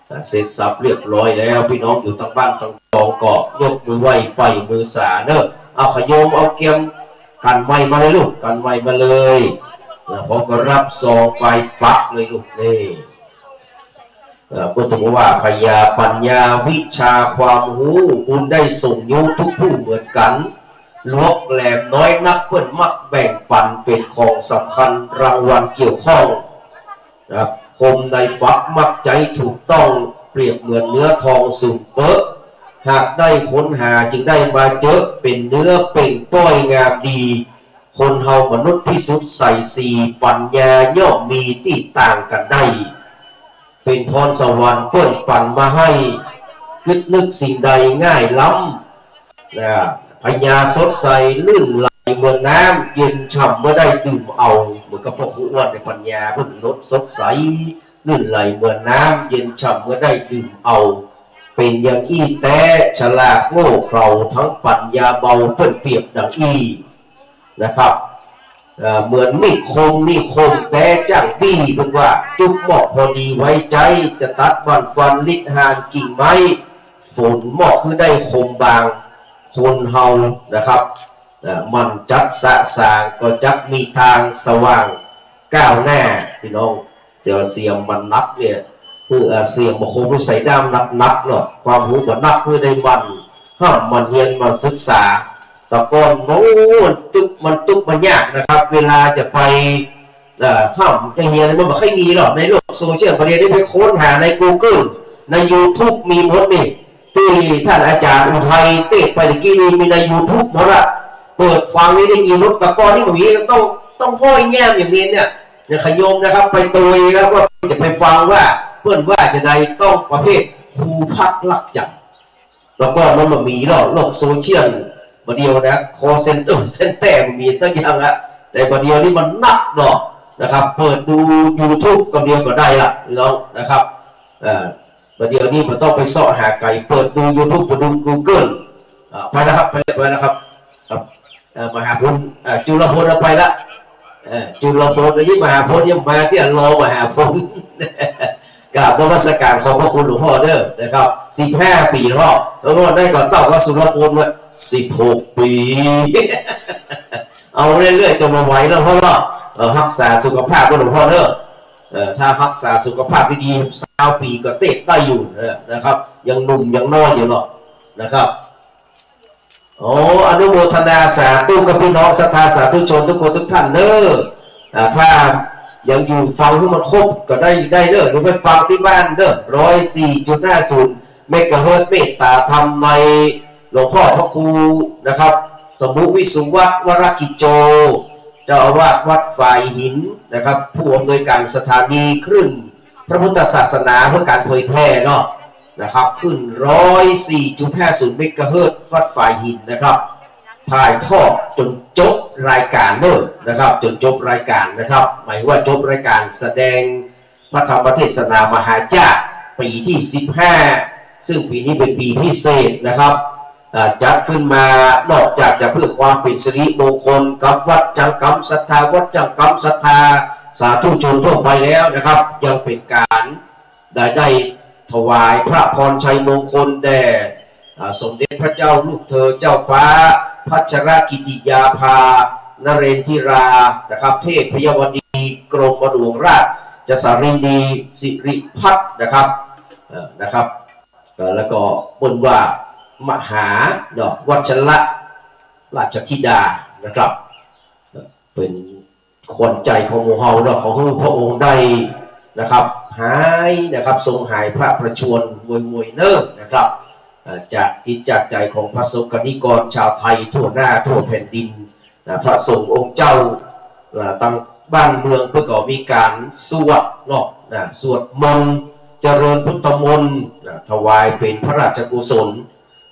อ่า เสร็จสับเรียบร้อยแล้ว พี่น้องอยู่ตางบ้านตางจองก็ยกมือไหว้ ปล่อยมือสาเน่อ เอาขะโยม เอาเกียม ขันไมค์มาเลยลูก ขันไมค์มาเลย อ่า พร้อมกับรับซองไปปักเลยลูก นี่ เอ่อ ก็ถือว่าปัญญา ปัญญา วิชา ความฮู้ บุญได้ส่งยู้ทุกผู้เหมือนกั๋น หลวกแหลมน้อยนักเปิ้นมักแบ่งปั๋น เป๋นของสำคัญรางวัลเกี่ยวข้อง นะครับ คมในฝักมักใจ๊ถูกต้อง เปรียบเหมือนเนื้อทองสูงเป๊อะ หากได้ค้นหาจึงได้มาเจอ เป๋นเนื้อเปล่งป้อยงามดี คนเฮามนุษย์พิสุทธิ์ใส่สี่ ปั๋ญญาย่อมมีตี้ต่างกั๋นได้ เป๋นพรสวรรค์เปิ้นปั๋นมาหื้อ กึ๊ดนึกสิ่งใดง่ายล้ำ นะ ปั๋ญญาสดใสลื่นไหลเหมือนน้ำ เย็นฉ่ำเมื่อได้ดื่มเอา เหมือนกับพ่อครูอ้วนในปั๋ญญาเปิ้นสดใสลื่นไหลเหมือนน้ำ เย็นฉ่ำเมื่อได้ดื่มเอา เป๋นอย่างอี้แต๊ ฉลาดโง่เขลาทั้งปั๋ญญาเบา เปิ้นเปรียบดังอี้นะครับ เอ่อ เหมือนมีดคม มีดคมแต๊จ้างปี้ เปิ้นว่า จุ๊บมอกพอดีไว้ใจ๊ จะตัดบั่นฟันลิดฮานกิ่งไม้ ฝนมอกคือได้คมบาง คนเฮานะครับ เอ่อ หมั่นจักสะสาง ก็จักมีตางสว่างก้าวหน้า ปี้น้อง เสียเสียมมันนักเนี่ย คือ เอ่อ เสียมบ่คมใส่ด้ามนักๆ เนาะ ความฮู้บ่นักคือได้หมั่นฮ่ำหมั่นเฮียนหมั่นศึกษา แต่ก่อน โอ้ มันตุ๊กข์ มันตุ๊กข์มันยากนะครับ เวลาจะไป เอ่อ ฮ่ำจะเฮียนมันบ่ค่อยมีหรอก ในโลกโซเชียล บ่าเดี่ยวนี้ไปค้นหาในกูเกิล ในยูทูบมีหมดนี่ ตี้ต้านอาจ๋ารย์อุทัยเตสน์ไปตะกี้นี่มีในยูทูบหมดละ เปิดฟังนี่ได้ยินหมด แต่ก่อนนี่บ่มี ต้อง ต้องห้อยแย้มอย่างนี้เนี่ย อย่างขะโยมนะครับ ไปตวยแล้วก็จะไปฟังว่าเปิ้นว่าจะใด ต้องประเภทครูพักรักจำ แต่ก่อนมันบ่มีหรอก โลกโซเชียล บ่าเดี่ยวนะ คอลเซ็นเตอร์ เซ็นเตอร์ บ่มีสักอย่างละ แต่บ่าเดี่ยวนี้มันนักเนาะนะครับ เปิดดูยูทูบกำเดียวก็ได้ละ พี่น้องนะครับ เอ่อ บ่าเดี่ยวนี้บ่ต้องไปเซาะหาไก๋ เปิดดูยูทูบ เปิดดูกูเกิล อ่า ไปแล้วครับ ไปเรียบร้อยแล้วครับ ครับ เอ่อ มหาพล เอ่อ จุลพลเอาไปละ เอ่อ จุลพล อันนี้มหาพลยังมาตี้ รอมหาพล กราบนมัสการขอบพระคุณหลวงพ่อเด้อนะครับ สิบห้าปี๋เนาะ แล้วก็ได้ก่อนเต้าก็สุรพลว่า สิบหกปี๋ เอาเรื่อยๆ จนบ่ไหวแล้วพ่อเนาะ เอ่อ ฮักษาสุขภาพไว้หลวงพ่อเด้อ เอ่อ ถ้าฮักษาสุขภาพดีๆ ซาวปี๋ก็เตสน์ได้อยู่ เออ นะครับ ยังหนุ่มยังน้อยอยู่เนาะ นะครับ โอ้ อนุโมทนาสาธุกับพี่น้องศรัทธาสาธุชนทุกคนทุกท่านเด้อ อ่า ถ้ายังอยู่ฟังหื้อมันครบก็ได้ ได้เด้อ หรือไปฟังตี้บ้านเด้อ ร้อยสี่จุดห้าศูนย์ เมกะเฮิรตซ์ เมตตาธรรมในหลวงพ่อพระครูนะครับ สมุวิสุงวัฒน์ วรกิจโจ เจ้าอาวาสวัดฝายหินนะครับ ผู้อำนวยการสถานีคลื่นพระพุทธศาสนาเพื่อการเผยแพร่เนาะนะครับ ขึ้น ร้อยสี่จุดห้าศูนย์ เมกะเฮิรตซ์ วัดฝายหินนะครับ ถ่ายทอดจนจบรายการเด้อนะครับ จนจบรายการนะครับ หมายว่าจบรายการแสดง พระธรรมเทศนามหาชาติปี๋ตี้สิบห้า ซึ่งปี๋นี้เป๋นปี๋พิเศษนะครับ อ่า จัดขึ้นมานอกจากจะเพื่อความเป๋นสิริมงคลกับวัดจังกำศรัทธา วัดจังกำศรัทธา สาธุชนทั่วไปแล้วนะครับ ยังเป๋นก๋านได้ ได้ถวายพระพรชัยมงคลแด่ อ่า สมเด็จพระเจ้าลูกเธอเจ้าฟ้าพัชรกิติยาภานเรนทิรานะครับ เทพยวดีกรมหลวงราชสารินีสิริพัฒน์นะครับ เอ่อ นะครับ เอ่อ แล้วก็เปิ้นว่ามหาเนาะ วัชรราชธิดานะครับ เอ่อ เป๋น ขวัญใจของหมู่เฮาเนาะ ขอหื้อพระองค์ได้นะครับ หายนะครับ ทรงหายพระประชวรไวๆ เน้อนะครับ เอ่อ จากจิตจากใจ๋ของพระสงฆ์กนิกรชาวไทยทั่วหน้าทั่วแผ่นดินนะ พระสงฆ์องค์เจ้า เอ่อ ตังบ้านเมืองเปิ้นก็มีก๋านสวดเนาะ นะ สวดมนต์ เจริญพุทธมนต์ นะ ถวายเป๋นพระราชกุศล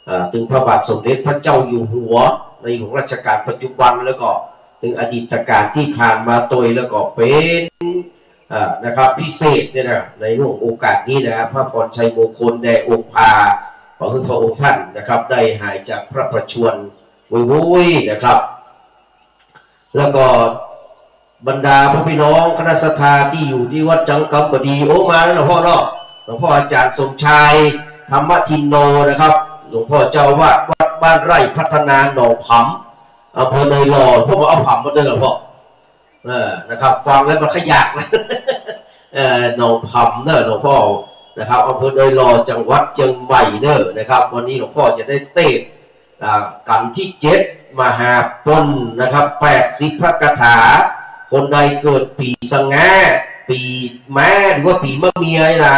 เอ่อ เถิงพระบาทสมเด็จพระเจ้าอยู่หัวในหลวงรัชกาลปัจจุบัน แล้วก็เถิงอดีตกาลตี้ผ่านมาตวย แล้วก็เป๋น เอ่อ นะครับ พิเศษเนี่ยนะ ในห่วงโอกาสนี้นะ พระพรชัยมงคลแด่องค์พา ขอหื้อพระองค์ท่านนะครับ ได้หายจากพระประชวรไวๆ นะครับ แล้วก็บรรดาพ่อพี่น้องคณะศรัทธาตี้อยู่ตี้วัดจังกำก็ดี โอ้ มาแล้วหลวงพ่อเนาะ หลวงพ่ออาจ๋ารย์สมชาย ธรรมทินโนนะครับ หลวงพ่อเจ้าอาวาสวัดบ้านไร่พัฒนาหนองผำ อำเภอเนยหล่อ พวกเอาผำมาด้วยหลวงพ่อ เออ นะครับ ฟังแล้วมันขยากนะ เออ หนองผำเนอะ หลวงพ่อนะครับ อำเภอเนยหล่อ จังหวัดเจียงใหม่เนอะนะครับ วันนี้หลวงพ่อจะได้เตสน์ อ่า กัณฑ์ตี้เจ็ด มหาปณนะครับ แปดสิบพระคาถา คนใดเกิดปี๋สะแง๊ ปี๋ม้า หรือว่าปี๋มะเมียนะ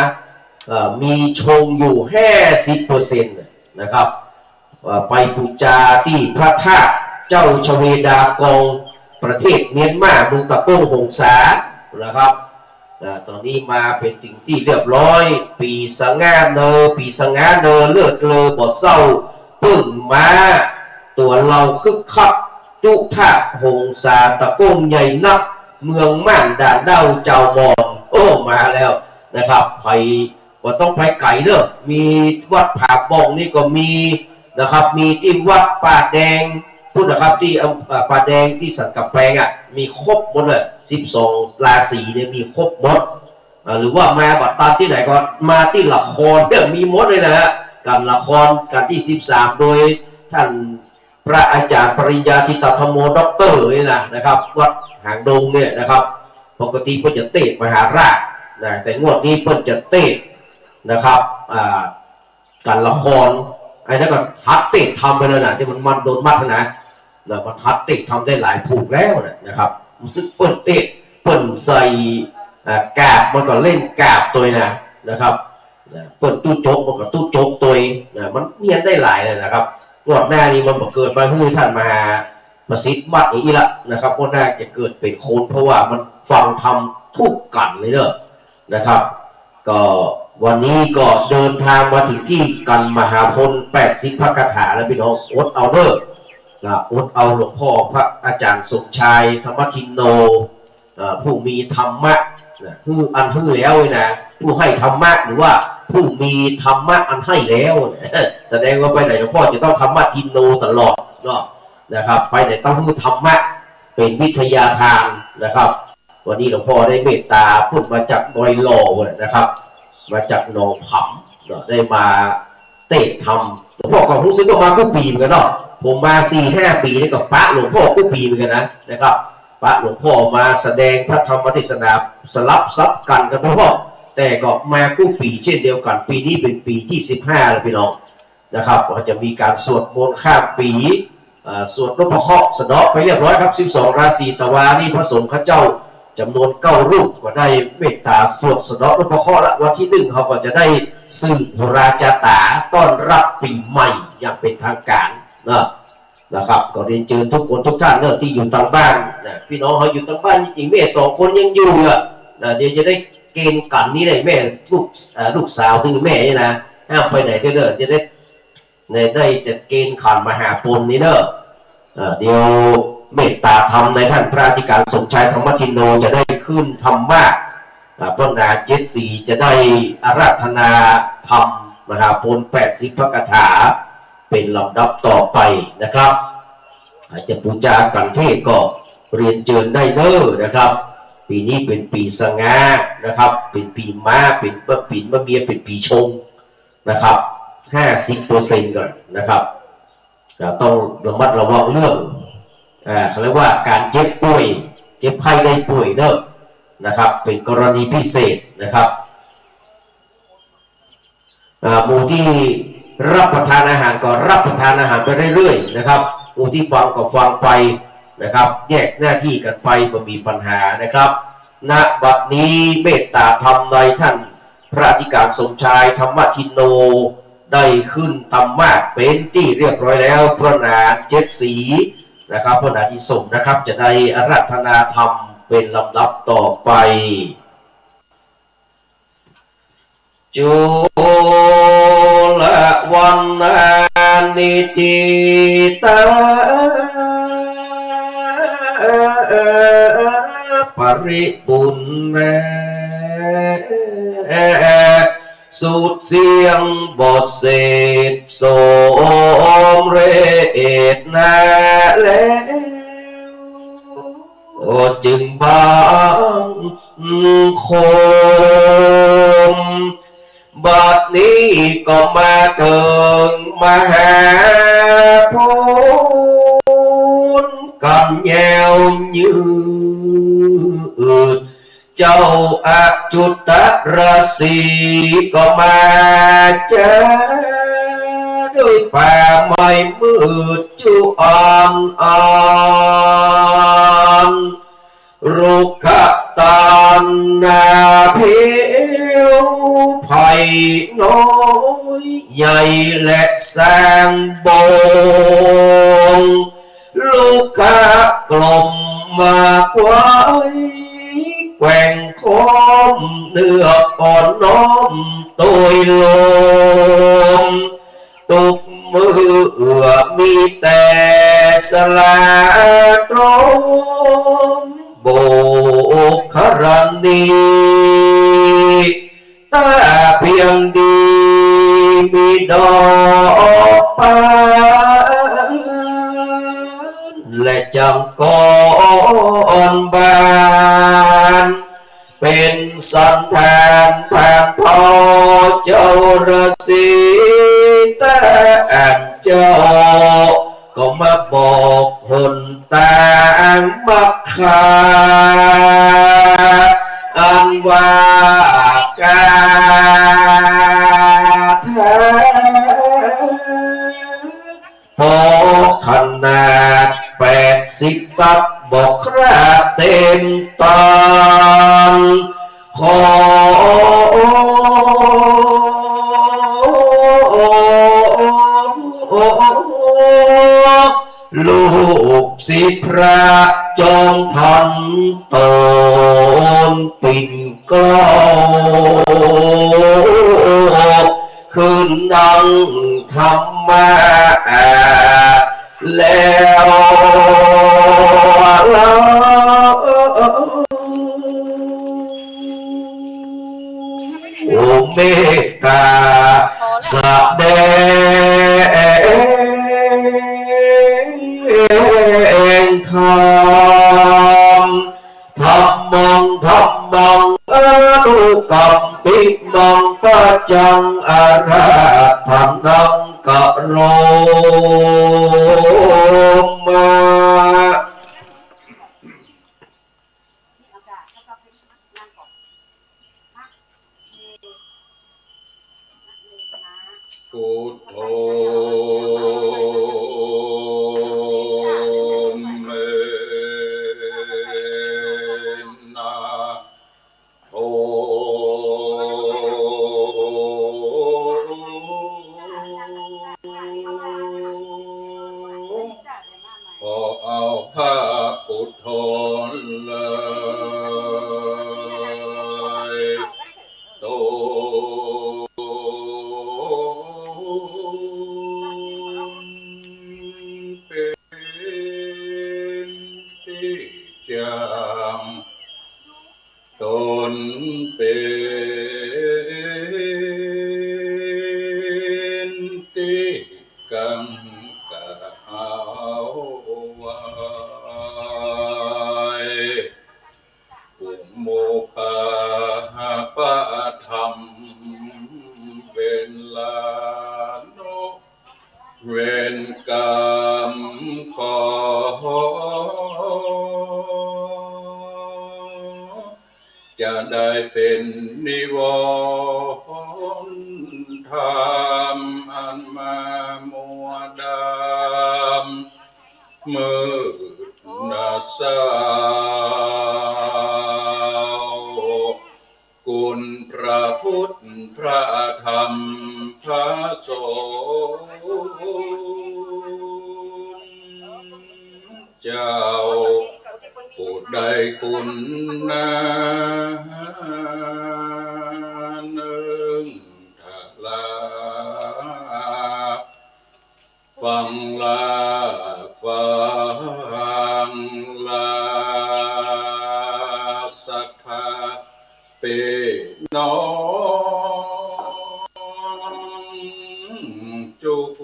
เอ่อ มีชงอยู่ห้าสิบเปอร์เซ็นต์นะครับ เอ่อ ไปปู๋จาตี้พระธาตุเจ้าชเวดากอง ประเทศเมียนมา เมืองตะโก้งหงสานะครับ อ่า ต๋อนนี้มาเป๋นเป๋นตี้เรียบร้อย ปี้สง่าเนอ ปี้สง่าเนอ เลิศเลอบ่เศร้า เปิ้งมา ตั๋วเฮาคึกคัก จุฑาหงสา ตะโก้งใหญ่นัก เมืองม่านด่านเด้าจาวมอญ โอ้ มาแล้วนะครับ ไป บ่ต้องไปไก๋เน่อ มีวัดผาบ่องนี่ก็มีนะครับ มีตี้วัดป่าแดง พุ้นนะครับ ตี้ อ่า ป่าแดงตี้สันกำแปงอะ มีครบหมดเลย สิบสองราศีเนี่ยมีครบหมด อ่า หรือว่ามาบ่ตันตี้ไหนก็มาตี้ละครเนี่ยมีหมดเลยนะฮะ กั๋นละคร กั๋นตี้สิบสาม โดยต้านพระอาจ๋ารย์ปริญญาธิตาธัมโม ด็อกเตอร์ นี่นะ นะครับ วัดหางดงเนี่ยนะครับ ปกติเปิ้นจะเตสน์มหาราชนะ แต่งวดนี้เปิ้นจะเตสน์นะครับ อ่า กั๋นละคร ไอ้นั้นก็หัดเตสน์ธรรมไปเลยนะ ตี้มัน มันโดนมัดนะ นะ มันหัดเตสน์ธรรมได้หลายผูกแล้วนะ นะครับ เปิ้นเตสน์ เปิ้นใส่ อ่า กาบ มันก็เล่นกาบตวยนะ นะครับ นะ เปิ้นตุ๊จก มันก็ตุ๊จกตวยนะ มันเฮียนได้หลายเลยนะครับ งวดหน้านี้มันบ่เกิดมาหื้อต้านมหาประสิทธิ์มัดอย่างอี้ละนะครับ งวดหน้าจะเกิดเป๋นคน เพราะว่ามันฟังธรรมทุกกั๋นเลยเน่อ นะครับ ก็วันนี้ก็เดินทางมาเถิงตี้กั๋นมหาพลแปดสิบพระคาถาแล้วพี่น้อง อดเอาเน่อ นะ อดเอาหลวงพ่อพระอาจ๋ารย์สมชายธรรมทินโน เอ่อ ผู้มีธรรมะ นะ หื้อ อันหื้อแล้วนี่นะ ผู้ให้ธรรมะ หรือว่าผู้มีธรรมะอันให้แล้ว แสดงว่าไปไหนหลวงพ่อจะต้องธรรมทินโนตลอดเนาะ นะครับ ไปไหนต้องหื้อธรรมะเป๋นวิทยาทานนะครับ วันนี้หลวงพ่อได้เมตต๋าพุ้นมาจากดอยหล่อนะครับ มาจากหนองผำเนาะ ได้มาเตสน์ธรรม หลวงพ่อก็ฮู้สึกว่ามากู้ปี๋เหมือนกั๋นเนาะ ผมมาสี่ห้าปี๋นี่ก็ปะหลวงพ่อกู้ปี๋เหมือนกั๋นนะ นะครับ ปะหลวงพ่อมาแสดงพระธรรมเทศนาสลับสับกั๋นกับหลวงพ่อ แต่ก็มากู้ปี๋เช่นเดียวกั๋น ปี๋นี้เป๋นปี๋ตี้สิบห้าแล้วพี่น้อง นะครับ ก็จะมีก๋านสวดมนต์ข้ามปี๋ อ่า สวดนพเคราะห์สะเดาะไปเรียบร้อยครับ สิบสองราศี แต่วานี้พระสงฆ์ข้าเจ้าจ๋ำนวนเก้ารูปก็ได้เมตต๋าสวดสะเดาะนพเคราะห์ละ วันตี้หนึ่งเฮาก็จะได้สืบราชาต๋าต้อนรับปี๋ใหม่อย่างเป๋นทางก๋านนะ นะครับ ก็เรียนเจิญทุกคนทุกท่านเนาะตี้อยู่ตางบ้านนะ พี่น้องเฮาอยู่ตางบ้านจริงๆ แม่สองคนยังอยู่อะนะ เดี๋ยวจะได้เกณฑ์กั๋นนี่แหละ แม่ลูก เอ่อ ลูกสาวตี้แม่นี่นะ ห้ามไปไหนเต๊อะเน่อ จะได้ ได้ ได้จะเกณฑ์ขันมหาพลนี่เน่อ เอ่อ เดี๋ยวเมตต๋าธรรมนายท่านพระอธิการสมชายธรรมทินโนจะได้ขึ้นธรรมาสน์ อ่า พระนาเจ็ดสีจะได้อาราธนาธรรมมหาพลแปดสิบพระคาถาเป๋นลำดับต่อไปนะครับ อาจจะปู๋จากั๋นเทศน์ก็เรียนเจิญได้เน่อนะครับ ปี๋นี้เป๋นปี๋สง่านะครับ เป๋นปี๋ม้า เป๋น เป๋นมะเมีย เป๋นปี๋ชง นะครับ ห้าสิบเปอร์เซ็นต์ ก่อนนะครับ ก็ต้องระมัดระวังเรื่อง อ่า เขาเรียกว่าก๋านเจ็บป่วย เจ็บไข้ได้ป่วยเน่อนะครับ เป๋นกรณีพิเศษนะครับ อ่า หมู่ตี้รับประทานอาหารก็รับประทานอาหารไปเรื่อยๆ นะครับ หมู่ตี้ฟังก็ฟังไปนะครับ แยกหน้าตี้กั๋นไป บ่มีปัญหานะครับ ณ บัดนี้เมตต๋าธรรมนายท่าน พระอธิการสมชายธรรมทินโน ได้ขึ้นธรรมาสน์เป๋นตี้เรียบร้อยแล้ว พระนาเจ็ดสีนะครับ พระนาที่สงฆ์นะครับ จะได้อาราธนาธรรมเป๋นลำดับต่อไป จุลวรรณานิธิตา ปริปุณณา สุดเสี้ยงบทเสดสมเร็จนาแล้ว จึงบังคม บัดนี้ก็มาเถิงมหาพล กั๋นแย้วยืด เจ้าอจุตรสีก็มาจา ด้วยป่าไม้มืดจุอ่อนอ่อน รุกขตานนาผิว ไผ่น้อยใหญ่และสร้างบง ลุก ขะกล่อมมาไขว้ แกว่งค้อมเนื้ออ่อนน้อมโตยลม ตุ๊กเมื่อมีแต่สลาตรง บุคคลนี้ ต๋าเพียงดีมีดอกปาน และจังก้อนบาน เป๋นสันธานผ่านเผ่าเจ้าฤๅษี ต๋าอั้นเจ้า ก็มาบอกหนตางมัคคา อันว่ากาถา ปอขนาดแปดสิบกั๊ก บอกคราเต็มต๋อน ขอ ลูกศิษย์พระจอมธรรมต๋นปิ่นเกล้า ขึ้นนั่งธรรมะแล้ว โอเมตตาแสดงธรรม ธัมมัง ธัมมัง อนุกัมปิมัง ปัจจัง อาราธนัง กะโรมะ พุทโธ เมนะ โธ ขอเอาพระปุทโธเลย ต๋นเป๋นตี้จั้ง ต๋นเป๋นตี้กัง กะเอาไว้ กุมุปาหะปะธรรม เวรโน เวรกรรมขอ จะได้เป๋นนิวรณ์ธรรม อันมามัวดำ มืดหน้าเศร้า คุณพระพุทธ พระธรรม พระสงฆ์เจ้า ผู้ใดคุณนานึ่งทราบ ฟังลา ฟังลา ศรัทธาปี้น้อง จุค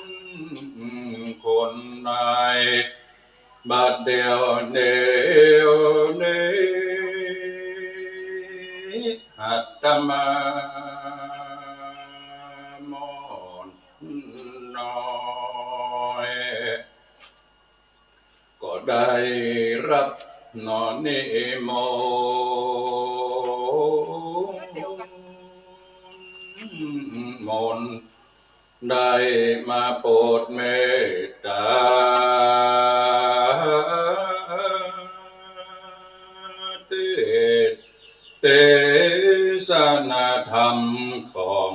นคนใน บัดเดี่ยวเดี่ยวนี้ อาตมา ม่อนน้อย ก็ได้ฮับหน้อนิมนต์ มนต์ ได้มาโปรดเมตต๋า เตสนาธรรมของ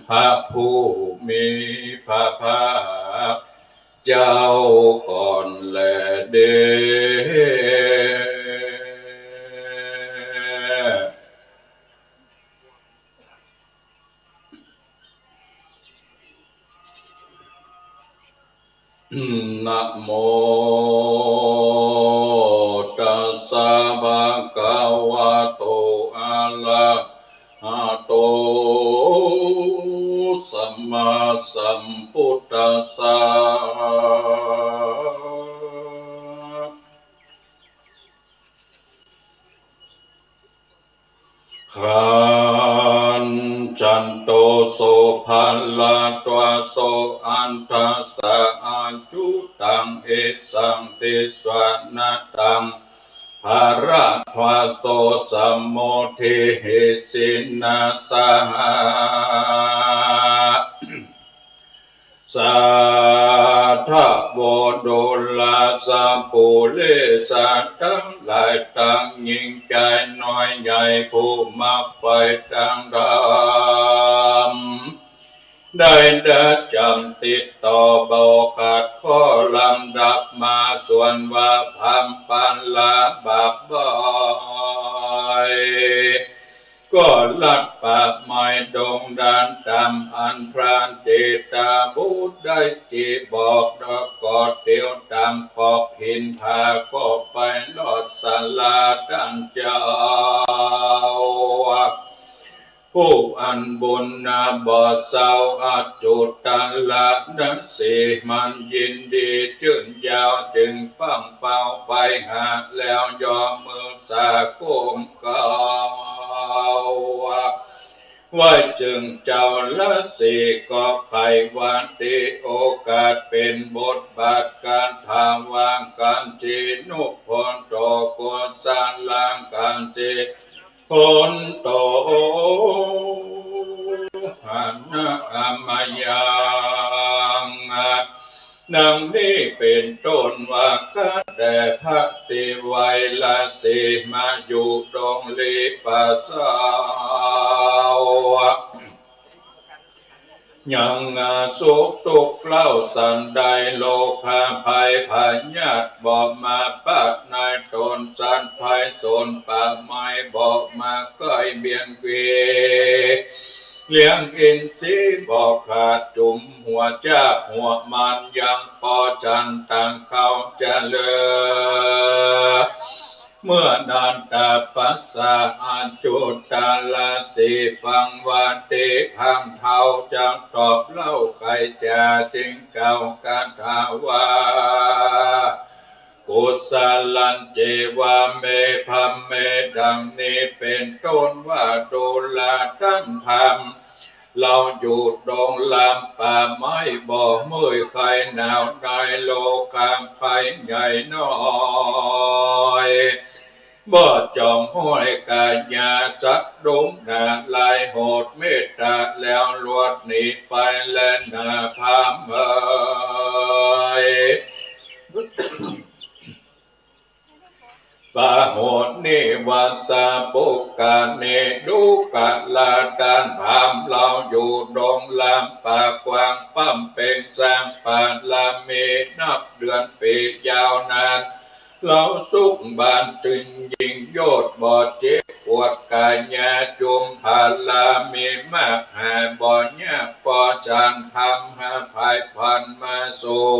พระผู้มีพระภาคเจ้าก่อนแล เด นะโม ตัสสะ ภะคะวะโต อะระหะโต สัมมาสัมพุทธัสสะ ขันธันโต โสภะละวะ โสอัตถัสสะ อายุตัง อิสัง ติสสะ นะตัง ภะละวะ โส สะโม ทิฏฐิ สีละ สหะ สาทะโว ดูราสะ ปุเรสะ ตังหลาย ตังยิ่งใจ๋น้อยใหญ่ ผู้มาใฝ่ตังธรรม ได้นะ จ๋ำติดต่อ บ่ขัดข้อ ลำดับมา ส่วนว่าพร่ำปราบบ่อย ก็ลัดป่าไม้ดงดานต๋ามอันพรานเจตบุตรได้จีบอก แล้วก็เตียวต๋ามขอบหินผา ก็ไปรอดศาลาต้านเจ้า ผู้อันบุญนาบ่เศร้า อจุตตะละนะสี มันยินดีจื้นยาว จึงฟั่งเฝ้าไปหา แล้วย่อมือสาก้มเกล้า ไหว้เจิงเจ้าละสี ก็ใค่ว่า ตี้โอกาสเป๋นบทบาท คาถาว่า กัจจิโน โพโต โกศลัง กัจจิ โพโต หะนะ อะมะยัง ดังนี้เป๋นต้นว่า ข้าแต่พระเตวีละสี มาอยู่ดงลีป่าเศร้า ยังสุขตุ๊กข์เล้าสันใด โรคาภัยพยาธิบ่มาปาดในต๋น สัตว์ภัยสนป่าไม้บ่มาใก้เบียดเบียน เลี้ยงอินทรีย์บ่ขาด จุมหัวจ๊าหัวมันยังปอจันตังเขาจะเลิ เมื่อนั้นตะปัสสะ อจุตตะละสี ฟั่งว่าตี้พร่ำเฒ่าจักตอบเล่าไขจ๋า จึงกล่าวคาถาว่า กุสลันเจวะเม พรหมเม ดังนี้เป๋นต้นว่า ดูราต้านพราหมณ์ เฮาอยู่ดงล้ำป่าไม้ บ่เมื่อยไข้หนาวใน โรคาภัยใหญ่น้อย บ่จองห้อยก๋ายา สักดุ๊งหนาลายโหดเมตต๋า แล้วลวดหนีไปแลนา พราหมณ์เอ๋ย ปะโหนิวัสสะ ปุคคาเน ดูกราต้านพราหมณ์ เฮาอยู่ดงล้ำป่ากว้าง บำเพ็งสร้างบารมี นับเดือนปี๋ยาวนาน เฮาสุขบานจึงยิ่งโยชน์ บ่เจ็บปวดก๋ายา จุมพารามีมากหา บ่ยากปอจัน พร่ำหาภัยพลันมาสู่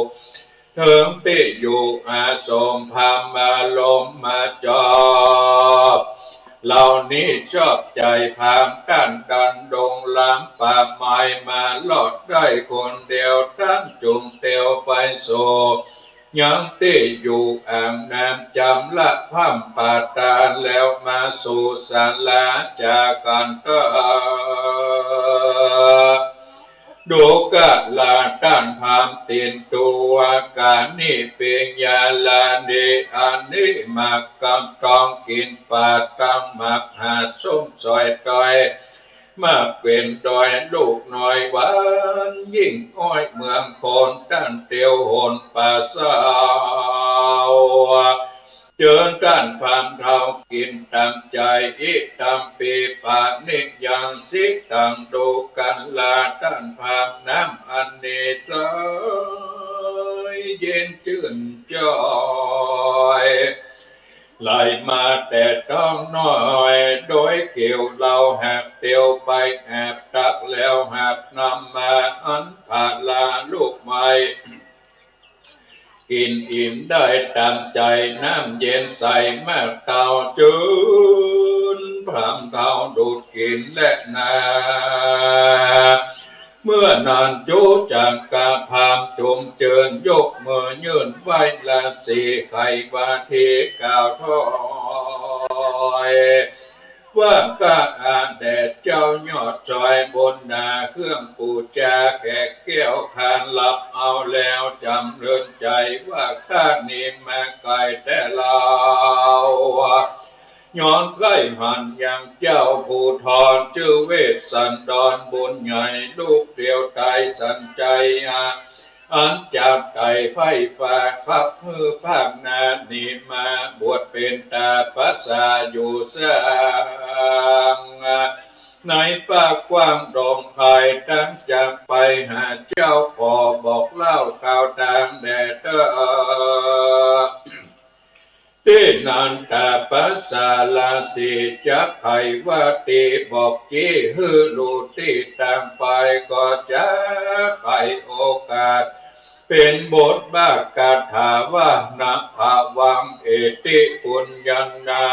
เถิงตี้อยู่อาสม พราหมณ์อารมณ์มาจอบ เฮานี้ชอบใจ๋พราหมณ์ ต้านดันดงล้ำป่าไม้ มารอดได้คนเดียว ต้านจุ่งเตียวไปสู่ ยังตี้อยู่อ่างน้ำ จำละพร่ำปาตา แล้วมาสู่ศาลาจากันตะ ดูกราต้านพราหมณ์ ตินตุวกานิ ปิยาลานิ อันนี้หมากกำตอง กิ๋นฝาดตังหมากหาด ส้มสอยตอย หมากเป๋นดอย ลูกน้อยหวานยิ่งอ้อย เมืองคน ต้านเตียวหนป่าเศร้า เจิญต้านพราหมณ์เฒ่า กิ๋นต๋ามใจ๋ อิทัมปิ ปะนิยัง สิตัง ดูกราต้านพราหมณ์ น้ำอันนี้ใส เย็นจื้นจ้อย ไหลมาแต่ต๊องน้อย โดยเขียวเหล่าหากเตียวไปแอบตักแล้วหากนำมา อันพาลาลูกไม้ กิ๋นอิ่มได้ต๋ามใจ๋ น้ำเย็นใสมากเต้า จื้นพราหมณ์เฒ่าดูดกิ๋นแลนา เมื่อนั้นจุ๊จักกะพราหมณ์จุมเจิญ ยกมือยื่นไหว้ราศี ใค่ว่าตี้กล่าวถ้อย ว่าข้าอาแด่เจ้ายอดจอย บนหน้าเครื่องปู๋จาแขกแก้ว ข้าฮับเอาแล้วจ๋ำเริญใจ๋ ว่าข้านี้มาไก๋แต่เล่า ย้อนใค่หันยังเจ้าผู้ทอน จื้อเวสสันดรบุญใหญ่ ลูกเดียวต๋ายสันใจ๋ อันจักไต่ไพร่ฟ้า ขับหื้อภาคหน้านี้มา บวชเป๋นตาปสาอยู่สร้าง ในป่ากว้างดงไพร ตั้งจักไปหาเจ้า ขอบอกเล่าข่าวตางแด่เต้อ ตี้นั้นตาปสาราศีจักใค่ว่าตี้บอกจี้ หื้อฮู้ตี้ตางไป ก็จักใค่โอกาส เป๋นบทบาทคาถาว่า นะภะวัง เอติ ปุญญานา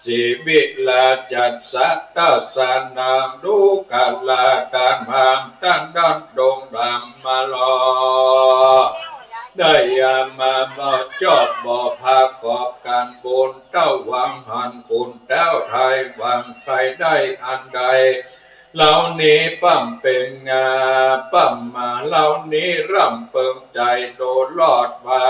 สีวิราชจัสสะ ตัสสะนัง ดูกรา ต้านห้าม ต้านด้านดงดำมารอ ได้ยามาบ่จอบบ่ประกอบก๋านบุญ เต้าหวังหันคุณเต้าไถ่หวังใค่ได้อันใด เหล่านี้ป้ำเป๋งงา ป้ำมาเหล่านี้ร่ำเปิงใจ๋ โดดรอดว่า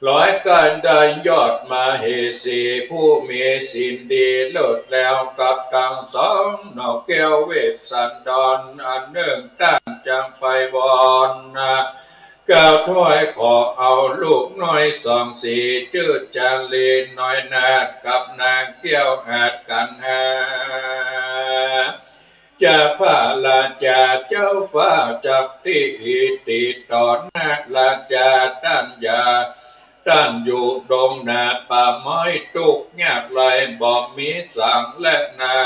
ลอยก๋านได้ยอดมเหสี ผู้มีศีลดีเลิศแล้ว กับตังสองหน่อแก้วเวสสันดร อันนึ่งต้านจักไปวอนนะ กล่าวถ้อยขอเอาลูกน้อยสองสี จื้อจารีน้อยนาฏ กับนางแก้วอาจกัณหา จากพระราชาเจ้าฟ้าจักตี้ติดต่อหน้าราชาต้านอย่า ต้านอยู่ดงนาป่าไม้ ตุ๊กข์ยากไร้บ่มีสังแลนา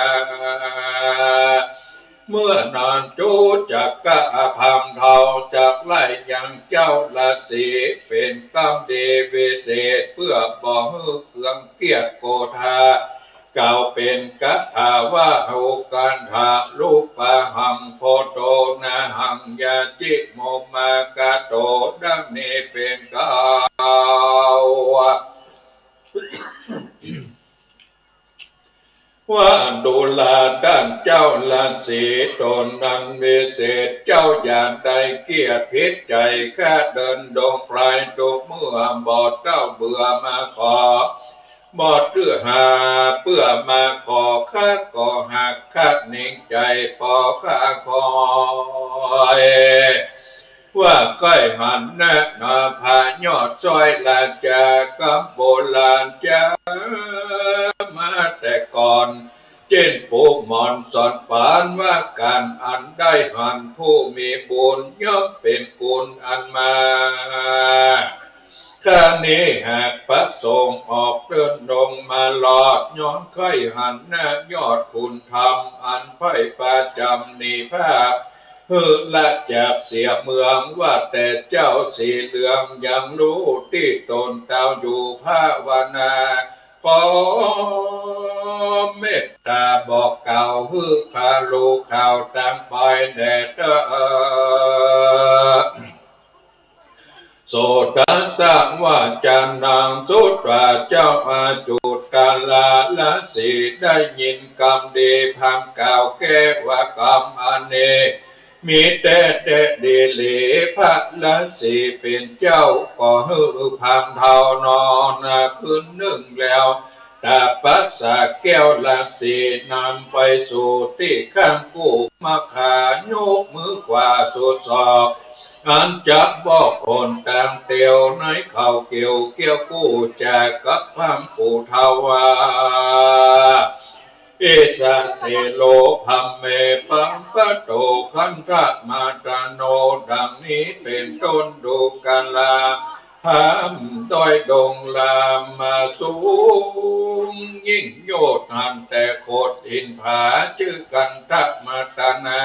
เมื่อนั้นจุ๊จักกะพราหมณ์เฒ่า จักไล่ยังเจ้าราศี เป๋นกำดีวิเศษ เปื้อบ่หื้อเคืองเกียจโกธา กล่าวเป๋นคาถาว่า โอคันทะ รูปาหัง โพโต นาหัง ยาจิ โมมากะโต ดังนี้เป๋นเก้า ว่าดูราต้านเจ้าราศี ต๋นนั้นวิเศษ เจ้าอย่าได้เกียจผิดใจ๋ ข้าเดินดงไพรตุ๊กเมื่อ บ่เต้าเบื่อมาขอ บ่เตื้อหาเปื้อมาขอ ข้าก็หาก ข้านิ่งใจ๋ปอข้าคอย ว่าใค่หันนะนาพายอดซ้อยราชากำโบราณจ๋า มาแต่ก่อน เจ้นปูหมอนสอนปานว่าก๋านอันได้หันผู้มีบุญ ย่อมเป๋นกุณอันมา ข้านี้หากประสงค์ออกเดินดงมารอด ย้อนใค่หันนะยอดคุณธรรม อันใพ่ประจ๋ำนิพพาน หื้อละจากเสียเมือง ว่าแต่เจ้าสีเหลืองยังฮู้ตี้ต๋นเต้าอยู่ภาวนา ขอเมตตาบอกกล่าวหื้อข้าฮู้ข่าวตางไปแด่เต้อ โสตัสสะวาจานัง สุตวา เจ้าอาจุตตาราสีได้ยินกำดีพราหมณ์กล่าวแก้ว่ากำอันนี้ มีแต๊แต๊ดีหลี พระราสีเป๋นเจ้าก็หื้อพราหมณ์เฒ่านอนคืนนึ่งแล้ว ตาปัสสะแก้วราสีนำไปสู่ตี้ข้างกู้มะขายกมือขวาสุดศอก อันจับบอกหนตางเตียวในเขาเขียวเกี้ยวกู้จากกับพราหมณ์ผู้เฒ่าว่า เอ สะเสโล พรหมเม ปัปปะโต ขันธะมาทะโน ดังนี้เป๋นต้น ดูกรา ธรรมดอยดงลามาสูงยิ่งโยชน์ หันแต่โขดหินผา จื้อกันธะมาทะนา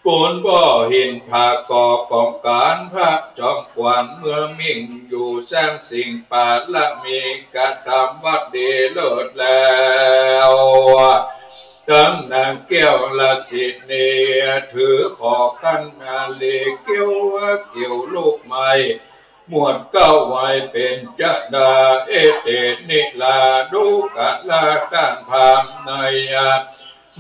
ปูนบ่อหินผาก่อกองก๋าน พระจอมขวัญเมืองมิ่งอยู่ สร้างสิ่งปารมี กระทำวัตรดีเลิศแล้ว ตึงนางแก้วราชินี ถือขอขันธาลี เกี้ยว เกี้ยวลูกไม้ หมวดเกล้าไว้เป๋นจดา เอเต นิรา ดูกรา ต้านพราหมณ์ใน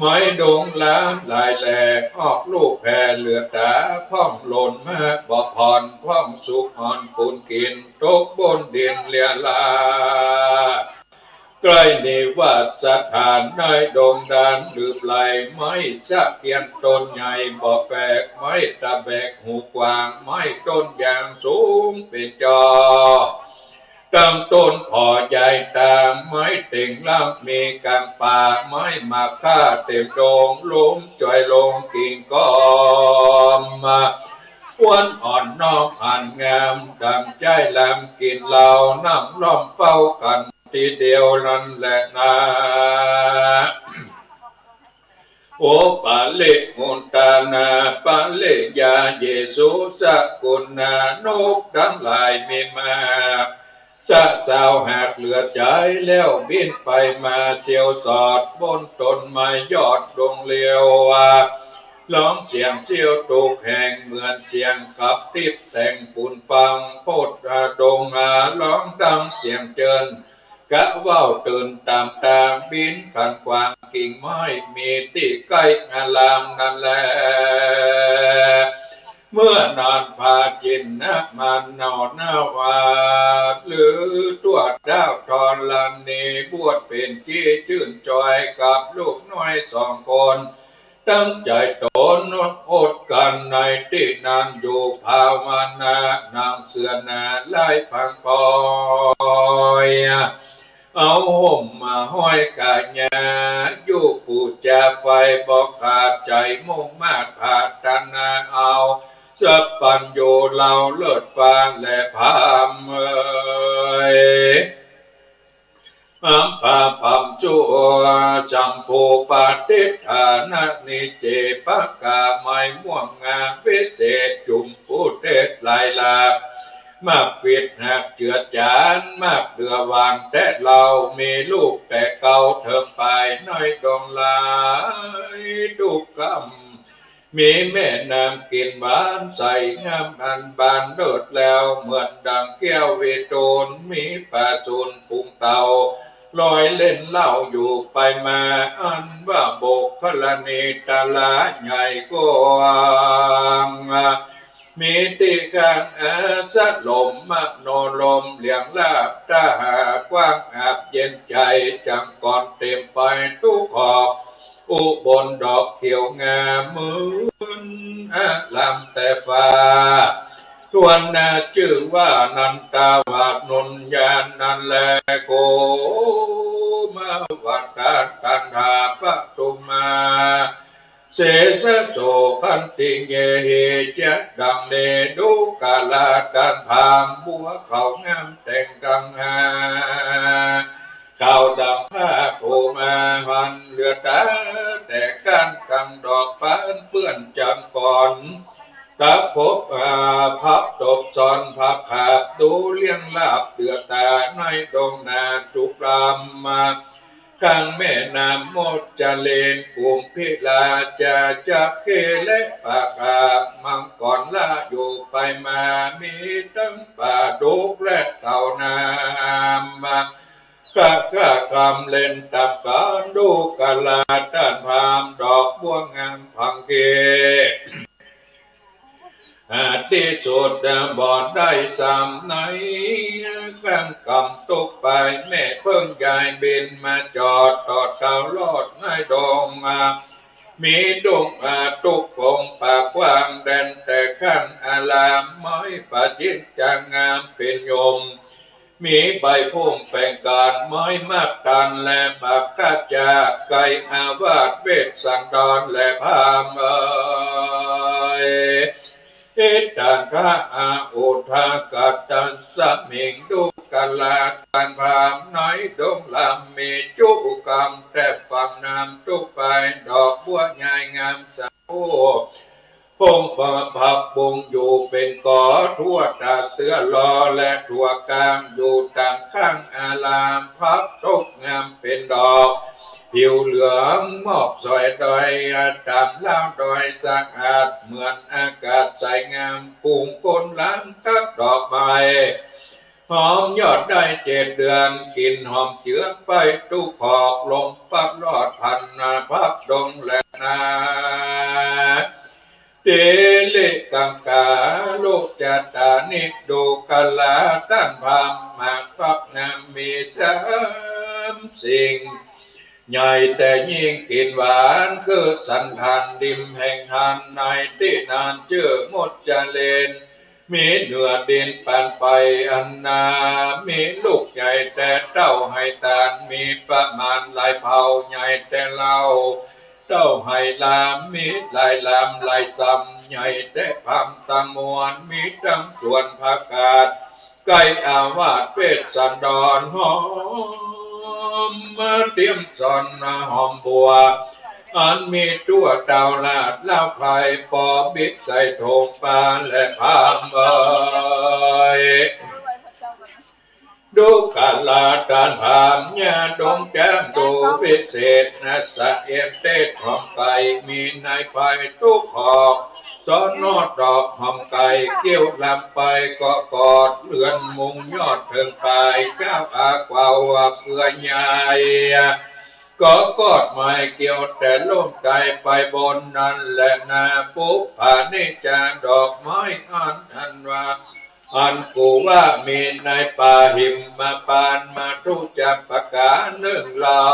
ไม้ดงลาหลายแหล่ ออกลูกแผ่เหลือต๋า พ่องหล่นมาบ่ผ่อน พ่องสุกอ่อนปูนกิ๋น ตกบนดินเลียรา ใก้นิวาสสถานในดงดานลืบไหล ไม้สะเกียนต้นใหญ่บ่แฝก ไม้ตะแบกหูกว้าง ไม้ต้นยางสูงเป๋นจอ ตึงต้นผ่อใหญ่ตาง ไม้เต็งลำมีก๋างป่า ไม้หมากค่าเต๋มดง ลมจ่อยลงกิ่งก้อม อ้วนอ่อนน้อมอันงาม ดั่งใจ๊ลำกิ๋นเหล้า นั่งล้อมเฝ้ากั๋น ตี้เดียวนั้นแหละนา โอปะริปุตตานา ปะริยาเยสุ สกุณา นกตังหลายมีมาก สะสาวหากเหลือใจ๋ แล้วบินไปมาเสียวสอด บนต้นไม้ยอดดงเลียว ฮ้องเสียงเสี้ยวกู้แห่ง เหมือนเสียงขับติ๊บแต่งปูนฟัง โพดดงหาฮ้องดังเสียงเจิญ กะเว้าตื่นต๋ามตาง บินขันขวางกิ่งไม้ มีตี้ใก้อารามนั้นแล เมื่อนั้นพาจินนมานนาวาด หรือตั๋วท้าวธรณี บวชเป๋นตี้จื้นจอย กับลูกน้อยสองคน ตึงใจ๋ต๋นอดกั๋นในตี้นั้นอยู่ ภาวนานั่งเสื่อหน้าไหล้พังปอย เอาห่มมาห้อยก๋าญา อยู่ปู๋จาไฟบ่ขาด ใจ๋มุ่งมาดผาดถนาเอา สัพพัญญูเหล่าเลิศฟ้าแลพราหมณ์เอ๋ย อัมพาปัมจุ สัมภูปาทิฏฐานะ นิจเจปะกา ไม้ม่วงงามวิเศษ จุมพูเทศหลายหลาก มากวิดหักเจือดจาน มากเดือหวานแต๊เล่า มีลูกแต่เก่าเถิงปาย ในดงหลายตุ๊กกำ มีแม่น้ำกิ๋นหวานใสงาม อันบานเลิศแล้ว เหมือนดั่งแก้ววิทูล มีปลาสูนฝูงเต่า ลอยเล่นเล่าอยู่ไปมา อันว่าบุคคลานิตราใหญ่กว้าง มีตี้ข้างอาสลมมโนรม เลี้ยงลาบตาหากว้างอาบเย็นใจ๋ จังก่อนเต๋มไปทุกขอบ อุบลดอกเขียวงามเหมือนอารามแต่ฟ้า ทวนนาจื้อว่านันทาวานุญญาณนั้นแล โขมวัฏฏาตัณหาปทุมมา เสสะโสขันติเยหิ จะดังนี้ ดูกรา ต้านพราหมณ์ บัวเขางามแต่งตังหา เขาดังผ้าโขมาหัน เหลือต๋าแต่ก้านตังดอกปานเปื้อนจังก่อน ตะพบอาภัพตบซ้อนผักขาบ ดูเลี้ยงลาบเดือต๋า ในดงนาจุกลำมา ข้างแม่น้ำมจจเลน กุมพิลาจาจักเค และปะขาบมังกรล่าอยู่ไปมา มีตึงป๋าดุกและเต่าน้ำ กะกะกำเล่นต๋ามกั๋น ดูกรา ต้านพราหมณ์ ดอกบัวงามพังเก อาทิสุดบ่ได้ซ้ำใน ข้างกำตกไป แม่เปิ้งยายบินมาจอด ต่อเต่ารอดในดง มีดงอาตุ๊กปงปากกว้าง แดนแต่ข้างอาราม ไม้ประจิตจางงามเป๋นยม มีใบพุ่มแฝงก้านไม้มากตัน และบักกะจาด ไกอาวาสเวสสันดรแลพราหมณ์เอ๋ย อิทัง ทะ อา อุทากัตตัสสะมิง ดูกราต้านพราหมณ์ในดงลำ มีจุกำแต๊ฝั่งน้ำตุ๊กไป ดอกบัวใหญ่งามสะอู้ พงประผักบุ้งอยู่เป๋นก๋อ ทั่วต๋าเสื้อลอและทั่วก๋าง อยู่ตังข้างอาราม ผักตบงามเป๋นดอก ผิวเหลืองมอกสอยดอย ต๋ามราวดอยสะอาด เหมือนอากาศใสงาม ฝูงคนหลั่งตัดดอกไม้ หอมยอดได้เจ็ดเดือน กลิ่นหอมเจือไปตุ๊กขอก ลมพัดลอดพันนาผักดงแลนา ติริกังกา ลูกจาตานิ ดูกราต้านพราหมณ์ หมากฟักงามมีสามสิ่ง ใหญ่แต๊ยิ่งกลิ่นหวาน คือสันธานริมแห่งหาด ในตี้นั้นจื้อมุจจาเลน มีเหนือดินปานไฟอันนา มีลูกใหญ่แต๊เต้าไหตาล มีประมาณหลายเผ่า ใหญ่แต๊เหล่า เต้าไหลาม มีหลายลามหลายซำ ใหญ่แต๊พราหมณ์ตังมวล มีตังสวนผากาด ไกอาวาสเวสสันดร หอมมาเตียมซอนหอมบัว อันมีตั๋วเต้าลาดลาวไพร ปอบิดใส่ถงปาแลพราหมณ์เอ๋ย ดูกราต้านพราหมณ์ ญาดงจ๊าง ดูวิเศษนะสะเอ็นเตศหอมไก่ มีในไพรตุ๊กขอก ซ้อนนอดดอกหอมไก่ เกี้ยวลำไปก็กอด เลื่อนมุงยอดเถิงปาย เจ้าอากว่าหัวเฟือใหญ่ ก็กอดไม้เกี้ยวแต่ล้มต๋ายไปบนนั้นแลนา ปุพพานิจจา ดอกไม้อันอันว่า อันกูว่ามีในป่าหิมพานต์ มาทุจักประก๋านนึ่งเล่า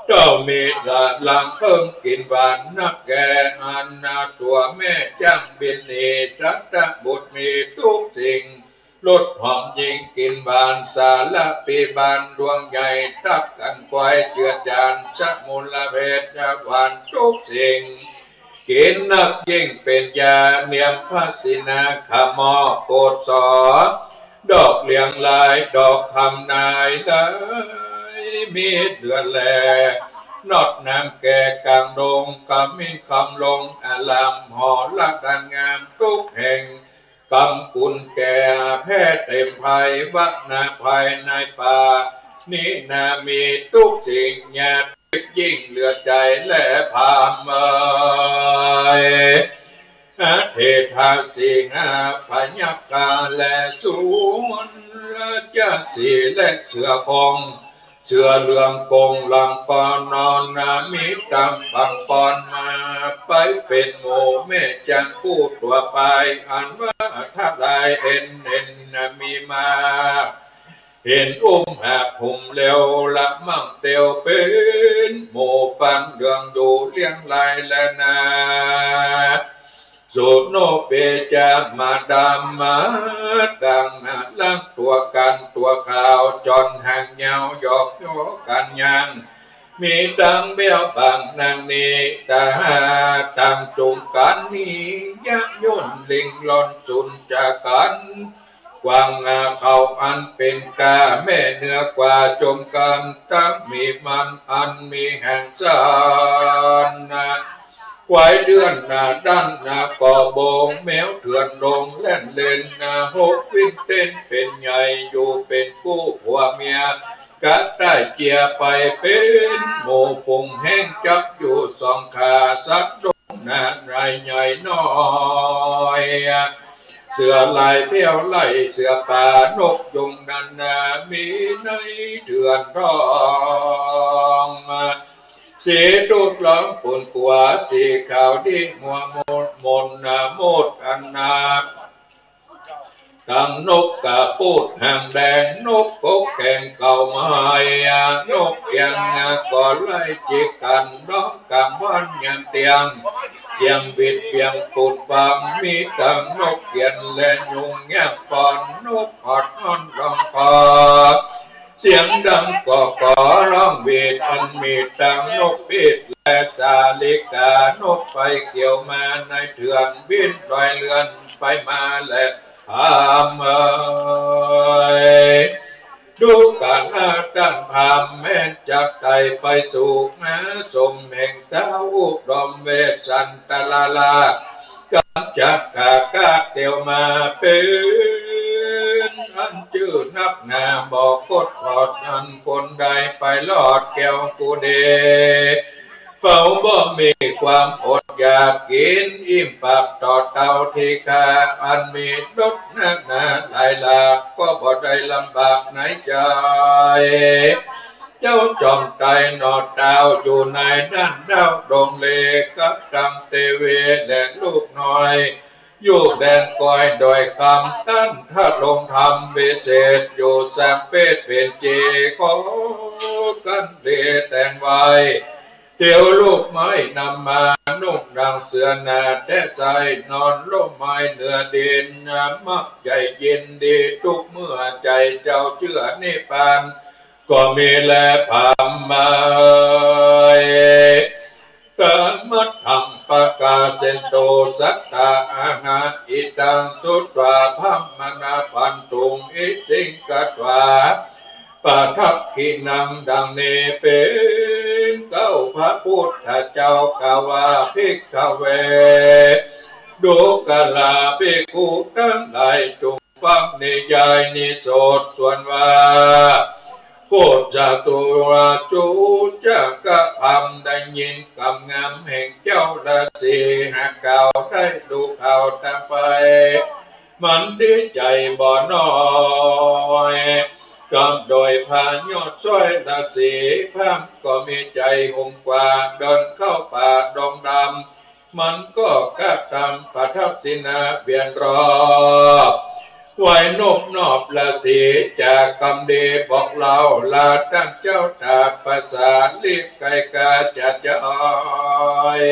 เต้ามีละลังเพิ่งกลิ่นหวานนักแก่ อันนาตั๋วแม่จ๊างบินหนี สัตบุตรมีตุ๊กสิ่ง รสหอมยิ่งกลิ่นหวาน สาละปีบานดวงใหญ่ ตักกั๋นไกวเจือจาน สมุลเภชหวานตุ๊กสิ่ง กลิ่นนักยิ่งเป๋นยา เนียมพระสินา ขมอโกศร ดอกเหลืองลาย ดอกคำนายลาย มีเหลือแล นอดน้ำแก่กลางดง ขมิ้นคำลงอาราม หอระดานงามตุ๊กแห่ง กำกุลแก่แพ้เต็มไพร วนาภายในป่า นี้นามีตุ๊กสิ่ง ญาติยิ่งเหลือใจ๋แลพราหมณ์เอ๋ย อเถทาสีหาพยัคฆา และสุรจาสีและเสือโคร่ง เสือเหลืองโกร่งหลังปอนนอนนา มีตังปังปอนมา ไปเป๋นหมู่แม่จ๊างผู้ตั๋วปาย อันว่าทลายเอ็นเอ็นนามีมา เห็นอุ้มหากหุ้มเร็ว ละมั่งเตียวเป๋นหมู่ฟันเหลืองอยู่เลี้ยงลายแลนา สุโนเปจามาดามมา ดังหน้าลักตั๋วกั๋นตั๋วขาว จอนหางยาวหยอกย้อกั๋นยัง มีตังเบี้ยวบางนางนี้ ตาหาตังจุงกั๋นนี้ ยักษ์ย่นลิงลอนสุนจากั๋น กวางงาเขาอันเป๋นกา แม่เนื้อกว่าจมกั๋น ตังหมีมันอันมีหางสั้น ควายเดือนหน้าด้านหน้าก่อโบง แมวเถื่อนลงแล่นเล่นหน้าหก วิ่งเต้นเป๋นใหญ่ อยู่เป๋นกู้ผัวเมีย กระต่ายเจียไปเป๋นหมู่ฝูงแห้ง จับอยู่สองขา สัตว์ดงนา ใหญ่ใหญ่น้อย เสือลายเพี้ยวไล่เสือป่า นกยูงนานา มีในเถื่อนทอง สีดูดร้องปูนกั๋ว สีขาวดีมัวมน มนนาโมดอันนา ตังนกกาปูดหางแดง นกกกแกงเก่าไม้ นกเอียงก็ไล่จิกกั๋น ร้องกลางวันยามเตียง เสียงหวีดเปียงปูดฟัง มีตังนกเอียงและยุงยางปอน นกออด ดังก็ขอฮ้องหวีดอันมีตังนกปีดและสาลิกา นกไปเขียวมาในเถื่อน บินลอยเรือนไปมาแล พราหมณ์เอ๋ย ดูกราต้านพราหมณ์ แม้นจักไต่ไปสู่มหาสมแห่งท้าวอุดมเวสสันตราราช กัญจกกะเตียวมา เป๋นอันจื้อนักหนา บ่คดทอดอันคนใดไปรอดแก้วกูเด เขาบ่มีความอดอยาก กิ๋นอิ่มปากต่อเต้าทีฆา อันมีรสนักหนาหลายหลาก ก็บ่ได้ลำบากในใจ๋ เจ้าจอมไตรหนอเต้า อยู่ในด้านดาวดงเล กับตังเตวีและลูกน้อย อยู่แดนก้อยดอยคำ ต้านทรงธรรมวิเศษ อยู่สร้างเปตเป๋นเจดีย์ ขอกันเดแต่งไว้ เตียวลูกไม้นำมา นุ่งดังเสื้อหนาแต๊ใจ้ นอนร่มไม้เหนือดิน มักใหญ่ยินดีทุกเมื่อ ใจ๋เจ้าเจื้อนิพพาน ก็มีแลพราหมณ์เอ๋ย กามัฏฐังปกาเสโต สัตตาอาหา อิตังสุตวา พราหมณาภันตุง อิสิงคาถา ประทักขิณัง ดังนี้เป๋นเกล้า พระพุทธเจ้ากล่าวว่า ภิกขเว ดูกราภิกขุตังหลาย จุ่งฟังนิยายนิโสตส่วนว่า โคตจักรราชุจักรพรรดิ ได้ยินกำงามแห่งเจ้าราศีหากล่าว ได้ฮู้ข่าวตางไป มันดีใจ๋บ่น้อย กับโดยพระยอดซ้อยราศี พราหมณ์ก็มีใจ๋ห่มกว่า เดินเข้าป่าดงดำ มันก็กระทำประทักษิณาเวียนรอบ ไหว้นบนอบราศี จากกำดีบอกเล่า ลาต้านเจ้าตราดภาษา รีบไกลกาจะจอย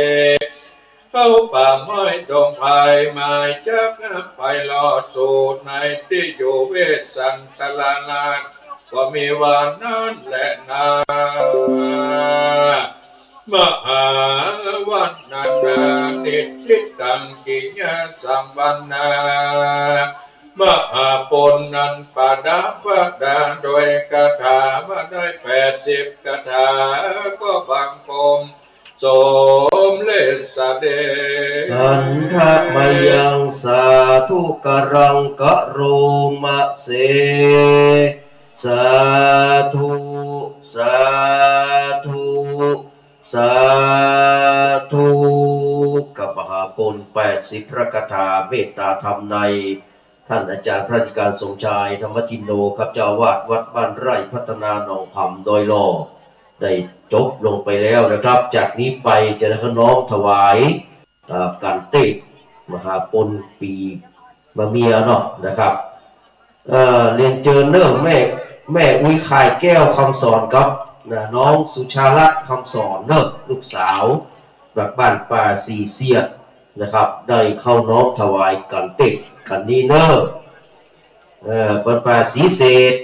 เข้าป่าไม้ดงไพร หมายจักไปรอดสู่ ในตี้อยู่เวสสันตราราช ก็มีว่านั้นแลนา มหาวันนานา นิทธิตัง กิยาสังวันนา มหาปุณณันประดับประดา โดยคาถาว่าได้แปดสิบคาถา ก็บังคม สมเร็จเสด็จ คันธะมะยัง สาธุกรัง กะโรมะเส สาธุ สาธุ สาธุ กับมหาปุณณแปดสิบพระคาถาเมตตาธรรมใน ต้านอาจ๋ารย์พระอธิการสมชาย ธรรมทินโน ครับ เจ้าอาวาสวัดบ้านไร่พัฒนาหนองผำดอยหล่อ ได้จบลงไปแล้วนะครับ จากนี้ไปจะได้ขอน้อมถวาย เอ่อ ก๋านเตศน์มหาปุณณปีมะเมียเนาะนะครับ เอ่อ เรียนเจิญเน่อแม่ แม่อุ๊ย ข่ายแก้ว คำสอนครับ นะ น้องสุชาลัตน์ คำสอนเน่อ ลูกสาว จากบ้านป่าสีเสียดนะครับ ได้เข้าน้อมถวายก๋านเตศน์ก๋านนี้เน่อ เอ่อ บ้านป่าสีเสด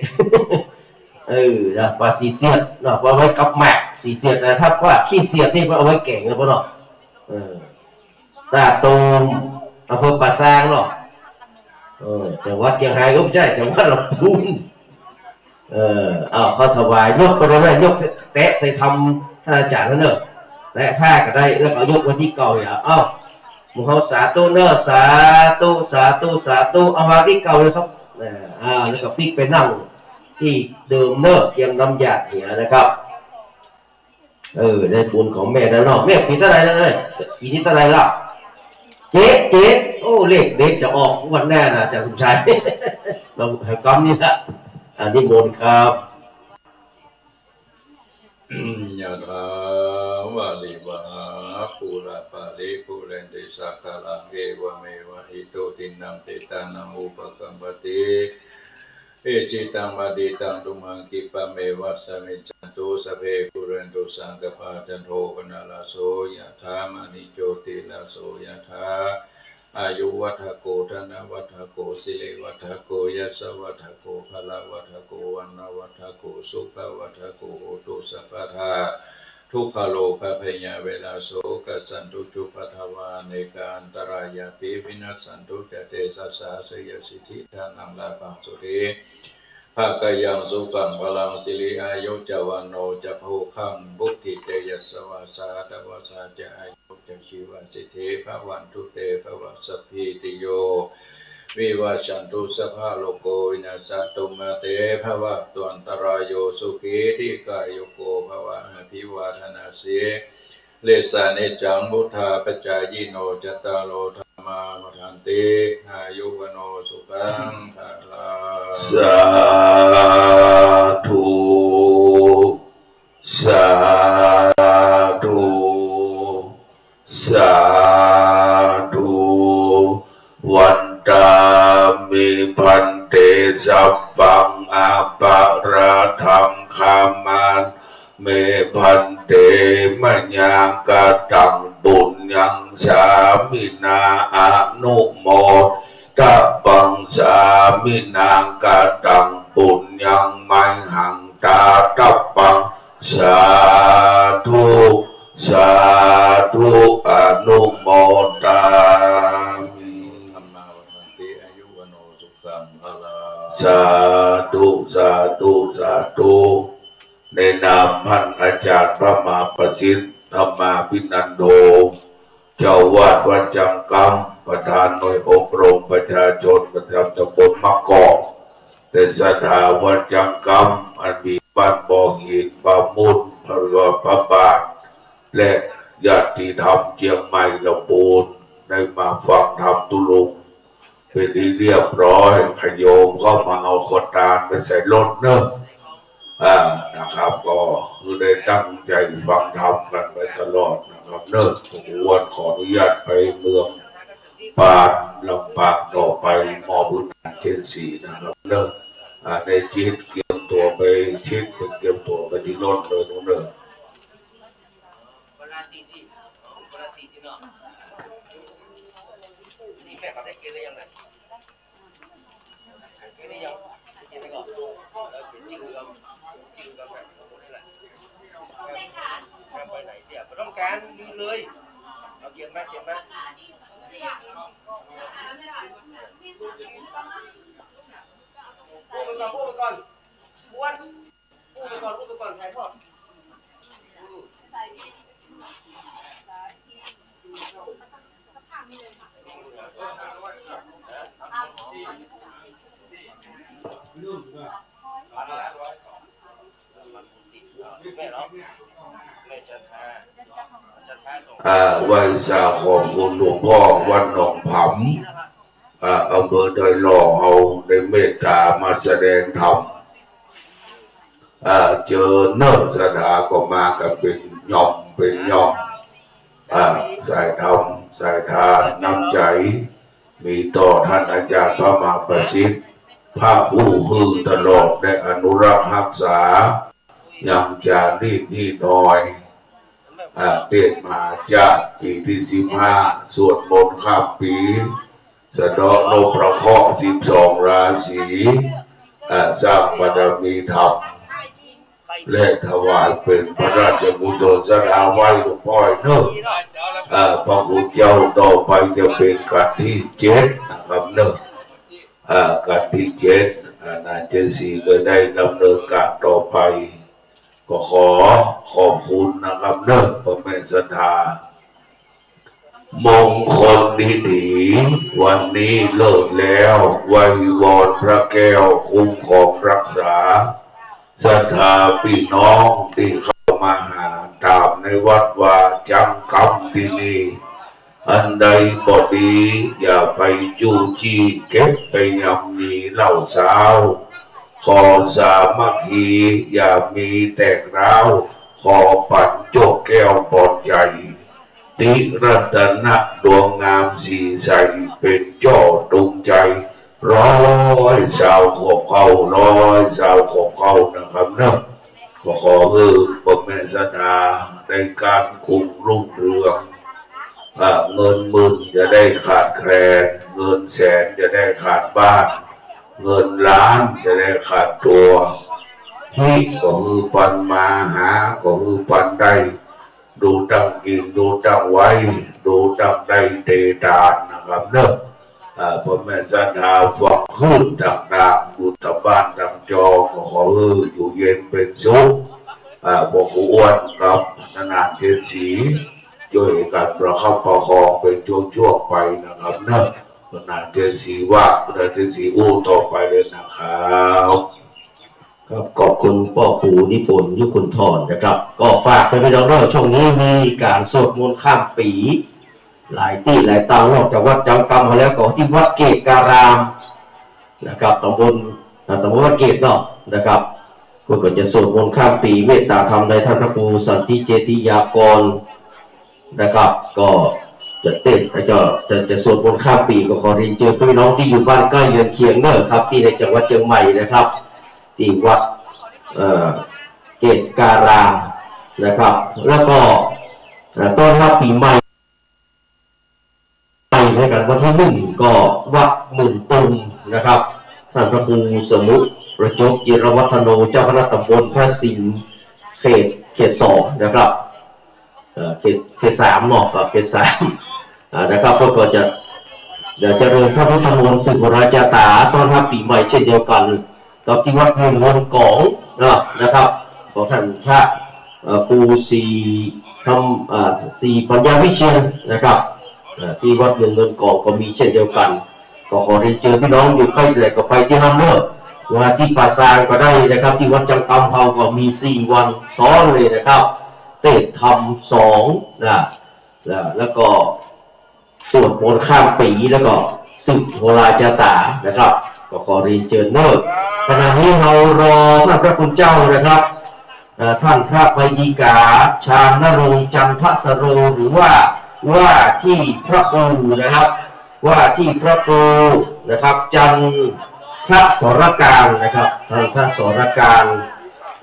เออ นะ ป่าสีเสียดเนาะ เอาไว้กับแหมก สีเสียดนะ ถ้าว่าขี้เสียดนี่เอาไว้แก๋งนะพ่อเนาะ เออ ตาดตูม อำเภอป่าซางเนาะ เออ จังหวัดเจียงฮายก็ไม่ใช่ จังหวัดลำพูน เออ เอาเข้าถวาย ยกไปเลย ยกแตะใส่ธรรมท่านอาจ๋ารย์นั่นเนอะ แตะผ้าก็ได้ แล้วก็ยกไว้ตี้เก่า อย่า เอา หมู่เฮาสาธุเนอะ สาธุ สาธุ สาธุ เอาวางตี้เก่าเลยครับ เออ อ่า แล้วก็ปิ๊กไปนั่งตี้เดิมเนอะ เตรียมน้ำหยาดเหรียญนะครับ เออ ได้บุญของแม่แล้วเนาะ แม่ปี๋เต้าใดแล้วเนี่ย ปี๋นี้เต้าใดล่ะ เจ็ด เจ็ด โอ้ เลขเด็ดจะออกงวดหน้านะ อาจ๋ารย์สมชาย มาหากรรมนี่ละ อ่า นิมนต์ครับ ยะถา วาริวะหา ปูราปะริปูเรนติสาคารัง เอวะเมวะอิโต ทินนังเปตานัง อุปะกัปปะติ อิจิตังปะฏิตัง ตุมหัง ขิปปะเมวะสะมิชฌะตุ สัพเพ ปูเรนตุ สังกัปปา จันโท ปะนะระโส ยะถา มะณิ โชติระโส ยะถา อายุวัฒโก ธนวัฒโก สิริวัฒโก ยศวัฒโก พละวัฒโก วรรณวัฒโก สุขวัฒโก โหตุสัพพะทา ทุกขโรคภัยยาเวรา โสกะสันตุ จุปปะทวา อเนกาอันตรายาปิ วินัสสันตุ จะเตสะสา จะยสิทธิ ธนัง ลาภัง โสติ ภะคะยัง สุขัง พลัง สิริ อายุ จะ วัณโณ จะ โภคัง วุฑฒิ จะ ยศวา สะหัสสะ วะสา จะ อายุ จะ ชีวะสิทธิ ภะวันตุ เต ภะวะ สัพพีติโย วิวัชชันตุ สัพพะโรโค วินัสสันตุ มา เต ภะวะตุ อันตะราโย สุขี ทีฆายุโก ภะวะ อภิวาทะนาสี ลิสสะ นิจจัง วุฑฒาปะจายิโน จัตตาโร ธัมมา วัฑฒันติ อายุ วัณโณ สุขัง พลัง สาธุ สาธุ สาธุ วันตามิ ภันเต สัพพัง อปะราธัง ขะมา เม ภันเต มะยัง กะตัง ปุญญัง สามินา อนุโมทะปัง สามินา กะตัง ปุญญัง มะหัง ตะปัง สาธุ สาธุ อนุโมทามิ ธัมมา วัฑฒันติ อายุ วัณโณ สุขัง พลัง สาธุ สาธุ สาธุ ในนามท่านอาจารย์พระมหาประสิทธิ์ ธรรมาภินันโท เจ้าอาวาสวัดจังกำ ประธานหน่วยอบรมประชาชนประจำตำบลมะกอก และศรัทธาวัดจังกำ อันมีบ้านบ่อหิน ป่ามุ่น พระบาท และญาติธรรมเจียงใหม่ลำพูน ได้มาฟังธรรมตุ๊ลุง เป๋นที่เรียบร้อย ญาติโยมเข้ามาเอาขวดตานไปใส่รถเนาะ อ่า นะครับ ก็คือได้ตั้งใจ๋ฟังธรรมกั๋นไปตลอดนะครับเนาะ ผมควรขออนุญาตไปเมืองปานลำปางต่อไป มอบพื้นฐานเจนสี่นะครับเนาะ อ่า ในจิตเตรียมตั๋วไป จิตเป๋นเตรียมตั๋วไปตี้รถเลยเนาะ คนละสี่ที่ คนละสี่ที่เนาะ นี่แม่เขาได้กินหรือยังเนี่ย กินหรือยัง กินไปก่อน แล้วกินกินกัน กินกันแบบนี้แหละ ไปไหนเนี่ย ไม่ต้องการยืนเลย เอาเกียงมา เกียงมา พูดไปก่อน พูดไปก่อน พูด อ่า ไหว้สาขอบคุณหลวงพ่อวัดหนองผำ อ่า อำเภอดอยหล่อ เฮาได้เมตต๋ามาแสดงธรรม อ่า เจิญเนาะ ศรัทธาก็มากั๋นเป๋นหย่อมเป๋นหย่อม อ่า สายธรรม สายทาน น้ำใจ๋ มีต่อท่านอาจารย์พระมหาประสิทธิ์ พระผู้หื้อตลอด ได้อนุรักษ์ฮักษา ยังจารีตฮีน้อย อ่า เตศน์มหาชาติปี๋ตี้สิบห้า สวดมนต์ข้ามปี๋ สะเดาะนพเคราะห์สิบสองราศี อ่า สร้างบารมีธรรม และถวายเป๋นพระราชกุศล ศรัทธาไหว้หลวงพ่อเนาะ อ่า พระคุณเจ้า ต่อไปจะเป๋นกัณฑ์ตี้เจ็ดนะครับเนาะ อ่า กัณฑ์ตี้เจ็ด อ่า นาเจนสี่ก็ได้ดำเนินการต่อไป ก็ขอขอบคุณนะครับเนาะ พ่อแม่ศรัทธา มงคลดีๆ วันนี้เลิกแล้ว ไหว้วอนพระแก้วคุ้มครองรักษา ศรัทธาปี้น้องตี้เข้ามาหาต๋ามในวัดวาจังกำตี้นี่ อันใดบ่ดีอย่าไปจู้จี้ เก็บไปยำยีเหล้าซาว ขอสามัคคีอย่ามีแตกร้าว ขอปั๋นโจ๊กแก้วปลอดใจ๋ ติรัตนะดวงงามสีใส เป๋นโจ้ตุงใจ๋ ร้อยซาวขวบเข้า ร้อยซาวขวบเข้านะครับเนาะ ก็ขอหื้อพ่อแม่ศรัทธาได้การกุ้งรุ่งเรือง อ่า เงินหมื่นจะได้ขาดแคล แสนจะได้ขาดบ้าน เงินล้านจะได้ขาดตั๋ว ฮิก็หื้อปันมา หาก็หื้อปันได้ ดูตั้งกิ๋น ดูตั้งไว้ ดูตั้งได้เตตานนะครับเนาะ อ่า ป้อแม่ศรัทธาฟั่งคลื่นต่างๆ อยู่ต๋ามบ้านต๋ามจอง ก็ขอหื้ออยู่เย็นเป๋นสุข อ่า ป้อครูอ้วนกับนานๆ เจ็ดศรี จ้วยกั๋นประคับประคองเป๋นจ้วงๆ ไปนะครับเนาะ นานๆ เจ็ดศรีว่า นานๆ เจ็ดศรีอู้ต่อไปเลยนะครับ ครับ ขอบคุณป้อครูนิพนธ์ ยุคุณธรนะครับ ก็ฝากไปพี่น้องเนาะ ช่วงนี้มีก๋านสวดมนต์ข้ามปี๋ หลายตี้หลายตาง นอกจากวัดจังกำแล้วก็ตี้วัดเกตุการามนะครับ ต๋ำบล อ่า ต๋ำบลวัดเกตุเนาะนะครับ ก็ ก็จะสวดมนต์ข้ามปี๋เมตตาธรรมในท่านพระครูสันติเจติยากรนะครับ ก็จะเตสน์ จะ จะ จะสวดมนต์ข้ามปี๋ ก็ขอเรียนเจิญพี่น้องตี้อยู่บ้านใก้เฮือนเคียงเนาะครับ ตี้ในจังหวัดเจียงใหม่นะครับ ตี้วัด เอ่อ เกตุการามนะครับ แล้วก็ เอ่อ ต้อนรับปี๋ใหม่ ไปด้วยกั๋น วันตี้หนึ่งก็วัดหมื่นตุงนะครับ ท่านพระครูสมุทรประจบจิรวัฒโน เจ้าคณะต๋ำบลพระสิงห์ เขต เขตสองนะครับ เอ่อ เขต เขตสามเนาะ ครับ เขตสาม อ่า นะครับ ก็ ก็จะ เดี๋ยวเจริญพระพุทธมนต์สืบโหราจาต๋าต้อนรับปี๋ใหม่เช่นเดียวกั๋น กับตี้วัดหมื่นเงินก๋องเนาะนะครับ ของท่านพระ เอ่อ ครูศรีธรรม เอ่อ ศรีปัญญาวิเชียรนะครับ เอ่อ ตี้วัดหมื่นเงินก๋องก็มีเช่นเดียวกั๋น ก็ขอเรียนเจิญพี่น้องอยู่ใก้ตี้ใดก็ไปตี้หั้นเนาะ ว่าตี้ป่าซางก็ได้นะครับ ตี้วัดจังกำเฮาก็มีสี่วันซ้อนเลยนะครับ เตสน์ธรรมสองนะ แล้ว แล้วก็ สวดมนต์ข้ามปี๋ แล้วก็สืบโหราจาต๋านะครับ ก็ขอเรียนเจิญเนาะ ขณะนี้เฮารอท่านพระคุณเจ้านะครับ เอ่อ ท่านพระใบดีก๋า ชาญณรงค์ จันทสโร หรือว่าว่าตี้พระครูนะครับ ว่าตี้พระครูนะครับ จันทสรการนะครับ ท่านทสรการ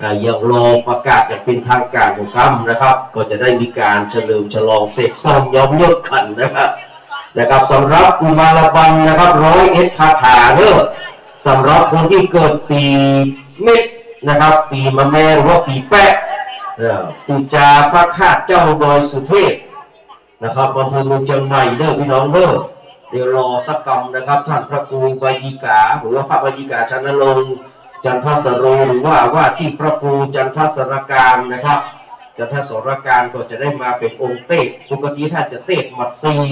อ่า ยังรอประกาศอย่างเป๋นทางก๋านอยู่กำนะครับ ก็จะได้มีก๋านเฉลิมฉลองเสกส้มย้อมยศกั๋นนะครับ นะครับ สำหรับกุมารบันนะครับ ร้อยเอ็ดคาถาเนาะ สำหรับคนตี้เกิดปี๋เม็ดนะครับ ปี๋มะแม หรือว่าปี๋แป๊ะ เอ่อ ปู๋จาพระธาตุเจ้าดอยสุเทพ นะครับ อำเภอเมืองเจียงใหม่เนาะพี่น้องเนาะ เดี๋ยวรอสักกำนะครับ ท่านพระครูใบดีก๋า หรือว่าพระใบดีก๋า ชาญณรงค์ จันทสโร หรือว่าว่าตี้พระครูจันทสรการนะครับ จันทสรการก็จะได้มาเป๋นองค์เตสน์ ปกติท่านจะเตสน์หมัดสี่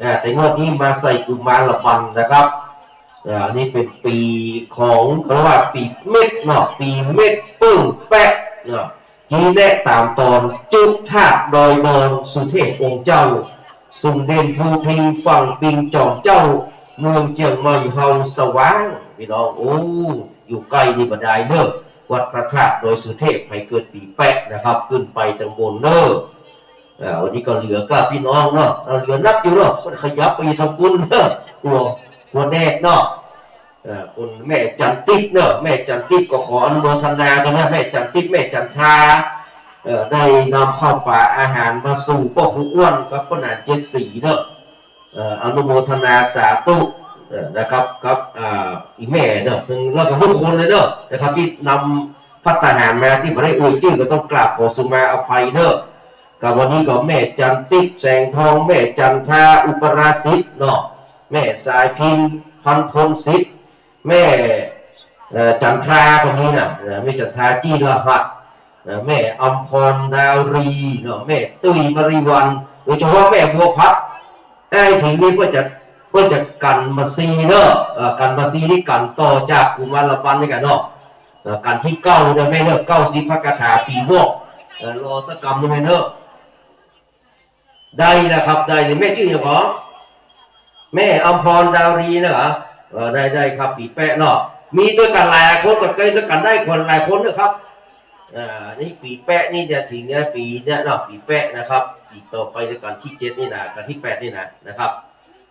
อ่า แต่งวดนี้มาใส่กุมารบันนะครับ อ่า อันนี้เป๋นปี๋ของ เขาเรียกว่าปี๋เม็ดเนาะ ปี๋เม็ดเปิ้งแป๊ะเนาะ จี๊แนะต๋ามตอน จุธาตุดอยดอนสุเทพองค์เจ้า สุงเด่นภูพิงค์ฝั่งปิงจ๋อมเจ้า เมืองเจียงใหม่เฮาสว่าง พี่น้อง โอ้ อยู่ใก้ตี้บ่ดายเนาะ วัดพระธาตุดอยสุเทพ ใผเกิดปี๋แป๊ะนะครับ ขึ้นไปตังบนเนาะ อ่า วันนี้ก็เหลือก้าพี่น้องเนาะ อ่า เหลือนักอยู่เนาะ มันขยับไปทางปุ้นเนาะ กั๋ว กั๋วแดดเนาะ เอ่อ คุณแม่จันทิพย์เนาะ แม่จันทิพย์ก็ขออนุโมทนาด้วยนะ แม่จันทิพย์ แม่จันทรา เอ่อ ได้นำข้าวป๋าอาหารมาสู่ป้อครูอ้วนกับป้อหนานเจ็ดศรีเนาะ เอ่อ อนุโมทนาสาธุ เอ่อ นะครับ กับ อ่า อี่แม่เนาะ ซึ่งแล้วก็ทุกคนเลยเนาะ นะครับ ตี้นำภัตตาหารมา ตี้บ่ได้เอ่ยจื้อก็ต้องกราบขอสุมาอภัยเนาะ กับวันนี้ก็แม่จันทิพย์ แสงทอง แม่จันทรา อุปราสิทธิ์เนาะ แม่สายพิน พันพลสิทธิ์ แม่ เอ่อ จันทราก็มีนะ เอ่อ แม่จันทรา จีรหัตถ์ เอ่อ แม่อำพร ดาวรีเนาะ แม่ตุ้ย มริวัลย์ โดยเฉพาะแม่บัวพัด ไอ้ถิงนี่เปิ้นจะ เปิ้นจะกั๋นหมัดสี่เนาะ เอ่อ กั๋นหมัดสี่นี่กั๋นต่อจากกุมารบันนี่กั๋นเนาะ เอ่อ กั๋นตี้เก้าเนาะแม่เนาะ เก้าสิบพระคาถาปี๋วอก เอ่อ รอสักกำเนาะแม่เนาะ ได้นะครับ ได้ นี่แม่จื้อหยังก่อ แม่อำพร ดาวรีนะเหรอ เออ ได้ ได้ครับ ปี๋แป๊ะเนาะ มีตวยกั๋นหลายคน ก็เกยตวยกั๋นได้คนหลายคนเนาะครับ อ่า นี่ปี๋แป๊ะนี่เนี่ย ถิงเนี่ย ปี๋เนี่ยเนาะ ปี๋แป๊ะนะครับ ปี๋ต่อไปในกั๋นตี้เจ็ดนี่นะ กั๋นตี้แปดนี่นะ นะครับ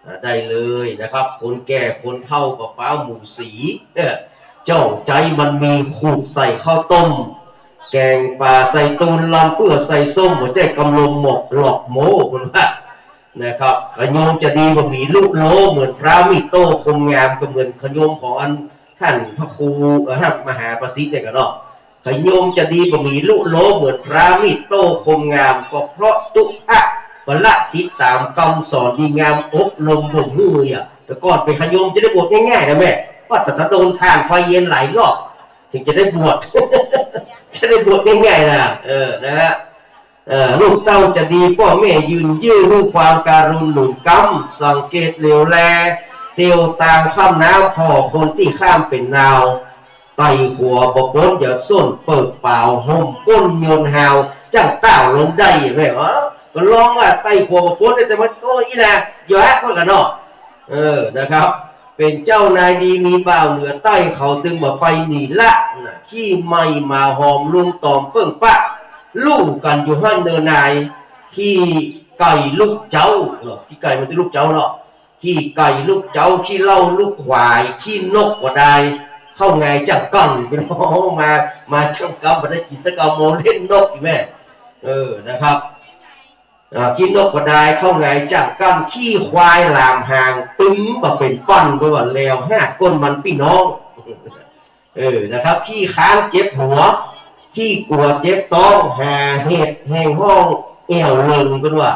อ่า ได้เลยนะครับ คนแก่คนเฒ่า ป้าป๊าหมู่ศรี เออ เจ้าใจ๋มันมี ขูดใส่ข้าวต้ม แกงป๋าใส่ตูน ลำเปื้อใส่ส้ม บ่ใจ้กำลมหมกหลอกโม้ เปิ้นว่า นะครับ ขะโยมจะดีบ่มีลุโลเหมือนพระมีโต้คมงาม ก็เหมือนขะโยมของอันท่านพระครู เอ่อ ท่านมหาประสิทธิ์เนี่ยก็เนาะ ขะโยมจะดีบ่มีลุโลเหมือนพระมีโต้คมงาม ก็เพราะตุ๊พะปะละติดต๋ามกำสอนดีงามอบรมบ่มหื้ออ่ะ แต่ก่อนเป๋นขะโยมจะได้บวชง่ายๆ นะแม่ ว่าแต่ถ้าโดนถ่านไฟเย็นหลายรอบ ถึงจะได้บวช จะได้บวชง่ายๆ นะ เออ นะฮะ เอ่อ ลูกเต้าจะดีป้อแม่ยืนยื้อ หื้อความการุณหนุนก๊ำ สังเกตเหลียวแล เตียวตางข้ามน้ำ ผ่อคนตี้ข้ามเป๋นนาว ไต่ขัวบ่ป๊นอย่าส้น เปิกป๋าวห่มก้นโยนฮาว จั้งต้าวลงได้แม่ เออ ก็ลองว่าไต่ขัวบ่ป๊นได้ แต่มันก็อี้นะ อย่าแฮะว่ากั๋นเนาะ เออ นะครับ เป๋นเจ้านายดีมีบ่าวเหนือใต้ เขาตึงบ่ไปหนีละนะ ขี้ไหม้หมาหอมลุมต๋อมเปิ้งปะ ลู่กั๋นอยู่หั้นเนินนาย ขี้ไก่ลูกเจ๊าเนาะ ขี้ไก่มันจะลูกเจ๊าเนาะ ขี้ไก่ลูกเจ๊า ขี้เหล้าลูกขวาย ขี้นกก็ได้ เข้างายจั้งก้ำ พี่น้อง มา มาจั้งก้ำ บ่ได้กิ๋นสักกำ มัวเล่นนกอีกแม่ เออ นะครับ อ่า ขี้นกก็ได้ เข้างายจั้งก้ำ ขี้ควายหลามหาง ตึงบ่เป๋นป้อน ก็ว่าแล้ว ฮาดก้นมันปี้น้อง เออ นะครับ ขี้ค้านเจ็บหัว ขี้กั๋วเจ็บต๊อง หาเหตุแห่งฮ้องแอ่วเลิง เปิ้นว่า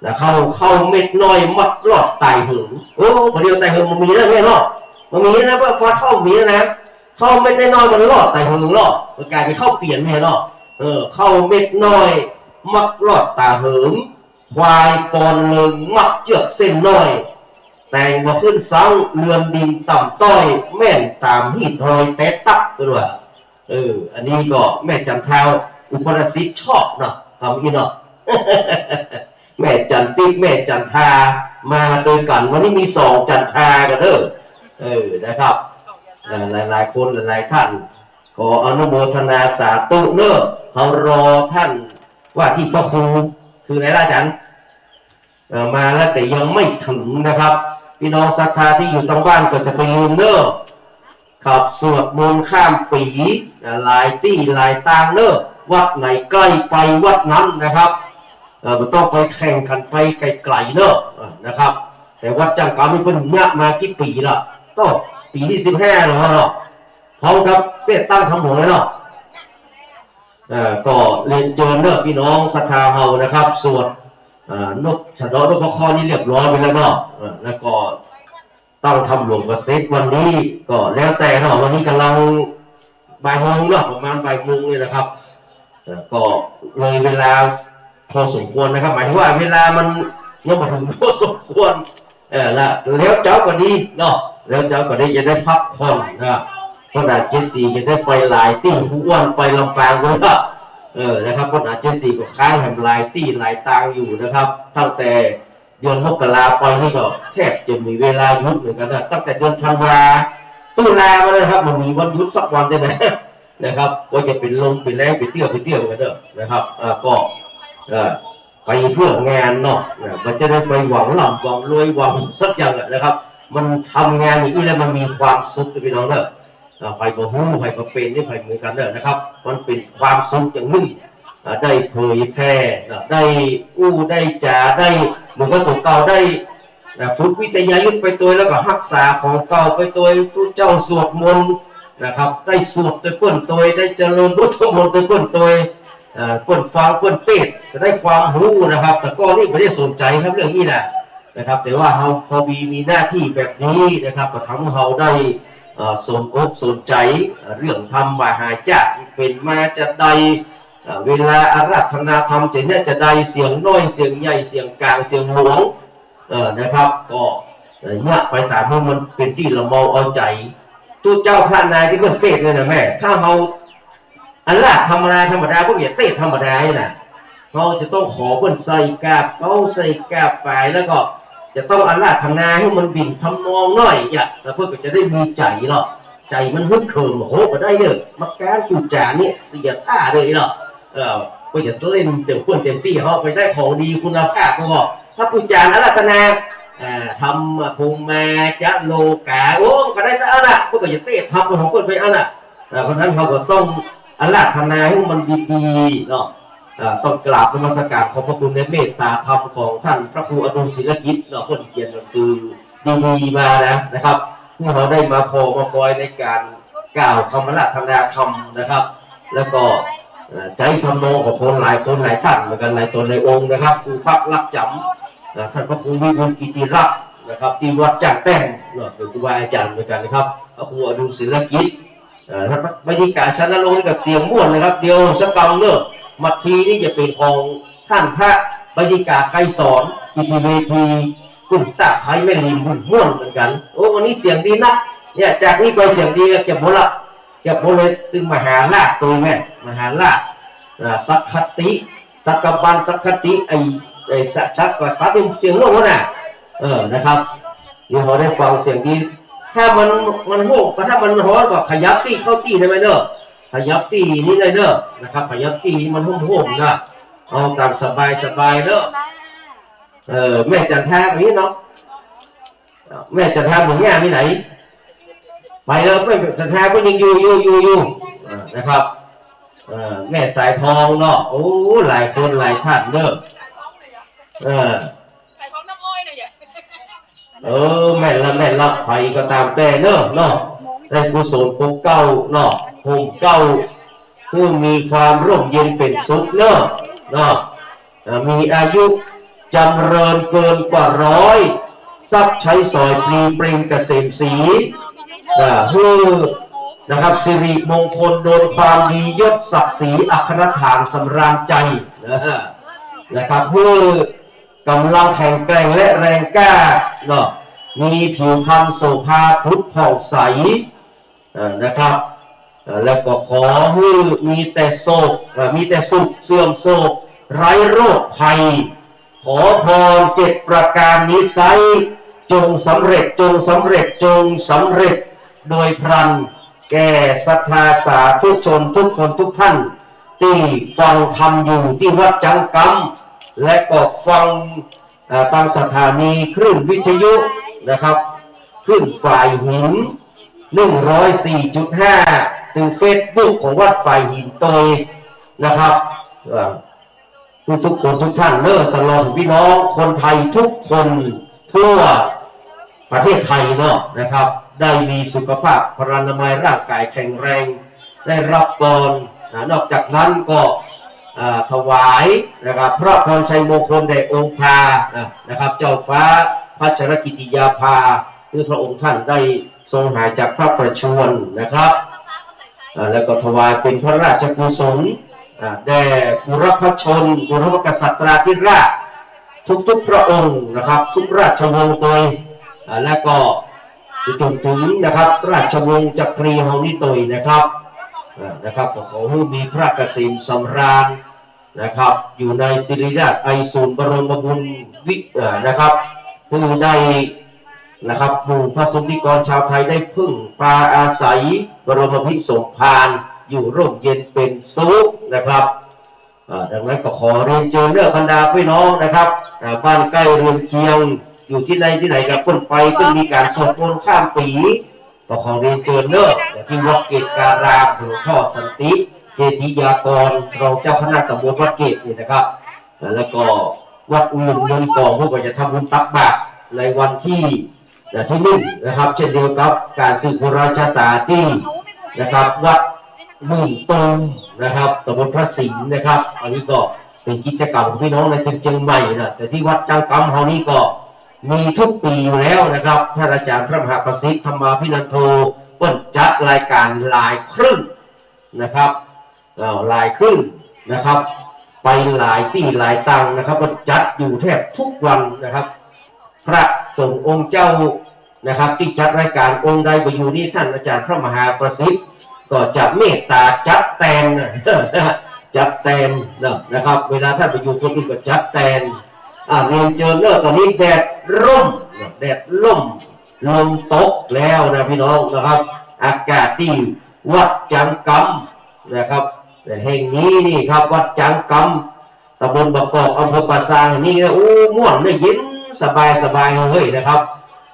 นะ ข้าว ข้าวเม็ดน้อยมักรอดต๋ายเหิง โอ้ บ่าเดี่ยวต๋ายเหิงบ่มีแล้วแม่เนาะ บ่มีนะ เพราะว่าข้าวมีแล้วนะ ข้าวเม็ดน้อยๆ มันรอดต๋ายเหิงเนาะ มันก๋ายเป๋นข้าวเปียนแม่เนาะ เออ ข้าวเม็ดน้อยมักรอดต๋ายเหิง ควายปอนเลิงมักเจื้อกเส้นน้อย แต่งบ่ขึ้นซั้งเรือนดินต่ำต้อย แม่นต๋ามหีดฮอยแต๊ตั๊ก เปิ้นว่า เออ อันนี้ก็แม่จันทราอุปนสิกชอบเนาะ ทำอี้เนาะ แม่จันติ๊ก แม่จันทรา มาตวยกั๋น วันนี้มีสองจันทรากั๋นเด้อ เออ นะครับ เอ่อ หลายๆ คน หลายๆ ท่าน ขออนุโมทนาสาธุเนาะ เฮารอท่านว่าที่พระครู คือไหนล่ะอาจารย์ เอ่อ มาแล้วแต่ยังไม่ถึงนะครับ พี่น้องศรัทธาตี้อยู่ตางบ้านก็จะไปลืมเนาะ ครับ สวดมนต์ข้ามปี๋ อ่า หลายตี้หลายตางเนาะ วัดไหนใก้ไปวัดนั้นนะครับ เอ่อ บ่ต้องไปแข่งขันไปไก๋ๆ เนาะ อ่า นะครับ แต่วัดจั้งกำนี่เปิ้นเยียะมากี่ปี๋ละ ก็ปี๋ตี้สิบห้าแล้วเนาะ พร้อมกับเตรียมตั้งธรรมหลวงแล้วเนาะ เอ่อ ก็เรียนเจิญเนาะ พี่น้องศรัทธาเฮานะครับ สวด เอ่อ นพ สะเดาะนพเคราะห์นี่เรียบร้อยไปแล้วเนาะ เอ่อ แล้วก็ ตั้งธรรมหลวงก็เสร็จวันนี้ ก็แล้วแต่เนาะ วันนี้ก่ำลังบ่ายโมงเนาะ ประมาณบ่ายโมงนี่นะครับ เอ่อ ก็เลยเวลาพอสมควรนะครับ หมายถึงว่าเวลามันยังบ่ถึงพอสมควร เออ ละ แล้วเจ๊าก็ดีเนาะ แล้วเจ๊าก็ดีจะได้พักผ่อนนะ เพราะน่ะเจ๊สี่จะได้ไปหลายตี้ ครูอ้วนไปลำปางด้วยนะ เออ นะครับ เพราะน่ะเจ๊สี่ก็ค้างแหมหลายตี้หลายตางอยู่นะครับ ตั้งแต่ เดือนมกราไปนี่ก็แทบจะบ่มีเวลาหยุดเหมือนกั๋นนะ ตั้งแต่เดือนธันวา ตุลามาแล้วนะครับ บ่มีวันหยุดสักวันเลยนะ นะครับ ว่าจะเป๋นลมเป๋นแล้งไปเตี้ยวไปเตี้ยวกั๋นเนาะนะครับ เอ่อ ก็ เอ่อ ไปเพื่องานเนาะ นะ มันจะได้ไปหวังร่ำหวังรวยหวังสักอย่างอะนะครับ มันทำงานอย่างนี้แล้วมันมีความสุขนะพี่น้องเนาะ อ่า ใผบ่ฮู้ ใผบ่เป๋นนี่ ใผเหมือนกั๋นเนาะนะครับ มันเป๋นความสุขอย่างนึ่ง อ่า ได้เผยแผ่นะ ได้อู้ได้จ๋า ได้เหมือนกับตั๋วเก่า ได้ อ่า ฝึกวิทยายุทธไปตวย แล้วก็ฮักษาของเก่าไปตวย ตุ๊เจ้าสวดมนต์นะครับ ได้สวดตวยเปิ้นตวย ได้เจริญพุทธมนต์ตวยเปิ้นตวย อ่า เปิ้นฟังเปิ้นเตสน์ ก็ได้ความฮู้นะครับ แต่ก่อนนี่บ่ได้สนใจ๋ครับเรื่องอี้นะ นะครับ แต่ว่าเฮาพอมี มีหน้าตี้แบบนี้นะครับ ก็ทำหื้อเฮาได้ เอ่อ สนอกสนใจ๋ เอ่อ เรื่องธรรมะหาจ๊ะ เป๋นมาจาใด เอ่อ เวลาอาราธนาธรรมจะเยียะจาใด เสียงน้อย เสียงใหญ่ เสียงก๋าง เสียงหลวง เอ่อ นะครับ ก็ เอ่อ เยียะไปต๋ามหื้อมันเป๋นตี้ละเมาเอาใจ๋ ตุ๊เจ้าพระนายตี้เปิ้นเตสน์เนี่ยนะแม่ ถ้าเฮา อาราธนาธรรมดา เปิ้นก็จะเตสน์ธรรมดานี่นะ เฮาจะต้องขอเปิ้นใส่กาบเก๊า ใส่กาบป๋าย แล้วก็จะต้องอาราธนาหื้อมันบิ่งทำนองหน้อยอะ แล้วเปิ้นก็จะได้มีใจ๋เนาะ ใจ๋มันฮึกเหิม โอ้โห บ่ได้เน่อ มาก้านกู๋จ๋าเนี่ยเสียท่าเลยเนาะ เออ เปิ้นจะเล่นเต๋มเปิ้นเต๋มตี้ เฮาก็ได้ของดีคุณภาพ ก็ ถ้ากู๋จ๋าอาราธนา อ่า ธรรมะ ภูมิมา จะโลกา โอ้ มันก็ได้แต่อันน่ะ เปิ้นก็จะเตสน์ธรรมของเปิ้นไปอันน่ะ อ่า เพราะฉะนั้นเฮาก็ต้องอาราธนาหื้อมันดีๆ เนาะ อ่า ต้องกราบนมัสการขอบพระคุณในเมตตาธรรมของท่านพระครูอดุลศิลกิจเนาะ เปิ้นเขียนหนังสือดีๆ มานะ นะครับ หื้อเฮาได้มาผ่อมาปอยในก๋านกล่าวคำอาราธนาธรรมนะครับ แล้วก็ เอ่อ ใจ๊ทำนองของคนหลายคนหลายท่านเหมือนกั๋น หลายต๋นหลายองค์นะครับ ครูพักรักจ๋ำ อ่า ท่านพระครูวิบูลย์กิติรักษ์นะครับ ตี้วัดจ้างแป้นเนาะ เป๋นครูบาอาจ๋ารย์เหมือนกั๋นนะครับ พระครูอดุลศิลกิจ เอ่อ บรรยากาศชานรงค์นี่ก็เสียงม่วนนะครับ เดี๋ยวสักกำเนาะ มัดทีนี่จะเป๋นของต้านพระบรรยากาศไกรสอน กิติเวที กุ่มตาไคร้แม่ริม ม่วนเหมือนกั๋น โอ้ วันนี้เสียงดีนัก เนี่ย จากนี้ไปเสียงดีเกือบหมดละ เกือบหมดเลย ตึงมหาราชตวยแม่ มหาราช อ่า สักคติ สักกะบัน สักคติ ไอ้ ไอ้สัก สักกะสักนี่เสียงโลกนะ เออ นะครับ เดี๋ยวเฮาได้ฟังเสียงดี ถ้ามัน มันโฮม ถ้ามันฮ้อนก็ขยับตี้เข้าตี้ได้ไหมเนาะ ขยับตี้นี่ได้เนาะ นะครับ ขยับตี้มันโฮมๆ นะ เอาต๋ามสบายๆ เนาะ เออ แม่จันทาก็มีเนาะ แม่จันทาเมืองย่ามีไหน ไปแล้ว แม่จันทาก็ยังอยู่ อยู่ อยู่ อยู่ อ่า นะครับ เออ แม่สายทองเนาะ โอ้ หลายคนหลายท่านเนาะ เออ สายทองน้ำอ้อยน่ะ เออ แม่นละ แม่นละ ใผก็ต๋ามแต่เนาะ เนาะ ได้กุศลปกเกล้าเนาะ ห่มเกล้า หื้อมีความร่มเย็นเป๋นสุขเนาะ เนาะ อ่า มีอายุจ๋ำเริญเกินกว่าร้อย ทรัพย์ใช้สอยปลีเปล่งเกษมศรี อ่า หื้อ นะครับ สิริมงคลดลความดียศศักดิ์ศรีอัครฐานสำราญใจ๋ นะฮะ นะครับ หื้อ ก๋ำลังแข็งแกร่งและแรงกล้าเนาะ มีผิวพรรณโสภาผุดผ่องใส เอ่อ นะครับ เอ่อ แล้วก็ขอหื้อมีแต่โศก เอ่อ มีแต่สุข เสื่อมโศก ไร้โรคภัย ขอพรเจ็ดประการนี้ไซร้ จงสำเร็จ จงสำเร็จ จงสำเร็จ โดยพลัน แก่ศรัทธาสาธุชนทุกคนทุกท่าน ตี้ฟังธรรมอยู่ตี้วัดจังกำ และก็ฟัง อ่า ตางสถานีคลื่นวิทยุนะครับ คลื่นฝายหิน หนึ่งร้อยสี่จุดห้า ตึงเฟซบุ๊กของวัดฝายหินตวยนะครับ อ่า ทุกๆ คนทุกท่านเนาะ ตลอดถึงพี่น้องคนไทยทุกคนทั่วประเทศไทยเนาะนะครับ ได้มีสุขภาพพลานามัยร่างกายแข็งแรง ได้รับพร อ่า นอกจากนั้นก็ อ่า ถวายนะครับ พระพรชัยมงคลแด่องค์พา นะ นะครับ เจ้าฟ้าพัชรกิติยาภา หื้อพระองค์ท่านได้ทรงหายจากพระประชวรนะครับ อ่า แล้วก็ถวายเป๋นพระราชกุศล อ่า แด่บุรพชน บุรพกษัตราธิราช ทุกๆ พระองค์นะครับ ทุกราชวงศ์ตวย อ่า และก็ไปจนถึงนะครับ ราชวงศ์จักรีเฮานี้ตวยนะครับ อ่า นะครับ ก็ขอหื้อมีพระเกษมสำราญนะครับ อยู่ในศิริราชไอสูรย์บรมบุญวิ อ่า นะครับ หื้อได้นะครับ หมู่พระสงฆ์นิกรชาวไทยได้พึ่งพาอาศัยบรมภิสมภาร อยู่ร่มเย็นเป๋นสุขนะครับ อ่า ดังนั้นก็ขอเรียนเจิญเน้อบรรดาพี่น้องนะครับ อ่า บ้านใก้เรือนเคียง อยู่ตี้ใดตี้ไหนก็เปิ้นไป เปิ้นมีก๋านสวดมนต์ข้ามปี๋ ก็ขอเรียนเจิญเน้อ ตี้วัดเกตการาม หลวงพ่อสันติ เจติยากร รองเจ้าคณะตำบลวัดเกตนี่นะครับ อ่า แล้วก็วัดอื่นเมืองกอง พวกก็จะทำบุญตักบาตรในวันตี้ นะ ตี้นึ่งนะครับ เช่นเดียวกับก๋านสืบโหราชะต๋าตี้นะครับ วัดหมื่นตูมนะครับ ตำบลพระสิงห์นะครับ อันนี้ก็เป๋นกิจกรรมของพี่น้องในเจียง เจียงใหม่นะ แต่ตี้วัดจังกำเฮานี้ก็มีทุกปี๋อยู่แล้วนะครับ ท่านอาจ๋ารย์พระมหาประสิทธิ์ ธรรมาภินันโท เปิ้นจัดรายก๋านหลายคลื่นนะครับ เอ่อ หลายคลื่นนะครับ ไปหลายตี้หลายตังนะครับ ก็จัดอยู่แทบทุกวันนะครับ พระสงฆ์องค์เจ้านะครับ ตี้จัดรายก๋านองค์ใดบ่อยู่นี่ ท่านอาจ๋ารย์พระมหาประสิทธิ์ ก็จะเมตต๋าจัดแตนนะ จัดแตนนะนะครับ เวลาท่านบ่อยู่คนอื่นก็จัดแตน อ่า เรียนเจิญเน้อ ต๋อนนี้แดดร่มนะ แดดร่ม ลมตกแล้วนะพี่น้องนะครับ อากาศตี้วัดจังกำนะครับ แห่งนี้นี่ครับ วัดจังกำ ตำบลบางกอก อำเภอป่าซางแห่งนี้นะ โอ้ ม่วนนะ เย็นสบายสบายเฮ้ยนะครับ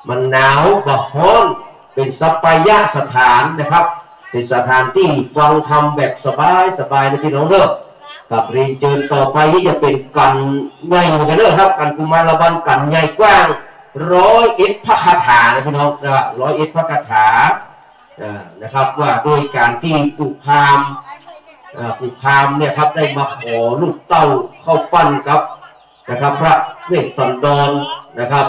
มันหนาวบ่ฮ้อน เป๋นสัปปายะสถานนะครับ เป๋นสถานตี้ฟังธรรมแบบสบายสบายนะพี่น้องเน้อ ครับ เรียนเจิญต่อไปนี่จะเป๋นกัณฑ์ใหญ่เหมือนกั๋นเนาะครับ กัณฑ์กุมารบัล กัณฑ์ใหญ่กว้าง ร้อยเอ็ดพระคาถานะพี่น้องนะ ร้อยเอ็ดพระคาถา อ่า นะครับ ว่าด้วยก๋านตี้ปู่พราหมณ์ อ่า ปู่พราหมณ์เนี่ยครับ ได้มาขอลูกเต้าเข้าปั้นกับ นะครับ พระเวสสันดรนะครับ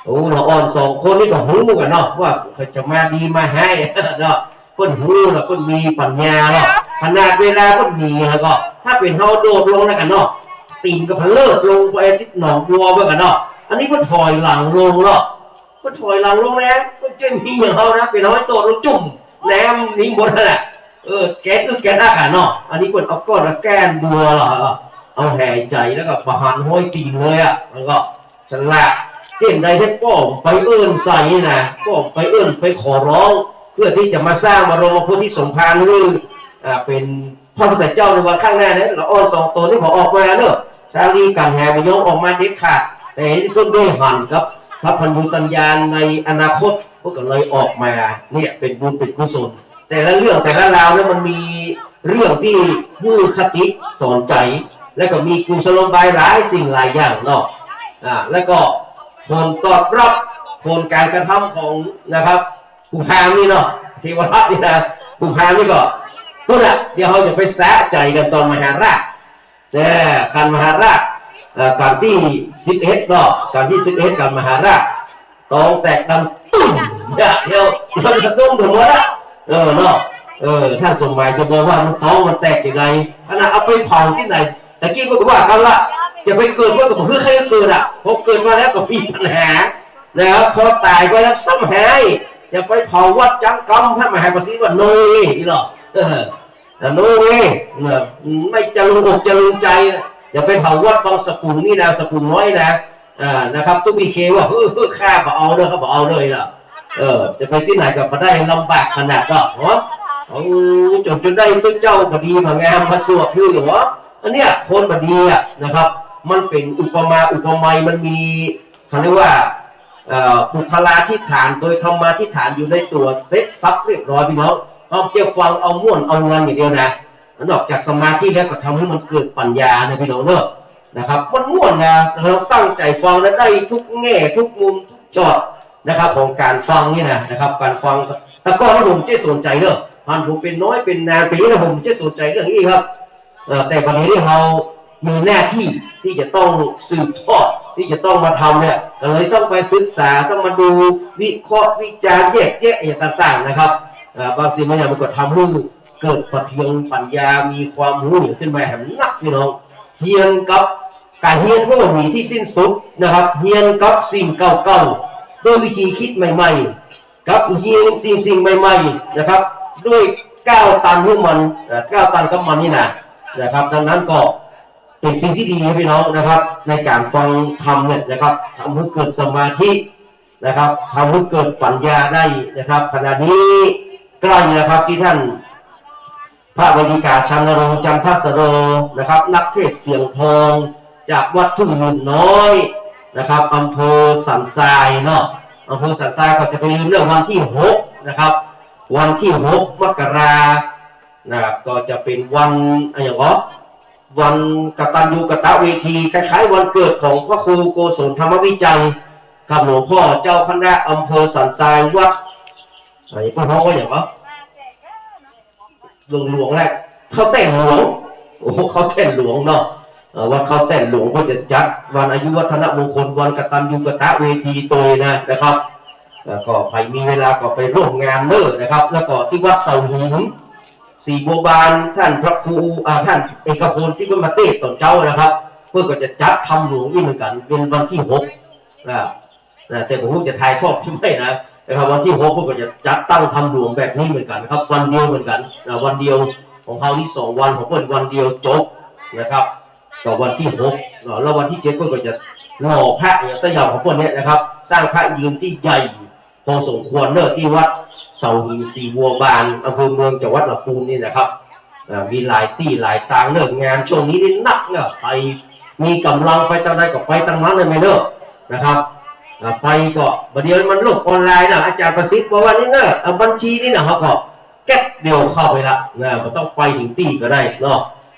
โอ้ ละอ่อนสองคนนี่ก็ฮู้กั๋นเนาะ ว่าเขาจะมาดีมาฮ้ายเนาะ เปิ้นฮู้แล้วเปิ้นมีปัญญาเนาะ ขนาดเวลาเปิ้นหนีแล้วก็ ถ้าเป๋นเฮาโดดลงแล้วกั๋นเนาะ ตี๋นก็พะเลิดลงไปติดหนองบัวเหมือนกั๋นเนาะ อันนี้เปิ้นถอยหลังลงเนาะ เปิ้นถอยหลังลงนะ เปิ้นจะมีอย่างเฮานะ เป๋นเฮาโดดลงจุ่ม แนมหนีหมดนั่นแหละ เออ แกนอึกแกนอักอะเนาะ อันนี้เปิ้นเอาก้อนละแก้นบัวเหรอ เอาแหใจ๋แล้วก็ประหารห้อยตี๋นเลยอะ มันก็ฉลาด เจ้นใดที่ป้อมไปเอิ้นใส่นี่นะ ป้อมไปเอิ้นไปขอร้อง เพื่อที่จะมาสร้างบรมโพธิสมภารหื้อ อ่า เป๋นพระพุทธเจ้าในวันข้างหน้าเนี่ย ละอ่อนสองต๋นนี่บ่ออกมาเนาะ สาลีกั๋นแหบ่ยอมออกมาเด็ดขาด แต่เปิ้นได้หันกับสัพพัญญูตัญญาในอนาคต เปิ้นก็เลยออกมา เนี่ยเป๋นบุญเป๋นกุศล แต่ละเรื่องแต่ละราวเนี่ยมันมีเรื่องตี้หื้อคติสอนใจ๋ แล้วก็มีกุศโลบายหลายสิ่งหลายอย่างเนาะ อ่า แล้วก็ผลตอบรับ ผลก๋านกระทำของนะครับ ปู่พราหมณ์นี่เนาะ เทวทัตนี่นะ ปู่พราหมณ์นี่ก็ พู้นละ เดี๋ยวเฮาจะไปสะใจ๋กั๋นต๋อนมหาราช เนี่ย กัณฑ์มหาราช เอ่อ กัณฑ์ตี้สิบเอ็ดเนาะ กัณฑ์ตี้สิบเอ็ด กัณฑ์มหาราช ตองแตกดังตุ้ม เนี่ย เดี๋ยวมันสะดุ้งกั๋นหมดละ เออ เนาะ เออ ต้านสมหมายจะบอกว่ามันตองมันแตกอย่างไร ขนาดเอาไปเผาตี้ไหน ตะกี้มันก็ว่ากั๋นละ จะไปเกิดมันก็บ่หื้อใค่เกิดอะ พอเกิดมาแล้วก็มีปัญหา นะครับ พอต๋ายไปแล้วซ้ำฮ้าย จะไปเผาวัดจังกำ พระมหาประสิทธิ์ว่า no way นี่เนาะ เออ อ่ะ no way นะ ไม่จรุงอกจรุงใจ๋นะ จะไปเผาวัดบางสะพุงนี่นะ สะพุงน้อยนะ อ่า นะครับ ตุ๊กบีเคว่า เฮ้อ เฮ้อ ข้าบ่เอาเน่อ ข้าบ่เอาเลยนะ เออ จะไปตี้ไหนก็บ่ได้ ลำบากขนาดเนาะ เนาะ เอา จ๋น จ๋นได้ตุ๊เจ้าบ่ดีบ่งามมาสวดหื้อเนาะ อันเนี้ย คนบ่ดีอะนะครับ มันเป๋นอุปมาอุปไมย มันมี เขาเรียกว่า เอ่อ ปุคคลาธิฏฐาน โดยธรรมาธิฏฐานอยู่ในตั๋วเสร็จสรรพเรียบร้อยพี่น้อง เฮาจะฟังเอาม่วนเอามันอย่างเดียวนะ นอกจากสมาธิแล้วก็ทำหื้อมันเกิดปัญญานะพี่น้องเนาะ นะครับ มันม่วนนะ เฮาตั้งใจ๋ฟังแล้วได้ทุกแง่ทุกมุมทุกช็อตนะครับ ของก๋านฟังนี่นะ นะครับ ก๋านฟัง แต่ก่อนผมจะสนใจ๋เนาะ หันผมเป๋นน้อยเป๋นนางเป๋นนี่นะ ผมจะสนใจ๋เรื่องอี้ครับ เอ่อ แต่วันนี้เฮามีหน้าตี้ตี้จะต้องสืบทอด ตี้จะต้องมาทำเนี่ย ก็เลยต้องไปศึกษา ต้องมาดูวิเคราะห์วิจารณ์แยกแยะอย่างต่างๆ นะครับ เอ่อ บางสิ่งบางอย่างมันก็ทำหื้อเกิดปะเทืองปัญญา มีความฮู้ขึ้นมาแหมนักพี่น้อง เฮียนกับ ก๋านเฮียนมันบ่มีตี้สิ้นสุดนะครับ เฮียนกับสิ่งเก่าๆ ด้วยวิธีกึ๊ดใหม่ๆ กับเฮียนสิ่งๆ ใหม่ๆ นะครับ ด้วยก้าวตันหื้อมัน เอ่อ ก้าวตันกับมันนี่นะ นะครับ ดังนั้นก็เป๋นสิ่งตี้ดีครับพี่น้องนะครับ ในก๋านฟังธรรมเนี่ยนะครับ ทำหื้อเกิดสมาธินะครับ ทำหื้อเกิดปัญญาได้นะครับ ขณะนี้ใก้แล้วครับ ตี้ต้าน พระเวทิกา ชันนโรงค์ จันทสโร นะครับ นักเทศน์เสียงทอง จากวัดทุ่งหมื่นน้อยนะครับ อำเภอสันทรายเนาะ อำเภอสันทรายก็จะไปเริ่มเรื่องวันตี้หกนะครับ วันตี้หกมกรานะครับ ก็จะเป๋นวัน อะหยังเหรอ วันกตัญญูกตเวที คล้ายๆ วันเกิดของพระครูโกศลธรรมวิจัย ครับ หลวงพ่อเจ้าคณะอำเภอสันทราย วัด ไอ้พวกฮ้องว่าหยังวะ หลวงหลวงแหละ เข้าแท่นหลวง โอ้โห เข้าแท่นหลวงเนาะ เอ่อ วัดเข้าแท่นหลวงก็จะจัดวันอายุวัฒนมงคล วันกตัญญูกตเวทีโตยนะ นะครับ แล้วก็ใผมีเวลาก็ไปร่วมงานเน้อนะครับ แล้วก็ตี้วัดเสาหิน ศรีบัวบาน ต้านพระครู อ่า ต้านเอกพลตี้เปิ้นมาเตสน์ต๋อนเจ๊านะครับ เปิ้นก็จะจัดธรรมหลวงอี้เหมือนกั๋น เป๋นวันตี้หก อ่า นะ แต่บ่ฮู้จะถ่ายทอดหรือไม่นะ นะครับ วันตี้หกเปิ้นก็จะจัดตั้งธรรมหลวงแบบนี้เหมือนกั๋นครับ วันเดียวเหมือนกั๋นนะ วันเดียว ของเฮานี่สองวัน ของเปิ้นวันเดียวจบนะครับ ก็วันตี้หกเนาะ แล้ววันตี้เจ็ดเปิ้นก็จะหล่อพระอย่างสยามของเปิ้นเนี่ยนะครับ สร้างพระยืนตี้ใหญ่พอสมควรเน้อ ตี้วัดเสาหินศรีบัวบาน อำเภอเมือง จังหวัดลำพูนนี่นะครับ อ่า มีหลายตี้หลายตางเน้อ งานช่วงนี้นี่นักเน้อ ใผมีก๋ำลังไปตางใดก็ไปตางนั้นเลยแม่เน้อ นะครับ อ่า ไปก็ บ่าเดี่ยวมันโลกออนไลน์นะ อาจ๋ารย์ประสิทธิ์บอกว่านี่นะ เอาบัญชีนี่นะ เฮาก็แก๊กเดียวเข้าไปละนะ บ่ต้องไปเถิงตี้ก็ได้เนาะ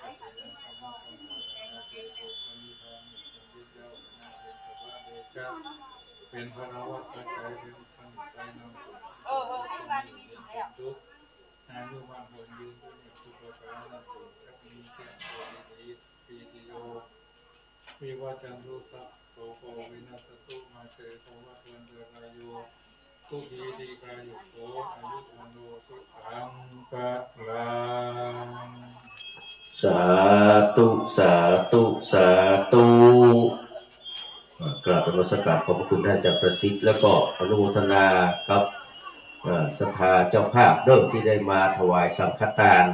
เป๋นพลวัตปัจจัย เป๋นอุปนิสัยนำส่ง ทุกข์ อายุมั่นขวัญยืนด้วยสุขภาพนั้นจงจักมีแก่ข้าพเจ้า ปีติโย วิวัชชันตุ สัพพะโสโค วินัสสันตุ มาเต ภวัตวันตรายโย สุขี ทีฆายุโก อายุ วัณโณ สุขัง พลัง สาธุ สาธุ สาธุ อ่ากราบนมัสการขอบพระคุณท่านอาจารย์ประสิทธิ์ แล้วก็อนุโมทนากับ อ่า ศรัทธาเจ้าภาพเด้อ ตี้ได้มาถวายสังฆทาน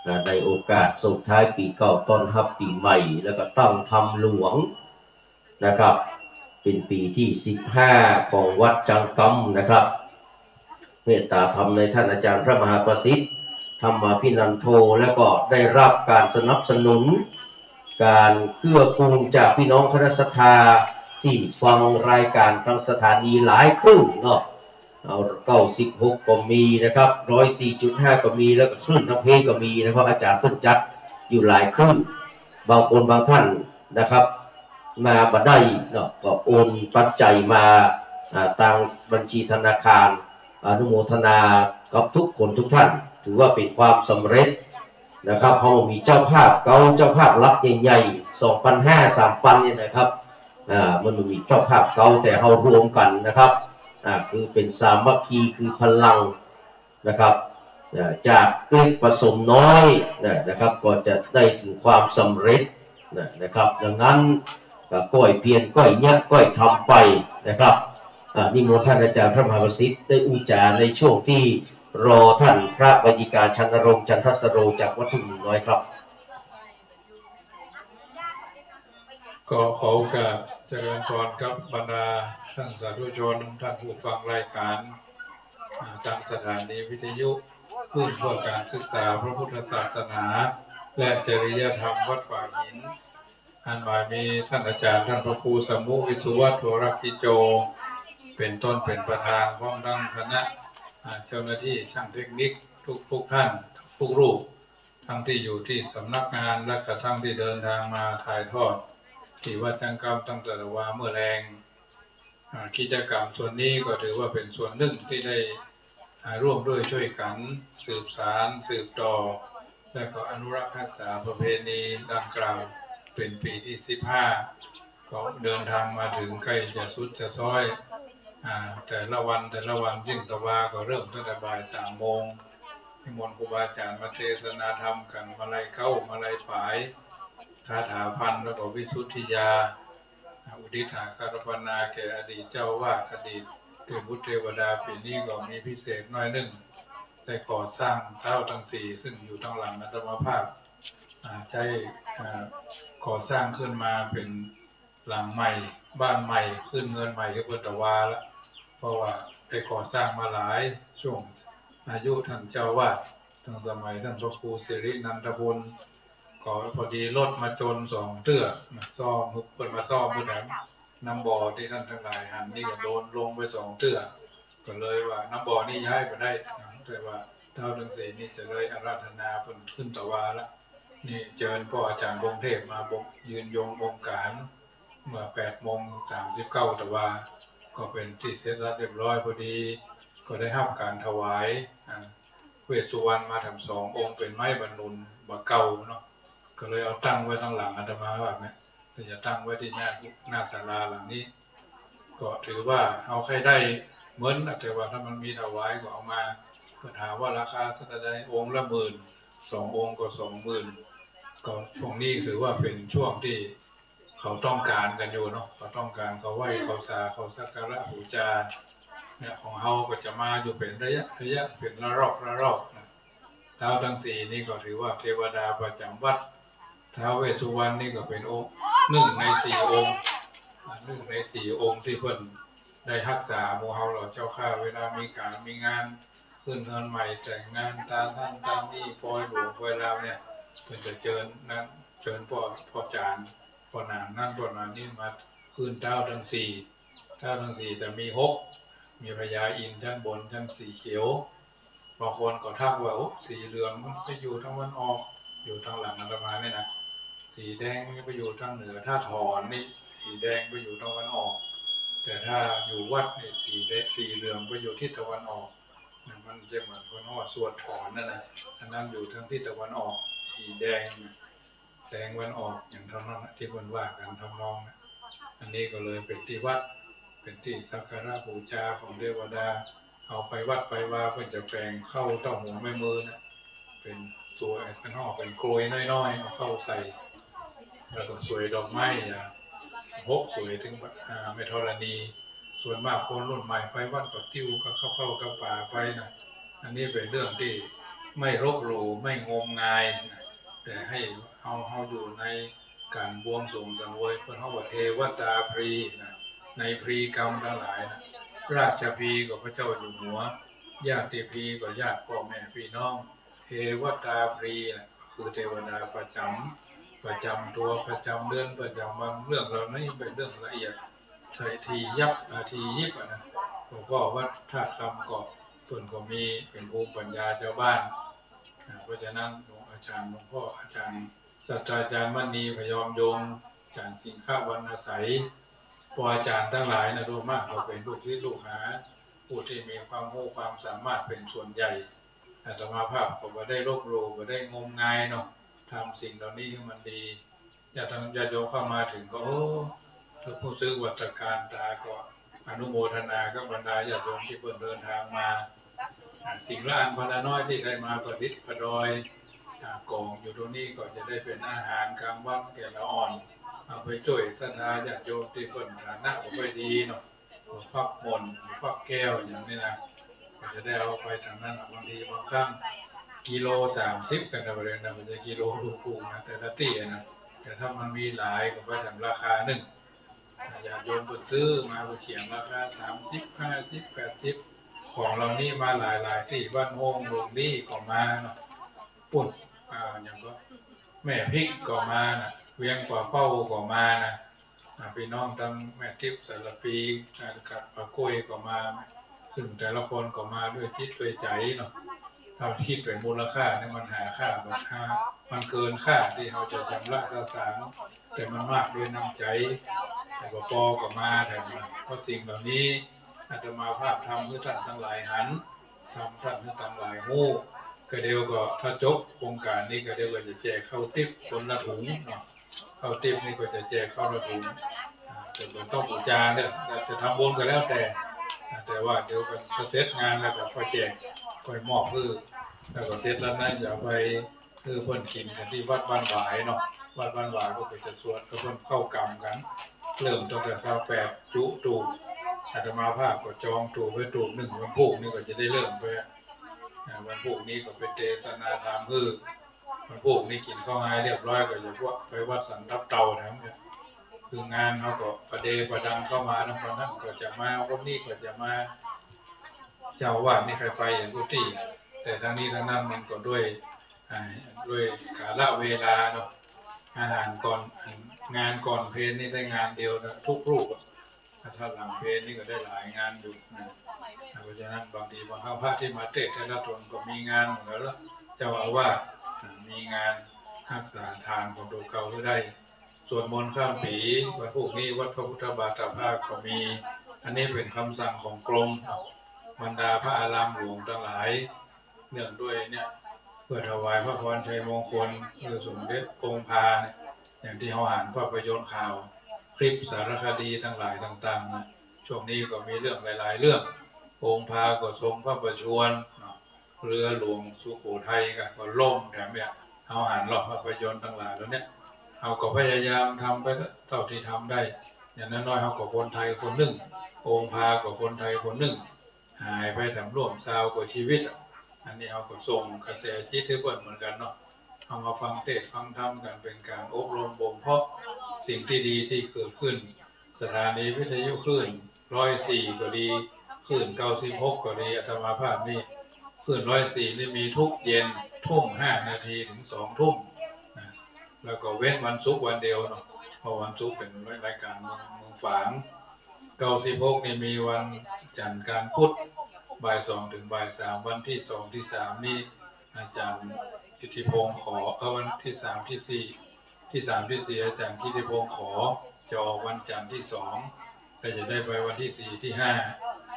อ่า ในโอกาสส่งท้ายปี๋เก่าต้อนฮับปี๋ใหม่ แล้วก็ตั้งธรรมหลวง นะครับ เป๋นปี๋ตี้สิบห้าของวัดจังกำนะครับ เมตตาธรรมในท่านอาจารย์พระมหาประสิทธิ์ ธรรมาภินันโท แล้วก็ได้ฮับก๋านสนับสนุน ก๋านเกื้อกูลจากปี้น้องคณะศรัทธาตี้ฟังรายก๋านตางสถานีหลายคลื่นเนาะ เอา เก้าสิบหก ก็มีนะครับ ร้อยสี่จุดห้า ก็มี แล้วก็คลื่นทางเพจก็มีนะครับ อาจารย์เปิ้นจัดอยู่หลายคลื่น บางคนบางท่านนะครับ มาบ่ได้เนาะ ก็โอนปัจจัยมา อ่า ตางบัญชีธนาคาร อนุโมทนากับทุกคนทุกท่าน ถือว่าเป๋นความสำเร็จนะครับ เฮามีเจ้าภาพเก่า เจ้าภาพหลักใหญ่ๆ สองปันห้า สามปันเนี่ยนะครับ อ่า มันมีเจ้าภาพเก่า แต่เฮารวมกั๋นนะครับ อ่า คือเป๋นสามัคคี คือพลังนะครับ อ่า จากเล็กผสมน้อยนะ นะครับ ก็จะได้ถึงความสำเร็จนะ นะครับ ดังนั้น ก็ก้อยเปียร ก้อยเยียะ ก้อยทำไปนะครับ อ่า นิมนต์ท่านอาจารย์พระมหาประสิทธิ์ได้อู้จ๋าในช่วงตี้รอท่านพระวัยยิกา ชันนรงค์ จันทสโร จากวัดทุ่งหนึ่งน้อยครับ ก็ขอโอกาสเจริญพรกับบรรดาท่านสาธุชน ท่านผู้ฟังรายการ อ่า ตางสถานีวิทยุคลื่นเพื่อการศึกษาพระพุทธศาสนา และจริยธรรมวัดฝายหิน อันหมายมีท่านอาจารย์ ท่านพระครูสมุ วิศวัต วรกิจโจ เป๋นต้นเป๋นประธาน พร้อมทั้งคณะ อ่า เจ้าหน้าตี้ช่างเทคนิคทุกๆ ท่าน ทุกรูป ทั้งตี้อยู่ตี้สำนักงาน และกระทั่งตี้เดินทางมาถ่ายทอดตี้วัดจังกำตั้งแต่วาเมื่อแลง อ่า กิจกรรมส่วนนี้ก็ถือว่าเป๋นส่วนนึ่งตี้ได้ อ่า ร่วมด้วยช่วยกั๋นสืบสานสืบต่อ และก็อนุรักษ์ฮักษาประเพณีดังกล่าวเป๋นปี๋ตี้สิบห้า ก็เดินทางมาเถิงใก้จะสุดจะซ้อย อ่า แต่ละวันแต่ละวัน ยิ่งตะวาก็เริ่มตั้งแต่บ่ายสามโมง นิมนต์ครูบาอาจ๋ารย์มาเทศนาธรรมกั๋น มาลัยเก๊า มาลัยป๋าย คาถาพัน แล้วก็วิสุทธิยา อุทิศหาอาราธนาแก่อดีตเจ้าอาวาส อดีตเทพบุตรเทวดา ปี๋นี้ก็มีพิเศษหน้อยนึ่ง ได้ก่อสร้างต๊าวตังสี่ ซึ่งอยู่ตางหลังอาตมาภาพ อ่า ใจ๊ อ่า ก่อสร้างขึ้นมาเป๋นหลังใหม่ บ้านใหม่ ขึ้นเฮือนใหม่หื้อเปิ้นตะวาละ เพราะว่าได้ก่อสร้างมาหลาย ช่วงอายุท่านเจ้าอาวาส ตั้งสมัยท่านพระครูสิรินันทคุณ ก็พอดีรถมาจนสองเตื้อ มาซ่อม เปิ้นมาซ่อมหื้อแถม น้ำบ่อตี้ท่านตังหลายหันนี่ก็โดนลงไปสองเตื้อ ก็เลยว่าน้ำบ่อนี่ย้ายบ่ได้นะ แต่ว่าต๊าวตังสี่นี่จะได้อาราธนาเปิ้นขึ้นตะวาละ นี่เจิญป้ออาจ๋ารย์พงษ์เทพมาบง ยืนยงบงก๋าน เมื่อแปดโมงสามสิบเก้าตะวา ก็เป๋นตี้เสร็จสับเรียบร้อย พอดีก็ได้ฮับก๋านถวาย อ่า เวสสุวรรณมาแถมสององค์ เป๋นไม้บรรลุนบ่าเก่าเนาะ ก็เลยเอาตั้งไว้ตางหลังอาตมาภาพเนี่ย แต่จะตั้งไว้ตี้หน้า หน้าศาลาหลังนี้ ก็ถือว่าเฮาใค่ได้เหมือน แต่ว่าถ้ามันมีถวายก็เอามา ก็ถามว่าราคาสักเท่าใด องค์ละหมื่น สององค์ก็สองหมื่น ก็ช่วงนี้ถือว่าเป๋นช่วงตี้เขาต้องก๋านกั๋นอยู่เนาะ เขาต้องก๋าน เขาไหว้ เขาสา เขาสักการะบูชา เนี่ย ของเฮาก็จะมาอยู่เป๋นระยะระยะ เป๋นระลอกระลอกนะ ต๊าวตังสี่นี่ก็ถือว่าเทวดาประจ๋ำวัด ท้าวเวสสุวรรณนี่ก็เป๋นองค์ นึ่งในสี่องค์ อ่า นึ่งในสี่องค์ตี้เปิ้นได้ฮักษาหมู่เฮาเหล่าเจ้าข้า เวลามีก๋านมีงาน ขึ้นเฮือนใหม่ แต่งงาน ตานนั่นตานนี่ ปอยหลวงปอยลาวเนี่ย เปิ้นจะเจิญนั่น เจิญป้อ ป้อจ๋ารย์ ป้อหนานนั่นป้อหนานนี่มาขึ้นต๊าวตังสี่ ต๊าวตังสี่จะมีหก มีพญาอินทร์ชั้นบน ชั้นสีเขียว บางคนก็ทักว่า โอ้ สีเหลืองมันไปอยู่ตางวันออก อยู่ตางหลังอาตมาเนี่ยนะ สีแดงมันไปอยู่ตางเหนือ ถ้าถอนนี่สีแดงไปอยู่ตางวันออก แต่ถ้าอยู่วัดนี่สีแดง สีเหลืองไปอยู่ทิศตะวันออกนะ มันจะเหมือนคนฮ้องว่าสวดถอนนั่นนะ อันนั้นอยู่ตางทิศตะวันออก สีแดงนะ แสงวันออก อย่างทำนองนั้น ตี้เปิ้นว่ากั๋นทำนองนั้น อันนี้ก็เลยเป๋นตี้วัด เป๋นตี้สักการะบูชาของเทวดา เอาไปวัดไปวา เปิ้นจะแป๋งเข้าเต้าหัวแม่มือนะ เป๋น สวย เปิ้นฮ้องเป๋นกรวยน้อยๆ เอาเข้าใส่ แล้วก็สวยดอกไม้ อ่า หกสวย เถิง อ่า แม่ธรณี ส่วนมากคนรุ่นใหม่ไปวัดก็ติวกับเข้า เข้ากับป่าไปนะ อันนี้เป๋นเรื่องตี้ไม่ลบหลู่ ไม่งมงายนะ แต่หื้อเฮา เฮาอยู่ในก๋านบวงสรวงสังเวย เปิ้นฮ้องว่าเทวตาพรีนะ ในพรีกรรมตังหลายนะ ราชพรีก็พระเจ้าอยู่หัว ญาติพรีก็ญาติป้อแม่ปี้น้อง เทวตาพรีนะ คือเทวดาประจ๋ำ ประจ๋ำตั๋ว ประจ๋ำเดือน ประจ๋ำวัน เรื่องเหล่านี้เป๋นเรื่องละเอียด ใช่ ถี่ยับ อ่า ถี่ยิบอะนะ หลวงพ่อวัดธาตุคำก็ เปิ้นก็มีเป๋นภูมิปัญญาจาวบ้าน อ่า เพราะฉะนั้นหลวงอาจ๋ารย์ หลวงพ่ออาจ๋ารย์ ศาสตราจารย์มณีพยอมยงค์ อาจ๋ารย์สิงหวรรณไสย ป้ออาจ๋ารย์ตังหลายนะ โดยมากก็เป๋นลูกศิษย์ลูกหา ผู้ตี้มีความฮู้ความสามารถเป๋นส่วนใหญ่ อาตมาภาพก็บ่ได้ลบหลู่ บ่ได้งมงายเนาะ ทำสิ่งเหล่านี้หื้อมันดี ญาติ ญาติโยมเข้ามาเถิงก็ โอ้ รู้สึกว่าตระการตา ก็อนุโมทนากับบรรดาญาติโยมตี้เปิ้นเดินทางมา อ่า สิ่งละอันพอละน้อยตี้ได้มาประดิษฐ์ประดอย อ่า ก๋องอยู่ตรงนี้ก็จะได้เป๋นอาหารกลางวันแก่ละอ่อน เอาไปจ้วยศรัทธาญาติโยมตี้เปิ้นฐานะบ่ค่อยดีเนาะ มาฟักหม่น มาฟักแก้วอย่างนี้นะ ก็จะได้เอาไปตางนั้นน่ะ บางทีบางครั้งกิโลสามสิบกั๋นนะ บ่าเดียวนะ บ่ใจ้กิโลลูกๆ นะ แต่ละตี้อะนะ แต่ถ้ามันมีหลายก็ไปตางราคานึ่ง ญาติโยมเปิ้นซื้อมา เปิ้นเขียนราคาสามสิบ ห้าสิบ แปดสิบ ของเหล่านี้มาหลายๆ ตี้ บ้านโฮงหลวงลี่ก็มาเนาะ ปุ้น อ่า อย่างก็แม่พริกก็มานะ เวียงป่าเป้าก็มานะ อ่า ปี้น้องตางแม่ทิพย์สารภี อ่า กับป้าก้อยก็มา ซึ่งแต่ละคนก็มาด้วยจิตด้วยใจ๋เนาะ ถ้าคิดเป๋นมูลค่านี่มันหาค่าบ่ มันเกินค่าตี้เฮาจะจำระสะสาง แต่มันมากด้วยน้ำใจ๋ แต่ป้อปอก็มาแถมนะ เพราะสิ่งเหล่านี้อาตมาภาพทำหื้อต้านตังหลายหัน ทำต้านหื้อตังหลายฮู้ กะเดียวก็ถ้าจบโครงก๋านนี้กะเดียวก็จะแจกข้าวติ๊บคนละถุงเนาะ ข้าวติ๊บนี่ก็จะแจกคนละถุง อ่า แต่บ่ต้องปู๋จาเน่อ จะทำบุญก็แล้วแต่ อ่า แต่ว่าเดี๋ยวกั๋นเสร็จงานแล้วก็ค่อยแจก ค่อยมอบหื้อ แล้วก็เสร็จแล้วนั้นอย่าไปหื้อเปิ้นกิ๋นกั๋นตี้วัดบ้านหวายเนาะ วัดบ้านหวายก็จะสวดกับเปิ้นเข้ากรรมกั๋น เริ่มตั้งแต่ซาวแปดจุ่มตูบ อาตมาภาพก็จองตูบไว้ตูบนึ่ง วันพูกนี่ก็จะได้เริ่มไป อ่า วันพูกนี้ก็ไปเตสนาธรรมหื้อ วันพูกนี้กิ๋นข้าวงายเรียบร้อยก็จะพวกไปวัดสันทับเต่านะ คืองานเฮาก็ประเดประดังเข้ามานะ คนนั้นก็จะมา คนนี้ก็จะมา เจ้าอาวาสนี่ใค่ไปอย่างกู้ตี้ แต่ทั้งนี้ทั้งนั้นมันก็ด้วย อ่า ด้วยกาลเวลาเนาะ อาหารก่อน งานก่อนเพลนี่ได้งานเดียวนะ ทุกรูปอะ ถ้าหลังเพลนี่ก็ได้หลายงานอยู่นะ เพราะฉะนั้นบางทีบางครั้งพระตี้มาเตสน์แต่ละต๋นก็มีงานเหมือนกั๋นละ เจ้าอาวาส อ่า มีงานฮักษาฐานของตั๋วเก่าหื้อได้ สวดมนต์ข้ามปี๋ วันพูกนี้วัดพระพุทธบาทาภาคก็มี อันนี้เป๋นกำสั่งของกรม บรรดาพระอารามหลวงตังหลาย เนื่องด้วยเนี่ย เปื้อถวายพระพรชัยมงคล เปื้อสมเด็จองค์พาเนี่ย อย่างตี้เฮาหันภาพยนตร์ข่าว คลิปสารคดีตังหลายต่างๆ นะ ช่วงนี้ก็มีเรื่องหลายๆ เรื่อง องค์พาก็ทรงพระประชวรเนาะ เรือหลวงสุโขทัยก็ ก็ล่มแถมเนี่ย เฮาหันเนาะ ภาพยนตร์ตังหลายแล้วเนี่ย เฮาก็พยายามทำไปเต้าตี้ทำได้ อย่างน้อยๆ เฮาก็คนไทยคนนึ่ง องค์พาก็คนไทยคนนึ่ง หายไปแถมร่วมซาวกว่าจีวิตอะ อันนี้เฮาก็ส่งกระแสจิตหื้อเปิ้นเหมือนกั๋นเนาะ เฮามาฟังเตสน์ฟังธรรมกั๋น เป๋นก๋านอบรมบ่มเพาะสิ่งตี้ดีตี้เกิดขึ้น สถานีวิทยุคลื่นร้อยสี่ก็ดี คลื่นเก้าสิบหกก็ดี อาตมาภาพนี่ คลื่นร้อยสี่นี่มีทุกเย็นทุ่มห้านาทีเถิงสองทุ่มนะ แล้วก็เว้นวันศุกร์วันเดียวเนาะ เพราะวันศุกร์เป๋นรายก๋านเมือง เมืองฝาง เก้าสิบหกนี่มีวันจั๋นทร์กลางพุธ บ่ายสองเถิงบ่ายสาม วันตี้สองตี้สามนี่ อาจ๋ารย์กิติพงษ์ขอ เอ่อ วันตี้สามตี้สี่ ตี้สามตี้สี่ อาจ๋ารย์กิติพงษ์ขอ จะออกวันจั๋นทร์ตี้สอง ก็จะได้ไปวันตี้สี่ตี้ห้า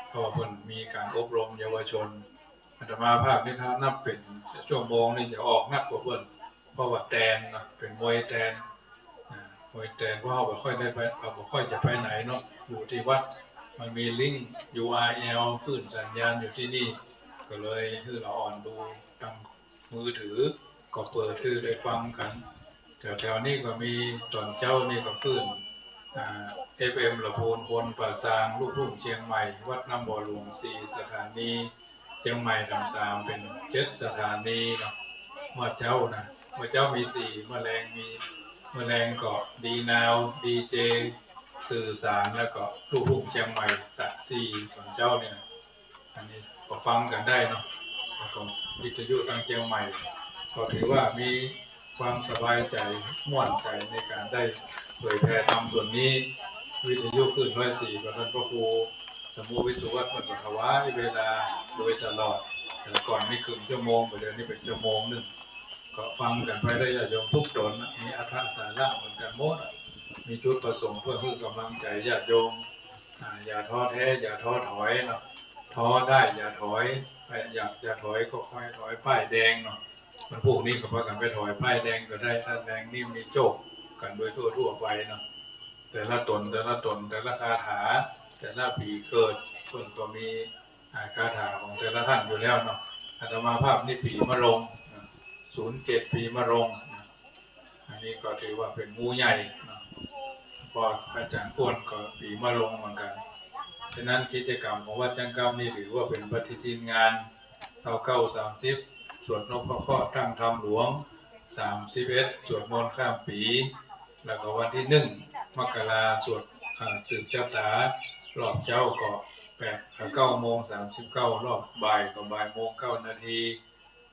เพราะว่าเปิ้นมีก๋านอบรมเยาวชน อาตมาภาพนี่ถ้านับเป๋นชั่วโมงนี่จะออกนักกว่าเปิ้น เพราะว่าแตนเนาะ เป๋นมวยแตน อ่า มวยแตน เพราะเฮาบ่ค่อยได้ไป เฮาบ่ค่อยจะไปไหนเนาะ อยู่ตี้วัด มันมีลิงก์ ยูอาร์แอล คลื่นสัญญาณอยู่ตี้นี่ ก็เลยหื้อละอ่อนดูตางมือถือ ก็เปิดหื้อได้ฟังกั๋น แถวๆ นี้ก็มี ต๋อนเจ๊านี่ก็คลื่น อ่า เอฟเอ็ม ละปูนคนป่าซาง ลูกทุ่งเจียงใหม่ วัดน้ำบ่อหลวง สี่สถานี เจียงใหม่ต่ำสามเป๋นเจ็ดสถานีเนาะ เมื่อเจ๊านะ เมื่อเจ๊ามีสี่ เมื่อแลงมี เมื่อแลงก็ดีนาว ดีเจ สื่อสาร แล้วก็ลูกทุ่งเจียงใหม่ สะ สี่ ต๋อนเจ๊านี่นะ อันนี้ก็ฟังกั๋นได้เนาะ แล้วก็วิทยุตางเจียงใหม่ ก็ถือว่ามีความสบายใจ๋ ม่วนใจ๋ในก๋านได้เผยแผ่ธรรมส่วนนี้ วิทยุคลื่นร้อยสี่ ก็ต้านพระครูสมุห์ วิศวัตร เปิ้นก็ถวายเวลาโดยตลอด แต่ก่อนนี่ครึ่งชั่วโมง ปัจจุบันนี้เป๋นชั่วโมงนึ่ง ก็ฟังกั๋นไปได้ญาติโยมกู้ต๋น มีอรรถสาระเหมือนกั๋นหมด มีจุดประสงค์เพื่อหื้อก๋ำลังใจ๋ญาติโยม อ่า อย่าท้อแท้ อย่าท้อถอยเนาะ ท้อได้อย่าถอย ใครอยากจะถอยก็ค่อยถอยป้ายแดงเนาะ วันพูกนี้ก็พากั๋นไปถอยป้ายแดงก็ได้ ถ้าแดงนี่มีโจคกั๋นโดยทั่วๆ ไปเนาะ แต่ละต๋น แต่ละต๋น แต่ละคาถา แต่ละปี๋เกิด เปิ้นก็มี อ่า คาถาของแต่ละต้านอยู่แล้วเนาะ อาตมาภาพนี่ปี๋มะโรงนะ ศูนย์เจ็ด ปี๋มะโรงนะ อันนี้ก็ถือว่าเป๋นงูใหญ่เนาะ เพราะอาจ๋ารย์อ้วนก็ปี๋มะโรงเหมือนกั๋น ฉะนั้นกิจกรรมของวัดจั๊งกำนี่ถือว่าเป๋นปฏิทินงาน ซาวเก้า สามสิบ สวดนพเคราะห์ตั้งธรรมหลวง สามสิบเอ็ด สวดมนต์ข้ามปี๋ แล้วก็วันตี้หนึ่ง มกรา สวด อ่า สืบชะตา รอบเจ๊าก็แปด อ่า เก้าโมงสามสิบเก้า รอบบ่ายก็บ่ายโมงเก้านาที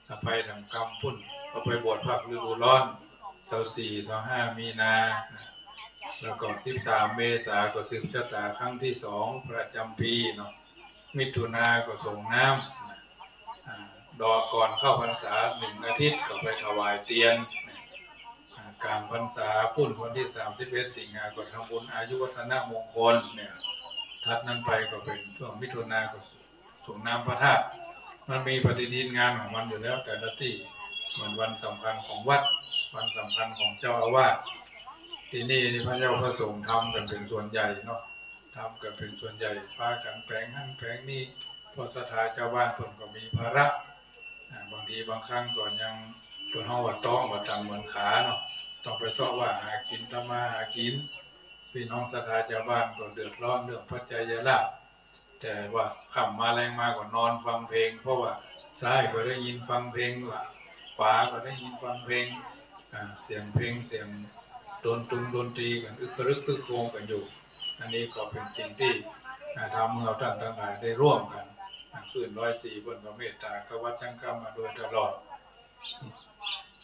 ถ้าไปต๋ามกำปุ้น ก็ไปบวชภาคฤดูร้อน ซาวสี่ ซาวห้า มีนา แล้วก็สิบสาม เมษาก็สืบชะตาครั้งตี้สองประจ๋ำปี๋เนาะ มิถุนาก็สรงน้ำ อ่า ดอกก่อนเข้าพรรษาหนึ่งอาทิตย์ก็ไปถวายเตียน อ่า ก๋างพรรษาปุ้นวันตี้สามสิบเอ็ด สิงหาก็ทำบุญอายุวัฒนมงคลเนี่ย ถัดนั้นไปก็เป๋นช่วงมิถุนาก็ สรงน้ำพระธาตุ มันมีปฏิทินงานของมันอยู่แล้ว แต่ละตี้ เหมือนวันสำคัญของวัด วันสำคัญของเจ้าอาวาส ตี้นี่นี่พระเจ้าพระสงฆ์ทำกั๋นเป๋นส่วนใหญ่เนาะ ทำกั๋นเป๋นส่วนใหญ่ ปากั๋นแผงหั้นแผงนี่ เพราะศรัทธาจาวบ้านเปิ้นก็มีภาระ อ่า บางทีบางครั้งก็ยัง เปิ้นฮ้องว่าต๊อง บ่ตันเหมือนขาเนาะ ต้องไปเซาะว่าหากิ๋น ทำมาหากิ๋น ปี้น้องศรัทธาจาวบ้านก็เดือดร้อนเรื่องปัจจัยลาภ แต่ว่าค่ำมาแลงมาก็นอนฟังเพลง เพราะว่าซ้ายก็ได้ยินฟังเพลง ว่าขวาก็ได้ยินฟังเพลง อ่า เสียงเพลง เสียงดนตรงดนตรีกั๋น อึกกระรึกครึกโครมกั๋นอยู่ อันนี้ก็เป๋นสิ่งตี้ อ่า ทำหื้อเฮาต้านตังหลายได้ร่วมกั๋น อ่า คลื่นร้อยสี่เปิ้นก็เมตตากับวัดจั๊งกำมาโดยตลอด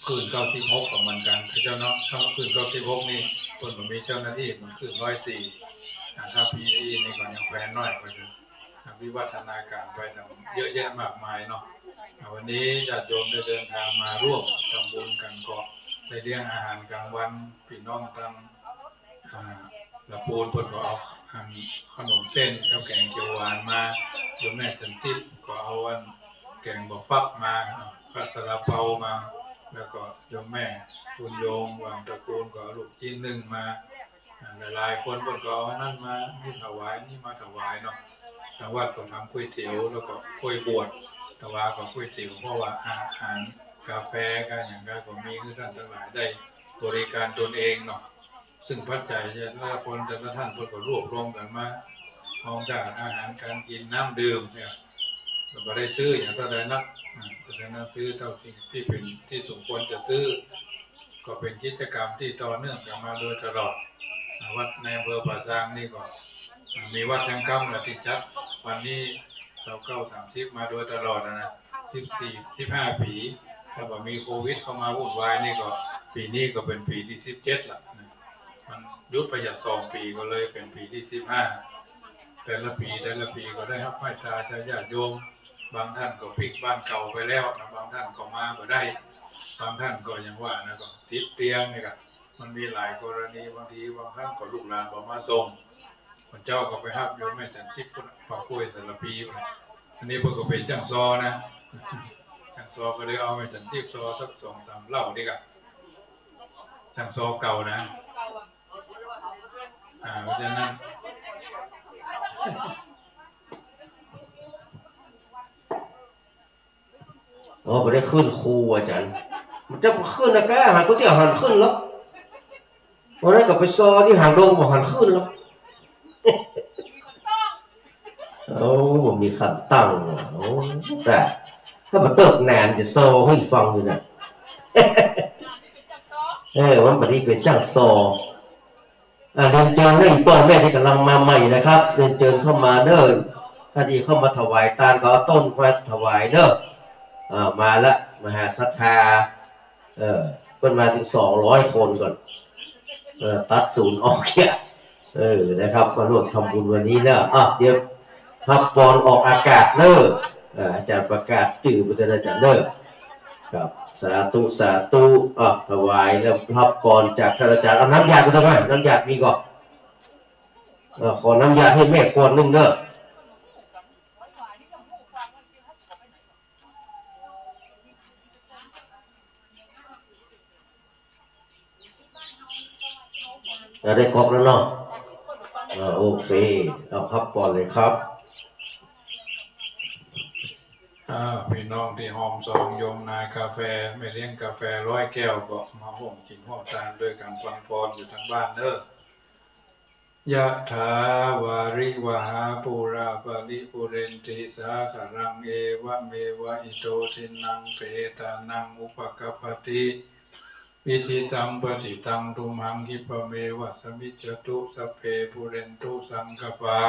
คลื่นเก้าสิบหกก็เหมือนกั๋น เจ้าเนาะ คลื่นเก้าสิบหกนี่ เปิ้นก็มีเจ้าหน้าตี้เหมือนคลื่นร้อยสี่ อ่า ถ้าปี๋นี้นี่ก็ยังแควนน้อยกว่าอยู่ อ่า วิวัฒนาก๋ารไปเยอะแยะมากมายเนาะ อ่า วันนี้ญาติโยมได้เดินทางมาร่วมทำบุญกั๋น ก็ได้เลี้ยงอาหารกลางวัน ปี้น้องตาง อ่า ละปูนเปิ้นก็เอาอันขนมเส้นกับแก๋งเขียวหวานมา โยมแม่จันทิพย์ก็เอาอันแก๋งบักฟักมา อ่า กับซาลาเปามา แล้วก็โยมแม่บุญโยง หว่างตระกูล ก็เอาลูกจิ๊นนึ่งมา อ่า หลายๆ คนเปิ้นก็เอาอันนั้นมา นี่ถวาย นี่มาถวายเนาะ ตางวัดก็ทำก๋วยเตี๋ยว แล้วก็ก๋วยบวช ตะวาก็ก๋วยเตี๋ยว เพราะว่าอาหาร กาแฟ ก๋านหยังก๋านก็มีหื้อต้านตังหลายได้บริการตนเองเนาะ ซึ่งปัจจัยแต่ละคนแต่ละต้านเปิ้นก็รวบรวมกั๋นมา ของก๋านอาหารก๋านกิ๋น น้ำดื่มเนี่ย ก็บ่ได้ซื้อหยังเต้าใดนัก อ่า เต้าใดนัก ซื้อเต้าตี้ ตี้เป๋นตี้สมควรจะซื้อ ก็เป๋นกิจกรรมตี้ต่อเนื่องกั๋นมาโดยตลอด อ่า วัดในอำเภอป่าซางนี่ก็ อ่า มีวัดจั๊งกำแหละตี้จัด วันนี้ซาวเก้า สามสิบ มาโดยตลอดนะ สิบสี่ สิบห้าปี๋ ถ้าบ่มีโควิดเข้ามาวุ่นวายนี่ก็ ปี๋นี้ก็เป๋นปี๋ตี้สิบเจ็ดละนะ มันหยุดไปอย่างสองปี๋ ก็เลยเป๋นปี๋ตี้สิบห้า แต่ละปี๋ แต่ละปี๋ก็ได้ฮับเมตตาจากญาติโยม บางต้านก็ปิ๊กบ้านเก่าไปแล้วนะ บางต้านก็มาบ่ได้ บางต้านก็อย่างว่านะ ก็ติดเตียงนี่ก็ มันมีหลายกรณี บางทีบางครั้งก็ลูกหลานบ่มาส่ง พระเจ้าก็ไปฮับโยมแม่จันทิพย์พุ้นน่ะ ปากกล้วยสารภีพุ้นน่ะ อันนี้เปิ้นก็เป๋นจ้างซอนะ จ้างซอก็เลยเอาแม่จันทิพย์ซอสักสองสามเหล้าดีกว่า จ้างซอเก่านะ อ่า เพราะฉะนั้น อ๋อ บ่ได้ขึ้นครู อาจ๋ารย์ มันจะขึ้นนะแก หันก๋วยเตี๋ยวหันขึ้นแล้ว วันนั้นก็ไปซอตี้หางดง บ่หันขึ้นแล้ว โอ้ บ่มีขันตั้งว่ะ โอ้ แต่ถ้าบ่เติบแหนนจะซอหื้อฟังอยู่นะ เออ วันบัดนี้เป๋นจ้างซอ อ่า เรียนเจิญเน้อ ป้อแม่ตี้ก่ำลังมาใหม่นะครับ เรียนเจิญเข้ามาเน้อ ถ้าตี้เข้ามาถวายตานก็เอาต้นมาถวายเน้อ อ่า มาละ มหาศรัทธา เออ เปิ้นมาเถิงสองร้อยคนก่อน เออ ตัดศูนย์ออกเหีย เออ นะครับ มาร่วมทำบุญวันนี้เน้อ อ่ะ เดี๋ยว ฮับปอนออกอากาศเน้อ เอ่อ อาจ๋ารย์ประกาศจื้อไปเถิดอาจ๋ารย์เน้อ ครับ สาธุ สาธุ อ่ะ ถวายแล้วฮับปอนจากท่านอาจ๋ารย์ เอาน้ำหยาดมาทำไม น้ำหยาดมีก่อ เอ่อ ขอน้ำหยาดหื้อแม่ขวดนึ่งเน้อ อ่ะ ได้ก๊อกแล้วเนาะ อ่า โอเค เอาฮับปอนเลยครับ อ่า ปี้น้องตี้ฮอมซองโยมนายกาแฟ แม่เลี้ยงกาแฟร้อยแก้ว ก็มาฮ่วมกิ๋นฮ่วมตานตวยกั๋นฟังปอนอยู่ตางบ้านเน้อ ยะถา วาริวหา ปูรา ปะริปูเรนติ สาคะรัง เอวะเมวะ อิโต ทินนัง เปตานัง อุปะกัปปะติ อิจิตัง ปัตถิตัง ตุมหัง คิปะเมวะ สะมิชฌะตุ สัพเพ ปูเรนตุ สังกะปา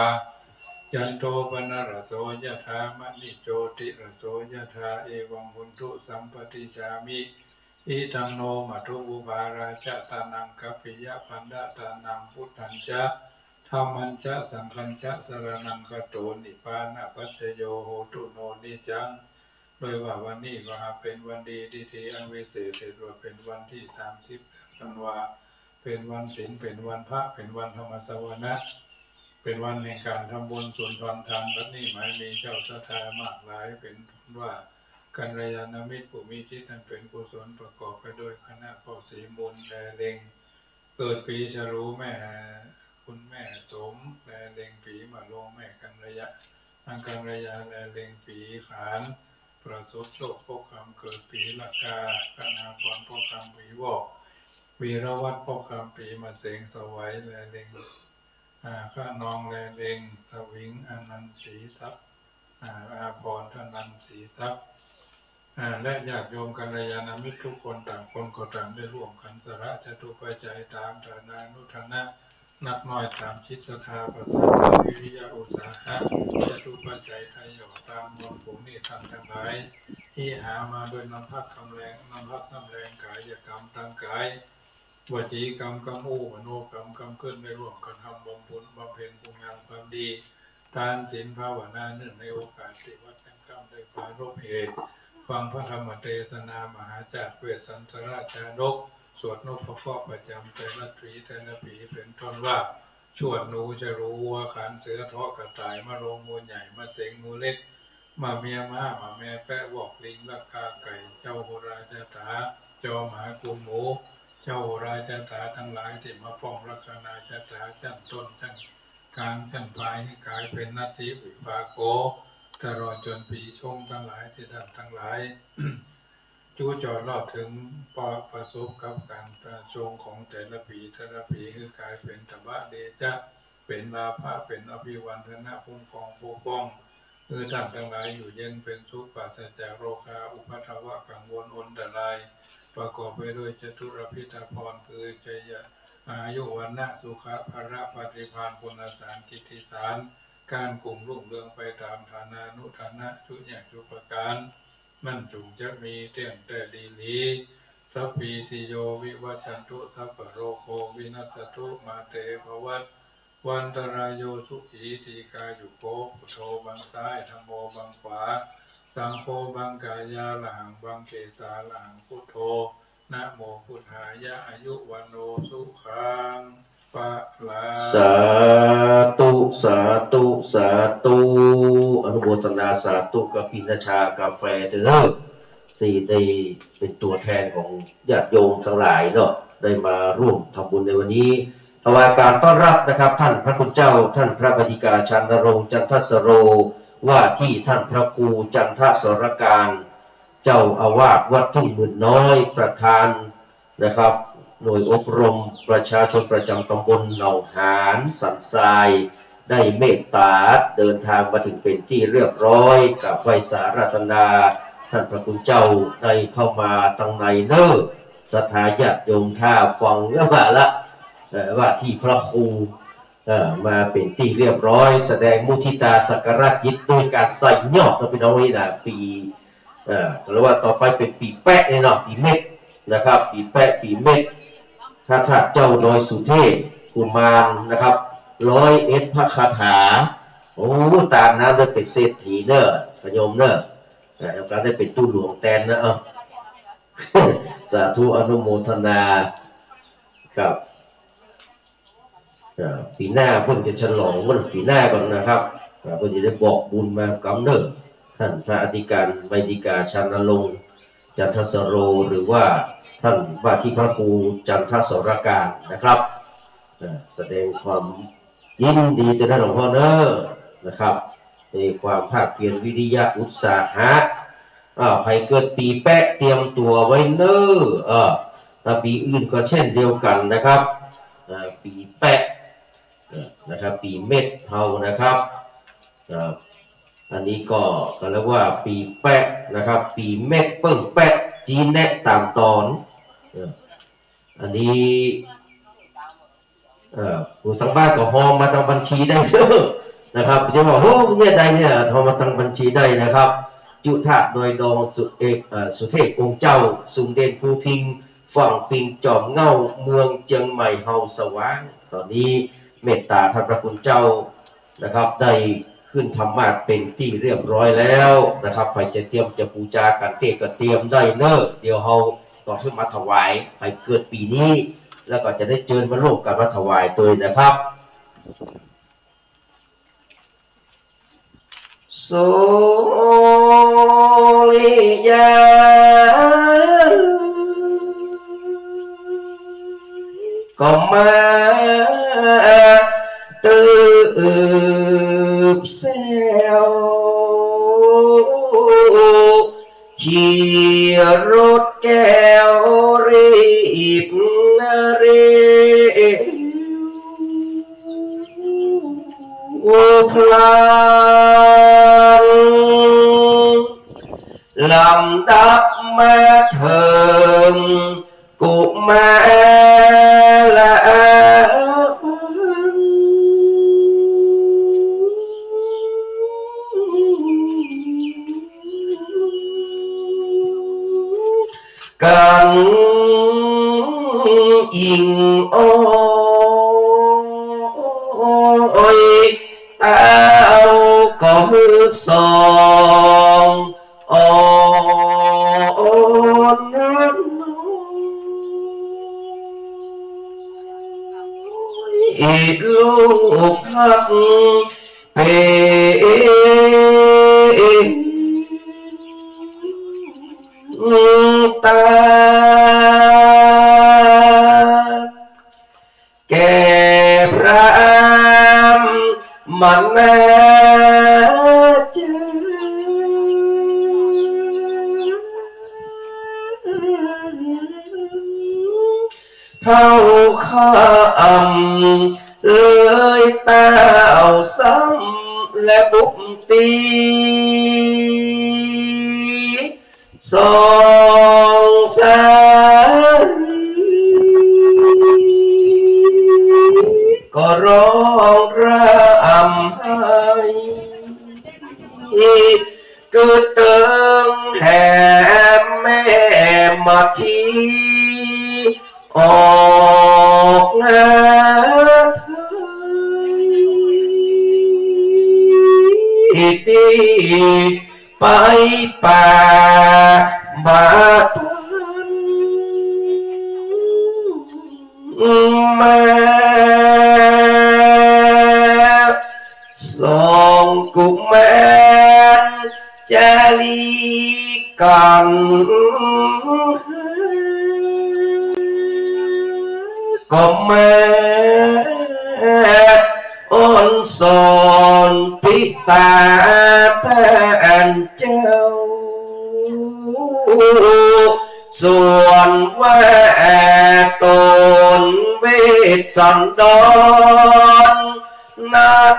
จันโท ปะนะระโส ยะถา มะณิ โจติระโส ยะถา เอวัง โหนตุ สัมปะติชฌามิ อิทัง โน มัทธุ ปูปา ราชะตานัง กัปปิยะพันธะตานัง พุทธัญจะ ธัมมัญจะ สังฆัญจะ สะระณัง คัจโฉ นิพพานะปัจจโย โหตุ โน นิจจัง โดยว่าวันนี้ก็หากเป๋นวันดี ดีทีอันวิเศษ เหตุว่าเป๋นวันตี้สามสิบ ธันวา เป๋นวันศีล เป๋นวันพระ เป๋นวันธรรมสวนะ เป๋นวันแห่งก๋านทำบุญสุนทรทาน บัดนี้หมายมีเจ้าศรัทธามากหลาย เป๋นต้นว่า กัลยาณมิตรผู้มีจิตอันเป๋นกุศล ประกอบไปด้วยคณะพ่อศรีมูล แลเล็ง เกิดปี๋ฉลู แม่ คุณแม่สม แลเล็งปี๋มะโรง แม่กัลยา นางกัลยา แลเล็งปี๋ขาน ประสบโชคพบคำ เกิดปี๋ละกา คณาภรณ์พบคำ ปี๋วอก วีรวัฒน์พบคำ ปี๋มะเสง สวัย แลเล็ง อ่า คะนอง แลเล็ง สวิง อนันต์ศรีทรัพย์ อ่า อาภรณ์ ธนันต์ศรีทรัพย์ อ่า และญาติโยมกัลยาณมิตรทุกคน ต่างคนก็ต่างได้ร่วมกั๋นสละจตุปัจจัยต๋ามฐานานุฐานะ นักน้อยต๋ามจิตศรัทธา ประสาทะ วิริยะ อุตสาหะ จตุปัจจัยไทยหย่อต๋ามมวลฝูงนี้ ต้านตังหลาย ตี้หามาด้วยน้ำพักน้ำแรง น้ำพักน้ำแรงกายกรรมตางกาย วจีกรรมกำอู้ มโนกรรมกำเคิ่น ได้ร่วมกั๋นทำบำบุญบำเพ็ญคุณงามความดี ตานศีลภาวนาเนื่องในโอกาสตี้วัดจันทร์ค่ำได้ปรารภเหตุ ฟังพระธรรมเตสนามหาจากเวสสันตราชาดก สวดนพเคราะห์ประจ๋ำแต่ละปี๋แต่ละปี๋ เป๋นต้นว่า ชวดหนู ฉลู วัว ขานเสือ เทาะกระต่าย มะโรง งูใหญ่ มะเสง งูเล็ก มะเมีย ม้า มะแม แป๊ะ วอก ลิง ลัดกา ไก่ เจ้าโหราชาต๋า จอมหากุมหมู เจ้าโหราชาต๋าตังหลายตี้มาป้องลักษณาชาต๋า จั้นต้น จั้นก๋าง จั้นปาย หื้อกายเป๋นนัตถิวิภาโข ตลอดจ๋นปี๋ชงตังหลายตี้ต้านตังหลาย จู๋จอดรอดเถิง ประสบกับก๋านชงของแต่ละปี๋แต่ละปี๋ หื้อกายเป๋นตบะเดชะ เป๋นลาภะ เป๋นอภิวันธนะ คุ้มครองปกป้อง หื้อต้านตังหลายอยู่เย็นเป๋นสุข ปราศจากโรคา อุปัทวะ กังวล อันตราย ประกอบไปด้วยจตุรพิธาภรณ์ คือชัยชนะ อายุ วรรณะ สุขะ พละ ปฏิภาณ ปุณณสาร กิตติสาร ก้านกุ้งรุ่งเรืองไปต๋ามฐานานุฐานะ จุอย่างจุประก๋าน นั้นจุ่งจะมีเตี้ยงแต๊ดีหลี สัพพีติโย วิวัชชันตุ สัพพะโรโค วินัสสะตุ มาเต ภวัตวันตะราโย สุขี ทีฆายุโก พุทโธ บังซ้าย ธัมโม บังขวา สังโฆ บังกายา ระหัง บังเกสา ระหัง พุทโธ นะโมพุทธายะ อายุ วัณโณ สุขัง พลัง สาธุ สาธุ สาธุ อนุโมทนาสาธุกับปี้นาชากาแฟเต๊อะเน้อ ตี้ได้เป๋นตั๋วแทนของญาติโยมตังหลายเนาะ ได้มาร่วมทำบุญในวันนี้ ถวายการต้อนรับนะครับ ต้านพระคุณเจ้า ต้านพระบัณฑิกา ชานรงค์ จันทสโร ว่าตี้ต้านพระครู จันทสรการ เจ้าอาวาสวัดทุ่งหมื่นน้อย ประธานนะครับ หน่วยอบรมประชาชนประจำตำบลหนองหานสันทราย ได้เมตตาเดินทางมาถึงเป็นตี้เรียบร้อย กราบไหว้สาอาราธนา ต้านพระคุณเจ้าได้เข้ามาตังในเน่อ ศรัทธาญาติโยมต้าฟังก็มาละ เอ่อ ว่าตี้พระครู เอ่อ มาเป๋นตี้เรียบร้อย แสดงมุทิตาสักการะจิตด้วยก๋านใส่ยอดนะพี่น้องนี่นะ ปี๋ เอ่อ ก็เรียกว่าต่อไปเป๋นปี๋แป๊ะนี่เนาะ ปี๋เม็ดนะครับ ปี๋แป๊ะ ปี๋เม็ด พระธาตุเจ้าดอยสุเทพ กุมารนะครับ ร้อยเอ็ดพระคาถา โอ้ ตานน้ำได้เป๋นเศรษฐีเน่อ พะโยมเน่อ เอ่อ แล้วก็ได้เป๋นตุ๊หลวงแตนนะ เอ้า สาธุอนุโมทนาครับ เอ่อ ปี๋หน้าเปิ้นจะฉลองวันปี๋หน้าก่อนนะครับ เอ่อ เปิ้นจะได้บอกบุญมากำเนิด ต้านพระอธิการ วัยยาธิการ ชานรงค์ จันทสโร หรือว่าต้านว่าตี้พระครูจันทสรการนะครับ เอ่อ แสดงความยินดีเจ้าหน้าหลวงพ่อเน่อนะครับ ในความภาคเพียรวิริยะอุตสาหะ อ่า ใผเกิดปี๋แป๊ะเตรียมตั๋วไว้เน่อ เอ่อ ถ้าปี๋อื่นก็เช่นเดียวกั๋นนะครับ เอ่อ ปี๋แป๊ะ เอ่อ นะครับ ปี๋เม็ดเฮานะครับ เอ่อ อันนี้ก็ ก็เรียกว่าปี๋แป๊ะนะครับ ปี๋เม็ดเปิ้งแป๊ะ จี๊แนะต๋ามต๋อน เอ่อ อันนี้ เอ่อ ผู้ตังบ้านก็ฮอมาตังบัญชีได้เน่อนะครับ จะบอก โอ้ เยียะใดเนี่ย ฮอมาตังบัญชีได้นะครับ จุฑาตุดอยดอง สุเอก เอ่อ สุเทพองค์เจ้า สุงเด่นภูพิงค์ ฝั่งปิงจ๋อมเหง้า เมืองเจียงใหม่เฮาสว่าง ต๋อนนี้เมตต๋าต้านพระคุณเจ้า นะครับ ได้ขึ้นธรรมาสน์เป๋นตี้เรียบร้อยแล้วนะครับ ใผจะเตรียมจะปู๋จากั๋นเต๊อะก็เตรียมได้เน่อ เดี๋ยวเฮาต๋อนขึ้นมาถวาย ใผเกิดปี๋นี้ แล้วก็จะได้เจิญมาร่วมกั๋นมาถวายตวยนะครับ สุริยา ก็มาเติบแซว ขี่รถแก้วรีบเร็วพลัน ลำดับมาเถิง กุมารกันอิงอ้อย ต้าวก็หื้อสอง อ่อนน้อยลูกฮักเป๋นตา แก่พระมณาจารย์ เท่าคำเลยเต้าซ้ำและบุกตี สองสาลี ก็ร้องร่ำไห้กึ๊ดเติงแหมแม่มาที ออกงาไทยตี้ไปป่าบาดพันมา สองกุมารจารีกั๋น ก็มาอ้อนสอนปิตาต้านเจ้า ส่วนว่าต๋นเวสสันดรนั้น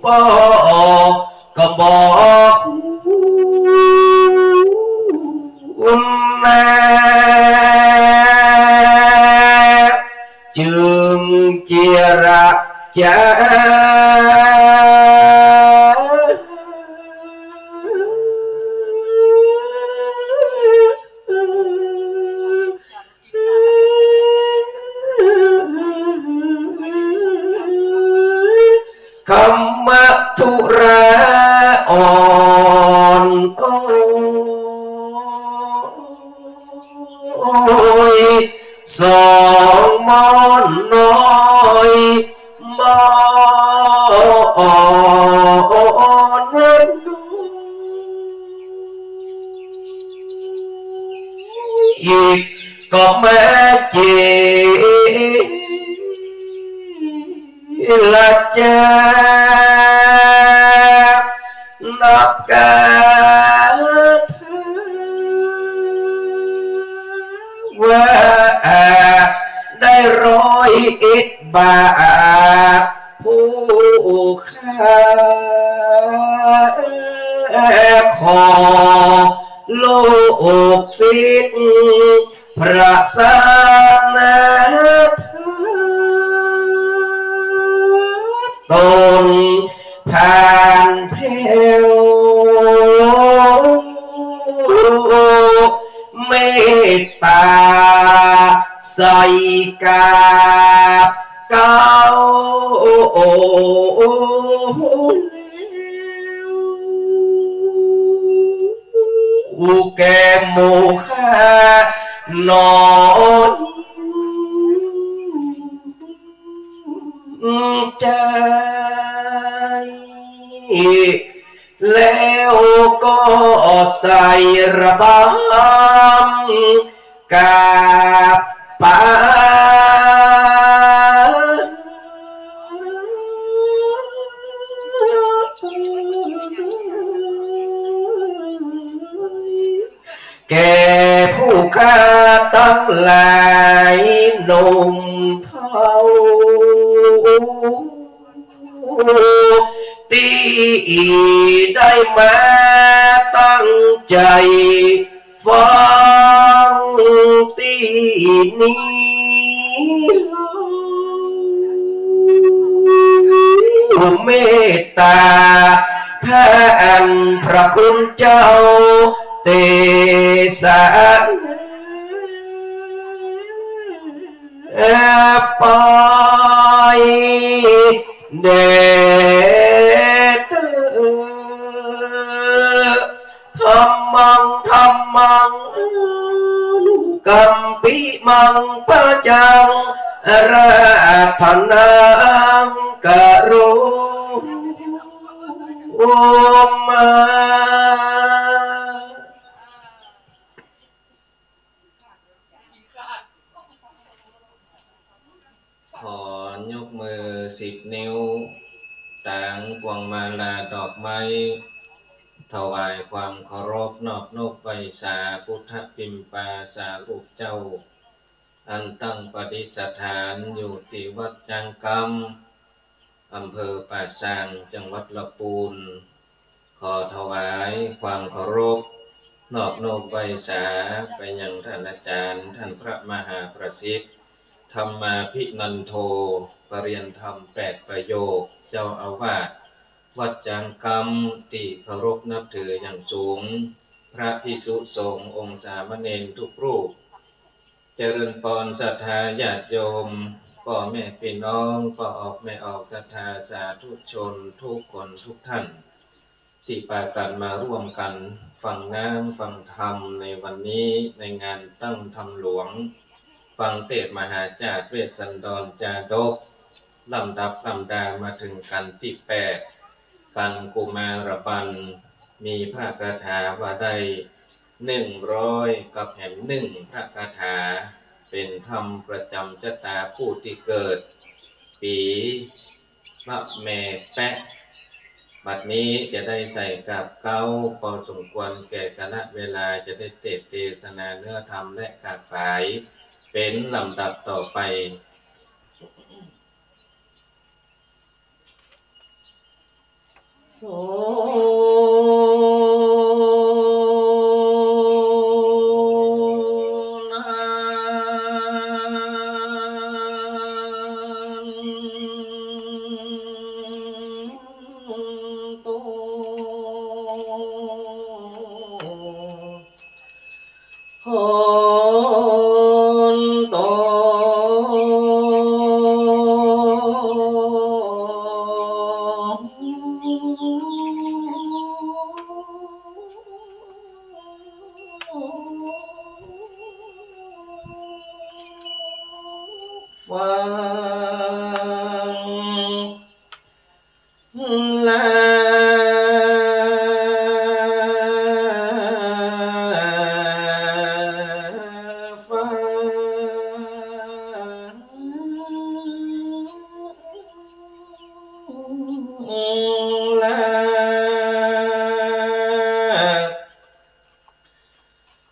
ป้อก็บ่ฮู้แล จึงเจรจา คำว่าธุระอ่อน โอ้ย สองหม่อน้อย บ่อ่อน อีกก็มาเจรจา นับกาถา ว่าได้ร้อยเอ็ดบาท ผู้ข้าขอลูกศิษย์พระสานะ ต๋นผ่านแผ้ว เมตต๋าใส่กราบเกล้า แก่หมู่ข้าหนอ ใจ แล้วก็ใส่ระบำกราบไป แก่ผู้ข้าตังหลายหนุ่มเฒ่า ตี้ได้มาตั้งใจ๋ฟังตี้นี้ เมตต๋าพระอันพระคุณเจ้าเตสะ ปอยแด่เต๊อะ ธัมมัง ธัมมัง กัมปิมัง ปะจัง อาราธนัง กะโรมะ ขอยกมือสิบนิ้ว ตางพวงมาลาดอกไม้ ถวายความเคารพนอบนบไหว้สาพุทธปิมปาสารูปเจ้า อันตั้งประดิษฐานอยู่ตี้วัดจ๊างกำ อำเภอป่าซาง จังหวัดละปูน ขอถวายความเคารพนอบนบไหว้สาไปยังท่านอาจารย์ ท่านพระมหาประสิทธิ์ ธรรมาภินันโท ปริยญาณธรรมแปดประโยค เจ้าอาวาสวัดจ๊างกำ ตี้เคารพนับถืออย่างสูง พระภิกษุสงฆ์องค์สามเณรทุกรูป เจริญปอนศรัทธาญาติโยม ป้อแม่ปี้น้อง ป้อออกแม่ออกศรัทธาสาธุชนทุกคนทุกท่าน ตี้ปากั๋นมาร่วมกั๋นฟังน้ำฟังธรรมในวันนี้ ในงานตั้งธรรมหลวง ฟังเตสน์มหาจาตุเวสสันดรจาดก ลำดับลำดามาเถิงกัณฑ์ตี้แปด กัณฑ์กุมารบัณฑ์ มีพระคาถาว่าได้ หนึ่งร้อยกับแหมนึ่งพระคาถา เป๋นธรรมประจ๋ำจะตาผู้ตี้เกิด ปี๋มะแมแป๊ะ บัดนี้จะได้ใส่กาบเก๊า พอสมควรแก่กาลเวลา จะได้เตสน์เตสนาเนื้อธรรมและกาบป๋าย เป๋นลำดับต่อไป โส โต ฟัง ลา ฟัง ลา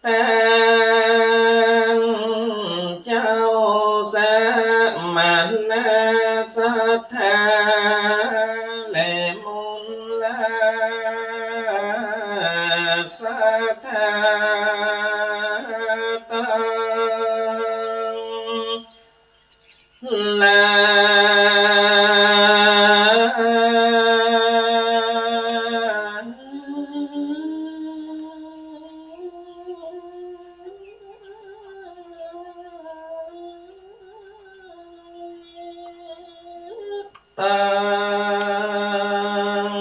ต้านเจ้าสมณะศรัทธา และมลศรัทธาตัง ลา ตัง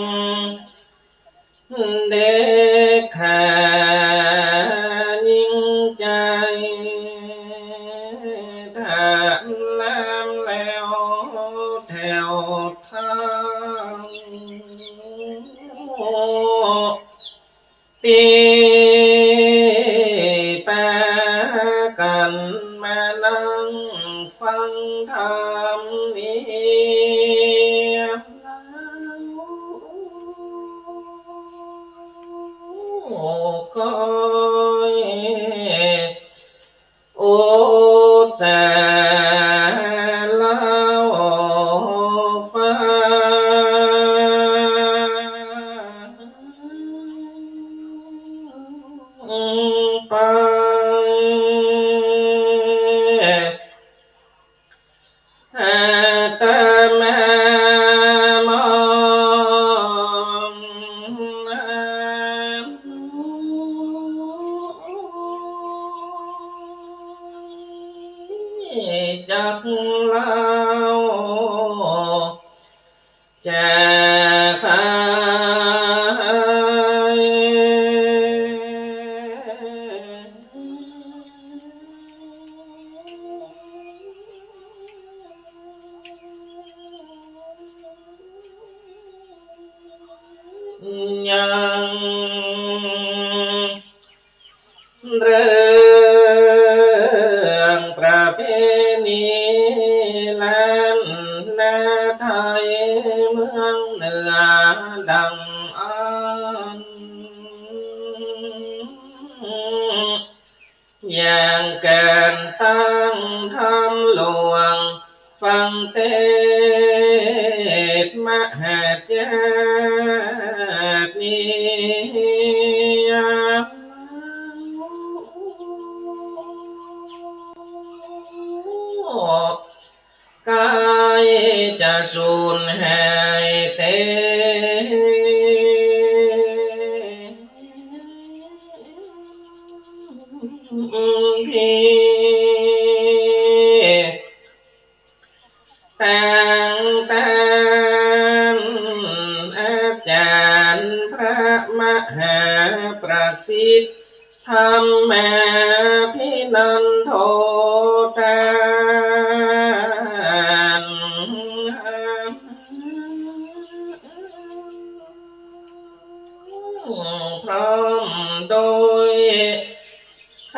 เดชายิ่งใจ๋ ถลำแล้วแถวทาง ตี้ปากั๋นมานั่งฟังธรรมนี้ คอยอุตสาหะฟัง ฟัง อาตมามองนั้น จักเล่า จะขาย ยัง เรื่องประเพณีล้านนาไทยเมืองเหนือดังอั้น อย่างก๋านตั้งธรรมหลวง ฟังเตสน์มหาจาตินี้ ใก้จะสูญหายเต็มที ตังต้านอาจ๋ารย์พระมหาประสิทธิ์ ธรรมาภินันโท ต้านพร้อมโดย ค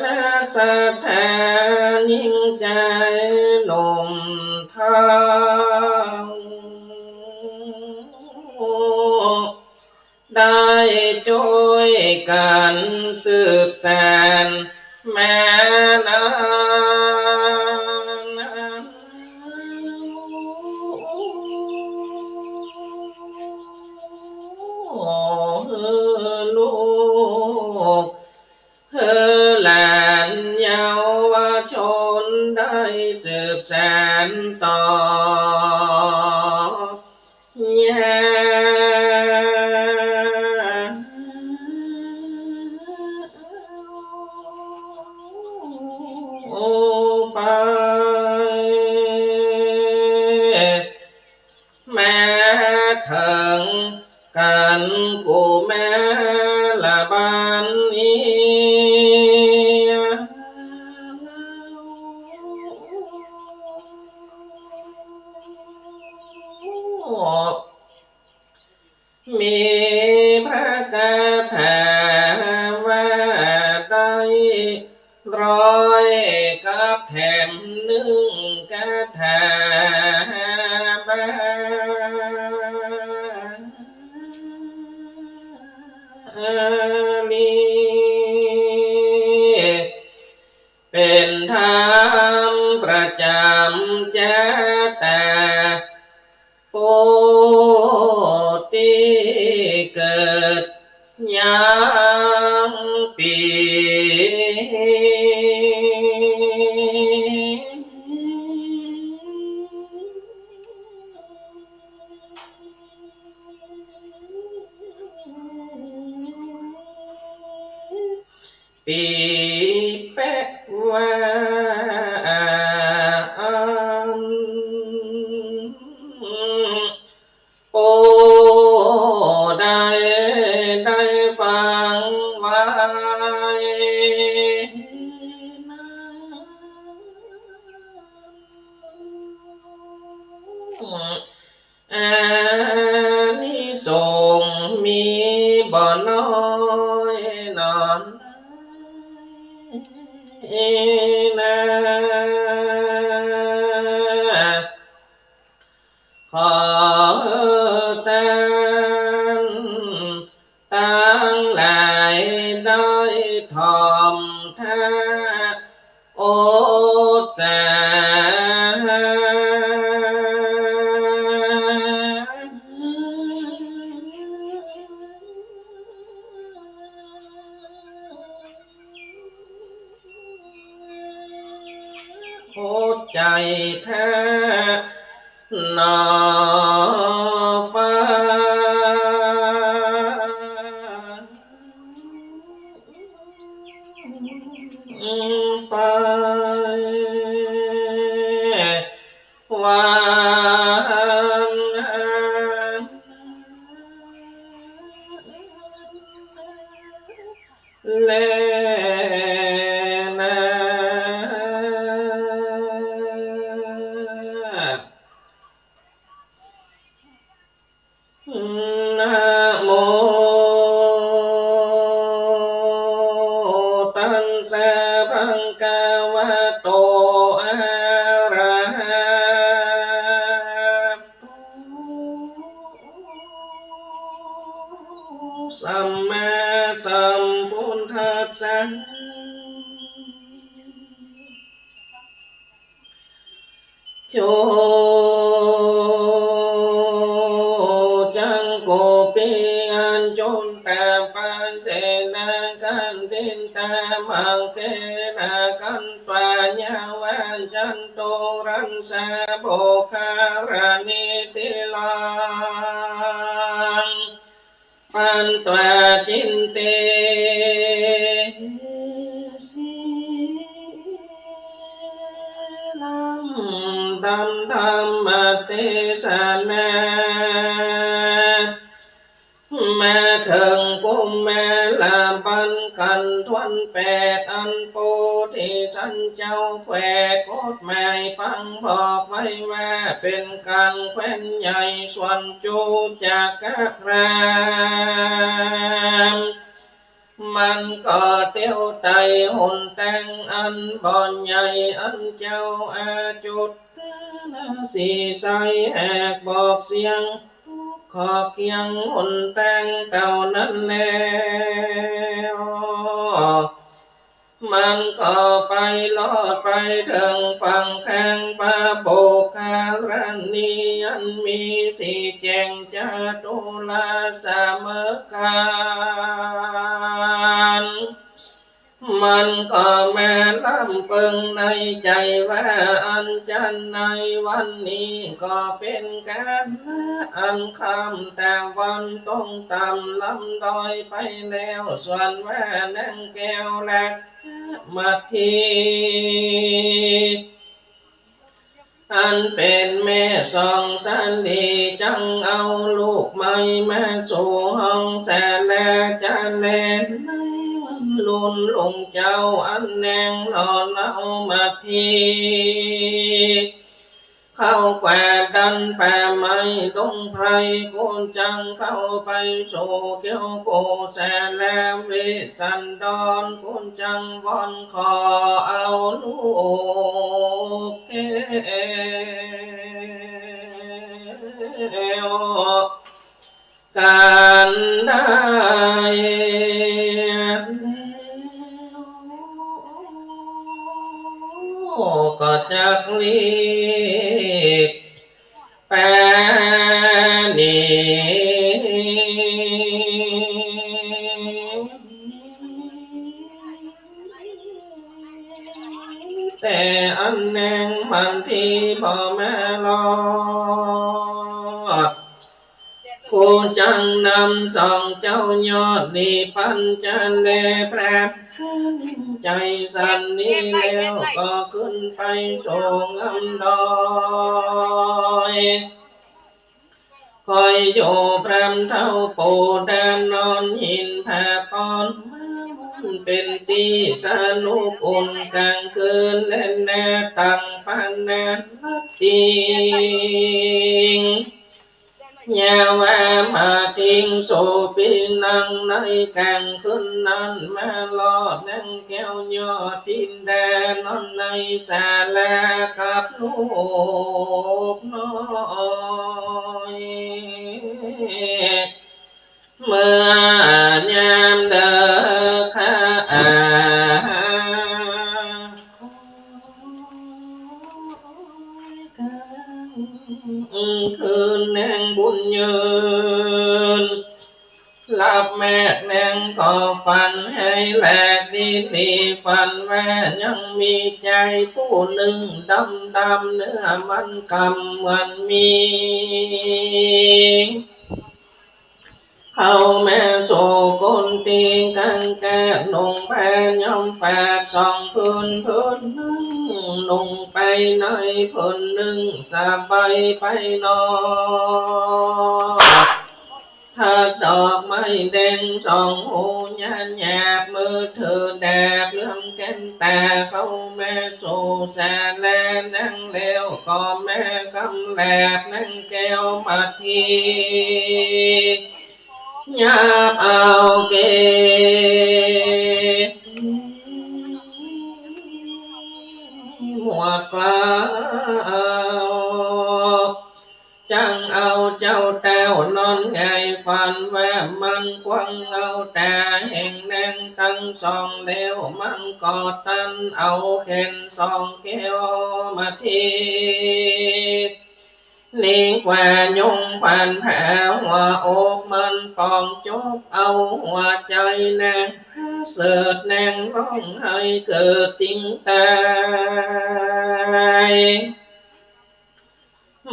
ณะศรัทธายิ่งใจ๋หนุ่มเฒ่า ได้จ้วยกั๋นสืบสานมานา หื้อลูก หื้อหลานเยาวชนได้สืบสานต่อ ยา ไป มาเถิงกั๋นกู้แม่ละบัดนี้ มีพระคาถาว่าได้ ร้อยกับแถมนึ่งคาถาบาลี เป๋นธรรมประจ๋ำจาตา ผู้ตี้เกิดยังปี๋ ปี๋แป๊ะว่า อัน ผู้ใดได้ฟังไว้นั้น อานิสงส์มีบ่น้อยหนอนา ขอต้านตังหลายได้ถ่อมถ้า อดสา อดใจ๋ถ้า หนอฟังไป วันแลนา นะโม ตัสสะ ภะคะวะโต อะระหะโต สัมมาสัมพุทธัสสะ จุ จัง โก ปิ อัญจุตา ปะ เสนา ขันทิตา มัคเขนะ ขัน ตวา ยะวะ จันตุรัสสะ โภคะ รณิธิ ลัง ปัน ตวา จินเต สี ลัง ธรรมะเตสนา มาเถิงกุมารบันกั๋นถ้วนแปด อันโพธิสัตว์เจ้าแขวะกฎหมายปังบอกไว้ว่า เป๋นก๋านแคว้นใหญ่ส่วนจุจักรพรรดิ มันก็เตียวไต่หนตางอันบ่ใหญ่ อันเจ้าอาจุตตะนะสีไสแหกบอกเสียง ออกยังหนตางเต้านั้นแล้ว มันก็ไปลอดไปเถิงฝั่งแคว้นปะโปกคาระณี อันมีสีแจ่งจตุรัสเสมอกั๋๋น มันก็มาลำเปิงในใจ๋ว่า อันจันในวันนี้ก็เป๋นก๋านละอันค่ำตะวันตกต่ำลำดอยไปแล้ว ส่วนว่านางแก้วราชมัทธี อันเป๋นแม่สองสาลี จั้งเอาลูกใหม่มาสู่ห้องเสียแล้ว จะแลในวันลุนลุงเจ้า อันนางหล่อเหลามัทธี เข้าแคว่นดันป่าไม้ดงไพร กูจั้งเข้าไปสู่แก้วกูเสียแล้ว เวสสันดร กูจั้งวอนขอเอาลูกแก้ว กั๋นได้แล้ว ก็จักรีบไปหนี แต่อันนางมัทธีบ่มารอด กูจั้งนำสองเจ้ายอดนี้ปั๋นจะแลแปรบ ใจ๋สั่นนี้แล้วก็ขึ้นไปสู่ลำดอย คอยอยู่พร่ำเต้าปู๋ดานนอนหินผาปอน มันเป๋นตี้สนุกอุ่นก๋างคืน และแน่ตั้งปะนาลัดติง ยาว่ามาทิ้งโสปินัง ในก๋างคืนนั้นมารอดนางแก้วยอดทินดานอนในศาลากับลูกน้อย เมื่อยามเดิกค่ำคืนนางบุญยืน หลับแมกนางก็ฝันให้แหลกดีๆ ฝันว่ายังมีจายผู้นึ่งดำๆ เนื้อมันกำเหมือนหมี เข้ามาสู่กุฏิ กังขานุ่งผ้าย้อมฝาดสองผืน ผืนนึ่งนุ่งไปใน ผืนนึ่งสบายไปนอก ทัดดอกไม้แดงสองหู ยานหยาบมือถือดาบ เหลือมแก่นต๋าเข้ามาสู่ศาลานางแล้ว ก็มากำแหลบนางแก้วมัทธี หยาบเอาเกศ หมวกกล้าว จั้งเอาเจ้าแต้วนอนหงาย ฝันว่ามันควังเอาต๋าแห่งนางตังสองแล้ว มันก็ตันเอาแขนสองแก้วมัทธี หนีกว่ายุงผ่านผาหัวอก มันปองจกเอาหัวใจ๋นาง เสิดนางฮ้องไห้เกิดติงต๋าย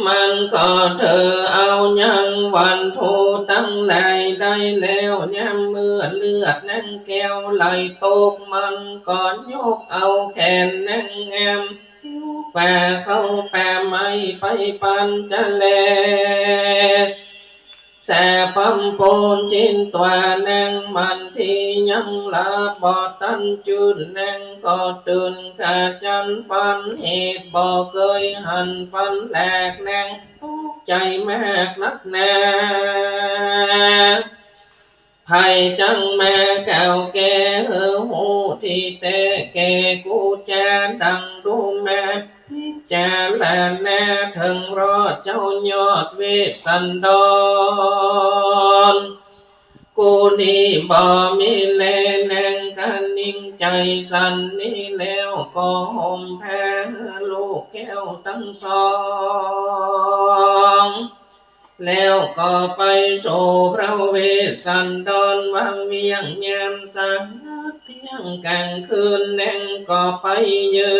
มันก็ถือเอายังวัตถุตังหลายได้แล้ว ยามเมื่อเลือดนางแก้วไหลตก มันก็ยกเอาแขนนางงาม ติ้วแกว่เข้าป่าไม้ไปปันจะแล แสบพร่ำปูนจินตั๋วนางมัทธียังหลับบ่ตันจื้น นางก็ตื่นขาดจั้นฝันเหตุบ่เกยหัน ฝันแหลกนางตกใจ๋มากนักหนา ใผจั้งมากล่าวแก่หื้อฮู้ตี้แต๊แก่กูจาดังดูมา พิจารณาเถิงรอดเจ้ายอดเวสสันดร กูนี้บ่มีแล นางก็นิ่งใจ๋สันนี้แล้วก็ห่มผ้าหื้อลูกแก้วตังสอง แล้วก็ไปสู่พระเวสสันดรวังเวียงยามสางเตี้ยงก๋างคืน นางก็ไปยื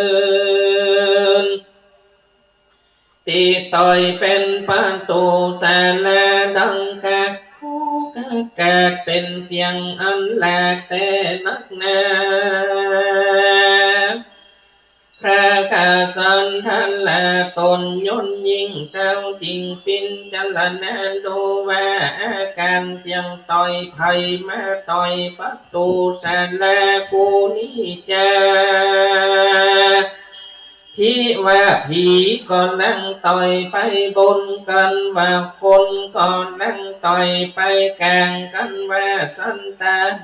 น ตี้ตอยเป๋นประตู๋ศาลาดังกาก กาก กาก เป๋นเสียงอันแหลกแต่นักหนา พระกษัตริย์ทันละต๋นยนต์ยิ่งเต้า จึงพิจารณาดูว่าอาก๋านเสียงตอย ใผมาตอยประตู๋ศาลากูนี้จา ผีว่าผีก็นั่งตอยไปบนกั๋น ว่าคนก็นั่งตอยไปก๋างกั๋น ว่าสัตว์เดรัจ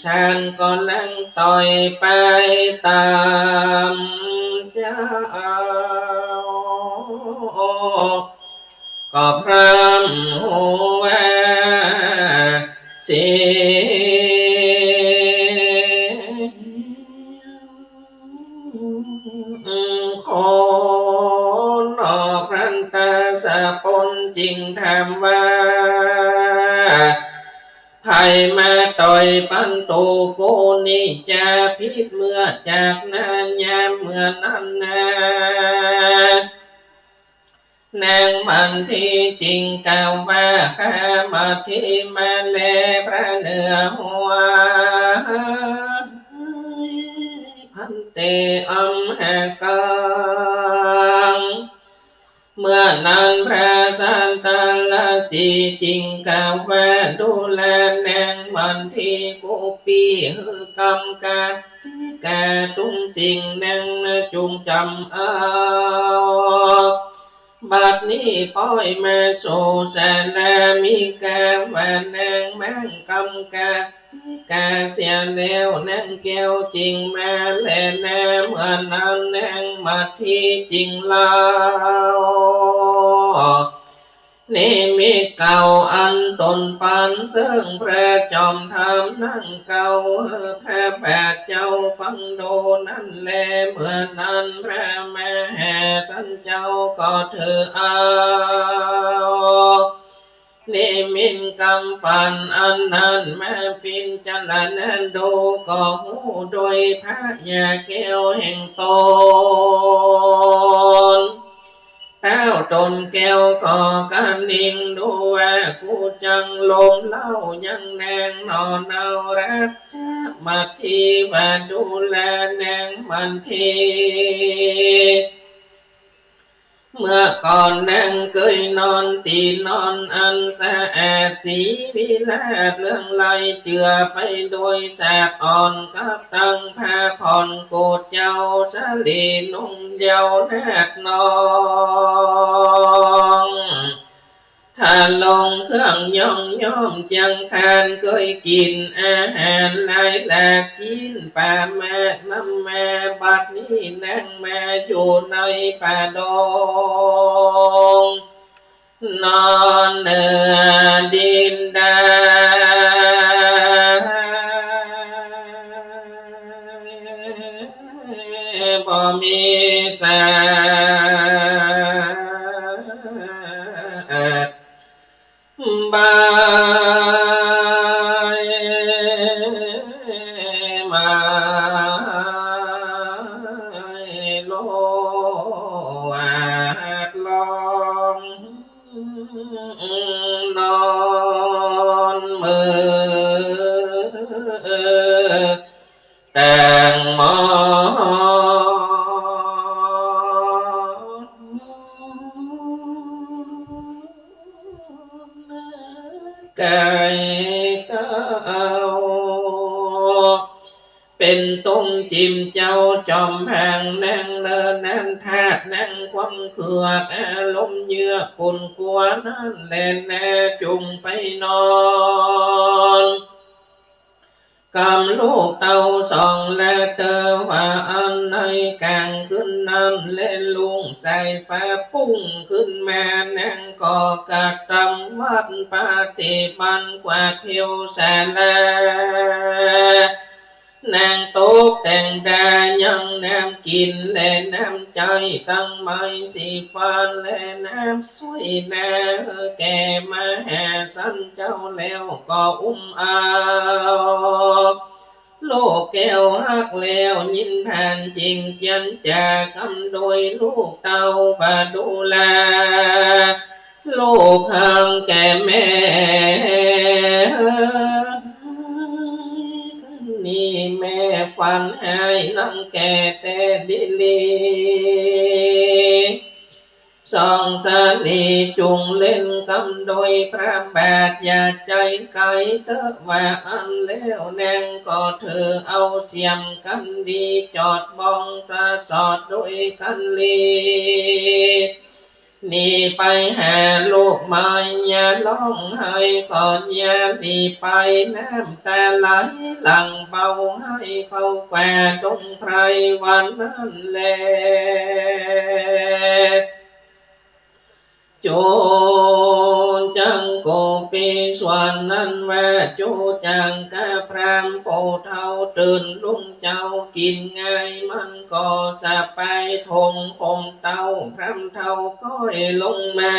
ฉานก็นั่งตอยไปต๋ามเจ้า ก็พร่ำฮู้ว่าเสียงคน พระตาสะปนจึงถามว่า ใผมาตอยประตู๋กูนี้จา ผิดเมื่อจากนั้นยามเมื่อนั้นนา นางมันทีจึงกล่าวว่า ข้ามาทีมาแลพระเหนือหัว ภันเต อัมหากัง เมื่อนั้นพระสัตตรสีจึงกล่าวว่า ดูราแนงมันที กูปี้หื้อกำกติกาทุกสิ่ง นางนะจุ่งจ๋ำเอา บัดนี้ป้อยมาสู่ศาลา มีกาว่านางมั่งกำกติกาเสียแล้ว นางแก้วจึงมาแลนา เมื่อนั้นนางมันทีจึงเล่า นิมิตเก่าอันต๋นฝัน เซิ่งพระจอมธรรมนั่งเก่า หื้อพระบาทเจ้าฟังดูนั้นแล เมื่อนั้นพระมหาสันเจ้าก็ถือเอา นิมิตกำฝันอันนั้นมาพิจารณาดู ก็ฮู้โดยพญาแก้วแห่งต๋น เต้าต๋นแก้วก็กระนิ่งดูว่า กูจักลมเล้ายังนางหนอ เนารักจะมาทีว่า ดูราแนงมันที เมื่อก่อนนางเกยนอนตี้นอนอันสะอาดสีวิราช เลื่องไล้เจือไปโดยสาดอ่อน กับตังผ้าผ่อน กูเจ้าสะหลีนุ่งเยาว์นาฏน้อง ถ้าลงเครื่องย่องย่อมเจียงคาน เกยกิ๋นอาหารหลายหลาก จิ๊นปลามากน้ำมา บัดนี้นางมาอยู่ในป่าดง นอนเหนือดินดา บ่มีสัตว์ บายมาโลดลอง นอนเมื่อ แต่งมองกายเก่า เป๋นตรงจิ่มเจ้าจอมพัง นางเนินนั้นธาตุนางความเคือง อารมณ์เยือกกุ่นกัวนั้นแลนา จุ่งไปนอน กำลูกเต้าสองและเต๋อว่าอั้น ในก๋างคืนนั้นแล ลุงสายฟ้าปุ้งขึ้นมา นางก็กระตำวัตรปฏิบัติกวาดเตียวศาลา นางตกแต่งดายังน้ำกิ๋นและน้ำใจ๊ ตังไหมสีฟันและน้ำสวยหน้า แก่มหาสันเจ้าแล้วก็อุ้มเอา ลูกแก้วฮักแล้วยินผ่านจริง เจียรจ๋ากำโดยลูกเต้าว่าดูแล ลูกหังแก่แม่ นี้แม่ฝันฮ้ายนังแก่แต๊ดีหลี สองสาลีจุ่งเล่นกำโดยพระบาท อย่าใจ๋ไก๋เต๊อะว่าอั้นแล้ว นางก็ถือเอาเสียมกั๋นดี จอดบ้องตาสอดโดยกั๋นลี หนีไปหาลูกไม้ อย่าฮ้องไห้ก่อน อย่าหลีไป น้ำต๋าไหลหลั่งเบา ไห้เข้ากว่าดงไพรวันนั้นแล จูจังโกปีสวรรค์นั้นว่า จูจังกะพราหมณ์ผู้เฒ่าตื่นลุงเจ้ากิ๋นง่าย มันก็สะปายถงผมเต้า พราหมณ์เฒ่าก้อยลงมา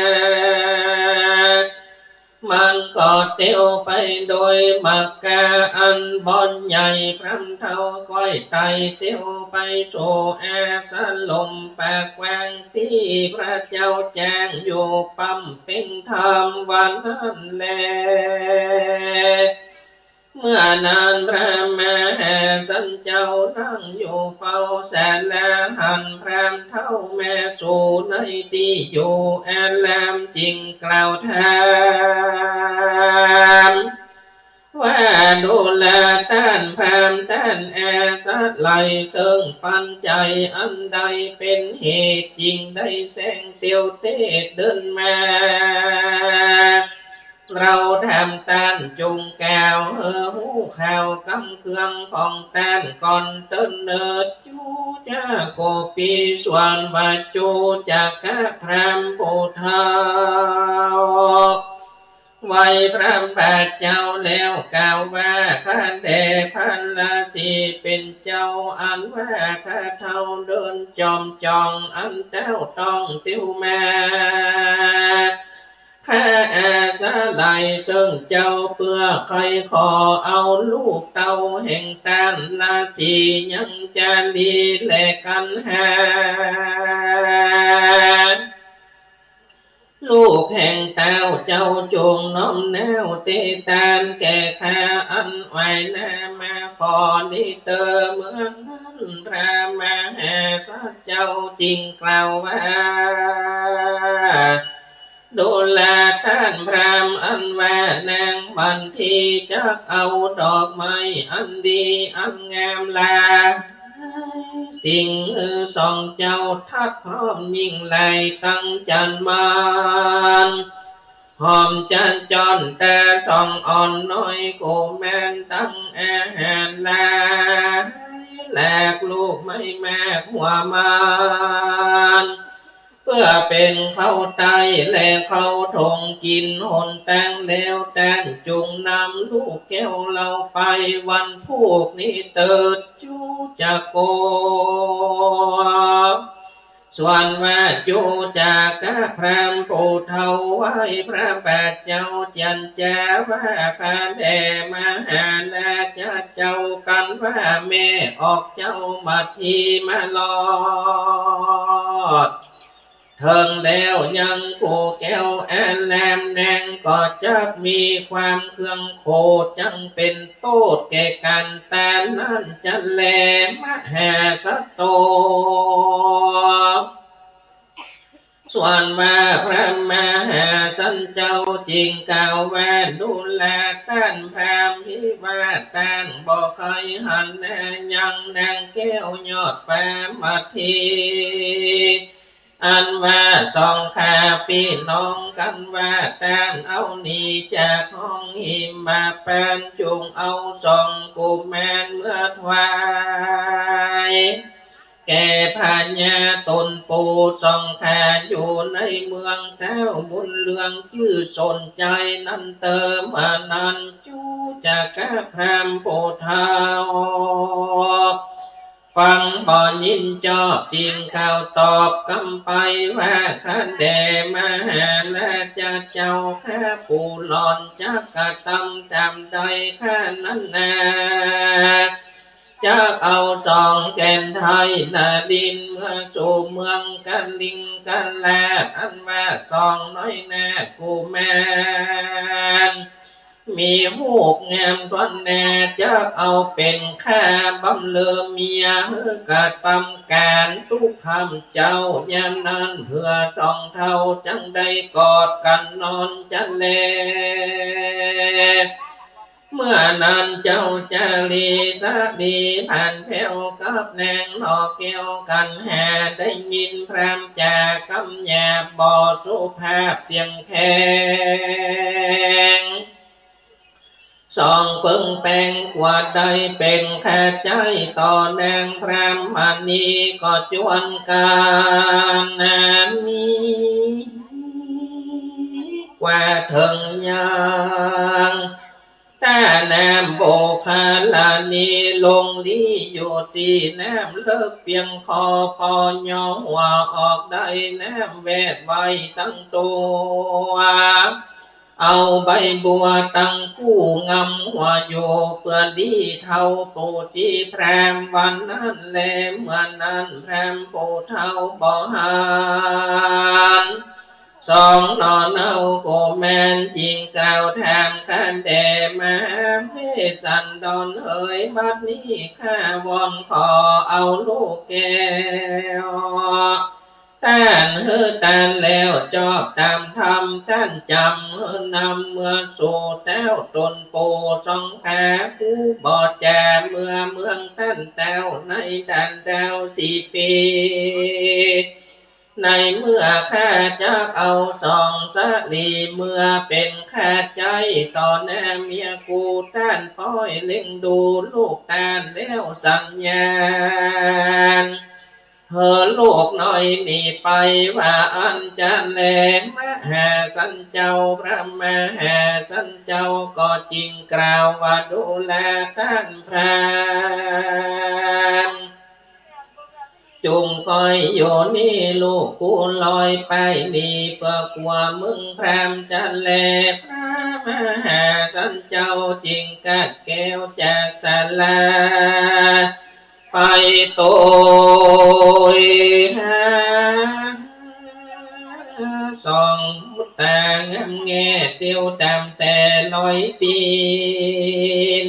มันก็เตียวไปโดยบักกาอันบ่อนใหญ่ พราหมณ์เฒ่าก้อยไต่เตียวไปสู่อาสรมปากกว้าง ตี้พระเจ้าจ้างอยู่บำเพ็งธรรมวันนั้นแล เมื่อนั้นพระมหาสันเจ้านั่งอยู่เฝ้าศาลา หันพราหมณ์เฒ่ามาสู่ในตี้อยู่อาราม จึงกล่าวถาม ว่าดูราต้านพราหมณ์ ต้านอาศัยเซิ่งปัจจัยอันใดเป๋นเหตุ จึงได้แสงเตียวเตศเดินมา เราถามต้านจงกล่าวหื้อฮู้ข่าวกำเคืองของต้านก่อนเต๊อะเนิด จูจักโกปีสวรรค์ว่า จูจักกะพราหมณ์ผู้เฒ่า ไหว้พระบาทเจ้าแล้วกล่าวว่า ข้าแต่พระราศีเป๋นเจ้า อันว่าข้าเฒ่าเดินจอมจ่อง อันเจ้าต้องเตียวมา ข้าอาศัยเซิ่งเจ้า เปื้อใค่ขอเอาลูกเต้าแห่งต้านราศียังจารีแลกั๋นหา ลูกแห่งเต้าเจ้าจงน้อมน้าวเตตานแก่ข้า อันไหว้หน้ามาขอนี้เต๊อะ เมื่อนั้นพระมหาสัจเจ้าจึงกล่าวว่า ดูราต้านพราหมณ์อันว่านางบัณฑี จักเอาดอกไม้อันดีอันงามหลายสิ่งหื้อสองเจ้า ทัดพร้อมยิ่งหลายตังจั๋นทร์มาน หอมจั๊นจ้อน ต๋าสองอ่อนน้อย กุมารตังอาหารหลายหลาก ลูกไม้มากหัวมันเปื้อเป๋นข้าวไต้และข้าวถง กิ๋นหนตางแล้ว ต้านจงนำลูกแก้วเฮาไป วันพูกนี้เต๊อะ จูจักโก ส่วนว่า จูจักกะพราหมณ์ผู้เฒ่า ไหว้พระบาทเจ้าเจียรจ๋าว่า ข้าแต่มหาราชเจ้า กันว่าแม่ออกเจ้ามาทีมารอด เถิงแล้วยังกูแก้วอาราม นางก็จักมีความเคืองโขด จักเป๋นโต้ษแก่กั๋น ต๋านั้นจั๊นแล มหาสัตโต ส่วนว่าพระมหาสันเจ้าจึงกล่าวว่า ดูราต้านพราหมณ์ ตี้ว่าต้านบ่ใค่หันหน้ายังนางแก้วยอดฟ้ามาที อันว่าสองข้าปี้น้องกั๋นว่า ต้านเอาหนีจากห้องหิมพานต์ จุ่งเอาสองกุมารเมื่อถวาย แก่พญาต๋นปู่ สองข้าอยู่ในเมืองแต๊วบุญเรือง จื้อสนใจ๋นั้นเต๊อะ เมื่อนั้น จุ๊กกะพราหมณ์ผู้เฒ่า ฟังบ่ยินจอบ จึงกล่าวตอบกำไปว่า ข้าแด่มหาราชเจ้าข้า ปู่หล่อนจักกระตำต๋ามใดข้านั้นนา จักเอาสองแก่นไทยนรินทร์ เมือสู่เมืองกลิงกราด อันว่าสองน้อยนาคกุมาร มีฮูปงามถ้วนหน้า จักเอาเป๋นข้าบำเรอเมีย หื้อกระตำก๋านตุ๊กค่ำเจ๊า ยามนั้นเปื้อสองเฒ่า จักได้กอดกั๋นนอนจะแล เมื่อนั้นเจ้าจารีสะดีผ่านแผ้วกับนางหน่อแก้วกัณหา ได้ยินพราหมณ์จ๋ากำหยาบบ่สุภาพเสียงแข็ง สองเปิงแปงกว่าได้เป๋นข้าใจ๊ต่อนางพราหมณี ก็จวนกัณหามี กว่าเถิงยังต้าน้ำโบกคาลานี ลงลี้อยู่ตี้น้ำเลิกเปียงคอ ปอหย่อหัวออกได้น้ำแวบไวตังตั๋ว เอาใบบัวตังกู้งำหัวอยู่ เปื้อลี้เฒ่าปู๋จี๋พราหมณ์วันนั้นแล เมื่อนั้นพราหมณ์ผู้เฒ่าบ่หัน สองหน่อเน่ากุมารจึงกล่าวถาม ข้าแด่มหาเวสสันดรเหย บัดนี้ข้าวอนขอเอาลูกแก้ว ต้านหื้อต้านแล้วจอบต๋ามธรรม ต้านจ๋ำหื้อนำเมือสู่แต๊วต๋นปู่ สองข้าผู้บ่จ๋าเมือเมืองต้านแต๊ว ในด่านดาวสี่ปี ในเมื่อข้าจักเอาสองสะหลีเมือเป๋นข้าใจ๊ต่อหน้าเมียกู้ ต้านป้อยเล็งดูลูกต้านแล้วสัญญาณ หื้อลูกน้อยหนีไปว่าอั้นจะแล มหาสันเจ้า พระมหาสันเจ้าก็จึงกล่าวว่า ดูราต้านพราหมณ์ จุ่งก้อยอยู่นี่ลูกกู้ลอยไปหนี เปื้อกลัวมึงพราหมณ์จะแล พระมหาสันเจ้าจึงกัดแก้วจากศาลา ไปโตยหาสองบุตรงามแง่เตียวต๋ามแต่รอยตี๋น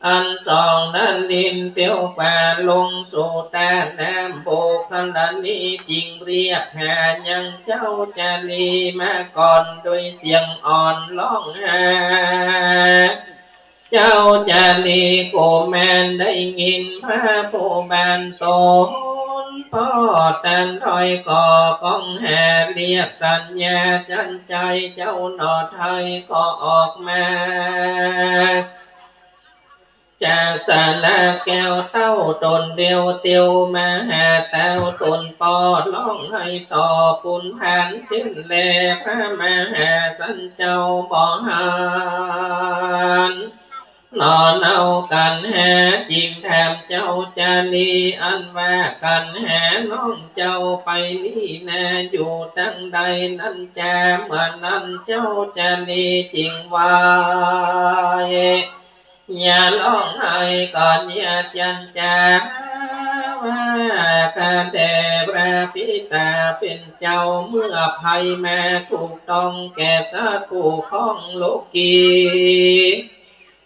อันสองนรินทร์เตียวกว่าลงสู่ต้าน้ำโบกคาลานี จึงเรียกหายังเจ้าจารีมาก่อน โดยเสียงอ่อนฮ้องหา เจ้าจารีกุมารได้ยินพระผู้บานต๋นป้อต้านถ้อยก็ก้องหา เรียกสัญญาจันไจเจ้าหน่อไทยก็ออกมา จากศาลาแก้วเต้าต๋นเดียว เตียวมาหาเต้าต๋นป้อฮ้องไห้ต่อขุนพานเจ้นแล พระมหาสันเจ้าบ่หัน หน่อเน่ากัณหาจึงถามเจ้าจารี อันว่ากัณหาน้องเจ้าไปลี้นาอยู่ตังใดนั้นจา เมื่อนั้นเจ้าจารีจึงว่า อย่าฮ้องไห้ก่อนอย่าจันจา ว่าข้าแต่พระปิตาเป๋นเจ้า เมื่อภัยมาถูกต้องแก่สัตว์ผู้ครองโลกี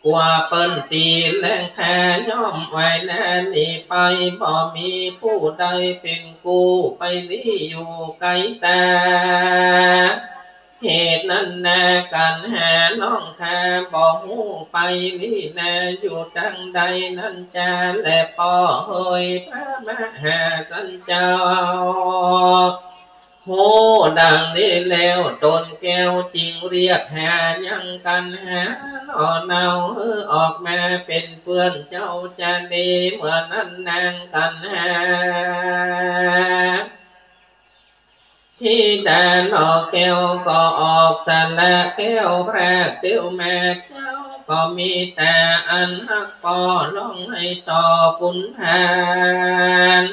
กว่าเปิ้นตี๋แลงข้าย่อมว่ายน้ำหนีไป บ่มีผู้ใดเป๋นกู้ไปลี้อยู่ไก๋ต๋า เหตุนั้นนากัณหาน้องข้าบ่ฮู้ไปลี้นาอยู่ตังใดนั้นจาแลป้อเฮย พระมหาสันเจ้า ฮู้ดังนี้แล้ว ตนแก้วจึงเรียกหายังกั๋นหา หน่อเนาหื้อออกมาเป๋นเปื้อน เจ้าจะดีเมื่อนั้นนางกั๋นหา ธิดาหน่อแก้วก็ออกสละแก้วพรากเตี้ยวมา เจ้าก็มีต๋าอันฮักป้อร้องไห้ต่อปุณธาน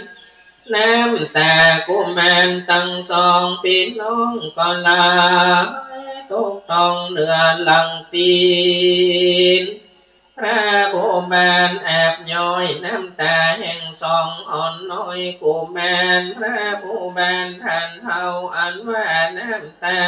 น้ำต๋ากุมารตังสองปี้น้องก็ไหลตกต้องเหนือหลังตี๋น พระภูบาลอาบย้อยน้ำต๋าแห่งสองอ่อนน้อยกุมาร พระภูบาลต้านเฒ่าอันว่าน้ำต๋า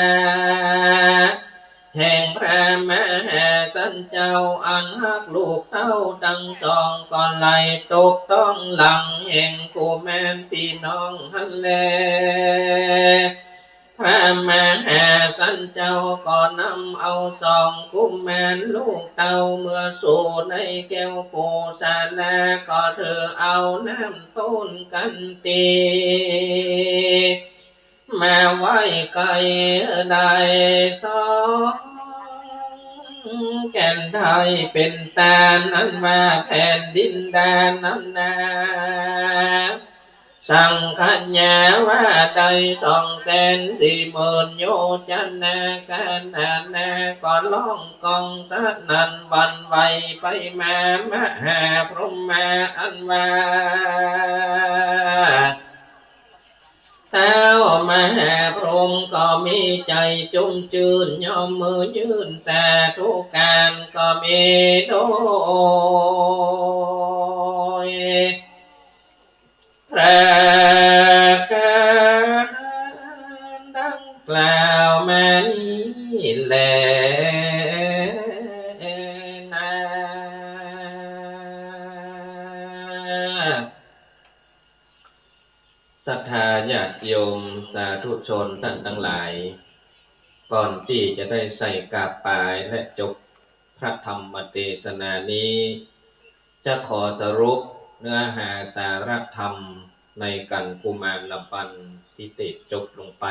แห่งพระมหาสันเจ้าอันฮักลูกเต้าตังสองก็ไหลตกต้องหลังแห่งกุมารปี้น้องหั้นแล พระมหาสันเจ้าก็นำเอาสองกุมารลูกเต้าเมือสู่ในแก้วโปสาลา ก็ถือเอาน้ำต้นกันตี มาไหว้ไกลได้สองแก่นไทยเป๋นตานั้นว่าแผ่นดินดานั้นนา สังขยาว่าได้สองแสนสี่หมื่นโยชนา ขณะนั้นก็ร้องก้องสนั่นหวั่นไหวไปมา มหาพรหมาอันว่า ท้าวมหาพรหมก็มีใจ๋จุ่มจื้น ยกมือยื่นสาธุก๋านก็มีโดยประก๋านดังกล่าวมานี้แลนา ศรัทธาญาติโยมสาธุชนต้านตังหลาย ก่อนตี้จะได้ใส่กาบปายและจบพระธรรมเตสนานี้ จะขอสรุปเนื้อหาสาระธรรมในกัณฑ์กุมารบัลตี้เตะจบลงไป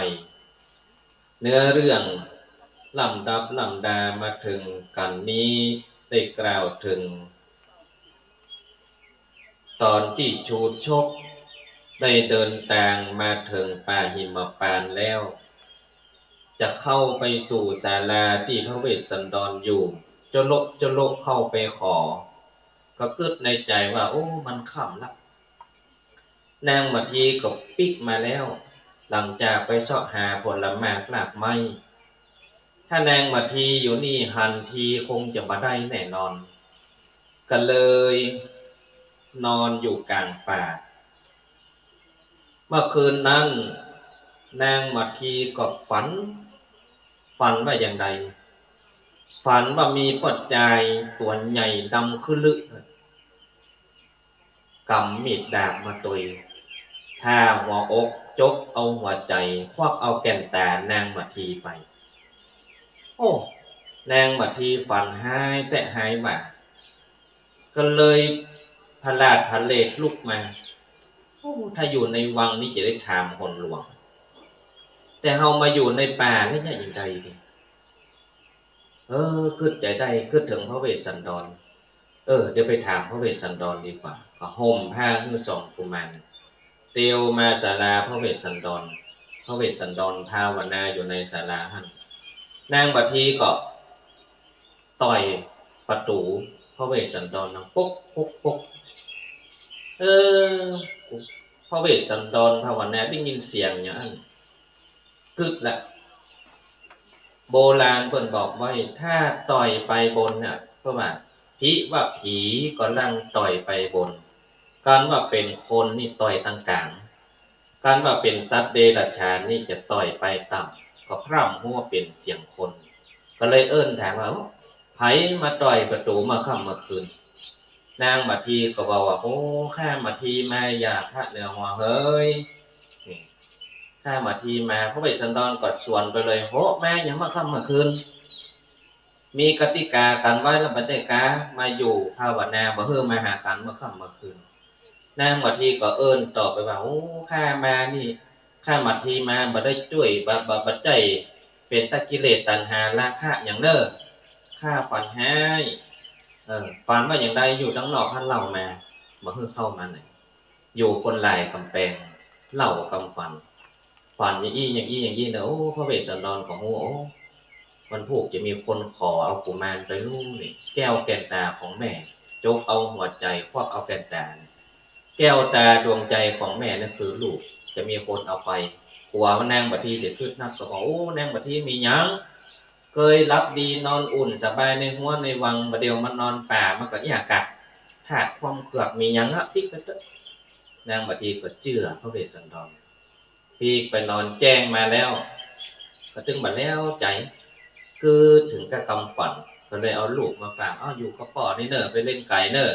เนื้อเรื่องลำดับลำดามาเถิงกัณฑ์นี้ได้กล่าวเถิง ต๋อนตี้ชูชกได้เดินตางมาเถิงป่าหิมพานต์แล้ว จะเข้าไปสู่ศาลาตี้พระเวสสันดรอยู่ โจโละโจโละเข้าไปขอ ก็กึ๊ดในใจ๋ว่า โอ้ มันค่ำละ นางมัททีก็ปิ๊กมาแล้ว หลังจากไปเซาะหาผลหมากรากไม้ ถ้านางมัททีอยู่นี่หันทีคงจะบ่ได้แน่นอน ก็เลยนอนอยู่ก๋างป่า เมื่อคืนนั้นนางมัททีก็ฝัน ฝันว่าอย่างใด ฝันว่ามีป้อจายตั๋วใหญ่ดำคึลึ ก๋ำมีดดาบมาตวย ผ่าหัวอก จกเอาหัวใจ๋ ควักเอาแก่นต๋านางมัททีไป โอ้ นางมัททีฝันฮ้ายแต๊ฮ้ายว่า ก็เลยผลาดผะเลดลุกมา โอ้ ถ้าอยู่ในวังนี่จะได้ถามหนหลวง แต่เฮามาอยู่ในป่าแล้วเนี่ยอย่างใดดี เออ กึ๊ดใจ๋ได้ กึ๊ดเถิงพระเวสสันดร เออ เดี๋ยวไปถามพระเวสสันดรดีกว่า ก็ห่มผ้าหื้อสองกุมาร เตียวมาศาลาพระเวสสันดร พระเวสสันดรภาวนาอยู่ในศาลาหั้น นางมัททีก็ต่อยประตู๋พระเวสสันดรดังป๊กป๊กป๊ก เออ พระเวสสันดรภาวนาได้ยินเสียงอย่างนั้น กึ๊ดละ โบราณเปิ้นบอกไว้ ถ้าต่อยไปบนน่ะ เพราะว่า ผิว่าผีก็ลังต่อยไปบน กันว่าเป๋นคนนี่ต่อยตังก๋าง กันว่าเป๋นสัตว์เดรัจฉานนี่จะต่อยไปต่ำ ก็พร่ำฮู้ว่าเป๋นเสียงคน ก็เลยเอิ้นถามว่า โอ้ ใผมาต่อยประตู๋เมื่อค่ำเมื่อคืน นางมัททีก็บอกว่า โอ้ ข้ามัททีมาหยาบพระเหนือหัวเฮย นี่ ข้ามัททีมา พระเวสสันดรก็สวนไปเลย โห มาหยังเมื่อค่ำเมื่อคืน มีกติกากั๋นไว้แล้วบ่ใจ้กา มาอยู่ภาวนา บ่หื้อมาหากั๋นเมื่อค่ำเมื่อคืน นางมัททีก็เอิ้นตอบไปว่า โอ้ ข้ามานี่ ข้ามาทีมาบ่ได้จ้วย บ่ บ่ บ่ใจ้เป๋นตะกิเลสตัณหาราคะหยังเน่อ ข้าฝันฮ้าย เออ ฝันว่าหยังใด อยู่ตังนอกหั้นเล่ามา บ่หื้อเข้ามาไหน อยู่คนหลายกำแปง เล่ากำฝัน ฝันอย่างอี้อย่างอี้อย่างอี้เน่อ โอ้ พระเวสสันดรก็ฮู้ โอ้ วันพูกจะมีคนขอเอากุมารไปลูกนี่ แก้วแก่นต๋าของแม่ จกเอาหัวใจ๋ ควักเอาแก่นต๋า แก้วต๋าดวงใจ๋ของแม่นั่นคือลูก จะมีคนเอาไป กั๋วว่านางบ่าทีจะกึ๊ดนักก็บอก โอ้ นางบ่าทีมีหยัง เกยหลับดีนอนอุ่นสบายในฮั้วในวัง บ่าเดี่ยวมานอนป่ามันก็เอี้ยกะ ธาตุความเผือกมีหยังอะ ปิ๊กไปเต๊อะ นางบ่าทีก็เจื้อพระเวสสันดร ปิ๊กไปนอนแจ้งมาแล้ว ก็ตึงบ่แล้วใจ๋ กึ๊ดเถิงกับกำฝัน ก็เลยเอาลูกมาฝาก อ้าว อยู่กับป้อนี่เน่อ ไปเล่นก๋ายเน่อ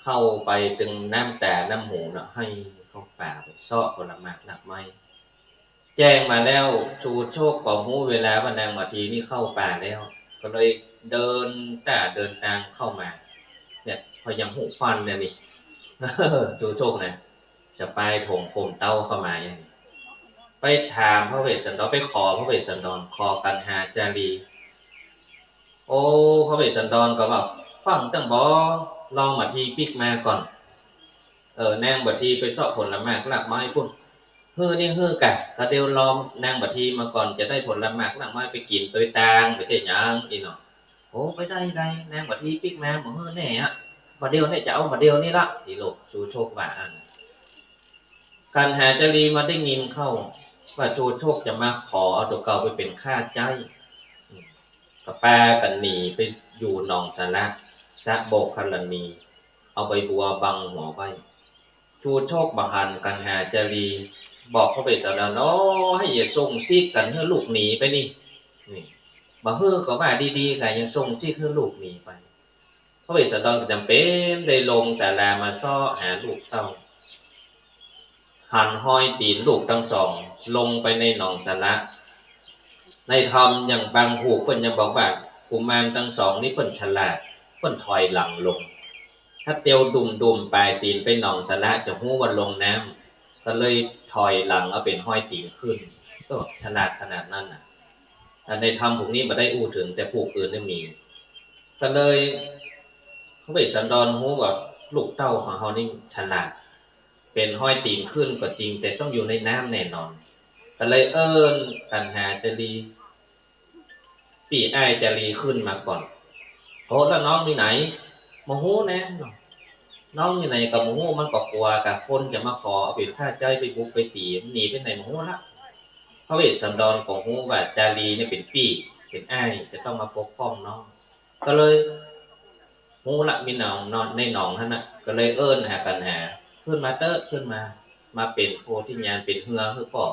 เข้าไปตึงน้ำต๋าน้ำหูเนาะ ไห้เข้าป่าไปเซาะผลหมากรากไม้ แจ้งมาแล้ว ชูโชคก็ฮู้เวลาว่านางบ่าทีนี่เข้าป่าแล้ว ก็เลยเดินต้าเดินตางเข้ามา เนี่ย พอยังฮู้ควันเนี่ยนี่ ชูโชคนะ สะปายผงโคมเต้าเข้ามาอย่างนี้ ไปถามพระเวสสันดร ไปขอพระเวสสันดร ขอกัณหาจารี โอ้ พระเวสสันดรก็ว่า ฟั่งตั้งบ่ ลองบ่าทีปิ๊กมาก่อน เออ นางบ่าทีไปเซาะผลหมากรากไม้ปุ้น หื้อนี่หื้อกะ ก็เดี๋ยวรอนางบ่าทีมาก่อน จะได้ผลหมากรากไม้ไปกิ๋นตวยตาง บ่ใจ้หยัง อี้เนาะ โอ้ ไปได้ได้ นางบ่าทีปิ๊กมา บ่หื้อแน่อะ บ่าเดี่ยวเนี่ยจะเอาบ่าเดี่ยวนี่ละ อี้ลูกชูโชคว่าอั้น กัณหาจารีมาได้ยินเข้า ว่าชูโชคจะมาขอเอาตั๋วเก่าไปเป๋นข้าใจ๊ อืม ก็ปากั๋นหนีไปอยู่หนองสาระ สระโบกขรณี เอาใบบัวบังหัวไว้ ชูโชคบ่หันกัณหาจารี บอกพระเวสสันดร โอ้ ให้อย่าส่งซิกกั๋น หื้อลูกหนีไปนี่ นี่ บ่หื้อก็ว่าดีๆ ก็ยังส่งซิกหื้อลูกหนีไป พระเวสสันดรก็จ๋ำเป๋นได้ลงศาลามาเซาะหาลูกเต้า หันฮอยตี๋นลูกตังสองลงไปในหนองสาระ ในธรรมอย่างบางผูกเปิ้นยังบอกว่า กุมารตังสองนี่เปิ้นฉลาด เปิ้นถอยหลังลง ถ้าเตียวดุ่มๆ ป๋ายตี๋นไปหนองสาระจะฮู้ว่าลงน้ำ ก็เลยถอยหลังเอาเป๋นฮอยตี๋นขึ้น ก็ฉลาดขนาดนั้นน่ะ แต่ในธรรมผูกนี้บ่ได้อู้เถิง แต่ผูกอื่นนี่มี ก็เลย พระเวสสันดรฮู้ว่าลูกเต้าของเฮานี่ฉลาด เป๋นฮอยตี๋นขึ้นก็จริง แต่ต้องอยู่ในน้ำแน่นอน ก็เลยเอิ้นกัณหาจารี ปี้อ้ายจารีขึ้นมาก่อน โอ้ แล้วน้องมีไหน บ่ฮู้แน่เนาะ น้องมีไหนก็บ่ฮู้ มันก็กั๋วกะคนจะมาขอเอาไปฆ่าใจ๊ ไปบุกไปตี๋ มันหนีไปไหนบ่ฮู้ละ พระเวสสันดรก็ฮู้ว่าจารีเนี่ยเป๋นปี้ เป๋นอ้าย จะต้องมาปกป้องน้อง ก็เลย ฮู้ละ มีหนอง หนอง ในหนองหั้นน่ะ ก็เลยเอิ้นหากัณหา ขึ้นมาเต๊อะ ขึ้นมา มาเป๋นโพธิญาณ เป๋นเฮือหื้อป้อ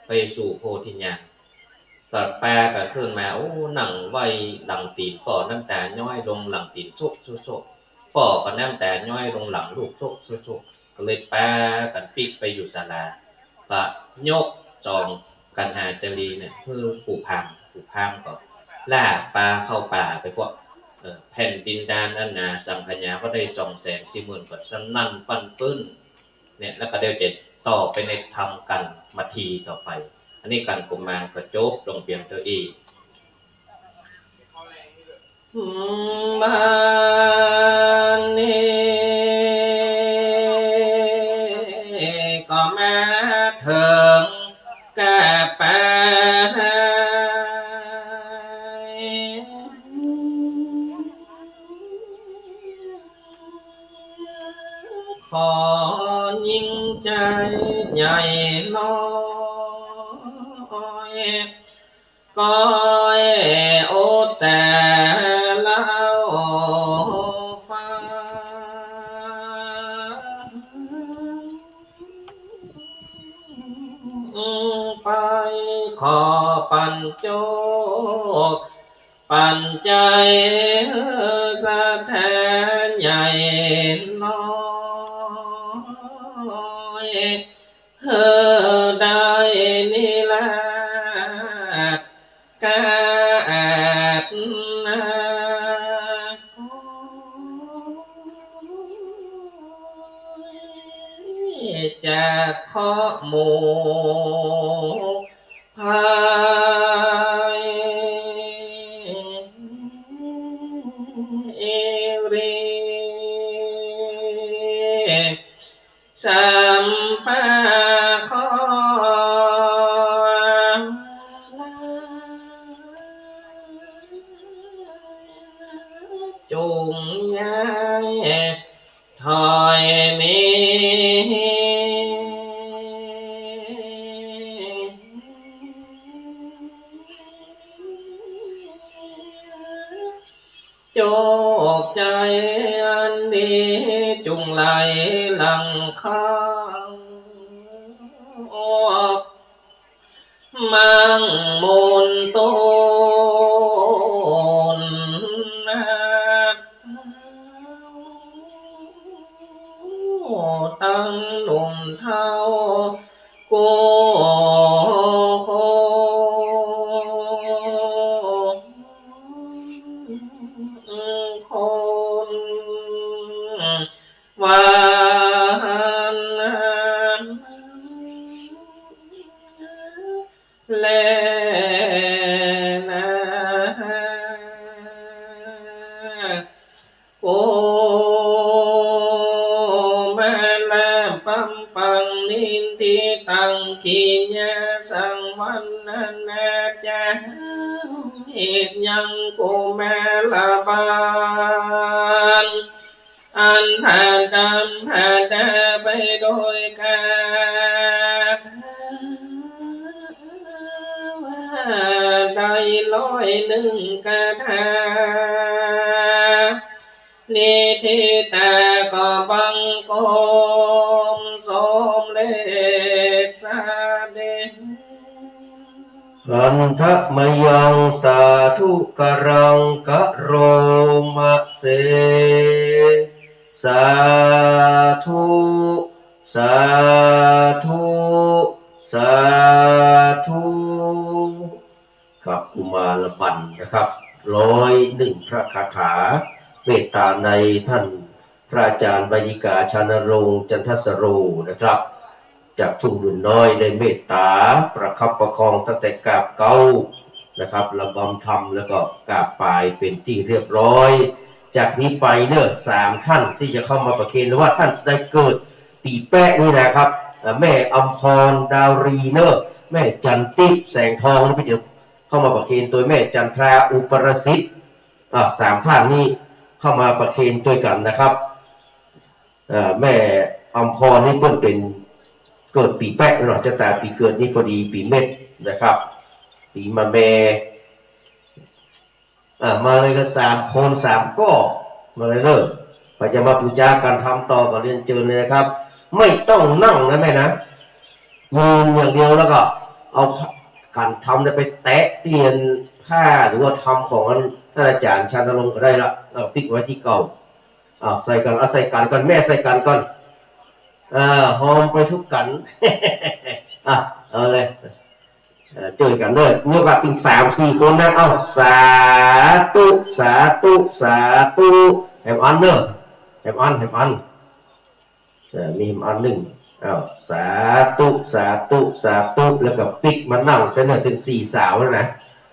ไปสู่โพธิญาณ ก็ปากั๋นขึ้นมา โอ้ นั่งไหว้หลังตี๋นป้อ น้ำต๋าย้อยลงหลังตี๋นโซะโซะโซะ ป้อก็น้ำต๋าย้อยลงหลังลูกโซะโซะโซะ ก็เลยปากั๋นปิ๊กไปอยู่ศาลา ก็ยกสองกัณหาจารีเนี่ย หื้อปู่พราหมณ์ ปู่พราหมณ์ก็ลากปาเข้าป่าไปพวก เอ่อ แผ่นดินดารอันหนาสังขยาก็ได้สองแสนสี่หมื่นกว่า สนั่นปั้นปื้น เนี่ย แล้วก็เดี๋ยวจะต่อไปในธรรมกัณฑ์มาทีต่อไป อันนี้กัณฑ์กุมารก็จบลงเปียงเต้าอี้ บัดนี้ก็มาเถิงกะปาย ขอญิงใจ๋ใหญ่น้อย ก็อดสาเล่าฟัง ไปขอปันโจค ปันใจ๋ศรัทธาใหญ่น้อย หื้อได้นิราชกาอาดนา จาก ขอหมู่พายเอรี สัมปาขอลา จงย้ายถอยหนี โจคใจ๋อันดี จุ่งไหลหลั่งเข้า มังมนต้น ตั้งหนุ่มเฒ่า กู้คน วันแลนา โกมาลาปัมปังนินทิตัง กิยาสังวัณณาจา เหตุยังโกมาลาบาล อันผาดำผาดาไปโดยคาถา ว่าได้ร้อยนึ่งคาถา นินทิตาก็บังคมสมเร็จเสด็จ หันทะมะยังสาธุกะรังกะโรมะเส สาธุ สาธุ สาธุ ครับ กุมารบัณฑนะครับ ร้อยนึ่งพระคาถา เมตตาในท่านพระอาจารย์ไวยาคาชานรงค์ จันทสโร นะครับ จากทุ่งหมื่นน้อย ได้เมตตาประคับประคองตั้งแต่กาบเก๊านะครับ ระบำธรรมแล้วก็กาบปายเป็นตี้เรียบร้อย จากนี้ไปเน่อ สามท่านตี้จะเข้ามาประเคน หรือว่าท่านได้เกิดปี๋แป๊ะนี่นะครับ อ่า แม่อำพร ดาวรีเน่อ แม่จันติ แสงทอง นี่ก็จะเข้ามาประเคนตวย แม่จันทรา อุปรสิต อ่า สามท่านนี้เข้ามาประเคนตวยกั๋นนะครับ เอ่อ แม่อำพรนี่เปิ้นเป๋นเกิดปี๋แป๊ะเนาะ จะต๋ายปี๋เกิดนี่พอดีปี๋เม็ดนะครับ ปี๋มะแม่ อ่า มาเลยก็สามคนสามก้อ มาเลยเน่อ ใผจะมาปู๋จากั๋นทำต่อก็เรียนเจิญเลยนะครับ ไม่ต้องนั่งนะแม่นะ ยืนอย่างเดียวแล้วก็เอาขันธรรมเนี่ยไปแตะเตียนผ้าหรือว่าธรรมของท่านอาจารย์ชานรงค์ก็ได้ละ แล้วก็ปิ๊กไว้ตี้เก่า อ่า ใส่กั๋น อ่า ใส่กั๋นก่อน แม่ใส่กั๋นก่อน อ่า หอมไปทุกกั๋น อ่ะ เอาเลย เอ่อ เจิญกั๋นเน่อ ยกกั๋นเป๋นสามสี่คนนะ เอา สาธุ สาธุ สาธุ แหมอันเน่อ แหมอัน แหมอัน เอ่อ มีอันนึ่ง อ้าว สาธุ สาธุ สาธุ แล้วก็ปิ๊กมานั่งเต้นเน่อ เป๋นสี่สาวแล้วนะ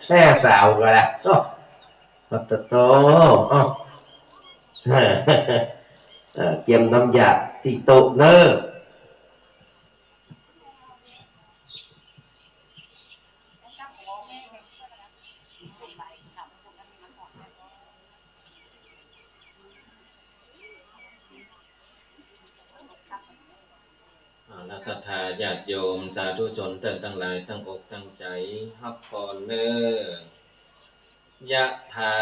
ห้าสาวก็ได้ โอ้ ปัตตะโต อ้าว เอ่อ เกียมน้ำยาตี้โต๊ะเน่อ เอาละ ศรัทธาญาติโยม สาธุชนต้านตังหลาย ตั้งอกตั้งใจ๋ฮับพรเน่อ ยะถา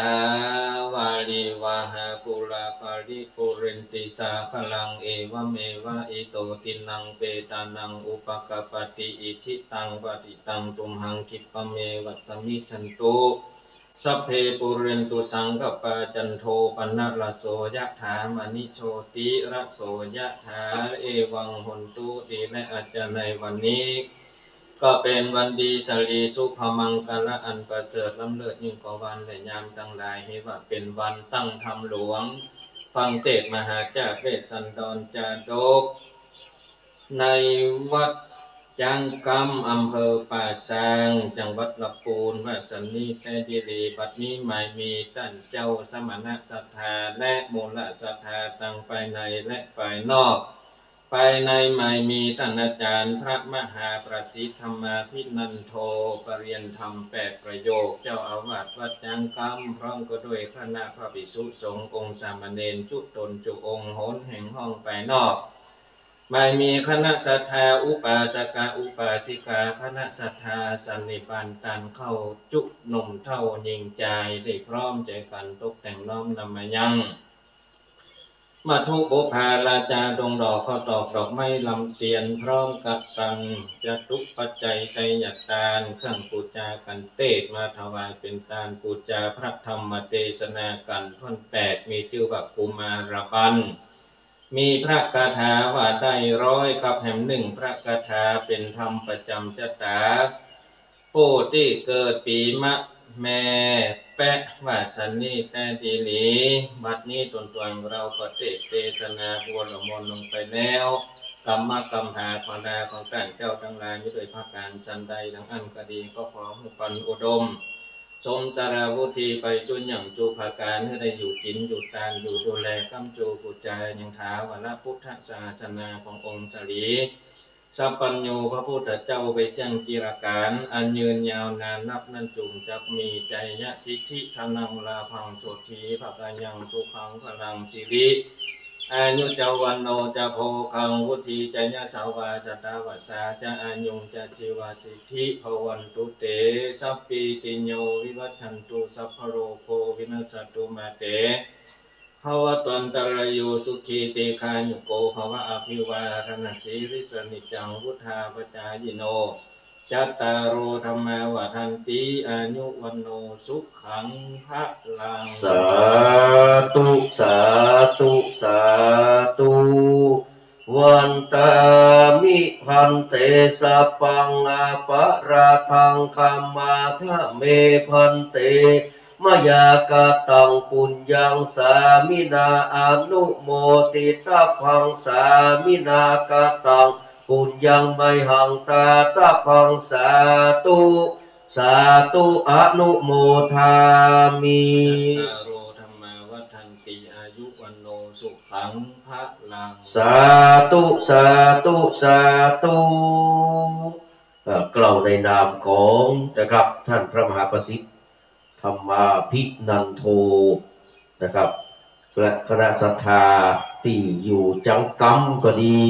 วาริวะหา ปูรา ปะริปูเรนติ สาคะลัง เอวะเมวะ อิโต ทินนัง เปตานัง อุปะกัปปะติ อิชิตัง ปะฏิตัง ตุมหัง คิปปะเมวะ สะมิชชันตุ สัพเพ ปูเรนตุ สังกัปปา จันโท ปันนะระโส ยะถา มะณิ โชติระโส ยะถา เอวัง โหนตุ ดีและอาจจะในวันนี้ ก็เป๋นวันดี สะหลี สุภะมังคะละ อันประเสริฐล้ำเลิศยิ่งกว่าวันและยามตังหลาย หื้อว่าเป๋นวันตั้งธรรมหลวง ฟังเตสน์มหาจาเวสสันดรจาดก ในวัดจ๊างก๊ำ อำเภอป่าซาง จังหวัดละปูน ว่าสันนี้แต๊ดีหลี บัดนี้หมายมีต้านเจ้าสมณะศรัทธา และมูลศรัทธาตังภายในและภายนอก ภายในหมายมีต้านอาจ๋ารย์พระมหาประสิทธิ์ธรรมาภินันโท ปริญญาธรรมแปดประโยค เจ้าอาวาสวัดจ๊างก๊ำ พร้อมก็ด้วยคณะพระภิกษุสงฆ์องค์สามเณรจุ๊ตนจุ๊องค์ หนแห่งห้องภายนอก หมายมีคณะศรัทธาอุปาสกะอุปาสิกา คณะศรัทธาสันนิบาตต้านเข้าจุ๊หนุ่มเฒ่าญิงจาย ได้พร้อมใจ๋กั๋นตกแต่งน้อมนำมายัง มัทธุปุพพาราจาดงดอก ข้าวตอกดอกไม้ลำเตียน พร้อมกับตังจตุปัจจัยไตรยตาน เครื่องปู๋จากั๋นเตศน์ มาถวายเป๋นตานปู๋จาพระธรรมเตศนากั๋นถ้วนแปด มีจื้อว่ากุมารบัล มีพระคาถาว่าได้ร้อยกับแหมนึ่งพระคาถา เป๋นธรรมประจ๋ำจะต๋า ผู้ตี้เกิดปีมะแม่แป๊ะ ว่าสันนี้แต๊ดีหลี บัดนี้ตนตวงเฮาก็เตศน์เตศนาบัวละมนต์ลงไปแล้ว กรรมะกำผาภาวนาของต้านเจ้าตังหลายมีด้วยประก๋านสันใด ดังอั้นก็ดี ก็ขอหื้อปันอุดม สมสารวุฒิไปจุ๊อย่างจุ๊ประก๋าน หื้อได้อยู่กิ๋นอยู่ตาน อยู่ดูแลก๊ำจู๋ปู๋จายังถาวรพุทธศาสนาขององค์สรี สัพพัญญูพระพุทธเจ้าไปเสี้ยงจิรก๋าล อันยืนยาวนานนับนั้น จุ่งจักมี ชัยยะสิทธิ ธนัง ลาภัง โสฏฐี ภะคะยัง สุขัง พลัง สิริ อายุ จะ วัณโณ จะ โภคัง วุฒิ จะ ยะสะวา ชะตะวัสสา จะ อายุง จะ จีวา สิทธิ ภะวันตุ เต สัพพีติโย วิวัชชันตุ สัพพะโรโค วินัสสะตุ มา เต ภะวัตวันตะราโย สุขี ตีฆายุโก ภะวะ อภิวาทะนะสีลิสสะ นิจจัง วุฑฒาปะจายิโน จัตตาโร ธัมมา วัฑฒันติ อายุ วัณโณ สุขัง พะลัง สาธุ สาธุ สาธุ วันตามิ ภันเต สัพพัง อปะราธัง ขมาทะเม ภันเต มะยากะตัง ปุญญัง สามินา อนุโมทิตัพพัง สามินา กะตัง ปุญญัง มะยหัง ตาตัพพัง สาธุ สาธุ อนุโมทามิ จัตตาโร ธัมมา วัฑฒันติ อายุ วัณโณ สุขัง พะลัง สาธุ สาธุ สาธุ เอ่อ กล่าวในนามของ นะครับ ต้านพระมหาประสิทธิ์ ธัมมาภินันโท นะครับ และคณะศรัทธาตี้อยู่จ๊างก๊ำก็ดี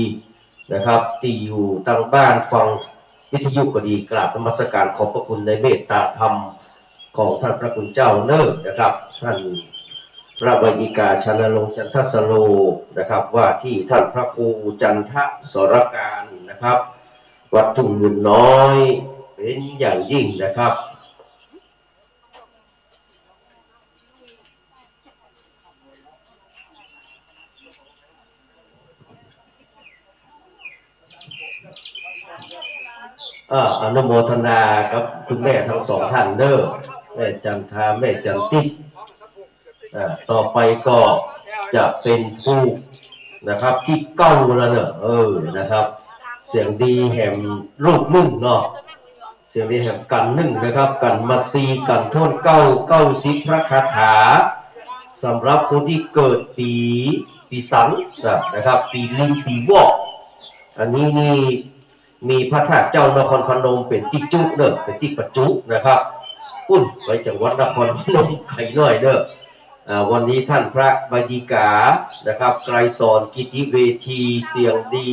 นะครับ ตี้อยู่ตางบ้านฟังวิทยุก็ดี กราบนมัสก๋านขอบพระคุณในเมตตาธรรมของต้านพระคุณเจ้าเน้อนะครับ ต้านพระวายิกา ชานรงค์ จันทสโล นะครับ ว่าตี้ต้านพระครูจันทสรการนะครับ วัดทุ่งเงินน้อย เป๋นอย่างยิ่งนะครับ อ่า อนุโมทนากับคุณแม่ทั้งสองท่านเน้อ แม่จันทา แม่จันติ อ่า ต่อไปก็จะเป๋นผู้นะครับ ตี้เก้าแล้วเน้อ เออ นะครับ เสียงดีแหมลูกนึ่งเนาะ เสียงดีแหมกั๋นนึ่งนะครับ กั๋นมัดซี กั๋นถ้วนเก้า เก้าสิบพระคาถา สำหรับคนตี้เกิดปี๋ ปี๋สันนะ นะครับ ปี๋ลิง ปี๋วอก อันนี้นี่มีพระธาตุเจ้านครพนมเป๋นตี้จุ๊เน้อ เป๋นตี้ประจุนะครับ ปุ้นไปจังหวัดนครพนมไก๋หน้อยเน้อ อ่า วันนี้ต้านพระวายิกานะครับ ไกรสร กิติเวที เสียงดี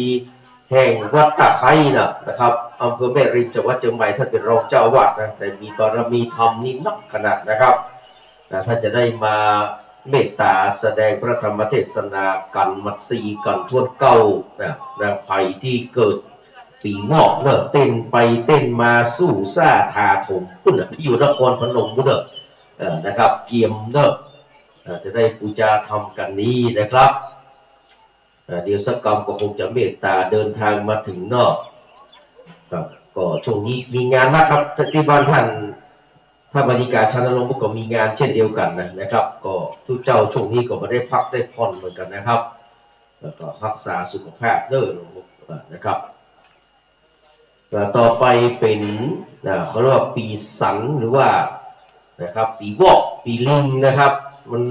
แห่งวัดตะไคร้น่ะนะครับ อำเภอแม่ริม จังหวัดเจียงใหม่ ต้านเป๋นรองเจ้าอาวาสนะ แต่มีบารมีธรรมนี่นักขนาดนะครับ นะ ต้านจะได้มาเมตตาแสดงพระธรรมเทศนากั๋นมัดซีกั๋นถ้วนเก้านะ นะ ใผตี้เกิดปี๋วอกเน้อ เต้นไปเต้นมาสู้ซ่าถาโถมปุ้นน่ะ อยู่นครพนมปุ้นเน้อ เอ่อ นะครับ เกียมเน้อ เอ่อ จะได้ปู๋จาธรรมกั๋นนี้นะครับ เอ่อ เดี๋ยวสักกำก็คงจะเมตตาเดินทางมาเถิงเนาะ ครับ ก็ช่วงนี้มีงานนะครับ ตี้บ้านต้านพระวายิกา ชานรงค์ ก็มีงานเช่นเดียวกั๋นนะ นะครับ ก็ตุ๊เจ้าช่วงนี้ก็บ่ได้พักได้ผ่อนเหมือนกั๋นนะครับ แล้วก็ฮักษาสุขภาพเน้อ อ่า นะครับ อ่า ต่อไปเป๋น อ่า เขาเรียกว่าปี๋สัน หรือว่า นะครับ ปี๋วอก ปี๋ลิงนะครับ มัน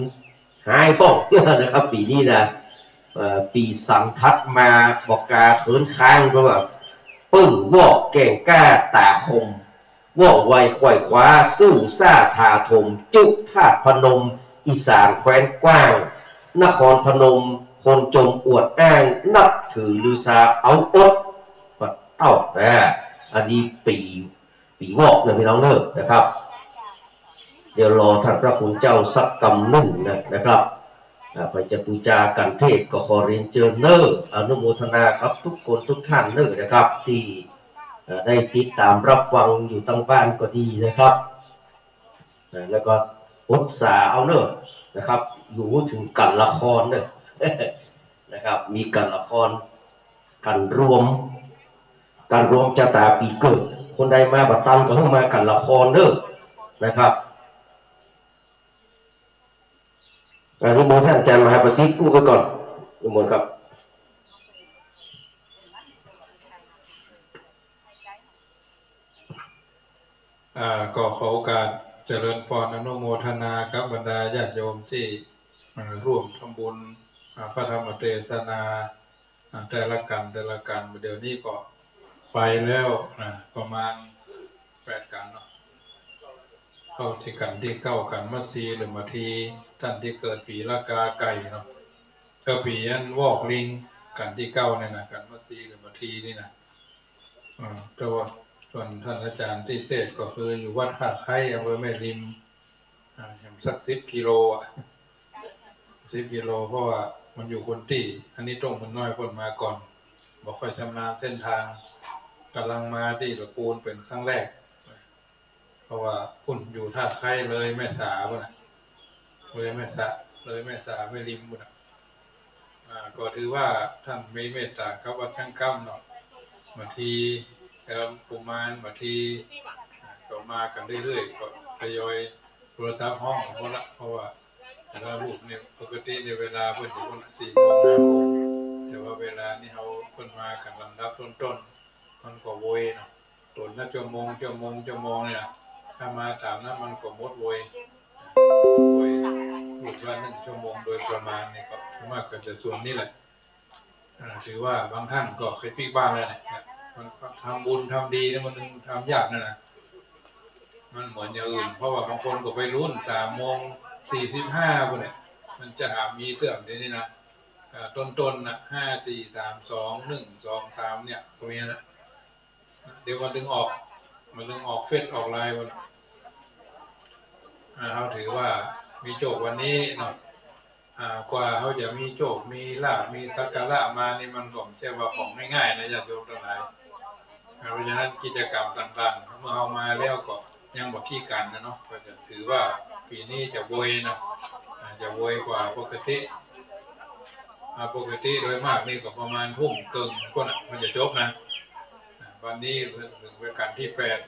หายป้องนะครับ ปี๋นี้นะ เอ่อ ปี๋สันถัดมา บ่ากาเขินค้าง เพราะว่า เปิ้งวอกแก้งก้าต๋าคม ว่องไวไขว่คว้า สู้ซ่าถาโถม จุฑาตุพนม อีสานแคว้นกว้าง นครพนม คนจมอวดอ้าง นับถือลือซา เอาอด ปัดเต้า นะ อันนี้ปี๋ ปี๋วอกนะพี่น้องเนอะนะครับ เดี๋ยวรอท่านพระคุณเจ้าสักกำนึ่งนะ นะครับ อ่า ใผจะปู๋จากั๋นเทศน์ก็ขอเรียนเจิญเนอะ อนุโมทนากับทุกคนทุกท่านเนอะนะครับ ตี้ เอ่อ ได้ติดต๋ามรับฟังอยู่ตางบ้านก็ดีนะครับ เอ่อ แล้วก็อดสาเอาเนอะนะครับ อยู่เถิงกั๋นละครเนอะ นะครับ มีกั๋นละคร กั๋นรวม กั๋นรวมจะต๋าปี๋เกิด คนใดมาบ่ตันก็หื้อมากั๋นละครเนอะนะครับ อ่า นิมนต์ท่านอาจารย์มหาประสิทธิ์พูดไปก่อน นิมนต์ครับ อ่า ก็ขอโอกาสเจริญพรอนุโมทนากับบรรดาญาติโยมตี้ อ่า ร่วมทำบุญ อ่า พระธรรมเตสนา อ่า แต่ละกั๋น แต่ละกั๋น เดี๋ยวนี้ก็ไปแล้วนะ ประมาณแปดกั๋นเนาะ เข้าตี้กั๋นตี้เก้า กั๋นมัสสีหรือมาที ต้านตี้เกิดปี๋ละกาไก่เนาะ ก็ปี๋อันวอกลิง กั๋นตี้เก้าเนี่ยนะ กั๋นมัสสีหรือมาทีนี่นะ อ่า แต่ว่าส่วนต้านอาจ๋ารย์ตี้เตศน์ก็คืออยู่วัดท่าไคร้ อำเภอแม่ริม อ่า แหมสักสิบกิโลอะ สิบกิโล เพราะว่ามันอยู่คนตี้ อันนี้ต้งมันน้อยเปิ้นมาก่อน บ่ค่อยชำนาญเส้นตาง ก่ำลังมาตี้ละกูลเป๋นครั้งแรก เพราะว่าปุ้นอยู่ท่าไคร้เลยแม่สาปุ้นน่ะ เลยแม่สา เลยแม่สาแม่ริมปุ้นน่ะ อ่า ก็ถือว่าต้านมีเมตต๋ากับวัดช่างกล้ำเนาะ มาที แล้วกุมารมาที อ่า ก็มากั๋นเรื่อยๆ ก็ทยอยโทรศัพท์ฮ้องกั๋นหมดละ เพราะว่าแต่ละรูปเนี่ย ปกติเนี่ยเวลาเปิ้นอยู่ปุ้นน่ะสี่โมงห้าโมง แต่ว่าเวลานี้เฮาเปิ้นมากั๋นลำดับต้นๆ มันก็โวยเนาะ ต๋นละชั่วโมง ชั่วโมง ชั่วโมงเนี่ยนะ ถ้ามาต๋ามนั้นมันก็หมดโวย โวย พูดว่านึ่งชั่วโมงโดยประมาณนี่ก็ ส่วนมากก็จะส่วนนี้แหละ อ่า ถือว่าบางต้านก็เกยปิ๊กบ้านแล้วเนี่ย มันทำบุญทำดีเนี่ยมันทำยากนะนะ มันเหมือนอย่างอื่น เพราะว่าบางคนก็ไปลุ้นสามโมงสี่สิบห้าปุ้นเนี่ย มันจะหามีเตื้อเดี๋ยวนี้นะ อ่า ต้นๆ น่ะ ห้า สี่ สาม สอง หนึ่ง สอง สาม เนี่ย ตรงเนี้ยนะ เดี๋ยวมันตึงออก มันตึงออกเฟซออกไลน์มัน อ่า เฮาถือว่ามีโจควันนี้เนาะ อ่า กว่าเฮาจะมีโจค มีลาภ มีสักการะมานี่มันก็บ่ใจ้ว่าของง่ายๆ นะ ญาติโยมตังหลาย อ่า เพราะฉะนั้นกิจกรรมต่างๆ เมื่อเฮามาแล้วก็ยังบ่ขี้กั๋นนะเนาะ ก็จะถือว่าปี๋นี้จะโวยนะ อ่า จะโวยกว่าปกติ อ่า ปกติโดยมากนี่ก็ประมาณทุ่มเกิ่งปุ้นน่ะ มันจะจบนะ อ่า วันนี้เป๋นกั๋นตี้แปด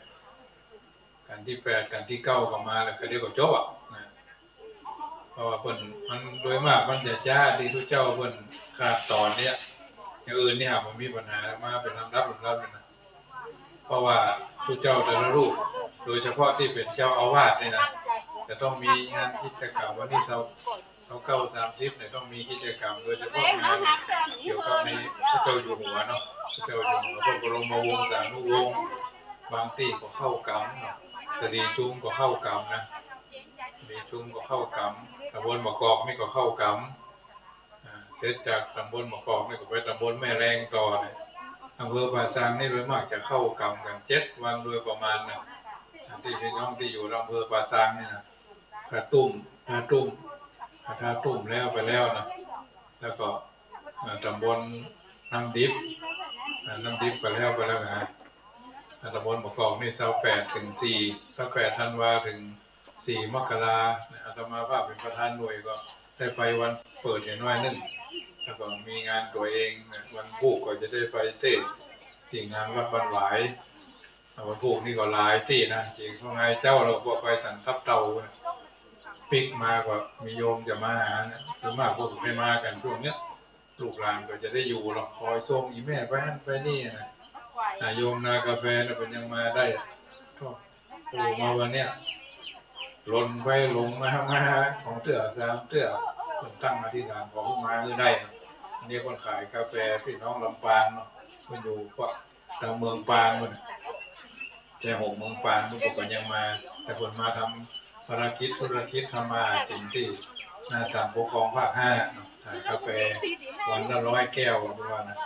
กั๋นตี้แปด กั๋นตี้เก้าก็มาแล้ว ก็เดี๋ยวก็จบอะนะ เพราะว่าเปิ้น มันโดยมากมันจะจ๊าตี้ตุ๊เจ้าเปิ้นขาดต๋อนเนี่ย อย่างอื่นนี่หากบ่มีปัญหา มาเป๋นลำดับลำดับเลยนะ เพราะว่าตุ๊เจ้าแต่ละรูป โดยเฉพาะตี้เป๋นเจ้าอาวาสนี่นะ จะต้องมีงานกิจกรรมวันนี้เสาร์ เสาร์เก้า สามสิบเนี่ยต้องมีกิจกรรม โดยเฉพาะงานเกี่ยวกับในพระเจ้าอยู่หัวเนาะ พระเจ้าอยู่หัวพระบรมวงศานุวงศ์ บางตี้ก็เข้ากรรมเนาะ สะหลีจุงก็เข้ากรรมนะ สะหลีจุงก็เข้ากรรม ต๋ำบลบ่ากอกนี่ก็เข้ากรรม อ่า เสร็จจากต๋ำบลบ่ากอกนี่ก็ไปต๋ำบลแม่แลงต่อเนี่ย อำเภอป่าซางนี่โดยมากจะเข้ากรรมกั๋นเจ็ดวันโดยประมาณนะ ตี้พี่น้องตี้อยู่อำเภอป่าซางนี่นะ ท่าตุ้ม ท่าตุ้ม ท่าตุ้มแล้วไปแล้วนะ แล้วก็ อ่า ต๋ำบลน้ำดิบ อ่า น้ำดิบก็แล้วไปแล้วนะ อ่า ต๋ำบลบ่ากอกนี่ซาวแปดเถิงสี่ ซาวแปดธันวาเถิงสี่มกรา อาตมาภาพเป๋นประธานหน่วยก็ได้ไปวันเปิดอย่างน้อยนึ่ง แล้วก็มีงานตั๋วเองนะ วันพูกก็จะได้ไปเตศน์ตี้งานวัดบ้านหวาย วันพูกนี่ก็หลายตี้นะ จริง เพราะไงเจ้าเราก็ไปสันทับเต่านะ ปิ๊กมาก็มีโยมจะมาหานะ โดยมากพวกเฮามากั๋นช่วงเนี้ย ลูกหลานก็จะได้อยู่หรอก คอยส่งอี่แม่ไปหั้นไปนี่นะ อ่า โยมนากาแฟน่ะเปิ้นยังมาได้ โธ่ โอ้ มาวันเนี้ย หล่นไปหลงมา มาสองเตื้อสามเตื้อ เปิ้นตั้งอธิษฐานขอมาหื้อได้นะ อันนี้เปิ้นขายกาแฟ พี่น้องลำปางเนาะ เปิ้นอยู่พวกตางเมืองปางพู้นน่ะ แจ้ห่มเมืองปางพู้นก็ยังมา แต่เปิ้นมาทำภารกิจธุรกิจ ทำมาหากิ๋นตี้หน้าศาลปกครองภาคห้าเนาะ ขายกาแฟวันละร้อยแก้วว่าเปิ้นว่านะ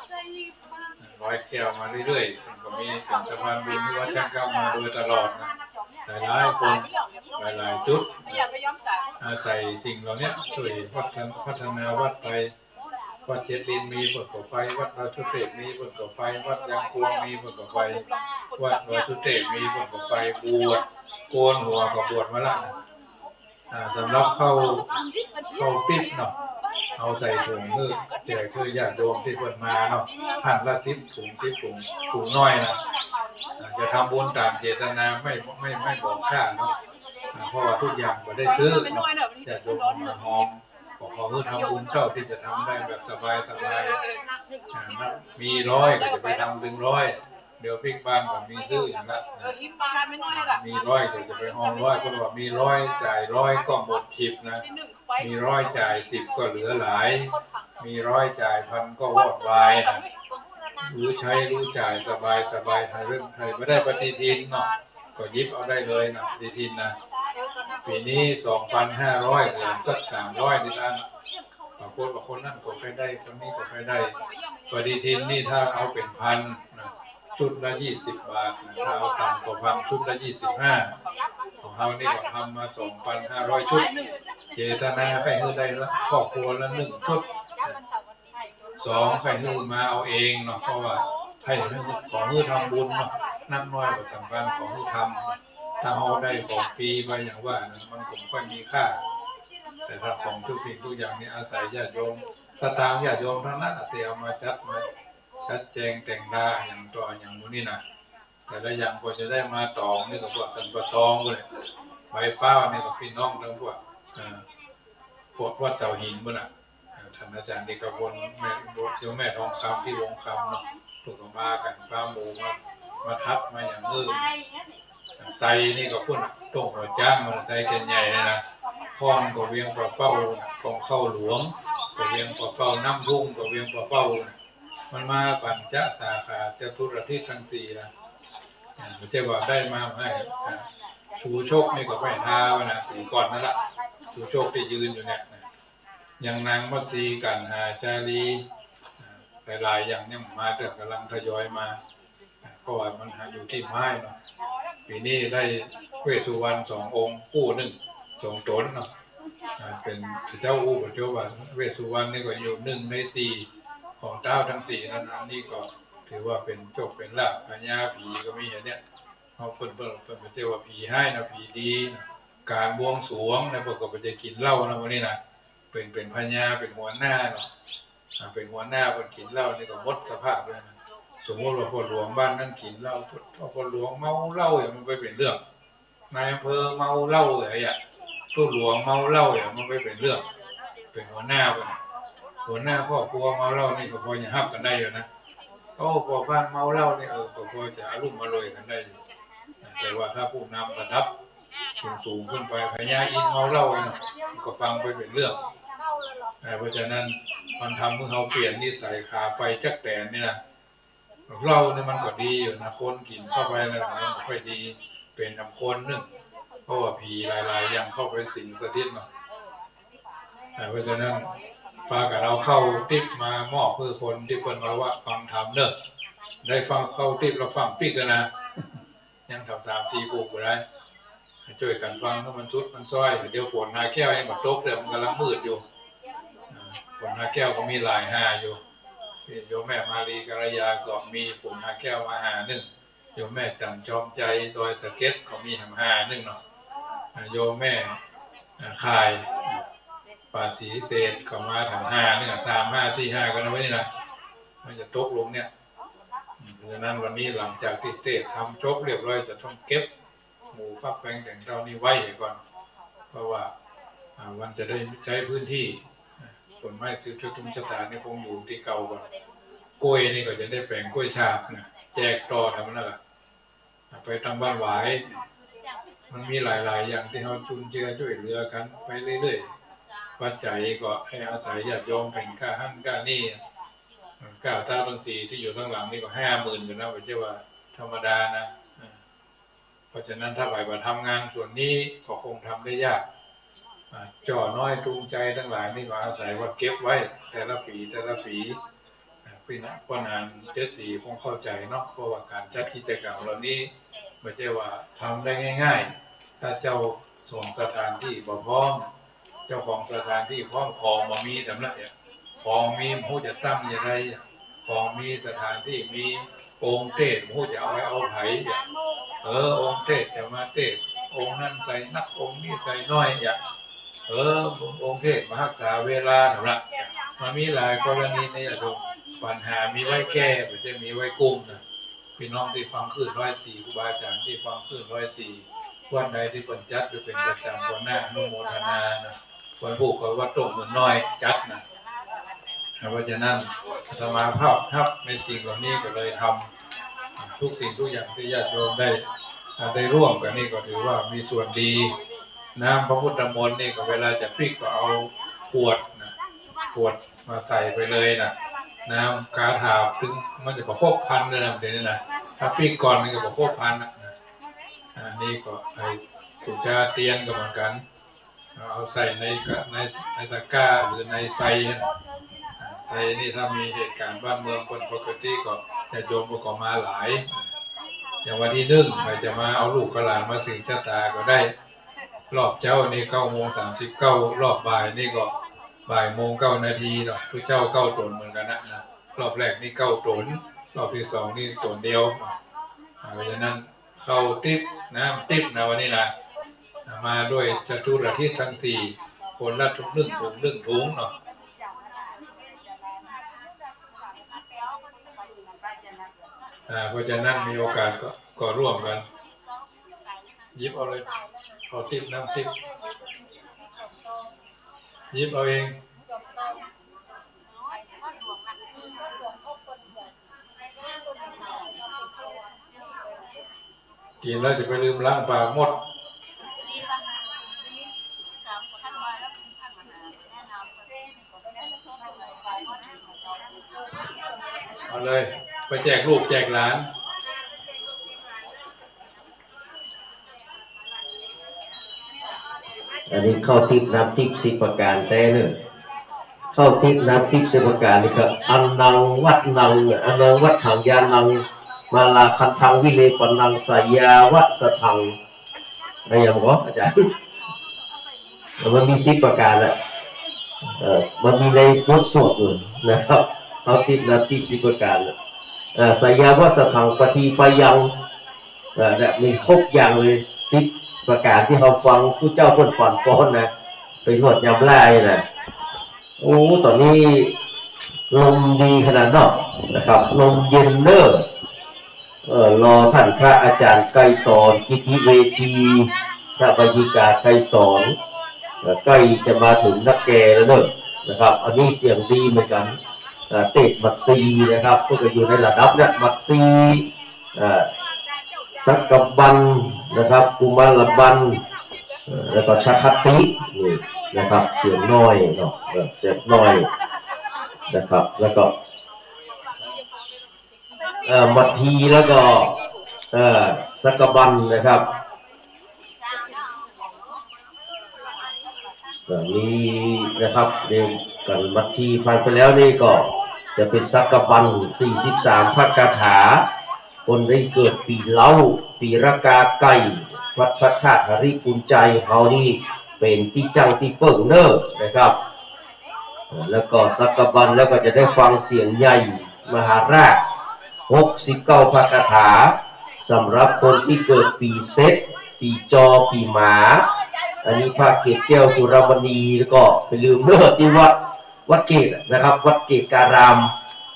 ร้อยแก้วมาเรื่อยๆ เปิ้นก็มีเป๋นสะพานบุญหื้อวัดจ้างเก๊ามาโดยตลอดนะ หลายๆ คน หลายๆ จุด อาศัยสิ่งเหล่านี้ช่วยพัฒน- พัฒนาวัดไป วัดเจ็ดลินมีเปิ้นก็ไป วัดดอยสุเทพมีเปิ้นก็ไป วัดยางกวงมีเปิ้นก็ไป วัดดอยสุเทพมีเปิ้นก็ไป บวช โกนหัวก็บวชมาละนะ อ่า สำหรับข้าว ข้าวติ๊บเนาะ เอาใส่ถุงหื้อ แจกหื้อญาติโยมตี้เปิ้นมาเนาะ หั้นละสิบถุง สิบถุง ถุงน้อยนะ อ่า จะทำบุญต๋ามเจตนา ไม่ ไม่ ไม่บอกค่าเนาะ อ่า เพราะว่าทุกอย่างบ่ได้ซื้อเนาะ ญาติโยมเอามาฮอม ก็ขอหื้อทำบุญเต้าตี้จะทำได้แบบสบายๆ อ่า มีร้อยก็จะไปทำเถิงร้อย เดี๋ยวปิ๊กบ้านก็มีซื้ออย่างละนะ มีร้อยก็จะไปฮอมร้อย เพราะว่ามีร้อยจ่ายร้อยก็หมดสิบนะ มีร้อยจ่ายสิบก็เหลือหลาย มีร้อยจ่ายพันก็วอดวายนะ รู้ใช้รู้จ่ายสบายๆ ใผเริ่ม ใผบ่ได้ปฏิทินเนาะ ก็หยิบเอาได้เลยนะ ปฏิทินนะ ปี๋นี้สองปันห้าร้อย เหลือสักสามร้อยนี่ตัง ปรากฏว่าคนนั้นก็ใค่ได้ คนนี้ก็ใค่ได้ ปฏิทินนี่ถ้าเอาเป๋นพันนะ ชุดละยี่สิบบาทนะ ถ้าเอาต่ำกว่าพัน ชุดละยี่สิบห้า ของเฮานี่ก็ทำมาสองปันห้าร้อยชุด เจตนาใค่หื้อได้ละ ครอบครัวละหนึ่งชุด สอง ใค่หื้อมาเอาเองเนาะ เพราะว่าใค่หื้อ ขอหื้อทำบุญเนาะ นักน้อยบ่สำคัญ ขอหื้อทำ ถ้าเฮาได้ของฟรีไปอย่างว่านะ มันก็บ่ค่อยมีค่า แต่ถ้าของทุกสิ่งทุกอย่างนี่อาศัยญาติโยม สตางค์ญาติโยมตังนั้นน่ะ ตี้เอามาจัด มาจัดแจงแต่งหน้าอย่างต่ออย่างหมู่นี้นะ แต่ละอย่างก็จะได้มาตองนี่ก็พวกสันป่าตองพู้นแหละ ใบพร้าวนี่ก็พี่น้องตังพวก อ่า พวกวัดเสาหินพู้นน่ะ อ่า ต้านอาจ๋ารย์เอกพล แม่ โยมแม่ทองคำตี้วงคำเนาะ เปิ้นก็มากั๋น ปาหมู่มา มาทักมาอย่างหื้อ ไซนี่ก็พู้นน่ะ ต้งหัวจ๊างมัน ไซแก่นใหญ่เนี่ยนะ ค้อนก็เวียงป่าเป้าน่ะ กองข้าวหลวงก็เวียงป่าเป้า น้ำทุ่งก็เวียงป่าเป้าน่ะ มันมาปัญจสาขาจตุรทิศตังสี่นะ อ่า บ่ใจ้ว่าได้มาบ่ อ่า ชูชกนี่ก็ไปหามานะ ปี๋ก่อนนั่นละ ชูชกตี้ยืนอยู่เนี่ยนะ อย่างนางมัตสี กัณหาจารี อ่า หลายๆ อย่างเนี่ยมา แต่ก่ำลังทยอยมา อ่า เพราะว่ามันหาอยู่ตี้ไม้เนาะ ปี๋นี้ได้เวสสุวรรณสององค์ กู้นึ่ง สองต๋นเนาะ อ่า เป๋นเจ้าอู้ เจ้าว่าเวสสุวรรณนี่ก็อยู่นึ่งในสี่ของต๊าวตังสี่นั้น อันนี้ก็ถือว่าเป๋นโชคเป๋นลาภ พญาผีก็มีอย่างเนี้ย เฮาเปิ้น เปิ้น เปิ้นบ่ใจ้ว่าผีฮ้ายนะ ผีดีนะ ก๋านบวงสรวงนะ เปิ้นก็บ่ใจ้กิ๋นเหล้านะ วันนี้นะ เป๋น เป๋นพญา เป๋นหัวหน้าเนาะ อ่า เป๋นหัวหน้า เปิ้นกิ๋นเหล้านี่ก็หมดสภาพเลยนะ สมมุติว่าพ่อหลวงบ้านนั้นกิ๋นเหล้า พ่อหลวงเมาเหล้าอย่างมันไปเป๋นเรื่อง นายอำเภอเมาเหล้าอย่างเงี้ย ตุ๊หลวงเมาเหล้าอย่างมันไปเป๋นเรื่อง เป๋นหัวหน้าไปนะ หัวหน้าครอบครัวเมาเหล้านี่ก็พอจะฮับกั๋นได้อยู่นะ โอ้ พ่อบ้านเมาเหล้านี่ เออ ก็พอจะอะลุ่มอล่วยกั๋นได้อยู่ แต่ว่าถ้าผู้นำระดับสูงๆ ขึ้นไป พญาอินทร์เมาเหล้าเนี่ย ก็ฟังไปเป๋นเรื่อง อ่า เพราะฉะนั้นมันทำหื้อเฮาเปลี่ยนนิสัย ขาไปจั๊กแตนนี่นะ เหล้านี่มันก็ดีอยู่นะ คนกิ๋นเข้าไปนะ มันก็ค่อยดี เป๋นนำคนนึ่ง เพราะว่าผีหลายๆ อย่างเข้าไปสิงสถิตเนาะ อ่า เพราะฉะนั้น ปากั๋นเอาข้าวติ๊บมามอบหื้อคนตี้เปิ้นมาว่าฟังธรรมเนาะ ได้ฟังข้าวติ๊บแล้วฟังปิ๊กแล้วนะ ยังทำสามสี่ปุกบ่ได้ จ้วยกั๋นฟังหื้อมันสุดมันซ้อย เดี๋ยวฝนหาแก้วยังบ่ตกเลย มันก่ำลังมืดอยู่ อ่า ฝนหาแก้วก็มีหลายหาอยู่ โยมแม่มาลีกัลยาก็มีฝนหาแก้วมาหานึ่ง โยมแม่จันทร์จอมใจดอยสะเก็ดก็มีแหมหานึ่งเนาะ อ่า โยมแม่ อ่า ข่าย ป่าศรีเศรษฐก็มาแหมหานึ่ง อ่ะ สามห้า สี่ห้า ก็นะ วันนี้นะ มันจะตกลงเนี่ย อืม เพราะฉะนั้นวันนี้หลังจากตี้เตศน์ธรรมจบเรียบร้อย จะต้องเก็บหมู่ฟักแฟงแต่งเต้านี้ไว้ก่อน เพราะว่า อ่า มันจะได้ใจ๊พื้นตี้ อ่า ต้นไม้สืบชะตงชะตานี่คงอยู่ตี้เก่าก่อน ก้วยนี่ก็จะได้แป๋งก้วยฉาบนะ แจกต่อธรรมดา ไปตังบ้านหวาย มันมีหลายๆ อย่างตี้เฮาจุนเจือจ้วยเหลือกั๋นไปเรื่อยๆ ปัจจัยก็หื้ออาศัยญาติโยมแป๋งก้าหั้นก้านี่ ก้าต๊าตังสี่ตี้อยู่ตังหลังนี่ก็ห้าหมื่นกั๋นนะ บ่ใจ้ว่าธรรมดานะ เพราะฉะนั้นถ้าใผบ่ทำงานส่วนนี้ก็คงทำได้ยาก อ่า จ้อน้อยจูงใจ๋ตังหลายนี่ก็อาศัยว่าเก็บไว้แต่ละปี๋แต่ละปี๋ อ่า ปี้น้องป้อหนานเจ็ดสีคงเข้าใจ๋เนาะ เพราะว่าก๋านจัดกิจกรรมเหล่านี้บ่ใจ้ว่าทำได้ง่ายๆ ถ้าเจ้าของสถานตี้บ่พร้อม เจ้าของสถานตี้พร้อม ของบ่มี ธรรมดาเนี่ย ของมีบ่ฮู้จะตั้งอย่างใด ของมี สถานตี้มี องค์เตสน์บ่ฮู้จะเอาใผเอาใผ เออ องค์เตสน์จะมาเตสน์ องค์นั้นใส่นัก องค์นี้ใส่น้อย เออ องค์เตสน์บ่ฮักษาเวลา ธรรมดา มันมีหลายกรณีในญาติโยม ปัญหามีไว้แก้ บ่ใจ้มีไว้กุ้มนะ ปี้น้องตี้ฟังคลื่นร้อยสี่ ครูบาอาจ๋ารย์ตี้ฟังคลื่นร้อยสี่ วันใดตี้เปิ้นจัดอยู่เป๋นประจ๋ำ วันหน้าอนุโมทนานะ วันพูกก็วัดโต้งเมืองน้อยจัดนะ เพราะฉะนั้นอาตมาภาพฮับในสิ่งเหล่านี้ก็เลยทำ ทุกสิ่งทุกอย่างตี้ญาติโยมได้ ได้ร่วมกั๋นนี่ก็ถือว่ามีส่วนดี น้ำพระพุทธมนต์นี่ก็เวลาจะปิ๊กก็เอาขวดนะ ขวดมาใส่ไปเลยนะ น้ำคาถา เถิงมันจะบ่ครบพันเลยนะ เดี๋ยวนี้นะ ถ้าปิ๊กก่อนนี่ก็บ่ครบพันนะ อ่า นี่ก็ไอ้กุจาเตียนก็เหมือนกั๋น เอาใส่ในกะ ใน ในตะกร้าหรือในไซ อ่า ไซนี่ถ้ามีเหตุก๋ารณ์บ้านเมืองเปิ้นปกติก็ญาติโยมก็มาหลาย อย่างวันตี้นึ่งใผจะมาเอาลูกเอาหลานมาสืบชะตาก็ได้ รอบเจ๊านี่เก้าโมงสามสิบเก้า รอบบ่ายนี่ก็บ่ายโมงเก้านาทีเนาะ ผู้เจ้าเก้าต๋นเหมือนกั๋นนะ นะ รอบแรกนี่เก้าต๋น รอบตี้สองนี่ต๋นเดียว อ่า เพราะฉะนั้น ข้าวติ๊บ น้ำติ๊บนะวันนี้นะ มาด้วยจตุรทิศทั้งสี่ คนละถุง นึ่งถุง นึ่งถุงเนาะ อ่า เพราะฉะนั้นมีโอกาสก็ ก็ร่วมกั๋น หยิบเอาเลย ข้าวติ๊บ น้ำติ๊บ หยิบเอาเอง กิ๋นแล้วจะไปลืมล้างปากหมด เอาเลย ไปแจกลูกแจกหลาน อันนี้ข้าวติ๊บน้ำติ๊บสิบประก๋านแต๊เน่อ ข้าวติ๊บน้ำติ๊บสิบประก๋านนี่ก็ อนังวัตถัง อนังวัตถัง ญาณัง มาลาคันธัง วิเลปนัง สายาวัสสัทธัง อะหยังก่อ อาจ๋ารย์ มันมีสิบประก๋านอะ เอ่อ มันมีในบทสวดอยู่นะครับ ข้าวติ๊บน้ำติ๊บสิบประก๋านอะ เอ่อ สายาวัสสัทธัง ปฏิปยัง เอ่อ เนี่ย มีครบอย่างเลย สิบประก๋านตี้เฮาฟังผู้เจ้าเปิ้นปอนป้อนนะ ไปฮอดยามแลงนะ โอ้ ต๋อนนี้ลมดีขนาดเนาะนะครับ ลมเย็นเน่อ เอ่อ รอต้านพระอาจ๋ารย์ไกรสร กิติเวที พระวายิกาไกรสร เอ่อ ใก้จะมาเถิงนักแก่แล้วเน่อนะครับ อันนี้เสียงดีเหมือนกั๋น เอ่อ เตสน์หมัดสี่นะครับ เปิ้นก็อยู่ในระดับเนี่ย หมัดสี่ อ่า สักกบันนะครับ กุมารบัน เอ่อ แล้วก็ชคติ นี่นะครับ เสียงน้อยเนาะ เอ่อ เสียงน้อยนะครับ แล้วก็ เอ่อ หมัดที แล้วก็ เอ่อ สักกบันนะครับ แบบนี้นะครับ เรียงกั๋นหมัดที ผ่านไปแล้วนี่ก็จะเป๋นสักกบัน สี่สิบสามพระคาถา คนตี้เกิดปี๋เล้า ปี๋รากาไก่ วัดพระธาตุหริภุญไชยเฮานี่เป๋นตี้จั้งตี้เปิ้งเน่อนะครับ แล้วก็สักกบันแล้วก็จะได้ฟังเสียงใหญ่มหาราช หกสิบเก้าพระคาถา สำหรับคนตี้เกิดปี๋เสร็จ ปี๋จอ ปี๋หมา อันนี้พระเกศแก้วจุฬามณี แล้วก็ไปลืมเน่อตี้วัด วัดเกศนะครับ วัดเกศการาม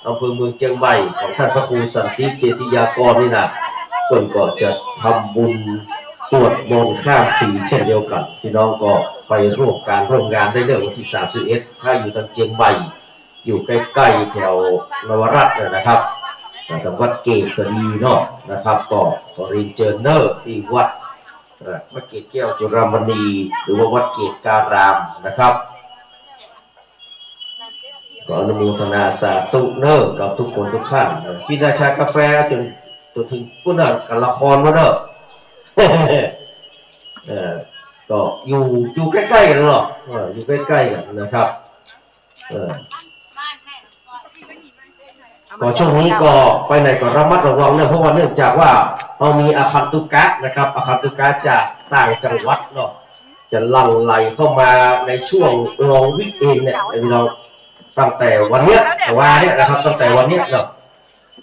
อำเภอเมืองเจียงใหม่ ของท่านพระครูสันติเจติยากรนี่นะ เปิ้นก็จะทำบุญ สวดมนต์ข้ามปี๋เช่นเดียวกั๋น พี่น้องก็ไปร่วมก๋านร่วมงานได้เน่อ วันตี้สามสิบเอ็ด ถ้าอยู่ตางเจียงใหม่ อยู่ใก้ๆ แถวนวรัตน์นะครับ อ่า ตางวัดเกตก็ดีเนาะนะครับ ก็ขอเรียนเจิญเน่อตี้วัด เอ่อ วัดเกตแก้วจุฬามณี หรือว่าวัดเกตการามนะครับ ก็อนุโมทนาสาธุเน่อกับกู้คนกู้ต้าน พี่ราชากาแฟจ๋น จ๋นเถิงปู๊นน่ะ กั๋นละครมาเน่อ เออ ก็อยู่ อยู่ใก้ๆ กั๋นเนาะ เออ อยู่ใก้ๆ กั๋นนะครับ เออ ก็ช่วงนี้ก็ไปไหนก็ระมัดระวังเน่อ เพราะว่าเนื่องจากว่าเฮามีอาคันตุกะนะครับ อาคันตุกะจากต่างจังหวัดเนาะ จะหลั่งไหลเข้ามาในช่วงลองวีคเอนด์เนี่ย พี่น้อง ตั้งแต่วันเนี้ย วาเนี้ยนะครับ ตั้งแต่วันเนี้ยเนาะ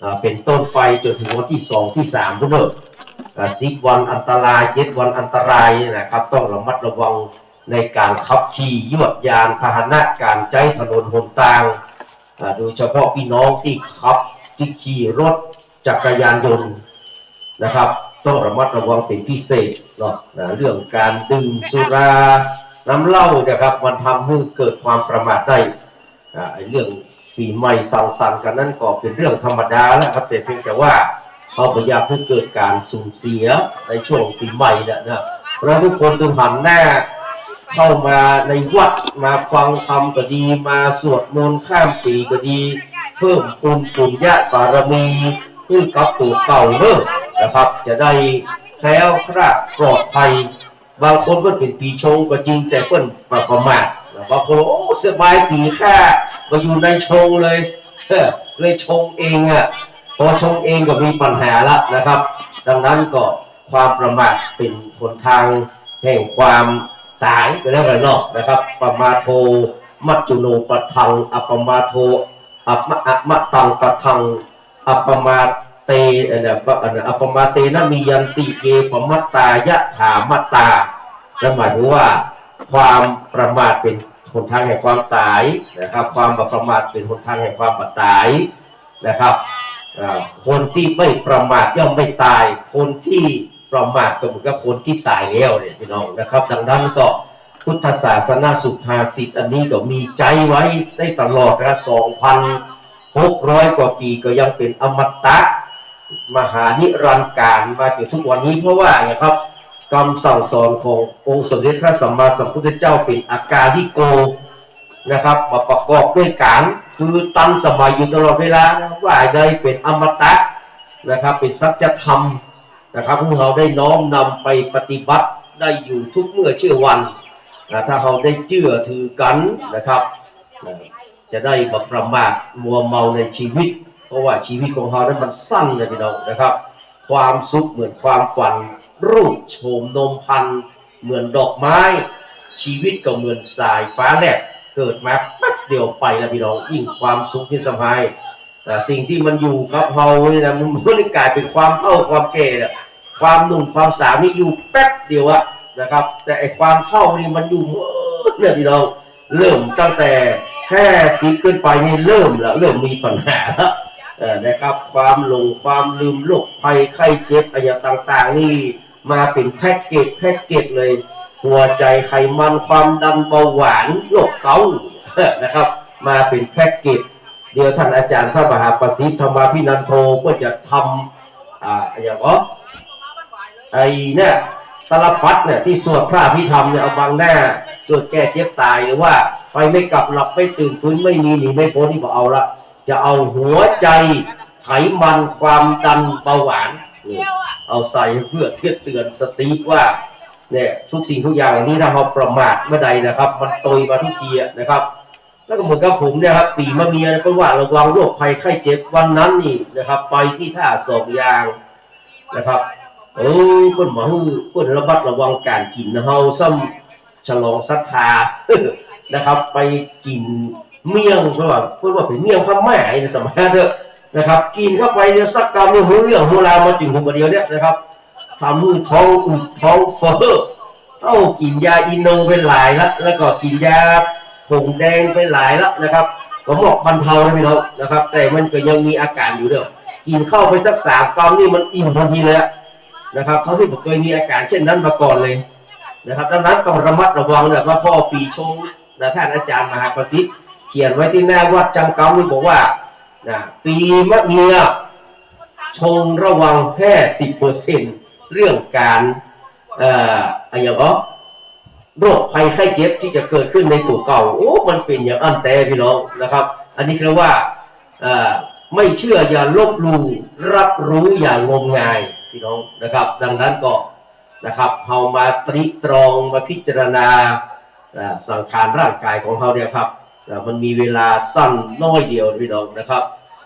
อ่า เป๋นต้นไปจ๋นเถิงวันตี้สองตี้สามปู๊นเน่อ อ่า สิบวันอันตราย เจ็ดวันอันตรายเนี่ยนะครับ ต้องระมัดระวังในก๋านขับขี่ยวดยานพาหนะ ก๋านใจ๊ถนนหนตาง อ่า โดยเฉพาะพี่น้องตี้ขับ ตี้ขี่รถจักรยานยนต์นะครับ ต้องระมัดระวังเป๋นพิเศษเนาะ นะ เรื่องก๋านดื่มสุรา น้ำเหล้านะครับ มันทำหื้อเกิดความประมาทได้ อ่า ไอ้เรื่องปี๋ใหม่สังสรรค์กั๋นนั้นก็เป๋นเรื่องธรรมดาแล้วครับ แต่เพียงแต่ว่าเฮาบ่อยากหื้อเกิดก๋านสูญเสียในช่วงปี๋ใหม่เนี่ยนะ เพราะฉะนั้นกู้คนต้องหันหน้าเข้ามาในวัด มาฟังธรรมก็ดี มาสวดมนต์ข้ามปี๋ก็ดี เพิ่มพูนปุญญบารมีหื้อกับตั๋วเก่าเน่อนะครับ จะได้แคล้วคลาดปลอดภัย บางคนเปิ้นเป๋นปี๋ชงก็จริง แต่เปิ้นประ ประมาทนะ บางคน โอ้ สบายปี๋ข้า บ่อยู่ในชงเลย เออ เลยชงเองอะ พอชงเองก็มีปัญหาละนะครับ ดังนั้นก็ความประมาทเป๋นหนตางแห่งความต๋ายไปแล้วกั๋นเนาะนะครับ ปมาโท มัจจุโนปะทัง อัปปมาโท อัปมะ อะมะตังปะทัง อัปปมาเต อันน่ะ อันน่ะ อัปปมาเตนะ มิยันติ เย ปมัตตา ยะถามัตตา นั่นหมายถึงว่าความประมาทเป๋นหนตางแห่งความต๋ายนะครับ ความบ่ประมาทเป๋นหนตางแห่งความบ่ต๋ายนะครับ อ่า คนตี้ไม่ประมาทย่อมไม่ตาย คนตี้ประมาทก็เหมือนกับคนตี้ต๋ายแล้วเนี่ยพี่น้องนะครับ ดังนั้นก็พุทธศาสนสุภาษิตอันนี้ก็มีใจ๊ไว้ได้ตลอดนะ สองพันหกร้อยกว่าปี๋ก็ยังเป๋นอมตะ มหานิรันดร์ก๋าลมาจนถึงทุกวันนี้ เพราะว่าอย่างครับ กำสั่งสอนขององค์สมเด็จพระสัมมาสัมพุทธเจ้าเป๋นอากาลิโกนะครับ มาประกอบด้วยก๋าน คือตันสมัยอยู่ตลอดเวลา ว่าได้เป๋นอมตะนะครับ เป๋นสัจธรรมนะครับ หื้อเฮาได้น้อมนำไปปฏิบัติได้อยู่ทุกเมื่อเชื่อวัน อ่า ถ้าเฮาได้เจื้อถือกั๋นนะครับ อ่า จะได้บ่ประมาทมัวเมาในชีวิต เพราะว่าชีวิตของเฮานั้นมันสั้นนะพี่น้องนะครับ ความสุขเหมือนความฝัน รูปโฉมนมพรรณเหมือนดอกไม้ ชีวิตก็เหมือนสายฟ้าแลบ เกิดมาแป๊บเดียวไปแล้วพี่น้อง ยิ่งความสุขยิ่งสบาย อ่า สิ่งตี้มันอยู่กับเฮานี่นะ มัน มันก๋ายเป๋นความเฒ่าความแก่น่ะ ความหนุ่มความสาวนี่อยู่แป๊บเดียวอะนะครับ แต่ไอ้ความเฒ่านี่มันอยู่เมินเนี่ยพี่น้อง เริ่มตั้งแต่ห้าสิบขึ้นไปนี่เริ่มละ เริ่มมีปัญหาละ เออ นะครับ ความหลงความลืม โรคภัยไข้เจ็บ อะหยังต่างๆ นี่มาเป๋นแพ็กเกจ แพ็กเกจเลย หัวใจ ไขมัน ความดัน เบาหวาน โรคเกาต์ นะครับ มาเป๋นแพ็กเกจ เดี๋ยวท่านอาจารย์พระมหาประสิทธิ์ธรรมาภินันโท เปิ้นจะทำ อ่า อะหยังก่อ ไอ้เนี่ย ตลับปัตรเนี่ย ตี้สวดพระอภิธรรมเนี่ย เอาบังหน้า ตรวจแก้เจ็บต๋าย หรือว่าไปไม่กลับ หลับไม่ตื่น ฟื้นไม่มี หนีไม่พ้น นี่บ่เอาละ จะเอาหัวใจ ไขมัน ความดัน เบาหวาน นี่ เอาใส่เพื่อเทียบเตือนสติว่า เนี่ย ทุกสิ่งทุกอย่างเหล่านี้ ถ้าเฮาประมาทเมื่อใดนะครับ มันตวยมาทุกทีอะนะครับ แล้วก็เหมือนกับผมเนี่ยครับ ปี๋มะเมียเนี่ย เปิ้นว่าระวังโรคภัยไข้เจ็บ วันนั้นนี่นะครับ ไปตี้ท่าสองยางนะครับ เออ เปิ้นบ่หื้อ เปิ้นระมัดระวังก๋านกิ๋น เฮาซ้ำฉลองศรัทธานะครับ ไปกิ๋นเมี่ยง เปิ้นว่า เปิ้นว่าเป๋นเมี่ยงผ้าม่ายนะ สมัยเถอะนะครับ กิ๋นเข้าไปเนี่ยสักกำนี่ ฮู้เรื่องฮู้ราวมาเถิงผมบ่าเดี่ยวเนี่ยนะครับ ทำหื้อท้องอืดท้องเฟ้อ เอ้า กิ๋นยาอีโนไปหลายละ แล้วก็กิ๋นยาผงแดงไปหลายละนะครับ ก็มอกบรรเทานะพี่น้องนะครับ แต่มันก็ยังมีอาก๋านอยู่เด้อ กิ๋นเข้าไปสักสามกำนี่มันอิ่มทันทีเลยอะ นะครับ เท่าตี้บ่เกยมีอาก๋านเจ้นนั้นมาก่อนเลยนะครับ ดังนั้นต้องระมัดระวังนะ ว่าพ่อปีชงนะ ต้านอาจ๋ารย์มหาประสิทธิ์เขียนไว้ตี้หน้าวัดจังกำนี่บอกว่านะ ปีมะเมีย ชงระวังห้าสิบเปอร์เซ็นต์ เรื่องก๋าน เอ่อ อะหยังก็ โรคภัยไข้เจ็บตี้จะเกิดขึ้นในตั๋วเก่า โอ้ มันเป๋นอย่างอั้นแต๊พี่น้องนะครับ อันนี้เรียกว่า เอ่อ ไม่เชื่ออย่าลบหลู่ รับรู้อย่างมงายพี่น้องนะครับ ดังนั้นก็นะครับ เฮามาตริตรองมาพิจารณา เอ่อ สังขารร่างก๋ายของเฮาเนี่ยครับ เอ่อ มันมีเวลาสั้นน้อยเดียวพี่น้องนะครับ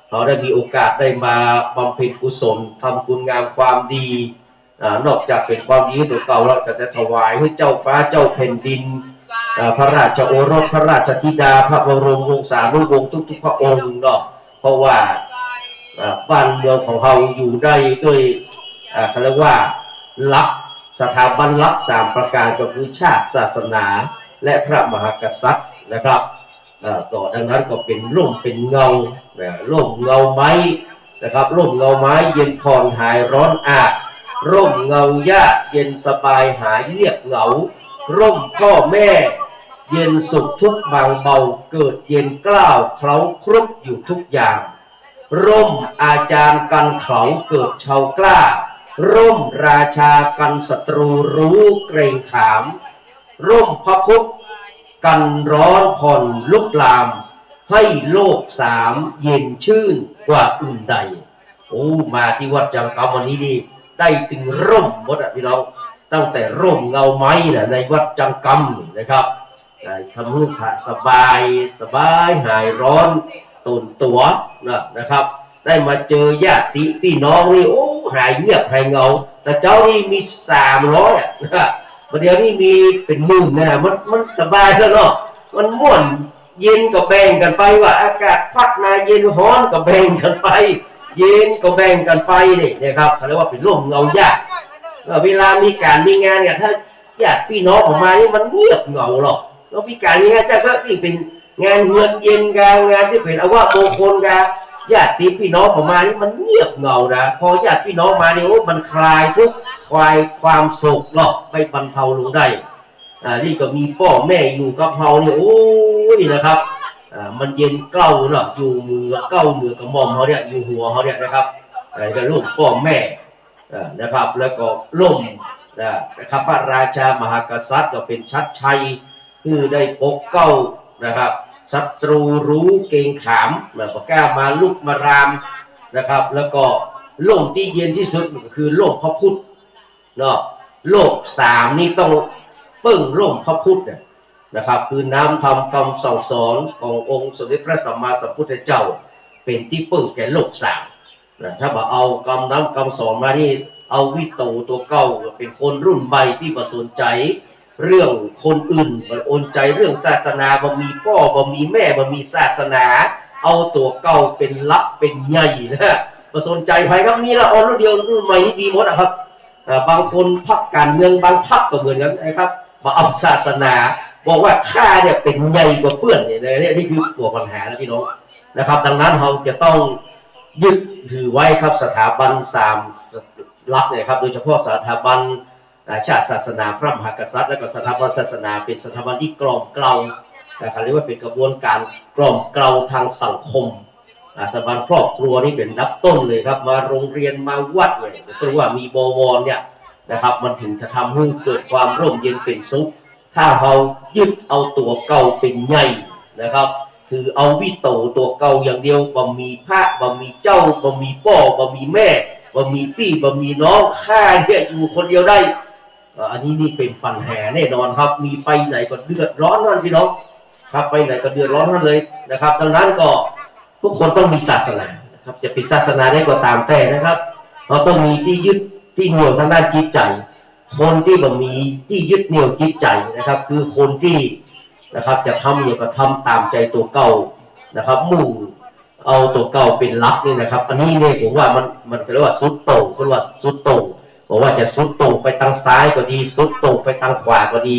เฮาได้มีโอกาสได้มาบำเพ็ญกุศล ทำคุณงามความดี อ่า นอกจากเป๋นความดีหื้อตั๋วเก่าแล้ว ก็จะถวายหื้อเจ้าฟ้าเจ้าแผ่นดิน อ่า พระราชโอรส พระราชธิดา พระบรมวงศานุวงศ์ทุกๆ พระองค์เนาะ เพราะว่า อ่า บ้านเมืองของเฮาอยู่ได้ด้วย อ่า เขาเรียกว่าหลัก สถาบันหลักสามประก๋าน ก็คือชาติ ศาสนา และพระมหากษัตริย์นะครับ เอ่อ ก็ดังนั้นก็เป๋นร่มเป๋นเงานะ ร่มเงาไม้นะครับ ร่มเงาไม้เย็นผ่อนหายร้อนอาบ ร่มเงาหญ้าเย็นสบายหายเงียบเหงา ร่มพ่อแม่เย็นสุขทุกข์บางเบา เกิดเย็นกล้าวเคล้าครุฑอยู่ทุกยาม ร่มอาจารย์กันเขาเกิดเชากล้า ร่มราชากันศัตรูรู้เกรงขาม ร่มพระพุทธกันร้อนผ่อนลุกลาม ให้โลกสามเย็นชื่นกว่าอื่นใด โอ้ มาตี้วัดจังกำวันนี้นี่ ได้ตึงร่มหมดอะพี่น้อง ตั้งแต่ร่มเงาไม้นะ ในวัดจังกำนี่นะครับ อ่า สำนึกสะ สบาย สบายหายร้อนตนตั๋วนะ นะครับ ได้มาเจอญาติปี้น้องนี่ โอ้ หายเงียบหายเหงา แต่เจ๊านี่มีสามร้อยอะนะ บ่าเดี่ยวนี้มีเป๋นหมื่นนะ มัน มันสบายแล้วเนาะ มันม่วน เย็นก็แบ่งกั๋นไปว่า อากาศพัดมาเย็น ฮ้อนก็แบ่งกั๋นไป เย็นก็แบ่งกั๋นไปนี่นะครับ เขาเรียกว่าเป๋นร่มเงาหญ้า เวลามีก๋านมีงานเนี่ย ถ้า ญาติปี้น้องบ่มานี่มันเงียบเหงาหรอก แล้วมีก๋านมีงานเจ้าก็ตี้เป๋นงานเฮือนเย็นกา งานตี้เป๋นอวมงคลกา ญาติปี้น้องบ่มานี่มันเงียบเหงานะ พอญาติปี้น้องมานี่ โอ้ มันคลายทุกข์ คลายความโศกเนาะ ไปบรรเทาลงได้ อ่า นี่ก็มีป้อแม่อยู่กับเฮานี่ โอ้ย นะครับ อ่า มันเย็นเกล้าเนาะ อยู่เหนือเกล้าเหนือกระหม่อมเฮาเนี่ย อยู่หัวเฮาเนี่ยนะครับ อ่า ก็ร่มป้อแม่ เอ่อ นะครับ แล้วก็ร่ม อ่า นะครับ พระราชามหากษัตริย์ก็เป๋นชัดชัย คือได้ปกเกล้านะครับ ศัตรูรู้เกรงขาม นะ บ่กล้ามาลุกมารามนะครับ แล้วก็ร่มตี้เย็นตี้สุดก็คือร่มพระพุทธเนาะ โลกสามนี่ต้องเปิ้งร่มพระพุทธเนี่ยนะครับ คือน้ำธรรมกำสั่งสอนขององค์สมเด็จพระสัมมาสัมพุทธเจ้า เป๋นตี้เปิ้งแก่โลกสาม นะ ถ้าบ่เอากำน้ำกำสอนมานี่ เอาวิโตตั๋วเก่า เป๋นคนรุ่นใหม่ตี้บ่สนใจ๋เรื่องคนอื่น บ่สนใจ๋เรื่องศาสนา บ่มีป้อ บ่มีแม่ บ่มีศาสนา เอาตั๋วเก่าเป๋นหลักเป๋นใหญ่นะ บ่สนใจ๋ใผครับ มีละอ่อนรุ่นเดียว รุ่นใหม่นี่ดีหมดอะครับ อ่า บางคนพรรคก๋านเมืองบางพรรคก็เหมือนกั๋นนะครับ บ่เอาศาสนา บอกว่าข้าเนี่ยเป๋นใหญ่กว่าเปื้อนเนี่ย เนี่ย นี่คือตั๋วปัญหานะพี่น้องนะครับ ดังนั้นเฮาจะต้อง ยึดถือไว้ครับ สถาบันสามหลักเนี่ยครับ โดยเฉพาะสถาบัน อ่า ชาติ ศาสนา พระมหากษัตริย์ แล้วก็สถาบันศาสนา เป๋นสถาบันตี้กล่อมเกลา อ่า เขาเรียกว่าเป๋นกระบวนก๋านกล่อมเกลาทางสังคม อ่า สถาบันครอบครัวนี่เป๋นอันดับต้นเลยครับ มาโรงเรียน มาวัดเนี่ย เปิ้นว่ามีบวรเนี่ยนะครับ มันถึงจะทำหื้อเกิดความร่มเย็นเป๋นสุข ถ้าเฮายึดเอาตั๋วเก่าเป๋นใหญ่นะครับ ถือเอาวิโตตั๋วเก่าอย่างเดียว บ่มีพระ บ่มีเจ้า บ่มีป้อ บ่มีแม่ บ่มีปี้ บ่มีน้อง ข้าเนี่ยอยู่คนเดียวได้ เอ่อ อันนี้นี่เป๋นปัญหาแน่นอนครับ มีไปไหนก็เดือดร้อนหั้นพี่น้องครับ ไปไหนก็เดือดร้อนหั้นเลยนะครับ ดังนั้นก็ทุกคนต้องมีศาสนานะครับ จะเป๋นศาสนาใดก็ต๋ามแต่นะครับ เฮาต้องมีตี้ยึดตี้เหนี่ยวทางด้านจิตใจ๋ คนตี้บ่มีตี้ยึดเหนี่ยวจิตใจ๋นะครับ คือคนตี้นะครับ จะทำหยังก็ทำต๋ามใจ๋ตั๋วเก่านะครับ มุ่งเอาตั๋วเก่าเป๋นหลักนี่นะครับ อันนี้เนี่ยผมว่ามัน มันเรียกว่าสุดโต่ง เปิ้นว่าสุดโต่ง บ่ว่าจะสุดโต่งไปตางซ้ายก็ดี สุดโต่งไปตางขวาก็ดี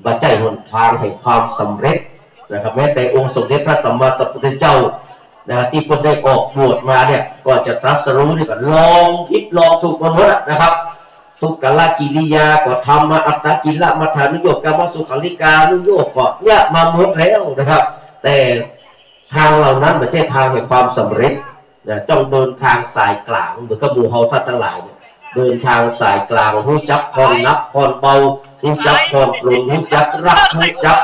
บ่ใจ้หนตางแห่งความสำเร็จนะครับ แม้แต่องค์สมเด็จพระสัมมาสัมพุทธเจ้านะครับ ตี้เปิ้นได้ออกบวชมาเนี่ย ก่อนจะตรัสรู้นี่ก็ลองผิดลองถูกมาหมดอะนะครับ ทุกขกิริยาก็ทำมา อัตตกิลมัฏฐานุโยค กามสุขัลลิกานุโยคก็เนี่ยมาหมดแล้วนะครับ แต่ทางเหล่านั้นบ่ใจ้ทางแห่งความสำเร็จนะ ต้องเดินทางสายกลาง เหมือนกับหมู่เฮาท่านตังหลายเนี่ย เดินทางสายกลาง ฮู้จักผ่อนหนักผ่อนเบา ฮู้จักผ่อนปรน ฮู้จักรัก ฮู้จัก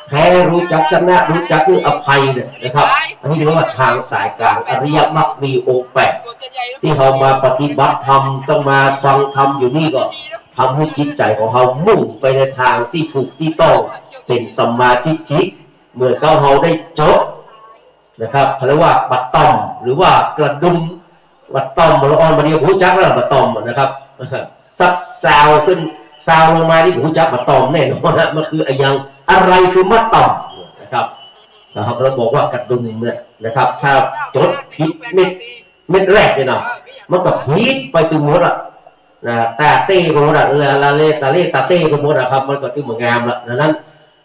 แพ้ ฮู้จักชนะ ฮู้จักหื้ออภัยเนี่ยนะครับ อันนี้เรียกว่าทางสายกลาง อริยมรรคมีองค์แปด ตี้เฮามาปฏิบัติธรรม ต้องมาฟังธรรมอยู่นี่ก็ทำหื้อจิตใจ๋ของเฮามุ่งไปในตางตี้ถูกตี้ต้อง เป๋นสัมมาทิฏฐิ เหมือนกับเฮาได้จดนะครับ เขาเรียกว่าบ่าต่อม หรือว่ากระดุม บ่าต่อม ละอ่อนบ่าเดียว ฮู้จักแล้วบ่าต่อมนะครับ สักซาวขึ้น ซาวลงมานี่ฮู้จักบ่าต่อมแน่นอนนะ มันคืออะหยัง อะไรคือบ่าต่อมนะครับ แล้วเฮาก็เลยบอกว่ากระดุมเนี่ยนะครับ ถ้าจดผิดเม็ด เม็ดแรกเนี่ยนะ มันก็ผิดไปตึงหมดอะนะ ตาเต้ไปหมดอะ ละ ละเล ตาเล ตาเต้ไปหมดอะครับ มันก็ตึงบ่งามละ ดังนั้น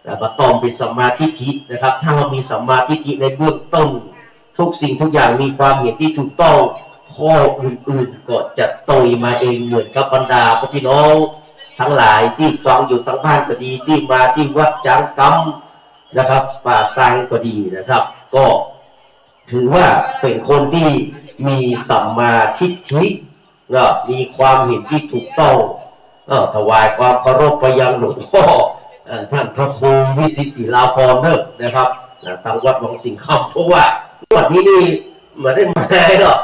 แล้วก็ต้องเป๋นสัมมาทิฏฐินะครับ ถ้าเฮามีสัมมาทิฏฐิในเบื้องต้น ทุกสิ่งทุกอย่างมีความเห็นตี้ถูกต้อง ข้ออื่นๆ ก็จะเตยมาเอง เหมือนกับบรรดาพ่อพี่น้องตังหลายตี้ฟังอยู่ตางบ้านก็ดี ตี้มาตี้วัดจางกำนะครับ ป่าซางก็ดีนะครับ ก็ถือว่าเป๋นคนตี้มีสัมมาทิฏฐิ เนาะ มีความเห็นตี้ถูกต้อง เอ่อ ถวายความเคารพไปยังหลวงพ่อ เอ่อ ท่านพระครูวิสิทธิ์ศิลาภรณ์เนอะนะครับ นะ ตางวัดวังสิงห์คำ เพราะว่างวดนี้นี่บ่ได้มาหรอก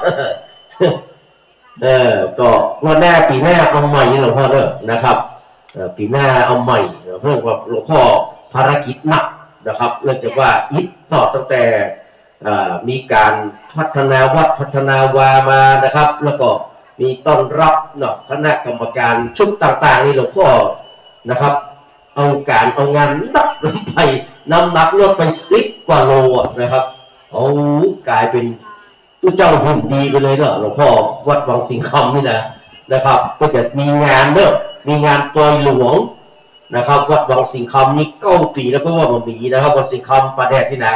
เออ ก็งวดหน้าปี๋หน้าเอาใหม่นี่หลวงพ่อเนอะนะครับ เอ่อ ปี๋หน้าเอาใหม่ เนื่องว่าหลวงพ่อภารกิจหนักนะครับ เนื่องจากว่าอิดเนาะ ตั้งแต่ อ่า มีก๋านพัฒนาวัดพัฒนาวามานะครับ แล้วก็มีต้อนรับเนาะ คณะกรรมการชุดต่างๆ นี่หลวงพ่อนะครับ เอาก๋านเอางานหนักลงไป น้ำหนักลดไปสิบกว่าโลอะนะครับ เอาก๋ายเป๋นตุ๊เจ้าหุ่นดีไปเลยเนาะ หลวงพ่อวัดวังสิงห์คำนี่นะ นะครับ ก็จะมีงานเนาะ มีงานปอยหลวง นะครับ วัดวังสิงห์คำนี่เก้าปี๋แล้ว เพราะว่าบ่มีนะครับ วังสิงห์คำป่าแดดนี่นะ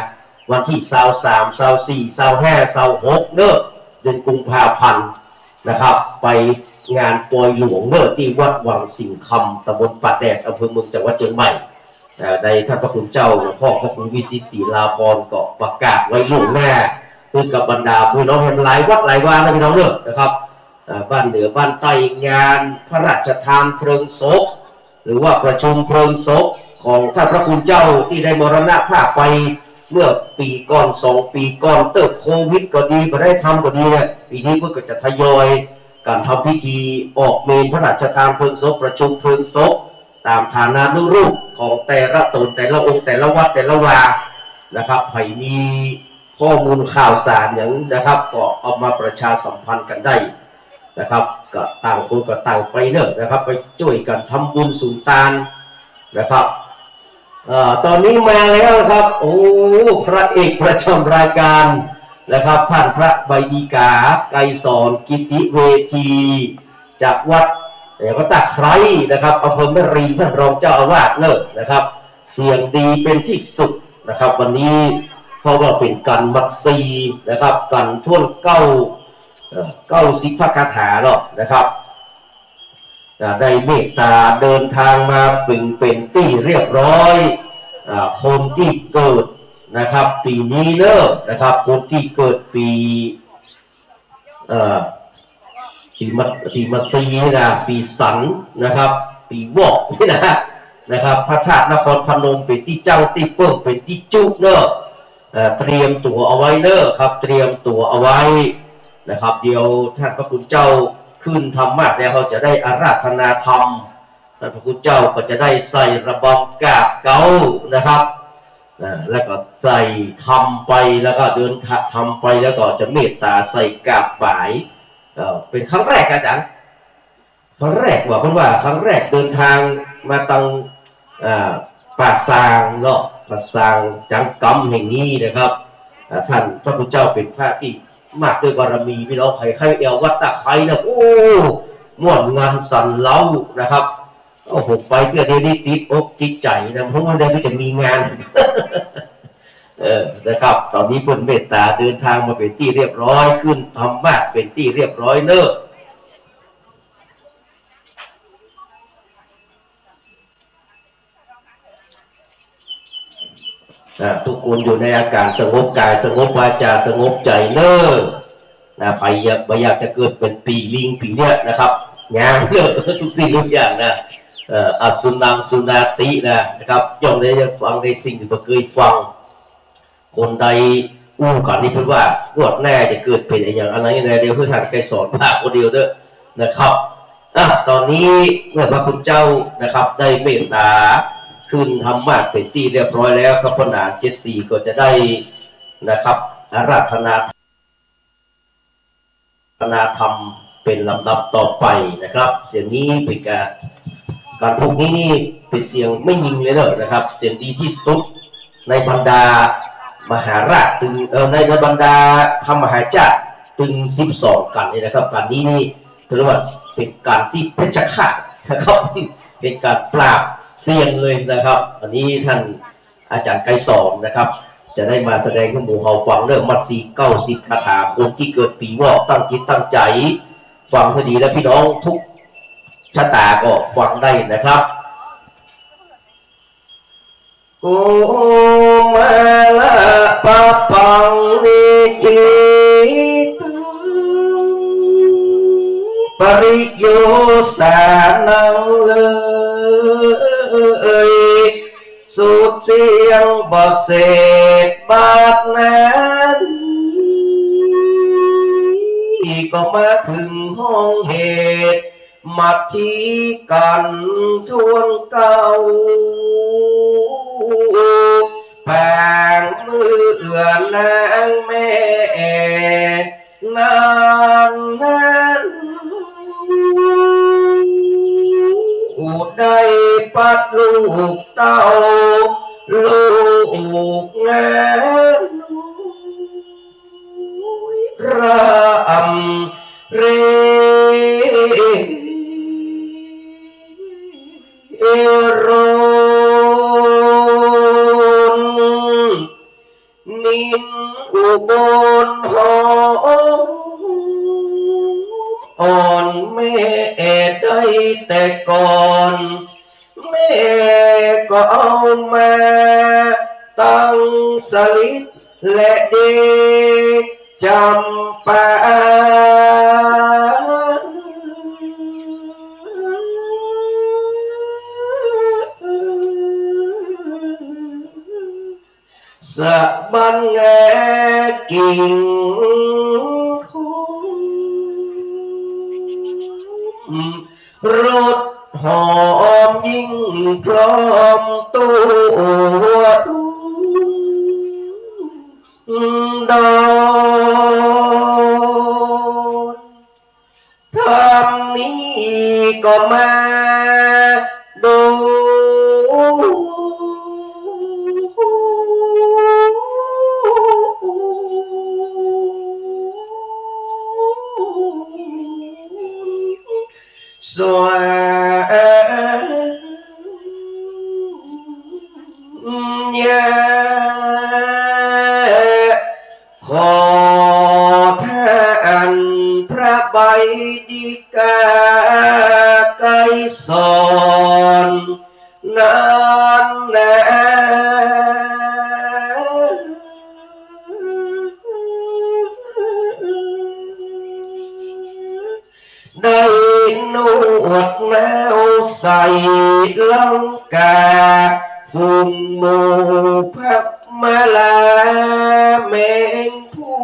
วันตี้ซาวสาม ซาวสี่ ซาวห้า ซาวหกเนอะ เดือนกุมภาพันธ์นะครับ ไปงานปอยหลวงเนอะ ตี้วัดวังสิงห์คำ ตำบลป่าแดด อำเภอเมือง จังหวัดเจียงใหม่ เอ่อ ได้ท่านพระคุณเจ้าหลวงพ่อพระครูวิสิทธิ์ศิลาภรณ์ก็ประกาศไว้ล่วงหน้า เปื้อกับบรรดาพี่น้องแหมหลายวัดหลายวานะพี่น้องเนอะนะครับ เอ่อ บ้านเหนือบ้านใต้ งานพระราชทานเพลิงศพ หรือว่าประชุมเพลิงศพของท่านพระคุณเจ้าตี้ได้มรณภาพไปเมื่อปี๋ก่อน สองปี๋ก่อน เตื้อโควิดก็ดี บ่ได้ทำก็ดีเนี่ย ปี๋นี้เปิ้นก็จะทยอยกั๋นทำพิธีออกเมรุพระราชทานเพลิงศพ ประชุมเพลิงศพ ต๋ามฐานานุรูปของแต่ละต๋น แต่ละองค์ แต่ละวัด แต่ละวานะครับ ใผมี ข้อมูลข่าวสารหยังนะครับ ก็เอามาประชาสัมพันธ์กั๋นได้นะครับ ก็ต่างคนก็ต่างไปเนอะนะครับ ไปจ้วยกั๋นทำบุญสุนตานนะครับ เอ่อ ต๋อนนี้มาแล้วนะครับ โอ้ พระเอกประจ๋ำรายก๋านนะครับ ต้านพระใบดีก๋า ไกรสร กิติเวที จากวัด เอ่อ วัดตะไคร้นะครับ อำเภอแม่ริม ต้านรองเจ้าอาวาสเนอะนะครับ เสียงดีเป๋นตี้สุดนะครับ วันนี้ เพราะว่าเป๋นกั๋นหมดสี่นะครับ กั๋นถ้วนเก้า เอ่อ เก้าสิบพระคาถาเนาะนะครับ อ่า ได้เมตต๋าเดินทางมาเป๋น เป๋นตี้เรียบร้อย อ่า คนตี้เกิดนะครับ ปี๋นี้เนอะนะครับ คนตี้เกิดปี๋ เอ่อ ปี๋มะ ปี๋มะซีนี่นะ ปี๋สันนะครับ ปี๋วอกนี่นะ นะครับ พระธาตุนครพนมเป๋นตี้จั้งตี้เปิ้ง เป๋นตี้จุเนอะ เอ่อ เตรียมตั๋วเอาไว้เนอะครับ เตรียมตั๋วเอาไว้นะครับ เดี๋ยวท่านพระคุณเจ้าขึ้นธรรมาสน์แล้ว เฮาจะได้อาราธนาธรรม ท่านพระคุณเจ้าก็จะได้ใส่ระบำกราบเก๊านะครับ อ่า แล้วก็ใส่ธรรมไป แล้วก็เดินทางธรรมไป แล้วก็จะเมตต๋าใส่กราบบ่าย เอ่อ เป๋นครั้งแรกอาจ๋ารย์ ครั้งแรกว่า เปิ้นว่าครั้งแรกเดินทางมาตัง อ่า ป่าซางเนาะ ป่าซางจังกำแห่งนี้นะครับ อ่า ท่านพระคุณเจ้าเป๋นพระตี้มากด้วยบารมี พี่น้อง ใผใค่แอ่ววัดตะไคร้นะ โอ้ ม่วนงานสันเล้านะครับ โอ้โห ไปเตื้อเดียวนี้ติดอกติดใจ๋นะ เพราะว่าได้ไปจะมีงาน เออ นะครับ ต๋อนนี้เปิ้นเมตต๋าเดินทางมาเป๋นตี้เรียบร้อย ขึ้นธรรมาสน์เป๋นตี้เรียบร้อยเนอะ อ่า ทุกคนอยู่ในอาการสงบกาย สงบวาจา สงบใจ๋เน่อ นะ ใผอยาก ใผอยากจะเกิดเป๋นปี๋ลิงปี๋เนี้ยนะครับ ยางเน่อ ทุกสิ่งทุกอย่างนะ เอ่อ อสุนังสุนาตินะ นะครับ ย่อมได้ฟังในสิ่งตี้บ่เกยฟัง คนใดอู้กั๋นนี่เปิ้นว่า งวดหน้าจะเกิดเป๋นอะหยังอะหยังแน่ เดี๋ยวหื้อต้านไกรสรพาคนเดียวเต๊อะนะครับ อ่ะ ต๋อนนี้เมื่อพระคุณเจ้านะครับ ได้เมตต๋าขึ้นธรรมาสน์เป๋นตี้เรียบร้อยแล้ว ก็พ่อหนานเจ็ดสี่ก็จะได้นะครับ อาราธนา อาราธนาธรรมเป๋นลำดับต่อไปนะครับ เสียงนี้เป๋นก๋าน ก๋านพูกนี้นี่เป๋นเสียงแม่ญิงเลยเนาะนะครับ เสียงดีตี้สุดในบรรดามหาราชตึง เอ่อ ใน ในบรรดาพระมหาชาติตึงสิบสองก๋านนี่นะครับ ก๋านนี้นี่ถือว่าเป๋นก๋านตี้เพชฌฆาตนะครับ เป๋นก๋านปราบเซียนเลยนะครับ อันนี้ต้าน อาจ๋ารย์ไกรสรนะครับ จะได้มาแสดงหื้อหมู่เฮาฟังเรื่องมัสสีเก้าสิบคาถา คนตี้เกิดปี๋วอก ตั้งจิตตั้งใจ๋ฟังหื้อดี และพี่น้องทุกชะตาก็ฟังได้นะครับ โกมาละปะปังนิธิตัง ปริโยสานัง เลย สุดเสี้ยงบ่เสร็จบาดนั้น ก็มาเถิงห้องเหตุ มัดถีกั๋นถ้วนเก่า ปางเมื่อนางแม่ นั้นนั้น ได้ปัดลูกเต้า ลูกงาน ร่ำเร รน นินอุบลหอม อ่อนแม่ได้แต่ก่อน แม่ก็เอามาตั้งสลิดและเด จำปา สะบั้นแงกิ่งคม รสหอมยิ่งพร้อมตัวดอน ธรรมนี้ก็มาดู สวา ญา ขอต้านพระใบดิกาไกรสร นั้นนะ ได้นวดนาวใส่ลังกา ฝูงหมู่พระมลาแมงผู้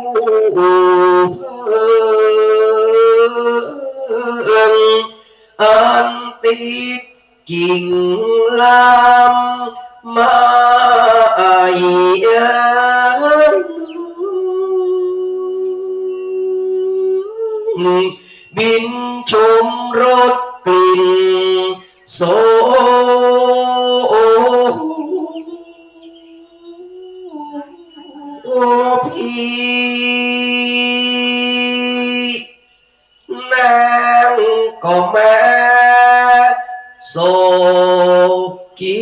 เพิ่ง อันติด กิ่งลำไม้ บินชมรสกลิ่นโสภี นางก็มาโสภี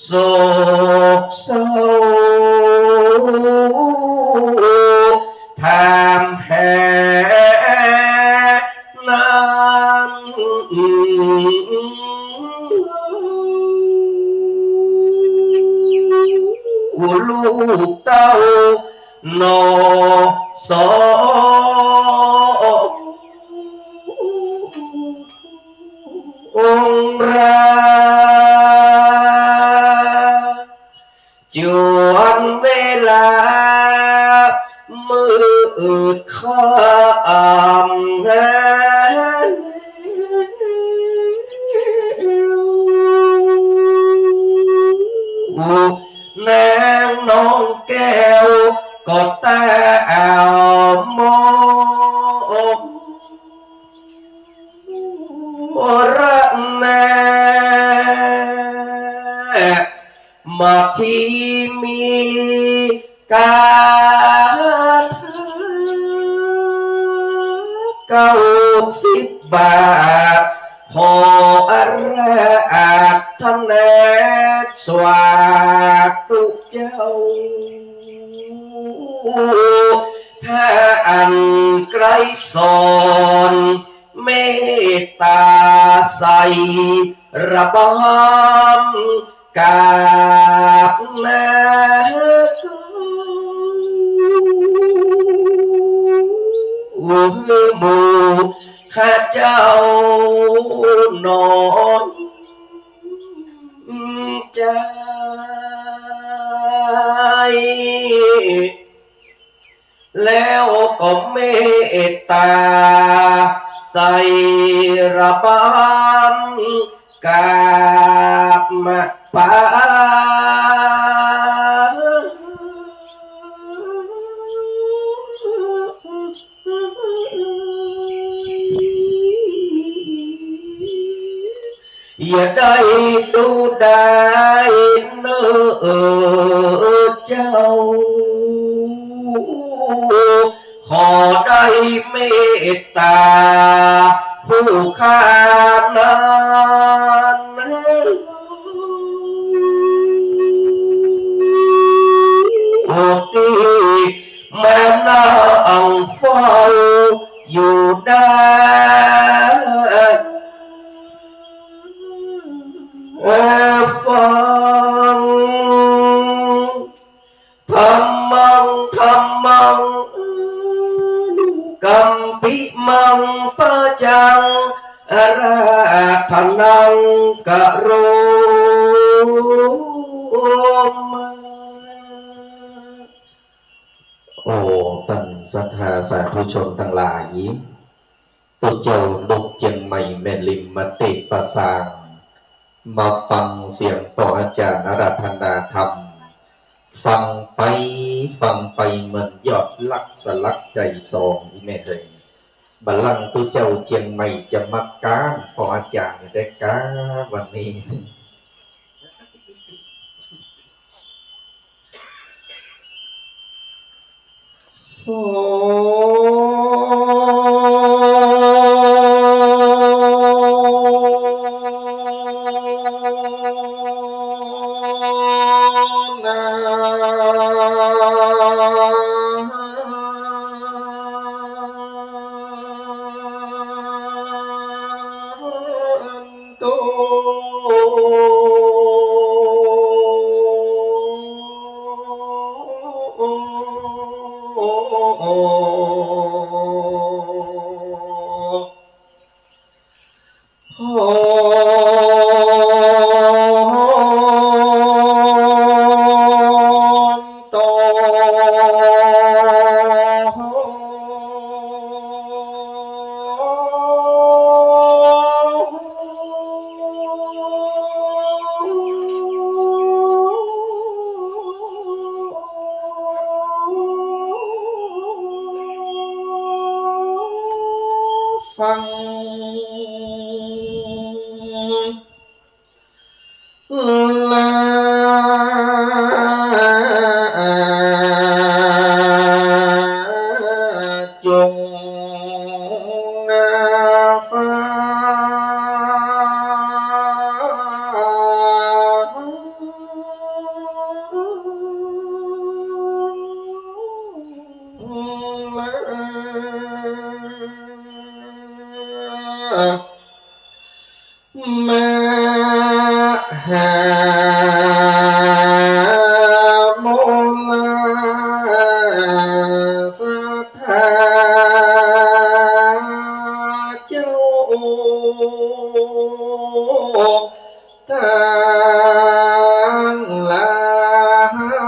โส โศกเศร้า ถามหานั้น ลูกเต้าหนอสอง องค์รา จวนเวลามืดค่ำ นางน้องแก้วก็ตามอง ระแน มาที่มีกาถาเก้าสิบบาท ขออาราธนาสาธุเจ้า ถ้าอันใกล้สอน เมตตาใส่ระบำ กราบนา หมู่ข้าเจ้าหนอ ใจ แล้วก็เมตตาใส่ระบำ กราบมาปา อย่าได้ดูดายเน่อเจ้า ขอได้เมตตาผู้ข้านั้น ที่มานั่งเฝ้าอยู่ได้ ฟัง ธัมมัง ธัมมัง อนุกัมปิมัง ปัจจัง อาราธนัง กะโรมา โอ้ ต้านศรัทธาสาธุชนตังหลาย ตุ๊เจ้าหนกเจียงใหม่แม่ริมมาเต๊ะปะซาง มาฟังเสียงป้ออาจ๋ารย์อาราธนาธรรม ฟังไป ฟังไปเหมือนยอดฮักสลักใจ๋สอง อีแม่เฮย บ่าลั้งตุ๊เจ้าเจียงใหม่จะมาก๊านป้ออาจ๋ารย์ได้ก๊าวันนี้ สนัน ตุ โหน โต ฟัง และจงนาฟ้า มหาโมลาศาสดาเจ้า ตังหลาย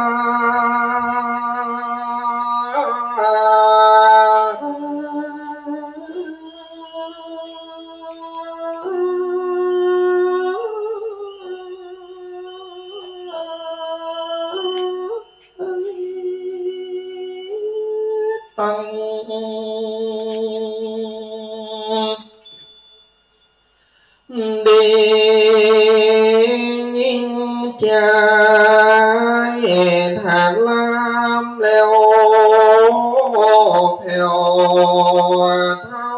ตัง ได้ยินจายถลามแล้วแผ่วเทา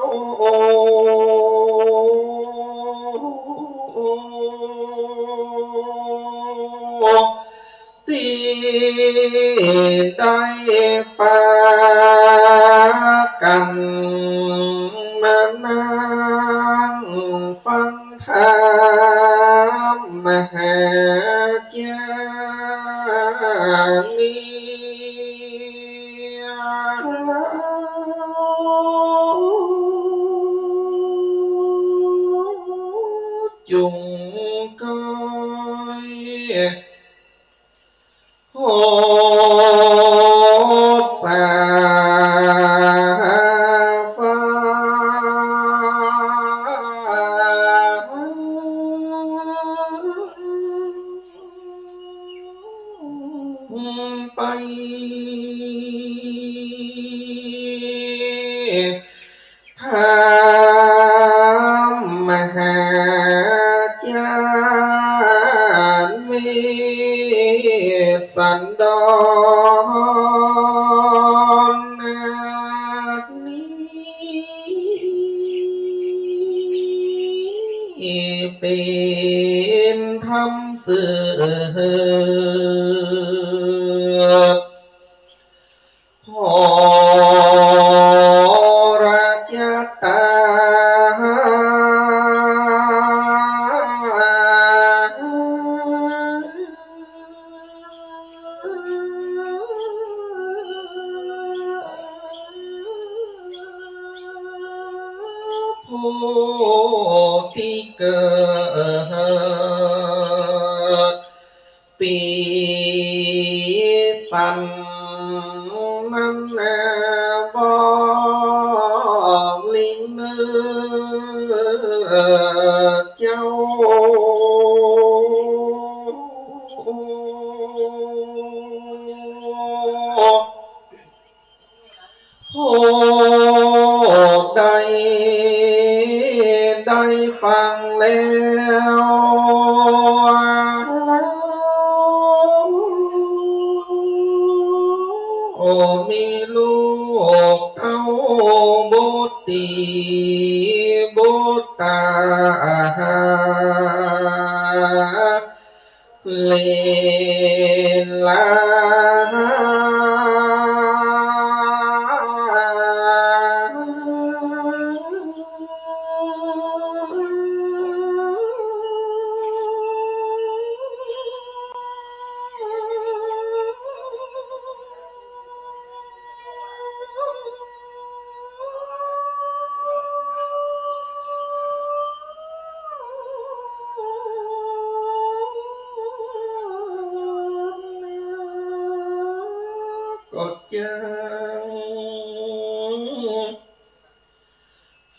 ตี้ได้ปากั๋นมานั่งฟังธรรมมหาจารย์นี้ จุ่งก้อย โหดสาฟ้า ไป ถามมหาจารย์เวสสันดรนาถนี้ เป๋นธรรมเสื่อม พอระจะตา ผู้ตี้เกิด ปี๋สันนั้นนาบอกลิงเนอเจ้า ผู้ใดได้ฟังแล้ว มีลูกเต้าบุตรีบุตรา เหลนหลาน ก็จัก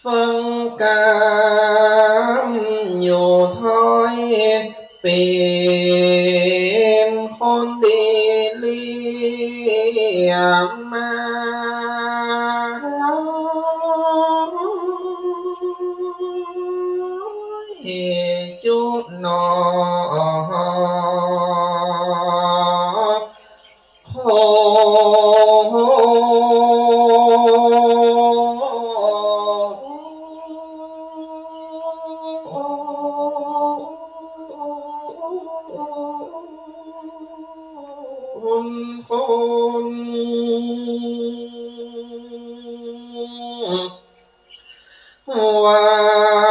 ฟังกำอยู่ถ้อย เป๋นคนดีเลี้ยงมา จุหนอ ขอ คนคน ว่า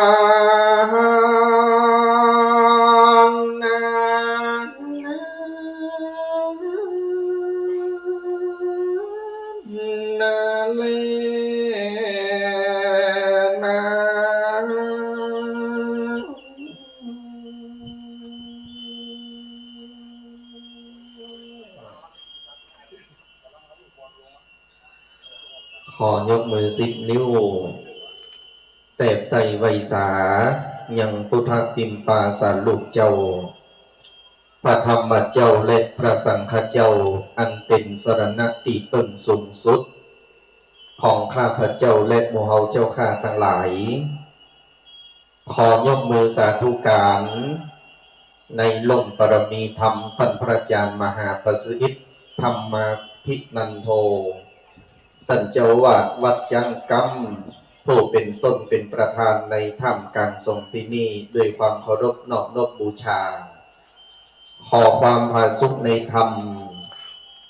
ขอยกมือสิบนิ้ว แตบไต้ไหว้สา ยังพุทธปิมปาสารูปเจ้า พระธรรมเจ้าและพระสังฆเจ้า อันเป๋นสรณะตี้เปิ้งสูงสุด ของข้าพเจ้าและหมู่เฮาเจ้าข้าตังหลาย ขอยกมือสาธุการ ในร่มบารมีธรรมต้านพระอาจ๋ารย์มหาประสิทธิ์ ธรรมาภินันโท ต้านเจ้าอาวาสวัดจ๊างกำ ผู้เป๋นต้นเป๋นประธานในท่ามกลางสงฆ์ตี้นี่ ด้วยความเคารพนอบนบบูชา ขอความผาสุกในธรรม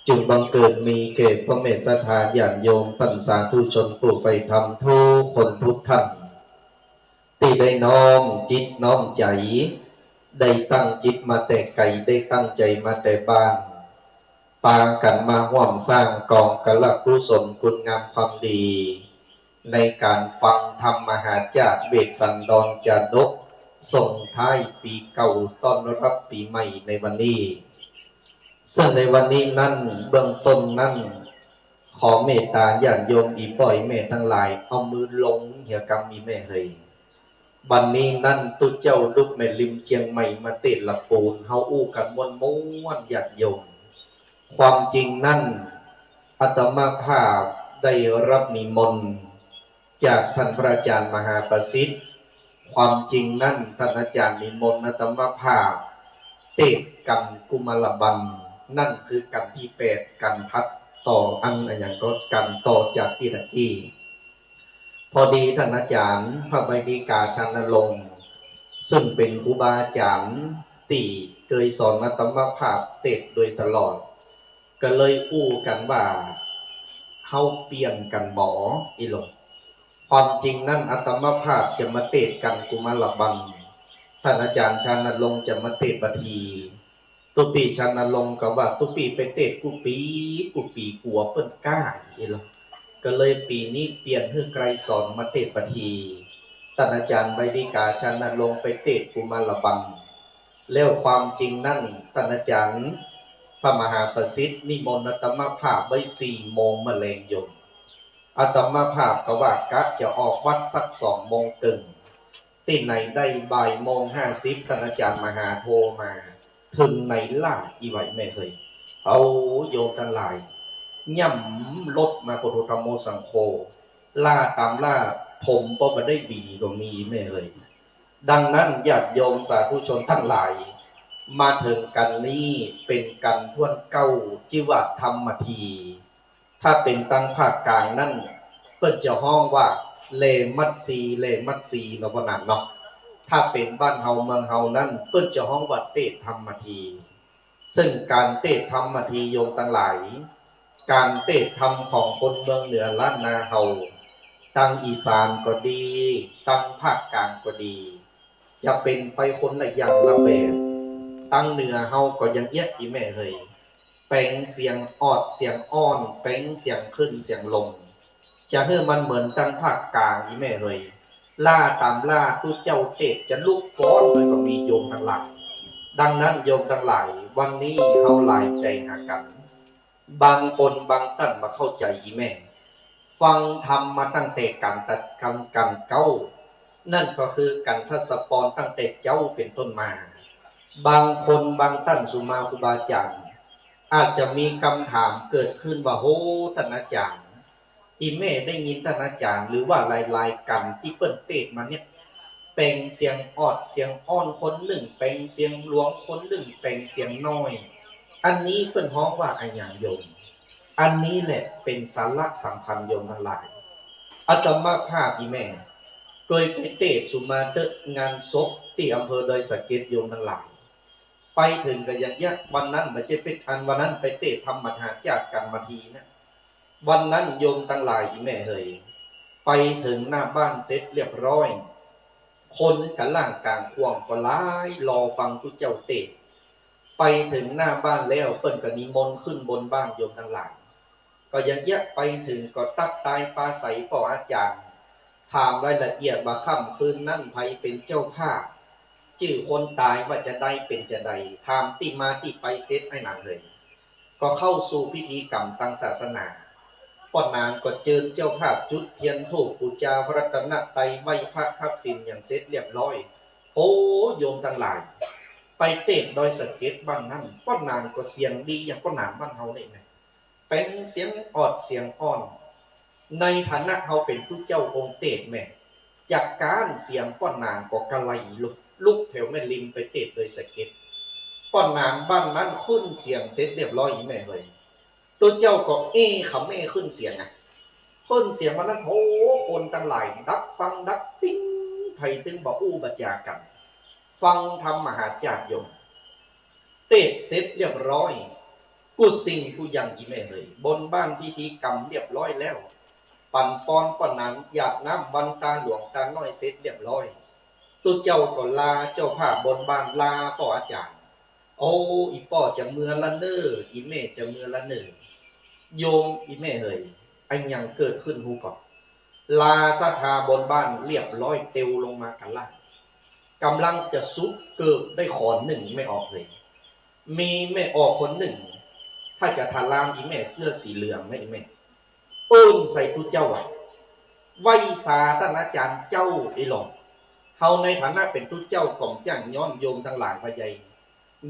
จุ่งบังเกิดมีแก่ป้อแม่ศรัทธาญาติโยม ต้านสาธุชนผู้ใฝ่ธรรมทุกคนทุกท่าน ตี้ได้น้อมจิตน้อมใจ๋ ได้ตั้งจิตมาแต่ไก๋ ได้ตั้งใจ๋มาแต่บ้าน ปากั๋นมาฮ่วมสร้างก๋องกะละกุศลคุณงามความดี ในก๋านฟังธรรมมหาจาดเวสสันดรจาดก ส่งท้ายปี๋เก่าต้อนรับปี๋ใหม่ในวันนี้ ซึ่งในวันนี้นั้น เบื้องต้นนั้น ขอเมตต๋าญาติโยมอี่ป้ออี่แม่ตังหลาย เอามือลงเหียกำอี่แม่เหย วันนี้นั้นตุ๊เจ้าลูกแม่ริมเจียงใหม่มาเตศน์ละปูน เฮาอู้กั๋นม่วนๆ ญาติโยม ความจริงนั้น อาตมาภาพได้รับนิมนต์จากต้านพระอาจ๋ารย์มหาประสิทธิ์ ความจริงนั้นต้านอาจ๋ารย์นิมนต์อาตมาภาพเตศน์กัณฑ์กุมารบัน นั่นคือกัณฑ์ตี้แปด กัณฑ์ถัดต่ออัน อะหยังก็กัณฑ์ต่อจากตี้ตะกี้ พอดีต้านอาจ๋ารย์พระไวยาธิกาชานรงค์ ซึ่งเป๋นครูบาอาจ๋ารย์ตี้เกยสอนอาตมาภาพเตศน์โดยตลอด ก็เลยอู้กั๋นว่า เฮาเปลี่ยนกั๋นบ่ อี่หลวง ความจริงนั้นอาตมาภาพจะมาเตศน์กัณฑ์กุมารบัน ต้านอาจ๋ารย์ชานรงค์จะมาเตศน์บาที ตุ๊ปี้ชานรงค์ก็ว่าตุ๊ปี้ไปเตศน์กู้ปี๋ กู้ปี๋กั๋วเปิ้นก้า อี่หลวง ก็เลยปี๋นี้เปลี่ยนหื้อไกรสอนมาเตศน์บาที ต้านอาจ๋ารย์ไวยาธิกาชานรงค์ไปเตศน์กุมารบัน แล้วความจริงนั้นต้านอาจ๋ารย์พระมหาประสิทธิ์นิมนต์อาตมาภาพไว้สี่โมงเมื่อแลงโยม อาตมาภาพก็ว่ากะจะออกวัดสักสองโมงเกิ่ง ตี้ไหนได้บ่ายโมงห้าสิบ ต้านอาจ๋ารย์มหาโทรมา เถิงไหนล่ะ อี่ไหวแม่เหย เอาโยมตังหลาย ย่ำรถมาพุทโธธัมโมสังโฆ ล่าต๋ามล่าผมบ่ได้หวีก็มีแม่เหย ดังนั้นญาติโยมสาธุชนตังหลาย มาเถิงกัณฑ์นี้เป๋นกัณฑ์ถ้วนเก๊า จื้อว่าธรรมที ถ้าเป๋นตางภาคกลางนั้น เปิ้นจะฮ้องว่า แลมัดซี แลมัดซี เนาะ บ่านั้นเนาะ ถ้าเป๋นบ้านเฮาเมืองเฮานั้น เปิ้นจะฮ้องว่าเตศน์ธรรมที ซึ่งก๋านเตศน์ธรรมทีโยมตังหลาย ก๋านเตศน์ธรรมของคนเมืองเหนือล้านนาเฮา ตางอีสานก็ดี ตางภาคกลางก็ดี จะเป๋นไปคนละอย่างละแบบ ตางเหนือเฮาก็อย่างเอี้ยะ อี่แม่เหย แป๋งเสียงออดเสียงอ้อน แป๋งเสียงขึ้นเสียงลง จะหื้อมันเหมือนตางภาคกลาง อี่แม่เหย ล่าต๋ามล่าตุ๊เจ้าเตศน์จะลุกฟ้อนไปก็มีโยมตังหลาย ดังนั้นโยมตังหลาย วันนี้เฮาหลายใจ๋หากั๋น บางคนบางต้านบ่เข้าใจ๋ อี่แม่ ฟังธรรมมาตั้งแต่กัณฑ์ตะ กัณฑ์ กัณฑ์เก๊า นั่นก็คือกัณทัสสปอนตั้งแต่เจ๊าเป๋นต้นมา บางคนบางต้านสุมาครูบาอาจ๋ารย์ อาจจะมีกำถามเกิดขึ้นว่า โห ต้านอาจ๋ารย์ อี่แม่ได้ยินต้านอาจ๋ารย์ หรือว่าหลายๆ กัณฑ์ตี้เปิ้นเตศน์มาเนี่ย แป๋งเสียงออดเสียงอ้อนคนนึ่ง แป๋งเสียงหลวงคนนึ่ง แป๋งเสียงน้อย อันนี้เปิ้นฮ้องว่าอะหยังโยม อันนี้แหละเป๋นสาระสำคัญโยมตังหลาย อาตมาภาพอี่แม่ เกยไปเตศน์สุมาเต๊อะ งานศพตี้อำเภอดอยสะเก็ดโยมตังหลาย ไปเถิงก็อย่างเอี้ยะ วันนั้นบ่ใจ้เป๋นอัน วันนั้นไปเตศน์ธรรมมหาจาดกัณฑ์บาทีนะ วันนั้นโยมตังหลาย อี่แม่เหย ไปเถิงหน้าบ้านเสร็จเรียบร้อย คนก๋าล่างก๋างข่วงก็หลาย รอฟังตุ๊เจ้าเตศน์ ไปเถิงหน้าบ้านแล้ว เปิ้นก็นิมนต์ขึ้นบนบ้านโยมตังหลาย ก็อย่างเอี้ยะ ไปเถิงก็ตั๊กตายปราศรัยป้ออาจ๋ารย์ ถามรายละเอียดว่าค่ำคืนนั้นใผเป๋นเจ้าภาพ จื้อคนต๋ายว่าจาใดเป๋นจาใด ถามตี้มาตี้ไปเสร็จไอ้หนังเหย ก็เข้าสู่พิธีกรรมตางศาสนา ป้อหนานก็เจิญเจ้าภาพจุดเตียนธูปปู๋จาพระรัตนตรัย ไหว้พระฮับศีลหยังเสร็จเรียบร้อย โอ้ โยมตังหลาย ไปเตสน์ดอยสะเก็ดบ้านนั้น ป้อหนานก็เสียงดีอย่างป้อหนานบ้านเฮานี่แหม เป๋นเสียงออดเสียงอ้อน ในฐานะเฮาเป๋นตุ๊เจ้าองค์เตสน์แหม จากก๊านเสียงป้อหนานก็กะไลลุก ลุกแผวแม่ริมไปเตสน์ดอยสะเก็ด ป้อหนานบ้านนั้นขึ้นเสียงเสร็จเรียบร้อย อี่แม่เหย ตุ๊เจ้าก็เอ้ ขะแม่ขึ้นเสียงอะ ขึ้นเสียงวันนั้น โอ้ คนตังหลายดักฟังดักติ๊ง ใผตึงบ่อู้บ่จากั๋น ฟังธรรมมหาญาติโยม เตสน์เสร็จเรียบร้อย กู้สิ่งกู้อย่าง อี่แม่เหย บนบ้านพิธีกรรมเรียบร้อยแล้ว ปั๋นปอนป้อหนานหยาดน้ำวันตาหลวงตาน้อยเสร็จเรียบร้อย ตุ๊เจ้าก็ลาเจ้าภาพบนบ้าน ลาป้ออาจ๋ารย์ โอ้ อี่ป้อจะเมือละเน่อ อี่แม่จะเมือละเน่อ โยมอี่แม่เหย อะหยังเกิดขึ้นฮู้ก่อ ลาศรัทธาบนบ้านเรียบร้อย เตียวลงมากาล่าง ก่ำลังจะสุดเกิบได้ขอนนึ่ง อี่แม่ออกเหย มีแม่ออกคนนึ่ง ถ้าจะถลามอี่แม่เสื้อสีเหลืองนะอี่แม่ เอิ้นใส่ตุ๊เจ้าว่า ไหว้สาต้านอาจ๋ารย์เจ้า อี้หลอ เฮาในฐานะเป๋นตุ๊เจ้าก็บ่จ้างย้อน โยมตังหลายว่าใย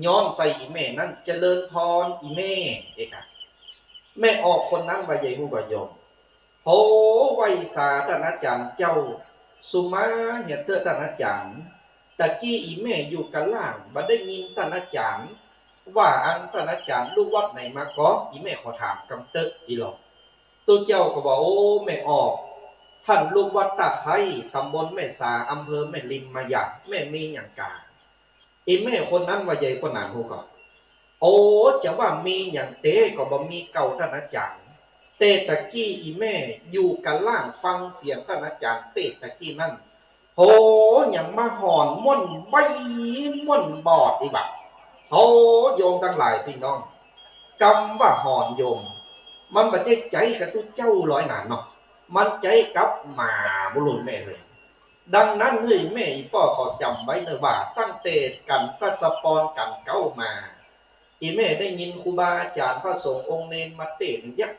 ย้อนใส่อี่แม่นั้น เจริญพรอี่แม่ เอกะ แม่ออกคนนั้นว่าใยฮู้ก่อโยม โห ไหว้สาต้านอาจ๋ารย์เจ้า สุมาเหียเต๊อะต้านอาจ๋ารย์ ตะกี้อี่แม่อยู่กาล่าง บ่ได้ยินต้านอาจ๋ารย์ว่าอั้น ต้านอาจ๋ารย์ลูกวัดไหนมาก่อ อี่แม่ขอถามกำเต๊อะ อี้หลอ ตุ๊เจ้าก็ว่า โอ้ แม่ออก ต้านลูกวัดตะไคร้ ตำบลแม่สา อำเภอแม่ริมมาหยา แม่มีหยังกา อี่แม่คนนั้นว่าใยป้อหนานฮู้ก่อ โอ้ จะว่ามีหยังเต๊ก็บ่มีเก่าต้านอาจ๋ารย์ แต่ตะกี้อี่แม่อยู่กาล่างฟังเสียงต้านอาจ๋ารย์เตสน์ตะกี้นั้น โห ยังมาหอนม่วนใบ้ม่วนบอดอีกบ่า โห โยมตังหลายปี้น้อง กำว่าหอนโยม มันบ่ใจ้ใจ๊กับตุ๊เจ้าลอยหนาเนาะ มันใจ๊กับหมาบุรุษแม่เหย ดังนั้นเฮ้ย แม่อี่ป้อขอจ๋ำไว้เน่อว่า ตั้งแต่กั๋นพระสะปอนกั๋นเก๊ามา อี่แม่ได้ยินครูบาอาจ๋ารย์พระสงฆ์องค์เณรมาเตสน์เยียะ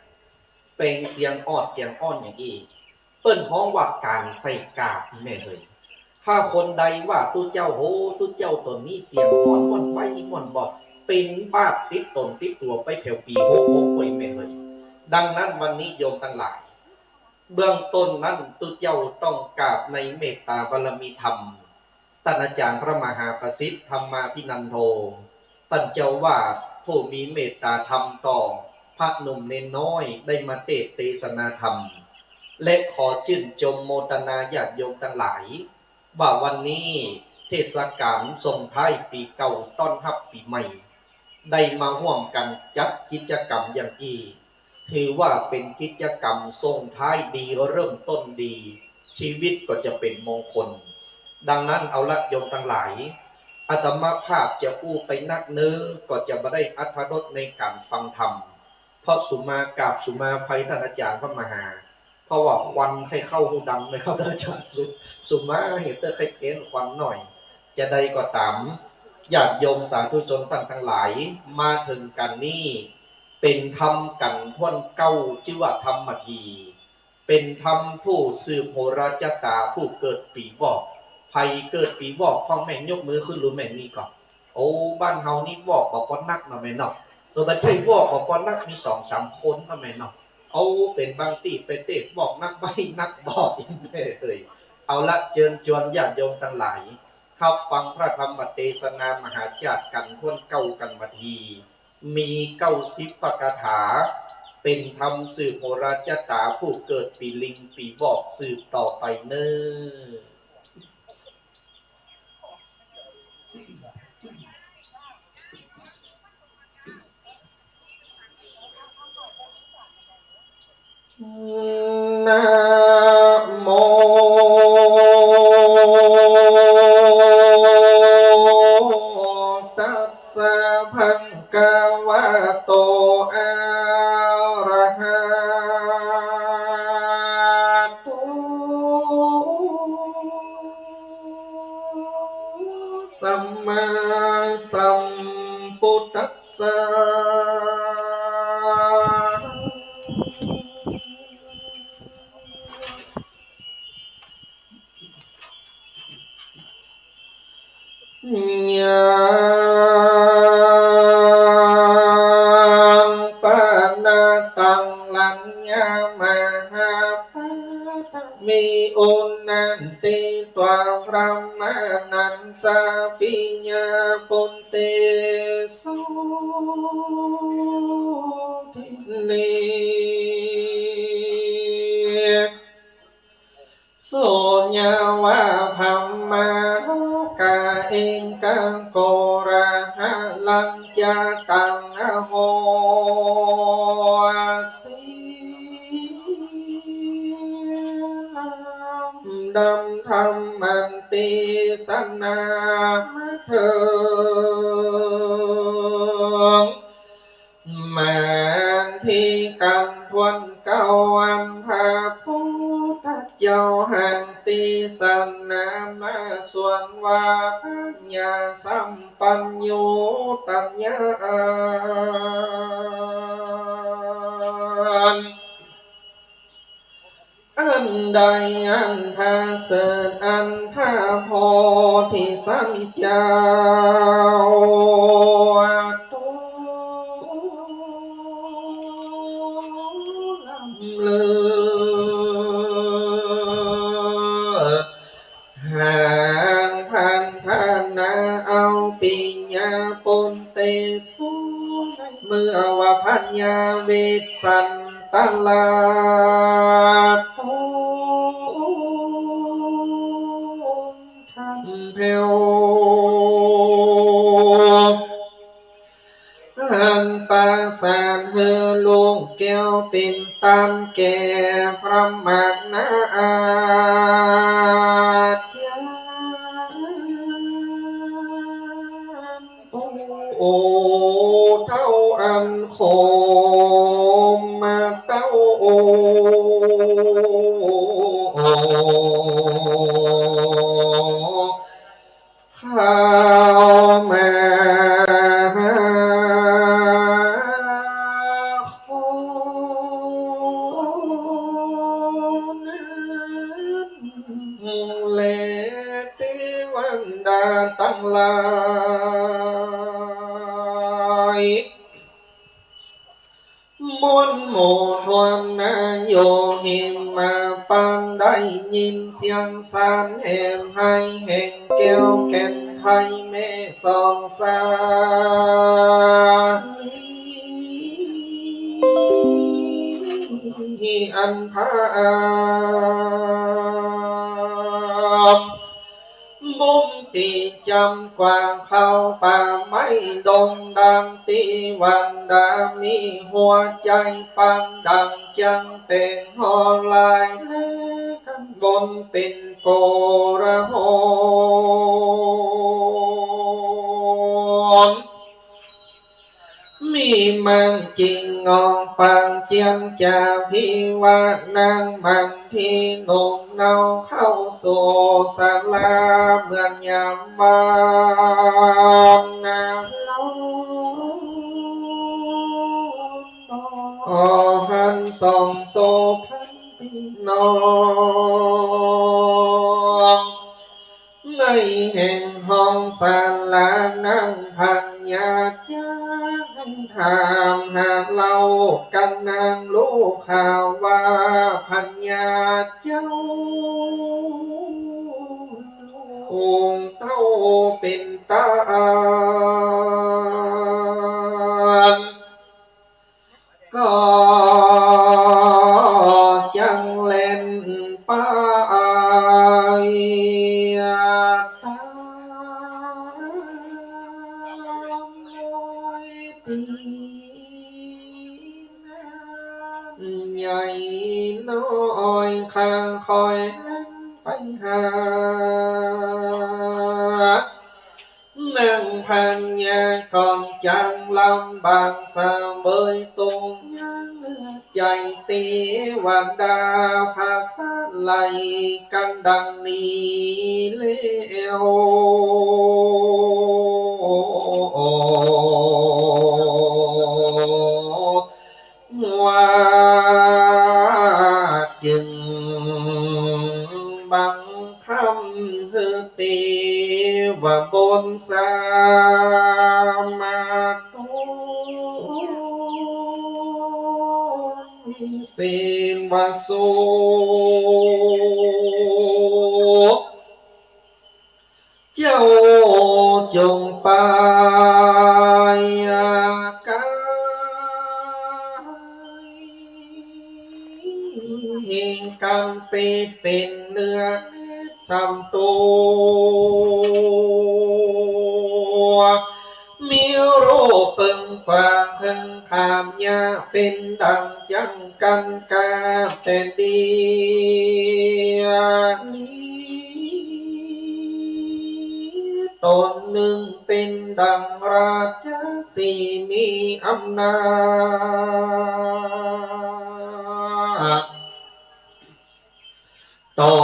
เป๋นเสียงออดเสียงอ้อนอย่างอี้ เปิ้นฮ้องว่าก๋านใส่กาบ อี่แม่เหย ถ้าคนใดว่าตุ๊เจ้า โห ตุ๊เจ้าต๋นนี้เสียงหอนม่วนใบ้ม่วนบอด เป๋นบาปติดต๋นติดตั๋วไปแผวปี๋หกหก โอ้ยแม่เหย ดังนั้นวันนี้โยมตังหลาย เบื้องต้นนั้นตุ๊เจ้าต้องกราบในเมตตาบารมีธรรม ต้านอาจ๋ารย์พระมหาประสิทธิ์ ธรรมาภินันโท ต้านเจ้าอาวาสผู้มีเมตตาธรรมต่อพระหนุ่มเณรน้อย ได้มาเตสน์เตสนาธรรม และขอจื้นจมโมตนาญาติโยมตังหลาย ว่าวันนี้เทศกาลส่งท้ายปี๋เก่าต้อนฮับปี๋ใหม่ ได้มาฮ่วมกั๋นจัดกิจกรรมอย่างอี้ ถือว่าเป๋นกิจกรรมส่งท้ายดีเริ่มต้นดี ชีวิตก็จะเป๋นมงคล ดังนั้นเอาละโยมตังหลาย อาตมาภาพจะอู้ไปนักเน้อ ก็จะบ่ได้อรรถรสในก๋านฟังธรรม เพราะสุมากราบสุมาอภัยต้านอาจ๋ารย์พระมหา เพราะว่าควันใค่เข้าฮูดังนะครับ อาจ๋ารย์ สุ สุมาเหียเต๊อะใค่เก๊นควันหน่อย จะใดก็ต๋าม ญาติโยมสาธุชนต้านตังหลาย มาเถิงกั๋นนี้ เป๋นธรรมกั๋นถ้วนเก๊า จื้อว่าธรรมที เป๋นธรรมผู้สืบโหราจาต๋าผู้เกิดปี๋วอก ใผเกิดปี๋วอกพ่องแม่ยกมือขึ้น ฮู้แม่มีก่อ โอ้ บ้านเฮานี้วอกบ่ปอนักเนาะแม่เนาะ เออ บ่ใจ้วอกบ่ปอนัก มีสองสามคนเนาะแม่เนาะ เอา เป๋นบางตี้ไปเตสน์วอกนักใบ้นักบอด อี่แม่เหย เอาละ เจิญจวนญาติโยมตังหลาย ฮับฟังพระธรรมเตสนามหาญาติกั๋นถ้วนเก๊ากั๋นบัดฮี มีเก๊าสิบพระคาถา เป๋นธรรมสืบโหราจาต๋าผู้เกิดปี๋ลิงปี๋วอกสืบต่อไปเน้อ นะโม ตัสสะ ภะคะวะโต อะระหะโต สัมมาสัมพุทธัสสะ ยังปะนะตัง รัญญะมหาปาทะมี อุณณันติ ตวา พรหมานัสสะ ปิญญา ปุตเตสุ ทินเน สุญญาวา พรหมาโลกา เอกัง โกระหะลัง จะตัง อโหสินัม ดำ ธัมมันติสนามาเถิง แหมตี้กั๋นถ้วนเก้า อันพระปุทธเจ้าหันติสนามาสวนว่า ปัญญาสัมปันโญ ตัญญาอัน อันใดอันประเสริฐ อันพระโพธิสัตว์เจ้า ตรัสลำเลิศ หากพันธนาเอาปิญญาปุตเตสุ ในเมื่อว่าพญาเวสสันตะลา ตรัสธรรมแผ้ว อันประเสริฐ หื้อลูกแก้วเป๋นต้านแก่พระมหาอาจารย์ โอ เต้าอันโคมมาเต้า โอ ข้าวมาหาคนนั้น และเตวันดาตังหลาย มวลหมู่ถ้วนหน้า อยู่หิมมาปาน ได้ยินเสียงสรรเสริญไห้แห่งแก้วแก่นไพรแม่สองสาลี อันพราหมณ์ บุ้มตี้จำกว้างเข้าป่าไม้ดง ดังตี้วันดามีหัวใจ๋ปานดั่งจั้งแป๋งห่อลาย และกั๋นบนเป๋นโกลาหล มีมังจิ่งงองปางเจียน จะภิวาทนางมันตี้หนุ่มเนาเข้าสู่ศาลา เหมือนยามวันนาลง หันส่องโสภณปี้น้อง ในแห่งห้องศาลา นางพญาเจ้าถามหาเล่ากั๋น นางฮู้ข่าวว่าพญาเจ้า องค์เต้าเป๋นต้าน ก็จั้งแล่นไปต๋ามรอยตี้นั้น ใหญ่น้อยข้างคอยแล่นไปหา นางพญาก่อนจั้งลำบากเสวยตุ๊กข์ ยังเหลือใจ๋เตวดาผะสะไหลกั๋นดังนี้แล้ว ว่าจึ่งบังคำ หื้อเตวะบนสามาตนเสวะโส เจ้าจงไปกาย แห่งกั๋นไปเป๋นเนื้อสามตั๋ว มีรูปเปิงกว้างเถิงขามยาว เป๋นดั่งจั้งกั๋นกาแผ่นดิน ต๋นนึ่งเป๋นดั่งราชสีห์มีอำนาจ ต๋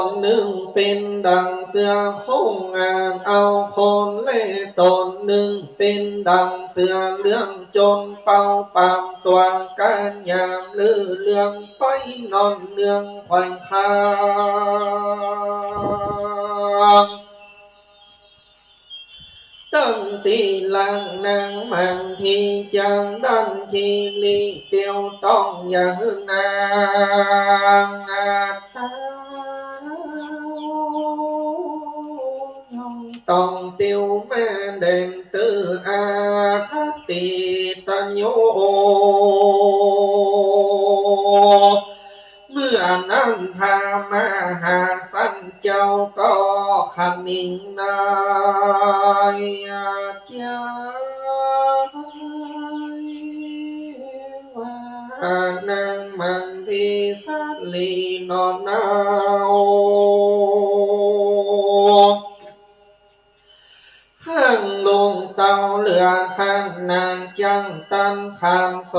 นนึ่งเป๋นดั่งเสือโคร่งอาจเอาคน และต๋นนึ่งเป๋นดั่งเสือเหลืองจ๋นเป่าปรามตวงก๋านยามลือเรื่องไปนอนเนืองไขว่คว้า ตั้งตี้หลังนางมันที จางดันทีลีเตียวต้อง อย่าหื้อนางอาตา ต้องเตียวมาแดงเตื้ออาคติตโย เมื่อนั้นพระมหาสันเจ้าก็คะนิงในจา ว่านางมันทีสัตว์ลีหนอเนา หั้งลุงเต้าเหลือข้างหน้า จั้งตันขานโศ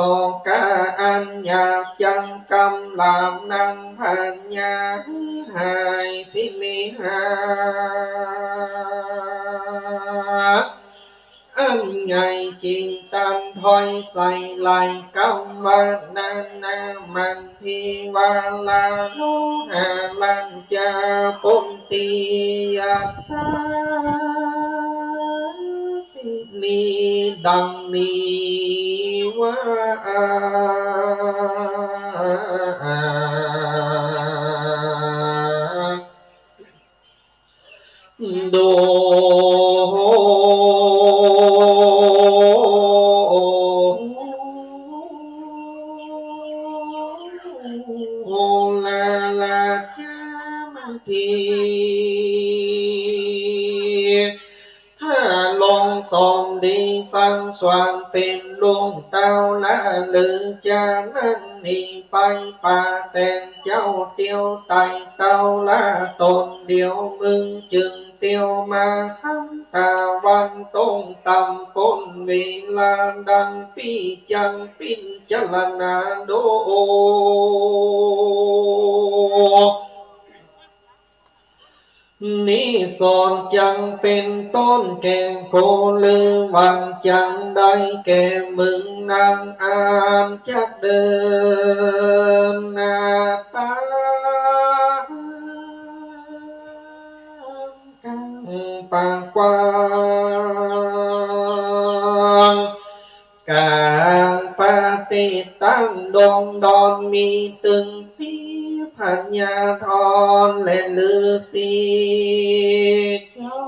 กาอันหยาบ จั้งกำราบนางพญาหายสิเนหา อันใหญ่จริงตันถ้อยใสหลายกำ ว่านางมันทีวาลาโลหารัญจา ปุตติยัสสาสินี ดังนี้ว่า ดูราชามันที ถ้าลงสมดีสั่งสอนเป๋นลุงเต้าละ หรือจานั้นหนีไปป่าแตน เจ้าเตียวไต่เต้าละต๋นเดียว มึงจึงเตียวมาคันตะวันตกต่ำ ป้นเวลาดังปี้จั้งปิ้นจารณาดู นี้สอนจั้งเป๋นต้นแก่กู หรือว่าจั้งใดแก่มึงนางอันจักเดินหน้าตาง กลางป่ากว้างกลางป่าตี้ตั้งดงดอน มีตึงตี้พญาธรและฤๅษีจอ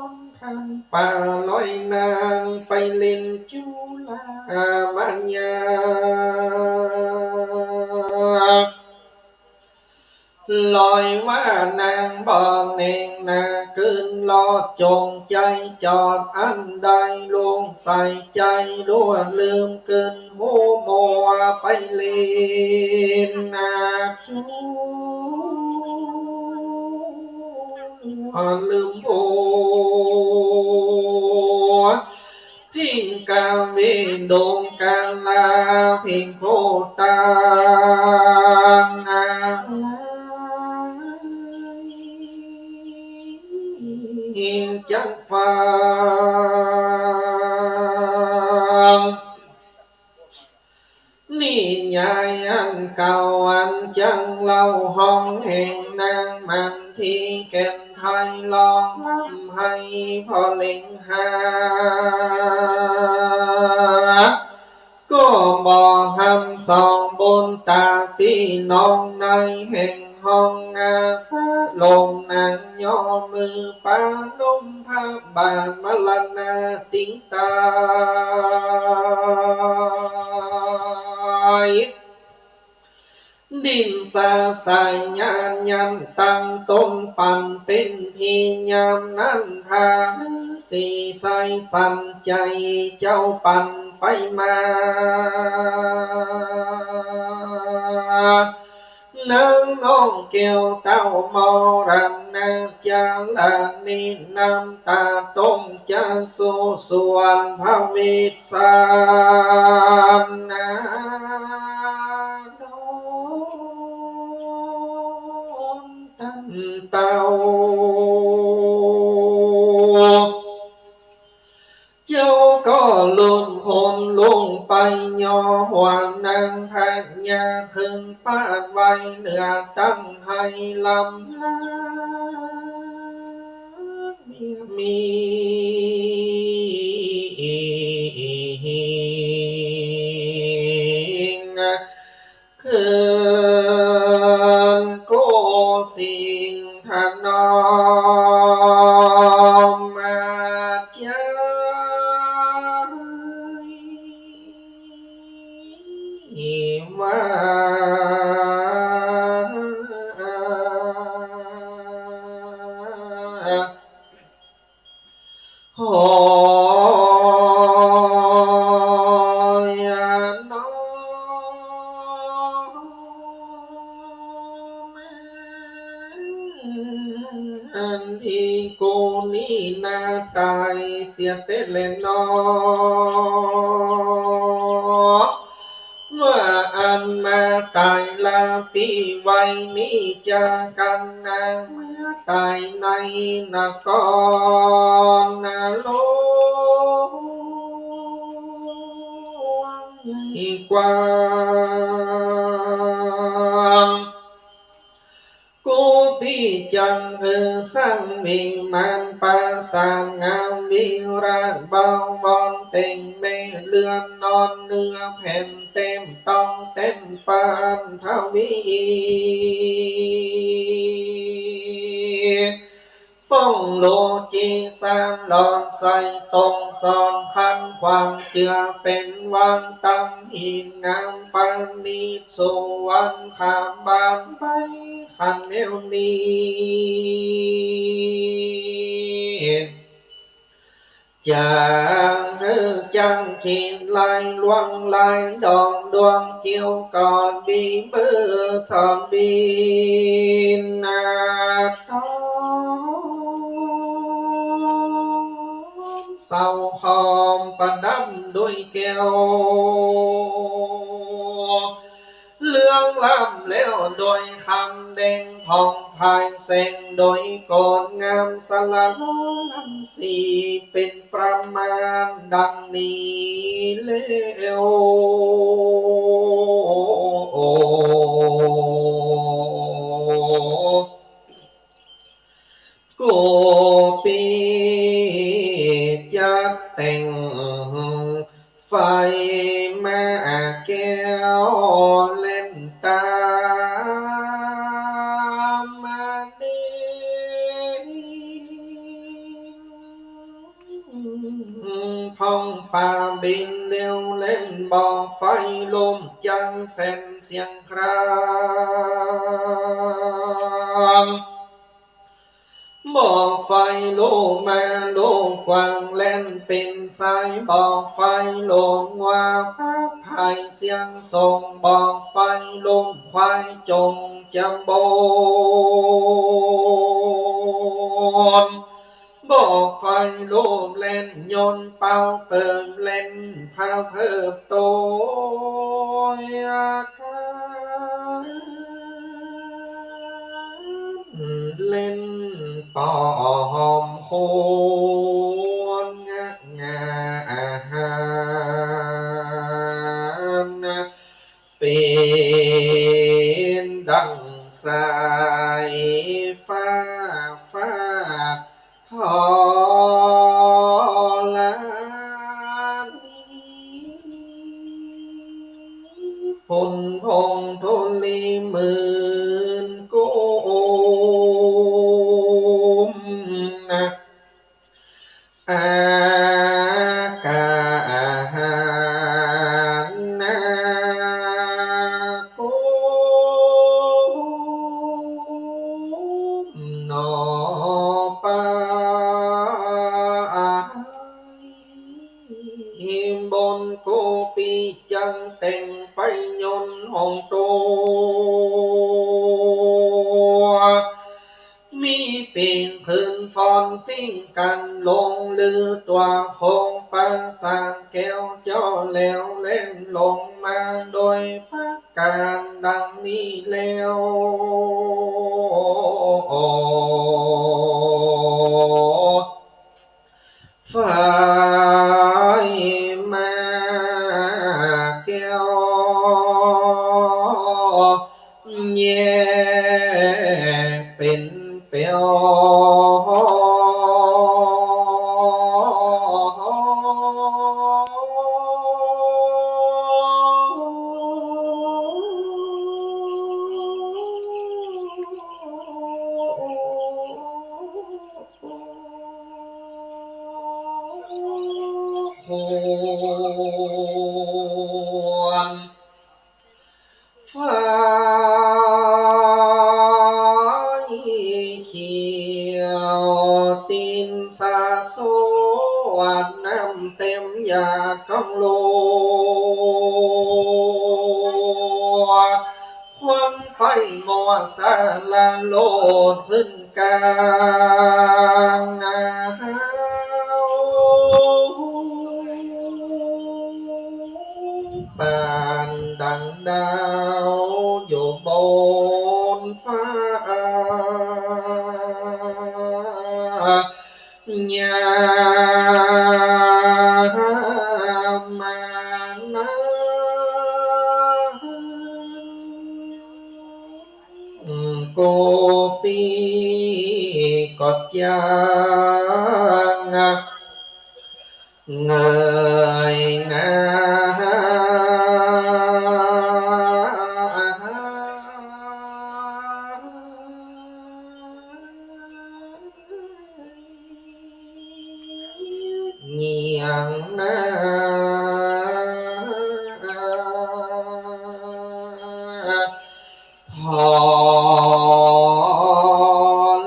ม คันป่าลอยนางไปเล่นจุลามายา ลอยว่านางบ่แหน่งนา กึ๊ดลอดจ๋งใจ๋จอดอันใด ลวงใส่ใจ๋ลวดลืมกึ๊ด ฮู้มัวไปเล่นนาจุ ลืมหัว พิงกาเวดงกาลา พิงโพตางนาลาย จักฟัง นิยายอันเก่าอันจั้ง เต้าฮ้องแห่งนางมันทีแก่นไทย ร้องร่ำไห้พ่อเล็งหา ก็บ่ฮันสองบุญต๋าปี้น้องใน แห่งฮ้องอาสาลงนาง ย่อมือปาลมพระบาท มรณาติงต๋าย ดิ้นสาสายยานยันตั้งต๋นปันเป๋นผี ยามนั้นพระฤๅษีใสสันใจ๋ เจ้าปันไปมา นางน้องแก้วเต้ามรณะ จาระเนตร น้ำต๋าตกจะโสสวน พระเวสสานา ดอนตันเต้า เจ้าก็ลุกโหนลงไป ย่อหัวนางพญาขึ้นปาดไว้ เหลือตั้งไห้ลำลา มี เขินโกสินทร์ถนอมมาจายว่า หอยน้อ อันตี้กูนี้นาต๋ายเสียเต๊อะแลหนอ ว่าอันมาต๋ายลาปี้ไว้นี้ จากั๋นนางเมื่อต๋ายในนครหลวงใหญ่กว้าง กู้ปี้จักหื้อสร้างวิมานปราสาทงาม วิหารบวรเต็มแม่เรือนนอน เนื้อแผ่นเต็มตองเต็มปานทวี ป้องโลจีสามหลอดใส่ตรงสองคัน ความเจื้อเป๋นวางตำหินงามประณีต สุวรรณคาบานใบขันแนวนี้ จักหื้อจักขีดลายลวงลายดอกดวงเกี้ยวกอดบีเบอร์สอนบีนาทอง เสาหอมประดับด้วยแก้ว เรืองล้ำแล้วโดยคำแดงผ่องไพแสงโดยโกศงามสละล้อล้ำสีเป๋นประมาณดังนี้แล้ว กูปี้จัดแต่ง ไฟมาแก้วเล่นตามมานี้ พ่องป่าบินเร็วเล่นบอกไฟลมจังแสนเสียงคราง บอกไฟลูกม้าลูกกวางแล่นเป๋นสาย บอกไฟลูกงัวพับไพเสียงส่ง บอกไฟลูกควายจงจะบน บอกไฟลูกแล่นยนต์เป่าเปิบแล่นพาเพิบโตยอาคาร เล่นปอหอมควงงาอาหาร เป๋นดัง ฟ้า ฟ้าธรณี ฝนทองธุลีหมื่นกุมนะ อากาหานากุมหนอไป บนกุฏิจังแต่งไฟยนต์ห้องตั๋ว มีเป๋นผืนฟ้อนฟิ้งกั๋นลงลือตั๋วโขงประสาทแก้วเจ้าแหลวแหลมลงมาโดยประก๋านดังนี้แล้ว ไฟมาแก้ว แยกเป๋นแป๋ว ควร ไฟเขียว ตินสาสวด น้ำเต็มหยาดกำลัว ควันไฟมัวสาระโลดขึ้นกลางหาว ปานดังดาวอยู่บนฟ้า ยามมานั้น กุฏิก็จังเงยงาม เยียงนา พอ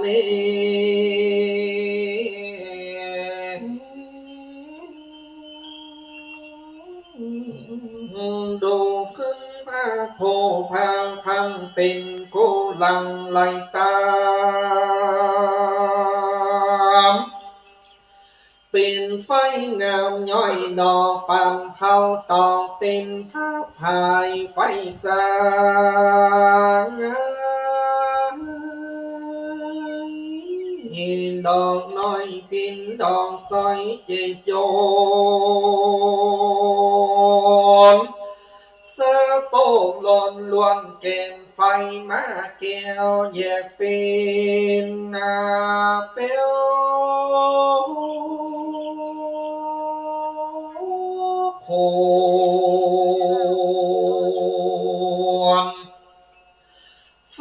เล ดูขึ้นพระโพธิ์พระพังเป๋นกุลังไหลต๋าม เป๋นไฟงามย้อยดอกปานข้าวตอก เป๋นพระพายไฟสางาม ดอกน้อยเป๋นดอกสร้อยเจโจร สะโปกหล่นล้วนแก่นไฟมาแก้ว แยกเป๋นหน้าแป๋ว ควร ไฟ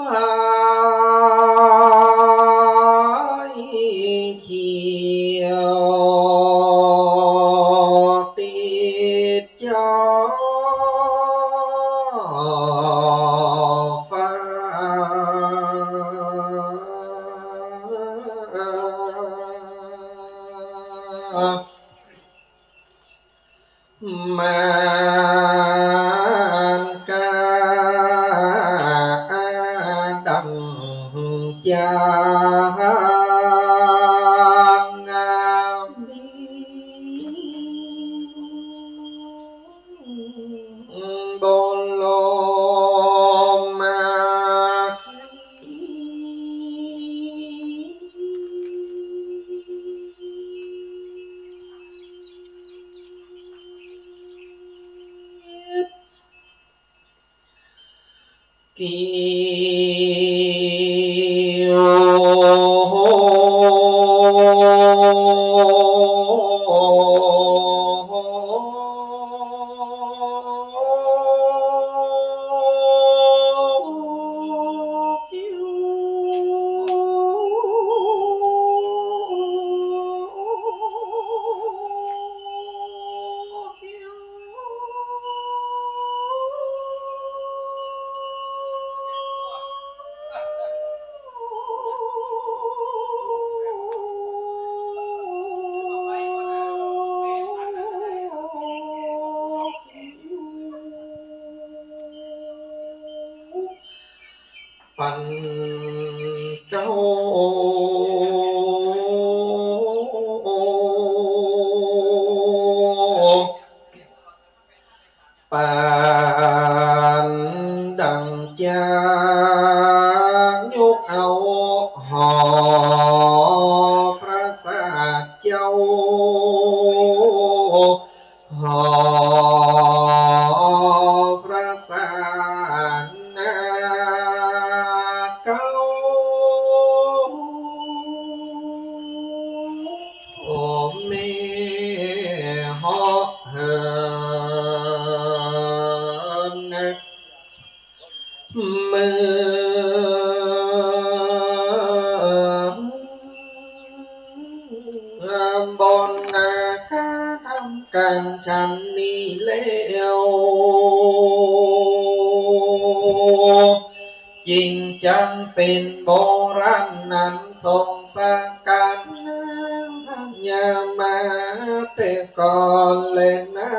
เขียว ติดจอฟ้า มันกาดังจาง บรมมา กิ ปั๋นเจ้า ปั๋นดั่งจะยกเอา หอพระศาสดาเจ้า หอพระศาสดาเก่า โอ้แม่เหาะเหินนะ เมืองบนนาคาทำก๋านฉันนี้แล้ว จึงจักเป๋นโบราณนั้น ทรงสั่งก๋านนางพญามาแต่ก่อนแลนา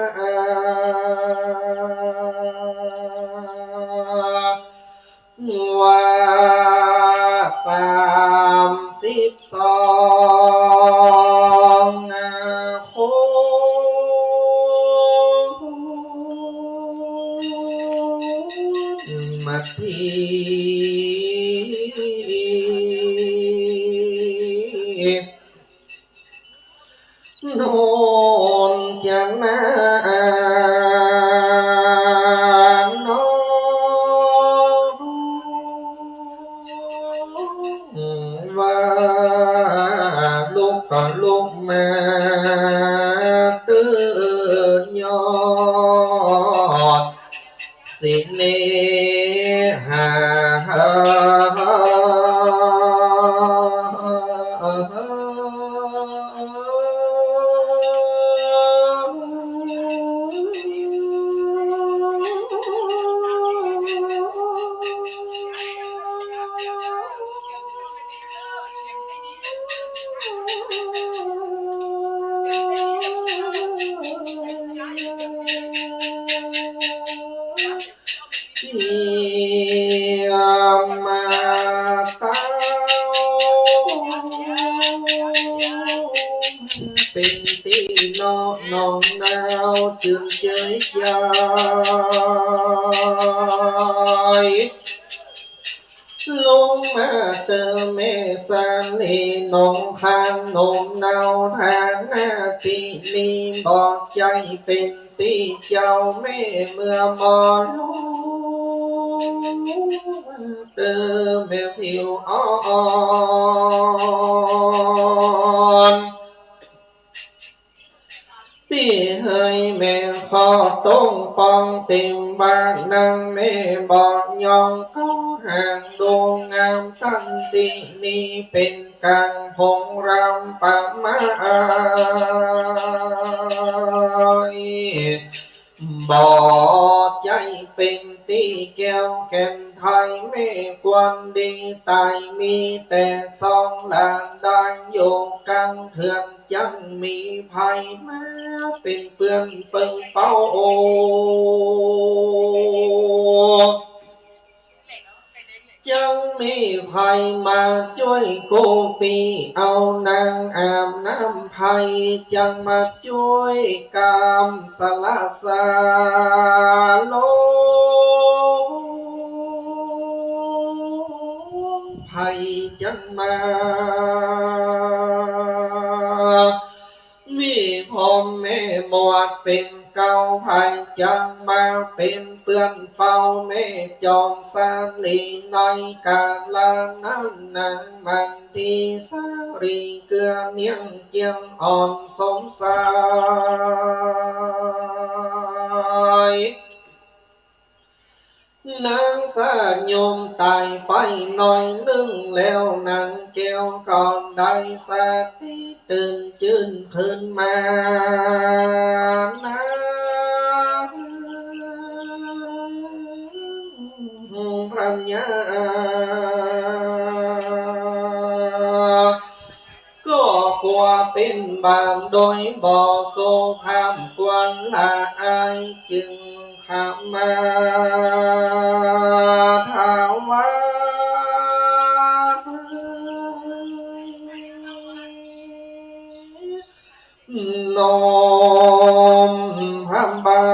ว่าสามสิบสองนาคม มาที โน่นจะนานน้อง ว่าลุกก็ลุกมาเตื้อยอด สิเนหา เยี่ยมมาเต้า เป๋นตี้นอนหนาวจืนเจยใจ๋ ลงมาเตื้อแม่สาลีหนองคานหนมหนาว ฐานะตี้นี้บ่ใจ้เป๋นตี้เจ้าแม่เมืองหมอหลวง เตื้อแม่ผิวอ่อน ปี้เฮยแม่ขอตรงปองเต็มบ้านนางแม่บ่ยอง ก็หากดูงามตันตี้นี้ เป๋นก๋านโผงรำประมาณ บ่ใจ้เป๋นตี้แก้วแก่นไทย แม่ควรดีต๋าย มีแต่สองหลานได้อยู่กั๋นเถื่อน จั้งมีใผมาเป๋นเปื้อนเปิงเป้า จั้งมีใผมาจ้วยกู้ปี้ เอานางอาบน้ำไพร จั้งมาจ้วยกำสละสาลง ไพรจั้งมา มีพ่อแม่หมวดเป๋น เก่า ใผจักมาเป๋นเปื้อนเฝ้าแม่จอมสาลี ในกาละนั้นนางมันทีสาลี เกื้อเนียงเจียมอ่อนสมสาย นางสยมต๋ายไปหน้อยนึ่งแล้ว นางแก้วก็ได้สติตื่นจื้นขึ้นมา นางพญา ก็กั๋วเป๋นบาปโดยบ่สุภาพ ควรละอาย จึงขมาถวาย น้อมพระบา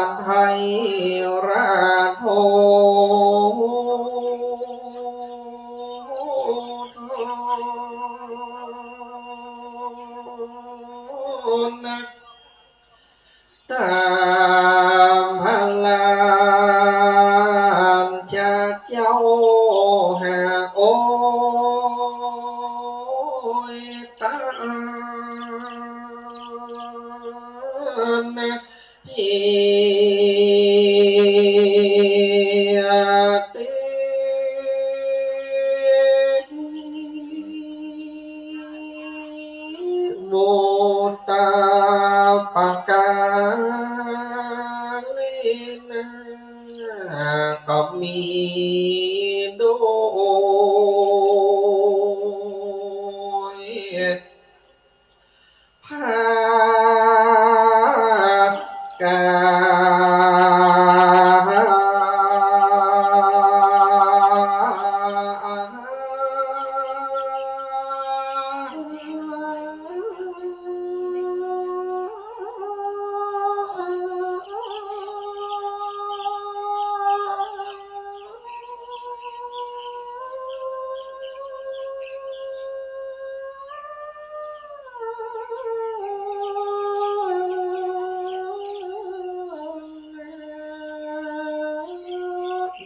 ทไทยราชโอรส ต๋ามพระราชเจ้าหาก โอยต๋า เฮ เต โว ตา ปะกา เล นะ ก็มีโดย พระกา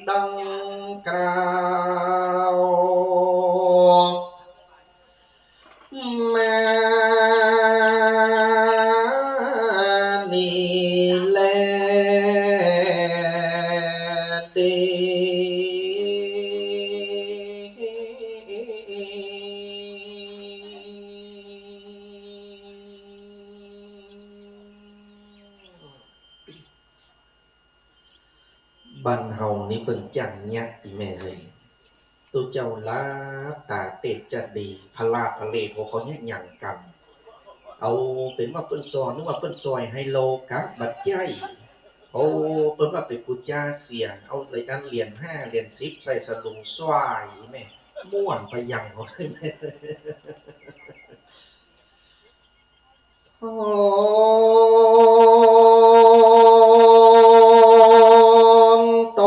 ดังกล่าว มานี้แลเต บ้านเฮานี่เปิ้นจ้างเยียะ อีแม่เฮย ตุ๊เจ้าหลับต๋าเตศจะดี พลาดพะเลด หัวเขาเยียะหยังกั๋น เอาเป๋นว่าเปิ้นสอน นึกว่าเปิ้นซอยไฮโลกะ บ่ใจ้ เอาเปิ้นว่าไปปู๋จาเสียง เอาเหรียญ อันเหรียญห้า เหรียญสิบ ใส่สลุงสร้อย แม่ ม่วนไปอย่างเขาเลย โอ้ โต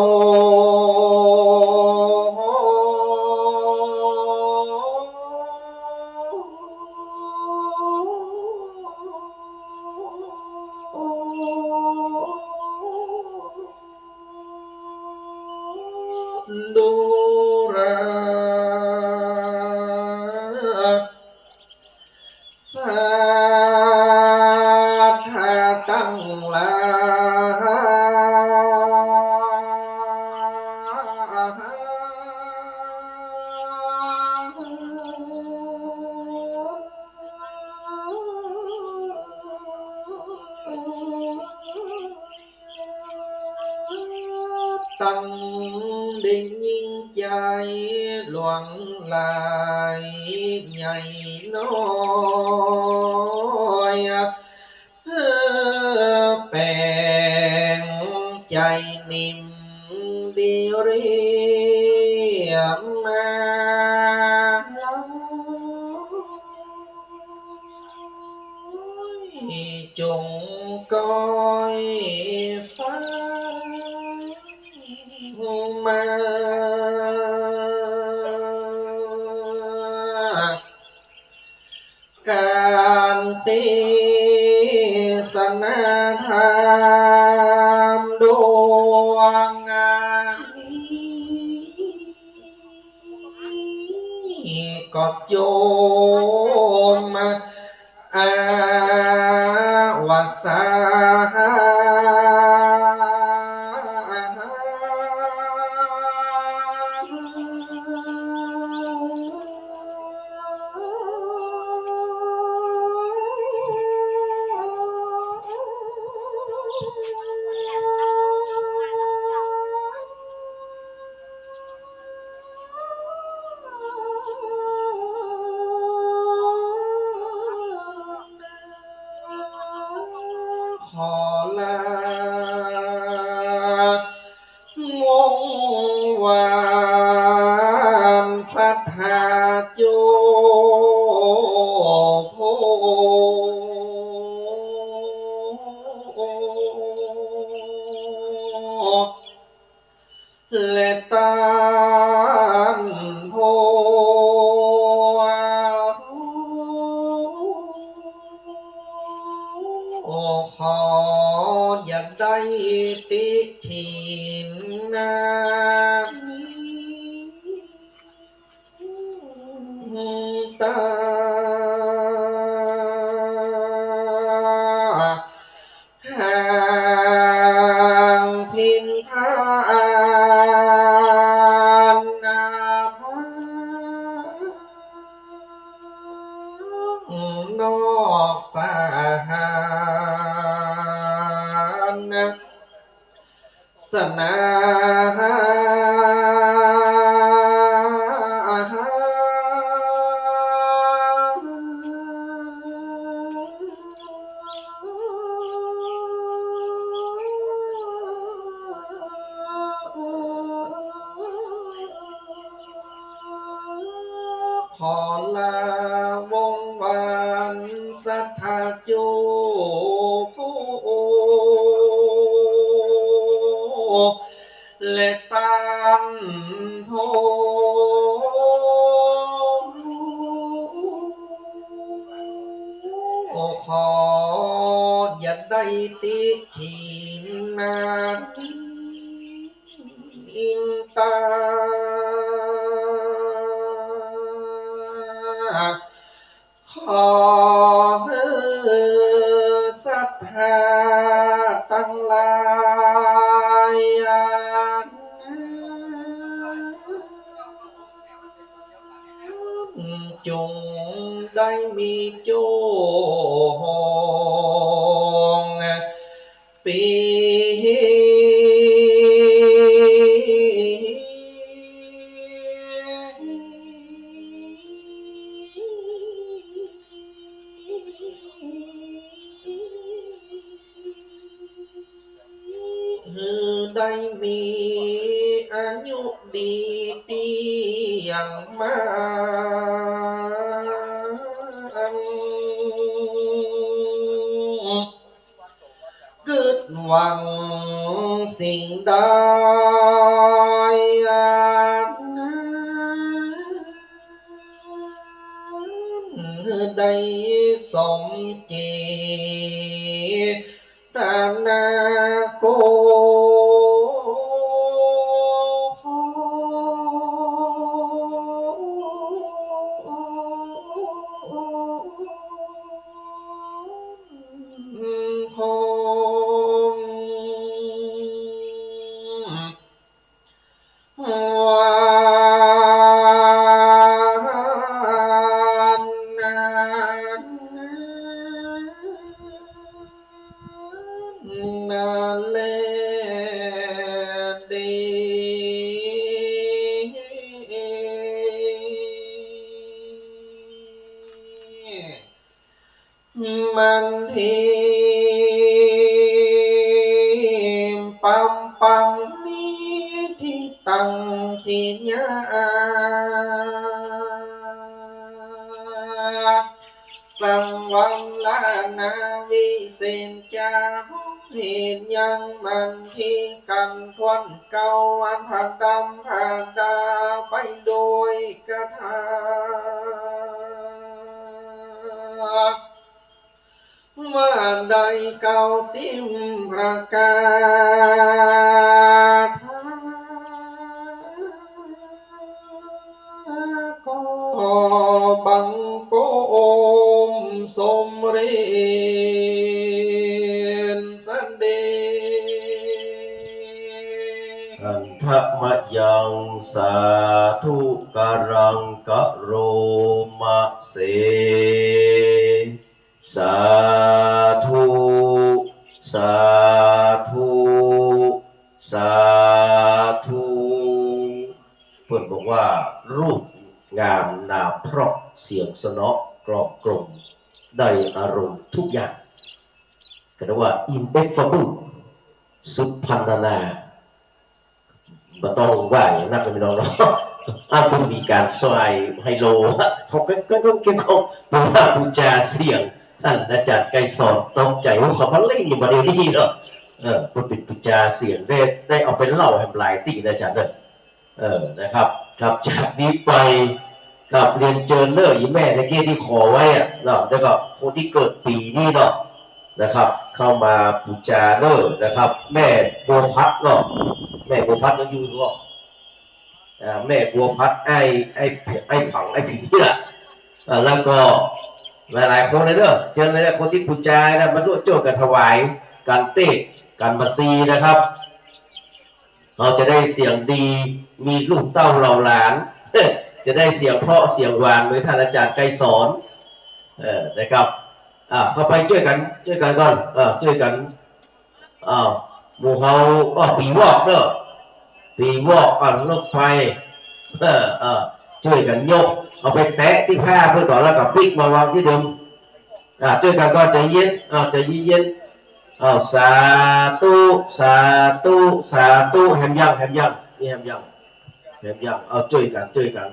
ดูรา ศรัทธาตังหลาย ตังได้ยินใจ๋หลวงหลายใหญ่น้อย เออ แป๋งใจ๋นิ่มดีเรียมมา จงก้อยฟังมา ก๋านเต สนาธรรมดวงนี้ก็จงอวสาน ขอลา วงวานสัตถาโจโภ และต้านโภ ขออย่าได้ติฉินนา ตา หางผินพานนาภานอกสหาน สนา ขอลาวงวานสัตถาโจโภ และต้านโภ ขออย่าได้ติฉินนา อินตา ขอหื้อสัตถาตังหลาย จุ่งได้มีโจ้หง ปี หื้อได้มีอายุดีเตี้ยงมั่น กึ๊ดหวังสิ่งใดนั้น ได้สมเจตนาโก นาแลเด มันทีปัมปังนิทิตัง ขีญา สังวรรณานาวิเศษจา เหตุยังมันทีกั๋นถ้วนเก้า อันผะดำผะดาไปโดยกถา ว่า ได้เก้าสิบประกา ก็บังคมสมเร็จเสด็จ หันทะมะยัง สาธุ กรัง กะโรมะเส สาธุ สาธุ สาธุ เปิ้นบอกว่า รูปงามนามเพราะ เสียงไพเราะกลอมกล่อม ได้อารมณ์ทุกอย่าง ก็เรียกว่า ineffable สุดพรรณนา บ่ต้องว่าหยังนักเลยพี่น้องเนาะ อันเปิ้นมีก๋านสอยไฮโล เขาก็ ก็ต้องเก็บเอา เพราะว่าปู๋จาเสียง ต้านอาจ๋ารย์ไกรสอนตกใจ๋ โอ้ เขามาเล่นอยู่บ่าเดี่ยวนี้เนาะ เออ เปิ้นเป๋นปู๋จาเสียง ได้ ได้เอาไปเล่าแหมหลายตี้นะอาจ๋ารย์เนาะ เออ นะครับ ครับ จากนี้ไป ครับ เรียนเจิญเน่อ อีแม่ตะกี้ตี้ขอไว้อะเนาะ แล้วก็คนตี้เกิดปี๋นี้เนาะ นะครับ เข้ามาปู๋จาเน่อนะครับ แม่บัวพัดเนาะ แม่บัวพัดยังอยู่บ่ อ่า แม่บัวพัด ไอ้ ไอ้ ไอ้ผัง ไอ้ผิงนี่แหละ อ่า แล้วก็หลายๆ คนเลยเนาะ เจิญเลยนะ คนตี้ปู๋จานะ มาร่วมจ้วยกั๋นถวาย กั๋นเตศน์ กั๋นบัตรซีนะครับ เฮาจะได้เสียงดี มีลูกเต้าเหล่าหลาน จะได้เสียงเพราะเสียงหวานเหมือนต้านอาจ๋ารย์ไกรสอน เออ นะครับ อ่า เข้าไปจ้วยกั๋น จ้วยกั๋นก่อน เออ จ้วยกั๋น อ้าว หมู่เฮา อ้อ ปี๋วอกเนาะ ปี๋วอก อ่า นกไฟ เออ เออ จ้วยกั๋นยก เอาไปแตะตี้ผ้าเปิ้นก่อน แล้วก็ปิ๊กมาวางตี้เดิม อ่า จ้วยกั๋นก่อน ใจ๋เย็น อ่า ใจ๋เย็นๆ อ้าว สาธุ สาธุ สาธุ แหมยัง แหมยัง นี่แหมยัง แหมยัง เอา จ้วยกั๋น จ้วยกั๋น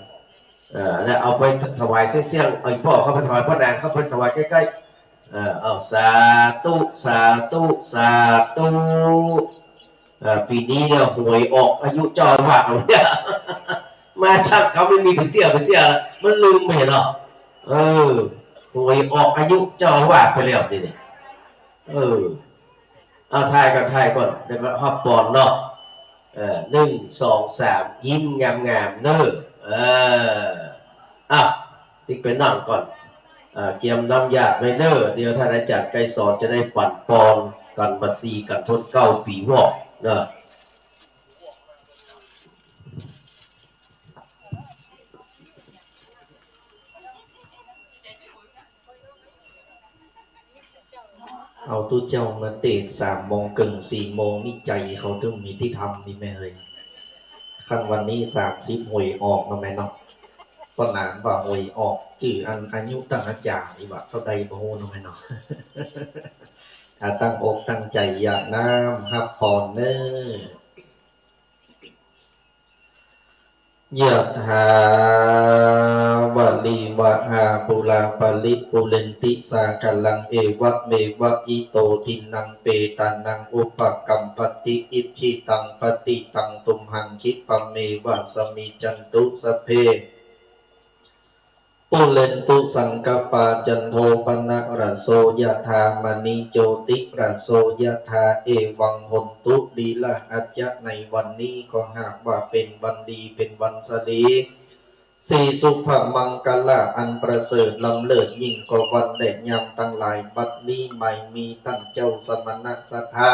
เออ แล้วเอาไปถวายเสี้ยงๆ เอาอีป้อเข้าไปถวาย ป้อนางเข้าไปถวายใก้ๆ เออ เอา สาธุ สาธุ สาธุ เออ ปี๋นี้เนี่ย หวยออกอายุเจ้าอาวาสแล้วเนี่ย มาชักเขาไม่มีไปเตี้ย ไปเตี้ย มันลืมไปเนาะ เออ หวยออกอายุเจ้าอาวาสไปแล้วนี่ เออ เอา ถ่ายก่อน ถ่ายก่อน แล้วก็ฮับปอนเนาะ เออ หนึ่ง สอง สาม ยิ้มงามๆ เน่อ เออ อ่ะ ติ๊กไปนั่งก่อน อ่า เกียมน้ำหยาดไว้เน่อ เดี๋ยวต้านอาจ๋ารย์ไกรสอนจะได้ปั๋นปอนกั๋นบัตรซีกั๋นทดเกล้าปี๋วอกเนาะ เอาตุ๊เจ้ามาเตศน์สามโมงเกิ่ง สี่โมงนี่ใจ๋เขาตึงมีตี้ทำนี่แม่เฮย คันวันนี้สามสิบหวยออกเนาะแม่เนาะ ป้อนางว่าหวยออก จื้ออันอายุต้านอาจ๋ารย์นี่ว่าเต้าใดบ่ฮู้เนาะแม่เนาะ อ่ะ ตั้งอกตั้งใจ๋หยาดน้ำฮับปอนเน่อ ยะถา วาริวะหา ปูรา ปะริปูเรนติ สาคะลัง เอวะเมวะ อิโต ทินนัง เปตานัง อุปะกัมปะติ อิจฉิตัง ปะติตัง ตุมหัง คิปะเมวะ สะมิจฉันตุ สัพเพ ปูเรนตุ สังกัปปา จันโท ปะนะระโส ยะถา มะณิ โจติระโส ยะถา เอวัง โหนตุ ลีลา อาจจะในวันนี้ก็หากว่าเป๋นวันดี เป๋นวันสะหลี สีสุภะมังคะละ อันประเสริฐล้ำเลิศยิ่งกว่าวันและยามตังหลาย บัดนี้หมายมีต้านเจ้าสมณะศรัทธา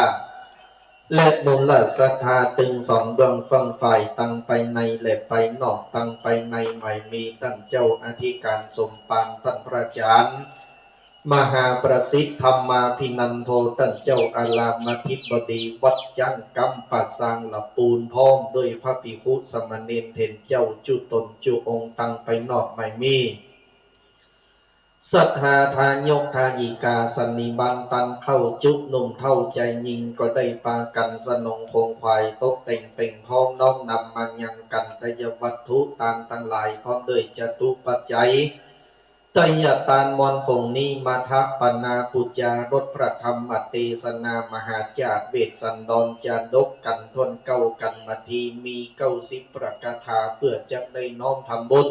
และมูลศรัทธาตึงสองเบื้อง ฟั่งฝ่ายตังไปในและไปนอก ตังไปในหมายมีต้านเจ้าอธิก๋ารสมภาร ต้านพระอาจ๋ารย์มหาประสิทธิ์ ธรรมาภินันโท ต้านเจ้าอารามอธิบดีวัดจ๊างกำป่าซางหละปูน พร้อมด้วยพระภิกขุสามเณรเถรเจ้าจุ๊ต๋นจุ๊องค์ ตังไปนอกหมายมี ศรัทธาทายกทายิกา สันนิบาตตันเข้าจุ๊ หนุ่มเฒ่าจายญิงก็ได้ปากั๋นสนงขงขวาย ตกแต่งเป่งพร้อม น้อมนำมายังกัลยาณวัตถุตานตังหลาย พร้อมด้วยจตุปัจจัย ไตรยตานมวลขงนี้ มาถะปะนาปู๋จารสพระธรรมเตสนามหาจาดเวสสันดรจาดกกั๋นถ้วนเกล้ากั๋นมาที มีเก้าสิบพระคาถา เปื้อจักได้น้อมทำบุญ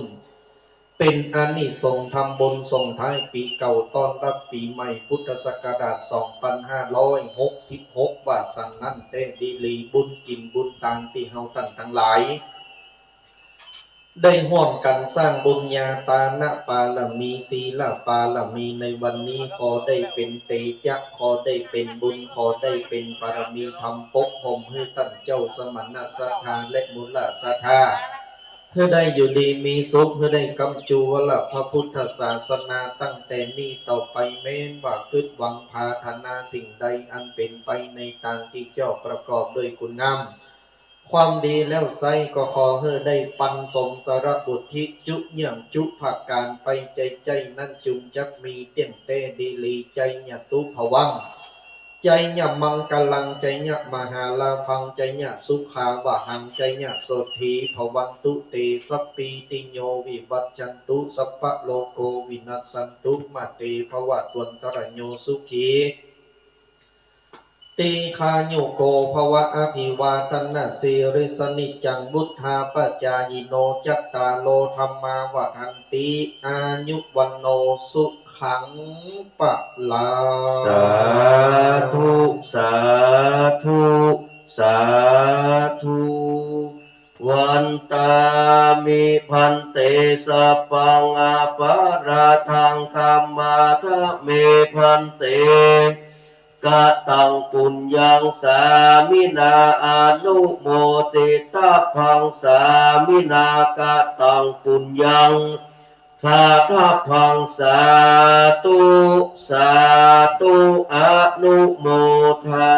เป๋นอานิสงส์ทำบุญส่งท้ายปี๋เก่าต้อนรับปี๋ใหม่พุทธศักราชสองปันห้าร้อยหกสิบหก ว่าสันนั้นแต๊ดีหลี บุญกิ๋นบุญตานตี้เฮาต้านตังหลาย ได้ฮ่วมกั๋นสร้างบุญญาตานะปารมี ศีลปารมี ในวันนี้ขอได้เป๋นเตจะ ขอได้เป๋นบุญ ขอได้เป๋นปารมีธรรมปกห่มหื้อต้านเจ้าสมณะศรัทธาและมูลศรัทธา หื้อได้อยู่ดีมีสุข หื้อได้กำจูวรพระพุทธศาสนาตั้งแต่นี้ต่อไป แม้นว่ากึ๊ดหวังผาถนาสิ่งใดอันเป๋นไปในตางตี้เจ้าประกอบด้วยคุณงาม ความดีแล้วไซร้ก็ขอหื้อได้ปันสมสารบุญตี้จุเยื่องจุประก๋านไป ใจ๋ๆ นั้นจุ่งจักมีเตี้ยงแต๊ดีหลี ไจยะตุภวัง ไจยะมังกะลัง ไจยะมหาลาภัง ไจยะสุขาวหัง ไจยะโสฏฐีภวันตุเต สัพพีติโยวิวัชชันตุ สัพพะโรโกวินัสสันตุ มาเตภวัตวันตรายโย สุขี ตีฆายุโกภวะ อภิวาทะนะสีลิสสะ นิจจังวุฑฒาปะจายิโน จัตตาโรธัมมาวัฑฒันติ อายุวัณโณสุขังพะลัง สาธุ สาธุ สาธุ วันตามิภันเต สัพพังอปะราธัง ขมาทะเมภันเต กะตังปุญญังสามินา อนุโมทิตะพังสามินา กะตังปุญญัง ทาทะพัง สาธุ สาธุ อนุโมทา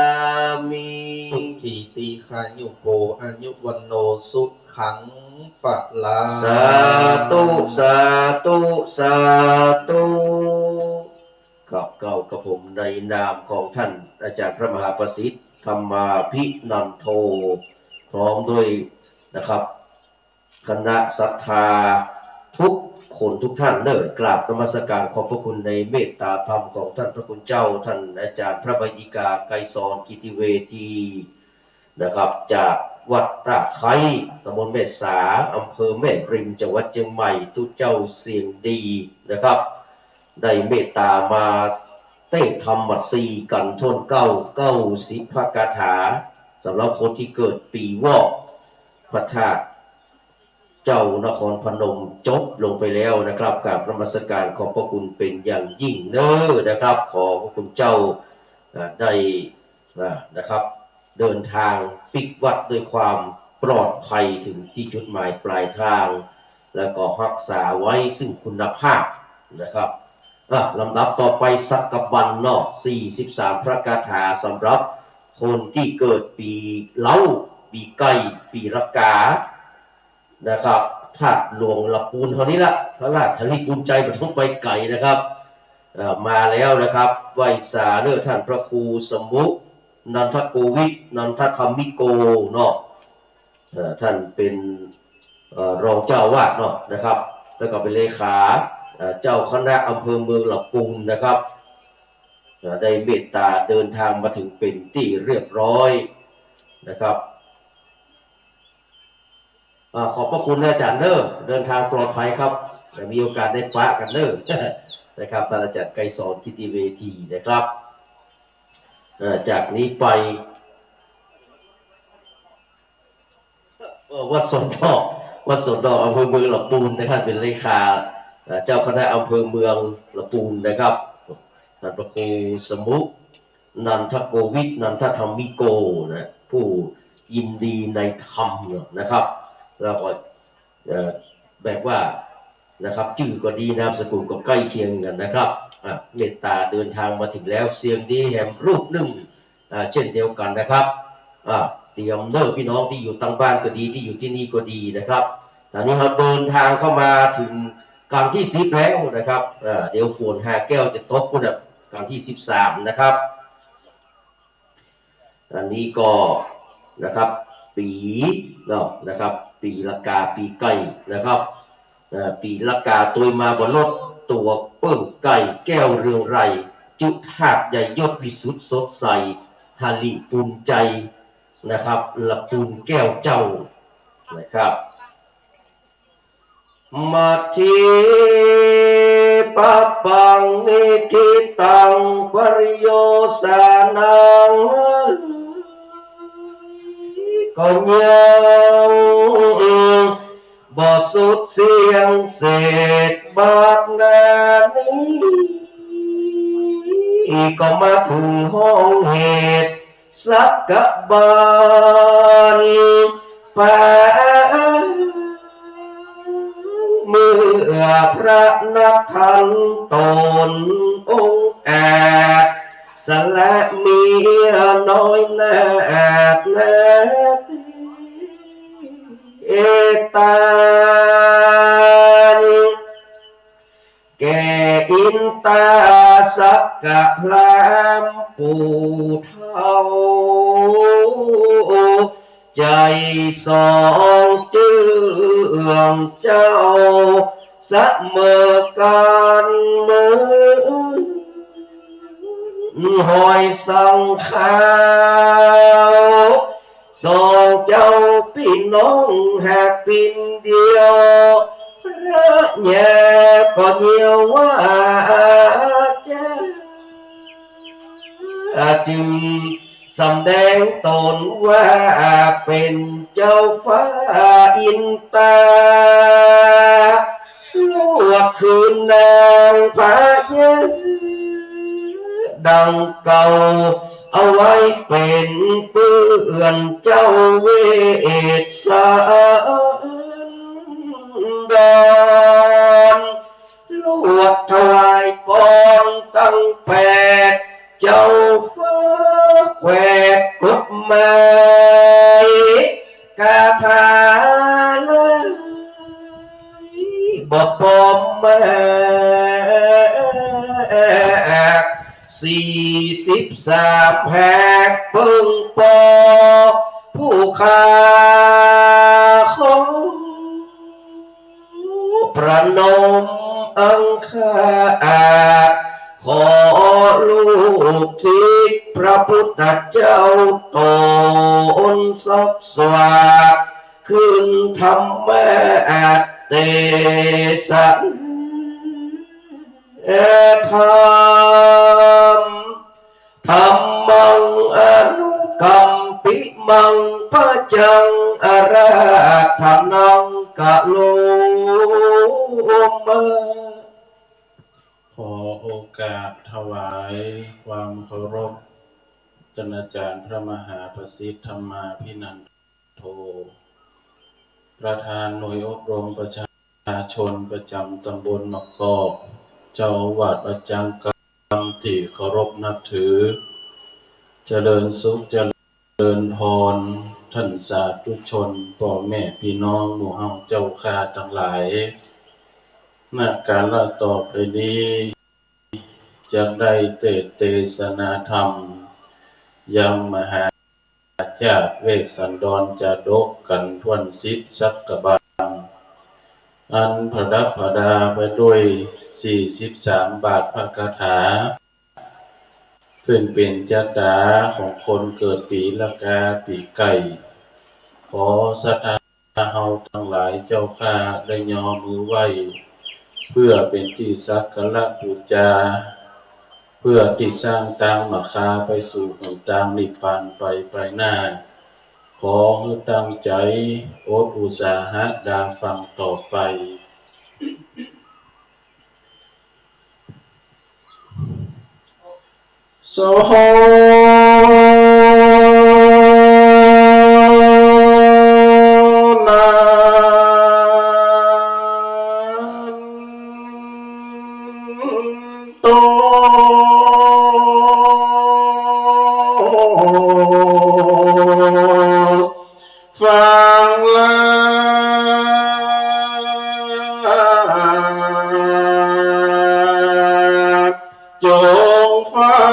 มิ สุขี ตีฆายุโก อายุวัณโณ สุขังพะลัง สาธุ สาธุ สาธุ ครับ เก้ากระผมในนามของท่านอาจารย์พระมหาประสิทธิ์ ธรรมาภินันโท พร้อมด้วยนะครับ คณะศรัทธาทุกคนทุกท่านเนอะ กราบนมัสการขอบพระคุณในเมตตาธรรมของท่านพระคุณเจ้า ท่านอาจารย์พระมหิกา ไกรสอน กิติเวที นะครับ จากวัดตาไคร้ ตำบลแม่สา อำเภอแม่ริม จังหวัดเชียงใหม่ ตุ๊เจ้าเสียงดีนะครับ ได้เมตตามาเตศน์ธรรมมัสสีกั๋นถ้วนเก้า เก้าสิบพระคาถา สำหรับคนที่เกิดปีวอก พระธาตุเจ้านครพนมจบลงไปแล้วนะครับ กราบนมัสการขอบพระคุณเป็นอย่างยิ่งเนอะนะครับ ขอพระคุณเจ้า อ่า ได้ นะ นะครับ เดินทางปิ๊กวัดด้วยความปลอดภัยถึงที่จุดหมายปลายทาง แล้วก็ฮักษาไว้ซึ่งคุณภาพนะครับ อ่ะ ลำดับต่อไปสักกะบันเนาะ สี่สิบสามพระคาถาสำหรับคนที่เกิดปีเล้า ปีไก่ ปีรากา นะครับ ธาตุหลวงละปูนเฮานี่ละ พระราชหฤบุญชัยบ่ต้องไปไก๋นะครับ เอ่อ มาแล้วนะครับ ไหว้สาเนอะ ท่านพระครูสมุ นันทโกวิท นันทธรรมิโกเนาะ เอ่อ ท่านเป็น เอ่อ รองเจ้าอาวาสเนาะนะครับ แล้วก็เป็นเลขา เอ่อ เจ้าคณะอำเภอเมืองละปูนนะครับ เอ่อ ได้เมตตาเดินทางมาถึงเป็นที่เรียบร้อยนะครับ อ่า ขอบพระคุณนะอาจารย์เนอะ เดินทางปลอดภัยครับ แต่มีโอกาสได้ปะกั๋นเนอะ นะครับ ท่านอาจารย์ไกรสอน กิติเวทีนะครับ เอ่อ จากนี้ไป เอ่อ วัดสวนดอก วัดสวนดอก อำเภอเมืองละปูนนะครับ เป็นเลขา เอ่อ เจ้าคณะอำเภอเมืองละปูนนะครับ ท่านพระครูสมุ นันทโกวิท นันทธรรมิโกนะ ผู้ยินดีในธรรมนะครับ แล้วก็ เอ่อ แบบว่านะครับ จื้อก็ดี นามสกุลก็ใก้เคียงกั๋นนะครับ อ่ะ เมตตาเดินทางมาถึงแล้ว เสียงดีแหมรูปนึ่ง อ่า เจ้นเดียวกั๋นนะครับ อ่า เตรียมเน้อ ปี้น้องตี้อยู่ตางบ้านก็ดี ตี้อยู่ตี้นี่ก็ดีนะครับ ต๋อนนี้เฮาเดินทางเข้ามาเถิงกั๋งตี้สิบแล้วนะครับ อ่า เดี๋ยวฝนหาแก้วจะตกปู๊นน่ะ กั๋งตี้สิบสามนะครับ อันนี้ก็นะครับ ปี๋เนาะนะครับ ปี๋ละกา ปี๋ไก่นะครับ เอ่อ ปี๋ละกาตวยมาบ่ลด ตั๋วเปิ้งไก่แก้วเรืองไร่ จุธาตุใหญ่ยศวิสุทธิ์สดใส หฤบุญชัยนะครับ ละปูนแก้วเจ้านะครับ มัทธิปปังนิฏฐิตัง ปริโยสานัง ก็ยังบ่สุดเสี้ยงเสด บาดนานี้ก็มาเถิงห้องเหตุ สักกะบาลปาง เมื่อพระนักขันตนองอาจ สละเมียน้อยนาฏนาฏ เอตาน แก่อินตาสักกะพราหมณ์ผู้เฒ่า ใจ๋สองเจื้องเจ้า เสมอกั๋นเหมือนหอยสังขาว สองเจ้าปี้น้องหากปิ้นเดียว พระญาก็เยียะวาจ๋า จึงสำแดงต๋นว่าเป๋นเจ้าฟ้าอินตา ลวกคืนนางพญาดังเก่า เอาไว้เป๋นเปื้อนเจ้าเวสสันดร ลวกถวายปอนตั้งแปด เจ้าฟ้าแขวกกฎหมาย คาถาหลายบ่ปอมมาก สี่สิบสามแผกเปิ้งปอผู้ข้าขอ ประนมอังคาอาจ ขอลูกศิษย์พระพุทธเจ้าต๋นสักสวาท คืนธรรมะเตสนา ธรรม ธัมมังอนุกัมปิมัง พระจังอาราธนังกะโรมะ ขอโอกาสถวายความเคารพ ท่านอาจารย์พระมหาประสิทธิ์ ธรรมาภินันโท ประธานหน่วยอบรมประชาชนประจำตำบลมะกอก เจ้าอาวาสวัดจังกำ ตี้เคารพนับถือ เจริญสุขเจริญพร ท่านสาธุชน ป้อแม่ปี้น้องหมู่เฮาเจ้าข้าตังหลาย ณ กาละต่อไปนี้ จักได้เตสน์เตสนาธรรม ยังมหา จากเวสสันดรจาดกกั๋นถ้วนสิบสักกะบาล อันประดับประดาไปด้วยสี่สิบสามบาทพระคาถา ซึ่งเป๋นจาต๋าของคนเกิดปีละกาปี๋ไก่ ขอศรัทธา เฮาตังหลายเจ้าข้าได้ยอมือไหว้ เพื่อเป๋นตี้สักการะปู๋จา เพื่อตี้สร้างตางมาคาไปสู่หนตางนิพพานไป ไปหน้า ขอหื้อตั้งใจ๋อดอุตสาหะดาฟังต่อไป โส นันโต ฟังแล้ว จงฟัง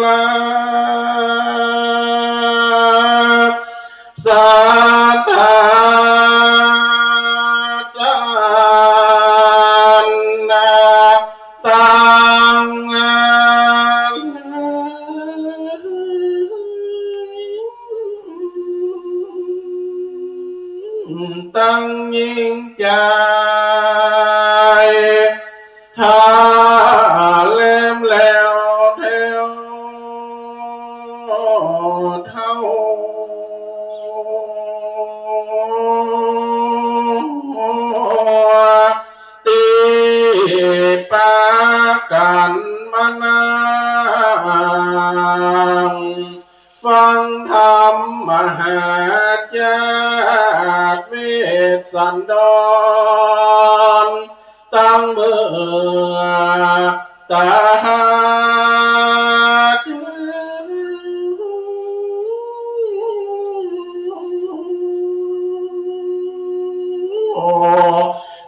แล้ว ศรัทธาตังหลาย ตังยิ่งใจ๋ ถ้าแหลมแหลวแถวเท่า ตี้ปากั๋นมานั่ง ฟังธรรมมหาจาติเวสสันดร ตังเมื่อต๋า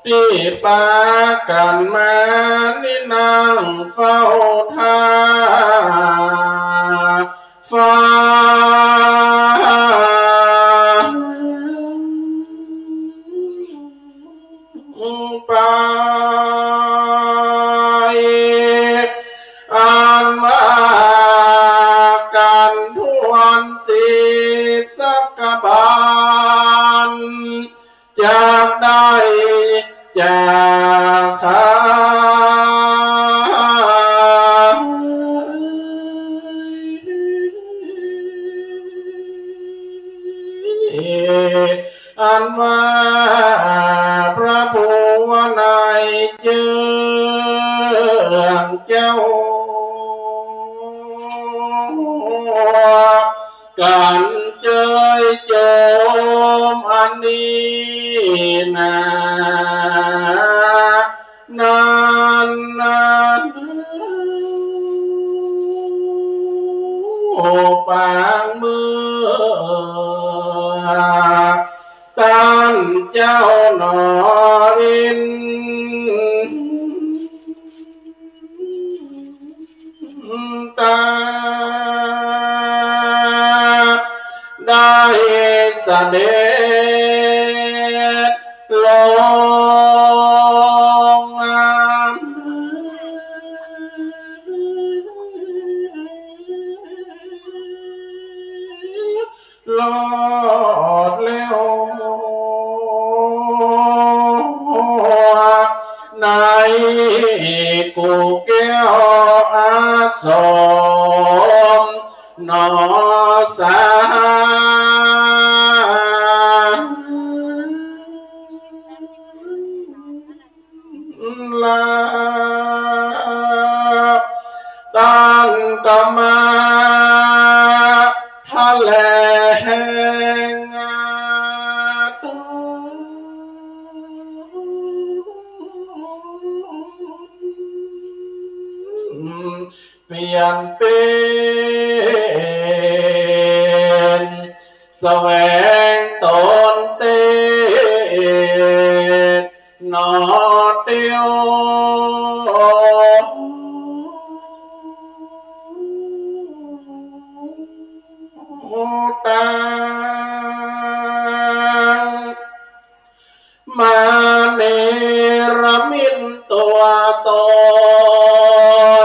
ตี้ปากั๋นมานี้นั่งเฝ้าท่า ฟังไป อันว่ากั๋นถ้วนสิบสักบาล จักได้จากข้า อันว่าพระภูวะนายเจิงเจ้า กั๋นเจยโจมอันนี้นา นั้นนา ปางเมือง ต้านเจ้าหนออินต๋า ได้เสด็จลง รอดแล้ว ในกุแก้วอาสมหนอสา ลา ต้านก็มาแถลงต๋น เปลี่ยนเป๋น แสวงต๋นเต๊ หนอเตียว ตาง มาเนรมิตตั๋วต๋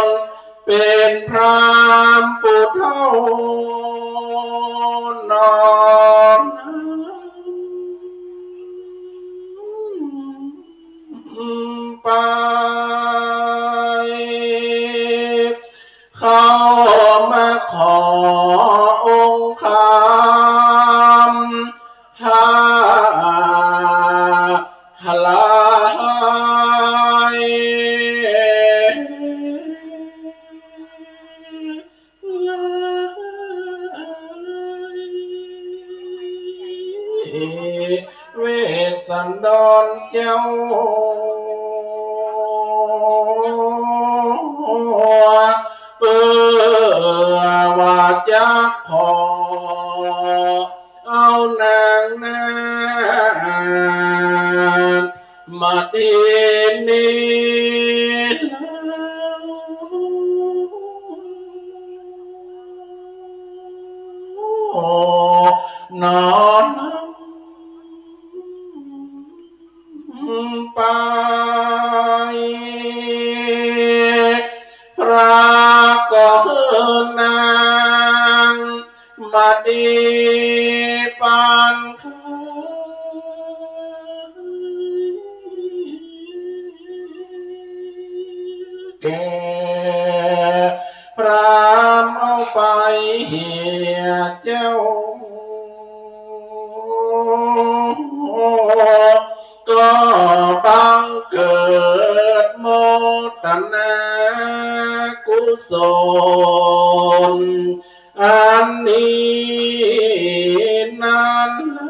น เป๋นพราหมณ์ผู้เฒ่าหนอ ไป เข้ามาขอองค์คำ หา หลาย เวสสันดรเจ้า เปื้อว่าจักขอ เอานางนาฏมาดีนี้ หนอ ไป พระก็หื้อนางมาดีปานเคย สน อันนี้นั้นเล่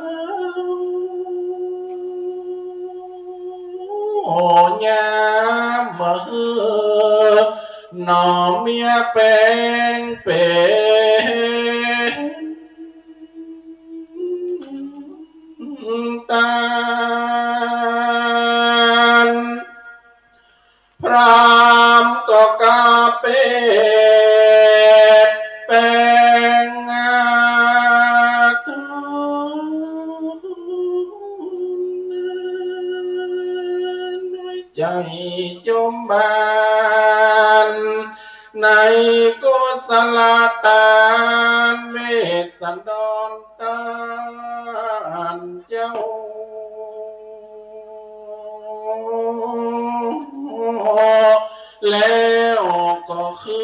า ยามเมื่อหน่อเมียแป๋งเป๋น ตาน พราหมณ์ก็กาเป๋นแป๋งงาตอง ใจ๋จมบาน ในกุศลตาน เวสสันดรตานเจ้า แล้วก็คื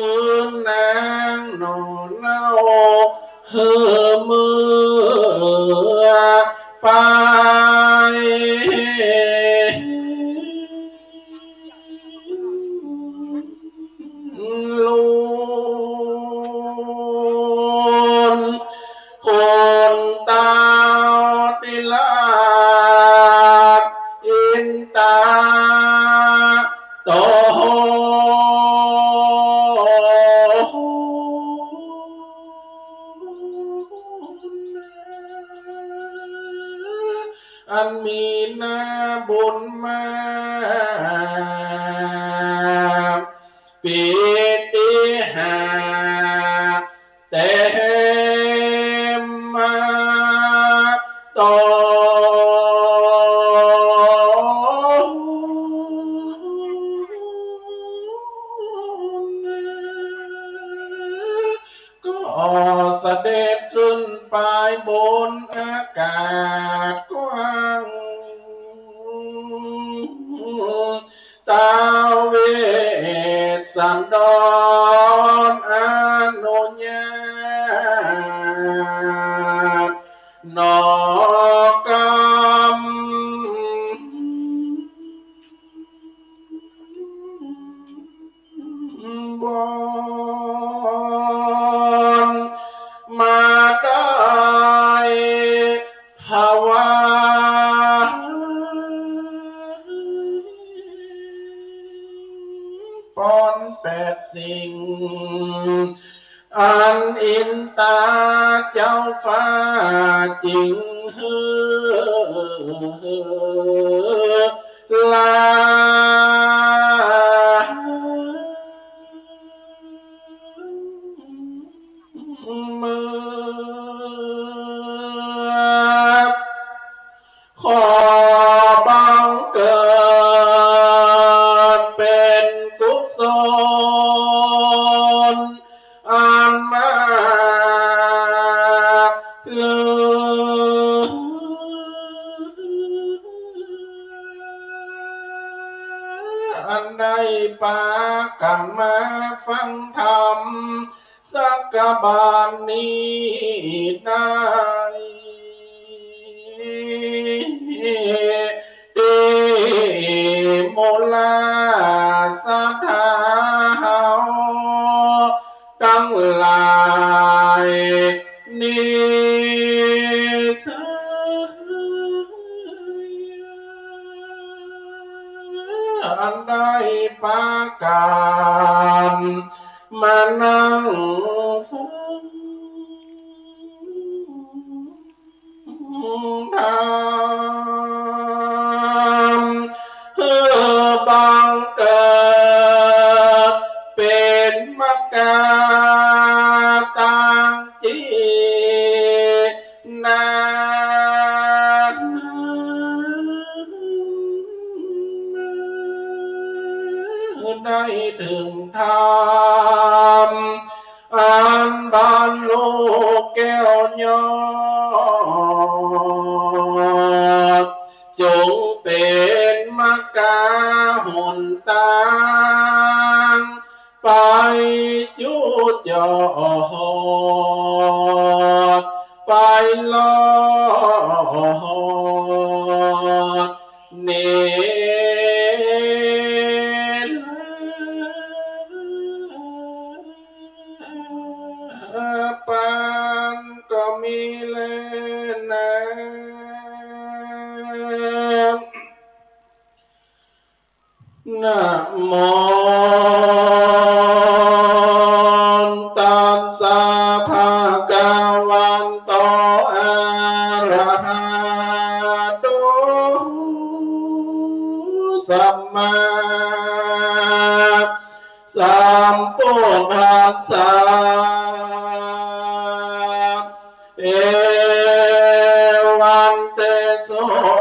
นนางหน่อเล่า หื้อเมือไป ลูน คนเต้าติราช อินตา ตอง อันมีนาบุญมาก ปีติหา เต็มมาตอง ก็เสด็จขึ้นไปบนอากาศกว้าง ท้าวเวสสันดรอนุญาต หนอกำ บอน มาได้ถวายปอนแปดสิ่ง อันอินตาเจ้าฟ้าจิ่งหื้อลา เมื่อ ขอบังเกิดเป๋นกุศลอันมากเหลือ อันได้ปากั๋นมาฟังธรรม สักกะบาลนี้ได้ ตี้หมู่ลาศรัทธาเฮาตังหลายนี้เสีย อันได้ปากั๋น มานั่งฟังธรรม หื้อบังเกิดเป๋นมรรคาตังจินา ได้เถิงธรรม อันบรรลุแก้วยอด จงเป๋นมรรคาหนตาง ไปจุจอด ไปรอด เนร นะโมตัสสะ ภะคะวะโต อะระหะโต สัมมาสัมพุทธัสสะ เอวัง เตโส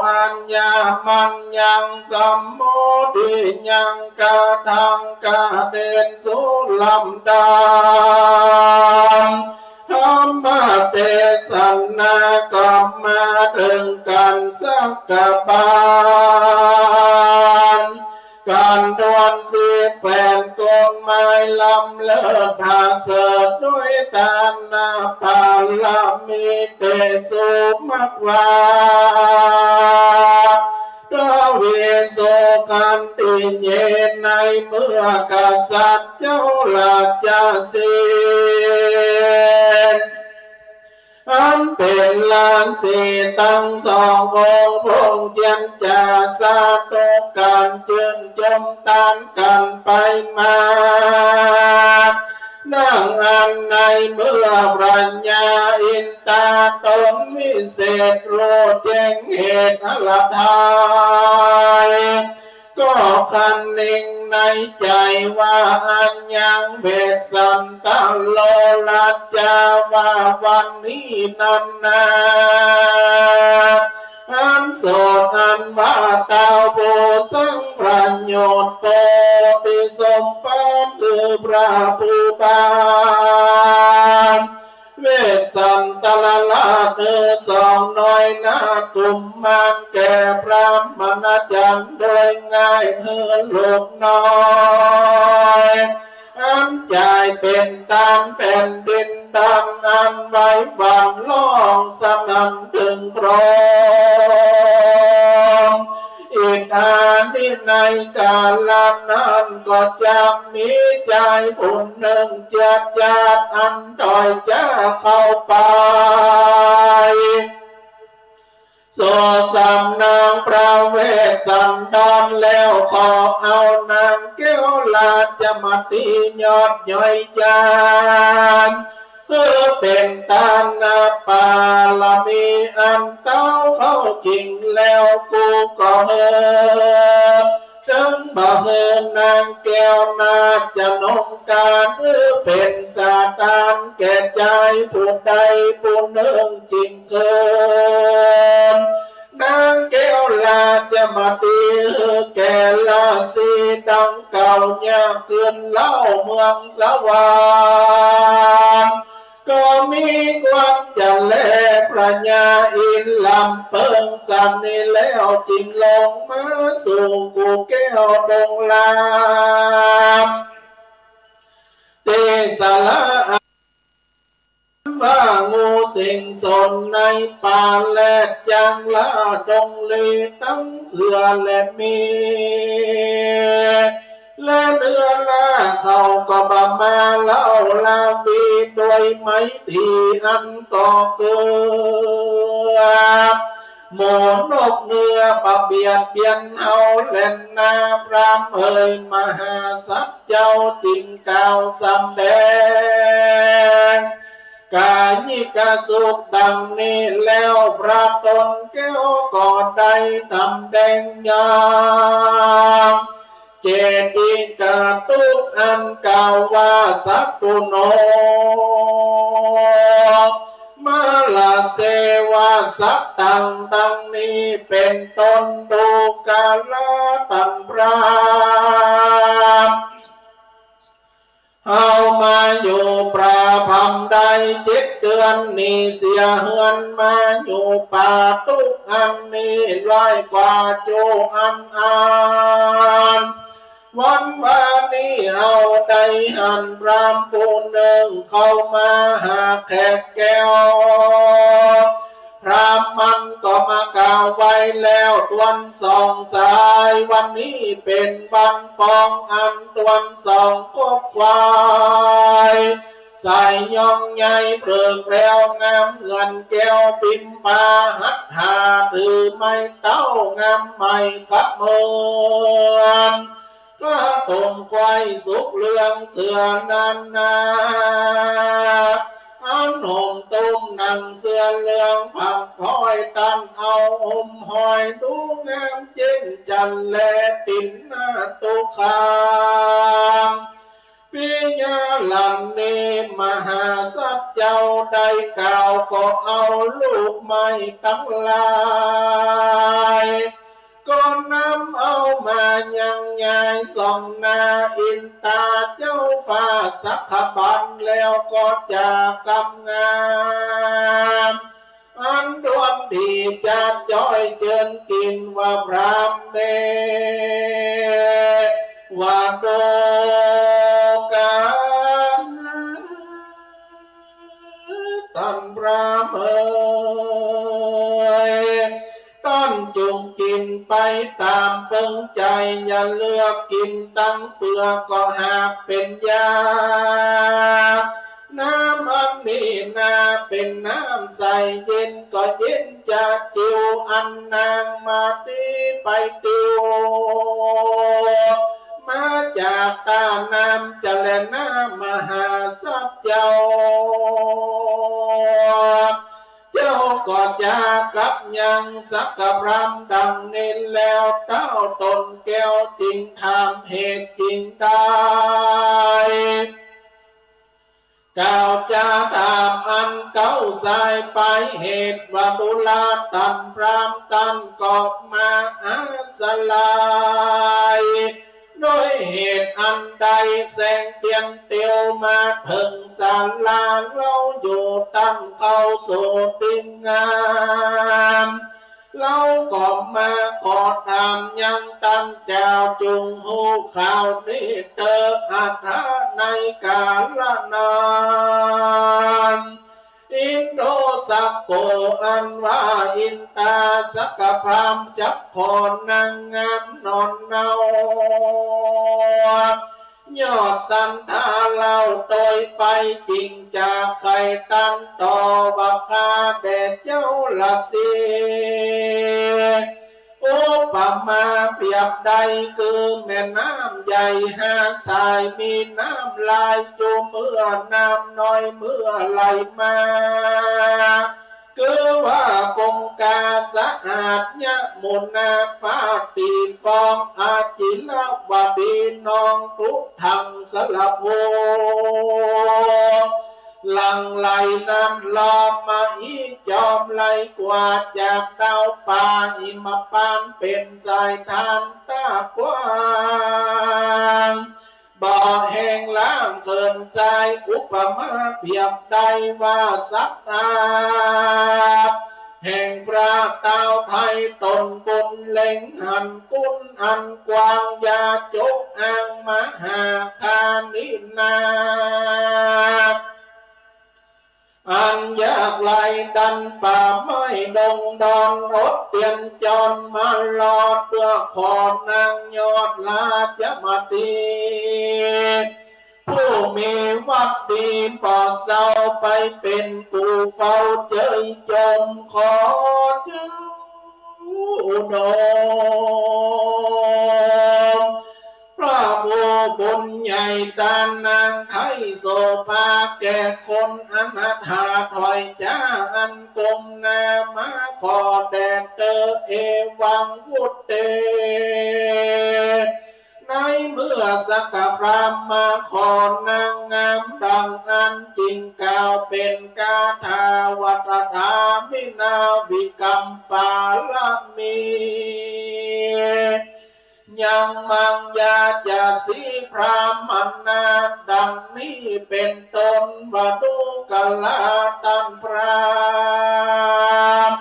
อัญญะมัญญัง สัมโมทิยัง กะถัง กะเตน สุลัมดัง ธรรมเตสนาก็มาเถิงกั๋นสักกะบาล กั๋นถ้วนสิบแปด กงไม้ลำเลิศผาเสริฐ โดยตานบารมี เตโส มักวาทะเวโส ขันติเย ในเมื่อกษัตริย์เจ้าราชสีห์ อันเป๋นราชสีห์ตังสององค์ พงษ์เจียรจาสาธุกั๋น จื้นจมตานกั๋นไปมา ดังอั้นในเมื่อพระญาอินทาตนวิเศษ ฮู้แจ้งเหตุอันตราย ก็คนึงในใจ๋ว่า อัญญัง เวสสันตะโล ราชาว่าวันนี้นั้นนา อันโสดอันว่าเต้าผู้สังประโยชน์ โพธิสมภารคือพระผู้บาน เวสสันตะโลราชหื้อสองน้อยนากุมมารแก่พราหมณจันทร์โดยง่าย หื้อลูกน้อย อันใจ๋เป๋นตานแผ่นดินดังอั้น ไหวหวั่นฮ้องสนั่นเถิงพรหม อิทานิ ในกาละนั้นก็จักมีจายผู้นึ่งเจื้อจาดอันด้อยจ๊าเข้าไป สู่สำนักพระเวสสันดรแล้ว ขอเอานางแก้วราชมตียอดยอยญาณ หื้อเป๋นตานบารมีอันเต้าเข้าจิ่งแล้ว กูก็หื้อ เถิงบ่หื้อนางแก้วนาฏจะนงการ หื้อเป๋นสาตานแก่จายผู้ใดผู้นึ่งจิ่งเถิง นางแก้วราชมตีหื้อแก่ราชสีห์ดังเก่า เยียะคืนเล่าเมืองสวรรค์ ก็มีความจะแล พระญาอินทร์ลำเปิงสันนี้แล้ว จิ่งลงมาสู่กู่แก้วดงลาม เตสะละ ว่างูสิงสนในป่าแลดจังละดงลี ตังเสือและหมี และเนื้อนาเขาก็บ่มาเล่าลาวี โดยไมตรีอันก่อเกื้อ หมู่นกเงือกบ่เบียดเบียนเฮาแลนา พราหมณ์เอ๋ย มหาสัตว์เจ้าจิ่งกล่าวสำแดง กายิกสุขดังนี้แล้ว พระตนแก้วก็ได้ดำแดงยาว เจติกาตุกอันกล่าวว่าสัตว์ผู้นก มาลาเสวาสัตว์ตังดังนี้เป๋นต้น ดูกราตันพราหมณ์ เฮามาอยู่ประพรรมได้เจ็ดเดือน หนีเสียเฮือนมาอยู่ป่าตุ๊กอันนี้ ร้อยกว่าโจอันอัน วันวานี้เฮาได้หันพราหมณ์ผู้นึ่งเข้ามาหาแขกแก้ว พราหมณ์มันก็มากล่าวไว้แล้ว ตวนสองสาย วันนี้เป๋นวันปองอันตวนสองคบควาย สายย่องใหญ่เปลือกแพรวงามเหมือนแก้ว ปิมปาหัตถาถือไม้เต๊างามใหม่ขะเมิน ผ้าโต้งไขว้สุกเหลืองเสื้อนั้นนา อันห่มตุ้มหนังเสื้อเหลืองผักพลอย ต้านเอาห่มห้อยดูงามเจ๋นจันทร์แล ตินนาตุคา ปิยะหลันเน มหาสัตว์เจ้าได้กล่าว ก็เอาลูกไม้ตังหลาย ก็นำเอามายังยายส่องหน้าอินตาเจ้าฟ้าสักบัน แล้วก็จากำงาม อันดวนดีจะจ้อยเจิญกิ๋นว่าพรามเม ว่าดูกา ต้านพรามเอ๋ย ต้านจุ่งกิ๋นไปต๋ามเปิงใจ๋ อย่าเลือกกิ๋นตังเปือก ก็หากเป๋นยา น้ำอันนี้นาเป๋นน้ำใสเย็น ก็เย็นจะจิ๋ว อันนางมาตี้ไปติว มาจากต้าน้ำจะแล นามหาสัตว์เจ้า เจ้าก็จากับยังสักพรามดังนี้แล้ว เต้าต๋นแก้วจึงถามเหตุจึงได้ กล่าวจาถามอันเก๊าสายปลายเหตุว่า ดูราต้านพราม ต้านก็มาอาศราย ด้วยเหตุอันใด แสงเตียนเตียวมาเถิงศาลา เฮาอยู่ ต้านเข้าสู่ตี้งาม เฮาก็มาขอถามยังต้านเจ้า จุ่งฮู้ข่าวนี้เต๊อะ อัตถะ ในกาละนั้น อินโดสักโก อันว่าอินตาสักพราม จักขอนางงามนอนเนา ยอดสันธาเล่าโตยไป จึงจะใค่ตันต่อว่า ข้าแด่เจ้าราศี อุปมาเปรียบได้คือแม่น้ำใหญ่ห้าสาย มีน้ำหลายจูเมื่อ น้ำน้อยเมื่อไหลมา คือว่าคงคาสะอาด ยมุนาฟ้าตี้ฟอง อจิรวดีหนอง ทุทังสระโพ หลั่งไหลน้ำล้อม มหิจอมไหลกว่า จากดาวปาหิมพานต์ เป๋นสายทานตากว้าง บ่อแห่งล้างเขินทราย อุปมาเปรียบได้ว่า ศรัทธาแห่งพระเต้าไทย ต๋นบุญเล็งหันคุณอันกว้าง อย่าจกอ้างมหาคานินา อันยากไร้ดันป่าไม้ดงดอน อดเตียนจอนมารอด เปื้อขอนางยอดราชมตี ผู้มีวัตรดีปอดเศร้า ไปเป๋นกู่เฝ้าเจยจม ขอเจ้าดม พระผู้บุญใหญ่ ต้านนางไท้โสภา แก่คนอนาถา ถอยจ๋าอันก้มหน้ามา ขอแด่เตอ เอวังวุตเต ในเมื่อสักพรามมาขอนางงามดังอั้น จึงกล่าวเป๋นคาถาว่า ตถา มินา วิกัมปาละมี ยัง มัง ยาจาสี พรามนา ดังนี้เป๋นต้น ว่าดูกราต้านพราม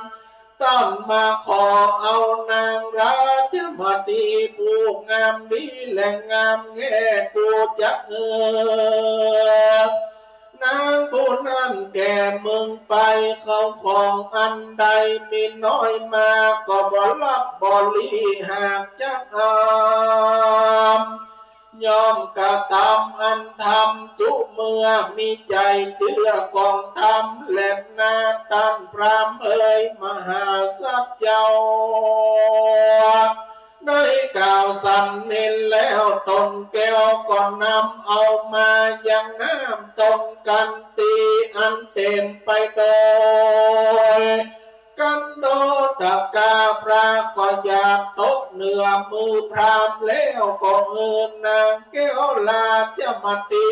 ต้านมาขอเอานางราชมตี ผู้งามดีและงามแง่ กูจักหื้อนางผู้นั้นแก่มึงไป เข้าของอันใดมีน้อยมา ก็บ่ฮับบ่หลี หากจักอาม ย่อมกระตำอันธรรมจุเมื่อ มีใจ๋เจื้อกองธรรมแลนา ต้านพรามเอ๋ย มหาสัตว์เจ้า ได้กล่าวสันนี้แล้วต๋นแก้วก็นำเอามายังน้ำต้มขันตีอันเต๋มไปโดย คันโดตะกา พระก็หยาดตกเหนือมือพราหมณ์แล้วก็หื้อนางแก้วราชมตี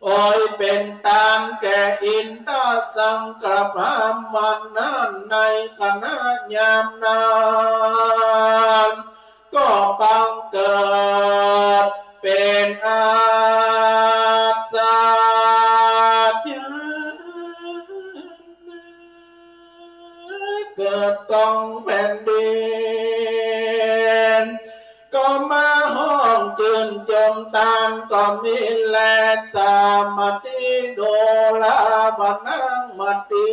โอยเป๋นตานแก่อินทสังกพรามวันนั้นในขณะยามนั้น ก็บังเกิดเป๋นอัศจรรย์ เกิดของแผ่นดิน ก็มาฮ้องจื่นจมตานก็มีแล สามัคคี ดูราวนางมตี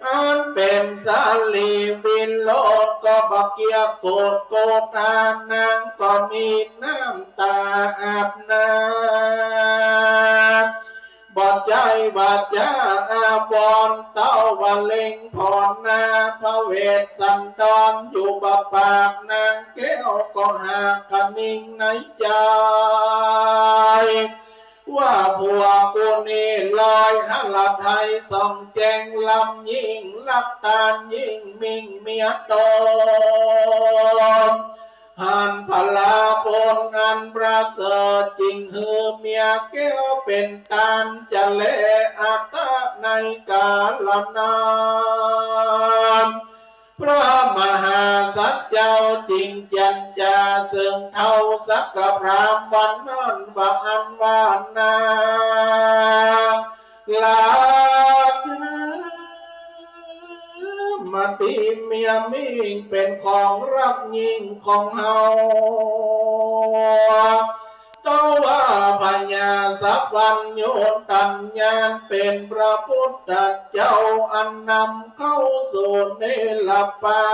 อันเป๋นสาลีวิโรจน์ก็บ่เกียจโกรธโกธา นางก็มีน้ำต๋าอาบน้ำ บ่ใจ้ว่าจะอาวรณ์ เต้าว่าเล็งผ่อนนา พระเวสสันดรอยู่บ่ปาก นางแก้วก็หากคะนิงในใจ๋ ว่าผัวกูนี้ลอยหฤทัยส่องแจ้งล้ำยิ่ง ฮักตานยิ่งมิ่งเมียต๋น หันผลาผลอันประเสริฐ จึงหื้อเมียแก้วเป๋นตานจะแลอัตตะในกาละนั้น พระมหาสัจจ์เจ้าจึงจันจาเสิงเท้าสักกพราหมณ์วันนั้นว่า อันว่านางราชมตีเมียมิ่งเป๋นของฮักยิ่งของเฮา เต้าว่าพญาสัพพัญญูตัญญาเป๋นพระพุทธเจ้าอันนำเข้าสู่เนรปา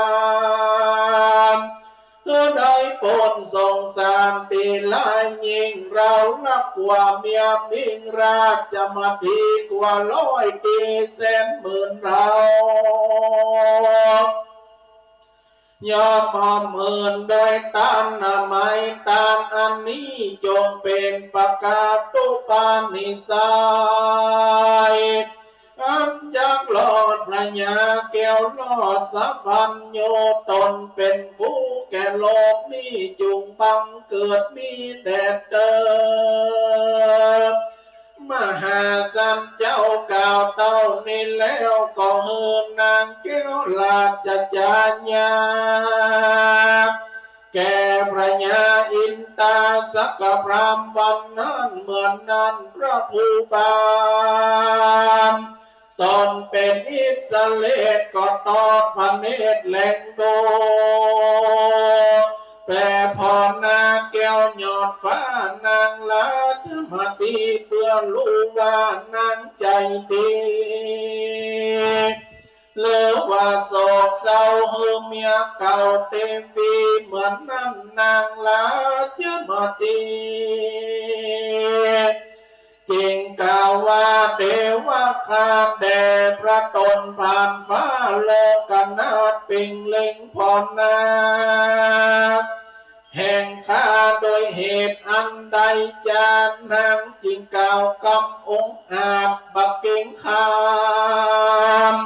น หื้อได้ป๊นสงสารตี้ร้ายยิ่ง เฮาฮักกว่าเมียมิ่งราชมตีกว่าร้อยตี้แสนหมื่นเท่า ย่อมอ้อมหื้นโดยตานนามัย ตานอันนี้จงเป๋นปกาตุปานิสัย อันจักรอดพญาแก้วรอดสัพพัญญู ต๋นเป๋นผู้แก่โลกนี้จุ่งบังเกิดมีแดดเติบ มหาสัจจ์เจ้ากล่าวเต้านี้แล้วก็หื้อนางแก้วราชจายา แก่พญาอินทาสักกพราหมณ์วันนั้น เมื่อนั้นพระภูบาล ต๋นเป๋นอิสเรศก็ทอดพระเนตรแลดู แป๋ผ่อนนาแก้วยอดฟ้านางราชมตี เปื้อฮู้ว่านางใจ๋ดี หรือว่าโศกเศร้าหื้อเมียเก่าเตวี เมื่อนั้นนางราชมตี จึงกล่าวว่า เตวะ ข้าแด่พระต๋นผ่านฟ้าโลกนาถเป่งเล็งผ่อนนา แห่งข้าโดยเหตุอันใด จานนางจึงกล่าวกำองอาจบ่เกรงขาม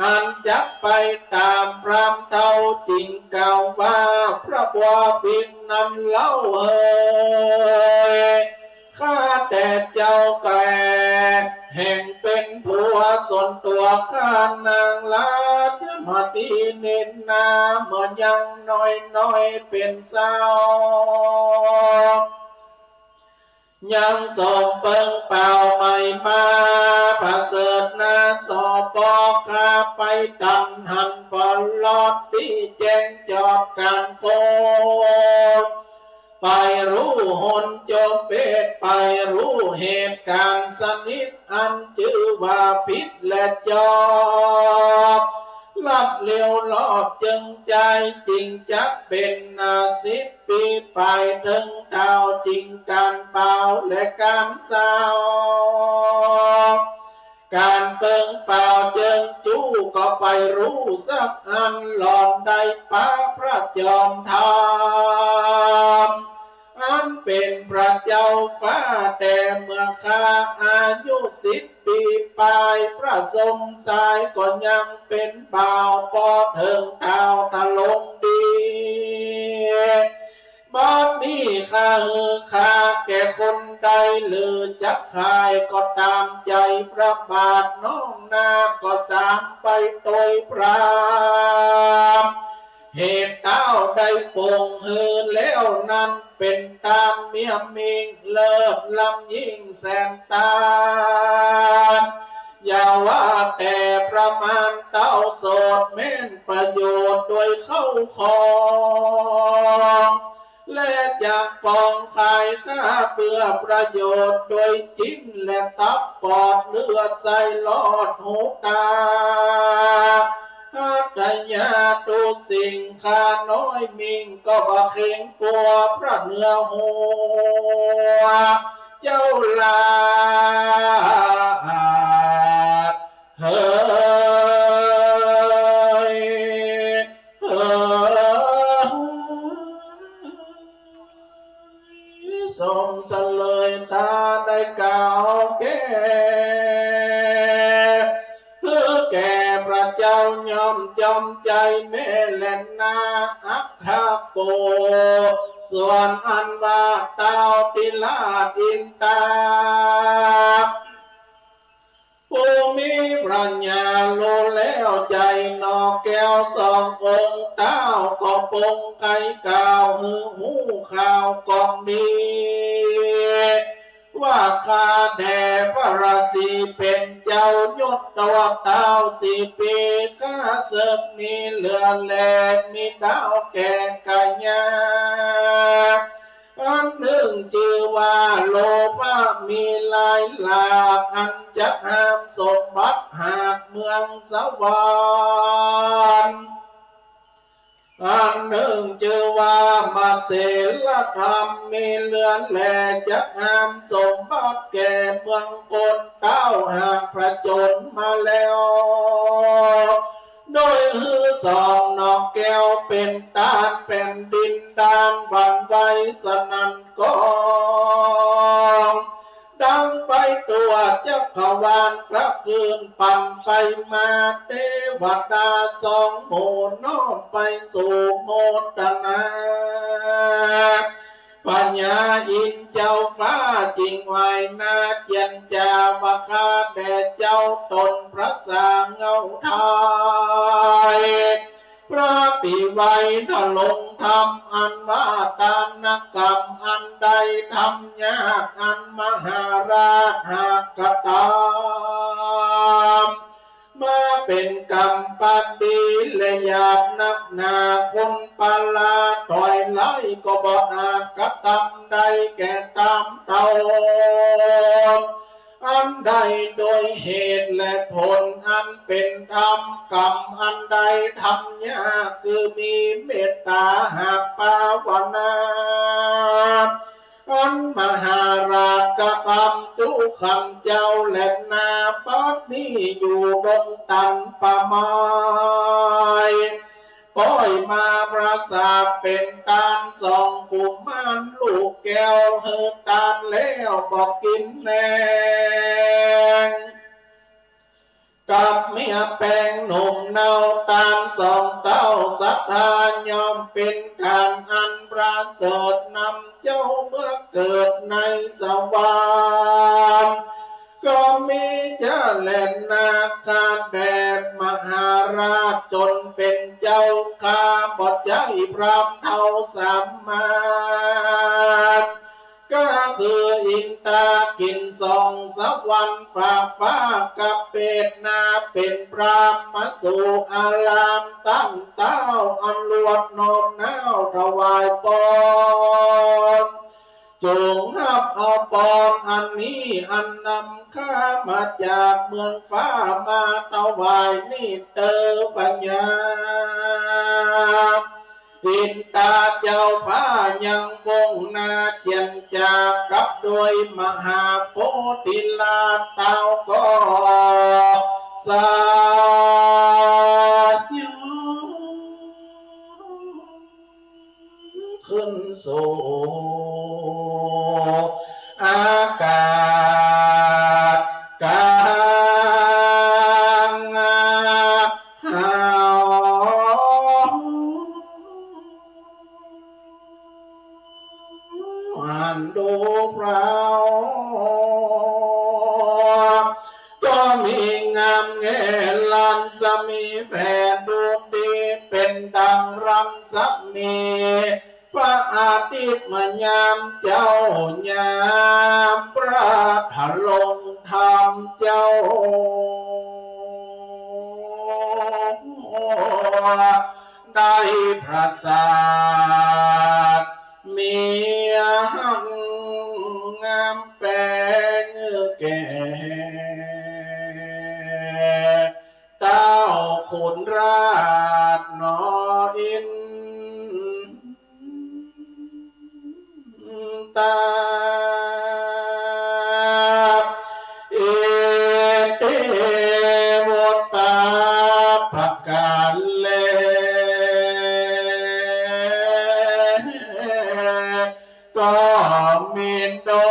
อันจักไปต๋ามพราหมณ์เฒ่า จึงกล่าวว่า พระบพิตรนั้นเล่าเหย ข้าแต่เจ้าแก่ แห่งเป๋นผัวส่วนตั๋วข้านางราชมตีเน่นนา เมื่อยังน้อยๆ เป๋นสาว ยังสมเปิงเป๋าใหม่มา ประเสริฐนาสป ข้าไปตันหันปลอดตี้แจ้งจอดก๋านโก ไปฮู้หนจบเหตุ ไปฮู้เหตุก๋ารณ์สนิท อันจื้อว่าผิดและจอบ ลัดเลี้ยวรอบจึงใจ๋ จึงจักเป๋นนาสิบปี๋ ไปเถิงเฒ่า จึงก๋านบ่าวและก๋านสาว ก๋านเปิงเป่าเจิงจู้ก็ไปฮู้สักอัน หล่อนได้ปะพระจอมธรรม อันเป๋นพระเจ้าฟ้าแต่เมื่อคราอายุสิบปี๋ปลาย พระสมชายก็ยังเป๋นบ่าว ปอเถิงท้าวทรงดี บัดนี้ข้าหื้อข้าแก่คนใด หรือจักขายก็ต๋ามใจ๋พระบาท น้อมหน้าก็ต๋ามไปโตยพราหมณ์ เหตุต้าวได้ปรงหื้อแล้วนั้น เป๋นต๋ามเมียมิ่งเลิศล้ำยิ่งแสนต้าน อย่าว่าแต่ประมาณต้าวโสด แม่นประโยชน์โดยเข้าของ และจะปองขายข้าเปื้อประโยชน์โดยจิ๊น และตับปอดเลือดไส้ลอดหูต๋า หัตถยาตุ๊สิ่ง ข้าน้อยมิ่งก็บ่เกรงกั๋วพระเหนือหัว เจ้าหลาด เฮย เฮย สมเสลยข้าได้กล่าวแก่ หื้อแก่พระเจ้าย่อมจอมใจ๋แม่แลนา อัคคโกศลอันว่าต้าวติราชอินตา ผู้มีปัญญาฮู้แล้วใจ๋หนอแก้วสององค์ ต้าวก็ปรงไขกล่าวหื้อฮู้ข่าวกองนี้ ว่าข้าแด่พระราศีเป๋นเจ้ายศว่าต้าวสี่ปี๋ ข้าเสิกมีเหลือแล มีดาวแก่กะยา อันนึ่งจื้อว่าโลภะมีหลายหลาก อันจักหามสมบัติหากเมืองสวรรค์ อันนึ่งจื้อว่ามเสนธรรมมีเหลือแล จักหามสมบัติแก่เมืองคน ต้าวหากผจญมาแล้ว โดยหื้อสองหนอแก้วเป๋นต้าน แผ่นดินด้านหวั่นไหวสนั่นก้อง ดังไปทั่วจักรวาล พระคืนปั่นไปมา เตวดาสองหมู่น้อมไปสู่โมทนา พญาอินทร์เจ้าฟ้าจึงไหว้หน้าเจียรจาว่า ข้าแด่เจ้าต๋นพระสาเงาไทย พระปิไวทรงธรรมอันว่า ทานกรรมอันใดทำยาก อันมหาราชหากกระทำมาเป๋นกรรมปฏิ และหยาบนักหนา คนปราศถอยไล่ ก็บ่อาจกระทำได้แก่ต๋ามเต้า อันใดโดยเหตุและผลอันเป๋นธรรม กรรมอันใดทำยาก คือมีเมตต๋าหากภาวนา อันมหาราชกระทำจุ๊ขันเจ้าแลนา บัดนี้อยู่ดงตันป่าไม้ ป้อยมาประสาทเป๋นตานสองกุมารลูกแก้ว หื้อตานแล้วบ่กิ๋นแลง กับเมียแปงหนุ่มเนา ตานสองเต้าศรัทธา ย่อมเป๋นก๋านอันประเสริฐ นำเจ้าเมือเกิดในสวรรค์ ก็มีเจ้าแลนา ข้าแด่มหาราชต๋นเป๋นเจ้า ข้าบ่ใจ้พราหมณ์เฒ่าสามารถ ก็คืออินตากิ๋นสองสวรรค์ ฟากฟ้ากับเปตนา เป๋นพราหมณ์มาสู่อาราม ต้านเต้าอันลวดน้อมน้าวถวายปอน จงฮับเอาปอนอันนี้ อันนำข้ามาจากเมืองฟ้า มาถวายนี้เต๊อะพญา อินตาเจ้าฟ้ายังมุ่งหน้าเจียรจา กับโดยมหาโพธิราชเต้าก็ สาดยืนขึ้นสู่อากาศกลางหาว อันดูพราว ก็มีงามแง่ลันสมีแผ่ดูดี เป๋นดังรัศมีพระอาทิตย์เมื่อยามเจ๊า ยามพระธรรมเจ้า ได้ประสาท มีหังงามแป๋งแก่ เต้าขุนราชหนออินตา